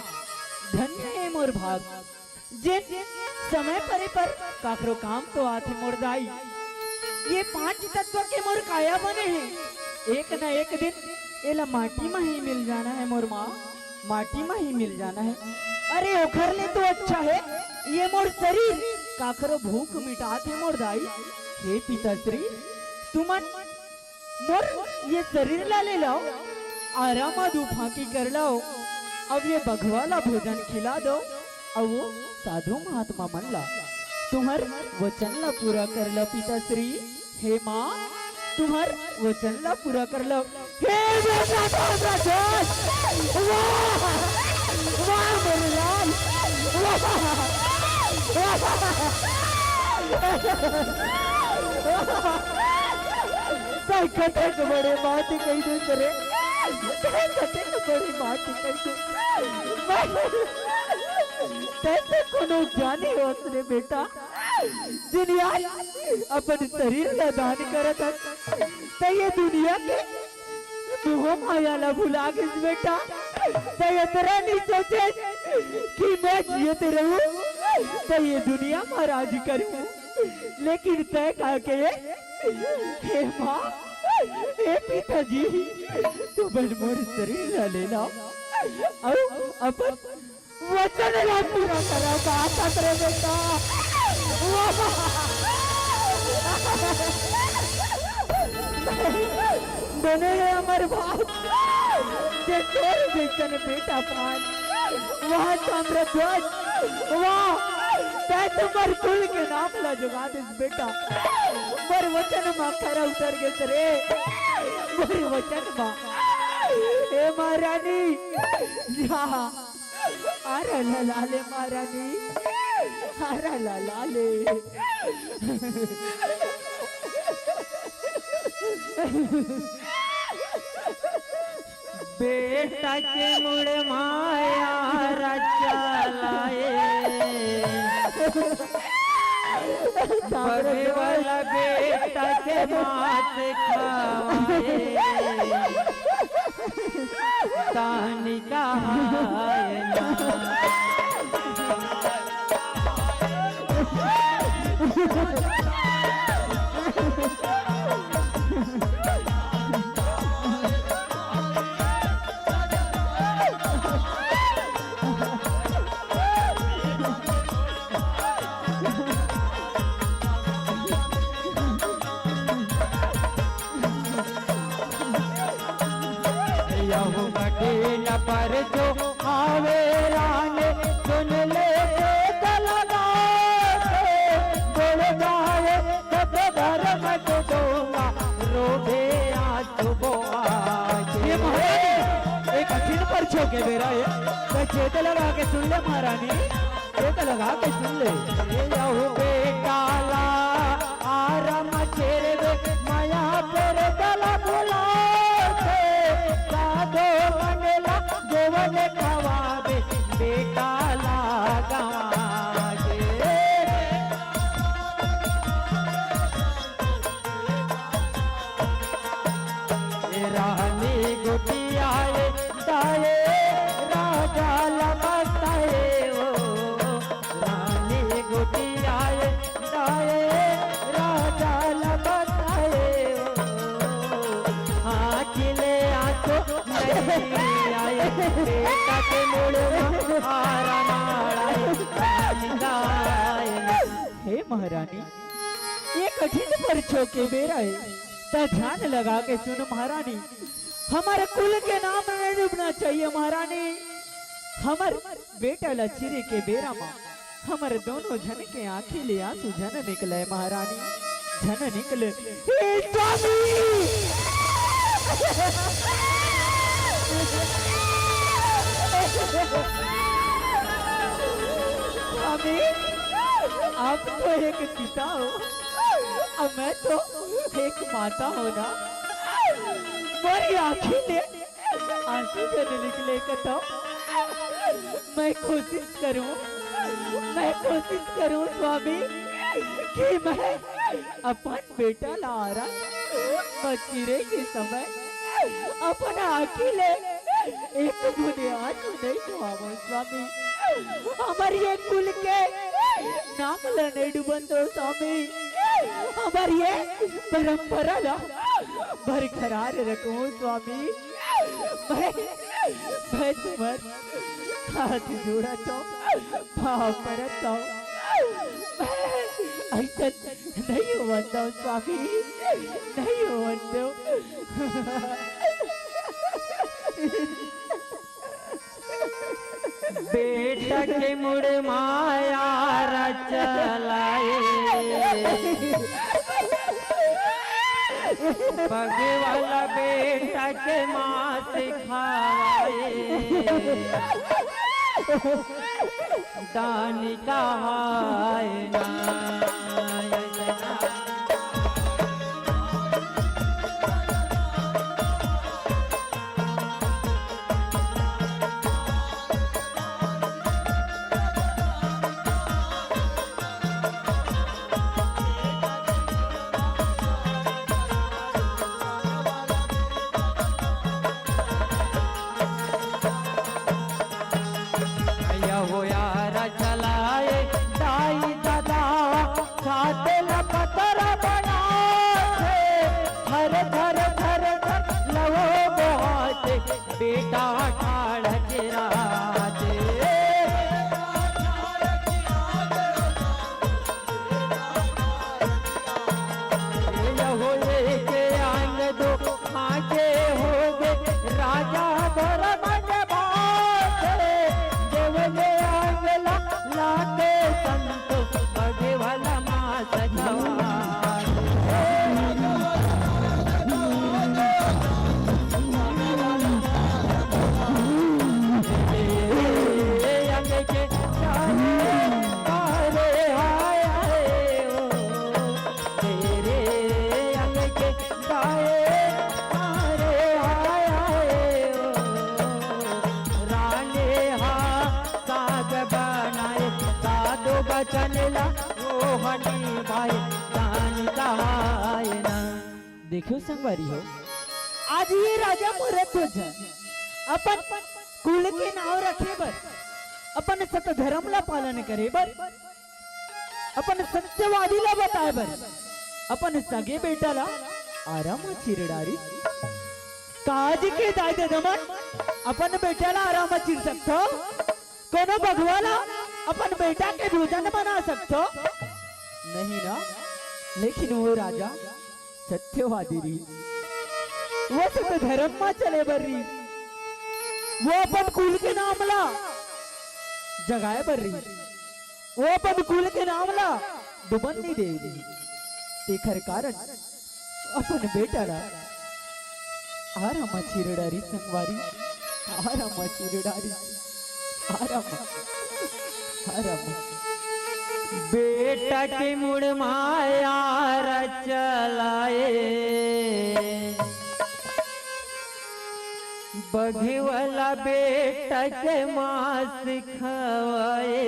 धन्य हे मोर भाग, जेन समय परे पर काकरो काम तो आथे मोर दाई। ये पांच तत्व के मोर काया बने हे, एक न एक दिन एला माटी म ही मिल जाना हे मोर माँ, माटी म ही मिल जाना हे। अरे ओखर ले तो अच्छा हे ये मोर शरीर, काकरो भूख मिटाथे मोर दाई। हे पिताश्री, तुमन मोर ये शरीर ला ले लव, आराम दू फांकी कर लव, अब ये बघवा ला भोजन खिला दव, अउ वो साधु महात्मा मन ला। तुम्हर वचन ला पूरा कर लव पिताश्री, हे माँ, तुम्हर वचन ला पूरा कर लव। हे बेटा, बाप रे, वाह! वाह, मेरे लाल! वाह! वाह! तैं कतेक बड़े बात कहि देस रे, तैं कतेक बड़े बात कहि देस। तैं तो कोनो ज्ञानी होस रे बेटा, जेन आज अपन शरीर ला दान करत हस, तैं ये दुनिया के मोह माया ला भुला गेस बेटा। तैं एतरा नइ सोचेस कि मैं जियत रहूं, तैं ये दुनिया म राज करहूं, लेकिन तैं का के, हे माँ, हे पिताजी, तुमन मोर शरीर ला ले लव, अउ अपन वचन ला पूरा करव, का कहत रे बेटा? वाह! बने हे हमर भाग, जे तोर जइसन बेटा पान। वाह ताम्रध्वज, वाह, तैं तो मोर कुल के नाम ला जगा देस बेटा। मोर वचन म खरा उतर गेस रे, मोर वचन म। हे महारानी, जा, अरे ला ला ले महारानी, अरे ला ला ले। बेटा के मुड़ माया रचा लाए, बड़े वाला बेटा के मात खावाए। तानी कहाए ना। यहू कठिन परचो आवे राने, सुन ले चेत लगा के, गुण गाए सब धर्म के दो। के बेरा हे, त चेत लगा के सुन ले महारानी, चेत लगा के सुन ले। ए यहू बेटा ला आराम छेड़बे, मया फेर दला बुलाथे, साधो मंगला देवन खवाबे, बेटा ला गवा दे। ए रानी गोटिया ए दाए राजा ला बताए ओ, रानी गोटिया ए दाए राजा ला बताए ओ। आँखी ले आँसू नहीं आए, बेटा के मुड़ मा आराम आए, रानी गाए। हे महारानी, ये कठिन परीक्षा के बेरा हे, त ध्यान लगा के सुन महारानी, हमर कुल के नाम नहीं डूबना चाहिए महारानी। हमर बेटा ला चिरे के बेरा मा हमर दोनों झन के आँखी ले आँसू झन निकले महारानी, झन निकले। हे स्वामी! स्वामी, आप तो एक पिता हो, अब मैं तो एक माता हो ना। मोरी आँखी ले आँसू झन निकले कतो। मैं कोशिश करूँ, मैं कोशिश करूँ स्वामी, कि मैं अपन बेटा ला आरा म चिरे के समय अपन आँखी ले एक बूंद आँसू नहीं खुआवो स्वामी। हमर ये कुल के नाम ला नहीं डूबन दो स्वामी। हमर ये परंपरा ला बरकरार रखो स्वामी। मैं, मैं तुम्हार हाथ जोड़त हूँ, पाँव परत हूँ। मैं ऐसा नहीं होवन दो स्वामी, नहीं होवन दो। बेटा के मुड़ माया चलाए, पगे वाला बेटा के माँ सिखाए। दानी कहाय ना। भैया हो यार चलाए दाई दादा, छाते ला पतरा बनाथे, थर थर थर थर लहू बोहाथे, बेटा ठाढ़ के राते। यहो एक आंग दो आगे होगे, राजा धर्म के बात। देवले आंग ला, लागे संत, बघे वाला मास जवान। अंग के चाहे तारे आए आए ओ, तेरे अंग के चाहे तारे आए आए ओ, रानी हा साग बनाए, साधु बचन ला ओ हनी भाई, जान कहाए ना। देखो संगवारी हो, आज ये राजा मुरत ध्वज अपन कुल के नाव रखे बर, अपन सत धर्म ला पालन करे बर, अपन सत्यवादी ला बताए बर, अपन सगे बेटा ला आरा म चिर डारिस। का आज के दाई ददा मन अपन बेटा ला आरा म चिर सकथो? कोनो बघवा ला अपन बेटा के भोजन बना सकथो? नहीं ना, लेकिन वो राजा सत्यवादी रहिस, वो सत धर्म म चले बर रहिस, वो अपन कुल के नाम ला जगाए बर रहिस, वो अपन कुल के नाम ला डुबन नहीं दे रहिस। तेखर कारण अपन बेटा ला आरा म चिर डारिस संगवारी। आराम चिरडारी, आराम, आराम। बेटा के मुड़ माया चलाए, बघे वाला बेटा के मांस खवाए,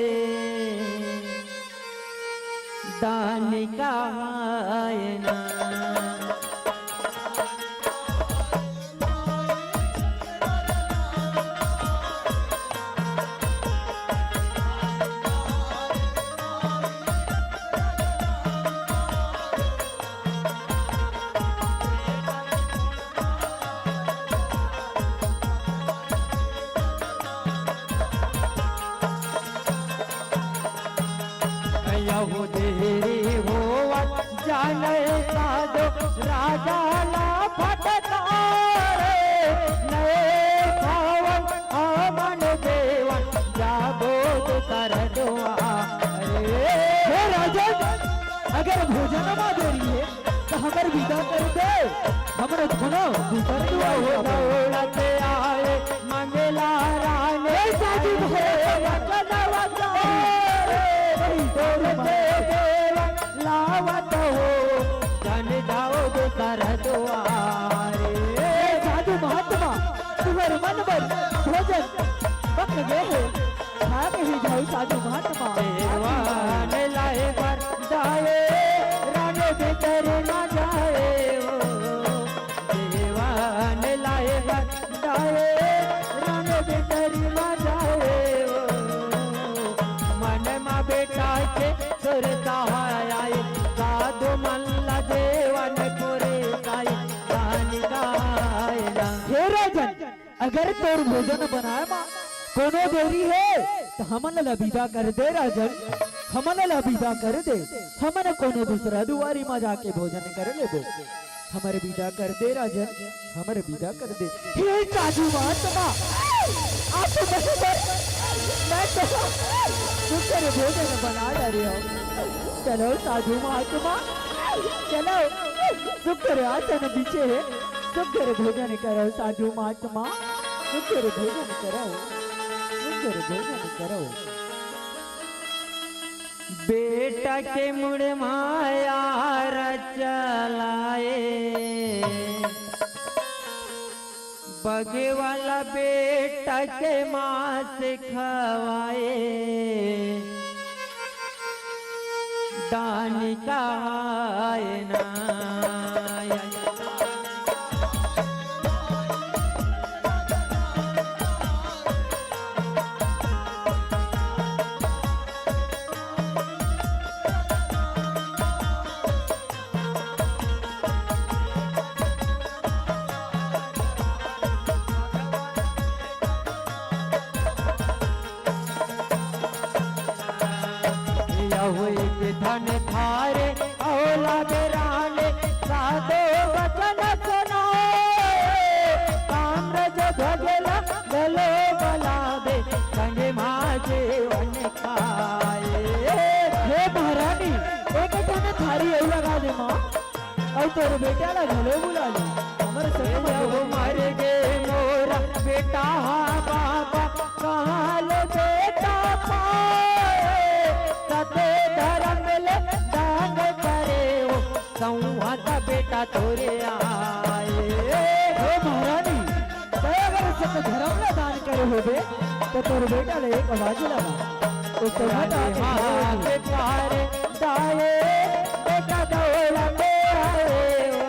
दान कहाए ना। यहू देरी होवत जाने साधो राजा ला फटकारे, नए खावन हमन देवन जाबो दूसर दुआरे। हे राजन, अगर भोजन मा देरी हे, त हमर विदा कर दे, हमर कोनो दूसर दुआरे जाबो। दौड़त आए मंगला रानी। ए साधु भाई। लावत हो, जन जाओ दूसर दुआरे। ए साधु महात्मा, तुहर मन बर भोजन पक गे हे, खा के ही जाओ साधु महात्मा। देवान लाए बर जाए, रानो भीतर ना जाए ओ। देवान लाए बर जाए, रानो भीतर ना जाए ओ। मन मा बेटा के सुरता आए, साधु मन ला देवन पुरताए, दान गाए ना। हे राजन, अगर तोर भोजन बनाए मा कोनो देरी हे, त हमन ला विदा कर दे राजन, हमन ला विदा कर दे, हमन कोनो दूसरा दुआरी मा जाके भोजन कर लेबो। हमर विदा कर दे राजन, हमर विदा कर दे। हे साधु महात्मा, आप तो बस, बस, मैं तो शुक्र भोजन बना डारे हंव। चलो साधु महात्मा, चलो, शुक्र आसन बिछे हे, शुक्र भोजन करो साधु महात्मा, शुक्र भोजन करो, शुक्र भोजन करो। बेटा के मुड़ माया चलाए, बघे वाला बेटा के मांस खवाए, दान कहाए ना। यहू एक ठन थारे अवलाद राने, साधो वचन सुनाए। ताम्रज ध्वज ला गलो बलावे, संग मा जेवन खाए। हे महारानी, एक ठन थारी अउ लगा दे माँ। अउ तोर बेटा ला घलो बुला ले, हमर संग मा जेवन। मर गे मोरा बेटा, हा बाबा, कहाँ ले बेटा पाए? सत्य धर्म ले दान करे हो, संवाद बेटा तोरे आए। हे महारानी, तैं अगर सत्य धर्म ला दान करे होबे, त तोर बेटा ले एक आवाज लगा। तो संवाद रानी आके हाथ पारे दाए, बेटा दौलत आए हो।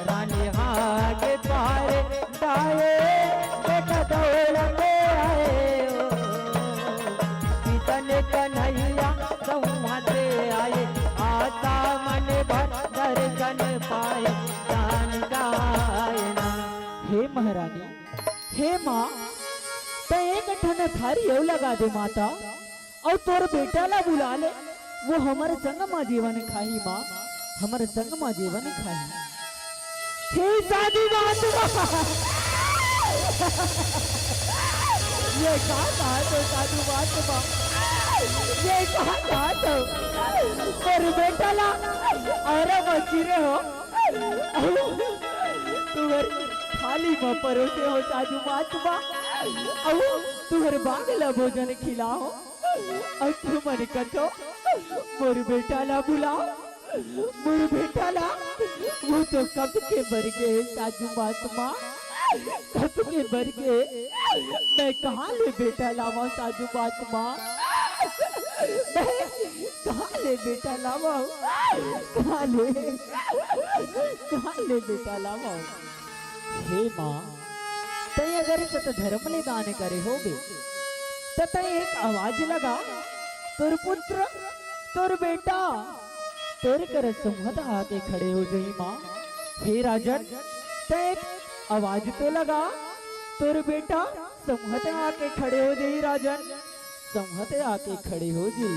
रानी आके पारे दाए, बेटा दौलत आए ओ। किशन कन्हैया संवाद आए, आशा मन भर दर्शन पाए, दान गाए ना। हे महारानी, हे माँ, तैं एक ठन थारी अउ लगा दे माता। अउ तोर बेटा ला बुला ले, वो हमर संग मा जेवन खाही माँ, हमर संग मा जेवन खाही। हे साधु महात्मा, ये का कहा तो साधु महात्मा, ये का कहा तो तोर बेटा ला और मसीरे हो। तुम्हर थाली म परोसे हो साधु महात्मा, अउ तुंहर बाग ला भोजन खिलाओ, अउ तुमन कथो मोर बेटा ला बुलाओ, मोर बेटा ला, वो तो कब के मर गे साधु महात्मा, कब के मर गे। मैं कहाँ ले बेटा लावंव साधु महात्मा, मैं कहाँ ले बेटा लावंव, कहाँ ले, कहाँ ले बेटा लावंव। हे माँ, तैं अगर सत धर्म ले दान करे होबे, त तैं एक आवाज लगा, तोर पुत्र, तोर बेटा, तोर कर संहत आके खड़े हो जाही माँ। हे राजन, तैं एक आवाज तो लगा, तोर बेटा संहत आके खड़े हो जाही राजन। संहत आके खड़े हो जी।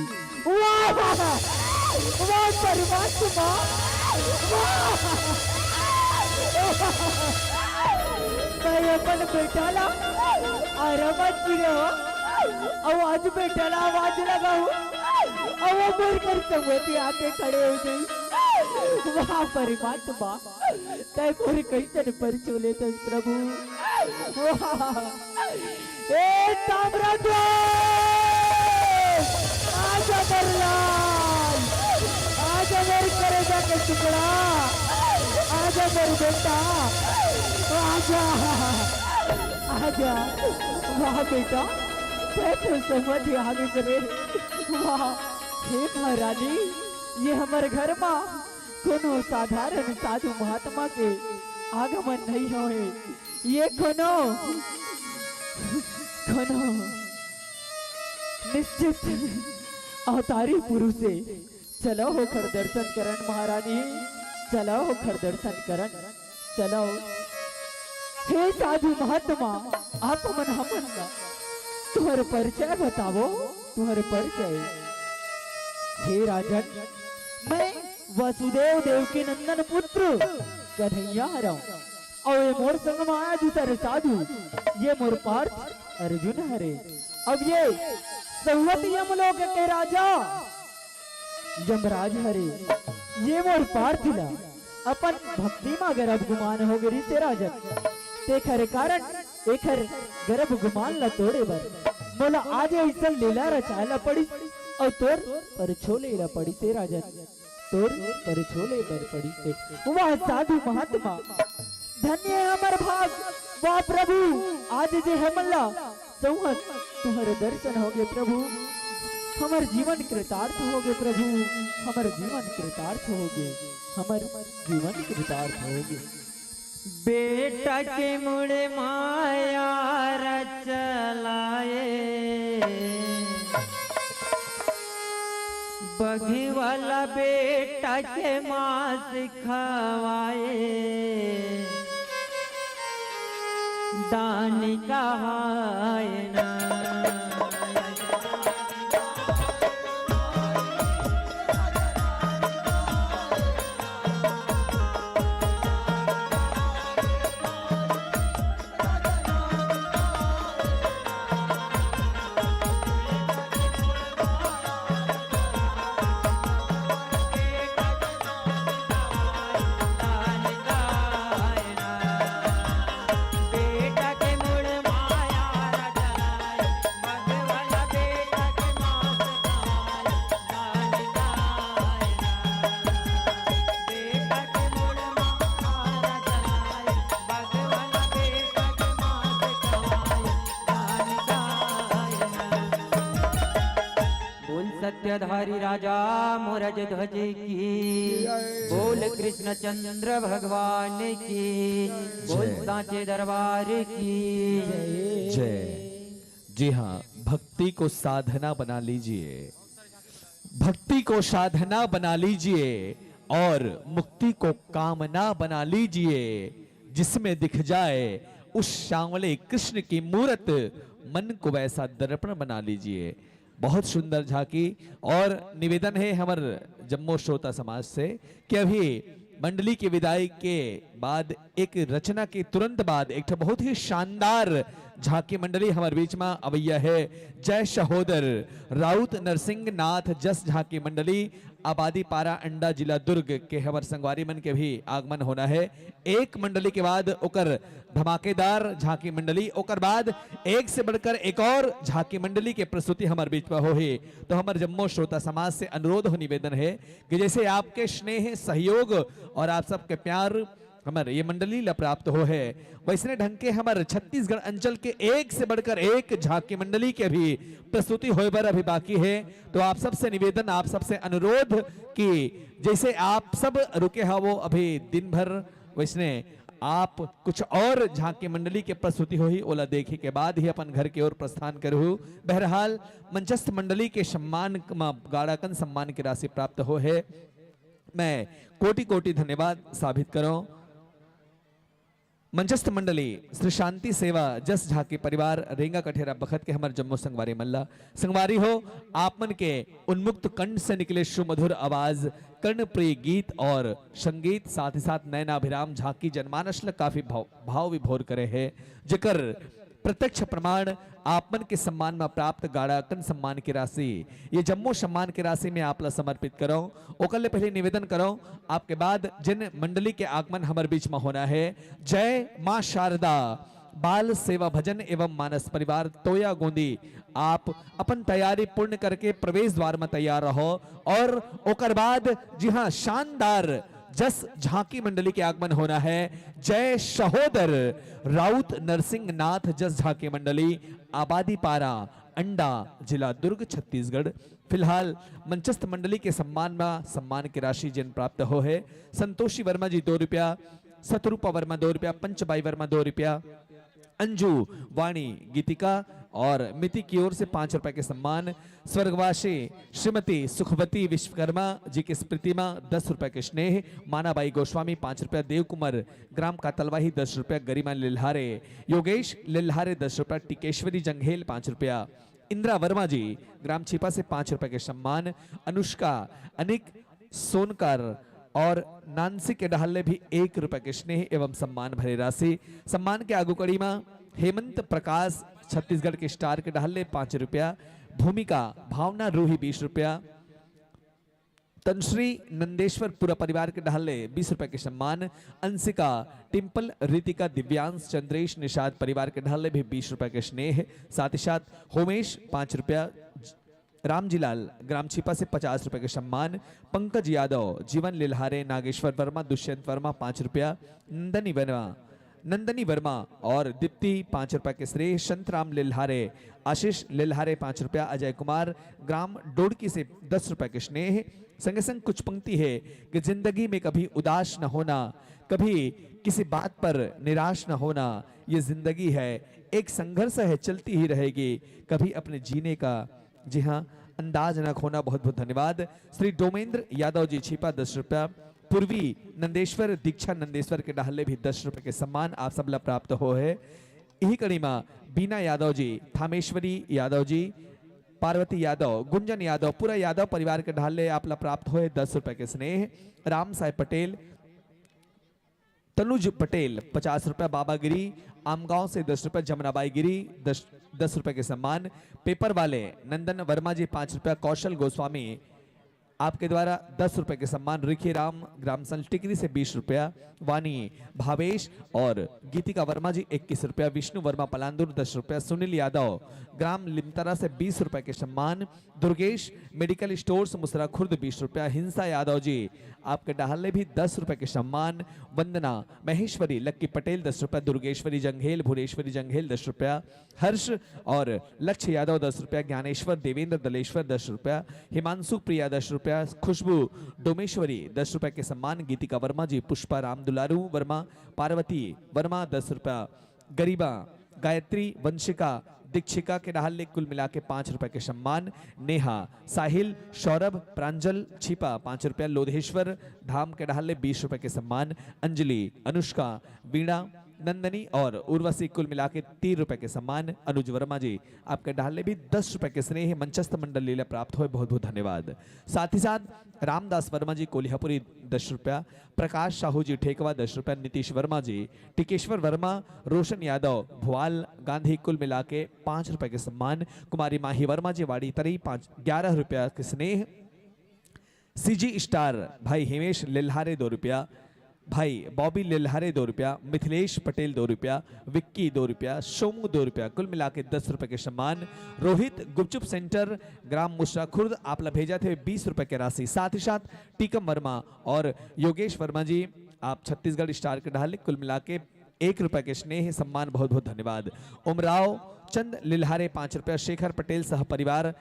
वाह! वाह परमात्मा! वाह! मैं अपन बेटा ला आराम जी रहो। अउ आज बेटा ला आवाज लगाहूँ। अउ वो मोर कर संगति आके खड़े हो गई। वाह परमात्मा! तैं मोर कइसन परछो लेथस प्रभु। वाह! ए ताम्रध्वज! आजा मोर लाल, आजा मोर करेजा के टुकड़ा, आजा मोर बेटा, आजा, आजा। वाह बेटा, तैं तो समझ आ गे रे। वाह, हे महारानी, ये हमर घर मा कोनो साधारण साधु महात्मा के आगमन नहीं होए। ये कोनो, कोनो निश्चित अवतारी पुरुष हे। चलो ओखर दर्शन करन महारानी, चलो ओखर दर्शन करन, चलो। हे साधु महात्मा, आप मन हमन ला तुंहर परिचय बतावव, तुंहर परिचय। हे राजन, मैं वसुदेव देवकी नंदन पुत्र कन्हैया हरंव। अउ ये मोर संग मा आय दूसर साधु, ये मोर पार्थ अर्जुन हरे। अब ये संहत यमलोक के राजा यमराज हरे। ये मोर पार्थ ला अपन भक्ति मा अगर अब गुमान हो गे रिहिसे राजन, तेखर कारण एखर गर्भ गुमान ला तोड़े बर मोला आज अइसन लीला रचाय ला पड़िस अउ तोर परछो ले ला पड़िसे राजन। तोर परछो ले बर पड़िसे। वाह साधु महात्मा, धन्य हे हमर भाग। वाह प्रभु, आज जे हमन ला संहत तुंहर दर्शन होगे प्रभु, हमर जीवन कृतार्थ होगे प्रभु, हमर जीवन कृतार्थ होगे, हमर जीवन कृतार्थ होगे। बेटा के मुड़ माया रचलाए, बघी वाला बेटा के मांस खवाए, दान कहाए ना। बोल सत्यधारी राजा मोरज ध्वज की, जय। बोल कृष्णचंद्र भगवान की, बोल जय। सांचे दरबार की जय। जी हाँ, भक्ति को साधना बना लीजिए, भक्ति को साधना बना लीजिए और मुक्ति को कामना बना लीजिए, जिसमें दिख जाए उस सांवले कृष्ण की मूरत। मन को वैसा दर्पण बना लीजिए। बहुत सुंदर झांकी। और निवेदन हे हमर जम्मो श्रोता समाज से कि अभी मंडली के विदाई के बाद, एक रचना के तुरंत बाद एक ठो बहुत ही शानदार झांकी मंडली हमर बीच में अवैया है। जय सहोदर राउत नरसिंह नाथ जस झांकी मंडली, आबादी पारा अंडा, जिला दुर्ग के हमर संगवारी मन के भी आगमन होना है। एक मंडली के बाद ओकर धमाकेदार झांकी मंडली, ओकर बाद एक से बढ़कर एक और झांकी मंडली के प्रस्तुति हमर बीच में होही। तो हमर जम्मो श्रोता समाज से अनुरोध हो, निवेदन है कि जैसे आपके स्नेह, सहयोग और आप सबके प्यार हमर ये मंडली ला प्राप्त हो है, वैसने ढंग के हमर छत्तीसगढ़ अंचल के एक से बढ़कर एक झांकी मंडली के भी प्रस्तुति होए बर अभी बाकी है। तो आप सबसे निवेदन, आप सबसे अनुरोध कि जैसे आप सब रुके हवो अभी दिन भर, वैसने आप कुछ और झांकी मंडली के प्रस्तुति होही, ओला देखे के बाद ही अपन घर के ओर प्रस्थान करहु। बहरहाल, मंचस्थ मंडली के सम्मान म गाड़ाकन सम्मान के राशि प्राप्त हो है। मैं कोटि कोटि धन्यवाद साबित करो। मंचस्थ मंडली श्री शांति सेवा जस झांकी परिवार रेंगा कठेरा बखत के हमर जम्मो संगवारी मन ला। संगवारी हो, आप मन के उन्मुक्त कंठ से निकले सुमधुर आवाज, कर्णप्रिय गीत और संगीत, साथ ही साथ नैनाभिराम झांकी जनमानस ला काफी भाव, भाव विभोर करे है, जेकर प्रत्यक्ष प्रमाण आप मन के सम्मान में प्राप्त गाड़ाकन सम्मान की राशि, ये जम्मो सम्मान की राशि में आप ला समर्पित करो। ओकर ले पहले निवेदन करो, आपके बाद जिन मंडली के आगमन हमर बीच में होना है, जय माँ शारदा बाल सेवा भजन एवं मानस परिवार तोया गोंदी, आप अपन तैयारी पूर्ण करके प्रवेश द्वार में तैयार रहो। और ओकर बाद, जी हाँ, शानदार जस झांकी मंडली के आगमन होना है। जय सहोदर राउत नरसिंह नाथ जस झांकी मंडली, आबादी पारा अंडा, जिला दुर्ग, छत्तीसगढ़। फिलहाल मंचस्थ मंडली के सम्मान में सम्मान की राशि जिन प्राप्त हो है, संतोषी वर्मा जी दो रुपया, सतरूपा वर्मा दो रुपया, पंचबाई वर्मा दो रुपया, अंजू, वाणी, गीतिका और मिति की ओर से पाँच रुपए के सम्मान। स्वर्गवासी श्रीमती सुखवती विश्वकर्मा जी की स्मृति में दस रुपए के स्नेह, मानाबाई गोस्वामी पाँच रुपया, देव कुमार ग्राम कातलवाही दस रुपया, गरिमा लिल्हारे, योगेश लिल्हारे दस रुपया, टिकेश्वरी जंघेल पाँच रुपया, इंदिरा वर्मा जी ग्राम छिपा से पाँच रुपए के सम्मान, अनुष्का, अनिक, सोनकर और नानसी के डहार ले भी एक रुपए के स्नेह एवं सम्मान भरे राशि। सम्मान के आगू कड़ी मा हेमंत प्रकाश छत्तीसगढ़ के स्टार के डहार ले पाँच रुपया, भूमिका भावना रूही बीस रुपया, तनश्री नंदेश्वर पूरा परिवार के डहार ले बीस रुपए के सम्मान, अंशिका, टिम्पल, रितिका, दिव्यांश, चंद्रेश, निषाद परिवार के डहार ले भी बीस रुपए के स्नेह, साथ ही साथ होमेश पाँच रुपया, रामजीलाल ग्राम छिपा से पचास रुपए के सम्मान, पंकज यादव, जीवन लिल्हारे, नागेश्वर वर्मा, दुष्यंत वर्मा पाँच रुपया, नंदनी वर्मा, नंदनी वर्मा और दीप्ति पाँच रुपए के स्नेह, संतराम लिल्हारे, आशीष लिल्हारे पाँच रुपया, अजय कुमार ग्राम डोडकी से दस रुपए के स्नेह। संगे संग कुछ पंक्ति है कि जिंदगी में कभी उदास न होना, कभी किसी बात पर निराश न होना, ये जिंदगी है, एक संघर्ष है, चलती ही रहेगी, कभी अपने जीने का, जी हाँ, अंदाज न खोना। बहुत बहुत धन्यवाद। श्री डोमेंद्र यादव जी छिपा दस रुपया, पूर्वी नंदेश्वर दीक्षा नंदेश्वर के डहार ले भी दस रुपए के सम्मान आप सब ला प्राप्त हो है। यही कड़ी मा बीना यादव जी, थामेश्वरी यादव जी, पार्वती यादव, गुंजन यादव, पूरा यादव परिवार के डहार ले आप ला प्राप्त होए दस रुपए के स्नेह। राम साय पटेल, तनुज पटेल पचास रुपया, बाबा गिरी आमगांव से दस रुपया, जमुनाबाई गिरी दस, दस रुपये के सम्मान, पेपर वाले नंदन वर्मा जी पाँच रुपया, कौशल गोस्वामी आपके द्वारा दस रुपये के सम्मान, रिखी राम ग्राम संस टिकरी से बीस रुपया, वानी भावेश और गीतिका वर्मा जी इक्कीस रुपया, विष्णु वर्मा पलांदुर दस रुपया, सुनील यादव ग्राम लिमतरा से बीस रुपये के सम्मान, दुर्गेश मेडिकल स्टोर्स मुसरा खुर्द बीस रुपया, हिंसा यादव जी आपके डहार ले भी दस रुपये के सम्मान, वंदना महेश्वरी लक्की पटेल दस रुपया, दुर्गेश्वरी जंघेल, भुरेश्वरी जंघेल दस रुपया, हर्ष और लक्ष्य यादव दस रुपया, ज्ञानेश्वर देवेंद्र दलेश्वर दस रुपया, हिमांशु प्रिया दस रुपया, खुशबू डोमेश्वरी दस रुपये के सम्मान, गीतिका वर्मा जी, पुष्पा राम दुलारू वर्मा, पार्वती वर्मा दस रुपया, गरिमा, गायत्री, वंशिका, दीक्षिका के डहार ले कुल मिला के पाँच रुपये के सम्मान, नेहा, साहिल, सौरभ, प्रांजल, छिपा पाँच रुपया, लोधेश्वर धाम के डहार ले बीस रुपये के सम्मान, अंजलि, अनुष्का, वीणा, नंदनी और उर्वशी, कुल मिला के तीन रुपए के सम्मान। अनुज वर्मा जी, आपके डहार ले भी दस रुपए के स्नेह मंचस्थ मंडल लीला प्राप्त होए, बहुत बहुत धन्यवाद। साथ ही साथ रामदास वर्मा जी कोलिहापुरी, दस रुपया, प्रकाश साहू जी ठेकवा, दस रुपया, नीतीश वर्मा जी, टिकेश्वर वर्मा, रोशन यादव भोवाल गांधी, कुल मिला के पाँच रुपए के सम्मान। कुमारी माही वर्मा जी वाड़ी तरी, पाँच ग्यारह रुपया के स्नेह। सीजी स्टार भाई हिमेश लिल्हारे, दो रुपया, भाई बॉबी लिल्हारे, दो रुपया, मिथिलेश पटेल, दो रुपया, विक्की, दो रुपया, सोमू, दो रुपया, कुल मिला के दस रुपए के सम्मान। रोहित गुपचुप सेंटर, ग्राम मुसरा खुर्द, आप ला भेजत हे बीस रुपए के राशि। साथ ही साथ टीकम वर्मा और योगेश वर्मा जी, आप छत्तीसगढ़ स्टार के डहार ले कुल मिला के एक रुपए के स्नेह सम्मान, बहुत बहुत धन्यवाद। उमराव चंद लिल्हारे, पाँच रुपया, शेखर पटेल सह परिवार,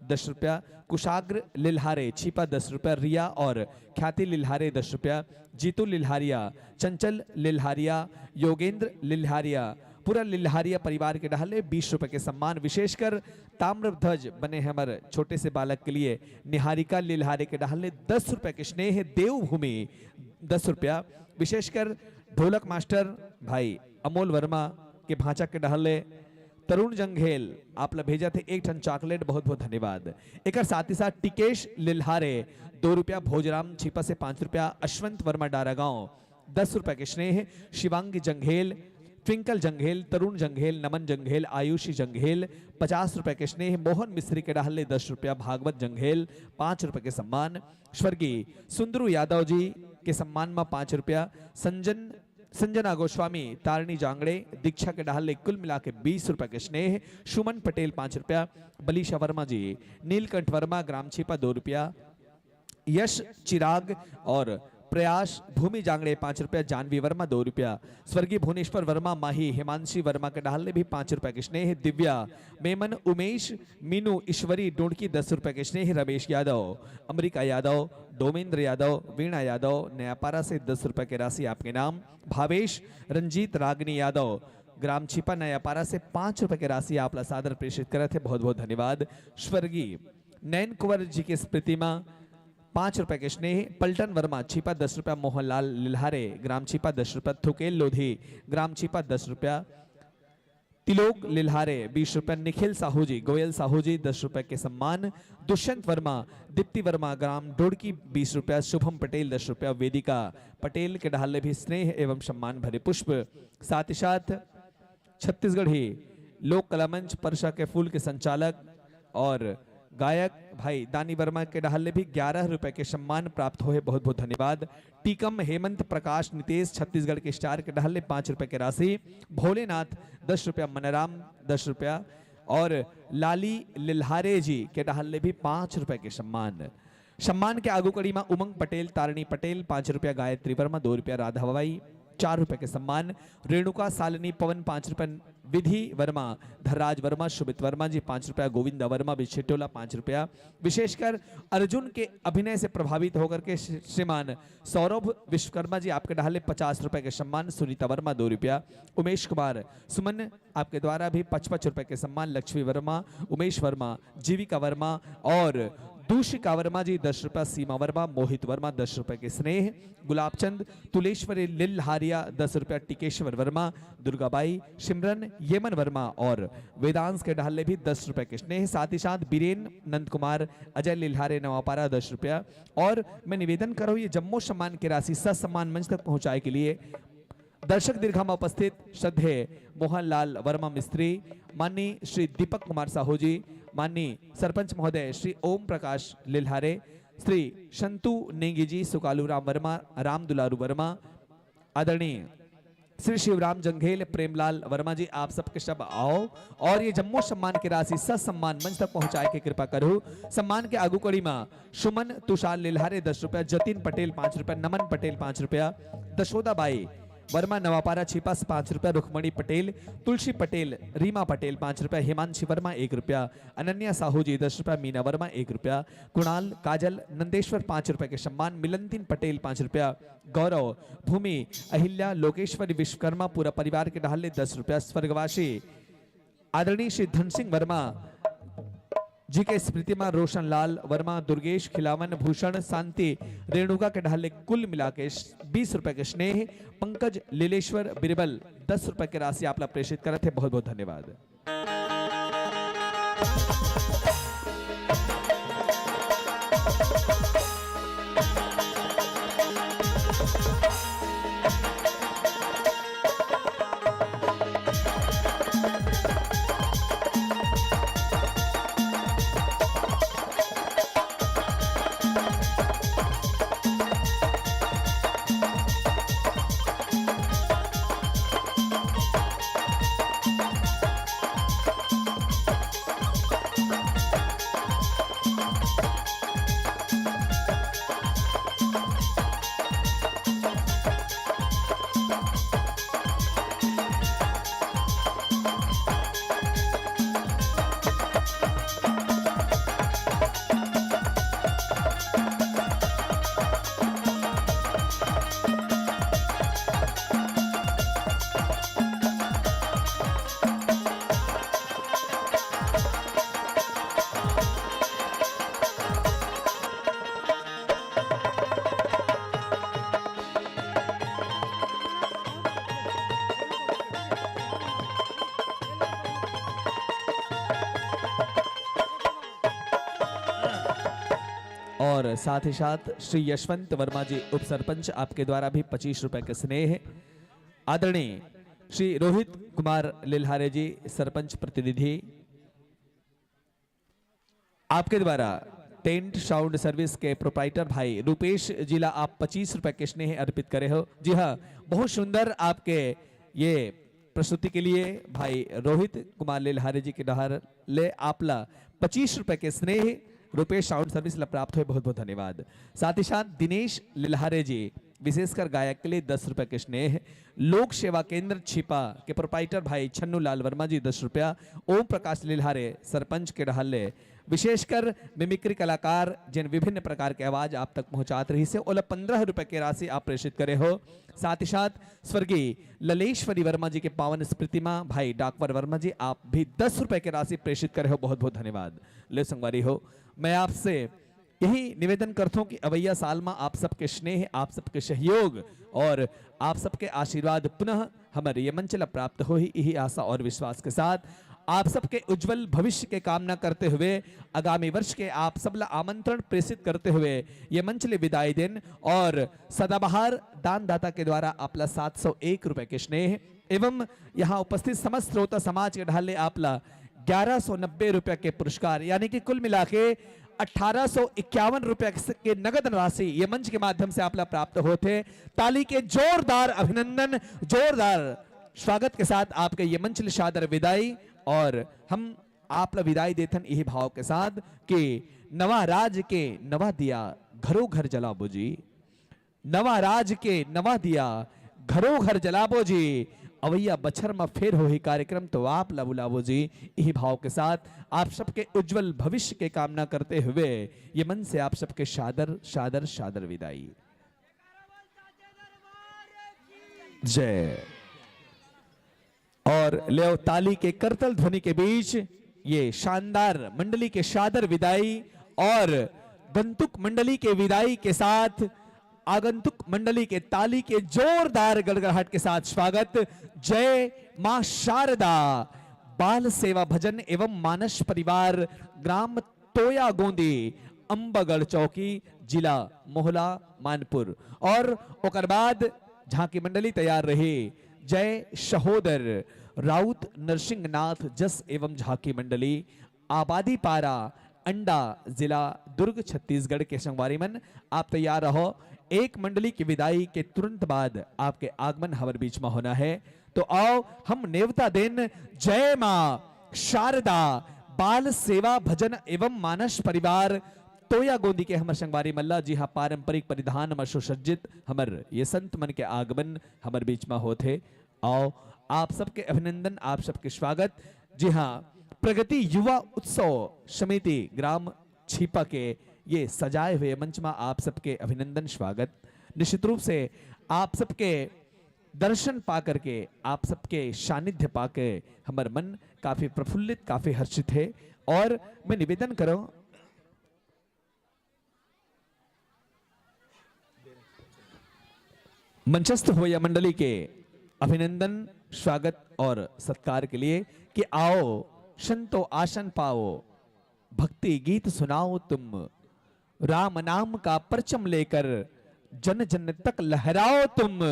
दस रुपया, कुशाग्र लिल्हारे छिपा, दस रुपया, रिया और ख्याति लिल्हारे, दस रुपया, जीतू लिल्हारिया, चंचल लिल्हारिया, योगेंद्र लिल्हारिया, पूरा लिल्हारिया परिवार के डहार ले बीस रुपए के सम्मान। विशेषकर ताम्रध्वज बने हमर छोटे से बालक के लिए निहारिका लिल्हारे के डहार ले दस रुपए के स्नेह देवभूमि, दस रुपया। विशेषकर ढोलक मास्टर भाई अमोल वर्मा के भांचा के डहार ले तरुण जंघेल, आप ला भेजत हे एक ठन चॉकलेट, बहुत बहुत धन्यवाद। एकर साथ ही साथ टिकेश लिल्हारे, दो रुपया, भोजराम छिपा से पाँच रुपया, अश्वंत वर्मा डारागांव, दस रुपया के स्नेह, शिवांगी जंघेल, ट्विंकल जंघेल, तरुण जंघेल, नमन जंघेल, आयुषी जंघेल, पचास रुपया के स्नेह, मोहन मिस्त्री के डहार ले दस रुपया, भागवत जंघेल, पाँच रुपया के सम्मान। स्वर्गीय सुंदरू यादव जी के सम्मान म पाँच रुपया, संजन संजना गोस्वामी, तारणी जांगड़े, दीक्षा के डहार ले कुल मिला के बीस रुपया के स्नेह, सुमन पटेल, पाँच रुपया, बलीशा वर्मा जी, नीलकंठ वर्मा, ग्राम छिपा, दो रुपया, यश चिराग और प्रयास, भूमि जांगड़े, पाँच रुपया, जानवी वर्मा, दो रुपया, स्वर्गीय भुवनेश्वर वर्मा, माही हिमांशी वर्मा के डहार ले भी पाँच रुपया के स्नेह, दिव्या मेमन, उमेश, मीनू, ईश्वरी डोंडकी, दस रुपया के स्नेह, रमेश यादव, अमरिका यादव, डोमेंद्र यादव, वीणा यादव, नयापारा से दस रुपया के राशि आपके नाम, भावेश, रंजीत, रागनी यादव, ग्राम छिपा नयापारा से पाँच रुपए के राशि आप ला सादर प्रेषित करत हे, बहुत बहुत धन्यवाद। स्वर्गीय नयन कुंवर जी के स्मृति में पाँच रुपए के स्नेह, पलटन वर्मा छिपा, दस रुपया, मोहनलाल लिल्हारे, ग्राम छिपा, दस रुपया, थुकेल लोधी, ग्राम छिपा, दस रुपया, तिलोक लिल्हारे, बीस रुपया, निखिल साहू जी, गोयल साहू जी, दस रुपया के सम्मान, दुष्यंत वर्मा, दीप्ति वर्मा, ग्राम डोड़की, बीस रुपया, शुभम पटेल, दस रुपया, वेदिका पटेल के डहार ले भी स्नेह एवं सम्मान भरे पुष्प। साथ ही साथ छत्तीसगढ़ी लोक कला मंच परसा के फूल के संचालक और गायक भाई दानी वर्मा के डहार ले भी ग्यारह रुपए के सम्मान प्राप्त होए, बहुत बहुत धन्यवाद। टीकम हेमंत प्रकाश नितेश छत्तीसगढ़ के स्टार के डहार ले पाँच रुपए के राशि, भोलेनाथ दस रुपया, मनराम दस रुपया और लाली लिल्हारे जी के डहार ले भी पाँच रुपए के सम्मान। सम्मान के आगू कड़ी म उमंग पटेल, तारिणी पटेल पाँच रुपया, गायत्री वर्मा दो रुपया, राधाबाई चार रुपया के सम्मान, रेणुका सालिनी पवन पाँच रुपया, विधि वर्मा, धरराज वर्मा, शुभित वर्मा जी पाँच रुपया, गोविंदा वर्मा बिछेटोला पाँच रुपया। विशेषकर अर्जुन के अभिनय से प्रभावित होकर के श्री-, श्रीमान सौरभ विश्वकर्मा जी आपके डहार ले पचास रुपया के सम्मान, सुनीता वर्मा दो रुपया, उमेश कुमार सुमन आपके द्वारा भी पचपच रुपए के सम्मान, लक्ष्मी वर्मा, उमेश वर्मा, जीविका वर्मा और दूषिका वर्मा जी दस रुपया, सीमा वर्मा, मोहित वर्मा दस रुपए के स्नेह, गुलाबचंद, तुलेश्वरी लिल्हारिया दस रुपया, टिकेश्वर वर्मा, दुर्गाबाई, सिमरन, येमन वर्मा और वेदांश के डहार ले भी दस रुपए के स्नेह। साथ ही साथ बीरेन नंद कुमार, अजय लिल्हारे नवापारा दस रुपया। और मैं निवेदन करूँ, ये जम्मो सम्मान की राशि ससम्मान मंच तक पहुँचाए के लिए दर्शक दीर्घा में उपस्थित श्रद्धेय मोहनलाल वर्मा मिस्त्री, माननीय श्री दीपक कुमार साहू जी, माननीय सरपंच महोदय श्री ओम प्रकाश लिल्हारे, श्री संतु नेंगी जी, सुकालू राम वर्मा, राम दुलारू वर्मा, आदरणीय श्री शिवराम जंघेल, प्रेमलाल वर्मा जी, आप सबके सब आओ और ये जम्मो सम्मान की राशि ससम्मान मंच तक पहुंचाए के कृपा करू। सम्मान के आगू कड़ी मा सुमन तुषार लिल्हारे दस रुपया, जतिन पटेल पाँच रुपया, नमन पटेल पाँच रुपया, दशोदा बाई वर्मा नवापारा छिपा पाँच रुपया, रुक्मणी पटेल, तुलसी पटेल, रीमा पटेल पाँच रुपया, हिमांशी वर्मा एक रुपया, अनन्या साहू जी दस रुपया, मीना वर्मा एक रुपया, कुणाल, काजल, नंदेश्वर पाँच रुपया के सम्मान, मिलंतिन पटेल पाँच रुपया, गौरव, भूमि, अहिल्या, लोकेश्वरी विश्वकर्मा, पूरा परिवार के डहार ले दस रुपया, स्वर्गवासी आदरणीय श्री धन सिंह वर्मा जी के स्मृति मा रोशन लाल वर्मा, दुर्गेश खिलावन, भूषण, शांति, रेणुका के डहर ले कुल मिला के बीस रुपए के स्नेह, पंकज लीलेश्वर बिरबल दस रुपए के राशि आप ला प्रेषित करत हे। बहुत बहुत धन्यवाद। और साथ ही साथ श्री यशवंत वर्मा जी, उप सरपंच, आपके द्वारा भी पच्चीस रुपए के स्नेह। आदरणीय श्री रोहित कुमार लिल्हारे जी, सरपंच प्रतिनिधि, आपके द्वारा टेंट साउंड सर्विस के प्रोप्राइटर भाई रूपेश जी ला आप पच्चीस रुपए के स्नेह अर्पित करे हो। जी हाँ, बहुत सुंदर आपके ये प्रस्तुति के लिए भाई रोहित कुमार लिल्हारे जी के डहर ले आप ला पच्चीस रुपए के स्नेह रूपेश साउंड सर्विस ला प्राप्त होय। बहुत बहुत धन्यवाद। साथ ही साथ दिनेश लिल्हारे जी, विशेषकर गायक के लिए दस रुपए के स्नेह, लोक सेवा केंद्र छिपा के प्रोप्राइटर भाई छन्नू लाल वर्मा जी दस रुपया, ओम प्रकाश लिल्हारे सरपंच के डहर ले विशेषकर मिमिक्री कलाकार, जिन विभिन्न प्रकार के आवाज आप तक पहुंचात रहिस हे, ओला पन्द्रह रुपए के राशि आप प्रेषित करे हो। साथ ही साथ स्वर्गीय ललेश्वरी वर्मा जी के पावन स्मृति मा भाई डाकवर वर्मा जी, आप भी दस रुपए के राशि प्रेषित करे हो। बहुत बहुत धन्यवाद। ले संगवारी हो, मैं आपसे यही निवेदन करथों कि अवैया साल मा आप सबके स्नेह, आप सबके सहयोग और आप सबके आशीर्वाद पुनः हमर ये मंच ला प्राप्त होही, यही आशा और विश्वास के साथ आप सबके उज्जवल भविष्य के कामना करते हुए आगामी वर्ष के आप सब ला आमंत्रण प्रेषित करते हुए ये मंच ले विदाई देन और सदाबहार दानदाता के द्वारा आप ला सात सौ एक रुपए के स्नेह एवं यहाँ उपस्थित समस्त श्रोता समाज के ढाले आप ला ग्यारह सौ नब्बे रुपया के पुरस्कार, यानी कि कुल मिला के अठारह सौ इक्यावन रुपया के नगद राशि ये मंच के माध्यम से आप ला प्राप्त होत हे। ताली के जोरदार अभिनंदन, जोरदार स्वागत के साथ आपके ये मंच ले सादर विदाई। और हम आप ला विदाई देथन यही भाव के साथ कि नवा राज के नवा दिया घरो घर जलाबो जी। नवा राज के नवा दिया घरो घर जलाबो जी, अवैया बछर म फेर होही कार्यक्रम तो आप ला बुलाबो जी। यही भाव के साथ आप सबके उज्जवल भविष्य के कामना करते हुए ये मन से आप सबके सादर, सादर, सादर विदाई। जय। और लेव ताली के करतल ध्वनि के बीच ये शानदार मंडली के सादर विदाई और गंतुक मंडली के विदाई के साथ आगंतुक मंडली के ताली के जोरदार गड़गड़ाहट के साथ स्वागत। जय मां शारदा। बाल सेवा भजन एवं मानस परिवार, ग्राम तोया गोंदी, अम्बागढ़ चौकी, जिला मोहला मानपुर। और ओकर बाद झांकी मंडली तैयार रही। जय सहोदर राउत नरसिंहनाथ जस एवं झांकी मंडली, आबादी पारा, अंडा, जिला दुर्ग, छत्तीसगढ़ के संगवारी मन, आप तैयार रहो। एक मंडली की विदाई के तुरंत बाद आपके आगमन हमर बीच में होना है। तो आओ हम नेवता देन जय मां शारदा बाल सेवा भजन एवं मानस परिवार तोया गोंदी के हमर संगवारी मन ला। जी हाँ, पारंपरिक परिधान म सुसज्जित हमर ये संत मन के आगमन हमर बीच म होत हे। आओ आप सबके अभिनंदन, आप सबके स्वागत। जी हाँ, प्रगति युवा उत्सव समिति ग्राम छीपा के ये सजाए हुए मंच म आप सबके अभिनंदन, स्वागत। निश्चित रूप से आप सबके दर्शन पा करके, आप सबके सानिध्य पाके हमर मन काफी प्रफुल्लित, काफी हर्षित हे। और मैं निवेदन करूं, मंचस्थ होइया मंडली के अभिनंदन, स्वागत और सत्कार के लिए कि आओ संतो आसन पाओ, भक्ति गीत सुनाओ तुम, राम नाम का परचम लेकर जन जन तक लहराओ तुम।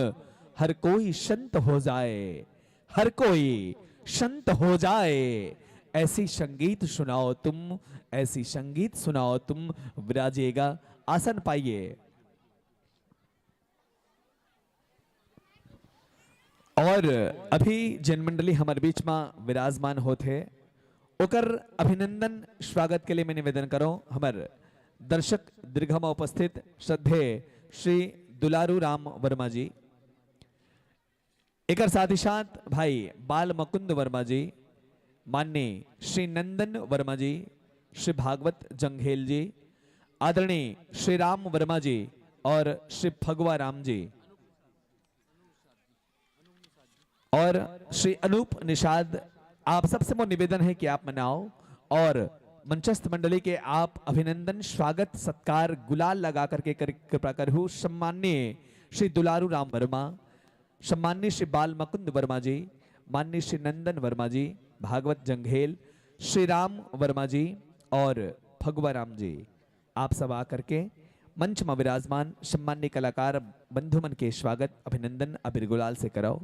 हर कोई संत हो जाए, हर कोई संत हो जाए, ऐसी संगीत सुनाओ तुम, ऐसी संगीत सुनाओ तुम। विराजिएगा, आसन पाइए। और अभी जेन मंडली हमर बीच में विराजमान होत हे, ओकर अभिनंदन स्वागत के लिए मैं निवेदन करूं हमर दर्शक दीर्घा में उपस्थित श्रद्धेय श्री दुलारू राम वर्मा जी। एकर साथ ही साथ भाई बाल मुकुंद वर्मा जी, माननीय श्री नंदन वर्मा जी, श्री भागवत जंघेल जी, आदरणीय श्री राम वर्मा जी और श्री फगवा राम जी और श्री अनूप निषाद, आप सबसे मोर निवेदन है कि आप मन आओ और मंचस्थ मंडली के आप अभिनंदन, स्वागत, सत्कार, गुलाल लगा करके कर, कृपा करहु। सम्माननीय श्री दुलारू राम वर्मा, सम्माननीय श्री बाल मुकुंद वर्मा जी, माननीय श्री नंदन वर्मा जी, भागवत जंघेल, श्री राम वर्मा जी और फगवा राम जी, आप सब आकर के मंच में विराजमान सम्माननीय कलाकार बंधु मन के स्वागत, अभिनंदन अबीर गुलाल से कराओ।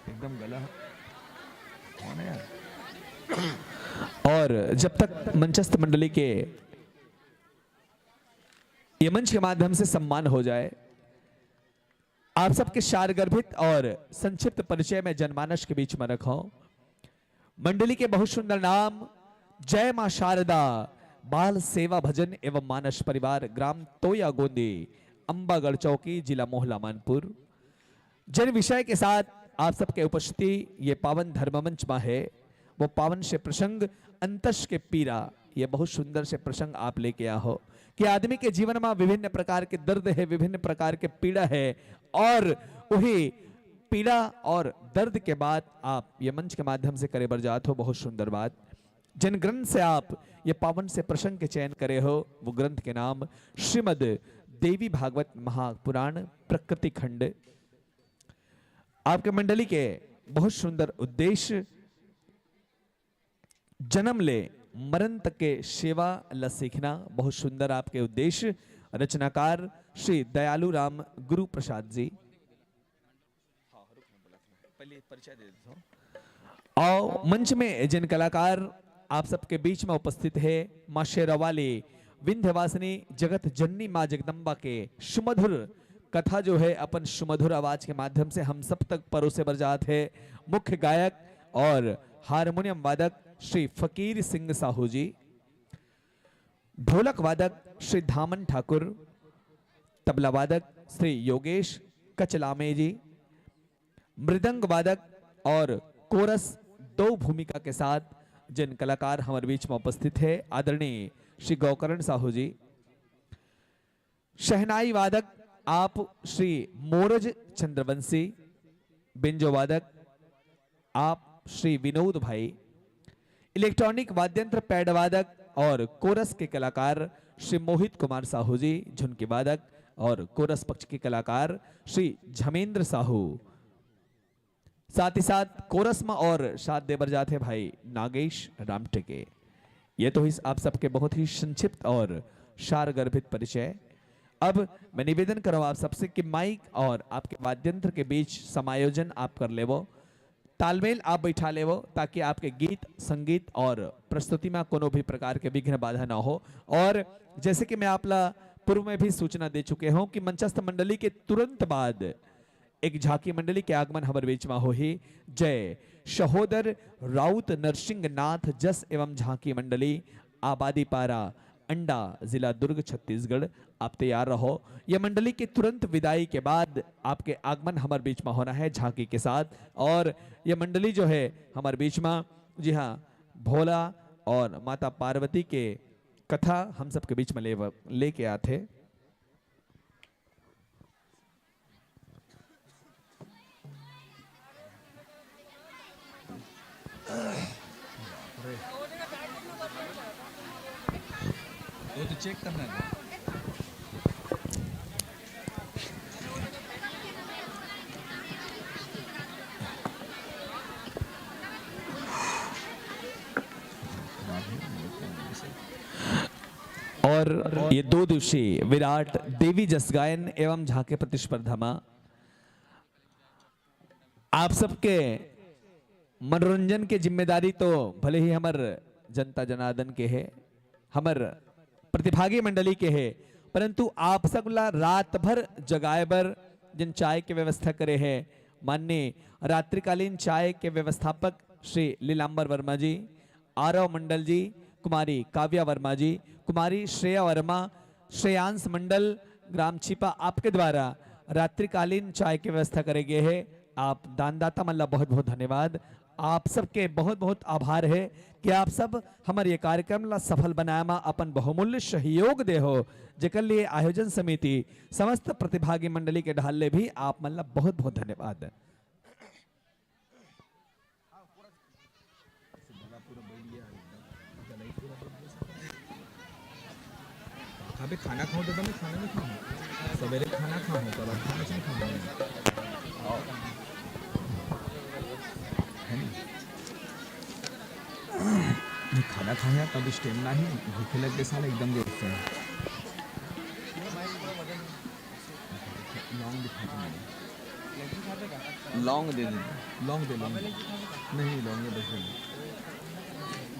एकदम गला कौन है यार? और जब तक मंचस्थ मंडली के ये मंच के माध्यम से सम्मान हो जाए, आप सबके सारगर्भित और संक्षिप्त परिचय में जनमानस के बीच में रखो। मंडली के बहुत सुंदर नाम, जय मां शारदा बाल सेवा भजन एवं मानस परिवार, ग्राम तोया गोंदी, अंबागढ़ चौकी, जिला मोहला मानपुर। जिन विषय के साथ आप सबके उपस्थिति ये पावन धर्म मंच में है, वो पावन से प्रसंग अंतस के पीरा, ये बहुत सुंदर से प्रसंग आप लेके आ हो कि आदमी के जीवन में विभिन्न प्रकार के दर्द है, विभिन्न प्रकार के पीड़ा है, और वही पीड़ा और दर्द के बात आप ये मंच के माध्यम से करे बर जात हो। बहुत सुंदर बात। जिन ग्रंथ से आप ये पावन से प्रसंग के चयन करे हो, वो ग्रंथ के नाम श्रीमद देवी भागवत महापुराण प्रकृति खंड। आपके मंडली के बहुत सुंदर उद्देश्य, जन्म ले मरण तक के सेवा ला सीखना, बहुत सुंदर आपके उद्देश्य। रचनाकार श्री दयालु राम गुरु प्रसाद जी। आओ मंच में जिन कलाकार आप सबके बीच में उपस्थित है, माँ शेरावाली, विंध्यवासिनी, जगत जननी माँ जगदम्बा के सुमधुर कथा जो है अपन सुमधुर आवाज के माध्यम से हम सब तक परोसे बर जात है। मुख्य गायक और हारमोनियम वादक श्री फकीर सिंह साहू जी, ढोलक वादक श्री धामन ठाकुर, तबला वादक श्री योगेश कचलामे जी, मृदंग वादक और कोरस दो भूमिका के साथ जिन कलाकार हमारे बीच में उपस्थित है, आदरणीय श्री गोकर्ण साहू जी, शहनाई वादक आप श्री मोरज चंद्रवंशी, बेंजो वादक आप श्री विनोद भाई, इलेक्ट्रॉनिक वाद्यंत्र पैड वादक और कोरस के कलाकार श्री मोहित कुमार साहू जी, झुनकी वादक और कोरस पक्ष के कलाकार श्री झमेंद्र साहू, साथ ही साथ कोरस में और साथ देबर जात है भाई नागेश रामटेके। ये तो इस आप सबके बहुत ही संक्षिप्त और सारगर्भित परिचय। अब मैं निवेदन करूँ आप सबसे कि माइक और आपके वाद्यंत्र के बीच समायोजन आप कर लेवो, तालमेल आप बैठा लेवो, ताकि आपके गीत, संगीत और प्रस्तुति में कोनो भी प्रकार के विघ्न बाधा ना हो। और जैसे कि मैं आप ला पूर्व में भी सूचना दे चुके हूँ कि मंचस्थ मंडली के तुरंत बाद एक झांकी मंडली के आगमन हमर बीच में होही। जय सहोदर राउत नरसिंह नाथ जस एवं झांकी मंडली, आबादी पारा, अंडा, जिला दुर्ग, छत्तीसगढ़। आप तैयार रहो। यह मंडली के तुरंत विदाई के बाद आपके आगमन हमर बीच में होना है झांकी के साथ। और यह मंडली जो है हमर बीच में, जी हाँ, भोला और माता पार्वती के कथा हम सबके बीच में ले, लेके आथे। वो तो चेक करना है। और ये दो दिवसीय विराट देवी जस गायन एवं झांकी प्रतिस्पर्धा में आप सबके मनोरंजन के जिम्मेदारी तो भले ही हमर जनता जनार्दन के हे, हमर प्रतिभागी मंडली के हे, परंतु आप सब ला रात भर जगाए बर जिन चाय के व्यवस्था करे हे, माननीय रात्रिकालीन चाय के व्यवस्थापक श्री लीलांबर वर्मा जी, आरव मंडल जी, कुमारी काव्या वर्मा जी, कुमारी श्रेया वर्मा, श्रेयांश मंडल, ग्राम छिपा, आपके द्वारा रात्रिकालीन चाय के व्यवस्था करे गे हे। आप दानदाता मन ला बहुत-बहुत धन्यवाद। आप सबके बहुत-बहुत आभार हे कि आप सब हमर ये कार्यक्रम ला सफल बनाए मा अपन बहुमूल्य सहयोग दे हो, जेकर लिए आयोजन समिति, समस्त प्रतिभागी मंडली के ढाल ले भी आप मन ला बहुत-बहुत धन्यवाद। अबे खाना खाऊं तो मैं खाना नहीं खाऊं, सवेरे खाना खाऊं, तब खाना नहीं खाऊं। है नहीं? नहीं, खाना खाया तब स्टेमिना ही भूखे लग गए साले एकदम जोर से। लौंग दिखा दो मुझे। लौंग दे दीजिए। लौंग दे, लौंग दे। नहीं, लौंग दे, बस दे।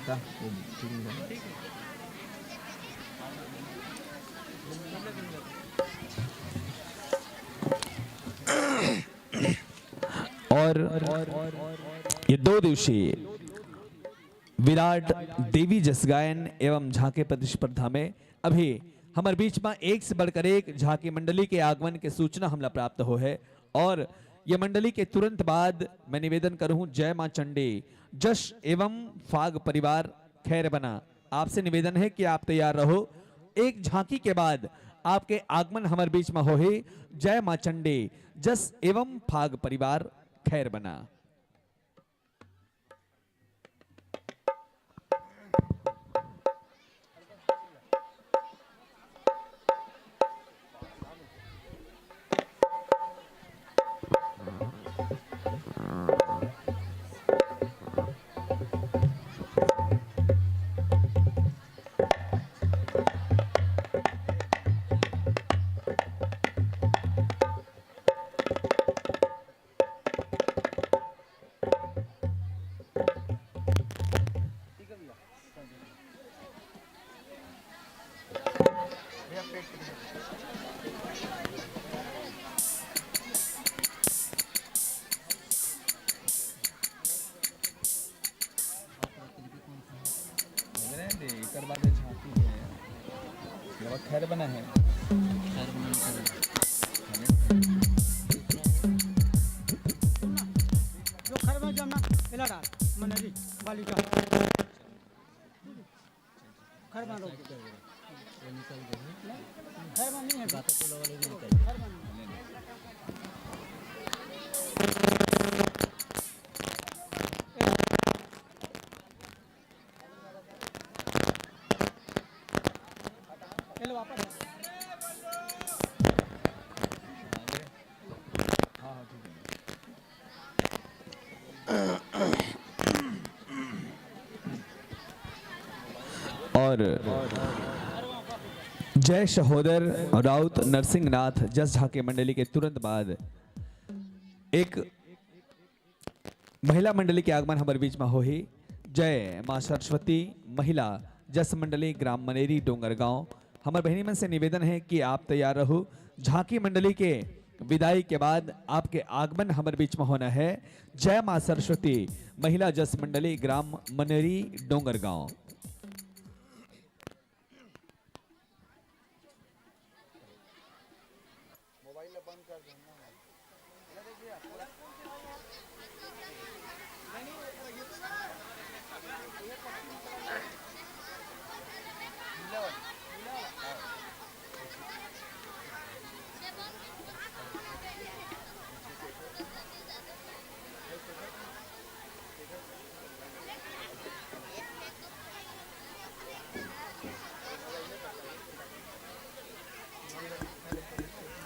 दा, वो ठीक है। और ये दो दिवसीय विराट देवी जसगायन एवं झांकी प्रतिस्पर्धा में अभी हमर बीच में एक से बढ़कर एक झांकी मंडली के आगमन के सूचना हमला प्राप्त हो है। और ये मंडली के तुरंत बाद मैं निवेदन करूं, जय मां चंडी, जश एवं फाग परिवार खैर बना, आपसे निवेदन है कि आप तैयार रहो। एक झांकी के बाद आपके आगमन हमर बीच में होही। जय मां चंडी, जस एवं फाग परिवार खैर बना। लग रहा है दे, एकर बाद झांकी है। ये बात खैर बना है। जो खैर बना जमना, एला डाल, मनरी, बालिका। खैर बना लो। खैर बना नहीं है। खैर बना नहीं है। चलो वापस। और जय सहोदर राउत नरसिंहनाथ जस झांकी मंडली के तुरंत बाद एक महिला मंडली के आगमन हमर बीच में होही। जय माँ सरस्वती महिला जस मंडली ग्राम मनेरी डोंगरगांव। हमर बहिनी मन से निवेदन है कि आप तैयार रहू। झांकी मंडली के विदाई के बाद आपके आगमन हमर बीच में होना है। जय माँ सरस्वती महिला जस मंडली ग्राम मनेरी डोंगरगांव। मोबाइल ला बंद कर दे ना। ये देख भैया, पूरा नहीं, नहीं, ये पूरा ये तो ना। ये पकड़ नहीं कर रहा है। लो,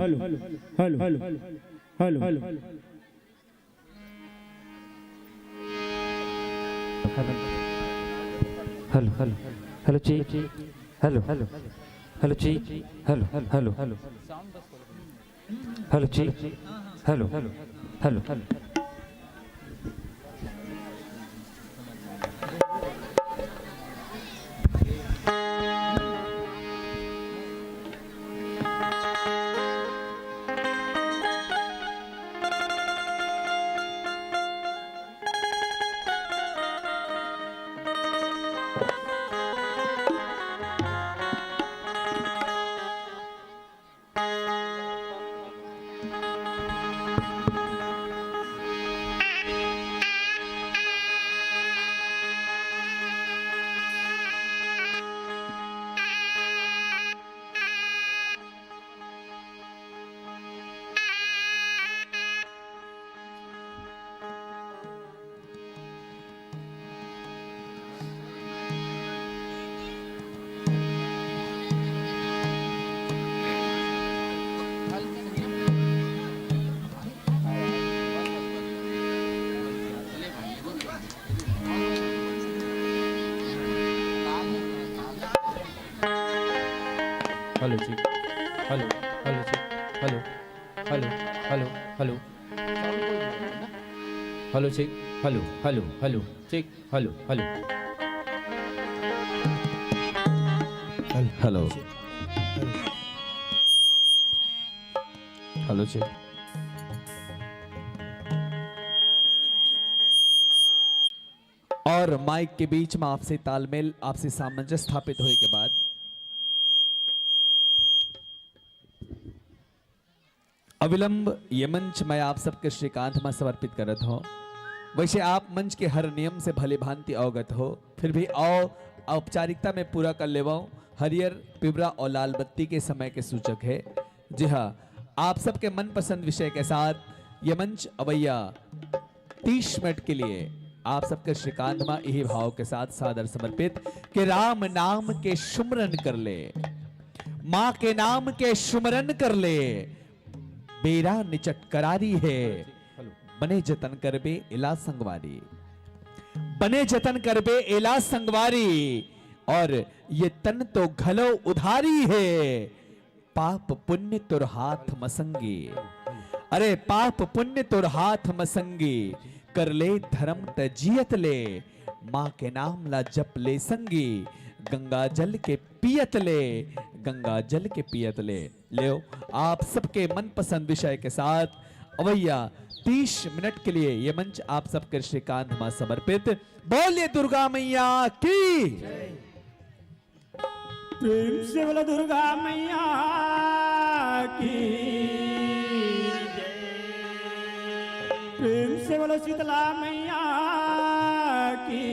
hello, hello, hello, hello, hello, hello, hello, hello, hello, check. Hello, hello, hello, check. Hello, hello, hello, hello, check. Hello, hello, hello, hello. Hello, check. Hello, hello, check. Hello, hello, hello, hello. Hello, check. Hello, hello, hello, check. Hello, hello. Hello. Hello, check. और mic के बीच में आपसी तालमेल, आपसी सामंजस्य स्थापित होए के बाद अविलंब ये मंच मैं आप सबके श्रीकांत में समर्पित करत हों। वैसे आप मंच के हर नियम से भली भांति अवगत हो, फिर भी आओ औपचारिकता में पूरा कर लेवाओ। हरियर, पिवरा और लाल बत्ती के समय के सूचक है। जी हाँ, आप सबके मनपसंद विषय के साथ ये मंच अवैया तीस मिनट के लिए आप सबके श्रीकांत माँ यही भाव के साथ सादर समर्पित कि राम नाम के सुमरन कर ले, माँ के नाम के सुमरन कर ले, बेरा निचट करारी हे। बने जतन करबे एला संगवारी, बने जतन करबे एला संगवारी, और ये तन तो घलो उधारी हे। पाप पुण्य तोर हाथ म संगी, अरे पाप पुण्य तोर हाथ म संगी, कर ले धर्म त जियत ले, माँ के नाम ला जप ले संगी, गंगा जल के पियत ले, गंगा जल के पियत ले। लेव, आप सबके मनपसंद विषय के साथ अवैया तीस मिनट के लिए ये मंच आप सबके श्रीकांत मा समर्पित। बोलिए दुर्गा मैया की। प्रेम से बोलो दुर्गा मैया की। प्रेम से बोलो शीतला मैया की।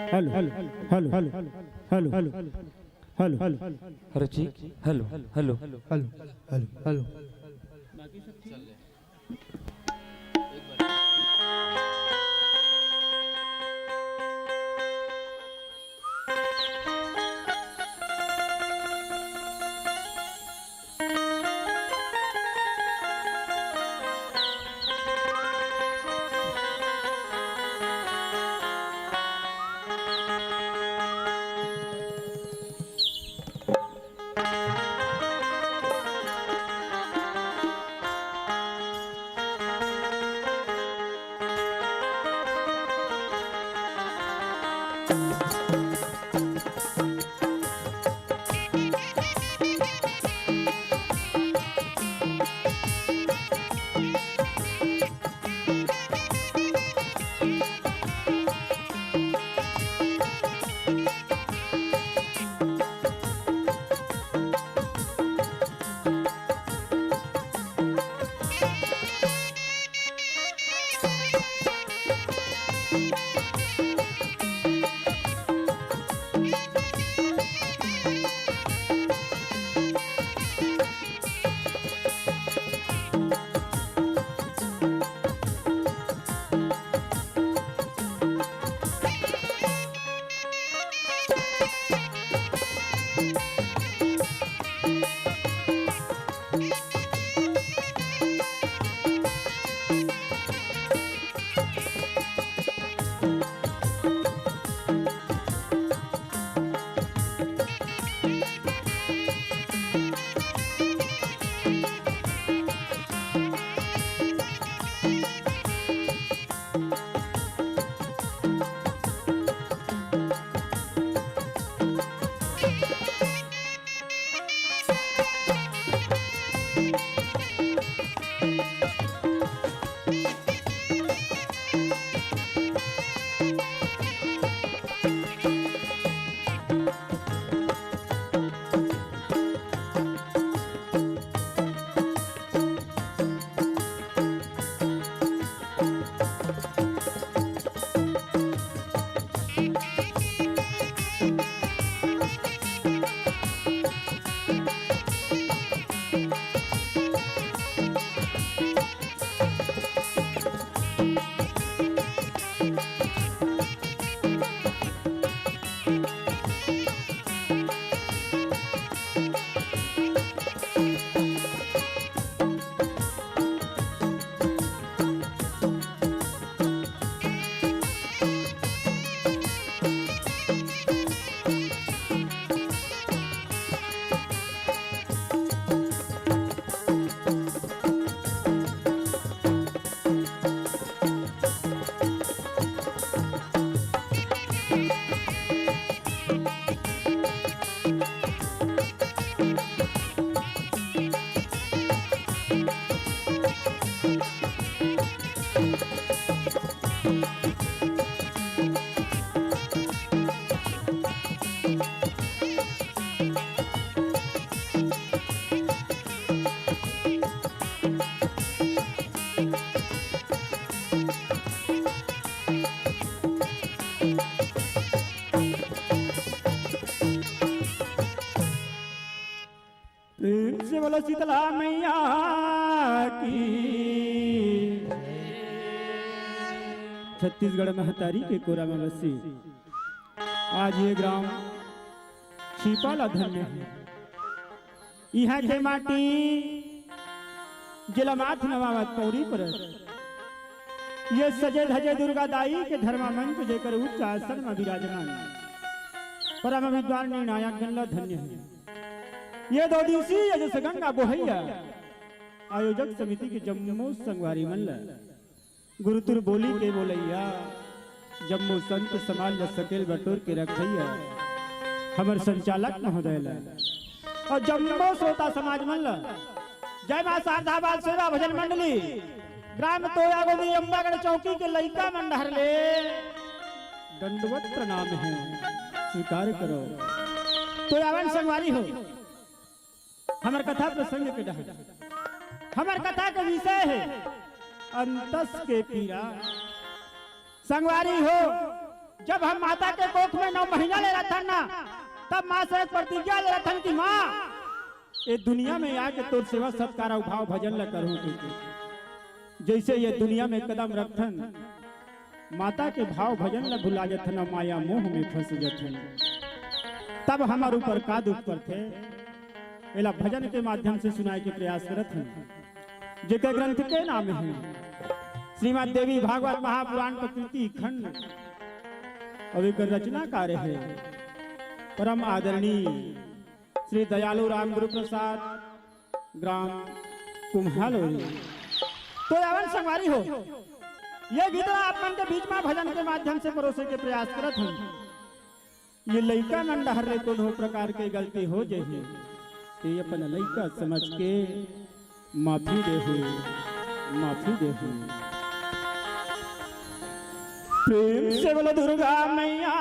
Hello, hello, hello, hello, hello, hello, hello, hello, hello. अरे जी, hello, hello, hello, hello, hello. Sheetla मैया की। छत्तीसगढ़ महतारी के कोरा में बसी आज ये ग्राम छीपाला धन्य हे। इहाँ के माटी जेला माथ नवावत पौरी परत, ये सजे धजे दुर्गा दाई के धर्मा मंच जेकर उच्च आसन में विराजमान परम विद्वान निर्णायक गण ला धन्य हे। ये दो दिवसीय जस गंगा बोहैया आयोजक समिति के जम्मो संगवारी मन ला गुरुतुर बोली के बोलैया, जम्मो संत समाज ल सकेल बटोर के रखैया, हमर संचालक महोदय ल अउ जम्मो श्रोता समाज मन ल जय मां शारदा बाल सेवा भजन मंडली ग्राम तोयागोंदी अम्बागढ़ चौकी के लइका मन डहर ले दंडवत प्रणाम हे, स्वीकार करो। तो आवन संगवारी हो, हमर कथा प्रसंग के डहर, हमर कथा के विषय हे अंतस के पीरा। संगवारी हो, जब हम माता के कोख में नौ महीना ले रहथन ना, तब माँ से एक प्रतिज्ञा ले रहथन कि माँ, ये दुनिया में आके तोर सेवा सत्कार अउ भाव भजन ल करहूं कहिके। जैसे ये दुनिया में कदम रखथन, माता के भाव भजन ल भुला जथन अउ माया मोह में फंस जथन, तब हमर ऊपर का दुख पड़थे, एला भजन के माध्यम से सुनाए के प्रयास करत हन, जेकर ग्रंथ के नाम हे श्रीमद् देवी भागवत महापुराण प्रकृति खंड, अउ एकर रचनाकार हे परम आदरणीय श्री दयालु राम गुरु प्रसाद, ग्राम कुम्हालोरी। तो आवन संगवारी हो, ये गीत ला आप मन के बीच में भजन के माध्यम से परोसे के प्रयास करत हन। ये लइका मन डहर ले कोनो प्रकार के गलती हो जही, ते अपन लइका समझ के माफी देहू, माफी देहू। प्रेम से बोलो दुर्गा मैया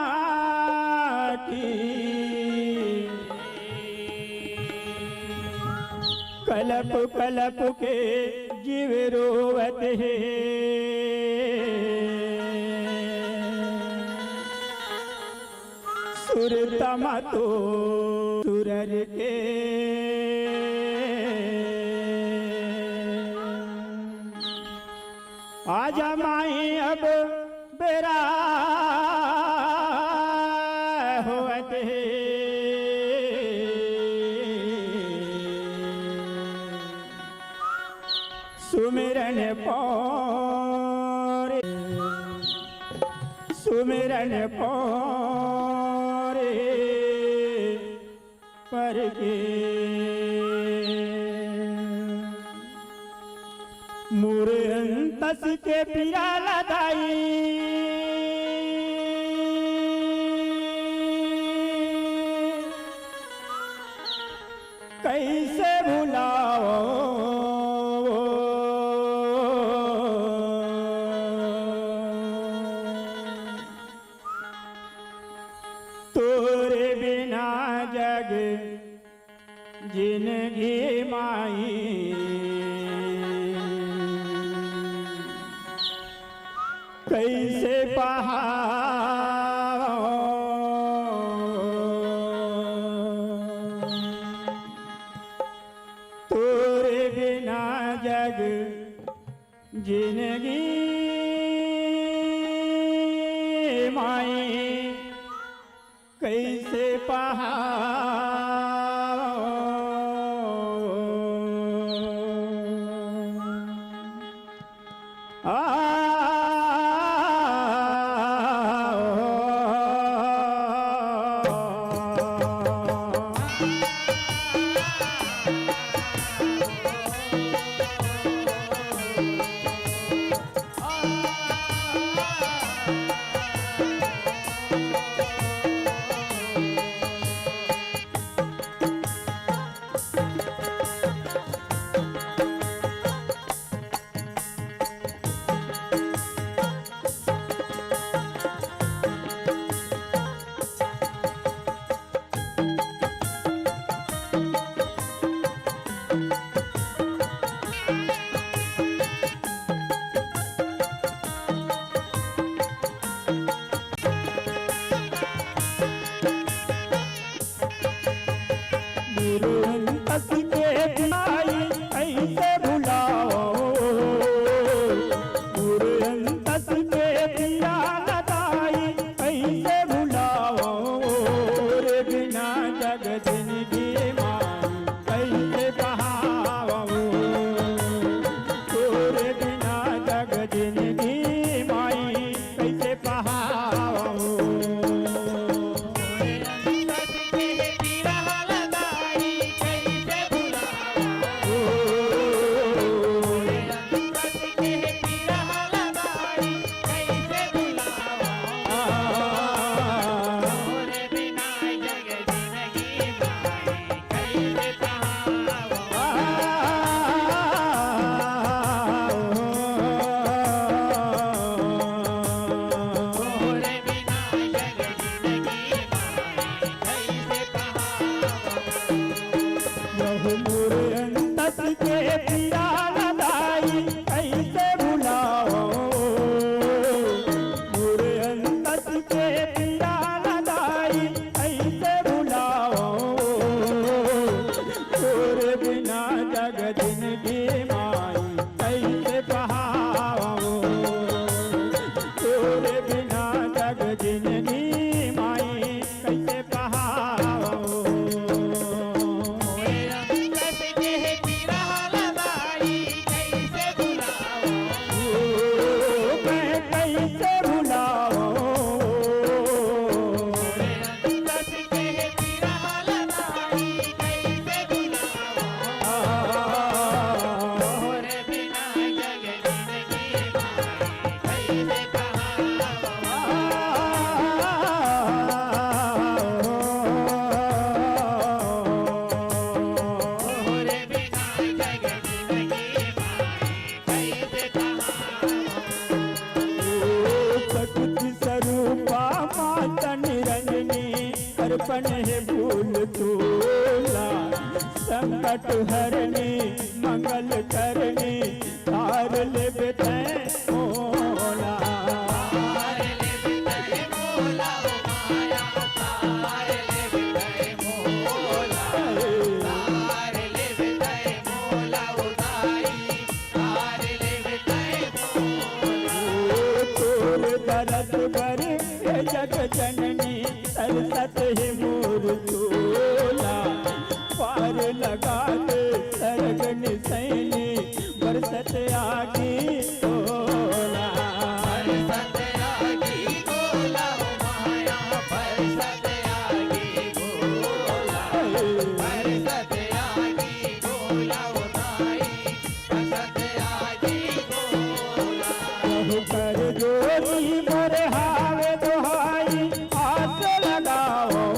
की। कलप कलप के जीव रोवत हे, सुर तमा तो सुरर के। आजा माई अब बेरा होवत हे। सुमिरन पौरे, सुमिरन पौरे परगे। मोर अंतस के पीरा ला दाई, कइसे भुलाओ। तोरे बिना जग जिनगी माई कइसे पहाओ। तोरे बिना जग जिनगी माई कइसे पहाओ। आ जिनगी माई कइसे पहावों, तोरे बिना जग जिनगी माई कइसे पहावों। मैं कइसे भुलावों। शक्ति स्वरूपा माता निरंजनी, अर्पण हे फूल तोला। संकट हरनी, मंगल करनी, तार लेबे तैं मोला। तोर दरद बर हे जग जननी, तरसत हे मोर तोला। पार लगा दे सरग निसैनी, बरसत आगी तोला। कहु कर जोरी मोर हावे दोहाई, आस लगावों।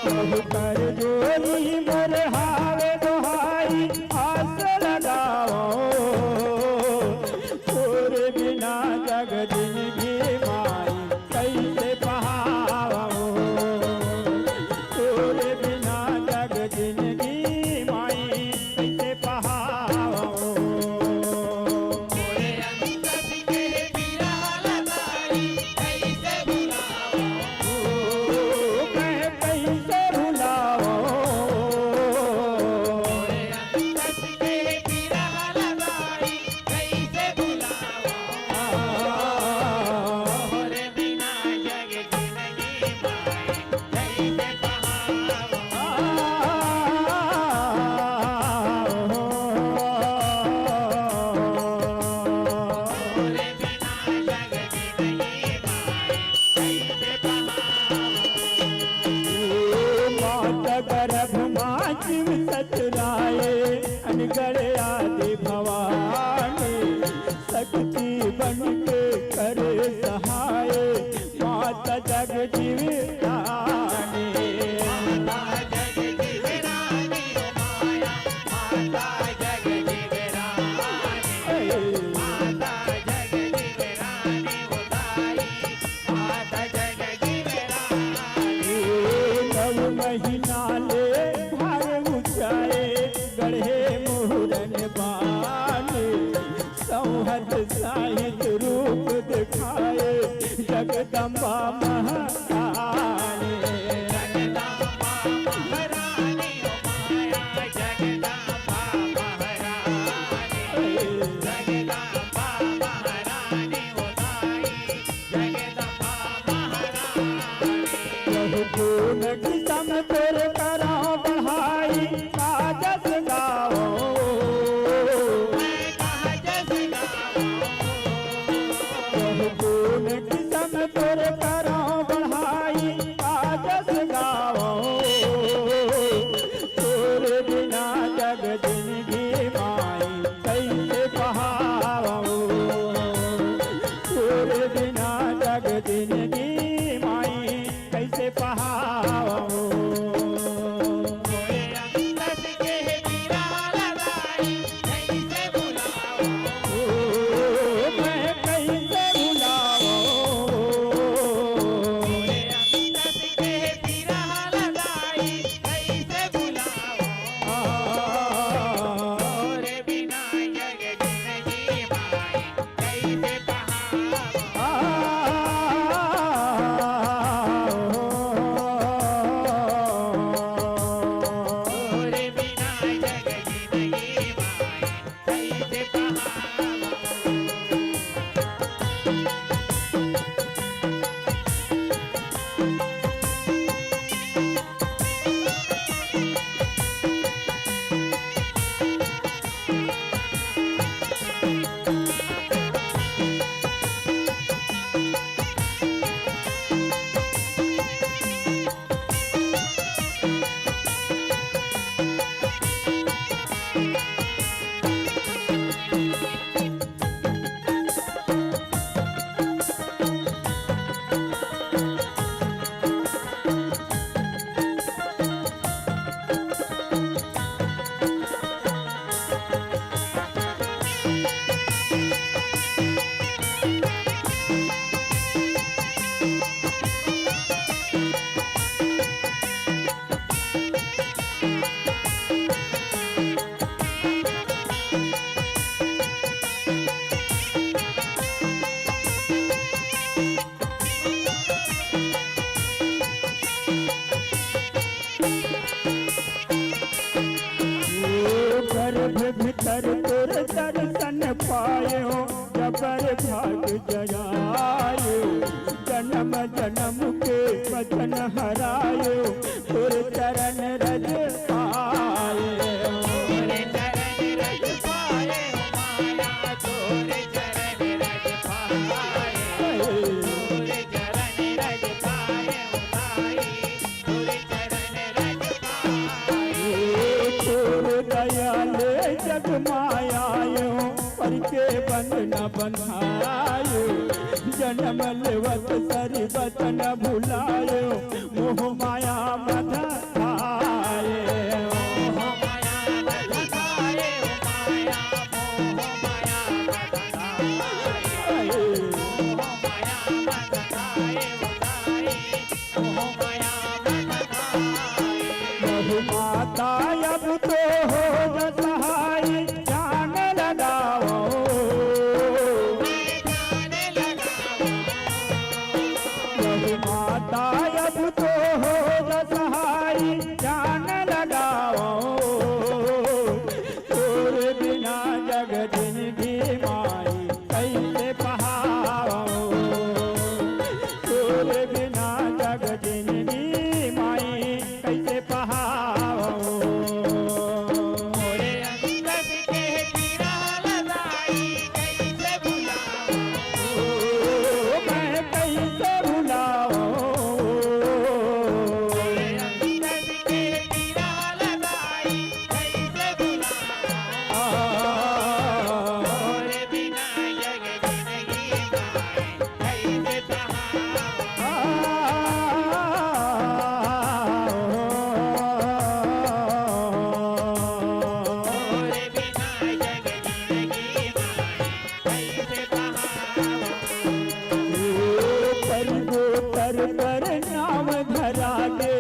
कहु कर जोरी मोर हावे दोहाई, आस लगावों। तोरे बिना जग जिनगी माई कइसे पहावों। तोरे बिना जग जिनगी माई कइसे पहावों। मैं कइसे भुलावों। माता गर्भ मा जीव सचराए, अनगढ़ आदि भवानी, शक्ति बन के करे सहाय, माता जग जीव रानी। नौ महीना ले भार ऊंचाए, गढ़े मुहरन बाने, संहत साहित रूप दिखाए, जगदम्बा महारानी। कहु कोन किसम तोर करौं बढ़ाई, का जस गावों। कहु कोन किसम तोर करौं बढ़ाई, भीतर तोर दर्शन पायो, जबर भाग जगायो, जन्म जन्म के वचन हरायो, तोर चरण रज पायो। तोर दया ले जग मायायो, पर के बंधन बंधायो, जन्म लेवत सरी वचन भुलायो, मोह माया मध खायो। बहुमाता अब तो हो जा सहाय, जान लगाओ। बहुमाता अब तो हो जा सहाय, जान लगाओ। तोर बिना जग जिनगी माई कैसे पहाओ। तोर बिना जग जिनगी माई कैसे पहाओ। मोरे अंगद के पीरा लगाई कैसे भुलाओ। मैं कैसे भुलाओ। मोरे अंगद के पीरा लगाई कैसे भुलाओ। आ, मोरे बिना जग जिनगी माई कैसे पहाओ। परिगो तर पर नाम धरा गे,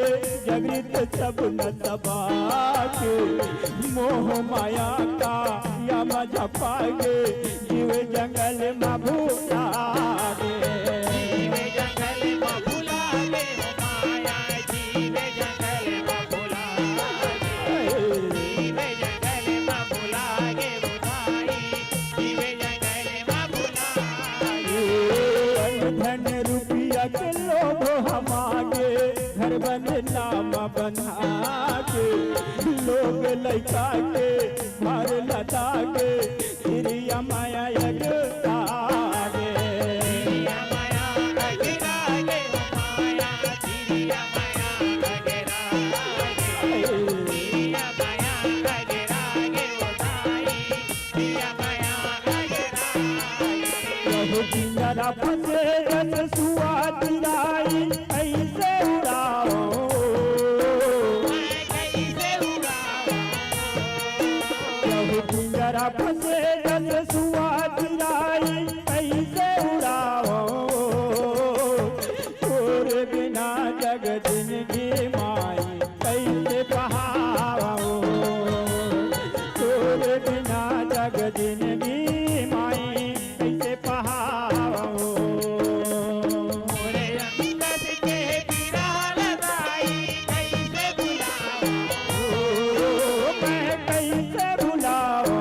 जगृत सब न सबागे, मोह माया का या मझा पागे, जीव जंगल मा भूला गे। जीव जंगल मा भूला गे, माया जीव जंगल मा भूला गे। जीव जंगल मा भूला गे, उदाई। जीव जंगल मा भूला गे। अन्न धन रुपया के लोभ हमागे, घर बंधना मा बंधा के, लोग लइका के भार लदा के, तिरिया माया यग तागे। तिरिया माया यग तागे, माया, तिरिया माया यग तागे। तिरिया माया यग तागे, ओ ताई, तिरिया माया यग तागे। कहूँ जिंदरा फंसे जस सुआ तिराई, ऐसे उड़ाओ। कहूँ पिंजरा फंसे जस सुआ तिराई, कैसे उड़ाओ। तोरे बिना जग जिनगी माई, कैसे पहाओ। तोरे बिना जग जिनगी माई, कैसे पहाओ। मोरे अंगद के पीरा लगाई, कैसे भुलाओ। मैं कैसे भुलाओ।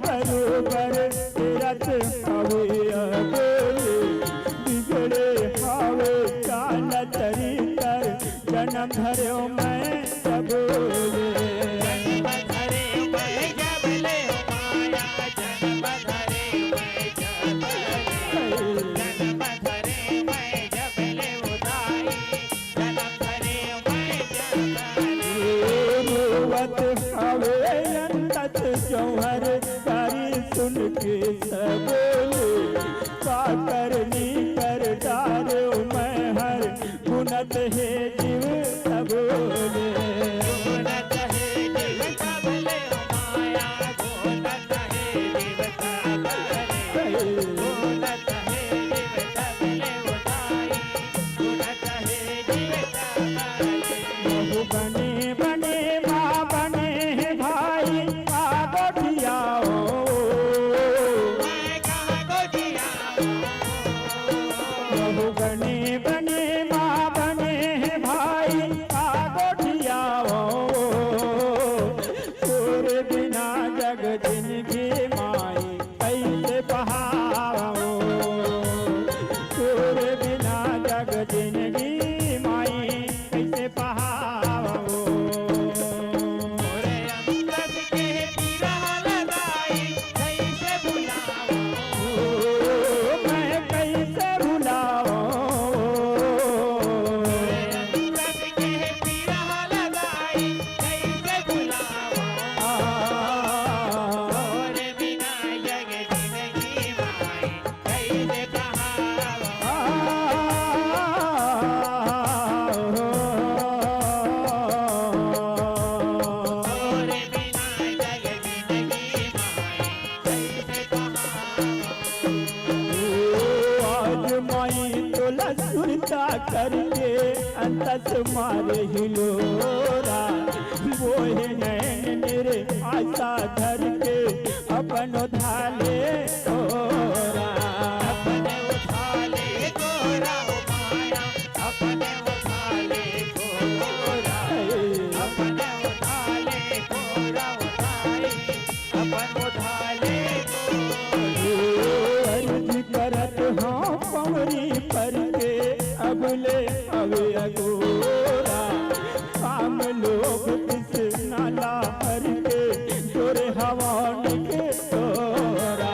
बरोबर तेरत हवे अबोले, बिगड़े हवे चाल चरितर, जनम धरेंव मैं जबोले। जनम धरेंव मैं जबले माया, जनम धरेंव मैं जबले, जनम धरेंव मैं जबले उदाई। रोवत हवे अंतस जौहर कारी सुन के सबोले, का करनी कर डारेंव मैं हर, बुनत हे जीव सबोले। बुनत हे जीव सबले माया, बुनत हे जीव सबले, बुनत हे जीव सबले उदाई। महू बने बने माँ बने हे भाई, आ गोठियाओ। महू बने बने माँ बने हे भाई, आ गोठियाओ। तोरे बिना जग जिनगी माई कइसे पहावंव? तोरे बिना जग जिनगी माई कइसे पहावंव? तोरे अंगद के बिरह लगाई कइसे भुलावंव? ओ, मैं कइसे भुलावंव? तोरे अंगद के बिरह लगाई कइसे भुलावंव? आ, तोरे बिना जग जिनगी माई कइसे पहावंव? आ, तोरे बिना जग जिनगी माई कइसे पहावंव? ओ, आज माई तोला सुरता करके अंतस मारे हिलोरा, बोहे नैन मेरे आशा धर के अपन उधाले तोरा। अपन उधाले तोरा ओ माया, अपन उधाले तोरा, अपन उधाले तोरा ओ भाई, अपन उधाले तोरा। ओ अर्जी करत हंव पंवरी पर के, अब ले हवे अगोरा, काम लोभ तृष्णा ला हर के, तोरे हवा निक तोरा।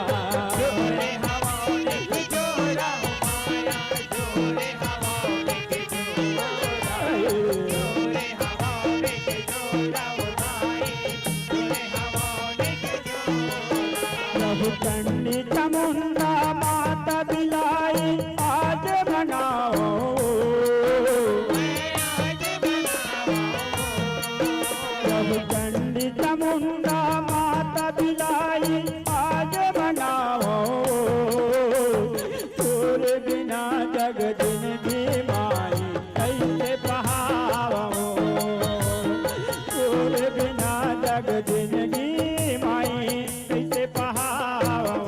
तोरे हवा निक तोरा, माया, तोरे हवा निक तोरा। तोरे हवा निक तोरा, ओ भाई, तोरे हवा निक तोरा। प्रभु चंडी चामुंडा माता बिलाई आज मनाओ। प्रभु चंडी चामुंडा माता बिलाई आज मनाओ। तोरे बिना जग जिनगी माई कइसे पहावंव? तोरे बिना जग जिनगी माई कइसे पहावंव?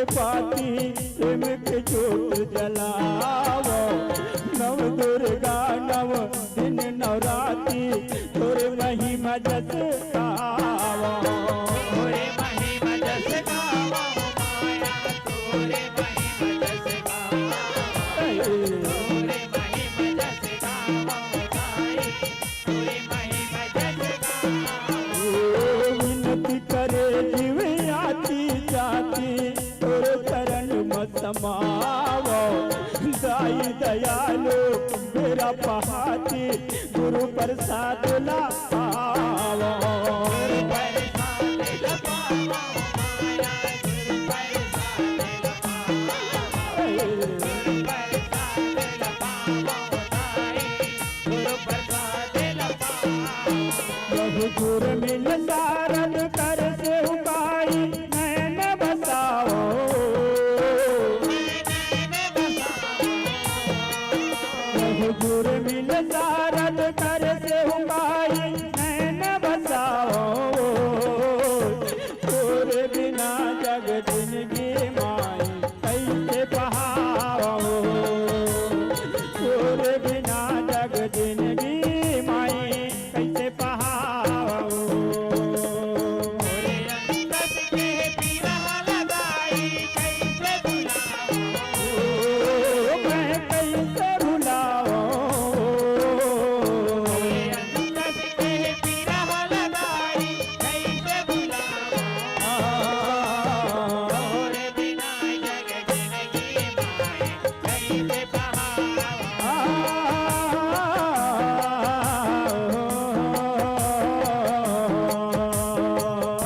पाती प्रेम के जोत जलावो। नव दुर्गा नव दिन नवराती तोरे महिमा जस गावो। तोरे महिमा जस गावो माया, तोरे महिमा जस गावो। तोरे महिमा जस गावो माई, तोरे महिमा जस गावो। ओ विनती करे जीव आती जाती, तोरे चरण म समावो। दाई दयालु बेरा पहाती, गुरु प्रसाद ला पावो। गुरु प्रसाद ला पावो माया, गुरु प्रसाद ला पावो। गुरु प्रसाद ला पावो दाई, गुरु प्रसाद ला पावो। यही गुर मिल सारद कर सेवकाई नैन बसाओ। यही गुर मिल सारद कर सेवकाई नैन बसाओ। तोरे बिना जग जिनगी माई कइसे पहावो। तोरे बिना जग जिनगी माई कइसे पहावो। तोरे अंगत के पीरा लगाई कइसे भुलावो। ओ, मैं कइसे भुलावो। तोरे अंगत के पीरा लगाई कइसे भुलावो। आ, तोरे बिना जग जिनगी माई कइसे पहावो। आ,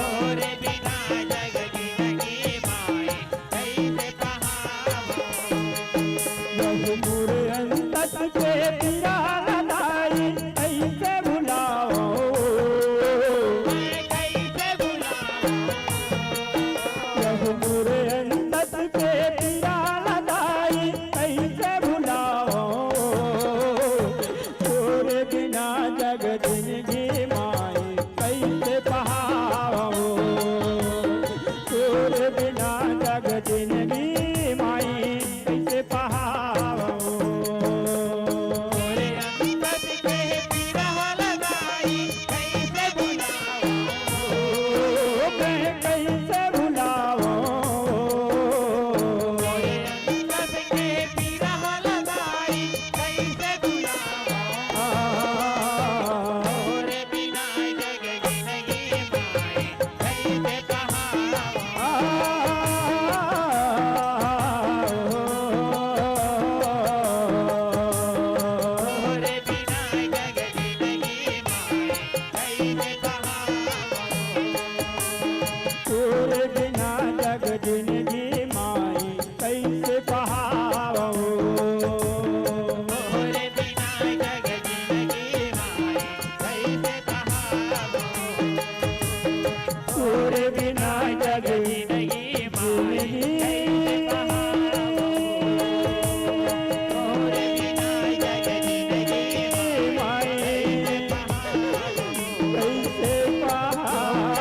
तोरे बिना जग जिनगी माई कइसे पहावो। यही मोरे अंतस के पीरा लगाई कइसे भुलावो। मैं कइसे भुलावो। यही मोरे अंतस के पीरा लगाई कइसे भुलावो। तोरे बिना जग जिनगी माई कइसे पहावो। तोरे बिना जग जिनगी माई कइसे पहावो। तोरे अंगत के पीरा लगाई कइसे भुलावो। ओ, मैं कइसे भुलावो। तोरे अंगत के पीरा लगाई कइसे भुलावो। आ, तोरे बिना जग जिनगी माई कइसे पहावो। आ, तोरे बिना जग जिनगी माई कइसे पहावो। तोरे बिना जग जिनगी माई कइसे पहावो। तोरे बिना जग जिनगी माई कइसे पहावो। तोरे बिना जग जिनगी माई कइसे पहावो। तोरे बिना जग जिनगी माई कइसे पहावो। कइसे पहावो।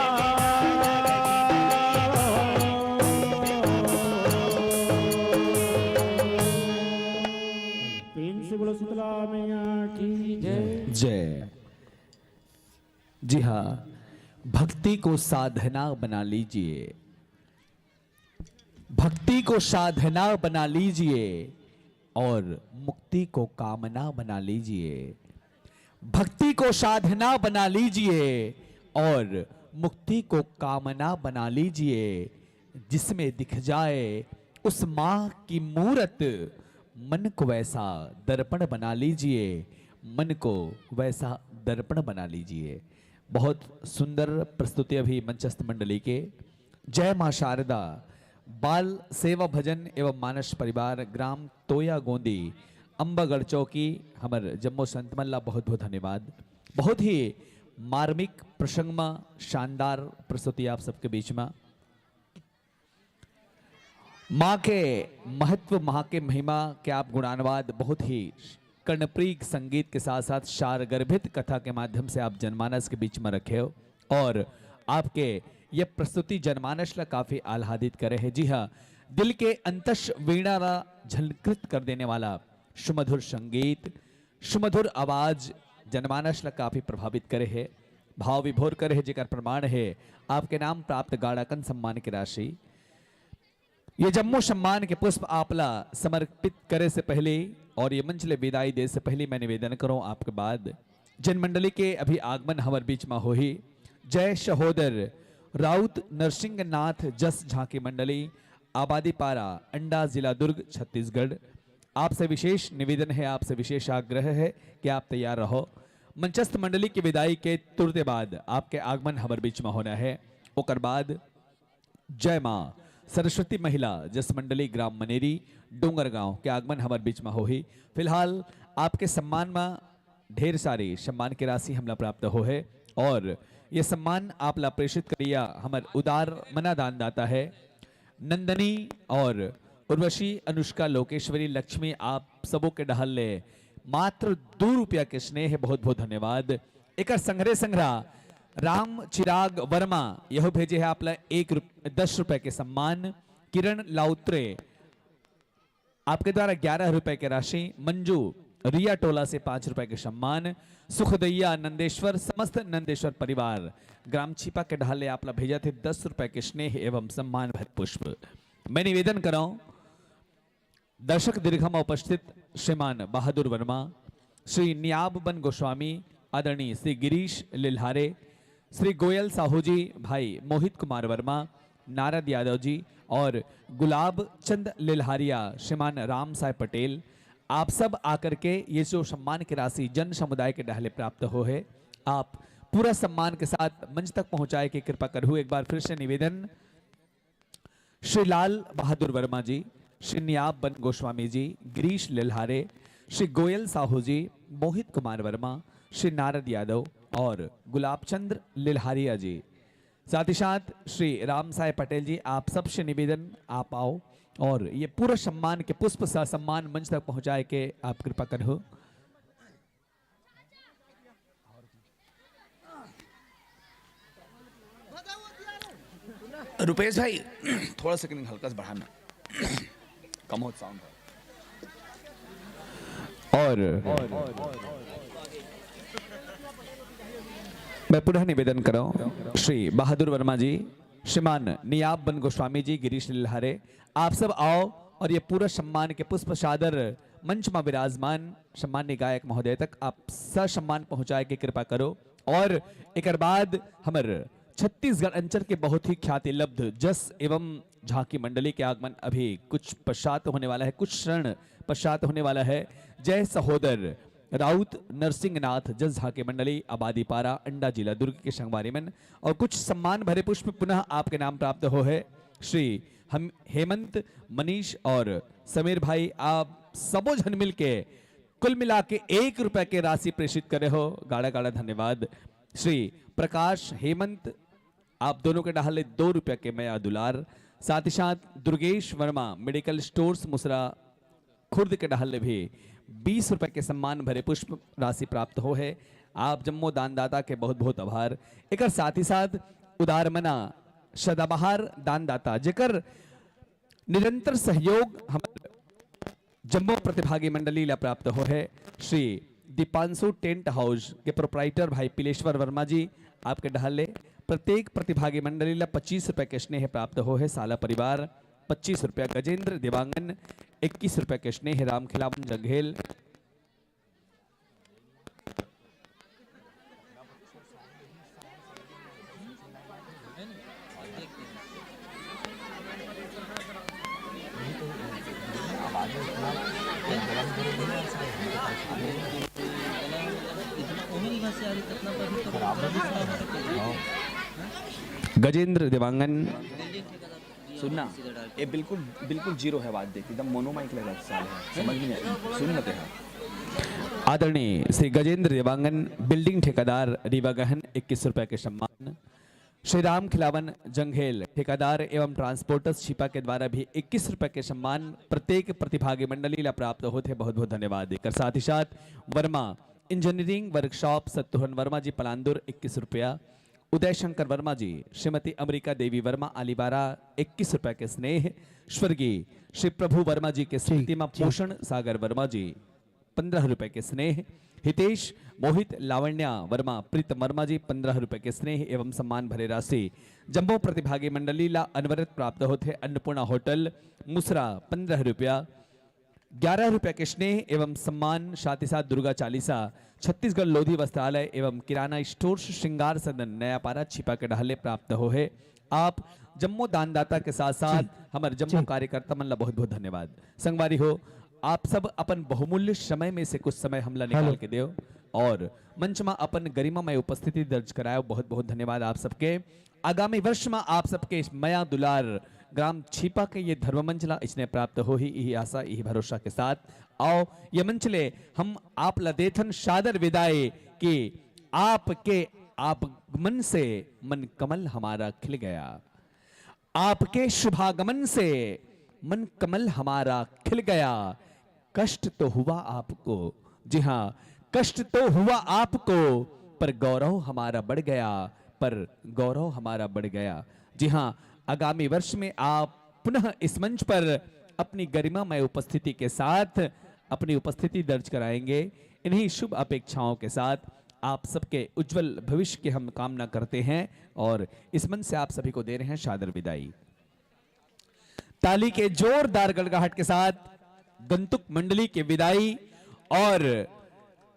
प्रेम से बोलो शीतला मैया की जय। जय। जी हाँ, भक्ति को साधना बना लीजिए, भक्ति को साधना बना लीजिए और मुक्ति को कामना बना लीजिए। भक्ति को साधना बना लीजिए और मुक्ति को कामना बना लीजिए। जिसमें दिख जाए उस माँ की मूरत, मन को वैसा दर्पण बना लीजिए, मन को वैसा दर्पण बना लीजिए। बहुत सुंदर प्रस्तुति अभी मंचस्थ मंडली के। जय माँ शारदा। बाल सेवा भजन एवं मानस परिवार, ग्राम तोया गोंदी, अम्बागढ़ चौकी, हमर जम्मो संत मन ला बहुत बहुत धन्यवाद। बहुत ही मार्मिक प्रसंग मा शानदार प्रस्तुति आप सबके बीच मा। माँ के महत्व, माँ के महिमा के आप गुणानुवाद बहुत ही कर्णप्रिय संगीत के साथ साथ सारगर्भित कथा के माध्यम से आप जनमानस के बीच में रखे हो और आपके ये प्रस्तुति जनमानस ला काफी आह्लादित करे है। जी हाँ, दिल के अंतस वीणा ला झंकृत कर देने वाला सुमधुर संगीत, सुमधुर आवाज जनमानस ला काफी प्रभावित करे हे, भाव विभोर करे हे, जेकर प्रमाण हे आपके नाम प्राप्त गाड़ाकन सम्मान के राशि। ये जम्मो सम्मान के पुष्प आपला समर्पित करे से पहले और ये मंच ले विदाई दे से पहले मैं निवेदन करूं आपके बाद जिन मंडली के अभी आगमन हमर बीच में होही, जय सहोदर राउत नरसिंहनाथ जस झांकी मंडली, आबादी पारा, अंडा, जिला दुर्ग, छत्तीसगढ़। आपसे विशेष निवेदन है, आपसे विशेष आग्रह है कि आप तैयार रहो। मंचस्थ मंडली की विदाई के तुरते बाद आपके आगमन हमर बीच में होना है। ओकर बाद जय माँ सरस्वती महिला जस मंडली ग्राम मनेरी डोंगरगांव के आगमन हमर बीच में होही। फिलहाल आपके सम्मान में ढेर सारी सम्मान की राशि हमला प्राप्त हो है और ये सम्मान आपला प्रेषित करिया हमर उदार मना दान दाता है नंदनी और उर्वशी, अनुष्का, लोकेश्वरी, लक्ष्मी, आप सबो के डहल ले मात्र दू रुपया के स्नेह, बहुत बहुत धन्यवाद। एकर संघरे संघरा राम चिराग वर्मा यहू भेजे है आपला एक रुप-, दस रुपए के सम्मान। किरण लाउत्रे आपके द्वारा ग्यारह रुपए के राशि, मंजू रिया टोला से पांच रुपए के सम्मान। सुखदैया नंदेश्वर, समस्त नंदेश्वर परिवार ग्राम छिपा के डहल ले आपला भेजत हे दस रुपए के स्नेह एवं सम्मान भरे पुष्प। मैं निवेदन करौं दर्शक दीर्घा में उपस्थित श्रीमान बहादुर वर्मा, श्री नियाब बन गोस्वामी, आदरणीय श्री गिरीश लिल्हारे, श्री गोयल साहू जी, भाई मोहित कुमार वर्मा, नारद यादव जी और गुलाब चंद लिल्हारिया, श्रीमान राम साय पटेल, आप सब आकर के ये जो सम्मान की राशि जन समुदाय के डहले प्राप्त हो है, आप पूरा सम्मान के साथ मंच तक पहुंचाए के कृपा करहु। एक बार फिर से निवेदन, श्री लाल बहादुर वर्मा जी, श्री नियाब बन गोस्वामी जी, गिरीश लिल्हारे, श्री गोयल साहू जी, मोहित कुमार वर्मा, श्री नारद यादव और गुलाब चंद्र लिल्हारिया जी, साथ ही साथ श्री राम साय पटेल जी, आप सबसे निवेदन, आप आओ और ये पूरा सम्मान के पुष्प सा सम्मान मंच तक पहुंचाए के आप कृपा करो। रुपेश भाई, थोड़ा सा हल्का सा बढ़ाना, कम हो साउंड। और मैं पुनः निवेदन करो श्री बहादुर वर्मा जी, श्रीमान नियाब बन गोस्वामी जी, गिरीश लिल्हारे, आप सब आओ और ये पूरा सम्मान के पुष्प सादर मंच में विराजमान सम्मान्य गायक महोदय तक आप ससम्मान पहुंचाए के कृपा करो। और एकर बाद हमर छत्तीसगढ़ अंचल के बहुत ही ख्याति लब्ध जस एवं झांकी मंडली के आगमन अभी कुछ पश्चात होने वाला है, कुछ क्षण पश्चात होने वाला है। जय सहोदर राउत नरसिंहनाथ जस झांकी मंडली, आबादी पारा, अंडा, जिला दुर्ग के संगवारी मन, और कुछ सम्मान भरे पुष्प पुनः आपके नाम प्राप्त हो है। श्री हम, हेमंत, मनीष और समीर भाई, आप सबो झन मिलके कुल मिला के एक रुपए के राशि प्रेषित करे हो, गाड़ा गाड़ा धन्यवाद। श्री प्रकाश, हेमंत, आप दोनों के डहाले दो रुपए के मया दुलार। साथ ही साथ दुर्गेश वर्मा, मेडिकल स्टोर्स मुसरा खुर्द के डहाले भी बीस रुपए के सम्मान भरे पुष्प राशि प्राप्त हो है। आप जम्मो दानदाता के बहुत बहुत आभार। एकर साथ ही साथ उदारमना सदाबहार दानदाता, जेकर निरंतर सहयोग हमर जम्मो प्रतिभागी मंडली ला प्राप्त हो है, श्री दीपांशु टेंट हाउस के प्रोप्राइटर भाई पिलेश्वर वर्मा जी, आपके डहाले प्रत्येक प्रतिभागी मंडली ला पच्चीस रुपए के स्नेह प्राप्त हो है। साला परिवार पच्चीस रुपया, गजेंद्र देवांगन इक्कीस रुपया के स्नेह, राम खिलावन जंघेल गजेंद्र देवांगन। सुनना, ये बिल्कुल, बिल्कुल जीरो है बात, देख, एकदम मोनो माइक लगा साल है, समझ नहीं आया। सुन लेते हैं। आदरणीय श्री गजेंद्र देवांगन, बिल्डिंग ठेकेदार, रीवा गहन, इक्कीस रुपए के सम्मान। श्री राम खिलावन जंघेल, ठेकेदार एवं ट्रांसपोर्टर्स छिपा के द्वारा भी इक्कीस रुपए के सम्मान प्रत्येक प्रतिभागी मंडली ला प्राप्त होत है। बहुत बहुत धन्यवाद। एकर साथ ही साथ वर्मा इंजीनियरिंग वर्कशॉप सत्तुहन वर्मा जी पलांदुर, इक्कीस रुपया। उदय शंकर वर्मा जी, श्रीमती अमृता देवी वर्मा आलीबारा, इक्कीस रुपए के स्नेह। स्वर्गीय श्री प्रभु वर्मा जी के स्मृति में पोषण सागर वर्मा जी, पन्द्रह रुपए के स्नेह। हितेश, मोहित, लावण्या वर्मा, प्रीतम वर्मा जी, पन्द्रह रुपए के स्नेह एवं सम्मान भरे राशि। जम्मो प्रतिभागी मंडली ला अनवरत प्राप्त होथे अन्नपूर्णा होटल मुसरा, पन्द्रह रुपया। ग्यारह रुपया के स्नेह एवं सम्मान, साथ ही साथ दुर्गा चालीसा, छत्तीसगढ़ लोधी वस्त्रालय एवं किराना स्टोर्स, श्रृंगार सदन, नयापारा, छिपा के डहले प्राप्त होहे। आप जम्मो दानदाता के साथ साथ हमर जम्मो कार्यकर्ता मन ला बहुत बहुत धन्यवाद। संगवारी हो, आप सब अपन बहुमूल्य समय में से कुछ समय हमला निकाल के देव और मंच में अपन गरिमामय उपस्थिति दर्ज करायो। बहुत बहुत धन्यवाद आप सबके। आगामी वर्ष में आप सबके मया दुलार ग्राम छिपा के ये धर्म मंच ला इसने प्राप्त होही, यही आशा, यही भरोसा के साथ आओ ये मंच ले हम आप ला देथन सादर विदाई कि आपके आगमन से मन कमल हमारा खिल गया, आपके शुभागमन से मन कमल हमारा खिल गया। कष्ट तो हुआ आपको, जी हाँ, कष्ट तो हुआ आपको, पर गौरव हमारा बढ़ गया, पर गौरव हमारा बढ़ गया। जी हाँ, आगामी वर्ष में आप पुनः इस मंच पर अपनी गरिमामय उपस्थिति के साथ अपनी उपस्थिति दर्ज कराएंगे। इन्हीं शुभ अपेक्षाओं के साथ आप सबके उज्जवल भविष्य की हम कामना करते हैं और इस मंच से आप सभी को दे रहे हैं सादर विदाई। ताली के जोरदार गड़गड़ाहट के साथ गंतुक मंडली के विदाई और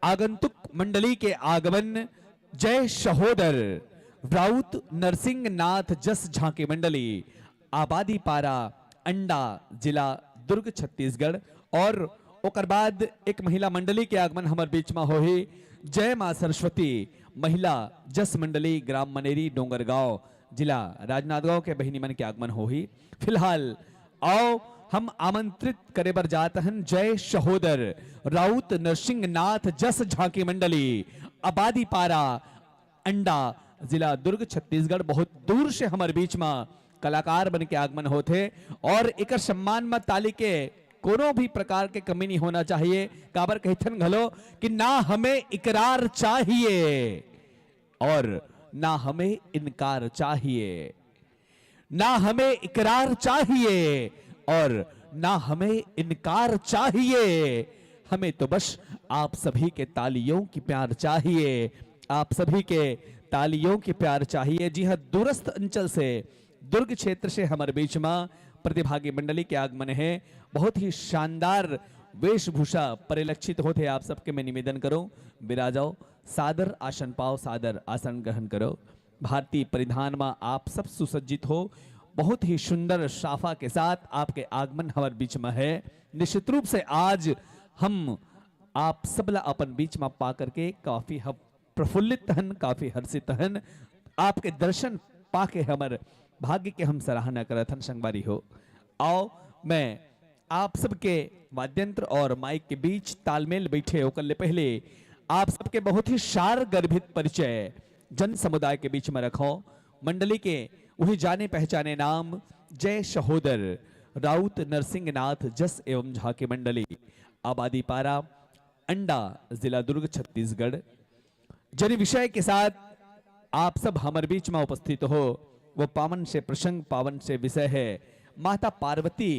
आगंतुक मंडली के आगमन। जय सहोदर राउत नरसिंह नाथ जस झांकी मंडली, आबादी पारा, अंडा, जिला दुर्ग, छत्तीसगढ़। और ओकर बाद एक महिला मंडली के आगमन हमर बीच में होही। जय माँ सरस्वती महिला जस मंडली, ग्राम मनेरी, डोंगरगांव, जिला राजनांदगांव के बहिनी मन के आगमन होही। फिलहाल आओ हम आमंत्रित करे बर जात हन जय सहोदर राउत नरसिंह नाथ जस झांकी मंडली, आबादी पारा, अंडा, जिला दुर्ग, छत्तीसगढ़। बहुत दूर से हमर बीच में कलाकार बन के आगमन होथे और एकर सम्मान में ताली के कोनो भी प्रकार के कमी नहीं होना चाहिए। काबर कहिथन घलो कि ना हमें इकरार चाहिए और ना हमें इनकार चाहिए, ना हमें इकरार चाहिए और ना हमें इनकार चाहिए। हमें तो बस आप सभी के तालियों की प्यार चाहिए, आप सभी के तालियों की प्यार चाहिए। जी हाँ, दूरस्थ अंचल से, दुर्ग क्षेत्र से हमर बीच में प्रतिभागी मंडली के आगमन है। बहुत ही शानदार वेशभूषा परिलक्षित होथे। आप सबके मैं निवेदन करूं, विराजाओ, सादर आसन पाओ, सादर आसन ग्रहण करो। भारतीय परिधान में आप सब सुसज्जित हो, बहुत ही सुंदर साफा के साथ आपके आगमन हमर बीच में है। निश्चित रूप से आज हम आप सबला अपन बीच में पा करके काफी हम प्रफुल्लित हन, काफी हर्षित हन। आपके दर्शन पाके हमर भाग्य के हम सराहना करत हन संगवारी हो। आओ मैं आप सबके वाद्यंत्र और माइक के बीच तालमेल बैठे ओकर ले पहले आप सबके बहुत ही सार गर्भित परिचय जन समुदाय के बीच में रखो। मंडली के वही जाने पहचाने नाम जय सहोदर राउत नरसिंह नाथ जस एवं झांकी मंडली, आबादी पारा, अंडा, जिला दुर्ग, छत्तीसगढ़। जन विषय के साथ आप सब हमर बीच में उपस्थित हो, वो पावन से प्रसंग, पावन से विषय है माता पार्वती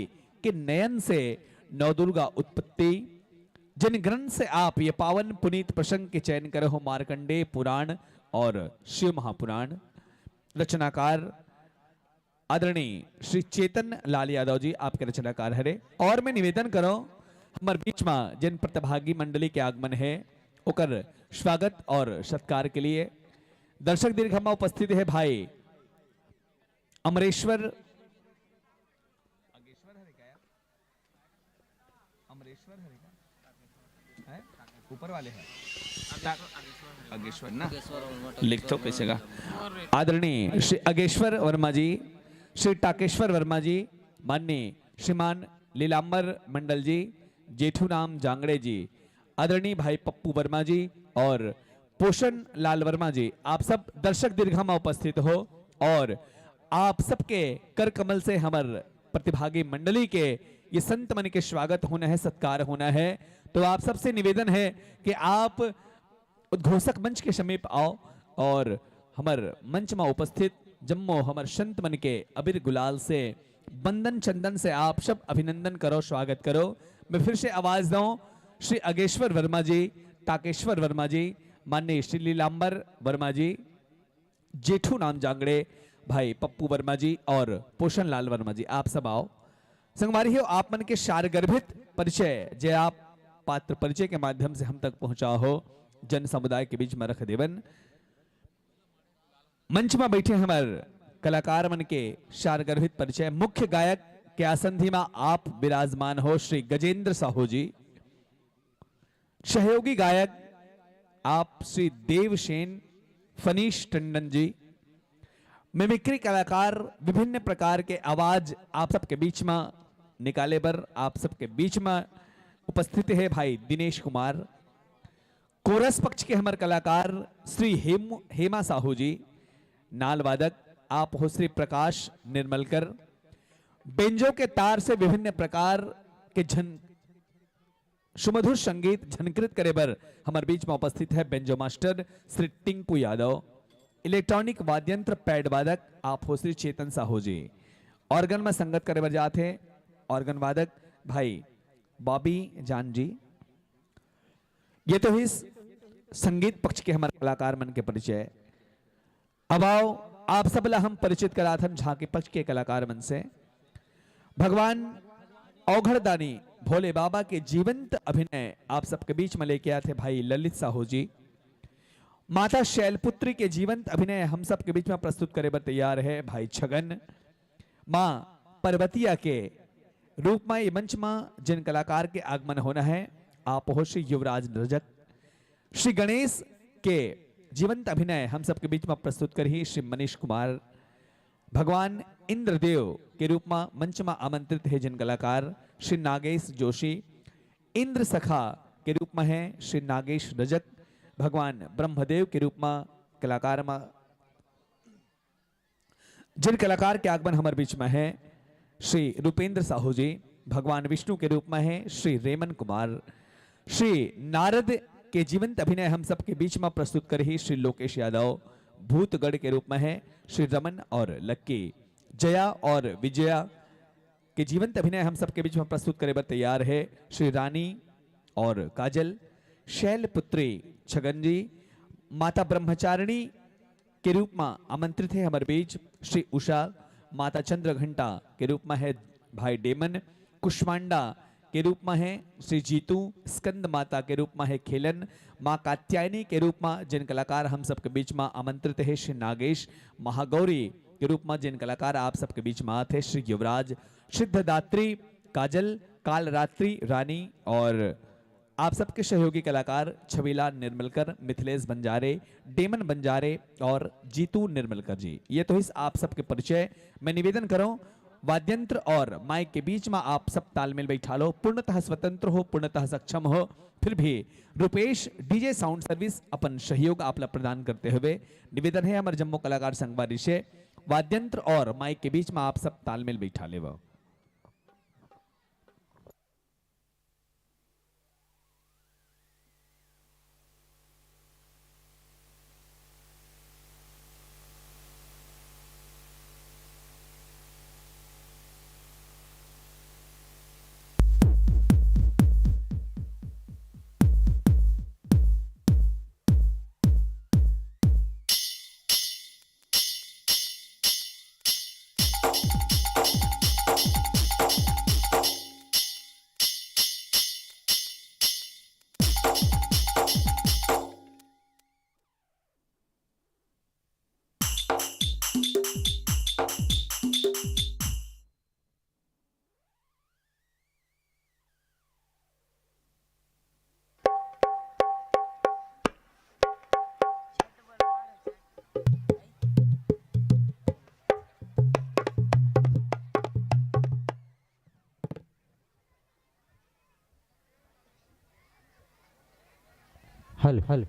के नयन से नवदुर्गा उत्पत्ति। जिन ग्रंथ से आप ये पावन पुनीत प्रसंग के चयन करे हो, मार्कंडेय पुराण और शिव महापुराण। रचनाकार आदरणीय श्री चेतन लाल यादव जी आपके रचनाकार हरे। और मैं निवेदन करो हमर बीच में जिन प्रतिभागी मंडली के आगमन है ओकर स्वागत और सत्कार के लिए दर्शक दीर्घ में उपस्थित है भाई अमरेश्वर, अगेश्वर हरे का? अमरेश्वर हरे का? हैं? ऊपर वाले हैं। टा-, अगेश्वर ना? लिख तो कैसे का? आदरणीय श्री अगेश्वर वर्मा जी, श्री टाकेश्वर वर्मा जी, माननीय श्रीमान लीलांबर मंडल जी, जेठू राम जांगड़े जी, आदरणीय भाई पप्पू वर्मा जी और पोषण लाल वर्मा जी, आप सब दर्शक दीर्घा में उपस्थित हो और आप सबके कर कमल से हमर प्रतिभागी मंडली के ये संत मन के स्वागत होना है, सत्कार होना है। तो आप सबसे निवेदन है कि आप उद्घोषक मंच के समीप आओ और हमर मंच में उपस्थित जम्मो हमर संत मन के अबीर गुलाल से, बंदन चंदन से आप सब अभिनंदन करो, स्वागत करो। मैं फिर से आवाज दूं, श्री अगेश्वर वर्मा जी, ताकेश्वर वर्मा जी, माननीय श्री लीलांबर वर्मा जी, जेठू नाम जांगड़े, भाई पप्पू वर्मा जी और पोषण लाल वर्मा जी, आप सब आओ। संगवारी हो, आप मन के सारगर्भित परिचय, जे आप पात्र परिचय के माध्यम से हम तक पहुंचा हो, जन समुदाय के बीच में रख देवन। मंच में बैठे हमर कलाकार मन के सारगर्भित परिचय, मुख्य गायक के आसन धीमा आप विराजमान हो, श्री गजेंद्र साहू जी। सहयोगी गायक आप श्री देवसेन फनीश टंडन जी। मिमिक्री कलाकार, विभिन्न प्रकार के आवाज आप सबके बीच में निकाले बर आप सबके बीच में उपस्थित है भाई दिनेश कुमार। कोरस पक्ष के हमर कलाकार श्री हेम, हेमा साहू जी। नाल वादक आप हो श्री प्रकाश निर्मलकर। बेंजो के तार से विभिन्न प्रकार के झन सुमधुर संगीत झनकृत करे बर हमर बीच में उपस्थित है banjo master Shri Tinku Yadav. Electronic वाद्यंत्र पैड वादक आप हो श्री चेतन साहू जी। ऑर्गन में संगत करे बर जात है ऑर्गन वादक भाई बॉबी जान जी। ये तो इस संगीत पक्ष के हमर कलाकार मन के परिचय। अब आओ, आप सब ला हम परिचित कराथन झांकी पक्ष के कलाकार मन से। भगवान औघड़दानी भोले बाबा के जीवंत अभिनय आप सबके बीच में लेके आथे भाई ललित साहू जी। माता शैलपुत्री के जीवंत अभिनय हम सबके बीच में प्रस्तुत करे बर तैयार है भाई छगन। माँ पर्वतिया के रूप में ये मंच में जिन कलाकार के आगमन होना है, आप हो श्री युवराज रजक। श्री गणेश के जीवंत अभिनय हम सबके बीच में प्रस्तुत करही श्री मनीष कुमार। भगवान इंद्रदेव के रूप में मंच में आमंत्रित है जिन कलाकार श्री नागेश जोशी। इंद्र सखा के रूप में है श्री नागेश रजक। भगवान ब्रह्मदेव के रूप में कलाकार में जिन कलाकार के आगमन हमर बीच में है श्री रूपेंद्र साहू जी, भगवान विष्णु के रूप में है श्री रेमन कुमार, श्री नारद के जीवंत अभिनय हम सबके बीच में प्रस्तुत करही श्री लोकेश यादव, भूतगढ़ के रूप में है श्री रमन और लक्की, जया और विजया के जीवंत अभिनय हम सबके बीच में प्रस्तुत करे बर तैयार है श्री रानी और काजल। शैलपुत्री छगन जी, माता ब्रह्मचारिणी के रूप में आमंत्रित है हमर बीच श्री उषा, माता चंद्रघंटा के रूप में है भाई डेमन, कुष्मांडा के रूप में है श्री जीतू, स्कंद माता के रूप में है खेलन, माँ कात्यायनी के रूप में जिन कलाकार हम सबके बीच में आमंत्रित है श्री नागेश, महागौरी के रूप में जिन कलाकार आप सबके बीच में आत है श्री युवराज, सिद्धदात्री, काजल, कालरात्रि रानी और आप सबके सहयोगी कलाकार छबीला निर्मलकर, मिथिलेश बंजारे, डेमन बंजारे और जीतू निर्मलकर जी। ये तो इस आप सबके परिचय। मैं निवेदन करूं, वाद्यंत्र और माइक के बीच में आप सब तालमेल बैठा लो, पूर्णतः स्वतंत्र हो, पूर्णतः सक्षम हो, फिर भी रूपेश डीजे साउंड सर्विस अपन सहयोग आप ला प्रदान करते हुए निवेदन है हमर जम्मो कलाकार संगवारी से, वाद्यंत्र और माइक के बीच में आप सब तालमेल बैठा लेवो। Hello, hello,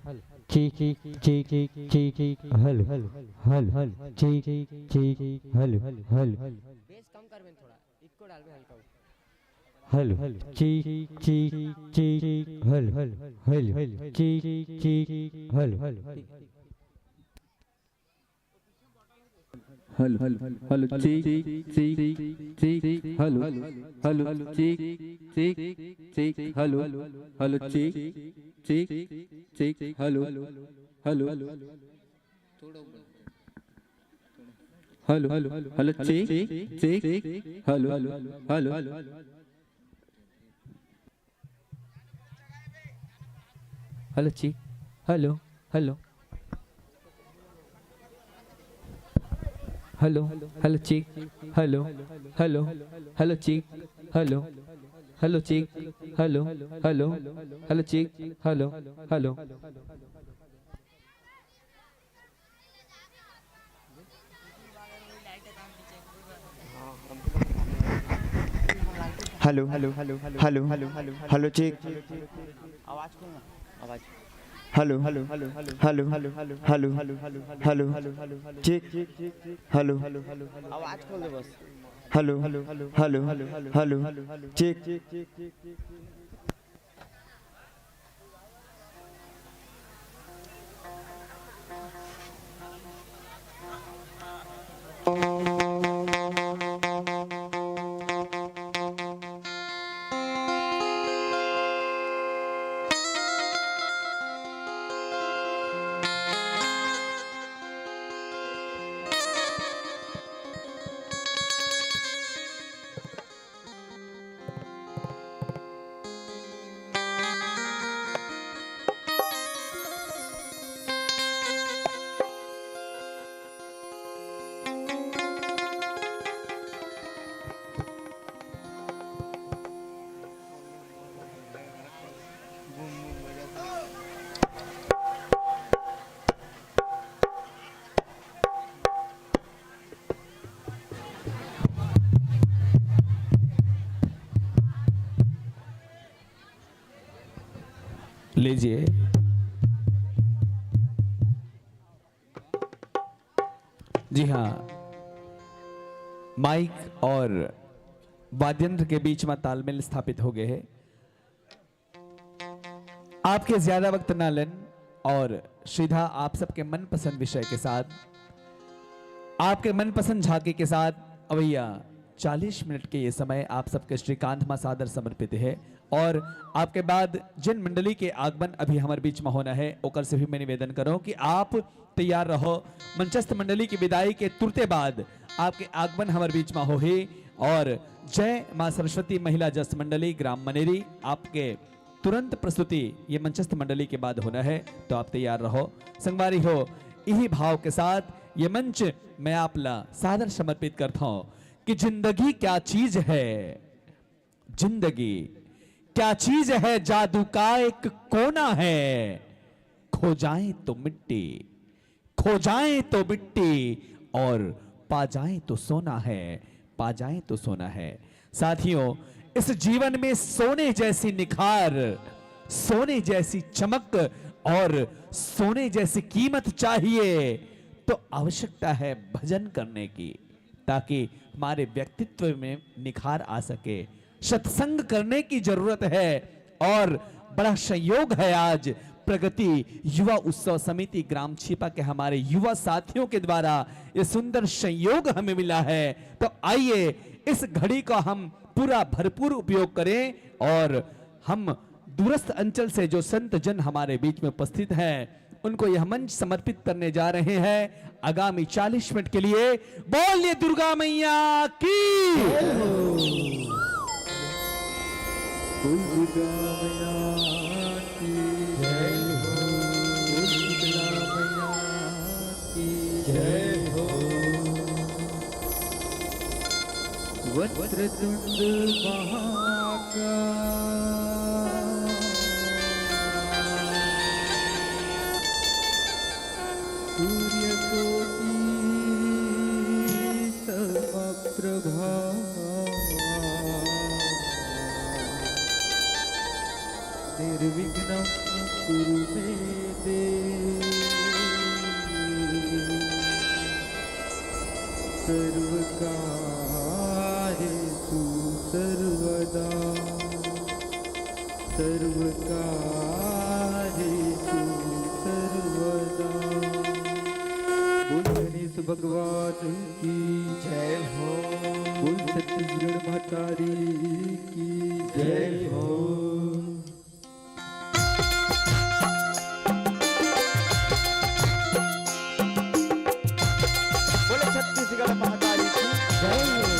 check, check, check, check, hello, hello, check, check, hello, hello, hello. Bass कम करबे न थोड़ा, इको डालबे हल्का। Hello, check, check, check, hello, hello, check, check, hello, hello. ठीक है, ठीक है। Hello, hello, hello, check, check, check, hello, hello, check, check, check, hello, hello, check, check, hello, hello, hello, hello, check, check, hello, hello, hello, hello, check, hello, hello, hello, hello, check, hello, hello, hello, check, hello, hello, check, hello, hello, hello, check, hello, hello. Hello, hello, hello, hello, hello, check. आवाज कौन है? आवाज। Hello, hello, hello, hello, hello, hello, hello, hello, hello, check. Hello, hello, hello, hello, आवाज कौन है बस? Hello, hello, hello, hello, hello, check. लीजिए। जी हाँ, mic और वाद्यंत्र के बीच में तालमेल स्थापित हो गए है। आपके ज्यादा वक्त ना लेन और सीधा आप सबके मनपसंद विषय के साथ, आपके मनपसंद झांकी के साथ अवैया चालीस मिनट के ये समय आप सबके श्रीकांत मा सादर समर्पित है। और आपके बाद जिन मंडली के आगमन अभी हमारे बीच में होना है, ओकर से भी मैं निवेदन करूँ कि आप तैयार रहो। मंचस्थ मंडली की विदाई के तुरते बाद आपके आगमन हमारे बीच में हो ही। और जय माँ सरस्वती महिला जस मंडली ग्राम मनेरी, आपके तुरंत प्रस्तुति ये मंचस्थ मंडली के बाद होना है, तो आप तैयार रहो। संगवारी हो, यही भाव के साथ ये मंच मैं आप ला सादर समर्पित करता हूँ कि जिंदगी क्या चीज है, जिंदगी क्या चीज है, जादू का एक कोना है, खो जाए तो मिट्टी, खो जाए तो मिट्टी और पा जाए तो सोना है, पा जाए तो सोना है। साथियों, इस जीवन में सोने जैसी निखार, सोने जैसी चमक और सोने जैसी कीमत चाहिए, तो आवश्यकता है भजन करने की, ताकि हमारे व्यक्तित्व में निखार आ सके। सत्संग करने की जरूरत है। और बड़ा संयोग है, आज प्रगति युवा उत्सव समिति ग्राम छिपा के हमारे युवा साथियों के द्वारा ये सुंदर संयोग हमें मिला है। तो आइए, इस घड़ी का हम पूरा भरपूर उपयोग करें और हम दूरस्थ अंचल से जो संत जन हमारे बीच में उपस्थित हैं, उनको यह मंच समर्पित करने जा रहे हैं। आगामी चालीस मिनट के लिए बोलिए दुर्गा मैया की। बोल दुर्गा मैया की जय हो। बोल शीतला मैया की जय हो। वक्रतुंड महाकाय सूर्यकोटि समप्रभा। निर्विघ्नं कुरु मे देव। सर्वकार्येषु सर्वदा। सर्वकार्येषु सर्वदा। बोल गणेश भगवान की जय हो। बोल छत्तीसगढ़ महतारी की जय हो। बोले छत्तीसगढ़ महतारी की जय हो।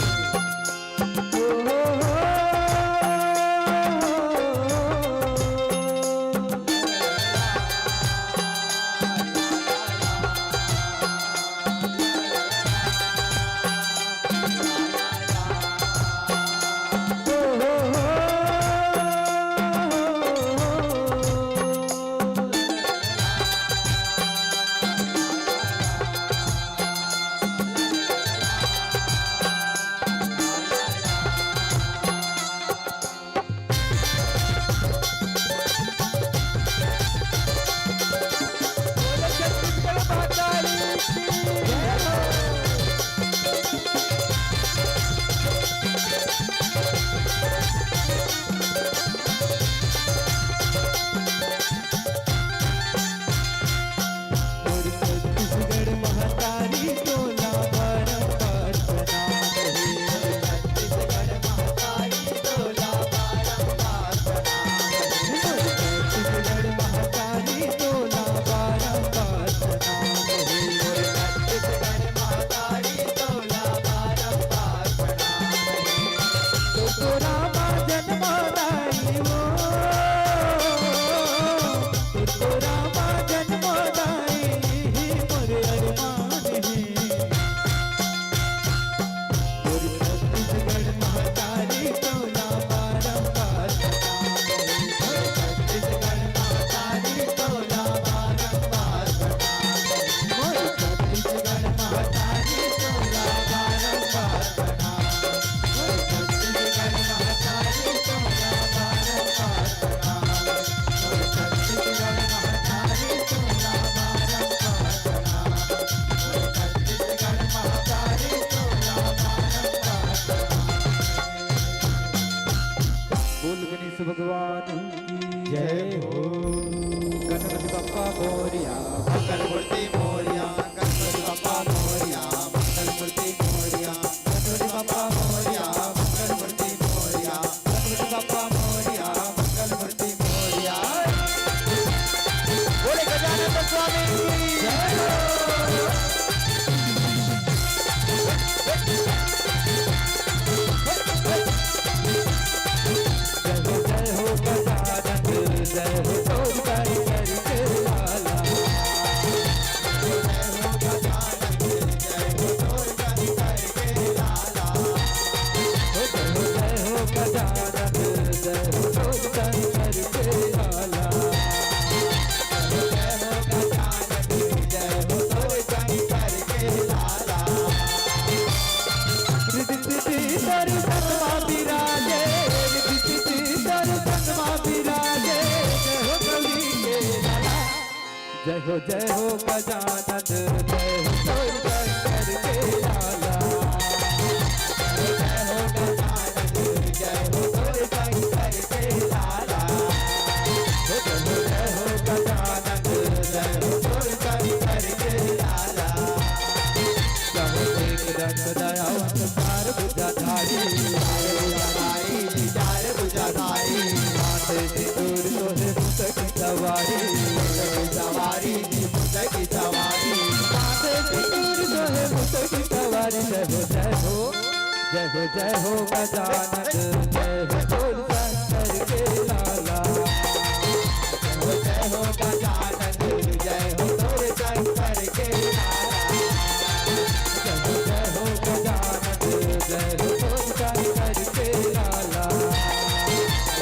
बोल गणेश भगवान की जय हो। गणपति बप्पा मोरया, मंगल मूर्ति मोरया, गणपति बप्पा मोरया, मंगल मूर्ति मोरया, गणपति बप्पा मोरया, मंगल मूर्ति मोरया, गणपति बप्पा मोरया, मंगल मूर्ति मोरया। बोले गजानन स्वामी की जय हो। जय हो, जय हो गजानन, जय हो तोर करी करी के लाला। हो जय हो गजानन, जय हो तोर करी करी के लाला। जय हो गजानन, जय हो तोर करी करी के लाला। रिद्धि सिद्धि दर्शन मा विराजे, रिद्धि सिद्धि दर्शन मा विराजे, जय हो गौरी के लाला। जय हो, जय हो गजानन, जय हो तोर शंकर के लाला। जय हो गजानन, जय हो तोर शंकर के लाला। जय हो, जय हो गजानन, जय हो तोर शंकर के लाला। जय हो एक दंत दयावंत चार भुजाधारी। चार भुजाधारी, चार भुजाधारी। माथे सिंदूर सोहे मुख की सवारी। मुख की सवारी जी, मुख की सवारी। माथे सिंदूर सोहे मुख की सवारी। जय हो, जय हो, जय हो, जय हो गजानन, जय हो बोल शंकर के लाला। जय हो, जय हो गजानन, जय हो तोर शंकर के लाला। जय हो, जय हो गजानन, जय हो तोर शंकर के लाला।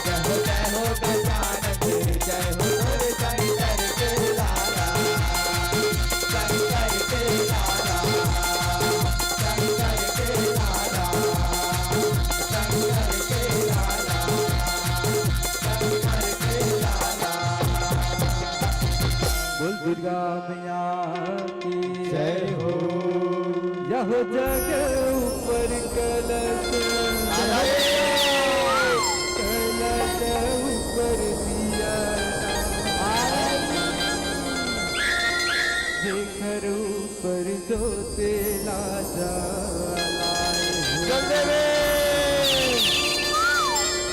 जय हो, जय हो गजानन, जय हो तोर शंकर के लाला। शंकर के लाला, शंकर के लाला, शंकर के लाला, शंकर के लाला। बोल दुर्गा मैया की जय हो। यह जग ऊपर कलश, कलश ऊपर दिया, जेकर ऊपर तेला जलाए हो। जल देवे।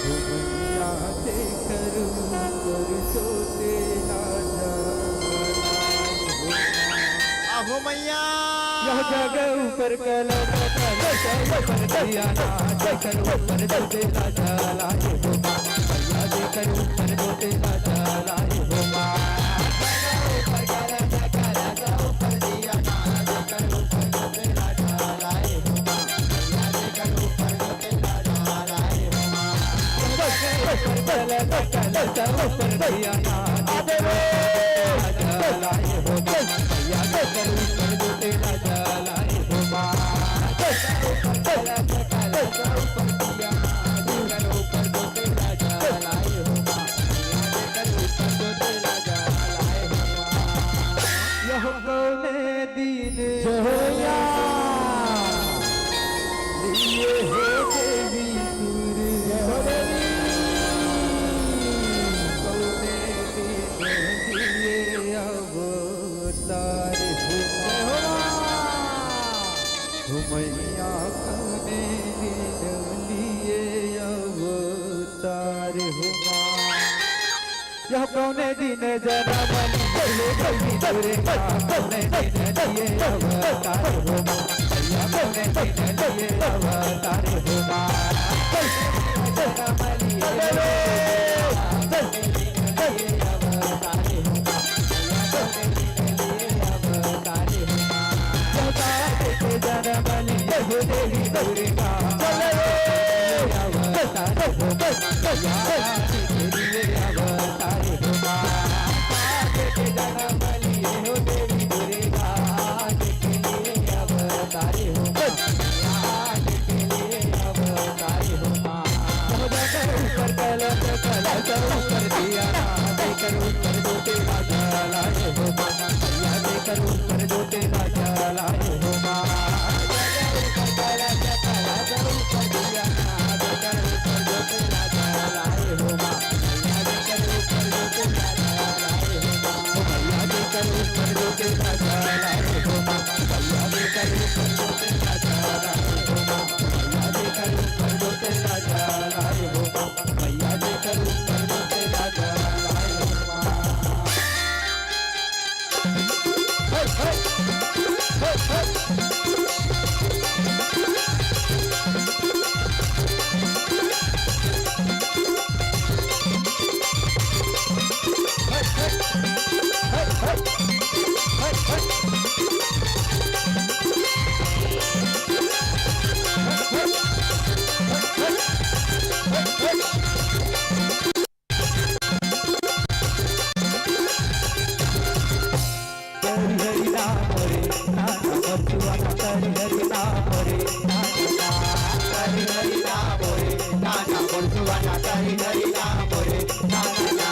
हो मैया तेकर ऊपर जो तेला जलाए हो। आहो मैया। यह जग ऊपर कलश, कलश ऊपर दिया ना, तेकर ऊपर जो तेला जलाए हो। मैया तेकर ऊपर जो तेला जलाए हो। यह कौने दिन जय हो या। लिए हो देवी दुर्गा। जय हो देवी। कौने दिन लिए अवतार हो। जय हो माँ। हो मैया कौने दिन लिए अवतार हो माँ। यह कौने दिन जनम लिए देवी दुर्गा, कौने दिन लिए अवतार हो माँ। मैया कौने दिन लिए अवतार हो माँ। जनम लिए अवतार हो माँ। जनम लिए हो देवी दुर्गा। अवतार हो मैया के लिए अवतार हो माँ। जनम लिए हो देवी दुर्गा। के लिए अवतार हो माँ। के लिए अवतार हो माँ। ऊपर कलश, कलश ऊपर दिया ना, तेकर ऊपर जो तेला जलाए हो माँ। मैया तेकर ऊपर जो तेला जलाए हो माँ। हरि हरि नाम रे नाना बचुआ ना, हरि हरि नाम रे नाना। हरि हरि नाम रे नाना बचुआ ना, हरि हरि नाम रे नाना।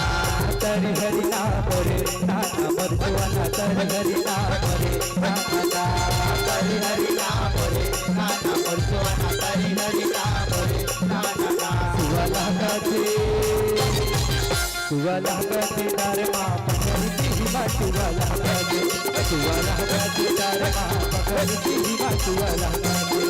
हरि हरि नाम रे नाना बचुआ ना, हरि हरि नाम रे नाना। हरि हरि नाम रे नाना बचुआ ना, हरि हरि नाम रे नाना। सुआ लागथे, सुआ लागथे दरमा पकड़ के हिमा, सुआ लागथे, सुआ लागथे दरमा पकड़ के हिमा, सुआ लागथे।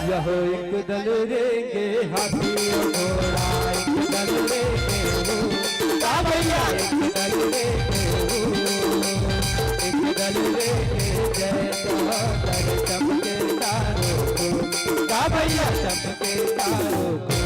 यहो एक दल रेंगे हाथी और घोड़ा, एक दल रेंगे ऊंट। का भैया? एक दल रेंगे ऊंट, एक दल रेंगे जय जोहार, चमके तारों को। का भैया? चमके तारों को।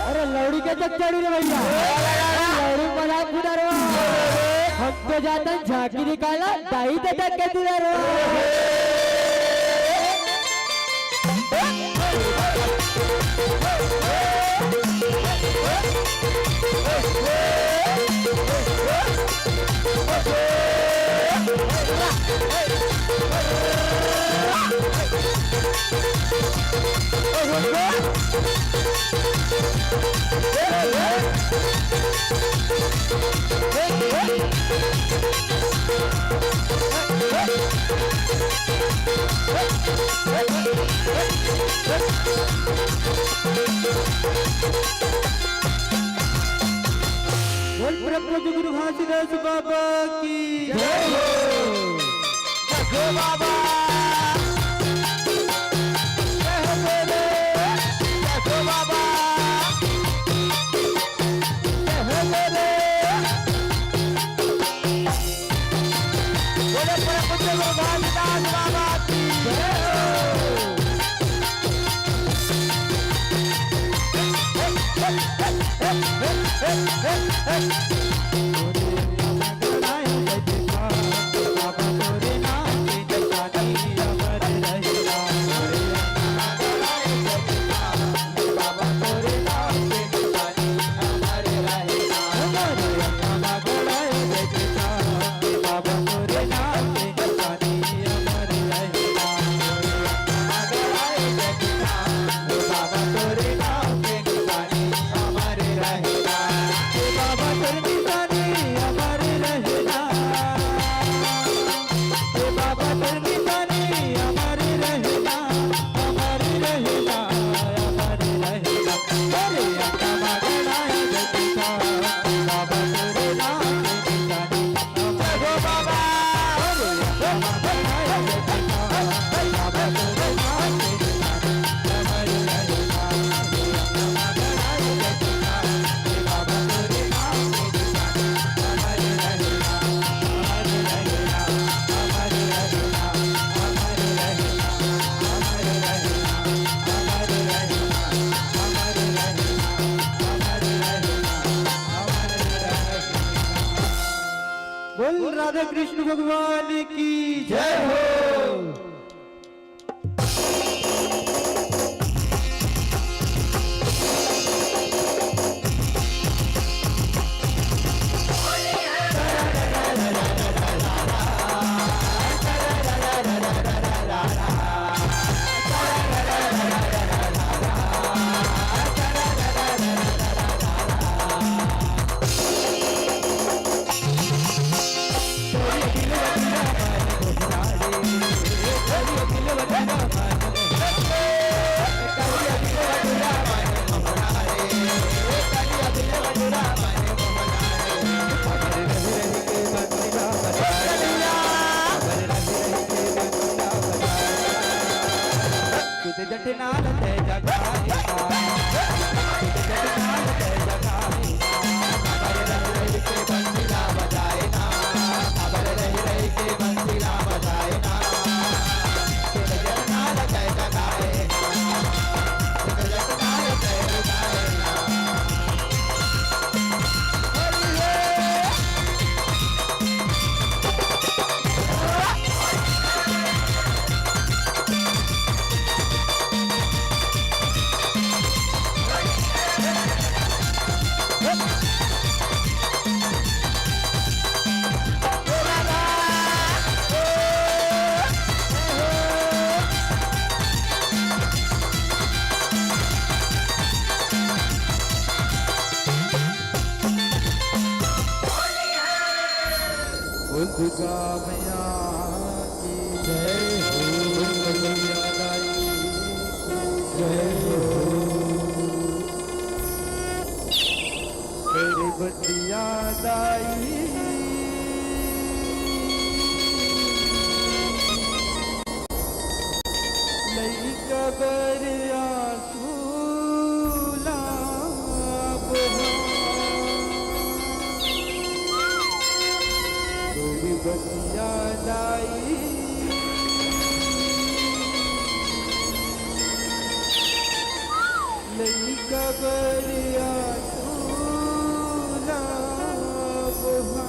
अरे लौड़ी के चक चढ़ी रे भैया, लौड़ी मजाक उड़ा रे। हम तो जातन झांकी निकाला, दाई तो तक के तुला रे। बोल प्रभु गुरु घासीदास बाबा की जय हो। जय हो बाबा। जय हो बोले। जय हो बाबा। जय हो बोले। बोले परम पूज्य गुरु घासीदास बाबा की जय हो। बोल राधा कृष्ण भगवान की जय हो। दुर्गा मैया की जय हो। दुर्गा मैया की जय हो। बतिया दाई, लइका बर आंसू ला बहा। बतिया दाई, लइका बर आंसू ला बहा।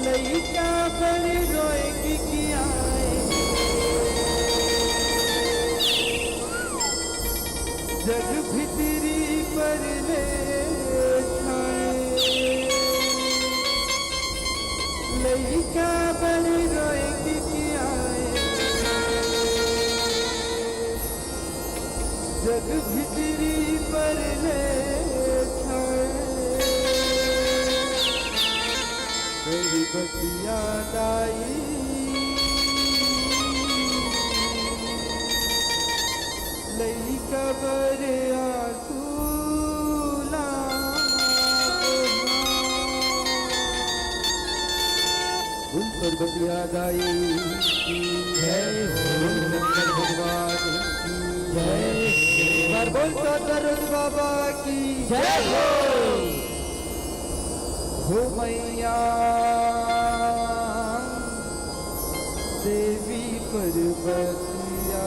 लइका बर रोए के कियाए, जग भीतरी पर ले छाए। लइका बर रोए के कियाए, जग भीतरी पर ले छाए। बतिया दाई, लइका बर आंसू ला बहा। बोल बतिया दाई की जय हो। शंकर भगवान की जय। एक बार बोल तो दरुद बाबा की जय हो। हो मैया देवी पार्वतिया,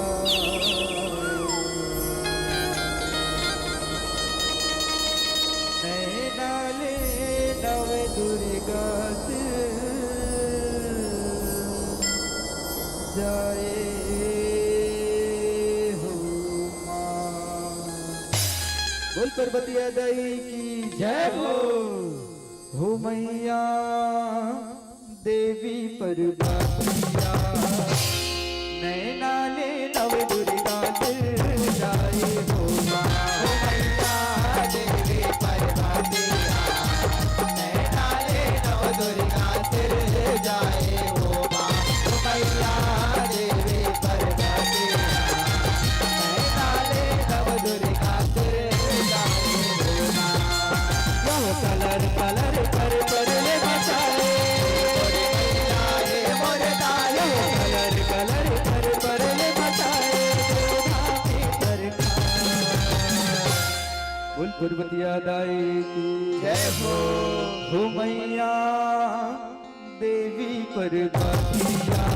नैना ले नव दुर्गा से जाए हो माँ। बोल पार्वतिया दाई की जय हो। हो मैया देवी पार्वतिया, नैना ले नव दुर्गा से जाए हो माँ। हो मैया देवी पार्वतिया, नैना ले नव दुर्गा से जाए हो माँ। हो मैया देवी पार्वतिया, नैना ले नव दुर्गा से जाए हो माँ। यह कलर कलर पर पर ले मचाए। यह कलर कलर पर पर ले मचाए। बोल पार्वतिया दाई की जय हो। हो मैया देवी पार्वतिया,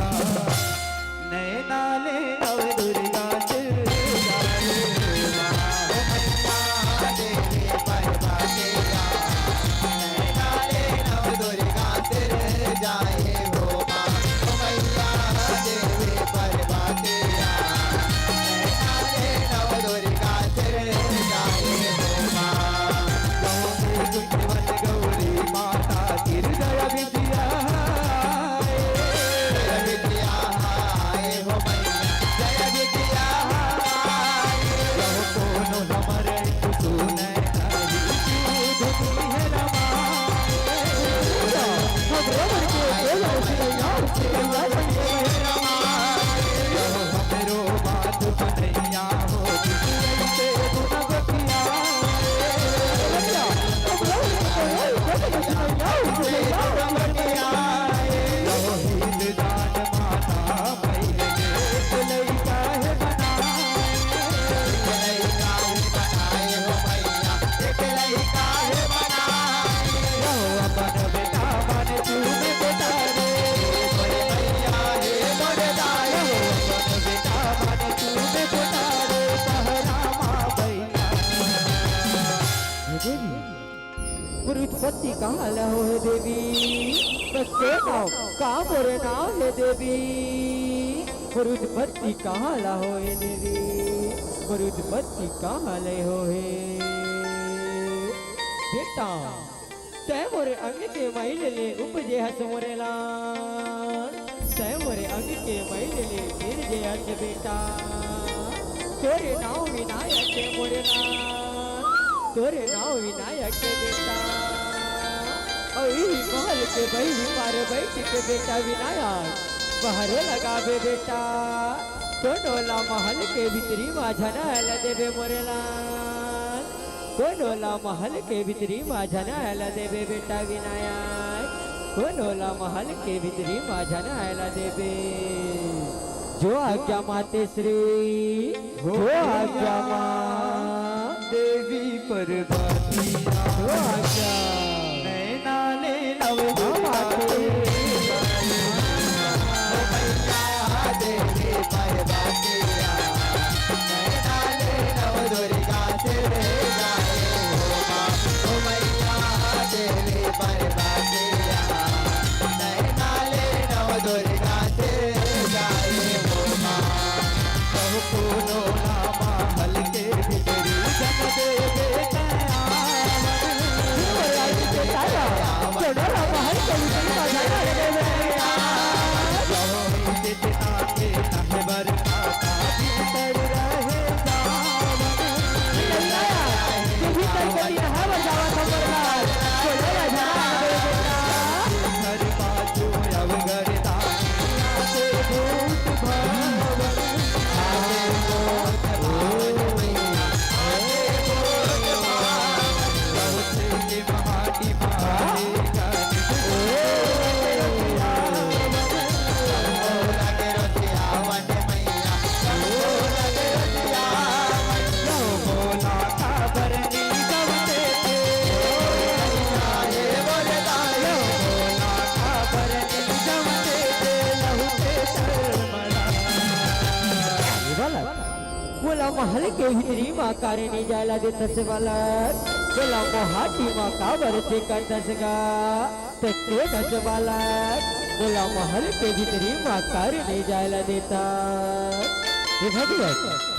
नैना ले नव दुर्गा से जाए हो माँ। हो मैया देवी पार्वतिया, नैना ले नव दुर्गा से जाए हो माँ। हो मैया देवी पार्वतिया, नैना ले नव दुर्गा से जाए हो माँ। गौरी माता की जय विद्या हाय। जय विद्या हाय हो मैया, जय विद्या हाय। यह कोनो हमर सुने हरी दूध की है रमाए। हम रमण के बोलो श्री राम श्री राम के रमाए। यह हमरो बात बनैया हो, किसी से गुण बतिया। हे देवी, मोर उत्पत्ति कहाँ ले हो हे देवी? बस तो नाव का मोर नाव हे देवी? मोर उत्पत्ति कहाँ ले हो हे देवी? मोर उत्पत्ति कहाँ ले हो हे? बेटा, तैं मोर अंग के मइल ले उपजे हस मोरे लाल। तैं मोर अंग के मइल ले उपजे हस बेटा। तोरे नाव विनायक हे मोरे लाल, तोरे नाव विनायक हे बेटा। के बहिनी पार बइठ के बेटा विनायक, पहरो लगाबे बेटा, कोनो ला महल के भीतरी मा झन आय ल देबे मोरे लाल, कोनो ला महल के भीतरी मा झन आय ल देबे बेटा विनायक, कोनो ला महल के भीतरी मा झन आय ल देबे। जो आज्ञा मातेश्री, हो जो आज्ञा माँ। देवी पार्वती जो आज्ञा। नैना ले नव हाँ, दुर्गा माते। ओ मैया देवी पार्वती। नैना ले नव दुर्गा तेरे जाए हो माँ। ओ मैया देवी पार्वती। नैना ले नव दुर्गा तेरे जाए हो माँ। कहूँ कोनो ला महल के भीतरी जन देवे तैं आवन। कहूँ जितना के नहबर माता भीतर रहे जावन। भीतर के नहबर जावन हमर लाल। घर बाजू अवगढ़ ए बालक, मोला महल के भीतरी मा कारे नइ जाय ला देथस बालक, मोला मोहाटी मा काबर चेकत हस गा, ते चेकत हस बालक, मोला महल के भीतरी मा कारे नइ जाय ला देथस। हे भगवान,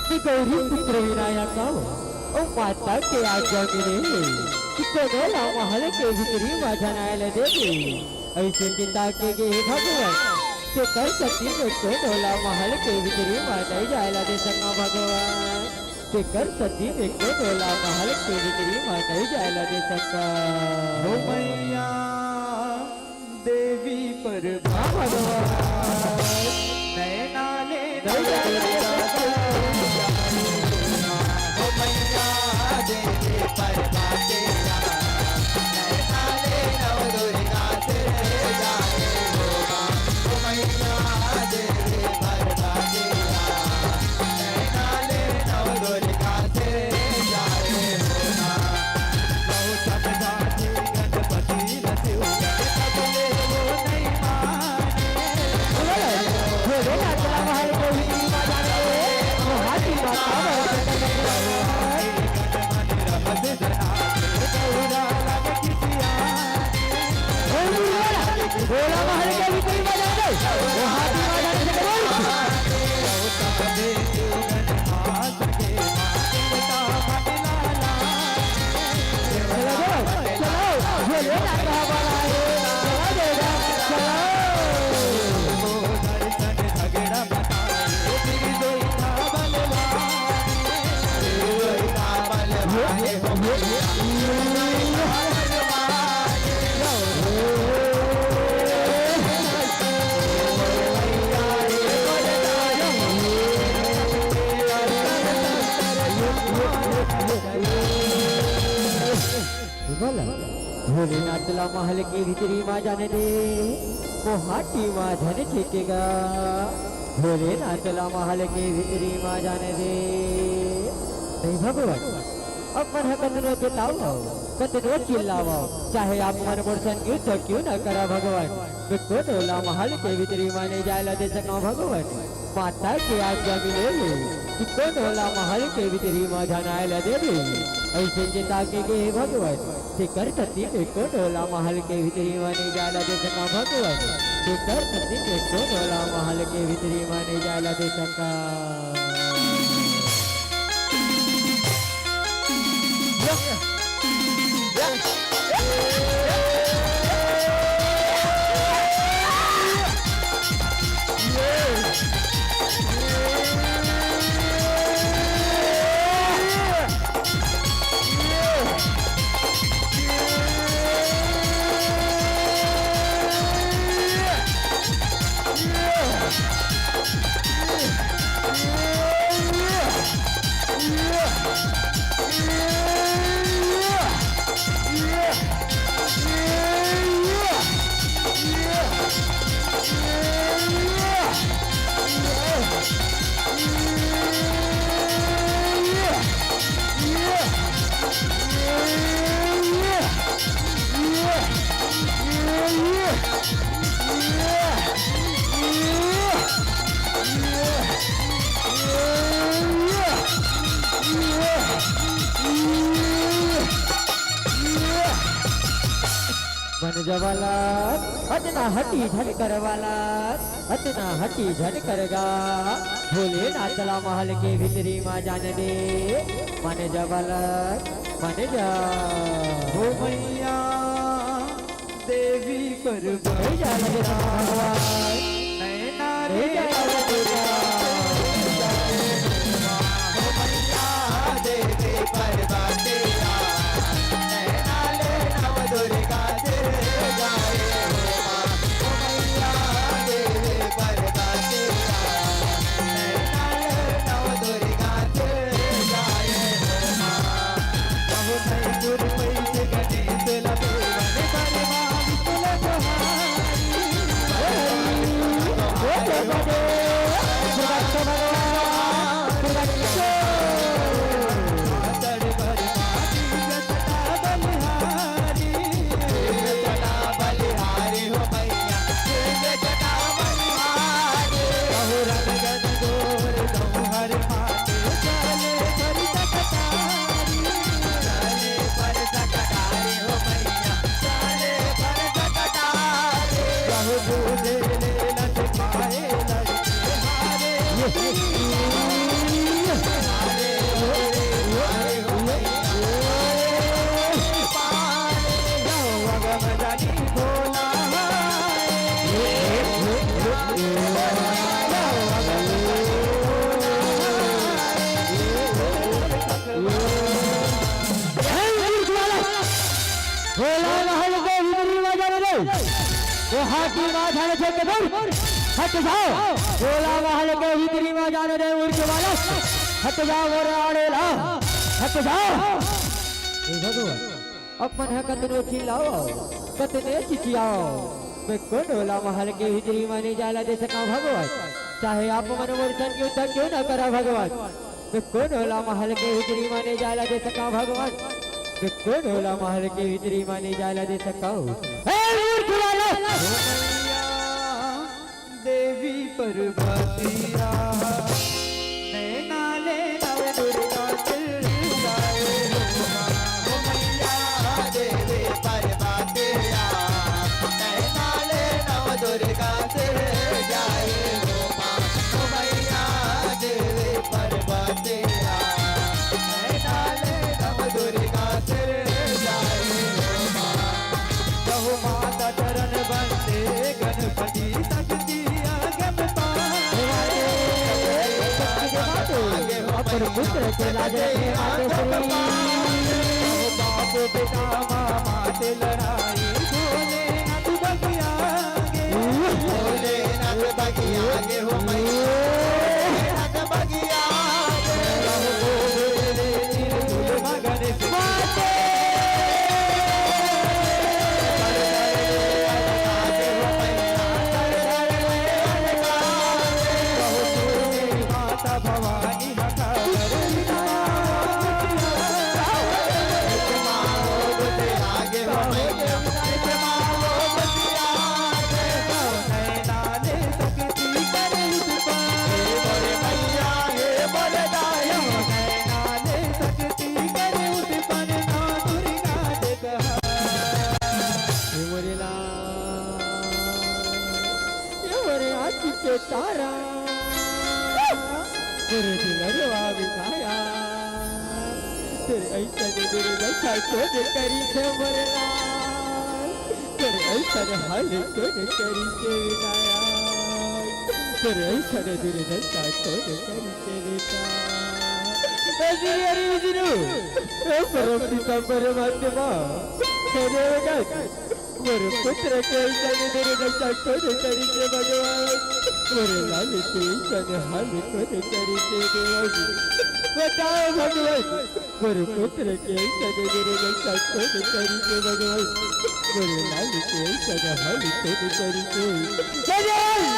ते गौरी पुत्र विनायक हव, अउ माता के आज्ञा मिले हे कि कोनो ला महल के भीतरी मा झन आय ला देबे। अइसे चिता के गे हे भगवान, तेकर सेती में कोनो ला महल के भीतरी मा नइ जाय ला दे सकंव भगवान, तेकर सेती में कोनो ला महल के भीतरी मा नइ जाय ला दे सकंव। हो मैया देवी पार्वती। हाँ भगवान। नैना ले नैना ले नव दुर्गा। हो मैया देवी पार्वती। नैना ले नव दुर्गा तेरे जाए हो माँ। हो मैया देवी पार्वती। नैना ले नव दुर्गा तेरे जाए हो माँ। भोला महल के भीतरी मा जाने, वो हाथी मा जाने से करोड़। चलो, चलो, भोलेनाथ बाबा आए, चलो बेटा, चलो। बोला, भोलेनाथ ला महल के भीतरी मा जाने दे, मोहाटी मा झन चेके गा। भोलेनाथ ला महल के भीतरी मा जाने दे। नहीं भगवान, अब मन ह कतनो चेतावव, कतनो चिल्लावव, चाहे आप मन मोर संग युद्ध क्यों न करा भगवान, मैं कोनो ला महल के भीतरी मा नइ जाय ला दे सकंव भगवान। माता के आज्ञा मिले हे कि कोनो ला महल के भीतरी मा झन आय ला देबे। अइसे चेता के गे हे भगवान, तेकर सेती में कोनो ला महल के भीतरी मा नइ जाय ला दे सकंव भगवान, तेकर सेती में कोनो ला महल के भीतरी मा नइ जाय ला दे सकंव। मन जवाला, अतना हटी झन करवाला, अतना हटी झन करगा। भोलेनाथ ला महल के भीतरी मा जान दे, मन जवाला, मन जा। हो मैया देवी पार्वती, नहीं जा लगे राम भगवान। नैना ले नहीं जा लगे राम। हो मैया देवी पार्वती, नैना ले नव दुर्गा से जाए हो माँ। हो मैया देवी पार्वती, नैना ले नव दुर्गा से जाए हो माँ। भोला महल के भीतरी मा जान दे। वो हाथी मा जान दे के दूर। हट जाओ। भोला महल के भीतरी मा जान दे, मूर्ख बालक। हट जाओ मोरे आड़े ला। हट जाओ। हे भगवान, अपन ह कतनो चिल्लाओ, कतने चिचियाओ, मैं कोनो ला महल के भीतरी मा नइ जाय ला दे सका भगवान। चाहे आप मन मोर संग युद्ध क्यों न करा भगवान, मैं कोनो ला महल के भीतरी मा नइ जाय ला दे सका भगवान, मैं कोनो ला महल के भीतरी मा नइ जाय ला दे सका। हे मूर्ख बालक! देवी पार्वतिया, नैना ले नव दुर्गा चिल्लाए हो माँ। हो मैया देवी पार्वतिया, नैना ले नव दुर्गा चिल्लाए हो माँ। हो मैया देवी पार्वतिया, नैना ले नव दुर्गा चिल्लाए हो माँ। कहु माता चरण बंदे गणपति शक्ति आगे में पाए। अपर पुत्र के लाज रखे मातेश्वरी। बाप बेटा मामा से लड़ाई भोलेनाथ बगिया गे। भोलेनाथ बगिया गे हो मैया। भोलेनाथ बगिया गे। मगन हे मोरे लाल, हे मोरे आँखी के तारा, तोरे दुलरवा बिसाया, तोरे अइसन दुर्दशा कोन करिस हे मोरे लाल, तोरे अइसन हाल कोन करिस हे विनायक, तोरे अइसन दुर्दशा कोन करिस हे बेटा। ए श्री हरि विष्णु, ए परम पिता परमात्मा, हे देवगण, मोर पुत्र के अइसन दुर्दशा कोन करिस हे भगवान, मोर लाल के अइसन हाल कोन करिस हे देवगण। बताओ भगवान, मोर पुत्र के अइसन दुर्दशा कोन करिस हे भगवान, मोर लाल के अइसन हाल कोन करिस हे भगवान।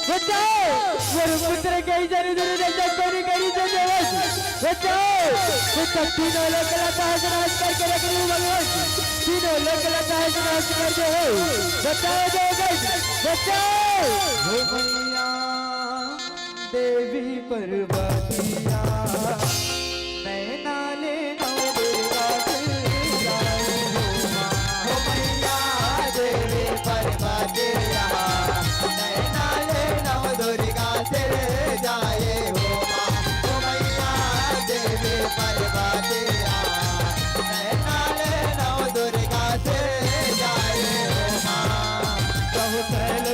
बताओ, मोर पुत्र के अइसन दुर्दशा कोन करिस हे भगवान। बचाओ, बचाओ, तीनों लोक ला तहस नहस करके रख दूं भगवान, तीनों लोक ला तहस नहस कर दे हो। बचाओ देवगण, बचाओ। हो मैया देवी पार्वतिया, नैना ले नव दुर्गा चिल्लाए हो माँ। हो मैया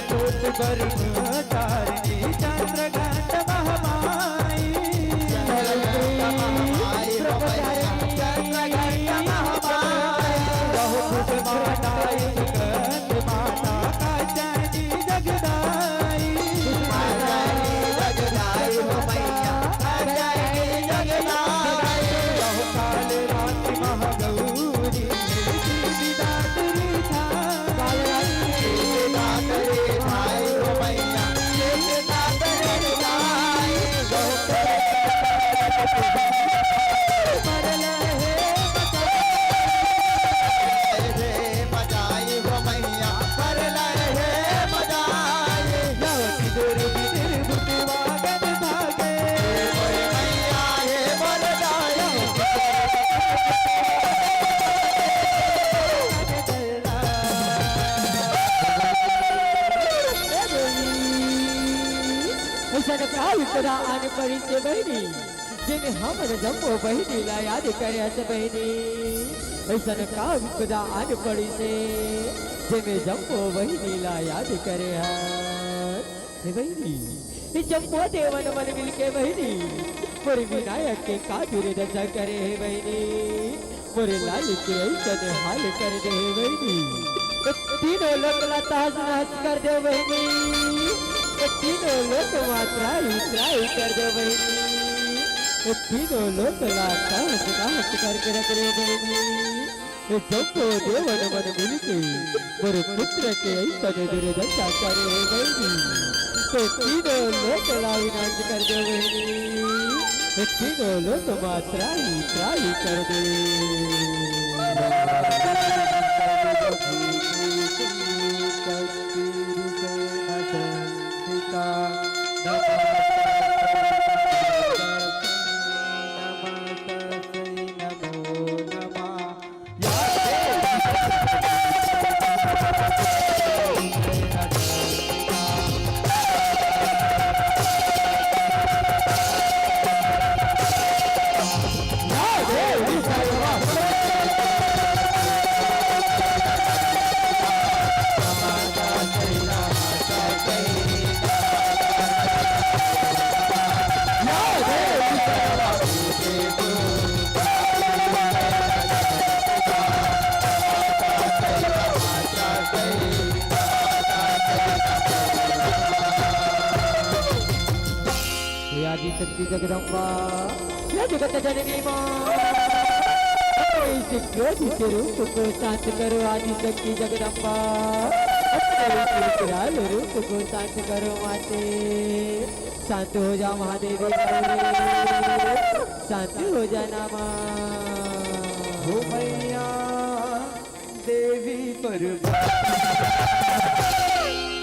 ज्योत ब्रह्मचारिणी चंद्रघंट महामाई। चंद्रघंट महामाई हो मैया, चंद्रघंट महामाई। बहुत माता स्कंद माता कात्यायनी जगदाई। कात्यायनी जगदाई हो मैया, कात्यायनी जगदाई। बहुत काल रात्रि महागौरी। अइसन का विपदा आन पड़िस हे बहिनी, जेमे हमन जम्मो बहिनी ला याद करे हस बहिनी। अइसन का विपदा आन पड़िस हे, जेमे जम्मो बहिनी ला याद करे हस। हे बहिनी, ये जम्मो देवन मन मिलके बहिनी, मोर विनायक के का दुर्दशा करे हे बहिनी, मोर लाल के अइसन हाल कर दे हे बहिनी। ये तीनों लोक ला तहस नहस कर दे बहिनी, ये तीनों लोक मा त्राहि त्राहि कर दे बहिनी, ये तीनों लोक ला तहस नहस करके रख दे बहिनी। ए जम्मो देवन मन मिलके मोर पुत्र के अइसन दुर्दशा करे हे बहिनी। तो तीनों लोक ला विनाश कर दे बहिनी। ए तीनों लोक मा त्राहि त्राहि कर दे। हे आदि शक्ति जगदम्बा, हे जगत जननी माँ, अपने इस क्रोधित रूप को शांत करो आदि शक्ति जगदम्बा, अपने इस विकराल रूप को शांत करो माते। शांत हो जा महादेवी गौरी, शांत हो जा ना माँ। हो मैया देवी पार्वती,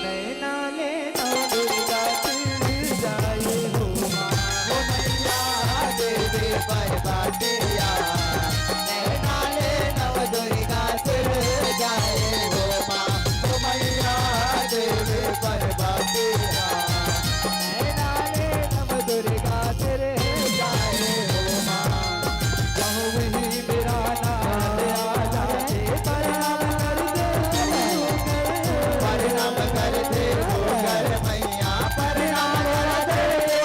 नैना ले नव दुर्गा सिर जाए हो माँ। हो मैया देवी पार्वतिया, नैना ले नव दुर्गा सिर जाए हो माँ। हो मैया देवी पार्वतिया, नैना ले नव दुर्गा सिर जाए हो माँ। कहूँ ही मेरा नाम आ जाए, प्रणाम कर दे, प्रणाम कर दे, कर मैया, प्रणाम कर दे।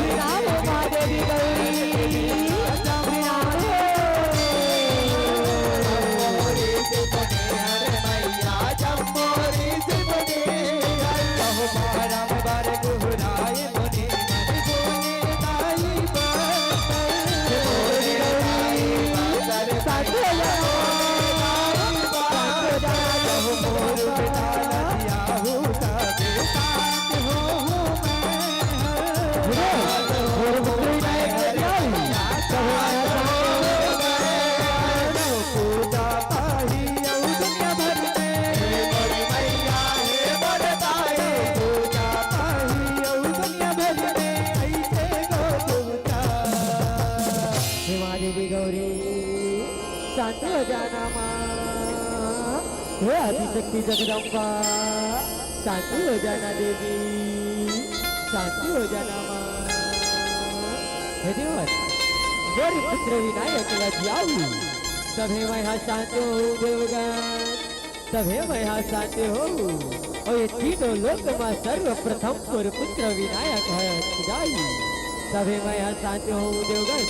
प्रणाम माँ देवी गौरी, प्रणाम। जम्मोरी से बने हर मैया, जम्मोरी से बने हर। कहूँ बारंबार गुहराए पूजा पाही अउ दुनिया भर में। हे मोरी मैया, हे मोर दाई। पूजा पाही अउ दुनिया भर में अइसे गो देवता। हे माँ देवी गौरी, शांत हो जाना माँ। हे आदिशक्ति जगदम्बा, शांत हो जाना देवी, शांत हो जाना माँ। हे देवन, मोर पुत्र विनायक ला जियाऊ, तभे मैं हा शांत होहूँ देवगन, तभे मैं हा शांत होहूँ। अउ ये तीनों लोक म सर्वप्रथम मोर पुत्र विनायक ह जाही। तभे मैं ह शांत होहूं देवगन,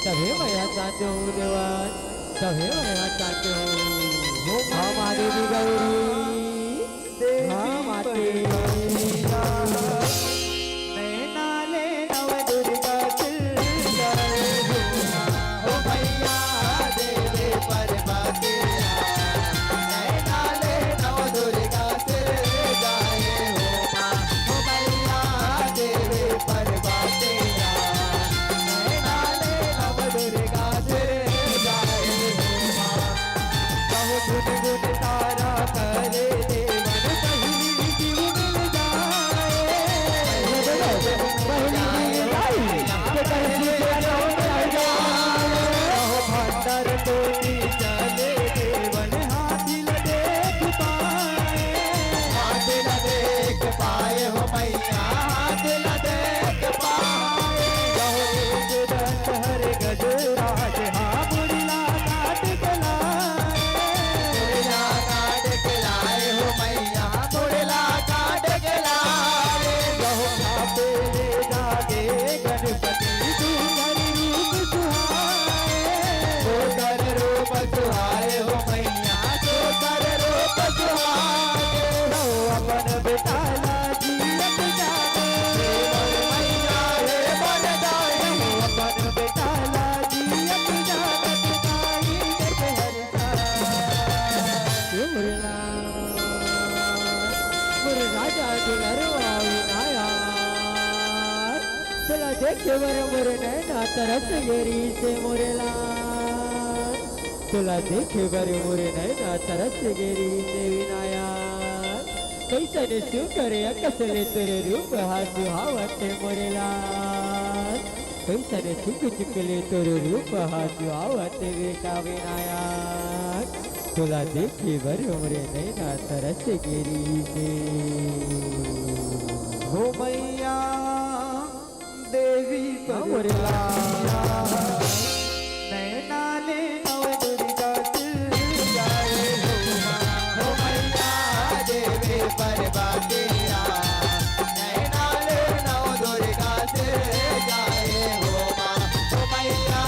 तभे मैं ह शांत होहूं देवन, तभे मैं ह शांत होहूं। हाँ माँ देवी गौरी, हाँ माते। नैना ले नव दुर्गा सिर जाए हो माँ। हो मैया देवे परबतिया, नैना ले नव दुर्गा सिर जाए हो माँ। हो मैया देवे परबतिया, नैना ले नव दुर्गा सिर जाए हो माँ। कहो गुनगुन तारा करे देवन, पहली शिव मिल जाए। पहली मिल जाए, के कर पूजा नाम मिल जाए। कहो भंडार कोटी चले देवन, हाथी ल देख पाए। हाथी ल देख पाए हो मैया, हाथी ल देख पाए। कहो एक दंत हर गजराज, हाँ मुड़िला काट के लाए। मुड़िला काट के लाए हो मैया, मुड़िला काट के लाए। कहो छापे ले जाके गणपति सुंदर रूप सुहाए। सुंदर रूप सुहाए हो मैया, सुंदर रूप सुहाए। हो अपन बेटा ला जियत जाने। हे मोर मैया, हे मोर दाई। हो अपन बेटा ला जियत जानत दाई देख हर हे मोरे लाल, मोरे राजा दुलरवा विनायक, तोला देखे बर मोरे नैना तरस गे रिहिसे मोरे लाल, तोला देखे बर मोरे नैना तरस गे रिहिसे विनायक। कइसन सुघर अकस ले तोरे रूप हा सुहावत हे मोरे लाल। कइसन चुक चुक ले तोर रूप हा सुहावत बेटा विनायक, तोला देखे बर हमरे नैना तरस गे रिहिसे। हो मैया देवी हाँ, मोरे परबतिया, नैना ले नव दुर्गा सिर जाए हो माँ। हो मैया देवी परबतिया, नैना ले नव दुर्गा सिर जाए हो माँ। हो मैया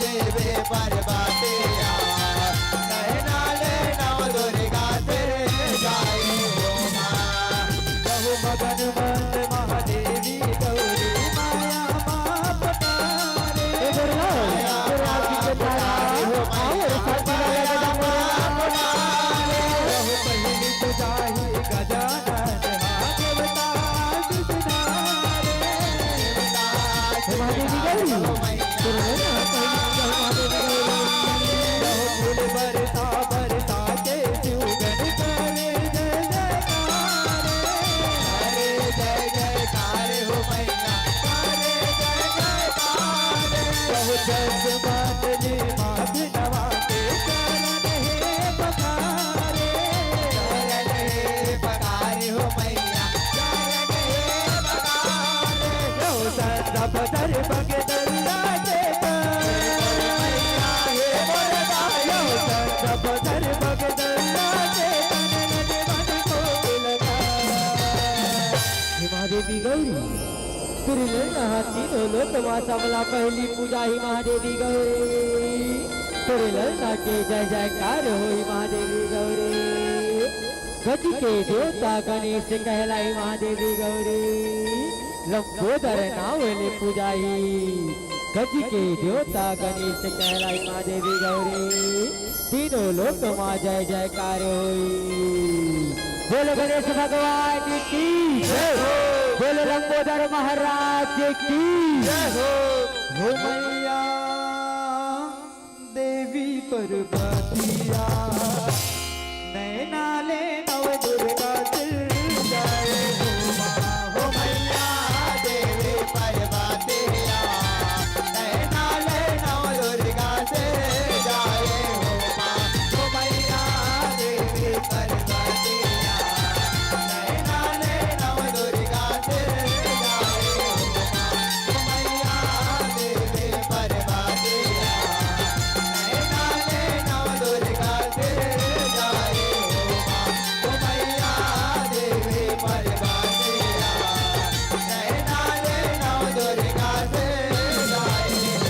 देवी परबतिया, नैना ले नव दुर्गा सिर जाए हो माँ। रहु मगन मन महादेवी गौरी, माया माप तारे। ए बोलो, माया गुरु राज जी के माप तारा, तारे हो आओ रे, मैया, साथी वाले माया बजाओ। माप तारे। रहु पहली पुजाही गजानन, हाँ देवता आशीष धारे। देवता आशीष हे महादेवी गौरी, धारे हो मैया। गुरु राज जी के तारा, महादेवी गौरी। रहु फूल बरसा बरसा के शिवगण करे जय जयकार। अरे जय जयकार हो मैया, अरे जय जयकार। कहु जस मंडली माथ नवा के चरण हे पखारे। चरण हे पखारे हो मैया, चरण हे पखारे। कहु संत भजन भगतन लागे। हे महादेवी गौरी, तोरे ललना हा तीनों लोक मा सबला पहली पूजा ही महादेवी गौरी, तोरे ललना के जय जयकार होई महादेवी गौरी। गज के देवता गणेश कहलाई महादेवी गौरी, लंबोदर नाव ले पूजाही। गज के देवता गणेश कहलाई महादेवी गौरी, तीनों लोक मा जय जयकार होई। बोलो गणेश भगवान की जय हो। बोलो लंबोदर महाराज की जय हो। हो मैया देवी परबतिया,